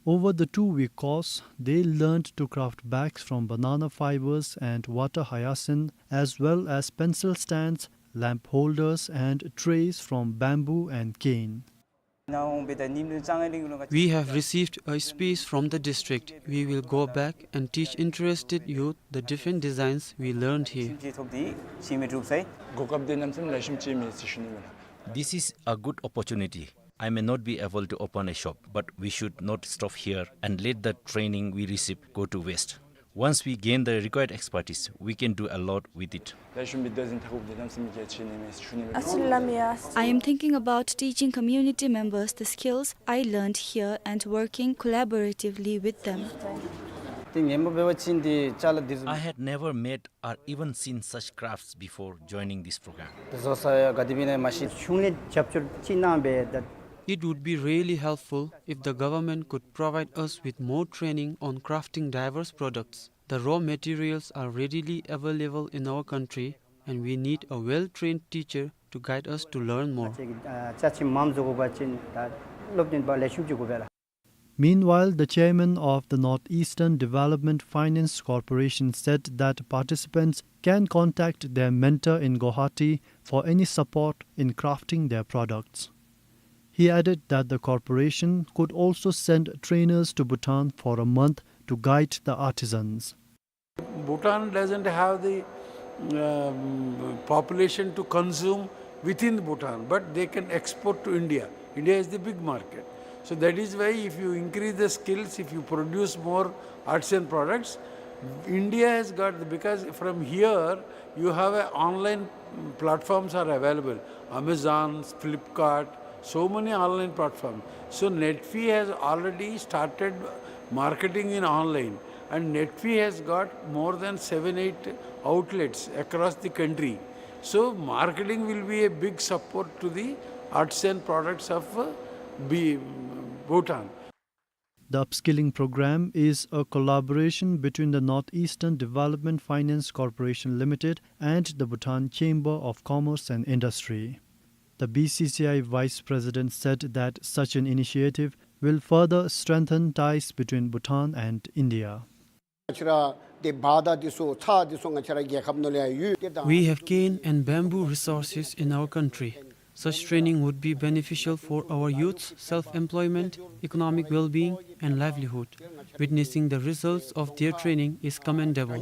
Over the two-week course, they learned to craft bags from banana fibers and water hyacinth, as well as pencil stands, lamp holders, and trays from bamboo and cane. We have received a space from the district. We will go back and teach interested youth the different designs we learned here. This is a good opportunity. I may not be able to open a shop, but we should not stop here and let the training we receive go to waste. Once we gain the required expertise, we can do a lot with it. I am thinking about teaching community members the skills I learned here and working collaboratively with them. I had never met or even seen such crafts before joining this program. It would be really helpful if the government could provide us with more training on crafting diverse products. The raw materials are readily available in our country, and we need a well-trained teacher to guide us to learn more. Meanwhile, the chairman of the Northeastern Development Finance Corporation said that participants can contact their mentor in Guwahati for any support in crafting their products. He added that the corporation could also send trainers to Bhutan for a month to guide the artisans. Bhutan doesn't have the, um, population to consume within Bhutan, but they can export to India. India is the big market. So that is why if you increase the skills, if you produce more artisan products, India has got, because from here you have a online platforms are available, Amazon, Flipkart, so many online platforms. So Netfi has already started marketing in online, and Netfi has got more than seven, eight outlets across the country. So marketing will be a big support to the artisan products of, uh, B-, Bhutan. The upskilling program is a collaboration between the Northeastern Development Finance Corporation Limited and the Bhutan Chamber of Commerce and Industry. The B C C I vice president said that such an initiative will further strengthen ties between Bhutan and India. We have cane and bamboo resources in our country. Such training would be beneficial for our youth's self-employment, economic well-being, and livelihood. Witnessing the results of their training is commendable.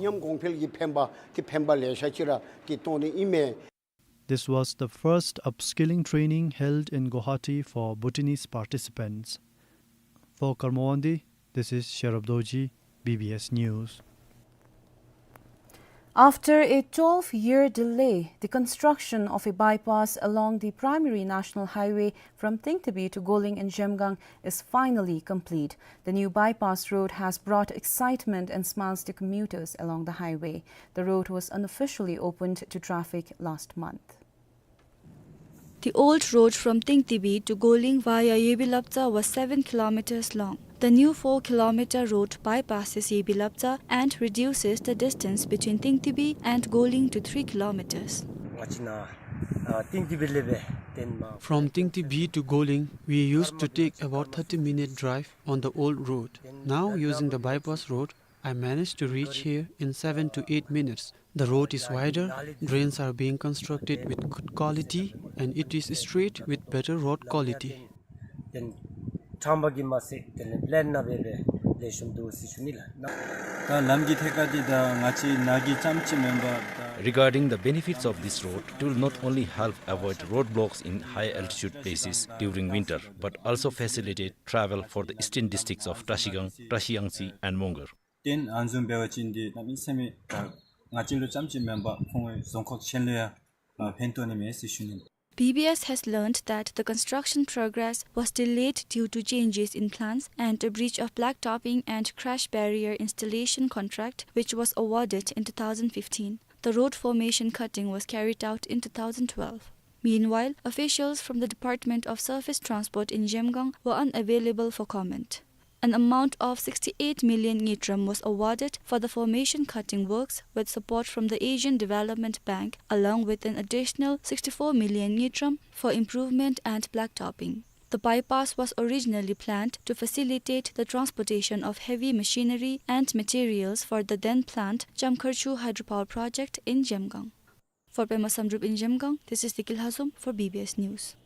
This was the first upskilling training held in Guwahati for Bhutanese participants. For Karma Wangdi, this is Sherab Dorji, B B S News. After a twelve-year delay, the construction of a bypass along the primary national highway from Tingtibi to Goling in Zhemgang is finally complete. The new bypass road has brought excitement and smiles to commuters along the highway. The road was unofficially opened to traffic last month. The old road from Tingtibi to Goling via Yebilapcha was seven kilometers long. The new four kilometer road bypasses Yebilapcha and reduces the distance between Tingtibi and Goling to three kilometers. From Tingtibi to Goling, we used to take about thirty minute drive on the old road. Now, using the bypass road, I managed to reach here in seven to eight minutes. The road is wider, drains are being constructed with good quality, and it is straight with better road quality. Regarding the benefits of this road, it will not only help avoid roadblocks in high altitude places during winter, but also facilitate travel for the eastern districts of Trashigang, Trashiyangtse, and Mongar. ཏེ་ཨ་ནི་བཟུམ་འབད་བ་ཅིན་འདི་གནམ་མེད་ས་མེད་ད་ང་བཅས་ལུ་ཙམ་ཅིག་མེན་པར་ཁོང་རྫོང་ཁག་གཞན་ལུ་ཡང་ཕན་ཐོགས་ནི་མས་ཟེར་ཞུ་ནི། B B S has learned that the construction progress was delayed due to changes in plans and a breach of blacktopping and crash barrier installation contract, which was awarded in two thousand fifteen. The road formation cutting was carried out in two thousand twelve. Meanwhile, officials from the Department of Surface Transport in Zhemgang were unavailable for comment. An amount of sixty-eight million ngultrum was awarded for the formation cutting works with support from the Asian Development Bank, along with an additional sixty-four million ngultrum for improvement and blacktopping. The bypass was originally planned to facilitate the transportation of heavy machinery and materials for the then planned Chamkharchu hydropower project in Zhemgang. For Pema Samdrup in Zhemgang, this is Dikil Hazom for B B S News.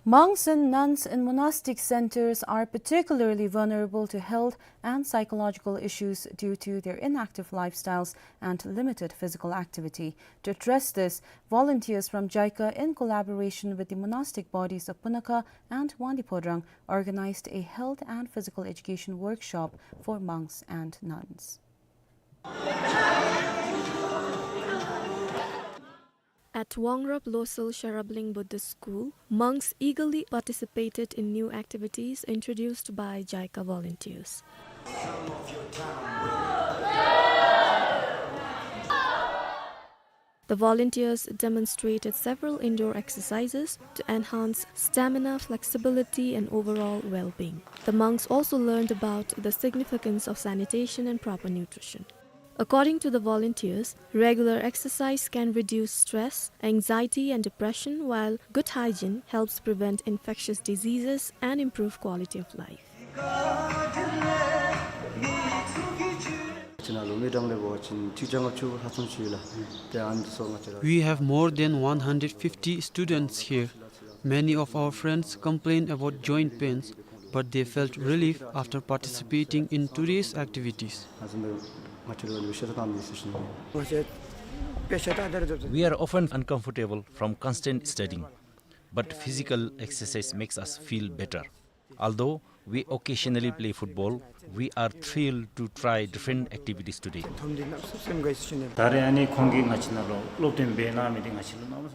Monks and nuns in monastic centers are particularly vulnerable to health and psychological issues due to their inactive lifestyles and limited physical activity. To address this, volunteers from JICA, in collaboration with the monastic bodies of Punakha and Wangdue Phodrang, organized a health and physical education workshop for monks and nuns. At Wangrap Losal Sharabling Buddhist School, monks eagerly participated in new activities introduced by JICA volunteers. The volunteers demonstrated several indoor exercises to enhance stamina, flexibility, and overall well-being. The monks also learned about the significance of sanitation and proper nutrition. According to the volunteers, regular exercise can reduce stress, anxiety, and depression, while good hygiene helps prevent infectious diseases and improve quality of life. We have more than one hundred fifty students here. Many of our friends complain about joint pains, but they felt relief after participating in today's activities. We are often uncomfortable from constant studying, but physical exercise makes us feel better. Although we occasionally play football, we are thrilled to try different activities today.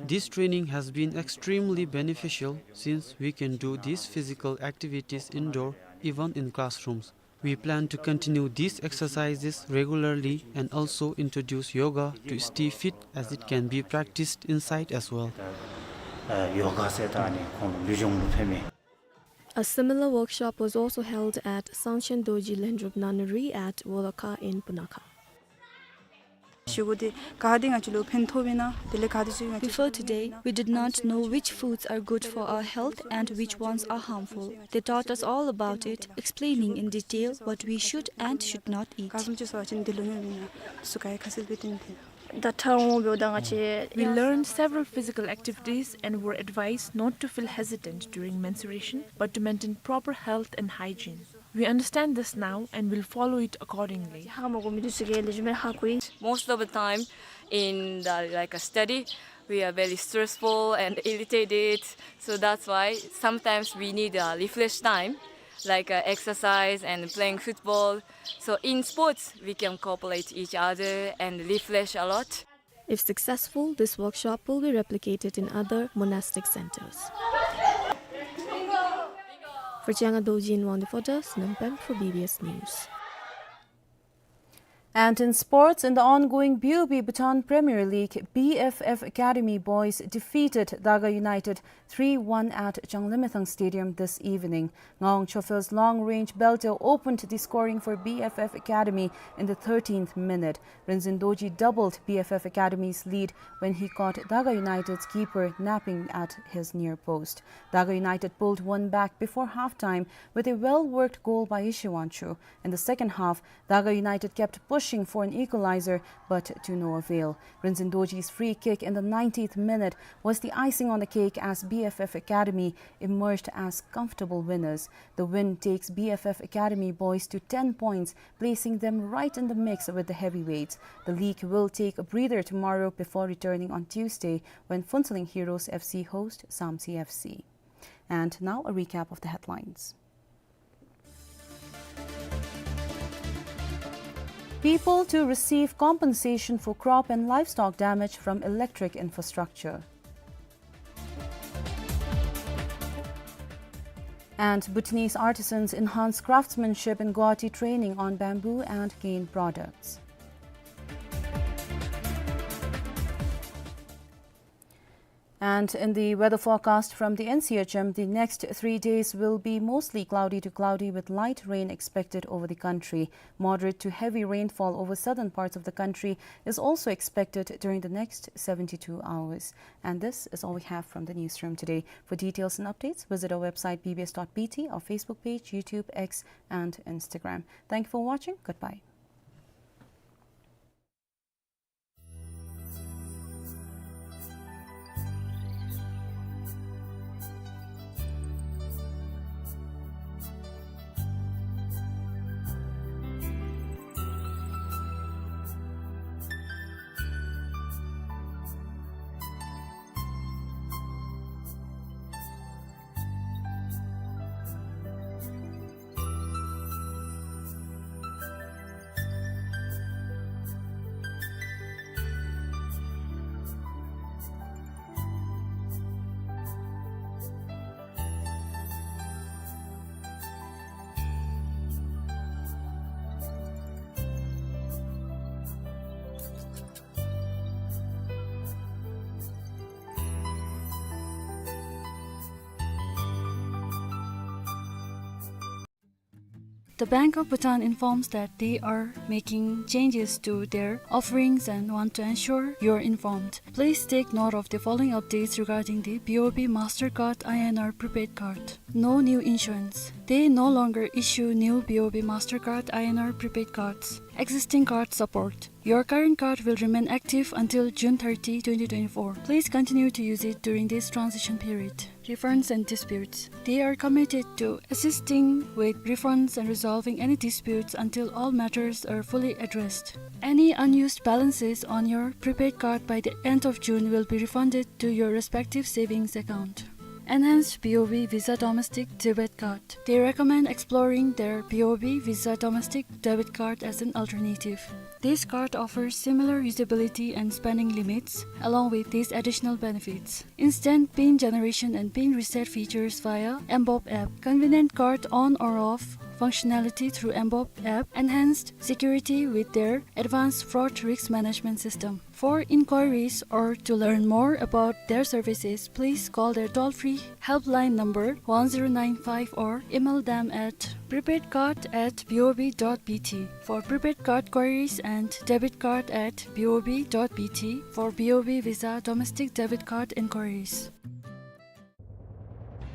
This training has been extremely beneficial since we can do these physical activities indoor, even in classrooms. We plan to continue these exercises regularly and also introduce yoga to stay fit, as it can be practiced inside as well. A similar workshop was also held at Sangchen Dorji Lendrup Nunnery at Wolakha in Punakha. Before today, we did not know which foods are good for our health and which ones are harmful. They taught us all about it, explaining in detail what we should and should not eat. We learned several physical activities and were advised not to feel hesitant during menstruation, but to maintain proper health and hygiene. We understand this now and will follow it accordingly. Most of the time in the, like, a study, we are very stressful and irritated. So that's why sometimes we need a refresh time, like, uh, exercise and playing football. So in sports, we can cooperate each other and refresh a lot. If successful, this workshop will be replicated in other monastic centers. For Chianga Dorji in Wangdue Phodrang, Nampen for B B S News. And in sports, in the ongoing B O B Bhutan Premier League, B F F Academy boys defeated Daga United three one at Changlimethang Stadium this evening. Ngawang Chofel's long-range belter opened the scoring for B F F Academy in the thirteenth minute. Rinzin Dorji doubled B F F Academy's lead when he caught Daga United's keeper napping at his near post. Daga United pulled one back before halftime with a well-worked goal by Ishi Wancho. In the second half, Daga United kept pushing for an equalizer, but to no avail. Rinzin Dorji's free kick in the ninetieth minute was the icing on the cake as B F F Academy emerged as comfortable winners. The win takes B F F Academy boys to ten points, placing them right in the mix with the heavyweights. The league will take a breather tomorrow before returning on Tuesday when Phuentsholing Heroes F C host Samtse F C. And now a recap of the headlines. People to receive compensation for crop and livestock damage from electric infrastructure. And Bhutanese artisans enhance craftsmanship in Guwahati, training on bamboo and cane products. And in the weather forecast from the N C H M, the next three days will be mostly cloudy to cloudy with light rain expected over the country. Moderate to heavy rainfall over southern parts of the country is also expected during the next seventy-two hours. And this is all we have from the newsroom today. For details and updates, visit our website B B S dot B T, our Facebook page, YouTube, X, and Instagram. Thank you for watching. Goodbye. The Bank of Bhutan informs that they are making changes to their offerings and want to ensure you're informed. Please take note of the following updates regarding the B O B Mastercard I N R prepaid card. No new issuance. They no longer issue new B O B Mastercard I N R prepaid cards. Existing card support. Your current card will remain active until June thirty, twenty twenty-four. Please continue to use it during this transition period. Refunds and disputes. They are committed to assisting with refunds and resolving any disputes until all matters are fully addressed. Any unused balances on your prepaid card by the end of June will be refunded to your respective savings account. Enhanced B O B Visa Domestic Debit Card. They recommend exploring their B O B Visa Domestic Debit Card as an alternative. This card offers similar usability and spending limits, along with these additional benefits: instant pin generation and pin reset features via mBoB app, convenient card on or off functionality through mBoB app, enhanced security with their advanced fraud risk management system. For inquiries or to learn more about their services, please call their toll-free helpline number one zero nine five or email them at prepaidcard at B O B dot B T. For prepaid card queries and debit card at B O B dot B T for B O B Visa domestic debit card inquiries.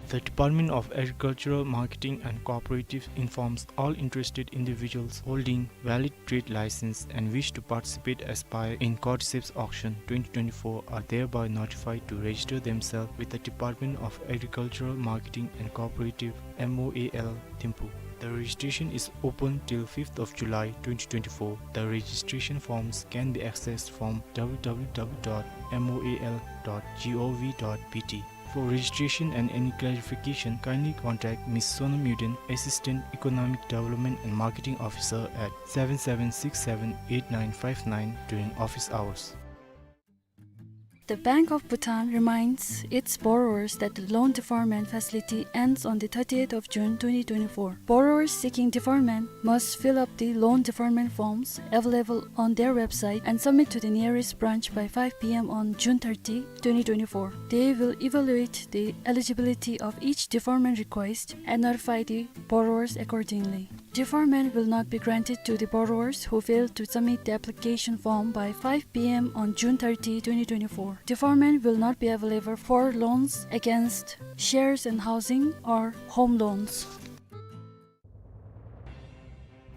The Department of Agricultural Marketing and Cooperatives informs all interested individuals holding valid trade license and wish to participate, aspire in Cordyceps Auction twenty twenty-four are thereby notified to register themselves with the Department of Agricultural Marketing and Cooperative, M O A L, Thimphu. The registration is open till fifth of July twenty twenty-four. The registration forms can be accessed from W W W dot M O A L dot gov dot B T. For registration and any clarification, kindly contact Miss Sonam Yuden, Assistant Economic Development and Marketing Officer, at seven seven six seven eight nine five nine during office hours. The Bank of Bhutan reminds its borrowers that the loan deferment facility ends on the thirtieth of June twenty twenty-four. Borrowers seeking deferment must fill up the loan deferment forms available on their website and submit to the nearest branch by five P M on June thirty, twenty twenty-four. They will evaluate the eligibility of each deferment request and notify the borrowers accordingly. Deferment will not be granted to the borrowers who fail to submit the application form by five P M on June thirty, twenty twenty-four. Deferment will not be available for loans against shares and housing or home loans.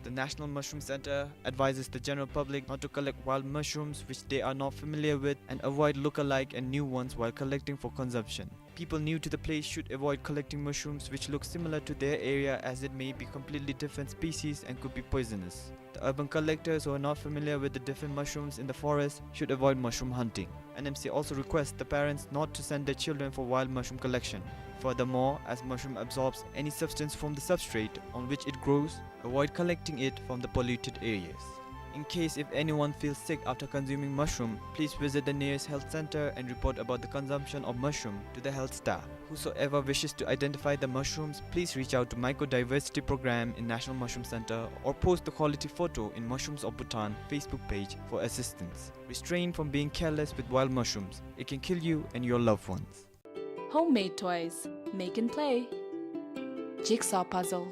The National Mushroom Center advises the general public not to collect wild mushrooms which they are not familiar with and avoid look-alike and new ones while collecting for consumption. People new to the place should avoid collecting mushrooms which look similar to their area, as it may be completely different species and could be poisonous. The urban collectors who are not familiar with the different mushrooms in the forest should avoid mushroom hunting. N M C also requests the parents not to send their children for wild mushroom collection. Furthermore, as mushroom absorbs any substance from the substrate on which it grows, avoid collecting it from the polluted areas. In case if anyone feels sick after consuming mushroom, please visit the nearest health center and report about the consumption of mushroom to the health staff. Whosoever wishes to identify the mushrooms, please reach out to Mycodiversity Program in National Mushroom Center or post the quality photo in Mushrooms of Bhutan Facebook page for assistance. Restrain from being careless with wild mushrooms. It can kill you and your loved ones. Homemade toys. Make and play. Jigsaw puzzle.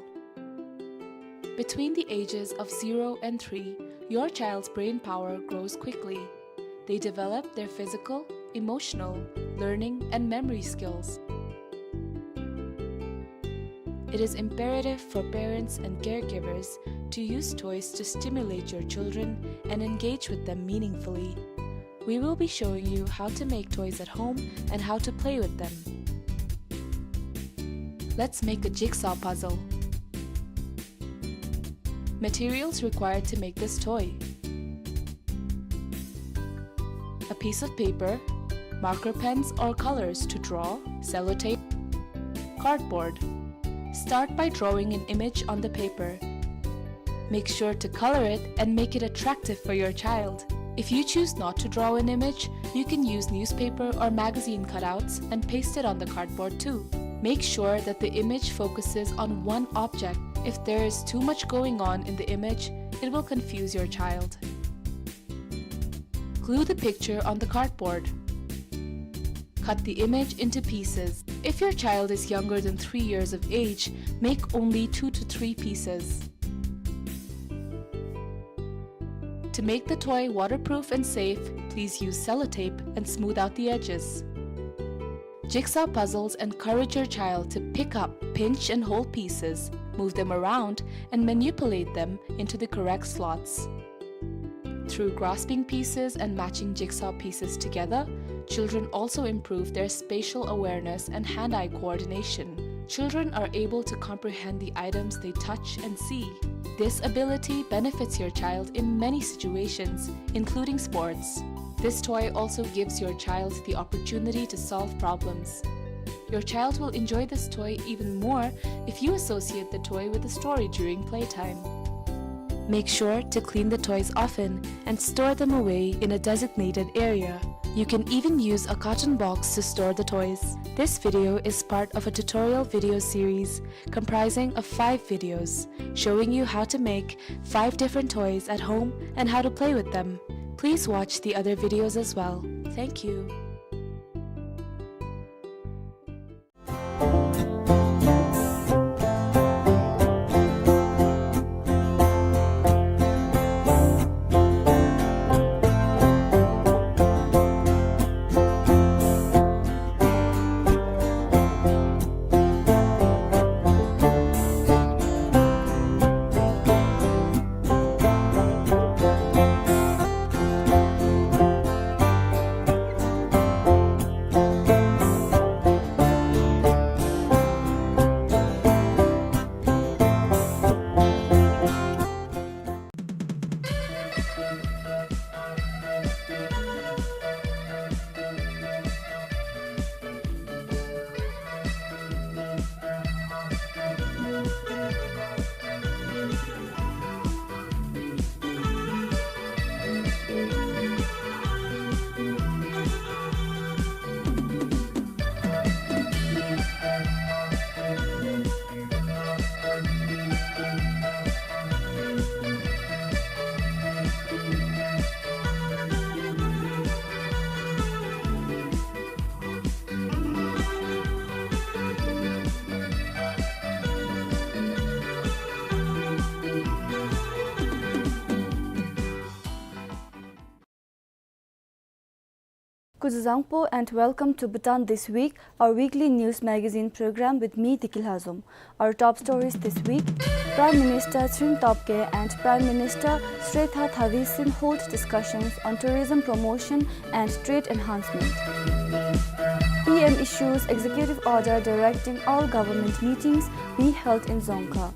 Between the ages of zero and three, your child's brain power grows quickly. They develop their physical, emotional, learning, and memory skills. It is imperative for parents and caregivers to use toys to stimulate your children and engage with them meaningfully. We will be showing you how to make toys at home and how to play with them. Let's make a jigsaw puzzle. Materials required to make this toy: a piece of paper, marker pens or colors to draw, sellotape, cardboard. Start by drawing an image on the paper. Make sure to color it and make it attractive for your child. If you choose not to draw an image, you can use newspaper or magazine cutouts and paste it on the cardboard too. Make sure that the image focuses on one object. If there is too much going on in the image, it will confuse your child. Glue the picture on the cardboard. Cut the image into pieces. If your child is younger than three years of age, make only two to three pieces. To make the toy waterproof and safe, please use sellotape and smooth out the edges. Jigsaw puzzles encourage your child to pick up, pinch, and hold pieces, move them around, and manipulate them into the correct slots. Through grasping pieces and matching jigsaw pieces together, children also improve their spatial awareness and hand-eye coordination. Children are able to comprehend the items they touch and see. This ability benefits your child in many situations, including sports. This toy also gives your child the opportunity to solve problems. Your child will enjoy this toy even more if you associate the toy with a story during playtime. Make sure to clean the toys often and store them away in a designated area. You can even use a carton box to store the toys. This video is part of a tutorial video series comprising of five videos showing you how to make five different toys at home and how to play with them. Please watch the other videos as well. Thank you. Kuzuzangpo and welcome to Bhutan This Week, our weekly news magazine program with me, Deki Lhazom. Our top stories this week: Prime Minister Tshering Tobgay and Prime Minister Srettha Thavisin hold discussions on tourism promotion and trade enhancement. P M issues executive order directing all government meetings be held in Dzongkha.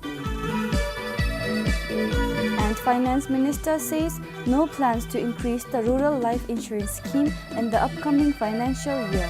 And Finance Minister says no plans to increase the rural life insurance scheme in the upcoming financial year.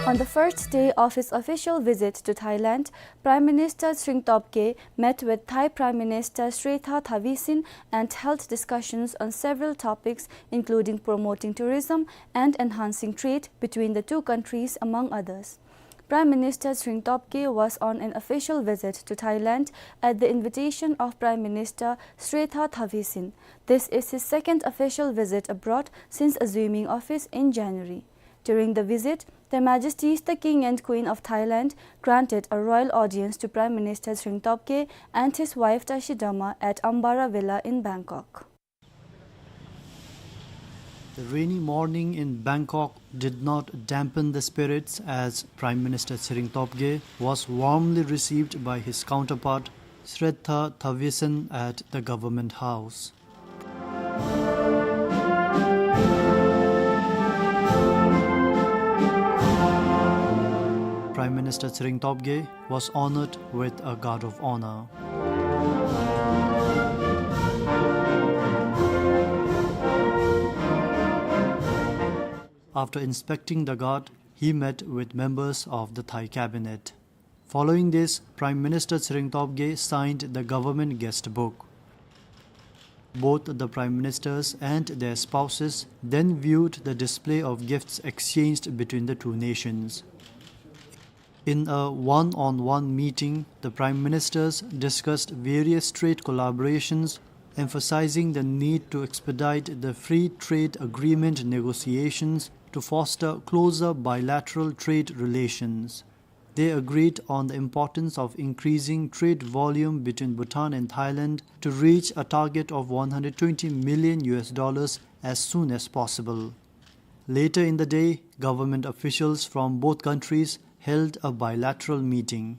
On the first day of his official visit to Thailand, Prime Minister Tshering Tobgay met with Thai Prime Minister Srettha Thavisin and held discussions on several topics, including promoting tourism and enhancing trade between the two countries, among others. Prime Minister Tshering Tobgay was on an official visit to Thailand at the invitation of Prime Minister Srettha Thavisin. This is his second official visit abroad since assuming office in January. During the visit, Their Majesties the King and Queen of Thailand granted a royal audience to Prime Minister Tshering Tobgay and his wife Tashi Dama at Ambara Villa in Bangkok. The rainy morning in Bangkok did not dampen the spirits, as Prime Minister Tshering Tobgay was warmly received by his counterpart Srettha Thavisin at the Government House. Prime Minister Tshering Tobgay was honored with a guard of honor. After inspecting the guard, he met with members of the Thai cabinet. Following this, Prime Minister Tshering Tobgay signed the government guest book. Both the Prime Ministers and their spouses then viewed the display of gifts exchanged between the two nations. In a one-on-one meeting, the Prime Ministers discussed various trade collaborations, emphasizing the need to expedite the free trade agreement negotiations to foster closer bilateral trade relations. They agreed on the importance of increasing trade volume between Bhutan and Thailand to reach a target of one hundred twenty million U S dollars as soon as possible. Later in the day, government officials from both countries held a bilateral meeting.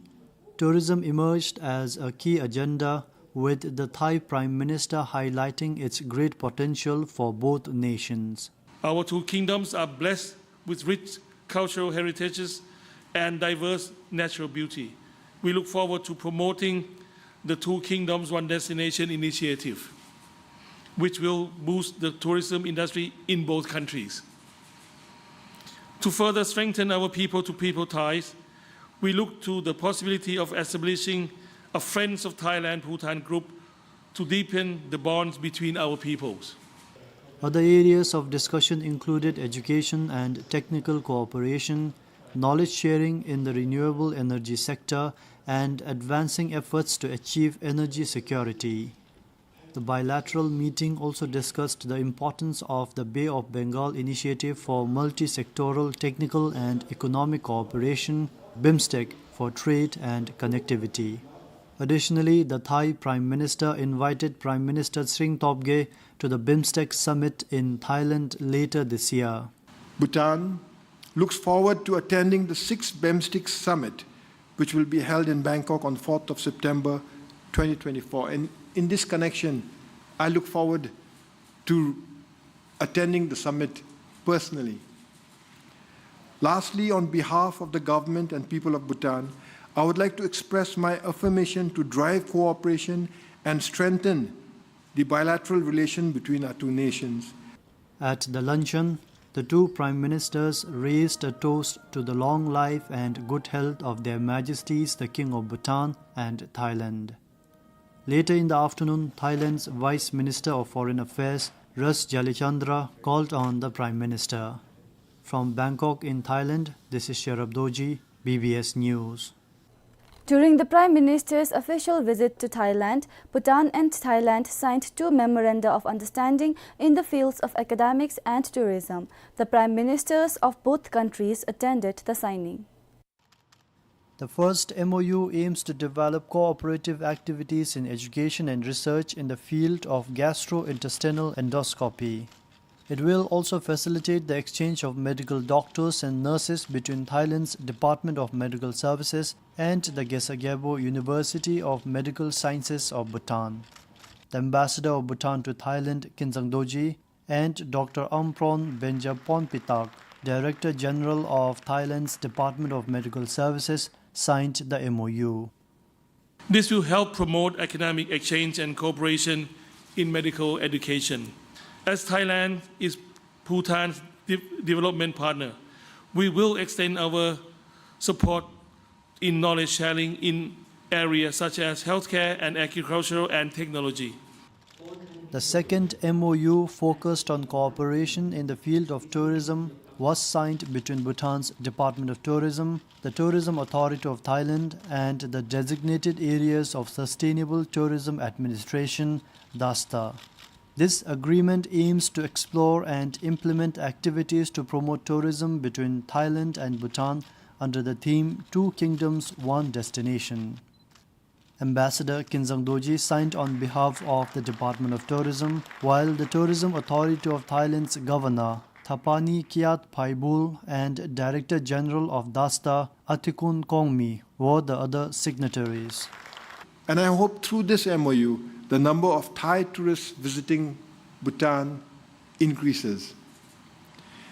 Tourism emerged as a key agenda, with the Thai Prime Minister highlighting its great potential for both nations. Our two kingdoms are blessed with rich cultural heritages and diverse natural beauty. We look forward to promoting the Two Kingdoms, One Destination initiative, which will boost the tourism industry in both countries. To further strengthen our people-to-people ties, we look to the possibility of establishing a Friends of Thailand Bhutan group to deepen the bonds between our peoples. Other areas of discussion included education and technical cooperation, knowledge sharing in the renewable energy sector, and advancing efforts to achieve energy security. The bilateral meeting also discussed the importance of the Bay of Bengal Initiative for multi-sectoral technical and economic cooperation, BIMSTEC, for trade and connectivity. Additionally, the Thai Prime Minister invited Prime Minister Tshering Tobgay to the BIMSTEC summit in Thailand later this year. Bhutan looks forward to attending the sixth BIMSTEC Summit, which will be held in Bangkok on fourth of September twenty twenty-four. And in this connection, I look forward to attending the summit personally. Lastly, on behalf of the government and people of Bhutan, I would like to express my affirmation to drive cooperation and strengthen the bilateral relation between our two nations. At the luncheon, the two prime ministers raised a toast to the long life and good health of Their Majesties the King of Bhutan and Thailand. Later in the afternoon, Thailand's Vice Minister of Foreign Affairs, Ras Jaliachandra, called on the Prime Minister. From Bangkok in Thailand, this is Sherab Dorji, B B S News. During the Prime Minister's official visit to Thailand, Bhutan and Thailand signed two memoranda of understanding in the fields of academics and tourism. The Prime Ministers of both countries attended the signing. The first M O U aims to develop cooperative activities in education and research in the field of gastrointestinal endoscopy. It will also facilitate the exchange of medical doctors and nurses between Thailand's Department of Medical Services and the Khesar Gyalpo University of Medical Sciences of Bhutan. The ambassador of Bhutan to Thailand, Khinzang Dorji, and Doctor Amphronh Benjapornpitak, Director General of Thailand's Department of Medical Services, signed the M O U. This will help promote economic exchange and cooperation in medical education. As Thailand is Bhutan's de-, development partner, we will extend our support in knowledge sharing in areas such as healthcare and agricultural and technology. The second M O U focused on cooperation in the field of tourism was signed between Bhutan's Department of Tourism, the Tourism Authority of Thailand, and the Designated Areas of Sustainable Tourism Administration, DASTA. This agreement aims to explore and implement activities to promote tourism between Thailand and Bhutan under the theme Two Kingdoms, One Destination. Ambassador Khinzang Dorji signed on behalf of the Department of Tourism, while the Tourism Authority of Thailand's Governor, Thapani Kyathphaibul, and Director General of DASTA, Athikun Kongmi, were the other signatories. And I hope through this M O U, the number of Thai tourists visiting Bhutan increases.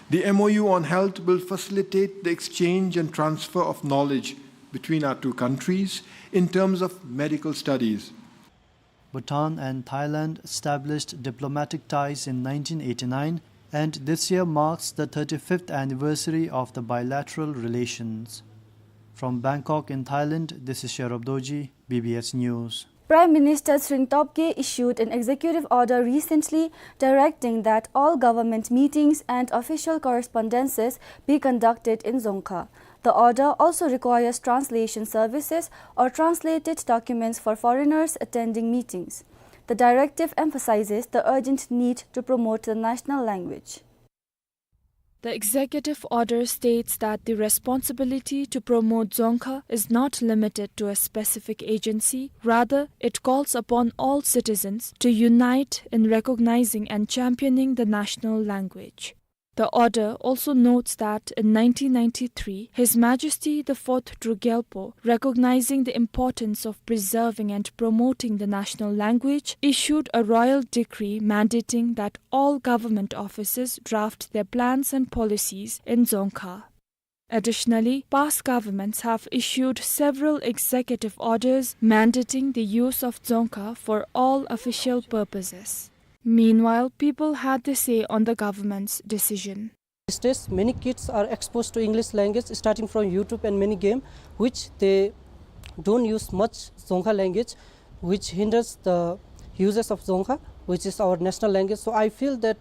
The M O U on health will facilitate the exchange and transfer of knowledge between our two countries in terms of medical studies. Bhutan and Thailand established diplomatic ties in nineteen eighty-nine, and this year marks the thirty-fifth anniversary of the bilateral relations. From Bangkok in Thailand, this is Sherab Dorji, B B S News. Prime Minister Tshering Tobgay issued an executive order recently directing that all government meetings and official correspondences be conducted in Dzongkha. The order also requires translation services or translated documents for foreigners attending meetings. The directive emphasizes the urgent need to promote the national language. The executive order states that the responsibility to promote Dzongkha is not limited to a specific agency. Rather, it calls upon all citizens to unite in recognizing and championing the national language. The order also notes that in nineteen ninety-three, His Majesty the Fourth Druk Gyalpo, recognizing the importance of preserving and promoting the national language, issued a royal decree mandating that all government offices draft their plans and policies in Dzongkha. Additionally, past governments have issued several executive orders mandating the use of Dzongkha for all official purposes. Meanwhile, people had their say on the government's decision. These days, many kids are exposed to English language starting from YouTube and many game, which they don't use much Dzongkha language, which hinders the uses of Dzongkha, which is our national language. So I feel that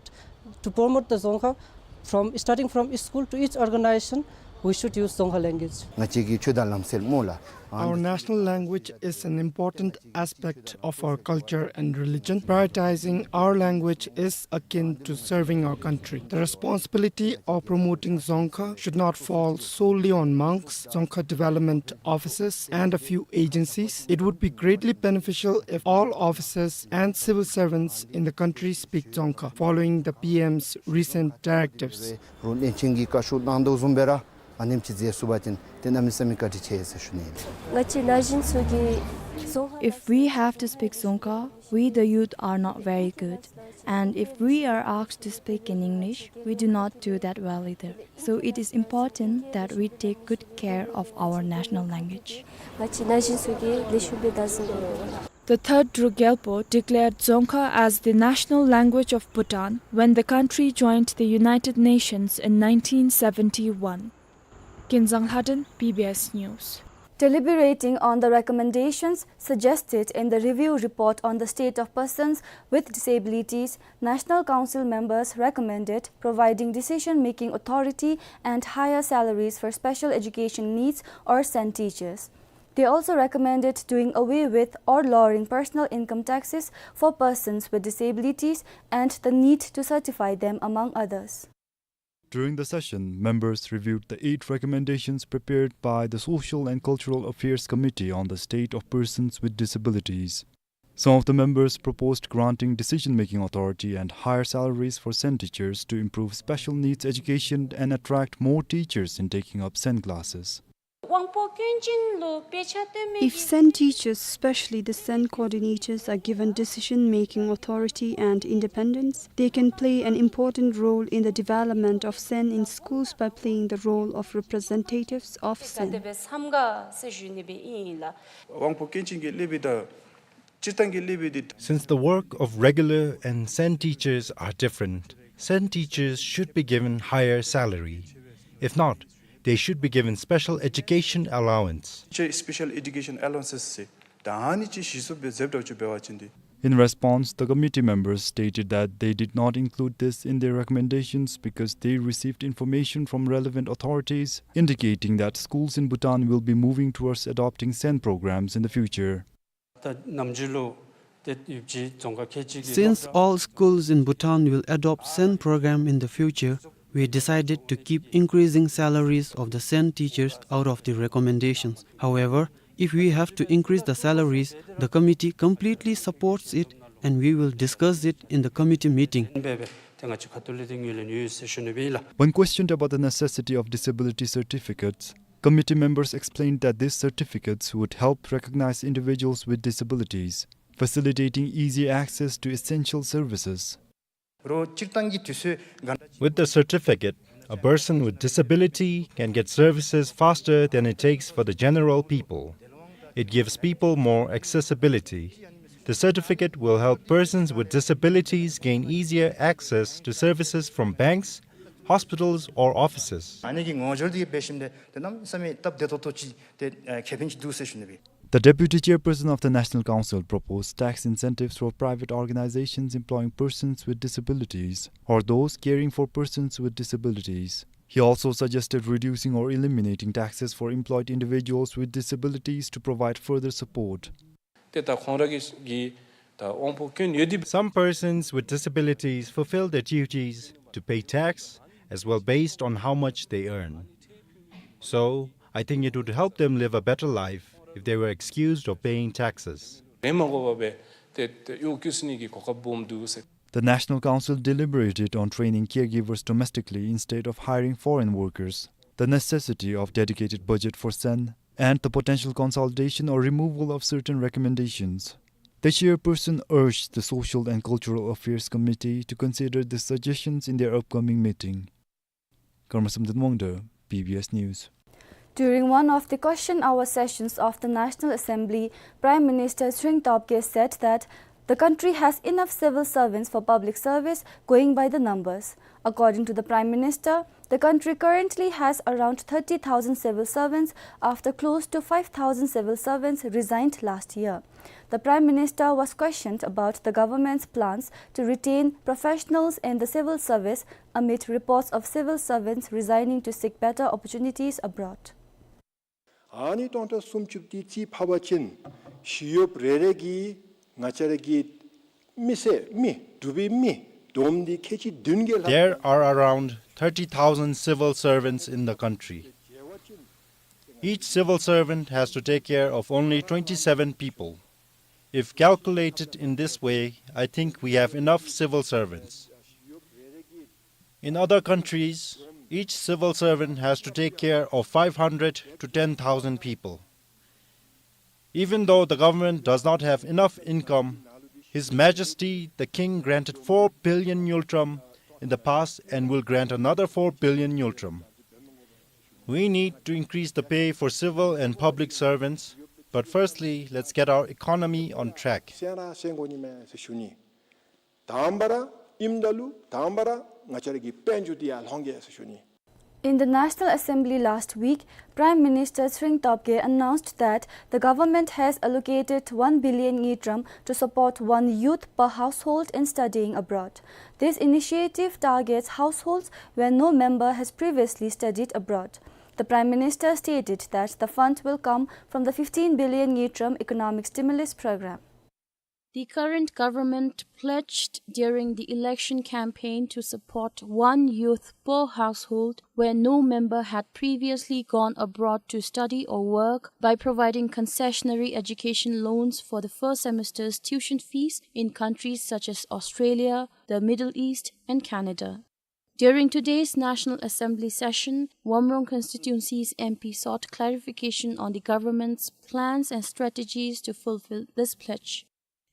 to promote the Dzongkha, from starting from school to each organization, we should use Dzongkha language. ང་བཅས་ཀྱི་ཆོས་དང་ལམ་སྲོལ་སྨོ་ལགས། Our national language is an important aspect of our culture and religion. Prioritizing our language is akin to serving our country. The responsibility of promoting Dzongkha should not fall solely on monks, Dzongkha development officers, and a few agencies. It would be greatly beneficial if all officers and civil servants in the country speak Dzongkha, following the P M's recent directives. རུང་བློན་ཆེན་གྱིས་བཀའ་ཤོག་གནང་དོ་བཟུམ་སྦེ་ར་ཨ་ནེམ་ཅིག་མཛད་ཚུགས་པ་ཅིན་ཏེ་གནམ་མེད་ས་མེད་བཀའ་དྲིན་ཆེ་ཟེར་ཞུ་ནི་ཨིན། ང་བཅས་ན་གཞོན་ཚུ་གིས་Dzongkha If we have to speak Dzongkha, we the youth are not very good. And if we are asked to speak in English, we do not do that well either. So it is important that we take good care of our national language. ང་བཅས་ན་གཞོན་ཚུ་གིས་ལེགས་ཤོམ་སྦེ་བདག་འཛིན་འབད་དགོ། The Third Druk Gyalpo declared Dzongkha as the national language of Bhutan when the country joined the United Nations in nineteen seventy-one. Kinzang Lhaden, B B S News. Deliberating on the recommendations suggested in the review report on the state of persons with disabilities, National Council members recommended providing decision-making authority and higher salaries for special education needs or SEN teachers. They also recommended doing away with or lowering personal income taxes for persons with disabilities and the need to certify them, among others. During the session, members reviewed the eight recommendations prepared by the Social and Cultural Affairs Committee on the state of persons with disabilities. Some of the members proposed granting decision-making authority and higher salaries for SEN teachers to improve special needs education and attract more teachers in taking up SEN classes. If SEN teachers, especially the SEN coordinators, are given decision-making authority and independence, they can play an important role in the development of SEN in schools by playing the role of representatives of SEN. དབང་པོ་སྐྱོན་ཅན་གྱི་སློབ་དཔོན་དང་སྤྱིར་བཏང་གི་སློབ་དཔོན་འདི། Since the work of regular and SEN teachers are different, SEN teachers should be given higher salary. If not, they should be given special education allowance. ཅིག་special education allowances ཟེར་ད་ཨ་ནི་ཅིག་གཞི་བཙུགས་སྦེ་མཛདཔ་འདྲཝ་ཅིག་འབད་བ་ཅིན་ཏེ། In response, the committee members stated that they did not include this in their recommendations because they received information from relevant authorities indicating that schools in Bhutan will be moving towards adopting SEN programs in the future. ད་ནམ་རྒྱུན་ལུ་ཏེ་ཡུལ་གྱི་རྫོང་ཁག་ཁལ་གཅིག་གི། Since all schools in Bhutan will adopt SEN program in the future, we decided to keep increasing salaries of the SEN teachers out of the recommendations. However, if we have to increase the salaries, the committee completely supports it and we will discuss it in the committee meeting. འབད་བའི་ཏེ་ང་བཅས་ཁ་ཐུག་ལས་ཏེ་ངོས་ལེན་ཡོད་ཟེར་ཞུ་ནི་སྦེ་ཨིན་ལགས། When questioned about the necessity of disability certificates, committee members explained that these certificates would help recognize individuals with disabilities, facilitating easier access to essential services. རོགས་སྤྱིར་བཏང་གི་དུས་ཚོད་ག་With the certificate, a person with disability can get services faster than it takes for the general people. It gives people more accessibility. The certificate will help persons with disabilities gain easier access to services from banks, hospitals, or offices. ཨ་ནི་གི་ངོ་སྦྱོར་འདི་འབད་ཞིནམ་ལས་ཏེ་གནམ་མེད་ས་མེད་སྟབས་བདེ་ཏོག་ཏོ་ཅིག་ཏེ་ཨ་ཁེ་ཕན་ཅིག་འདུག་ཟེར་ཞུ་ནི་སྦེ། The deputy chairperson of the National Council proposed tax incentives for private organizations employing persons with disabilities or those caring for persons with disabilities. He also suggested reducing or eliminating taxes for employed individuals with disabilities to provide further support. ཏེ་ད་ཁོང་ར་གི་གི་ད་དབང་པོ་སྐྱོན་ཡོད་དེ། Some persons with disabilities fulfill their duties to pay tax as well based on how much they earn. So, I think it would help them live a better life if they were excused of paying taxes. མེན་མ་དགོ་པ་སྦེ་ཏེ་ཏེ་གཡོག་བཀོལ་ནི་གི་གོ་སྐབས་སྦོམ་འདུག་ཟེར། The National Council deliberated on training caregivers domestically instead of hiring foreign workers, the necessity of dedicated budget for S A N, and the potential consolidation or removal of certain recommendations. The chairperson urged the Social and Cultural Affairs Committee to consider the suggestions in their upcoming meeting. Karma Samdin Wangda, B B S News. During one of the question hour sessions of the National Assembly, Prime Minister Tshering Tobgay said that the country has enough civil servants for public service, going by the numbers. According to the Prime Minister, the country currently has around thirty thousand civil servants after close to five thousand civil servants resigned last year. The Prime Minister was questioned about the government's plans to retain professionals in the civil service amid reports of civil servants resigning to seek better opportunities abroad. ཨ་ནི་སྟོང་ཕྲག་སུམ་ཅུ་དེ་རྩིས་ཕབ་པ་ཅིན་ཞི་གཡོགཔ་རེ་རེ་གིས་ང་བཅས་ར་གི་མི་སེར་མི་འབྲུག་པའི་མི་བསྡོམས་ཏེ་ཁལ་གཅིག་བདུན་བརྒྱད་ལྷག། There are around thirty thousand civil servants in the country. Each civil servant has to take care of only twenty-seven people. If calculated in this way, I think we have enough civil servants. In other countries, each civil servant has to take care of five hundred to ten thousand people. Even though the government does not have enough income, His Majesty the King granted four billion ngultrum in the past and will grant another four billion ngultrum. We need to increase the pay for civil and public servants, but firstly, let's get our economy on track. གསན་ར་གསན་དགོ་ནི་མས་ཟེར་ཞུ་ནི། དང་པ་ར་ཨིནམ་ད་ལུ་དང་པ་ར་ང་བཅས་ར་གི་དཔལ་འབྱོར་འདི་ཡར་ལྷོང་གེ་ཟེར་ཞུ་ནི། In the National Assembly last week, Prime Minister Tshering Tobgay announced that the government has allocated one billion ngultrum to support one youth per household in studying abroad. This initiative targets households where no member has previously studied abroad. The Prime Minister stated that the fund will come from the fifteen billion ngultrum economic stimulus program. The current government pledged during the election campaign to support one youth per household where no member had previously gone abroad to study or work by providing concessionary education loans for the first semester's tuition fees in countries such as Australia, the Middle East, and Canada. During today's National Assembly session, Womrong constituency's M P sought clarification on the government's plans and strategies to fulfill this pledge.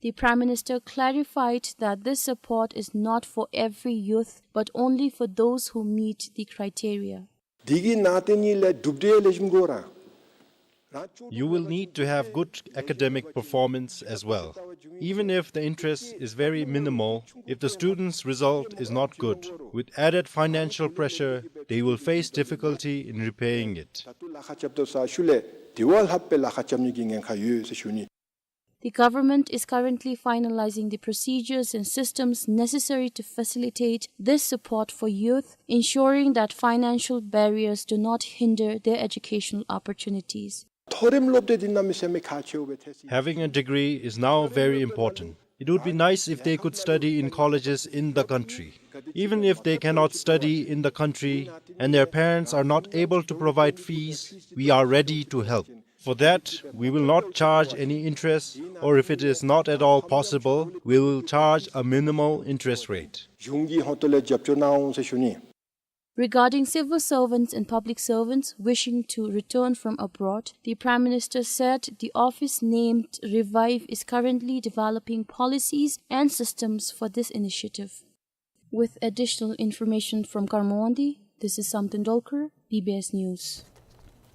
The Prime Minister clarified that this support is not for every youth, but only for those who meet the criteria. འདི་གི་ནང་དེ་ནི་ལས་གྲུབ་འབྲས་ལེགས་ཤོམ་དགོ་ར། You will need to have good academic performance as well. Even if the interest is very minimal, if the student's result is not good, with added financial pressure, they will face difficulty in repaying it. ད་ལྟོ་ལཱ་ཁག་རྐྱབ་དོ་ས་ཤུལ་ལས་དེ་བ་ལྷགཔ་སྦེ་ལཱ་ཁག་རྐྱབ་ནི་གི་ཉེན་ཁ་ཡོད་ཟེར་ཞུ་ནི། The government is currently finalizing the procedures and systems necessary to facilitate this support for youth, ensuring that financial barriers do not hinder their educational opportunities. མཐོ་རིམ་སློབ་དེབ་འདི་གནམ་མེད་ས་མེད་ཁག་ཆེཝ་སྦེ་ཐལ་སྲིད། Having a degree is now very important. It would be nice if they could study in colleges in the country. Even if they cannot study in the country and their parents are not able to provide fees, we are ready to help. For that, we will not charge any interest, or if it is not at all possible, we will charge a minimal interest rate. གཞུང་གི་ཧོངས་ལས་རྒྱབ་སྐྱོར་གནང་འོང་ཟེར་ཞུ་ནི། Regarding civil servants and public servants wishing to return from abroad, the Prime Minister said the office named Revive is currently developing policies and systems for this initiative. With additional information from Karma Wangdi, this is Samten Dolkar, B B S News.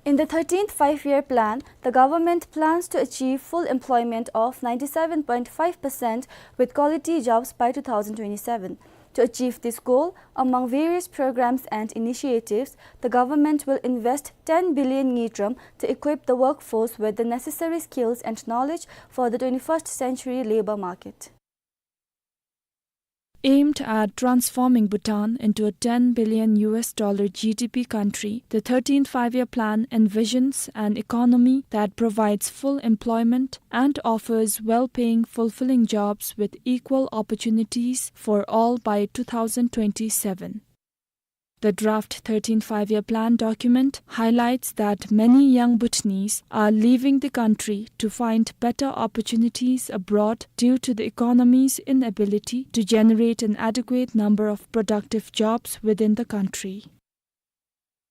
In the thirteenth Five-Year Plan, the government plans to achieve full employment of ninety-seven point five percent with quality jobs by two thousand twenty-seven. To achieve this goal, among various programs and initiatives, the government will invest ten billion ngultrum to equip the workforce with the necessary skills and knowledge for the twenty-first century labor market. Aimed at transforming Bhutan into a ten billion U S dollar G D P country, the thirteenth Five-Year Plan envisions an economy that provides full employment and offers well-paying, fulfilling jobs with equal opportunities for all by two thousand twenty-seven. The draft thirteenth Five-Year Plan document highlights that many young Bhutanese are leaving the country to find better opportunities abroad due to the economy's inability to generate an adequate number of productive jobs within the country.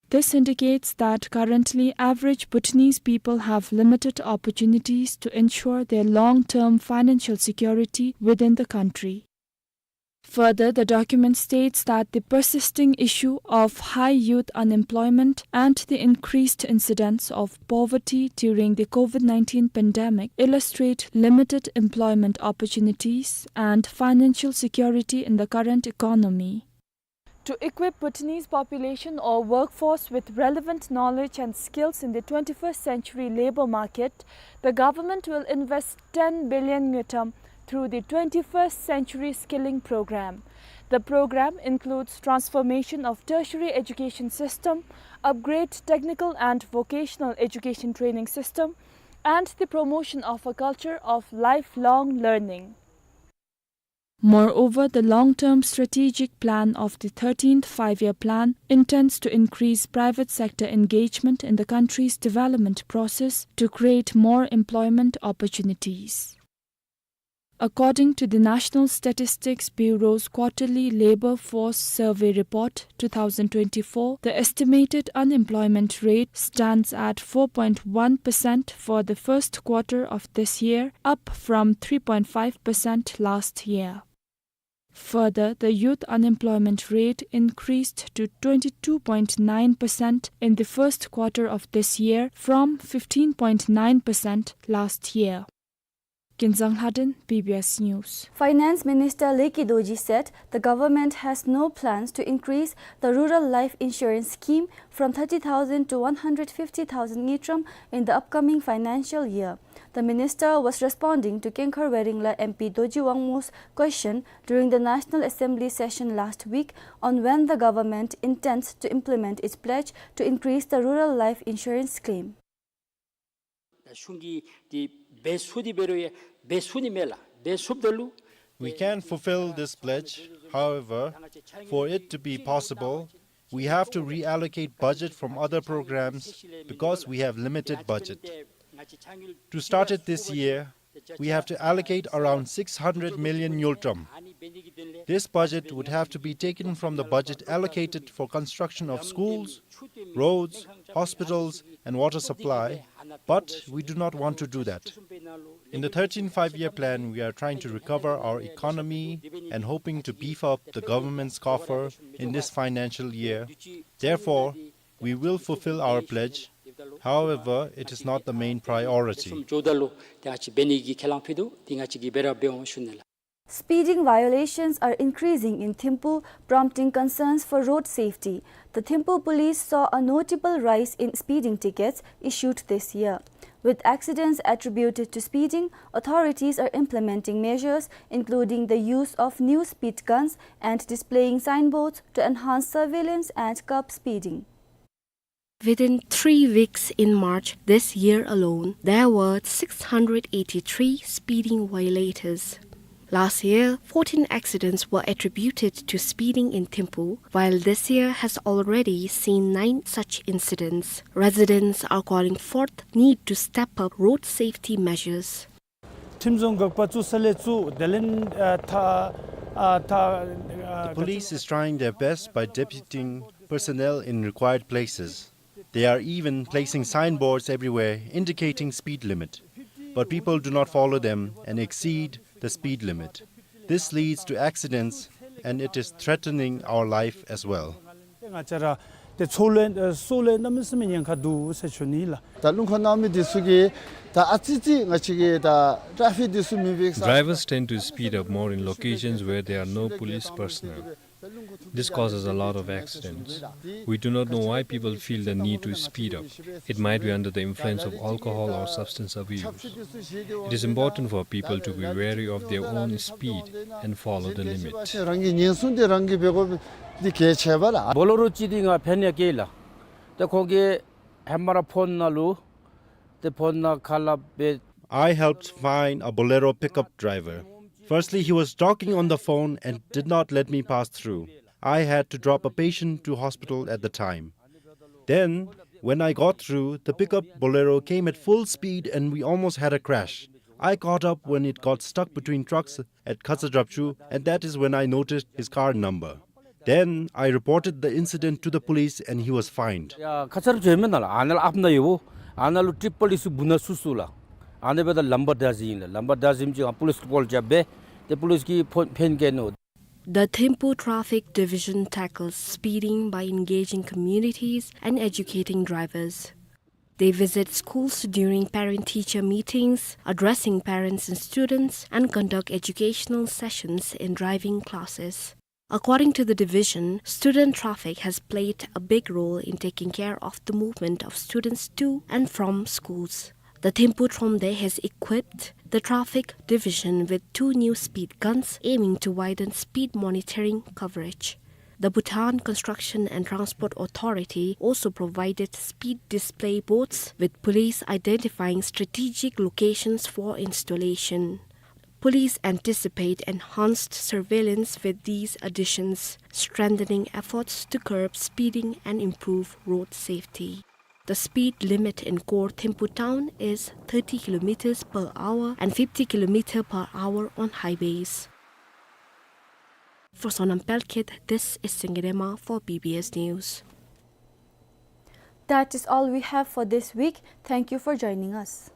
This indicates that currently average Bhutanese people have limited opportunities to ensure their long-term financial security within the country. Further, the document states that the persisting issue of high youth unemployment and the increased incidence of poverty during the COVID nineteen pandemic illustrate limited employment opportunities and financial security in the current economy. To equip Bhutanese population or workforce with relevant knowledge and skills in the twenty-first century labor market, the government will invest ten billion ngultrum through the twenty-first Century Skilling Program. The program includes transformation of tertiary education system, upgrade technical and vocational education training system, and the promotion of a culture of lifelong learning. Moreover, the long-term strategic plan of the thirteenth Five-Year Plan intends to increase private sector engagement in the country's development process to create more employment opportunities. According to the National Statistics Bureau's quarterly Labor Force Survey Report two thousand twenty-four, the estimated unemployment rate stands at four point one percent for the first quarter of this year, up from three point five percent last year. Further, the youth unemployment rate increased to twenty-two point nine percent in the first quarter of this year from fifteen point nine percent last year. Kinzang Lhaden, B B S News. Finance Minister Leki Dorji said the government has no plans to increase the Rural Life Insurance Scheme from thirty thousand to one hundred fifty thousand ngultrum in the upcoming financial year. The minister was responding to Kengkhar Weringla M P Dorji Wangmo's question during the National Assembly session last week on when the government intends to implement its pledge to increase the Rural Life Insurance Scheme. ད་གཞུང་གིས་འདི་འབད་ཚུགས་འདི་འབད་རུང་ཡང་འབད་ཚུགས་ནི་མས་ལགས། འབད་ཚུགསཔ་ད་ལུ། We can fulfill this pledge. However, for it to be possible, we have to reallocate budget from other programs because we have limited budget. To start it this year, we have to allocate around six hundred million ngultrum. This budget would have to be taken from the budget allocated for construction of schools, roads, hospitals, and water supply, but we do not want to do that. In the thirteenth Five-Year Plan, we are trying to recover our economy and hoping to beef up the government's coffer in this financial year. Therefore, we will fulfill our pledge. However, it is not the main priority. Speeding violations are increasing in Thimphu, prompting concerns for road safety. The Thimphu police saw a notable rise in speeding tickets issued this year. With accidents attributed to speeding, authorities are implementing measures including the use of new speed guns and displaying signboards to enhance surveillance and curb speeding. Within three weeks in March this year alone, there were six hundred eighty-three speeding violators. Last year, fourteen accidents were attributed to speeding in Thimphu, while this year has already seen nine such incidents. Residents are calling for the need to step up road safety measures. ཁྲིམས་བཟོ་འགག་པ་བཙུགས་ས་ལས་བཙུགས། དེ་ལས་ཨ་ཐ་ཨ་ཐ་ཨ། The police is trying their best by deputing personnel in required places. They are even placing signboards everywhere indicating speed limit. But people do not follow them and exceed the speed limit. This leads to accidents and it is threatening our life as well. ང་བཅས་ར་ཏེ་འཚོ་ལུ་ཨ་སྲོག་ལུ་གནམ་མེད་ས་མེད་ཉེན་ཁ་འདུག་ཟེར་ཞུ་ནི་ལགས། ད་རླུང་འཁོར་གནང་མི་འདི་ཚུ་གིས་ད་ཨ་ཙི་ཅིག་ང་བཅས་ཀྱི་ད་ཊ་ཕིག་འདི་ཚུ་མེད་པའི་ས། Drivers tend to speed up more in locations where there are no police personnel. This causes a lot of accidents. We do not know why people feel the need to speed up. It might be under the influence of alcohol or substance abuse. It is important for people to be wary of their own speed and follow the limit. རང་གི་ཉེན་སྲུང་འདི་རང་གིས་འབད་དགོཔ་འདི་གལ་ཆེ་བས་ལགས། བོ་ལེ་རོ་ཅིག་འདི་ང་ཕར་ནང་བསྐྱལ་ལགས། ཏེ་ཁོང་གིས་ཧེ་མ་ར་ཕོན་ནང་ལུ་ཏེ་ཕོན་ནང་ཁ་སླབ་སྦེ། I helped find a Bolero pickup driver. Firstly, he was talking on the phone and did not let me pass through. I had to drop a patient to hospital at the time. Then, when I got through, the pickup Bolero came at full speed and we almost had a crash. I caught up when it got stuck between trucks at Khatsadrapchu, and that is when I noticed his car number. Then I reported the incident to the police and he was fined. ཡ་ཁ་ཚར་བྱོན་མི་ནང་ལུ་ཨ་ནཱ་ལུ་ཨཔ་ནང་ཡོད་པོ། ཨ་ནཱ་ལུ་ཊི་པལ་ཨི་སི་འབུ་ནང་ཚུད་སོ་ལགས། ཨ་ནཱ་འབདཝ་ད་ལམ་བར་བདའ་ཟུན་ཨིན་ལགས། ལམ་བར་བདའ་ཟུན་ཅིག་ཨ་པུ་ལིསི་ཀོལ་རྐྱབ་སྦེ་ཏེ་པུ་ལིསི་གིས་ཕོན་ཕན་བཀལ་ནུག། The Thimphu Traffic Division tackles speeding by engaging communities and educating drivers. They visit schools during parent-teacher meetings, addressing parents and students, and conduct educational sessions in driving classes. According to the division, student traffic has played a big role in taking care of the movement of students to and from schools. The Thimphu Thromde has equipped the traffic division with two new speed guns aiming to widen speed monitoring coverage. The Bhutan Construction and Transport Authority also provided speed display boards with police identifying strategic locations for installation. Police anticipate enhanced surveillance with these additions, strengthening efforts to curb speeding and improve road safety. The speed limit in core Thimphu town is thirty kilometers per hour and fifty kilometer per hour on highways. For Sonam Pelkhet, this is Singirema for B B S News. That is all we have for this week. Thank you for joining us.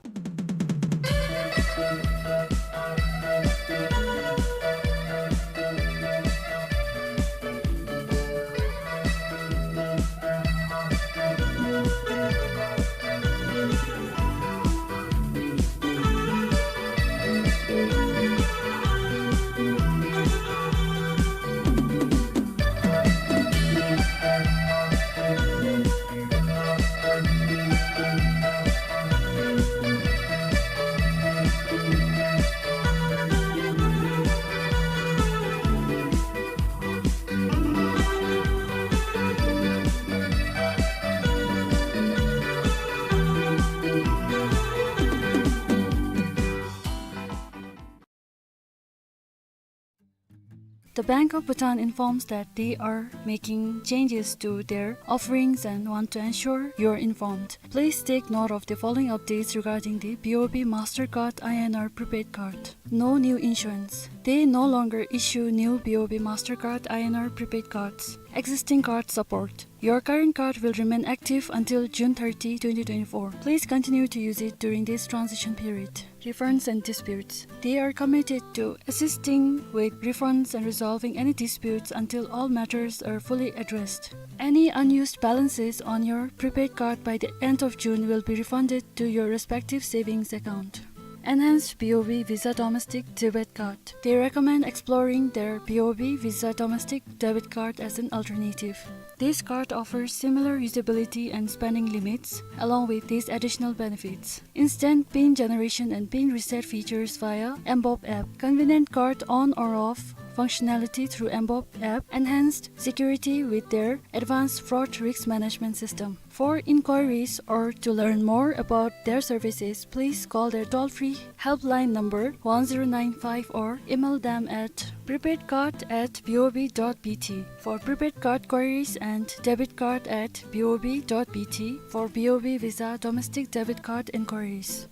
The Bank of Bhutan informs that they are making changes to their offerings and want to ensure you're informed. Please take note of the following updates regarding the B O B Mastercard I N R prepaid card. No new issuance. They no longer issue new B O B Mastercard I N R prepaid cards. Existing card support. Your current card will remain active until June thirty, twenty twenty-four. Please continue to use it during this transition period. Refunds and disputes. They are committed to assisting with refunds and resolving any disputes until all matters are fully addressed. Any unused balances on your prepaid card by the end of June will be refunded to your respective savings account. Enhanced B O B Visa Domestic Debit Card. They recommend exploring their B O B Visa Domestic Debit Card as an alternative. This card offers similar usability and spending limits, along with these additional benefits: instant pin generation and pin reset features via mBoB app, convenient card on or off functionality through mBoB app, enhanced security with their advanced fraud risk management system. For inquiries or to learn more about their services, please call their toll-free helpline number one zero nine five or email them at prepaidcard at B O B dot B T for prepaid card queries and debitcard at B O B dot B T for B O B Visa domestic debit card inquiries.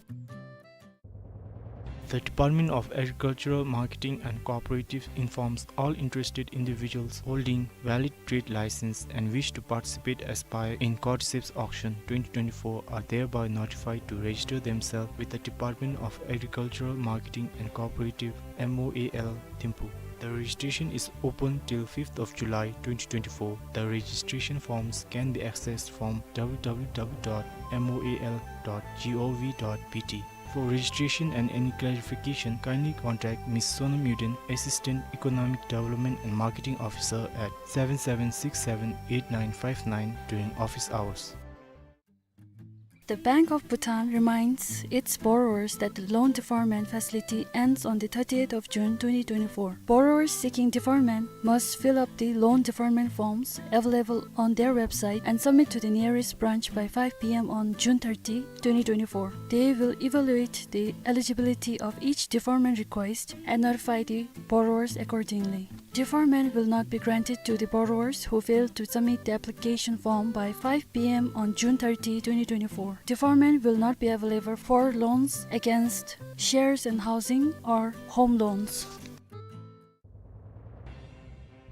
The Department of Agricultural Marketing and Cooperatives informs all interested individuals holding valid trade license and wish to participate aspire in Cordyceps Auction twenty twenty-four are thereby notified to register themselves with the Department of Agricultural Marketing and Cooperative, M O A L, Thimphu. The registration is open till fifth of July twenty twenty-four. The registration forms can be accessed from W W W dot M O A L dot G O V dot B T. For registration and any clarification, kindly contact Miss Sonam Yuden, Assistant Economic Development and Marketing Officer, at seven seven six seven eight nine five nine during office hours. The Bank of Bhutan reminds its borrowers that the loan deferment facility ends on the thirtieth of June twenty twenty-four. Borrowers seeking deferment must fill up the loan deferment forms available on their website and submit to the nearest branch by five P M on June thirty, twenty twenty-four. They will evaluate the eligibility of each deferment request and notify the borrowers accordingly. Deferment will not be granted to the borrowers who fail to submit the application form by five p m on June thirty, twenty twenty-four. Deferment will not be available for loans against shares and housing or home loans.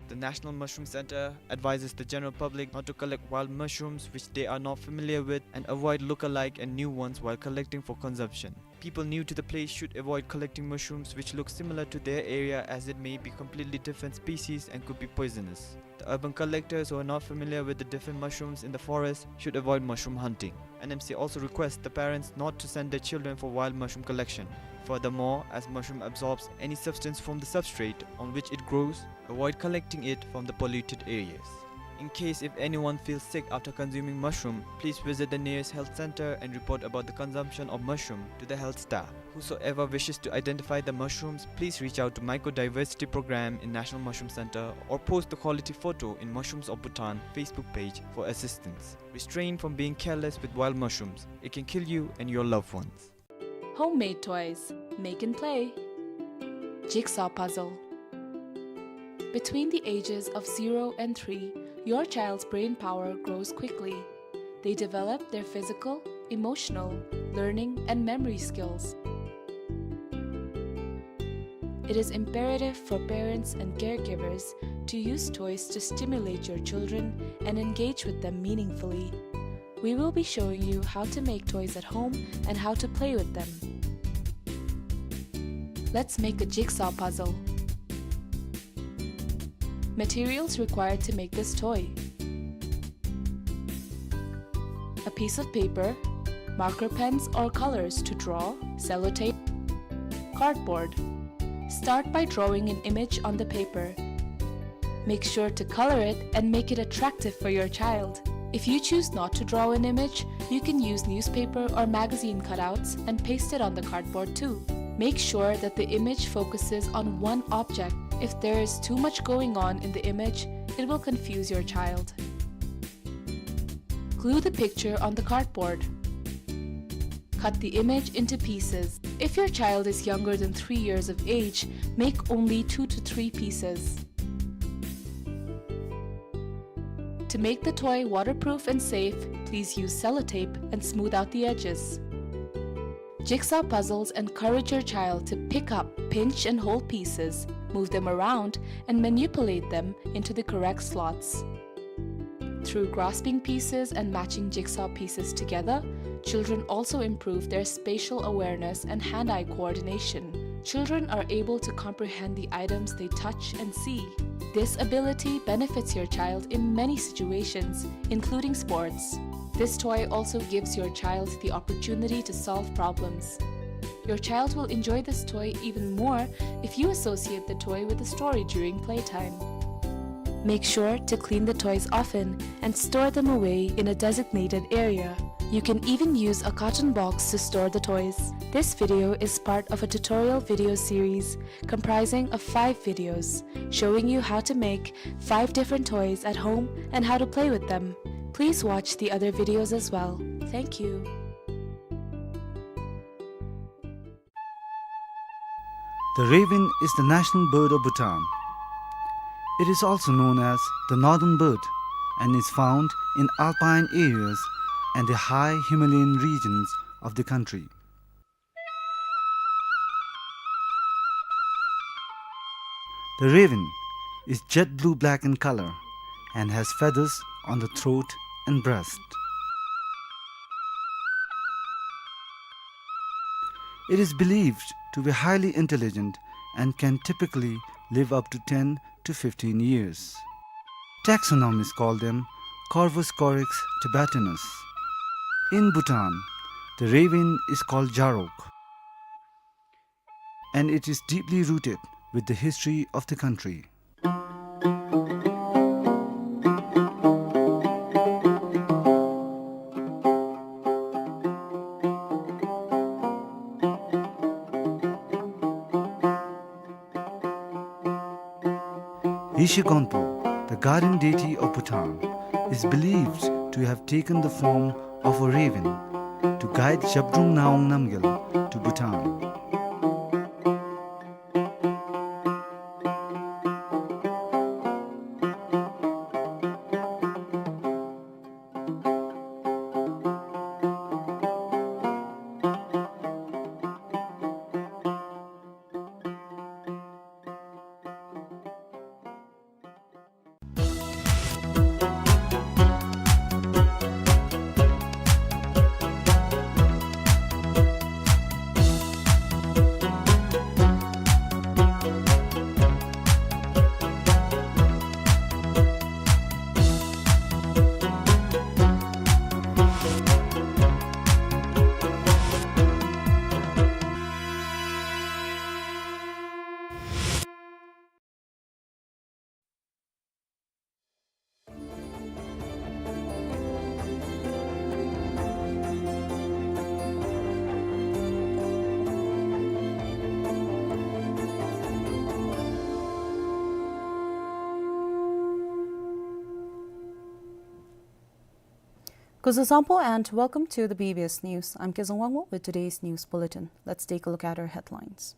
The National Mushroom Center advises the general public not to collect wild mushrooms which they are not familiar with and avoid look-alike and new ones while collecting for consumption. People new to the place should avoid collecting mushrooms which look similar to their area, as it may be completely different species and could be poisonous. The urban collectors who are not familiar with the different mushrooms in the forest should avoid mushroom hunting. N M C also requests the parents not to send their children for wild mushroom collection. Furthermore, as mushroom absorbs any substance from the substrate on which it grows, avoid collecting it from the polluted areas. In case if anyone feels sick after consuming mushroom, please visit the nearest health center and report about the consumption of mushroom to the health staff. Whosoever wishes to identify the mushrooms, please reach out to Mycodiversity Program in National Mushroom Center or post the quality photo in Mushrooms of Bhutan Facebook page for assistance. Restrain from being careless with wild mushrooms. It can kill you and your loved ones. Homemade toys. Make and play. Jigsaw puzzle. Between the ages of zero and three, your child's brain power grows quickly. They develop their physical, emotional, learning, and memory skills. It is imperative for parents and caregivers to use toys to stimulate your children and engage with them meaningfully. We will be showing you how to make toys at home and how to play with them. Let's make a jigsaw puzzle. Materials required to make this toy: a piece of paper, marker pens or colors to draw, sellotape, cardboard. Start by drawing an image on the paper. Make sure to color it and make it attractive for your child. If you choose not to draw an image, you can use newspaper or magazine cutouts and paste it on the cardboard too. Make sure that the image focuses on one object. If there is too much going on in the image, it will confuse your child. Glue the picture on the cardboard. Cut the image into pieces. If your child is younger than three years of age, make only two to three pieces. To make the toy waterproof and safe, please use sellotape and smooth out the edges. Jigsaw puzzles encourage your child to pick up, pinch, and hold pieces, move them around, and manipulate them into the correct slots. Through grasping pieces and matching jigsaw pieces together, children also improve their spatial awareness and hand-eye coordination. Children are able to comprehend the items they touch and see. This ability benefits your child in many situations, including sports. This toy also gives your child the opportunity to solve problems. Your child will enjoy this toy even more if you associate the toy with a story during playtime. Make sure to clean the toys often and store them away in a designated area. You can even use a carton box to store the toys. This video is part of a tutorial video series comprising of five videos showing you how to make five different toys at home and how to play with them. Please watch the other videos as well. Thank you. The raven is the national bird of Bhutan. It is also known as the northern bird and is found in alpine areas and the high Himalayan regions of the country. The raven is jet blue black in color and has feathers on the throat and breast. It is believed to be highly intelligent and can typically live up to ten to fifteen years. Taxonomists call them Corvus corax tibetanus. In Bhutan, the raven is called Jarok, and it is deeply rooted with the history of the country. Rishi Gonpo, the guardian deity of Bhutan, is believed to have taken the form of a raven to guide Zhabdrung Ngawang Namgyal to Bhutan. Kuzuzangpo and welcome to the B B S News. I'm Kezang Wangmo with today's news bulletin. Let's take a look at our headlines.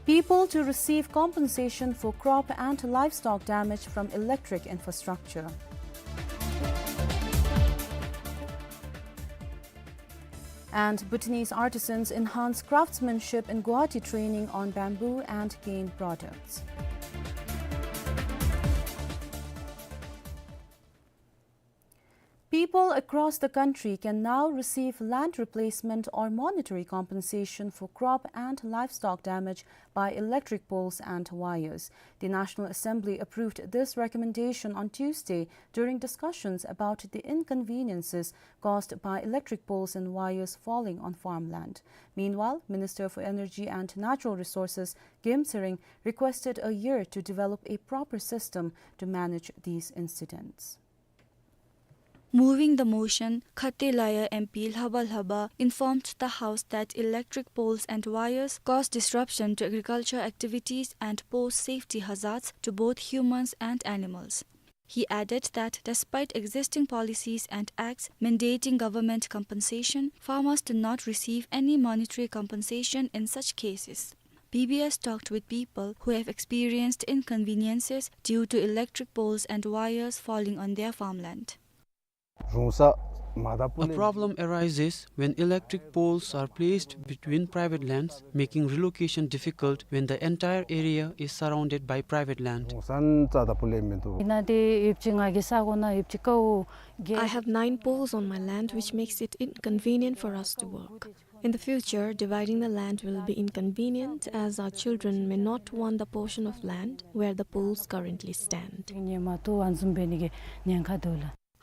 People to receive compensation for crop and livestock damage from electric infrastructure. And Bhutanese artisans enhance craftsmanship in Guwahati training on bamboo and cane products. People across the country can now receive land replacement or monetary compensation for crop and livestock damage by electric poles and wires. The National Assembly approved this recommendation on Tuesday during discussions about the inconveniences caused by electric poles and wires falling on farmland. Meanwhile, Minister for Energy and Natural Resources Gem Tshering requested a year to develop a proper system to manage these incidents. Moving the motion, Khate Laya M P Lhaba Lhaba informed the House that electric poles and wires cause disruption to agriculture activities and pose safety hazards to both humans and animals. He added that despite existing policies and acts mandating government compensation, farmers do not receive any monetary compensation in such cases. B B S talked with people who have experienced inconveniences due to electric poles and wires falling on their farmland. A problem arises when electric poles are placed between private lands, making relocation difficult when the entire area is surrounded by private land. I have nine poles on my land, which makes it inconvenient for us to work. In the future, dividing the land will be inconvenient as our children may not want the portion of land where the poles currently stand.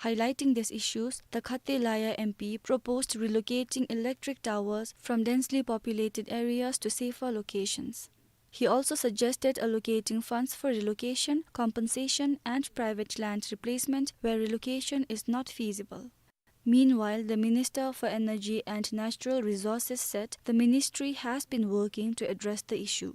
Highlighting these issues, the Khate Laya M P proposed relocating electric towers from densely populated areas to safer locations. He also suggested allocating funds for relocation, compensation, and private land replacement where relocation is not feasible. Meanwhile, the Minister for Energy and Natural Resources said the ministry has been working to address the issue.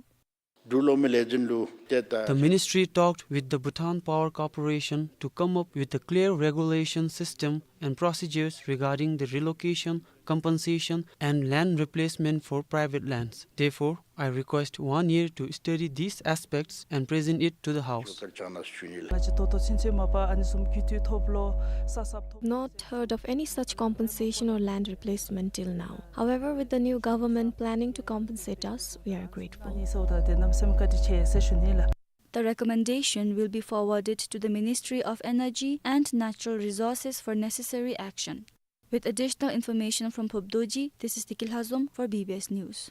The ministry talked with the Bhutan Power Corporation to come up with a clear regulation system and procedures regarding the relocation, compensation, and land replacement for private lands. Therefore, I request one year to study these aspects and present it to the House. Not heard of any such compensation or land replacement till now. However, with the new government planning to compensate us, we are grateful. The recommendation will be forwarded to the Ministry of Energy and Natural Resources for necessary action. With additional information from Phobdoji, this is Tikil Hazom for B B S News.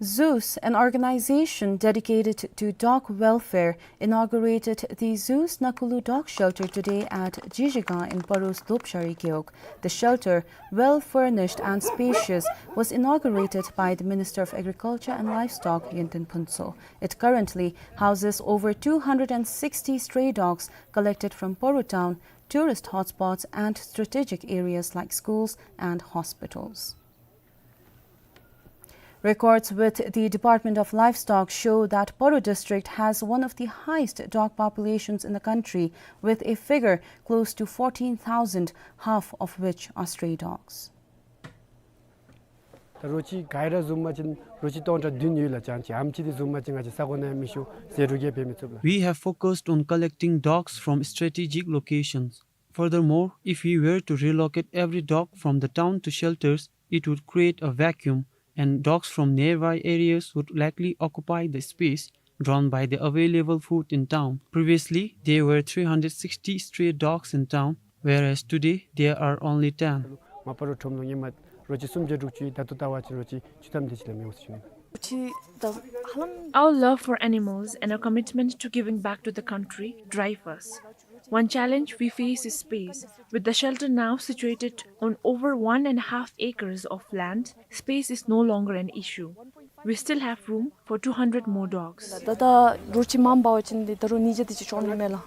ZEUS, an organization dedicated to dog welfare, inaugurated the ZEUS Nakulu Dog Shelter today at Jijiga in Paro's Dopshari Gewog. The shelter, well furnished and spacious, was inaugurated by the Minister of Agriculture and Livestock, Yinten Phuntsho. It currently houses over two hundred and sixty stray dogs collected from Paro town, tourist hotspots and strategic areas like schools and hospitals. Records with the Department of Livestock show that Paro district has one of the highest dog populations in the country, with a figure close to fourteen thousand, half of which are stray dogs. ད་རོ་ཁྱི་ག་ར་བཟུང་པ་ཅིན་རོ་ཁྱི་སྟོང་ཕྲག་བདུན་ཡོད་ལགས། ཅང་ཅིག་ཨམ་ཅིག་འདི་བཟུང་པ་ཅིན་ང་བཅས་ས་གོ་ནང་མི་ཤོང་ཟད་འགྲོ་གིས་འབད་མི་ཚུགས་ལགས། We have focused on collecting dogs from strategic locations. Furthermore, if we were to relocate every dog from the town to shelters, it would create a vacuum, and dogs from nearby areas would likely occupy the space drawn by the available food in town. Previously, there were three hundred sixty stray dogs in town, whereas today there are only ten. མ་པ་རོ་ཁྲོམ་ལུ་ངེ་མ་རོ་ཁྱི་སུམ་བརྒྱ་དྲུག་ཅུ་ཡོད། ད་ལྟོ་ལྟ་བ་ཅིན་རོ་ཁྱི་བཅུ་ཐམ་དེ་ཅིག་ལས་མི་འོང་ཟེར་ཞུ་ནི། Our love for animals and our commitment to giving back to the country drive us. One challenge we face is space. With the shelter now situated on over one and a half acres of land, space is no longer an issue. We still have room for two hundred more dogs. ད་ད་རོ་ཁྱི་མངམ་འབད་བ་ཅིན་འདི་ད་རོ་ཉིས་བརྒྱ་དེ་ཅིག་ཤོང་ནི་མས་ལགས།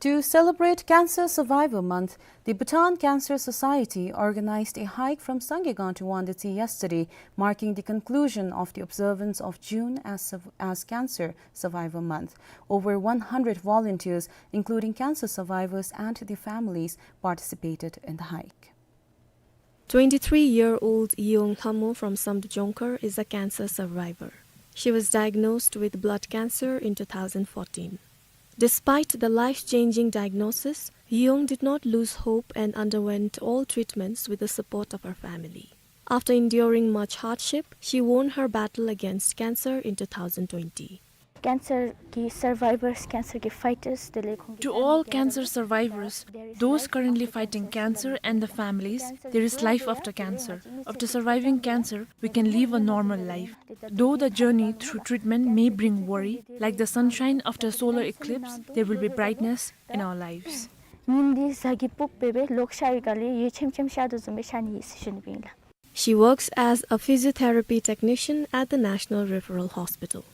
To celebrate Cancer Survivor Month, the Bhutan Cancer Society organized a hike from Sangeigang to Wangdue yesterday, marking the conclusion of the observance of June as, as Cancer Survivor Month. Over one hundred volunteers, including cancer survivors and their families, participated in the hike. Twenty-three-year-old Yong Lhamo from Samdrup Jongkhar is a cancer survivor. She was diagnosed with blood cancer in two thousand fourteen. Despite the life-changing diagnosis, Yong did not lose hope and underwent all treatments with the support of her family. After enduring much hardship, she won her battle against cancer in two thousand twenty. Cancer ki survivors, cancer ki fighters, त्यसले खुङ्गी To all cancer survivors, those currently fighting cancer and the families, there is life after cancer. After surviving cancer, we can live a normal life. Though the journey through treatment may bring worry, like the sunshine after a solar eclipse, there will be brightness in our lives. ཉིནམ་འདི་གཟའ་གི་ཕུརཔ་སྦེ་ལོག་ཤར་བའི་སྒང་ལས་ཡིད་ཆེམ་ཆེམ་ཤར་དོ་བཟུམ་སྦེ་ཤར་ནི་ཨིན་ཟེར་ཞུ་ནི་ཨིན་ལགས། She works as a physiotherapy technician at the National Referral Hospital.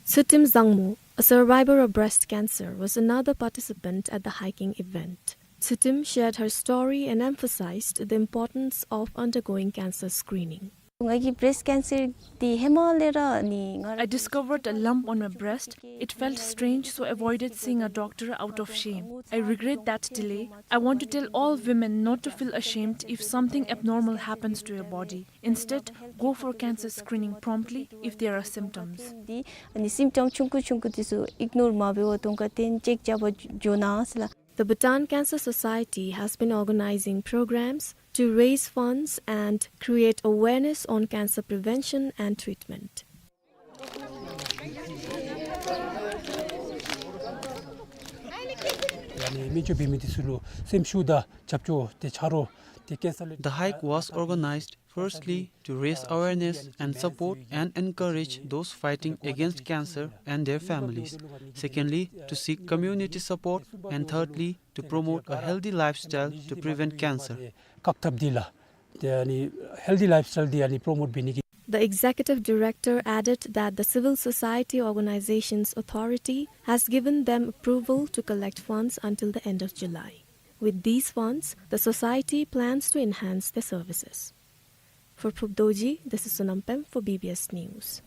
Tsutim Zangmo, a survivor of breast cancer, was another participant at the hiking event. Tsutim shared her story and emphasized the importance of undergoing cancer screening. ང་གི་breast cancer འདི་ཧེ་མ་ལས་ར་ནི་ང་ར། I discovered a lump on my breast. It felt strange, so I avoided seeing a doctor out of shame. I regret that delay. I want to tell all women not to feel ashamed if something abnormal happens to your body. Instead, go for cancer screening promptly if there are symptoms. འདི་ཨ་ནི་symptom ཆུང་ཀུ་ཆུང་ཀུ་འདི་ཚུ་ignore མ་འབད་བར་དོན་ཁ་ཏེ་check རྐྱབ་པར་འགྱོ་གནང་ཟེར་ལགས། The Bhutan Cancer Society has been organizing programs to raise funds and create awareness on cancer prevention and treatment. ཡ་ནི་མི་ཅོ་བི་མི་འདི་ཚུ་ལུ་སེམས་ཤུགས་དང་རྒྱབ་སྐྱོར་ཏེ་ཆ་རོགས་ཏེ་ཀེན་སར་ལས། The hike was organized firstly to raise awareness and support and encourage those fighting against cancer and their families. Secondly, to seek community support, and thirdly, to promote a healthy lifestyle to prevent cancer. བཀག་ཐབས་འདི་ལགས། ཏེ་ཨ་ནི་healthy lifestyle འདི་ཨ་ནི་promote འབད་ནི་གི། The executive director added that the civil society organizations authority has given them approval to collect funds until the end of July. With these funds, the society plans to enhance their services. For Phub Dorji, this is Sonam Pem for B B S News.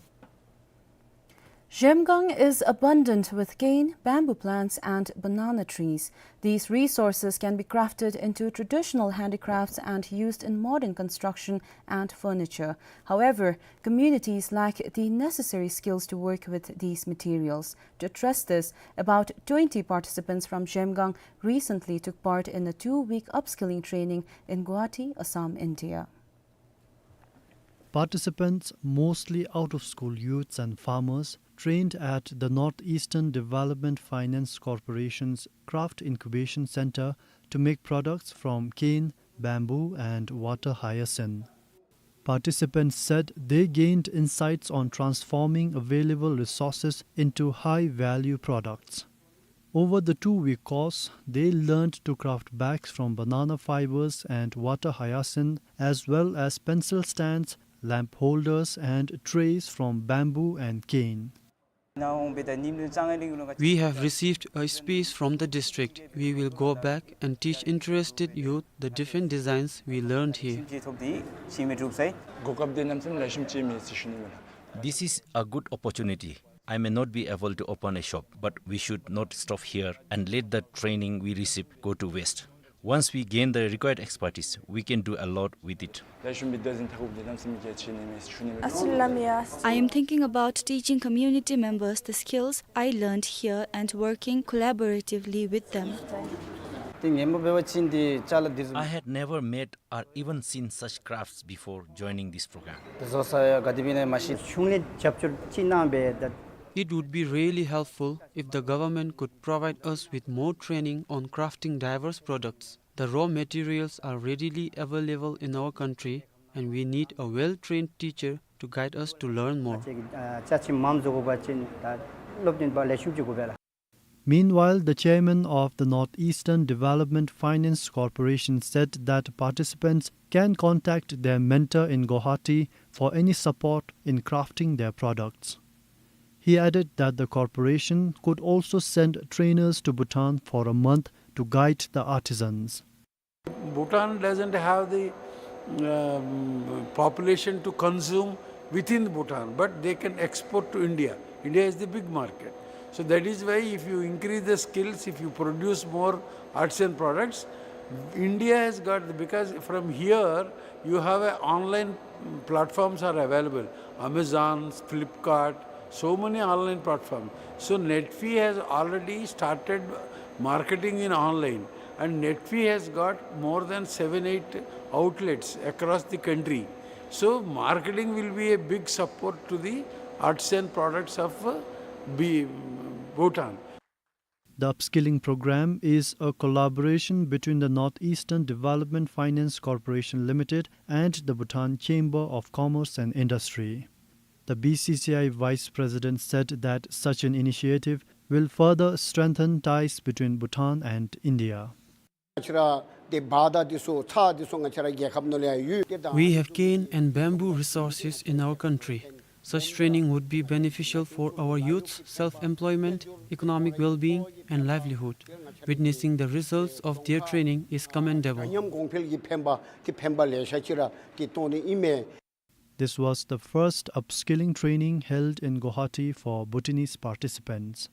Zhemgang is abundant with cane, bamboo plants, and banana trees. These resources can be crafted into traditional handicrafts and used in modern construction and furniture. However, communities lack the necessary skills to work with these materials. To address this, about twenty participants from Zhemgang recently took part in a two-week upskilling training in Guwahati, Assam, India. Participants, mostly out-of-school youths and farmers, trained at the Northeastern Development Finance Corporation's Craft Incubation Center to make products from cane, bamboo, and water hyacinth. Participants said they gained insights on transforming available resources into high-value products. Over the two-week course, they learned to craft bags from banana fibers and water hyacinth, as well as pencil stands, lamp holders, and trays from bamboo and cane. We have received a space from the district. We will go back and teach interested youth the different designs we learned here. This is a good opportunity. I may not be able to open a shop, but we should not stop here and let the training we receive go to waste. Once we gain the required expertise, we can do a lot with it. I am thinking about teaching community members the skills I learned here and working collaboratively with them. I had never met or even seen such crafts before joining this program. It would be really helpful if the government could provide us with more training on crafting diverse products. The raw materials are readily available in our country, and we need a well-trained teacher to guide us to learn more. Meanwhile, the chairman of the Northeastern Development Finance Corporation said that participants can contact their mentor in Guwahati for any support in crafting their products. He added that the corporation could also send trainers to Bhutan for a month to guide the artisans. Bhutan doesn't have the, um, population to consume within Bhutan, but they can export to India. India is the big market. So that is why if you increase the skills, if you produce more artisan products, India has got, because from here you have a online platforms are available, Amazon, Flipkart, so many online platforms. So Netfee has already started marketing in online, and Netfee has got more than seven, eight outlets across the country. So marketing will be a big support to the artisan products of, uh, B-, Bhutan. The upskilling program is a collaboration between the Northeastern Development Finance Corporation Limited and the Bhutan Chamber of Commerce and Industry. The B C C I Vice President said that such an initiative will further strengthen ties between Bhutan and India. ང་བཅས་ར་ཏེ་བ་དང་འདི་ཚུ་ཚྭ་འདི་ཚུ་ང་བཅས་ར་རྒྱལ་ཁབ་ནང་ལུ་ཡང་ཡོད། ཏེ་ད་We have cane and bamboo resources in our country. Such training would be beneficial for our youth's self-employment, economic well-being, and livelihood. Witnessing the results of their training is commendable. ཉམས་གོང་འཕེལ་གྱི་ཕན་པ་ཏེ་ཕན་པ་ལེ་ཤ་ཅིག་ར་ཏེ་གཏང་ནི་ཨིན་མས། This was the first upskilling training held in Guwahati for Bhutanese participants.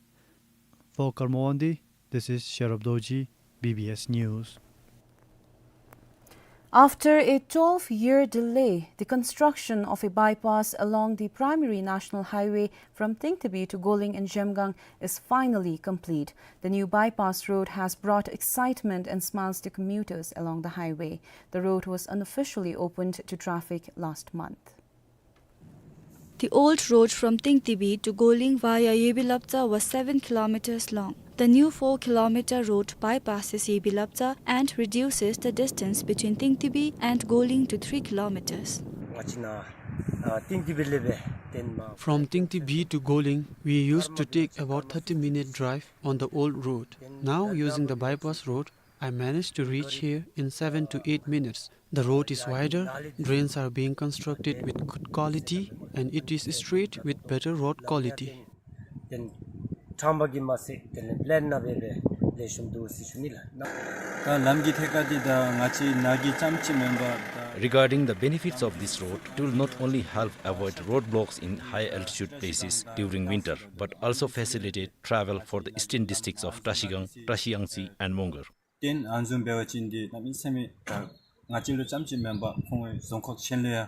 For Karma Wangdi, this is Sherab Dorji, B B S News. After a twelve-year delay, the construction of a bypass along the primary national highway from Tingtibi to Goling in Zhemgang is finally complete. The new bypass road has brought excitement and smiles to commuters along the highway. The road was unofficially opened to traffic last month. The old road from Tingtibi to Goling via Yebilapta was seven kilometers long. The new four kilometer road bypasses Yebilapta and reduces the distance between Tingtibi and Goling to three kilometers. ང་བཅས་ནཱ་ཨ་ཏིང་ཏི་བི་ལས་སྦེ་ཏེ་མ། From Tingtibi to Goling, we used to take about thirty minute drive on the old road. Now, using the bypass road, I managed to reach here in seven to eight minutes. The road is wider, drains are being constructed with good quality, and it is straight with better road quality. ཏེ་ཁྲམ་པ་གིས་མ་ཚད་དེ་ལས་པེ་ལེན་ནང་སྦེ་སྦེ་ལེགས་ཤོམ་འདུག་ཟེར་ཞུ་ནི་ལགས། ད་ལམ་གྱི་ཐད་ཁར་འདི་ད་ང་བཅས་ནཱ་གི་རྐྱངམ་ཅིག་མེན་པར་ད། Regarding the benefits of this road, it will not only help avoid roadblocks in high altitude places during winter, but also facilitate travel for the eastern districts of Trashigang, Trashiyangtse, and Mongar. ཏེ་ཨ་ནི་བཟུམ་འབད་བ་ཅིན་འདི་གནམ་མེད་ས་མེད་ད་ང་བཅས་ལུ་རྐྱངམ་ཅིག་མེན་པར་ཁོང་རྫོང་ཁག་གཞན་ལུ་ཡང་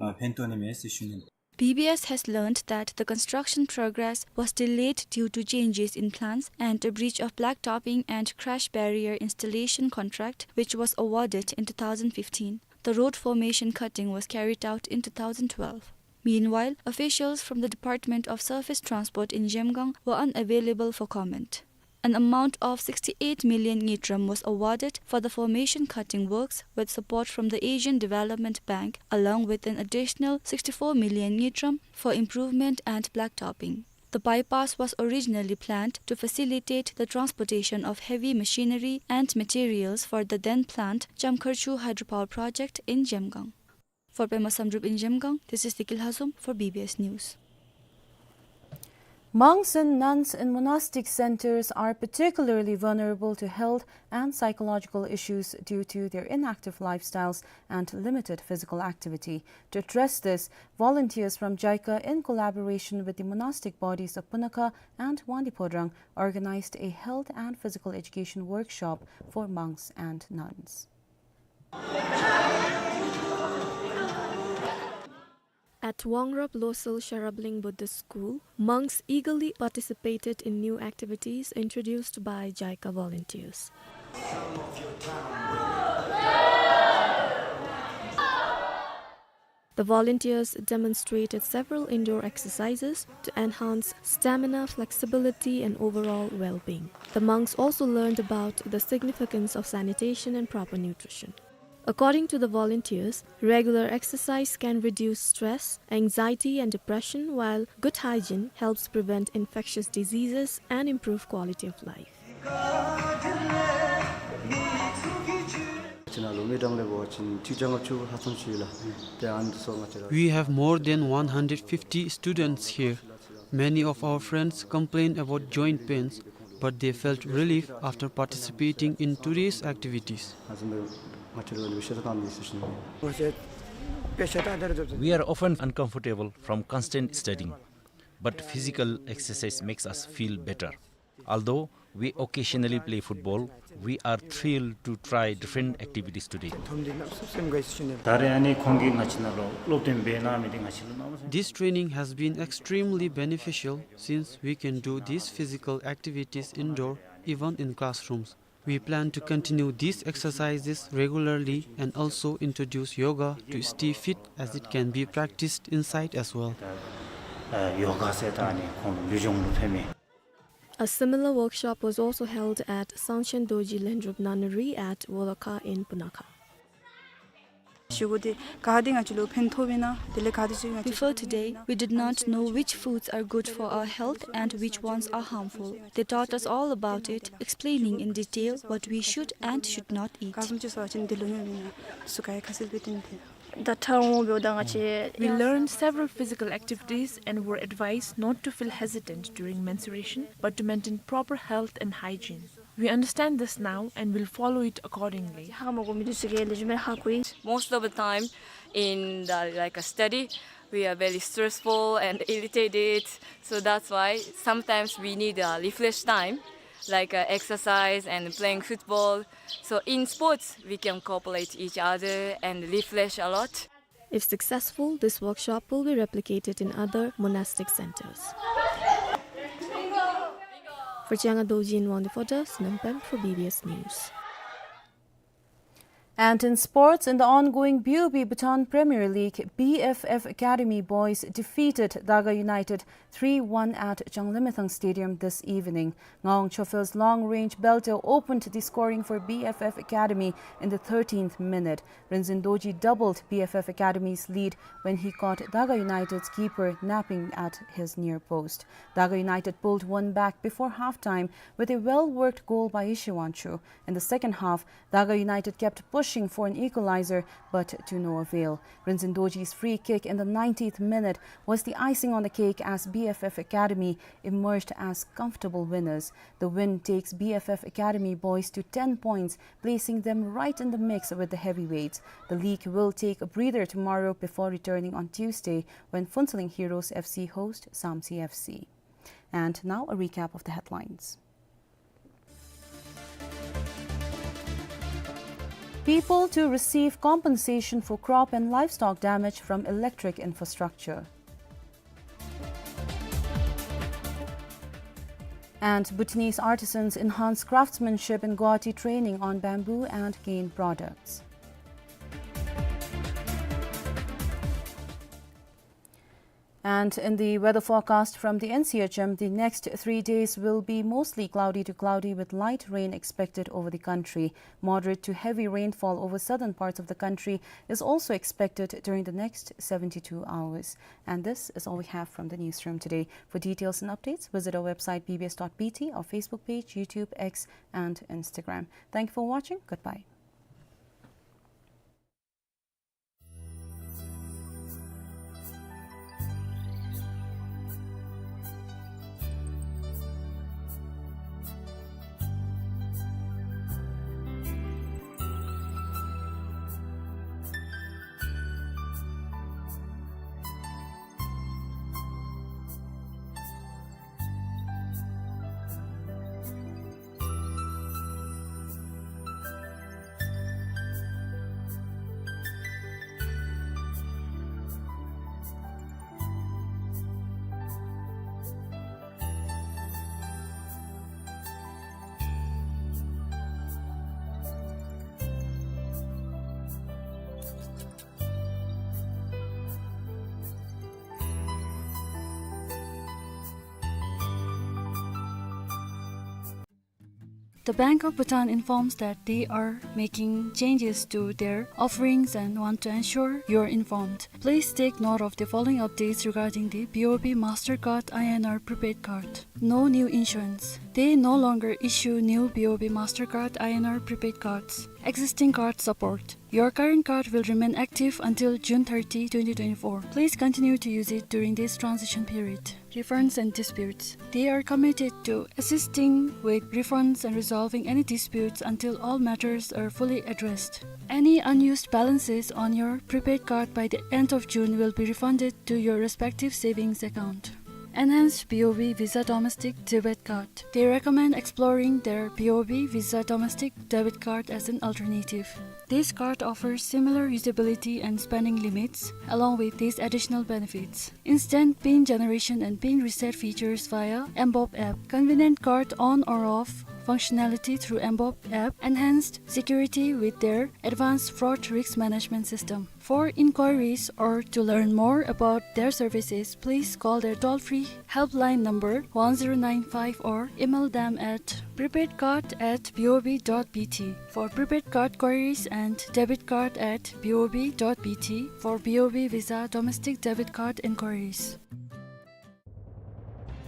ཨ་ཕན་ཐོགས་ནི་མས་ཟེར་ཞུ་ནི། B B S has learned that the construction progress was delayed due to changes in plans and a breach of blacktopping and crash barrier installation contract, which was awarded in two thousand fifteen. The road formation cutting was carried out in two thousand twelve. Meanwhile, officials from the Department of Surface Transport in Zhemgang were unavailable for comment. An amount of sixty-eight million ngultrum was awarded for the formation cutting works with support from the Asian Development Bank, along with an additional sixty-four million ngultrum for improvement and blacktopping. The bypass was originally planned to facilitate the transportation of heavy machinery and materials for the then planned Chamkharchu hydropower project in Zhemgang. For Pema Samdrup in Zhemgang, this is Diki Lhazom for B B S News. Monks and nuns in monastic centers are particularly vulnerable to health and psychological issues due to their inactive lifestyles and limited physical activity. To address this, volunteers from JICA, in collaboration with the monastic bodies of Punakha and Wangdue Phodrang, organized a health and physical education workshop for monks and nuns. At Wangrup Losal Sherabling Buddhist School, monks eagerly participated in new activities introduced by JICA volunteers. The volunteers demonstrated several indoor exercises to enhance stamina, flexibility, and overall well-being. The monks also learned about the significance of sanitation and proper nutrition. According to the volunteers, regular exercise can reduce stress, anxiety, and depression, while good hygiene helps prevent infectious diseases and improve quality of life. We have more than one hundred fifty students here. Many of our friends complain about joint pains, but they felt relief after participating in today's activities. We are often uncomfortable from constant studying, but physical exercise makes us feel better. Although we occasionally play football, we are thrilled to try different activities today. ད་རེས་ཨ་ནི་ཁོང་གིས་ང་བཅས་ནང་ལུ་སློབ་སྟོན་འབད་གནང་མི་འདི་ང་བཅས་ལུ་གནམ་མེད་ས་མེད། This training has been extremely beneficial since we can do these physical activities indoor, even in classrooms. We plan to continue these exercises regularly and also introduce yoga to stay fit, as it can be practiced inside as well. ཡོ་ག་ཟེར་ད་ཨ་ནི་ཁོང་ལུས་སྦྱོང་ལུ་ཕན་མི། A similar workshop was also held at Sangshen Dorji Lendrup Nunnery at Wolakha in Punakha. ཞུ་དགོ་དེ་ག་དེ་ང་བཅས་ལུ་ཕན་ཐོགས་པས་ན་དེ་ལས་ག་དེ་ཅིག་ང་བཅས། Before today, we did not know which foods are good for our health and which ones are harmful. They taught us all about it, explaining in detail what we should and should not eat. ག་ཙམ་ཅིག་ཟ་བ་ཅིན་དེ་ལུ་ནི་སུ་ག་ཡང་ཁ་གསལ་སྦེ་སྟོན་ཏེ། ད་ཁྲ་འོང་འབདཝ་ད་ང་བཅས། We learned several physical activities and were advised not to feel hesitant during menstruation, but to maintain proper health and hygiene. We understand this now and will follow it accordingly. ཧ་མ་གོ་མི་འདི་ཚུ་གིས་ལེགས་ཤོམ་སྦེ་ཧ་གོ་ཡི། Most of the time in the, like, a study, we are very stressful and irritated. So that's why sometimes we need a refresh time, like, uh, exercise and playing football. So in sports, we can cooperate each other and refresh a lot. If successful, this workshop will be replicated in other monastic centers. For Chiang Dorji in Wangdue Phodrang, Sonam Pem for B B S News. And in sports, in the ongoing B O B Bhutan Premier League, B F F Academy boys defeated Daga United three one at Changlimithang Stadium this evening. Ngawang Chofel's long-range belter opened the scoring for B F F Academy in the thirteenth minute. Rinzin Dorji doubled B F F Academy's lead when he caught Daga United's keeper napping at his near post. Daga United pulled one back before halftime with a well-worked goal by Ishi Wancho. In the second half, Daga United kept pushing for an equalizer, but to no avail. Rinzin Dorji's free kick in the ninetieth minute was the icing on the cake as B F F Academy emerged as comfortable winners. The win takes B F F Academy boys to ten points, placing them right in the mix with the heavyweights. The league will take a breather tomorrow before returning on Tuesday when Phuentsholing Heroes F C host Samtse F C. And now a recap of the headlines. People to receive compensation for crop and livestock damage from electric infrastructure. And Bhutanese artisans enhance craftsmanship in Guwahati training on bamboo and cane products. And in the weather forecast from the N C H M, the next three days will be mostly cloudy to cloudy with light rain expected over the country. Moderate to heavy rainfall over southern parts of the country is also expected during the next seventy-two hours. And this is all we have from the newsroom today. For details and updates, visit our website B B S dot B T, our Facebook page, YouTube, X, and Instagram. Thank you for watching. Goodbye. The Bank of Bhutan informs that they are making changes to their offerings and want to ensure you're informed. Please take note of the following updates regarding the B O B Mastercard I N R prepaid card. No new insurance. They no longer issue new B O B Mastercard I N R prepaid cards. Existing card support. Your current card will remain active until June thirty, twenty twenty-four. Please continue to use it during this transition period. refunds and disputes. They are committed to assisting with refunds and resolving any disputes until all matters are fully addressed. Any unused balances on your prepaid card by the end of June will be refunded to your respective savings account. Enhanced B O B Visa Domestic Debit Card. They recommend exploring their B O B Visa Domestic Debit Card as an alternative. This card offers similar usability and spending limits, along with these additional benefits: instant pin generation and pin reset features via mBoB app, convenient card on or off functionality through mBoB app, enhanced security with their advanced fraud risk management system. For inquiries or to learn more about their services, please call their toll-free helpline number one zero nine five or email them at prepaidcard at B O B dot B T for prepaid card queries and debitcard at B O B dot B T for B O B Visa domestic debit card inquiries.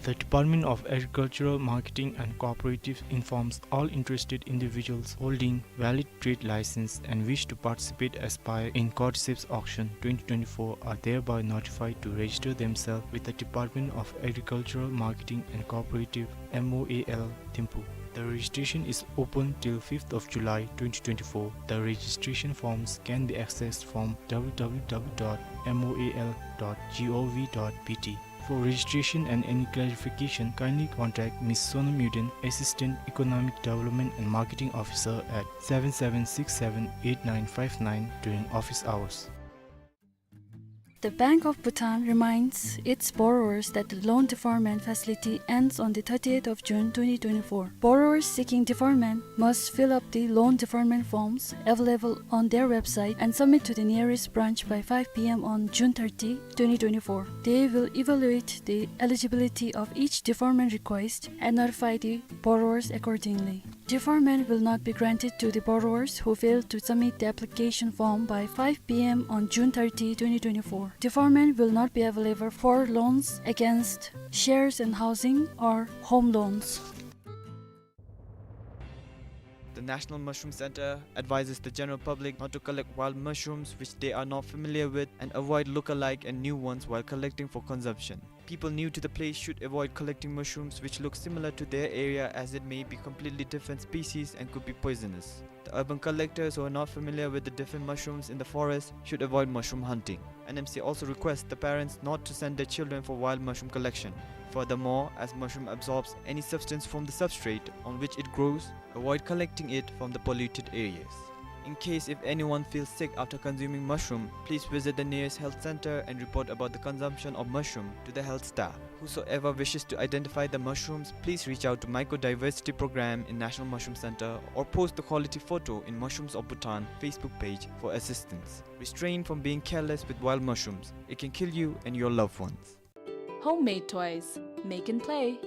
The Department of Agricultural Marketing and Cooperatives informs all interested individuals holding valid trade license and wish to participate, aspire in Cordyceps Auction twenty twenty-four are thereby notified to register themselves with the Department of Agricultural Marketing and Cooperative, M O A L, Thimphu. The registration is open till fifth of July twenty twenty-four. The registration forms can be accessed from W W W dot M O A L dot gov dot B T. For registration and any clarification, kindly contact Miss Sonam Yuden, Assistant Economic Development and Marketing Officer, at seven seven six seven eight nine five nine during office hours. The Bank of Bhutan reminds its borrowers that the loan deferment facility ends on the thirtieth of June twenty twenty-four. Borrowers seeking deferment must fill up the loan deferment forms available on their website and submit to the nearest branch by five P M on June thirty, twenty twenty-four. They will evaluate the eligibility of each deferment request and notify the borrowers accordingly. Deferment will not be granted to the borrowers who fail to submit the application form by five P M on June thirty, twenty twenty-four. Deferment will not be available for loans against shares and housing or home loans. The National Mushroom Center advises the general public not to collect wild mushrooms which they are not familiar with and avoid look-alike and new ones while collecting for consumption. People new to the place should avoid collecting mushrooms which look similar to their area, as it may be completely different species and could be poisonous. The urban collectors who are not familiar with the different mushrooms in the forest should avoid mushroom hunting. N M C also requests the parents not to send their children for wild mushroom collection. Furthermore, as mushroom absorbs any substance from the substrate on which it grows, avoid collecting it from the polluted areas. In case if anyone feels sick after consuming mushroom, please visit the nearest health center and report about the consumption of mushroom to the health staff. Whosoever wishes to identify the mushrooms, please reach out to Mycodiversity Program in National Mushroom Center or post the quality photo in Mushrooms of Bhutan Facebook page for assistance. Restrain from being careless with wild mushrooms. It can kill you and your loved ones. Homemade toys. Make and play.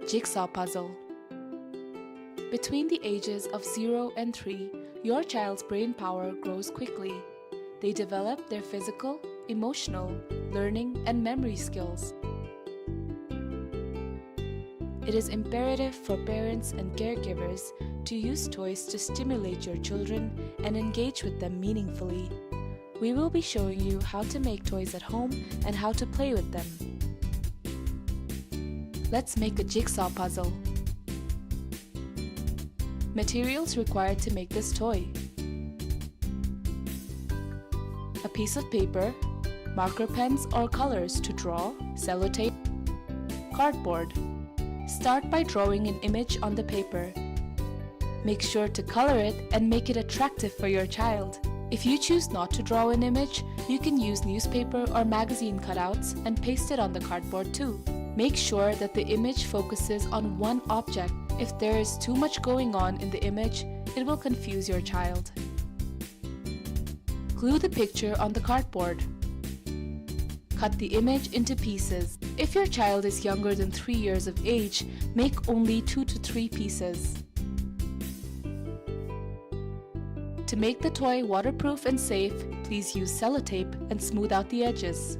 Jigsaw puzzle. Between the ages of zero and three, your child's brain power grows quickly. They develop their physical, emotional, learning, and memory skills. It is imperative for parents and caregivers to use toys to stimulate your children and engage with them meaningfully. We will be showing you how to make toys at home and how to play with them. Let's make a jigsaw puzzle. Materials required to make this toy: a piece of paper, marker pens or colors to draw, sellotape, cardboard. Start by drawing an image on the paper. Make sure to color it and make it attractive for your child. If you choose not to draw an image, you can use newspaper or magazine cutouts and paste it on the cardboard too. Make sure that the image focuses on one object. If there is too much going on in the image, it will confuse your child. Glue the picture on the cardboard. Cut the image into pieces. If your child is younger than three years of age, make only two to three pieces. To make the toy waterproof and safe, please use sellotape and smooth out the edges.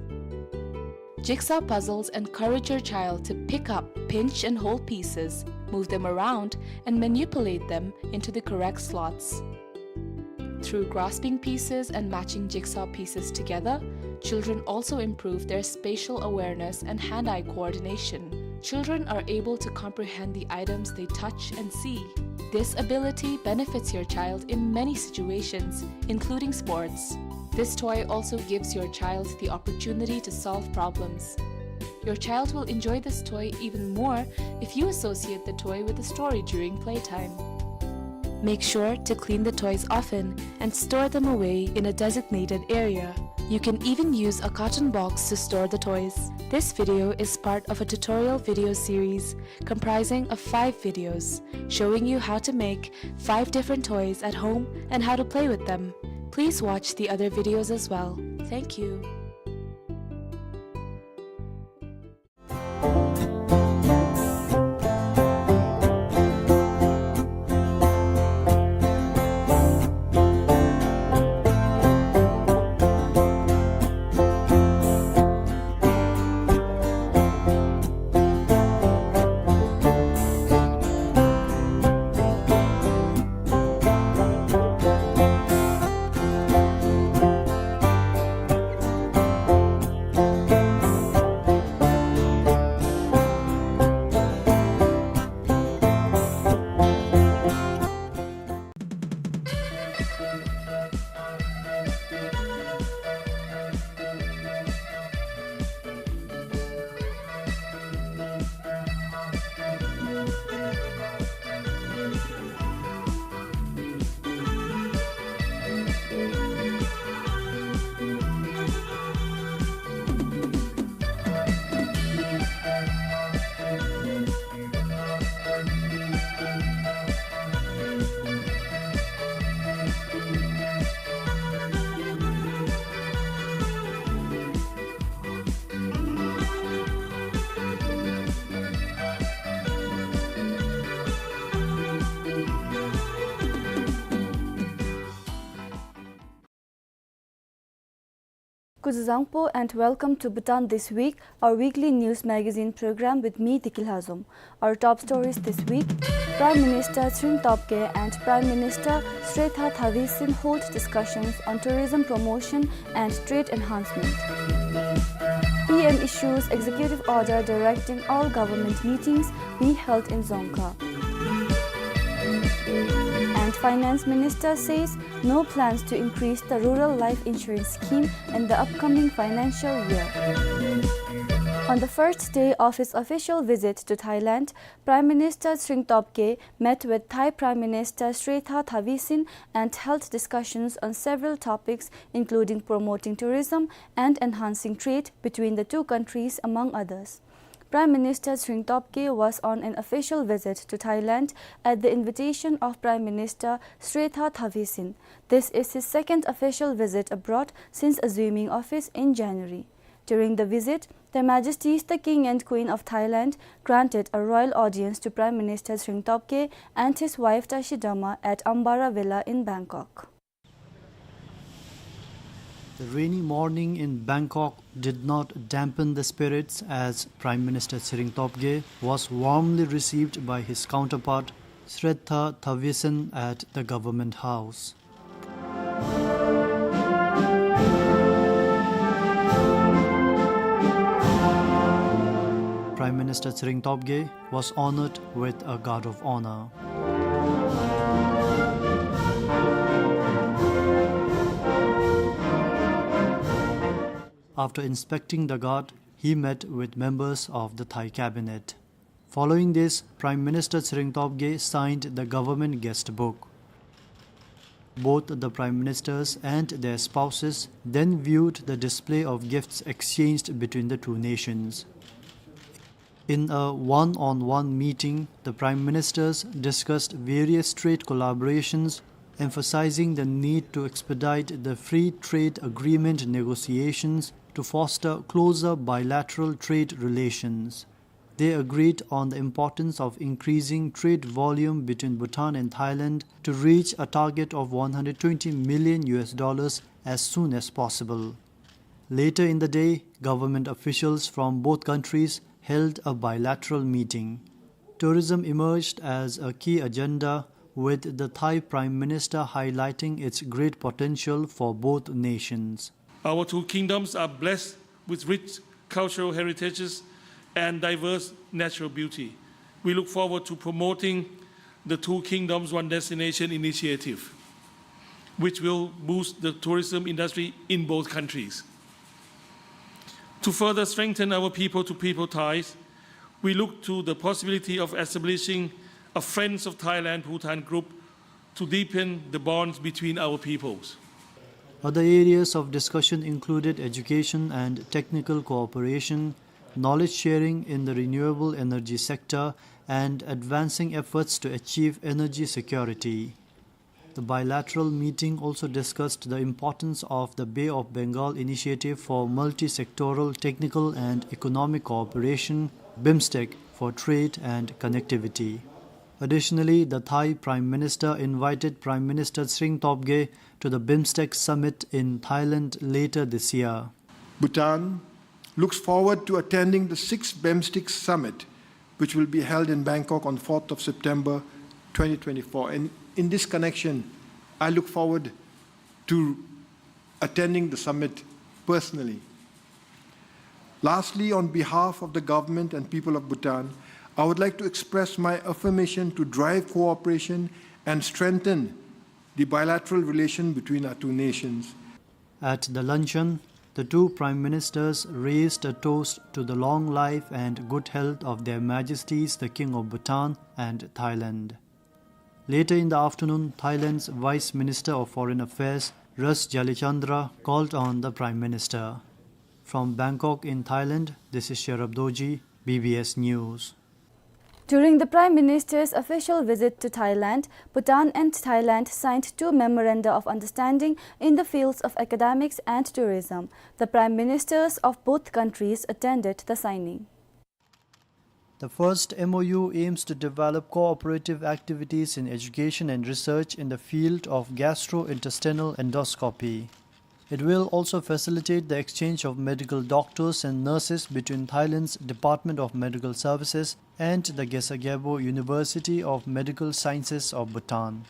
Jigsaw puzzles encourage your child to pick up, pinch, and hold pieces, move them around, and manipulate them into the correct slots. Through grasping pieces and matching jigsaw pieces together, Children also improve their spatial awareness and hand-eye coordination. Children are able to comprehend the items they touch and see. This ability benefits your child in many situations, including sports. This toy also gives your child the opportunity to solve problems. Your child will enjoy this toy even more if you associate the toy with a story during playtime. Make sure to clean the toys often and store them away in a designated area. You can even use a carton box to store the toys. This video is part of a tutorial video series comprising of five videos showing you how to make five different toys at home and how to play with them. Please watch the other videos as well. Thank you. Kuzuzangpo and welcome to Bhutan This Week, our weekly news magazine program with me, Diki Lhazom. Our top stories this week: Prime Minister Tshering Tobgay and Prime Minister Srettha Thavisin hold discussions on tourism promotion and trade enhancement. P M issues executive order directing all government meetings be held in Dzongkha. And Finance Minister says no plans to increase the rural life insurance scheme in the upcoming financial year. On the first day of his official visit to Thailand, Prime Minister Tshering Tobgay met with Thai Prime Minister Srettha Thavisin and held discussions on several topics, including promoting tourism and enhancing trade between the two countries, among others. Prime Minister Tshering Tobgay was on an official visit to Thailand at the invitation of Prime Minister Srettha Thavisin. This is his second official visit abroad since assuming office in January. During the visit, Their Majesties the King and Queen of Thailand granted a royal audience to Prime Minister Tshering Tobgay and his wife Tashi Dama at Ambara Villa in Bangkok. The rainy morning in Bangkok did not dampen the spirits, as Prime Minister Tshering Tobgay was warmly received by his counterpart Srettha Thavisin at the Government House. Prime Minister Tshering Tobgay was honored with a guard of honor. After inspecting the guard, he met with members of the Thai cabinet. Following this, Prime Minister Tshering Tobgay signed the government guest book. Both the Prime Ministers and their spouses then viewed the display of gifts exchanged between the two nations. In a one-on-one meeting, the Prime Ministers discussed various trade collaborations, emphasizing the need to expedite the free trade agreement negotiations to foster closer bilateral trade relations. They agreed on the importance of increasing trade volume between Bhutan and Thailand to reach a target of one hundred twenty million U S dollars as soon as possible. Later in the day, government officials from both countries held a bilateral meeting. Tourism emerged as a key agenda, with the Thai Prime Minister highlighting its great potential for both nations. Our two kingdoms are blessed with rich cultural heritages and diverse natural beauty. We look forward to promoting the Two Kingdoms, One Destination initiative, which will boost the tourism industry in both countries. To further strengthen our people-to-people ties, we look to the possibility of establishing a Friends of Thailand Bhutan group to deepen the bonds between our peoples. Other areas of discussion included education and technical cooperation, knowledge sharing in the renewable energy sector, and advancing efforts to achieve energy security. The bilateral meeting also discussed the importance of the Bay of Bengal Initiative for Multi-Sectoral Technical and Economic Cooperation, BIMSTEC, for trade and connectivity. Additionally, the Thai Prime Minister invited Prime Minister Tshering Tobgay to the BIMSTEC summit in Thailand later this year. Bhutan looks forward to attending the sixth BIMSTEC summit, which will be held in Bangkok on fourth of September twenty twenty-four. And in this connection, I look forward to attending the summit personally. Lastly, on behalf of the government and people of Bhutan, I would like to express my affirmation to drive cooperation and strengthen the bilateral relation between our two nations. At the luncheon, the two prime ministers raised a toast to the long life and good health of Their Majesties the King of Bhutan and Thailand. Later in the afternoon, Thailand's Vice Minister of Foreign Affairs, Ras Jaliachandra, called on the Prime Minister. From Bangkok in Thailand, this is Sherab Dorji, B B S News. During the Prime Minister's official visit to Thailand, Bhutan and Thailand signed two memoranda of understanding in the fields of academics and tourism. The Prime Ministers of both countries attended the signing. The first M O U aims to develop cooperative activities in education and research in the field of gastrointestinal endoscopy. It will also facilitate the exchange of medical doctors and nurses between Thailand's Department of Medical Services and the Gesar Gyalpo University of Medical Sciences of Bhutan.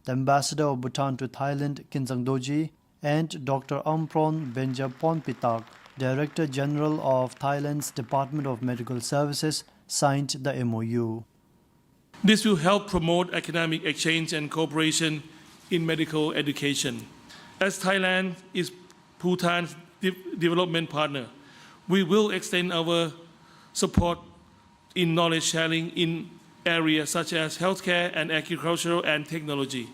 The ambassador of Bhutan to Thailand, Khinzang Dorji, and Doctor Amphronh Benjapon Pitak, Director General of Thailand's Department of Medical Services, signed the M O U. This will help promote academic exchange and cooperation in medical education. As Thailand is Bhutan's de-, development partner, we will extend our support in knowledge sharing in areas such as healthcare and agricultural and technology.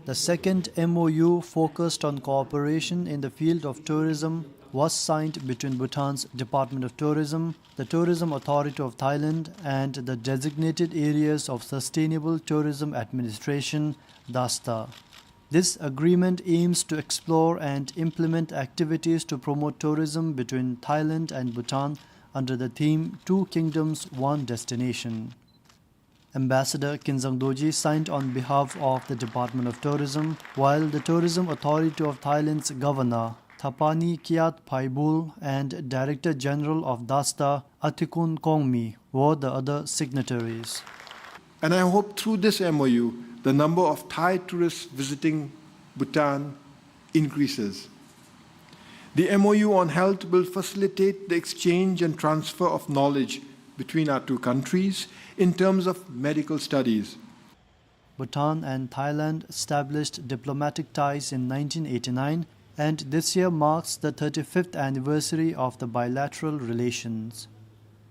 The second M O U focused on cooperation in the field of tourism was signed between Bhutan's Department of Tourism, the Tourism Authority of Thailand, and the Designated Areas of Sustainable Tourism Administration, DASTA. This agreement aims to explore and implement activities to promote tourism between Thailand and Bhutan under the theme Two Kingdoms, One Destination. Ambassador Khinzang Dorji signed on behalf of the Department of Tourism, while the Tourism Authority of Thailand's Governor, Thapani Kyath Phaibul, and Director General of DASTA, Athikun Kongmi, were the other signatories. And I hope through this M O U, the number of Thai tourists visiting Bhutan increases. The M O U on health will facilitate the exchange and transfer of knowledge between our two countries in terms of medical studies. Bhutan and Thailand established diplomatic ties in nineteen eighty-nine, and this year marks the thirty-fifth anniversary of the bilateral relations.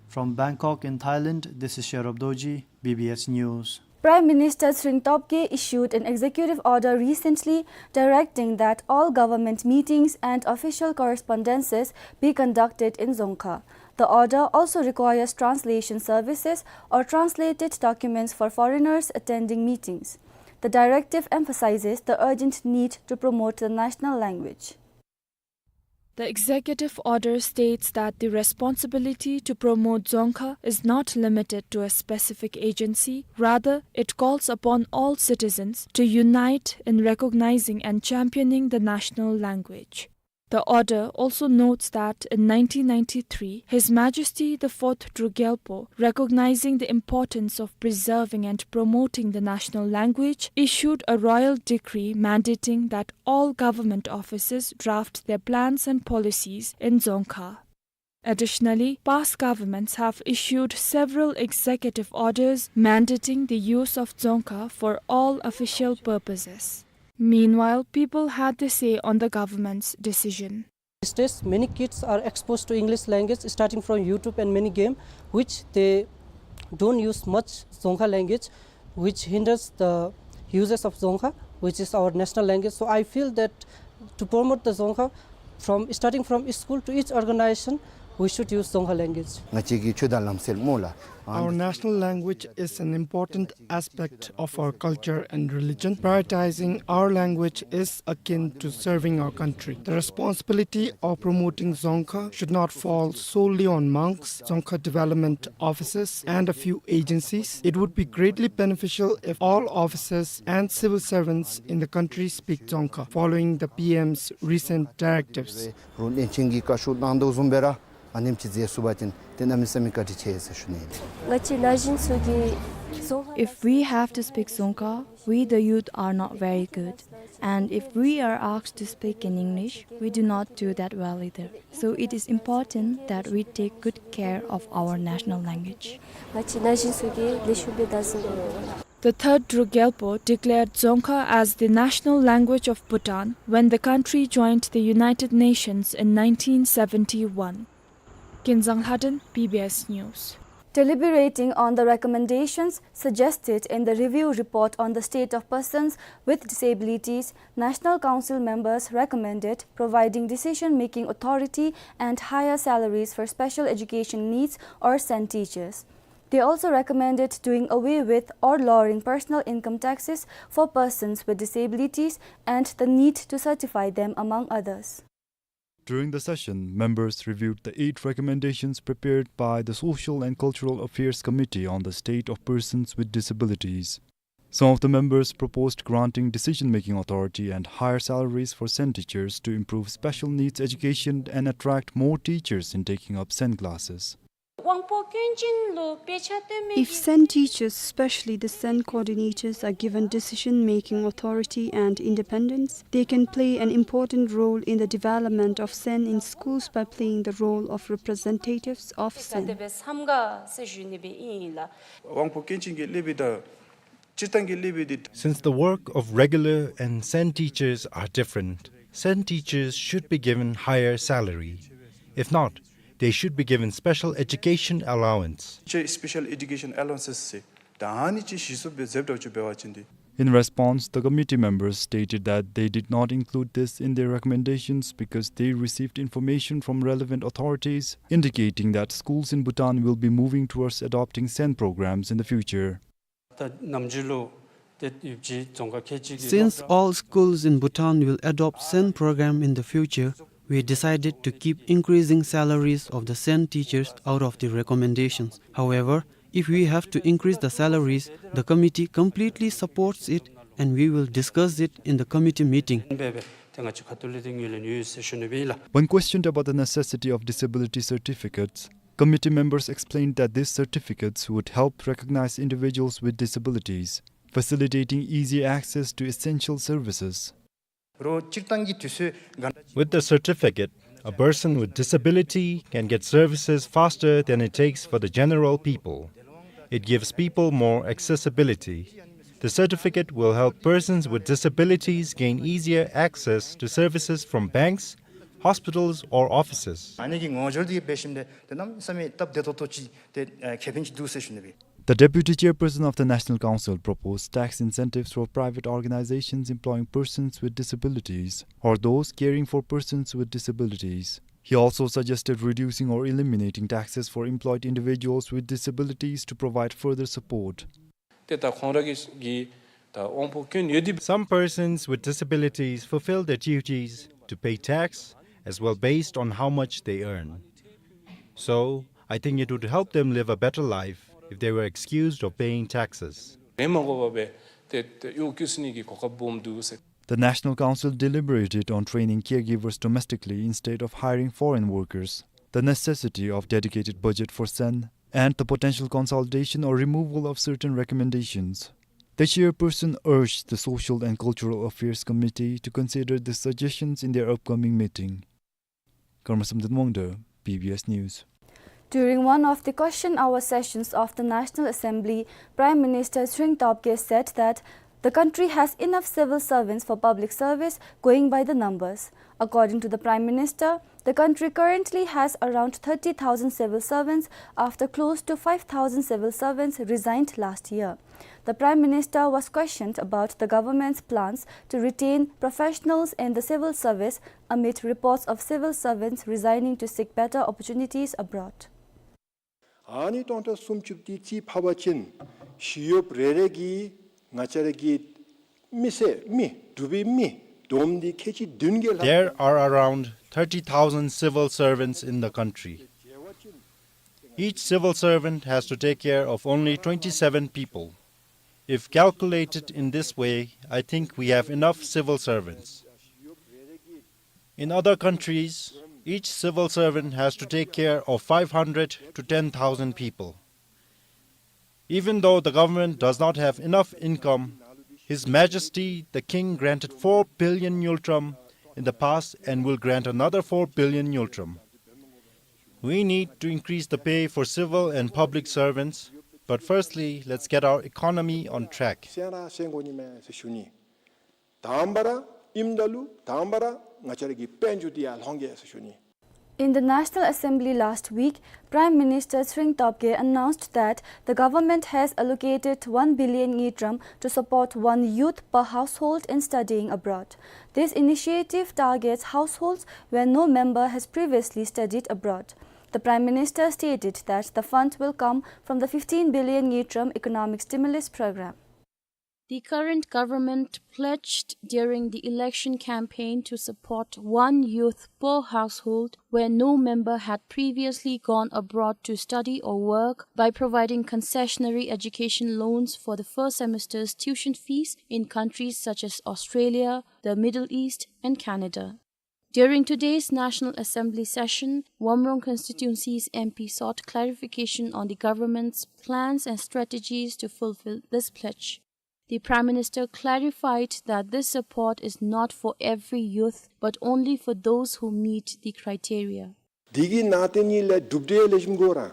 From Bangkok in Thailand, this is Sherab Dorji, B B S News. Prime Minister Tshering Tobgay issued an executive order recently directing that all government meetings and official correspondences be conducted in Dzongkha. The order also requires translation services or translated documents for foreigners attending meetings. The directive emphasizes the urgent need to promote the national language. The executive order states that the responsibility to promote Dzongkha is not limited to a specific agency. Rather, it calls upon all citizens to unite in recognizing and championing the national language. The order also notes that in nineteen ninety-three, His Majesty the Fourth Druk Gyalpo, recognizing the importance of preserving and promoting the national language, issued a royal decree mandating that all government offices draft their plans and policies in Dzongkha. Additionally, past governments have issued several executive orders mandating the use of Dzongkha for all official purposes. Meanwhile, people had their say on the government's decision. These days, many kids are exposed to English language starting from YouTube and many game, which they don't use much Dzongkha language, which hinders the uses of Dzongkha, which is our national language. So I feel that to promote the Dzongkha, from starting from school to each organization, we should use Dzongkha language. ང་བཅས་ཀྱི་ཆོས་དང་ལམ་སྲོལ་སྨོ་ལགས། Our national language is an important aspect of our culture and religion. Prioritizing our language is akin to serving our country. The responsibility of promoting Dzongkha should not fall solely on monks, Dzongkha development offices, and a few agencies. It would be greatly beneficial if all officers and civil servants in the country speak Dzongkha, following the P M's recent directives. རུང་བློན་ཆེན་གྱིས་བཀའ་ཤོག་གནང་དོ་བཟུམ་སྦེ་ར་ཨ་ནེམ་ཅིག་མཛད་ཚུགས་པ་ཅིན་ཏེ་གནམ་མེད་ས་མེད་བཀའ་དྲིན་ཆེ་ཟེར་ཞུ་ནི་ཨིན། ང་བཅས་ན་གཞོན་ཚུ་གིས་Dzongkha If we have to speak Dzongkha, we the youth are not very good. And if we are asked to speak in English, we do not do that well either. So it is important that we take good care of our national language. ང་བཅས་ན་གཞོན་ཚུ་གིས་ལེགས་ཤོམ་སྦེ་བདག་འཛིན་འབད་དགོ། The third Druk Gyalpo declared Dzongkha as the national language of Bhutan when the country joined the United Nations in nineteen seventy-one. Kinzang Lhaden, B B S News. Deliberating on the recommendations suggested in the review report on the state of persons with disabilities, National Council members recommended providing decision-making authority and higher salaries for special education needs or SEND teachers. They also recommended doing away with or lowering personal income taxes for persons with disabilities and the need to certify them, among others. During the session, members reviewed the eight recommendations prepared by the Social and Cultural Affairs Committee on the State of Persons with Disabilities. Some of the members proposed granting decision-making authority and higher salaries for SEND teachers to improve special needs education and attract more teachers in taking up SEND classes. If SEND teachers, especially the SEND coordinators, are given decision-making authority and independence, they can play an important role in the development of SEND in schools by playing the role of representatives of SEND. དབང་པོ་སྐྱོན་ཅན་གྱི་སློབ་དཔོན་དང་སྤྱིར་བཏང་གི་སློབ་དཔོན་འདི། Since the work of regular and SEND teachers are different, SEND teachers should be given higher salary. If not, they should be given special education allowance. ཅིག་special education allowances ཟེར་ད་ཨ་ནི་ཅིག་གཞི་བཙུགས་སྦེ་མཛདཔ་འདྲཝ་ཅིག་འབད་བ་ཅིན་འདི། In response, the committee members stated that they did not include this in their recommendations because they received information from relevant authorities indicating that schools in Bhutan will be moving towards adopting SEND programs in the future. ད་ནམ་རྒྱུན་ལུ་ཏེ་ཡོདཔ་ཅིག་རྫོང་ཁག་ཁལ་གཅིག་གི། Since all schools in Bhutan will adopt SEND program in the future, we decided to keep increasing salaries of the SEND teachers out of the recommendations. However, if we have to increase the salaries, the committee completely supports it and we will discuss it in the committee meeting. འབད་བའི་ཏེ་ང་བཅས་ཁ་ཐུག་ལས་ཏེ་ངོས་ལེན་ཡོད་ཟེར་ཞུ་ནི་སྦེ་ཨིན་ལགས། When questioned about the necessity of disability certificates, committee members explained that these certificates would help recognize individuals with disabilities, facilitating easier access to essential services. རོགས་སྤྱིར་བཏང་གི་དུས་ཚོད་ག་འདྲ། With the certificate, a person with disability can get services faster than it takes for the general people. It gives people more accessibility. The certificate will help persons with disabilities gain easier access to services from banks, hospitals, or offices. ཨ་ནི་གི་ངོ་སྦྱོར་འདི་འབད་ཞིནམ་ལས་ཏེ་གནམ་མེད་ས་མེད་སྟབས་བདེ་ཏོག་ཏོ་ཅིག་ཏེ་ཨ་ཁེ་ཕན་ཅིག་འདུག་ཟེར་ཞུ་ནི་སྦེ། The Deputy Chairperson of the National Council proposed tax incentives for private organizations employing persons with disabilities or those caring for persons with disabilities. He also suggested reducing or eliminating taxes for employed individuals with disabilities to provide further support. ཏེ་ད་ཁོང་ར་གི་གི་ད་དབང་པོ་སྐྱོན་ཡོད་དེ། Some persons with disabilities fulfill their duties to pay tax as well based on how much they earn. So, I think it would help them live a better life if they were excused of paying taxes. ཨེ་མ་དགོ་པར་སྦེ་ཏེ་ཏེ་གཡོག་བཀོལ་ནི་གི་གོ་སྐབས་སྦོམ་འདུག་ཟེར། The National Council deliberated on training caregivers domestically instead of hiring foreign workers, the necessity of dedicated budget for S E N, and the potential consultation or removal of certain recommendations. The chairperson urged the Social and Cultural Affairs Committee to consider the suggestions in their upcoming meeting. Karmasam Dhanmoungda, B B S News. During one of the question hour sessions of the National Assembly, Prime Minister Tshering Tobgay said that the country has enough civil servants for public service, going by the numbers. According to the Prime Minister, the country currently has around thirty thousand civil servants after close to five thousand civil servants resigned last year. The Prime Minister was questioned about the government's plans to retain professionals in the civil service amid reports of civil servants resigning to seek better opportunities abroad. ཨ་ནི་སྟོང་ཕྲག་སུམ་ཅུ་དེ་རྩིས་ཕབ་པ་ཅིན་ཞི་གཡོགཔ་རེ་རེ་གིས་ང་བཅས་ར་གི་མི་སེར་མི་འབྲུག་པའི་མི་བསྡོམས་ཏེ་ཁལ་གཅིག་བདུན་བརྒྱད་ལྷག། There are around thirty thousand civil servants in the country. Each civil servant has to take care of only twenty-seven people. If calculated in this way, I think we have enough civil servants. In other countries, each civil servant has to take care of five hundred to ten thousand people. Even though the government does not have enough income, His Majesty the King granted four billion ngultrum in the past and will grant another four billion ngultrum. We need to increase the pay for civil and public servants, but firstly, let's get our economy on track. སེང་ར་སེང་དགོ་ནི་མས་ཟེར་ཞུ་ནི། དང་པ་ར་ཨིནམ་ད་ལུ་དང་པ་ར་ང་བཅས་ར་གི་དཔལ་འབྱོར་འདི་ཡར་ལྷོང་གེ་ཟེར་ཞུ་ནི། In the National Assembly last week, Prime Minister Tshering Tobgay announced that the government has allocated one billion ngultrum to support one youth per household in studying abroad. This initiative targets households where no member has previously studied abroad. The Prime Minister stated that the fund will come from the fifteen billion ngultrum economic stimulus program. The current government pledged during the election campaign to support one youth per household where no member had previously gone abroad to study or work by providing concessionary education loans for the first semester's tuition fees in countries such as Australia, the Middle East, and Canada. During today's National Assembly session, Womrong constituency's M P sought clarification on the government's plans and strategies to fulfill this pledge. The Prime Minister clarified that this support is not for every youth, but only for those who meet the criteria. དེ་གི་ནང་དེ་ནི་ལས་གྲུབ་འབྲས་ལེགས་ཤོམ་དགོ་ར།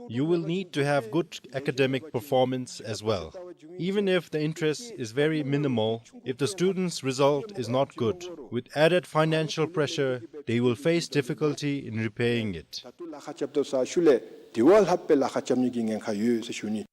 You will need to have good academic performance as well. Even if the interest is very minimal, if the student's result is not good, with added financial pressure, they will face difficulty in repaying it. ད་ལྟོ་ལཱ་ཁག་རྐྱབ་དོ་ས་ཤུལ་ལས་དེ་བ་ལྷགཔ་སྦེ་ལཱ་ཁག་རྐྱབ་ནི་གི་ཉེན་ཁ་ཡོད་ཟེར་ཞུ་ནི།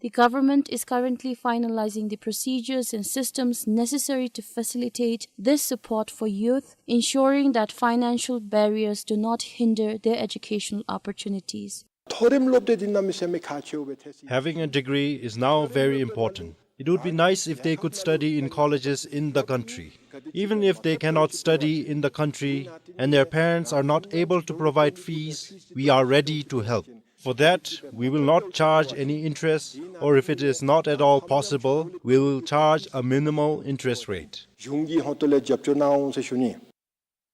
The government is currently finalizing the procedures and systems necessary to facilitate this support for youth, ensuring that financial barriers do not hinder their educational opportunities. མཐོ་རིམ་སློབ་གྲྭ་འདི་གནམ་མེད་ས་མེད་ཁག་ཆེཝ་སྦེ་ཐལ་སྲིད། Having a degree is now very important. It would be nice if they could study in colleges in the country. Even if they cannot study in the country and their parents are not able to provide fees, we are ready to help. For that, we will not charge any interest, or if it is not at all possible, we will charge a minimal interest rate. གཞུང་གི་ཧོངས་ལས་རྒྱབ་སྐྱོར་གནང་ཟེར་ཞུ་ནི།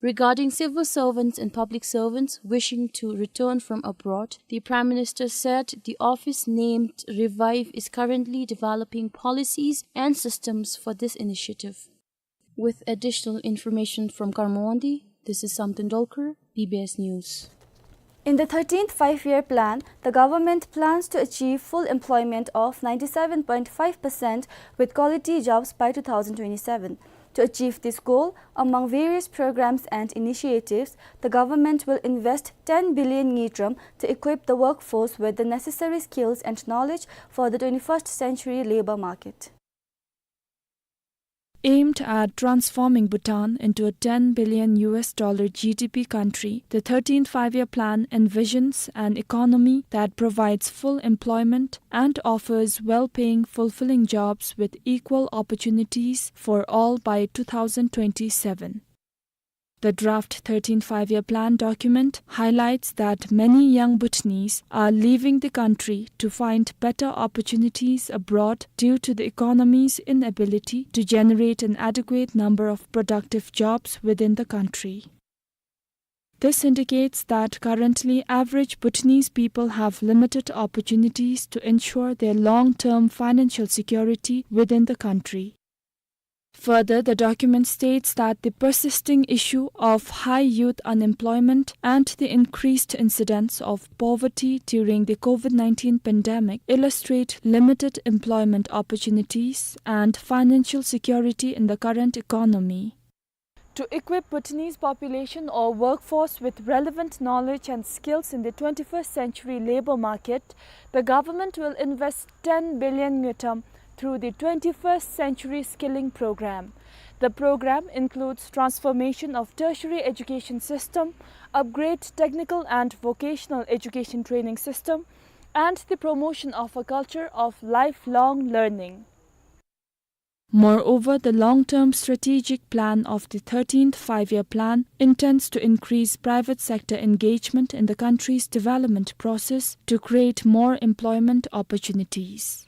Regarding civil servants and public servants wishing to return from abroad, the Prime Minister said the office named Revive is currently developing policies and systems for this initiative. With additional information from Karmawandi, this is Samten Dolkar, B B S News. In the thirteenth Five-Year Plan, the government plans to achieve full employment of ninety-seven point five percent with quality jobs by two thousand twenty-seven. To achieve this goal, among various programs and initiatives, the government will invest ten billion ngultrum to equip the workforce with the necessary skills and knowledge for the twenty-first century labor market. Aimed at transforming Bhutan into a ten billion U S dollar G D P country, the thirteenth Five-Year Plan envisions an economy that provides full employment and offers well-paying, fulfilling jobs with equal opportunities for all by two thousand twenty-seven. The draft thirteenth Five-Year Plan document highlights that many young Bhutanese are leaving the country to find better opportunities abroad due to the economy's inability to generate an adequate number of productive jobs within the country. This indicates that currently average Bhutanese people have limited opportunities to ensure their long-term financial security within the country. Further, the document states that the persisting issue of high youth unemployment and the increased incidence of poverty during the COVID nineteen pandemic illustrate limited employment opportunities and financial security in the current economy. To equip Bhutanese population or workforce with relevant knowledge and skills in the twenty-first century labor market, the government will invest ten billion ngultrum through the twenty-first Century Skilling Program. The program includes transformation of tertiary education system, upgrade technical and vocational education training system, and the promotion of a culture of lifelong learning. Moreover, the long-term strategic plan of the thirteenth Five-Year Plan intends to increase private sector engagement in the country's development process to create more employment opportunities.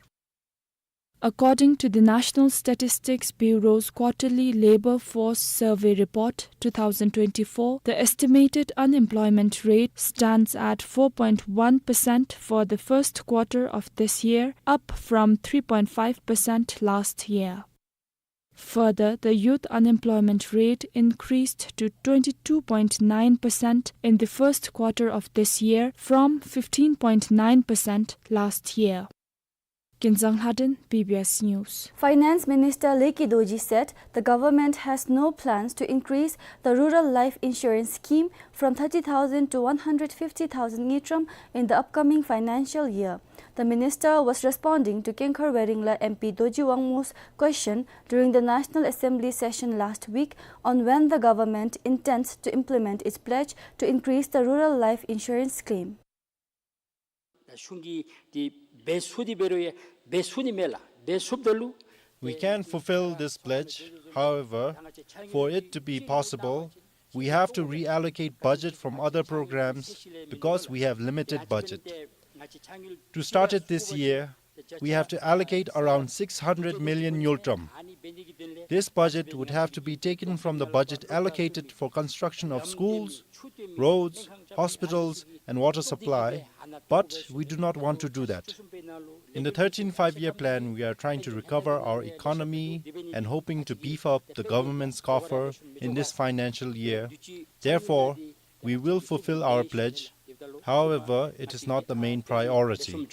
According to the National Statistics Bureau's quarterly Labor Force Survey Report two thousand twenty-four, the estimated unemployment rate stands at four point one percent for the first quarter of this year, up from three point five percent last year. Further, the youth unemployment rate increased to twenty-two point nine percent in the first quarter of this year from fifteen point nine percent last year. Kinzang Lhaden, B B S News. Finance Minister Leki Dorji said the government has no plans to increase the Rural Life Insurance Scheme from thirty thousand to one hundred fifty thousand ngultrum in the upcoming financial year. The minister was responding to Kengkhar Weringla M P Dorji Wangmo's question during the National Assembly session last week on when the government intends to implement its pledge to increase the Rural Life Insurance Scheme. ད་གཞུང་གིས་འདི་འབད་ཚུགས་ཏེ་འབད་རུང་ཡང་འབད་ཚུགས་ནི་མས་ལགས། འབད་ཚུགསཔ་ད་ལུ། We can fulfill this pledge. However, for it to be possible, we have to reallocate budget from other programs because we have limited budget. To start it this year, we have to allocate around six hundred million ngultrum. This budget would have to be taken from the budget allocated for construction of schools, roads, hospitals, and water supply, but we do not want to do that. In the thirteenth Five-Year Plan, we are trying to recover our economy and hoping to beef up the government's coffer in this financial year. Therefore, we will fulfill our pledge. However, it is not the main priority.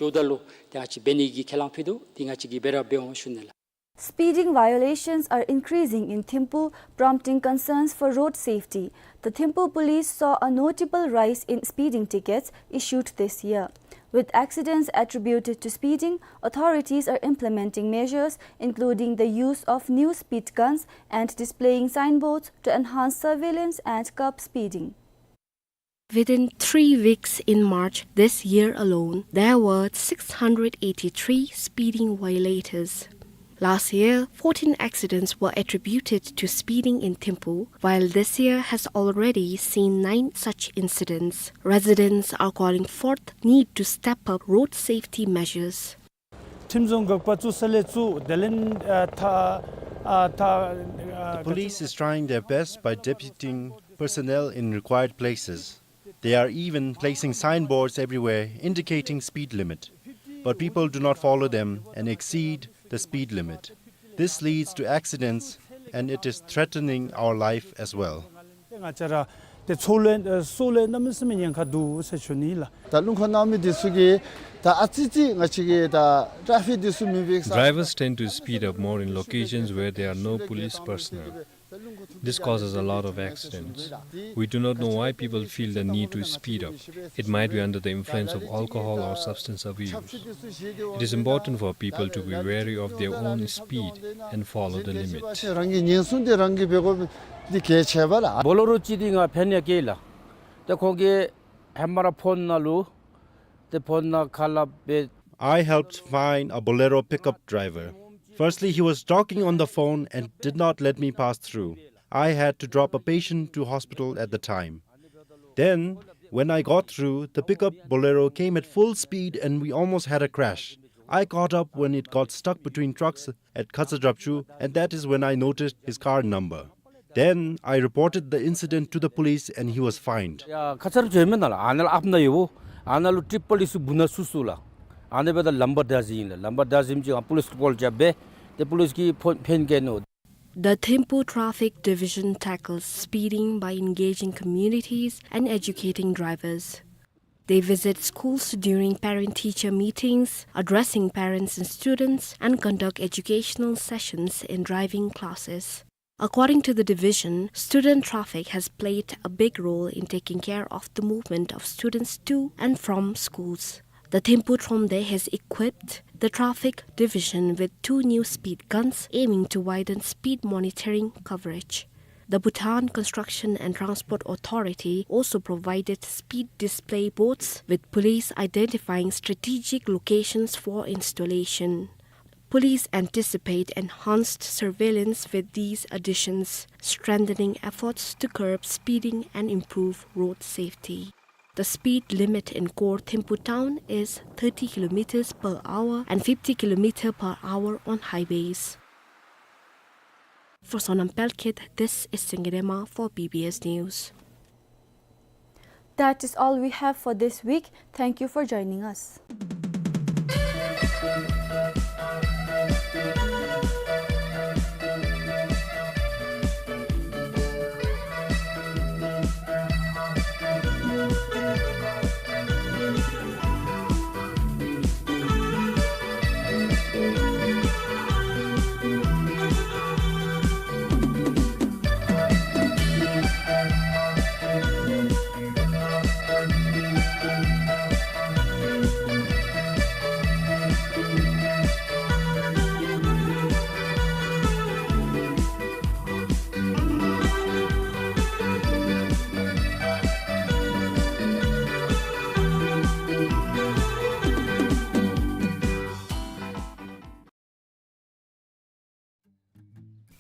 Speeding violations are increasing in Thimphu, prompting concerns for road safety. The Thimphu police saw a notable rise in speeding tickets issued this year. With accidents attributed to speeding, authorities are implementing measures including the use of new speed guns and displaying signboards to enhance surveillance and curb speeding. Within three weeks in March this year alone, there were six hundred eighty-three speeding violators. Last year, fourteen accidents were attributed to speeding in Thimphu, while this year has already seen nine such incidents. Residents are calling for the need to step up road safety measures. ཁྲིམས་བཟོ་འགག་པ་བཙུགས་ས་ལས་བཙུགས། དེ་ལས་ཨ་ཐ་ཨ་ཐ་ཨ། The police is trying their best by deputing personnel in required places. They are even placing signboards everywhere indicating speed limit. But people do not follow them and exceed the speed limit. This leads to accidents and it is threatening our life as well. ང་བཅས་ར་ཏེ་ཚོགས་ལས་ཨ་སོགས་ལས་གནམ་མེད་ས་མེད་ཉེན་ཁ་འདུག་ཟེར་ཞུ་ནི་ལགས། ད་རླུང་འཁོར་གནང་མི་འདི་ཚུ་གིས་ད་ཨ་ཙི་ཙི་ང་བཅས་ཀྱི་ད་ཊ་ཕིག་འདི་ཚུ་མེད་པའི་ས། Drivers tend to speed up more in locations where there are no police personnel. This causes a lot of accidents. We do not know why people feel the need to speed up. It might be under the influence of alcohol or substance abuse. It is important for people to be wary of their own speed and follow the limit. རང་གི་ཉེན་སྲུང་འདི་རང་གིས་འབད་དགོཔ་འདི་གལ་ཆེ་བས་ལགས། བོ་ལེ་རོ་ཅིག་འདི་ང་ཕན་ཡ་བསྐྱལ་ལགས། ཏེ་ཁོང་གིས་ཧེ་མ་ར་ཕོན་ནང་ལུ་ཏེ་ཕོན་ནང་ཁ་སླབ་སྦེ། I helped find a Bolero pickup driver. Firstly, he was talking on the phone and did not let me pass through. I had to drop a patient to hospital at the time. Then, when I got through, the pickup Bolero came at full speed and we almost had a crash. I caught up when it got stuck between trucks at Khatsa Drapchu, and that is when I noticed his car number. Then I reported the incident to the police and he was fined. ཡ་ཁ་ཚར་བྱོན་མེད་ན་ལགས། ཨ་ནཱ་ལུ་ཨཔ་ནང་ཡོདཔ། ཨ་ནཱ་ལུ་ཊིརིཔ་པོ་ལིས་སུ་བུ་ན་སུ་སུ་ལགས། ཨ་ནཱ་འབདཝ་ད་ལམ་བར་བདའ་ཟུན་ཨིན་ལགས། ལམ་བར་བདའ་ཟུན་ཅིག་ཨ་པོ་ལིསི་ཀི་ཀོལ་རྐྱབ་སྦེ་ཏེ་པོ་ལིསི་གིས་ཕོན་ཕན་བཀལ་ནུག། The Thimphu Traffic Division tackles speeding by engaging communities and educating drivers. They visit schools during parent-teacher meetings, addressing parents and students, and conduct educational sessions in driving classes. According to the division, student traffic has played a big role in taking care of the movement of students to and from schools. The Thimphu Thromde has equipped the traffic division with two new speed guns aiming to widen speed monitoring coverage. The Bhutan Construction and Transport Authority also provided speed display boards with police identifying strategic locations for installation. Police anticipate enhanced surveillance with these additions, strengthening efforts to curb speeding and improve road safety. The speed limit in core Thimphu town is thirty kilometers per hour and fifty kilometer per hour on highways. For Sonam Pelkhet, this is Singirema for B B S News. That is all we have for this week. Thank you for joining us.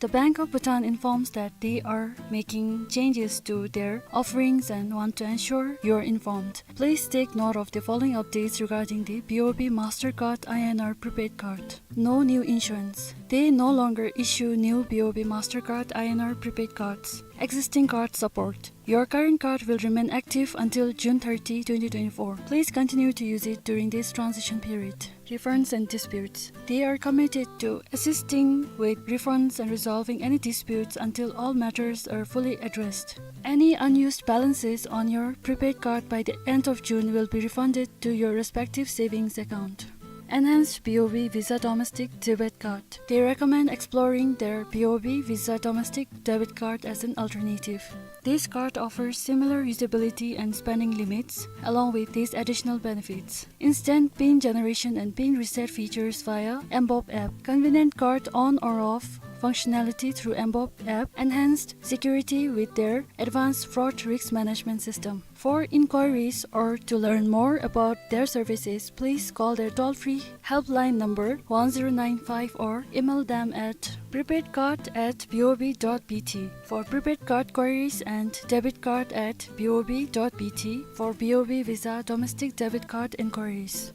The Bank of Bhutan informs that they are making changes to their offerings and want to ensure you're informed. Please take note of the following updates regarding the B O B Mastercard I N R prepaid card. No new issuance. They no longer issue new B O B Mastercard I N R prepaid cards. Existing card support. Your current card will remain active until June thirty, twenty twenty-four. Please continue to use it during this transition period. Refunds and disputes. They are committed to assisting with refunds and resolving any disputes until all matters are fully addressed. Any unused balances on your prepaid card by the end of June will be refunded to your respective savings account. Enhanced B O B Visa Domestic Debit Card. They recommend exploring their B O B Visa Domestic Debit Card as an alternative. This card offers similar usability and spending limits, along with these additional benefits: instant pin generation and pin reset features via mBoB app, convenient card on or off functionality through mBoB app, enhanced security with their advanced fraud risk management system. For inquiries or to learn more about their services, please call their toll-free helpline number one zero nine five or email them at prepaidcard at B O B dot B T for prepaid card queries and debitcard at B O B dot B T for B O B Visa domestic debit card inquiries.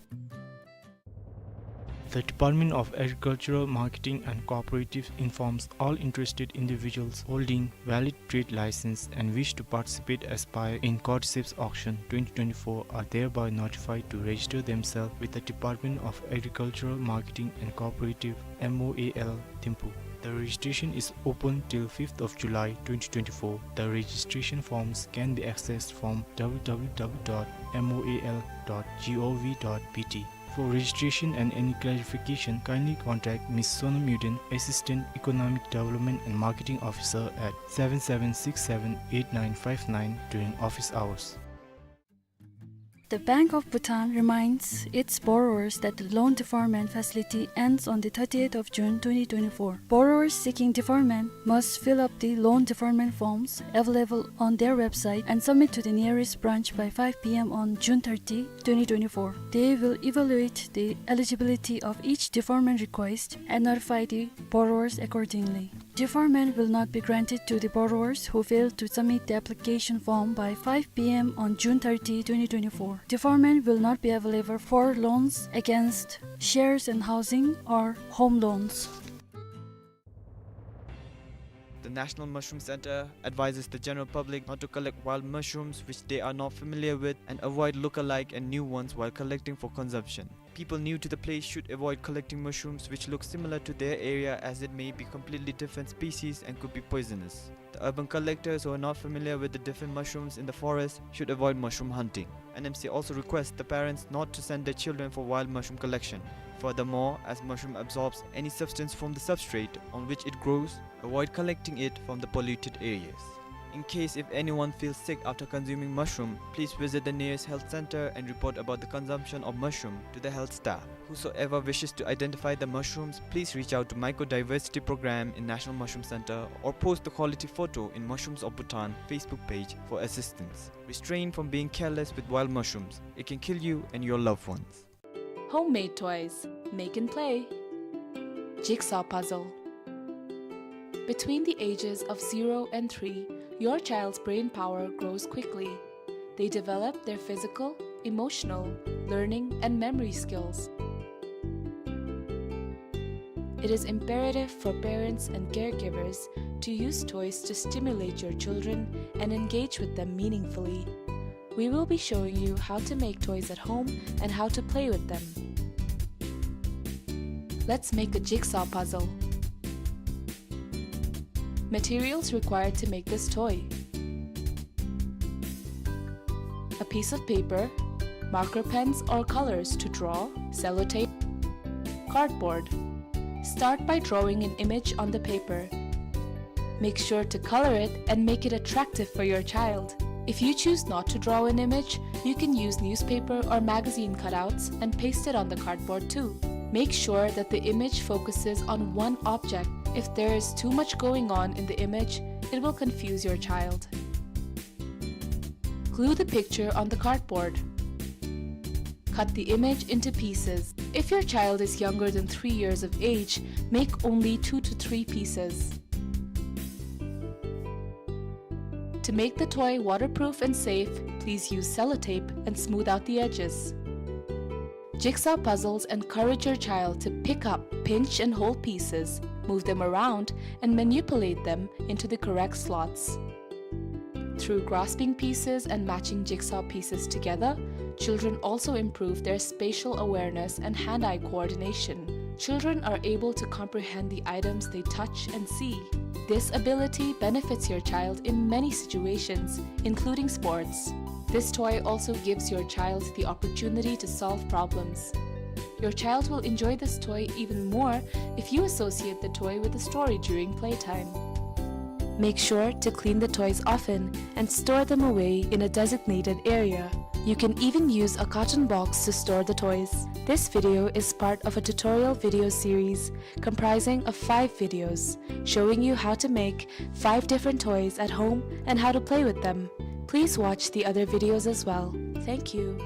The Department of Agricultural Marketing and Cooperatives informs all interested individuals holding valid trade license and wish to participate, aspire in Cordyceps Auction twenty twenty-four are thereby notified to register themselves with the Department of Agricultural Marketing and Cooperative, M O A L, Thimphu. The registration is open till fifth of July twenty twenty-four. The registration forms can be accessed from W W W dot M O A L dot gov dot B T. For registration and any clarification, kindly contact Miss Sonam Yuden, Assistant Economic Development and Marketing Officer, at seven seven six seven eight nine five nine during office hours. The Bank of Bhutan reminds its borrowers that the loan deferment facility ends on the thirtieth of June twenty twenty-four. Borrowers seeking deferment must fill up the loan deferment forms available on their website and submit to the nearest branch by five P M on June thirty, twenty twenty-four. They will evaluate the eligibility of each deferment request and notify the borrowers accordingly. Deferment will not be granted to the borrowers who fail to submit the application form by five P M on June thirty, twenty twenty-four. Deferment will not be available for loans against shares and housing or home loans. The National Mushroom Center advises the general public not to collect wild mushrooms which they are not familiar with and avoid look-alike and new ones while collecting for consumption. People new to the place should avoid collecting mushrooms which look similar to their area, as it may be completely different species and could be poisonous. The urban collectors who are not familiar with the different mushrooms in the forest should avoid mushroom hunting. N M C also requests the parents not to send their children for wild mushroom collection. Furthermore, as mushroom absorbs any substance from the substrate on which it grows, avoid collecting it from the polluted areas. In case if anyone feels sick after consuming mushroom, please visit the nearest health center and report about the consumption of mushroom to the health staff. Whosoever wishes to identify the mushrooms, please reach out to Mycodiversity Program in National Mushroom Center or post the quality photo in Mushrooms of Bhutan Facebook page for assistance. Restrain from being careless with wild mushrooms. It can kill you and your loved ones. Homemade toys. Make and play. Jigsaw puzzle. Between the ages of zero and three, your child's brain power grows quickly. They develop their physical, emotional, learning, and memory skills. It is imperative for parents and caregivers to use toys to stimulate your children and engage with them meaningfully. We will be showing you how to make toys at home and how to play with them. Let's make a jigsaw puzzle. Materials required to make this toy: a piece of paper, marker pens or colors to draw, sellotape, cardboard. Start by drawing an image on the paper. Make sure to color it and make it attractive for your child. If you choose not to draw an image, you can use newspaper or magazine cutouts and paste it on the cardboard too. Make sure that the image focuses on one object. If there is too much going on in the image, it will confuse your child. Glue the picture on the cardboard. Cut the image into pieces. If your child is younger than three years of age, make only two to three pieces. To make the toy waterproof and safe, please use sellotape and smooth out the edges. Jigsaw puzzles encourage your child to pick up, pinch, and hold pieces, move them around, and manipulate them into the correct slots. Through grasping pieces and matching jigsaw pieces together, children also improve their spatial awareness and hand-eye coordination. Children are able to comprehend the items they touch and see. This ability benefits your child in many situations, including sports. This toy also gives your child the opportunity to solve problems. Your child will enjoy this toy even more if you associate the toy with a story during playtime. Make sure to clean the toys often and store them away in a designated area. You can even use a carton box to store the toys. This video is part of a tutorial video series comprising of five videos showing you how to make five different toys at home and how to play with them. Please watch the other videos as well. Thank you.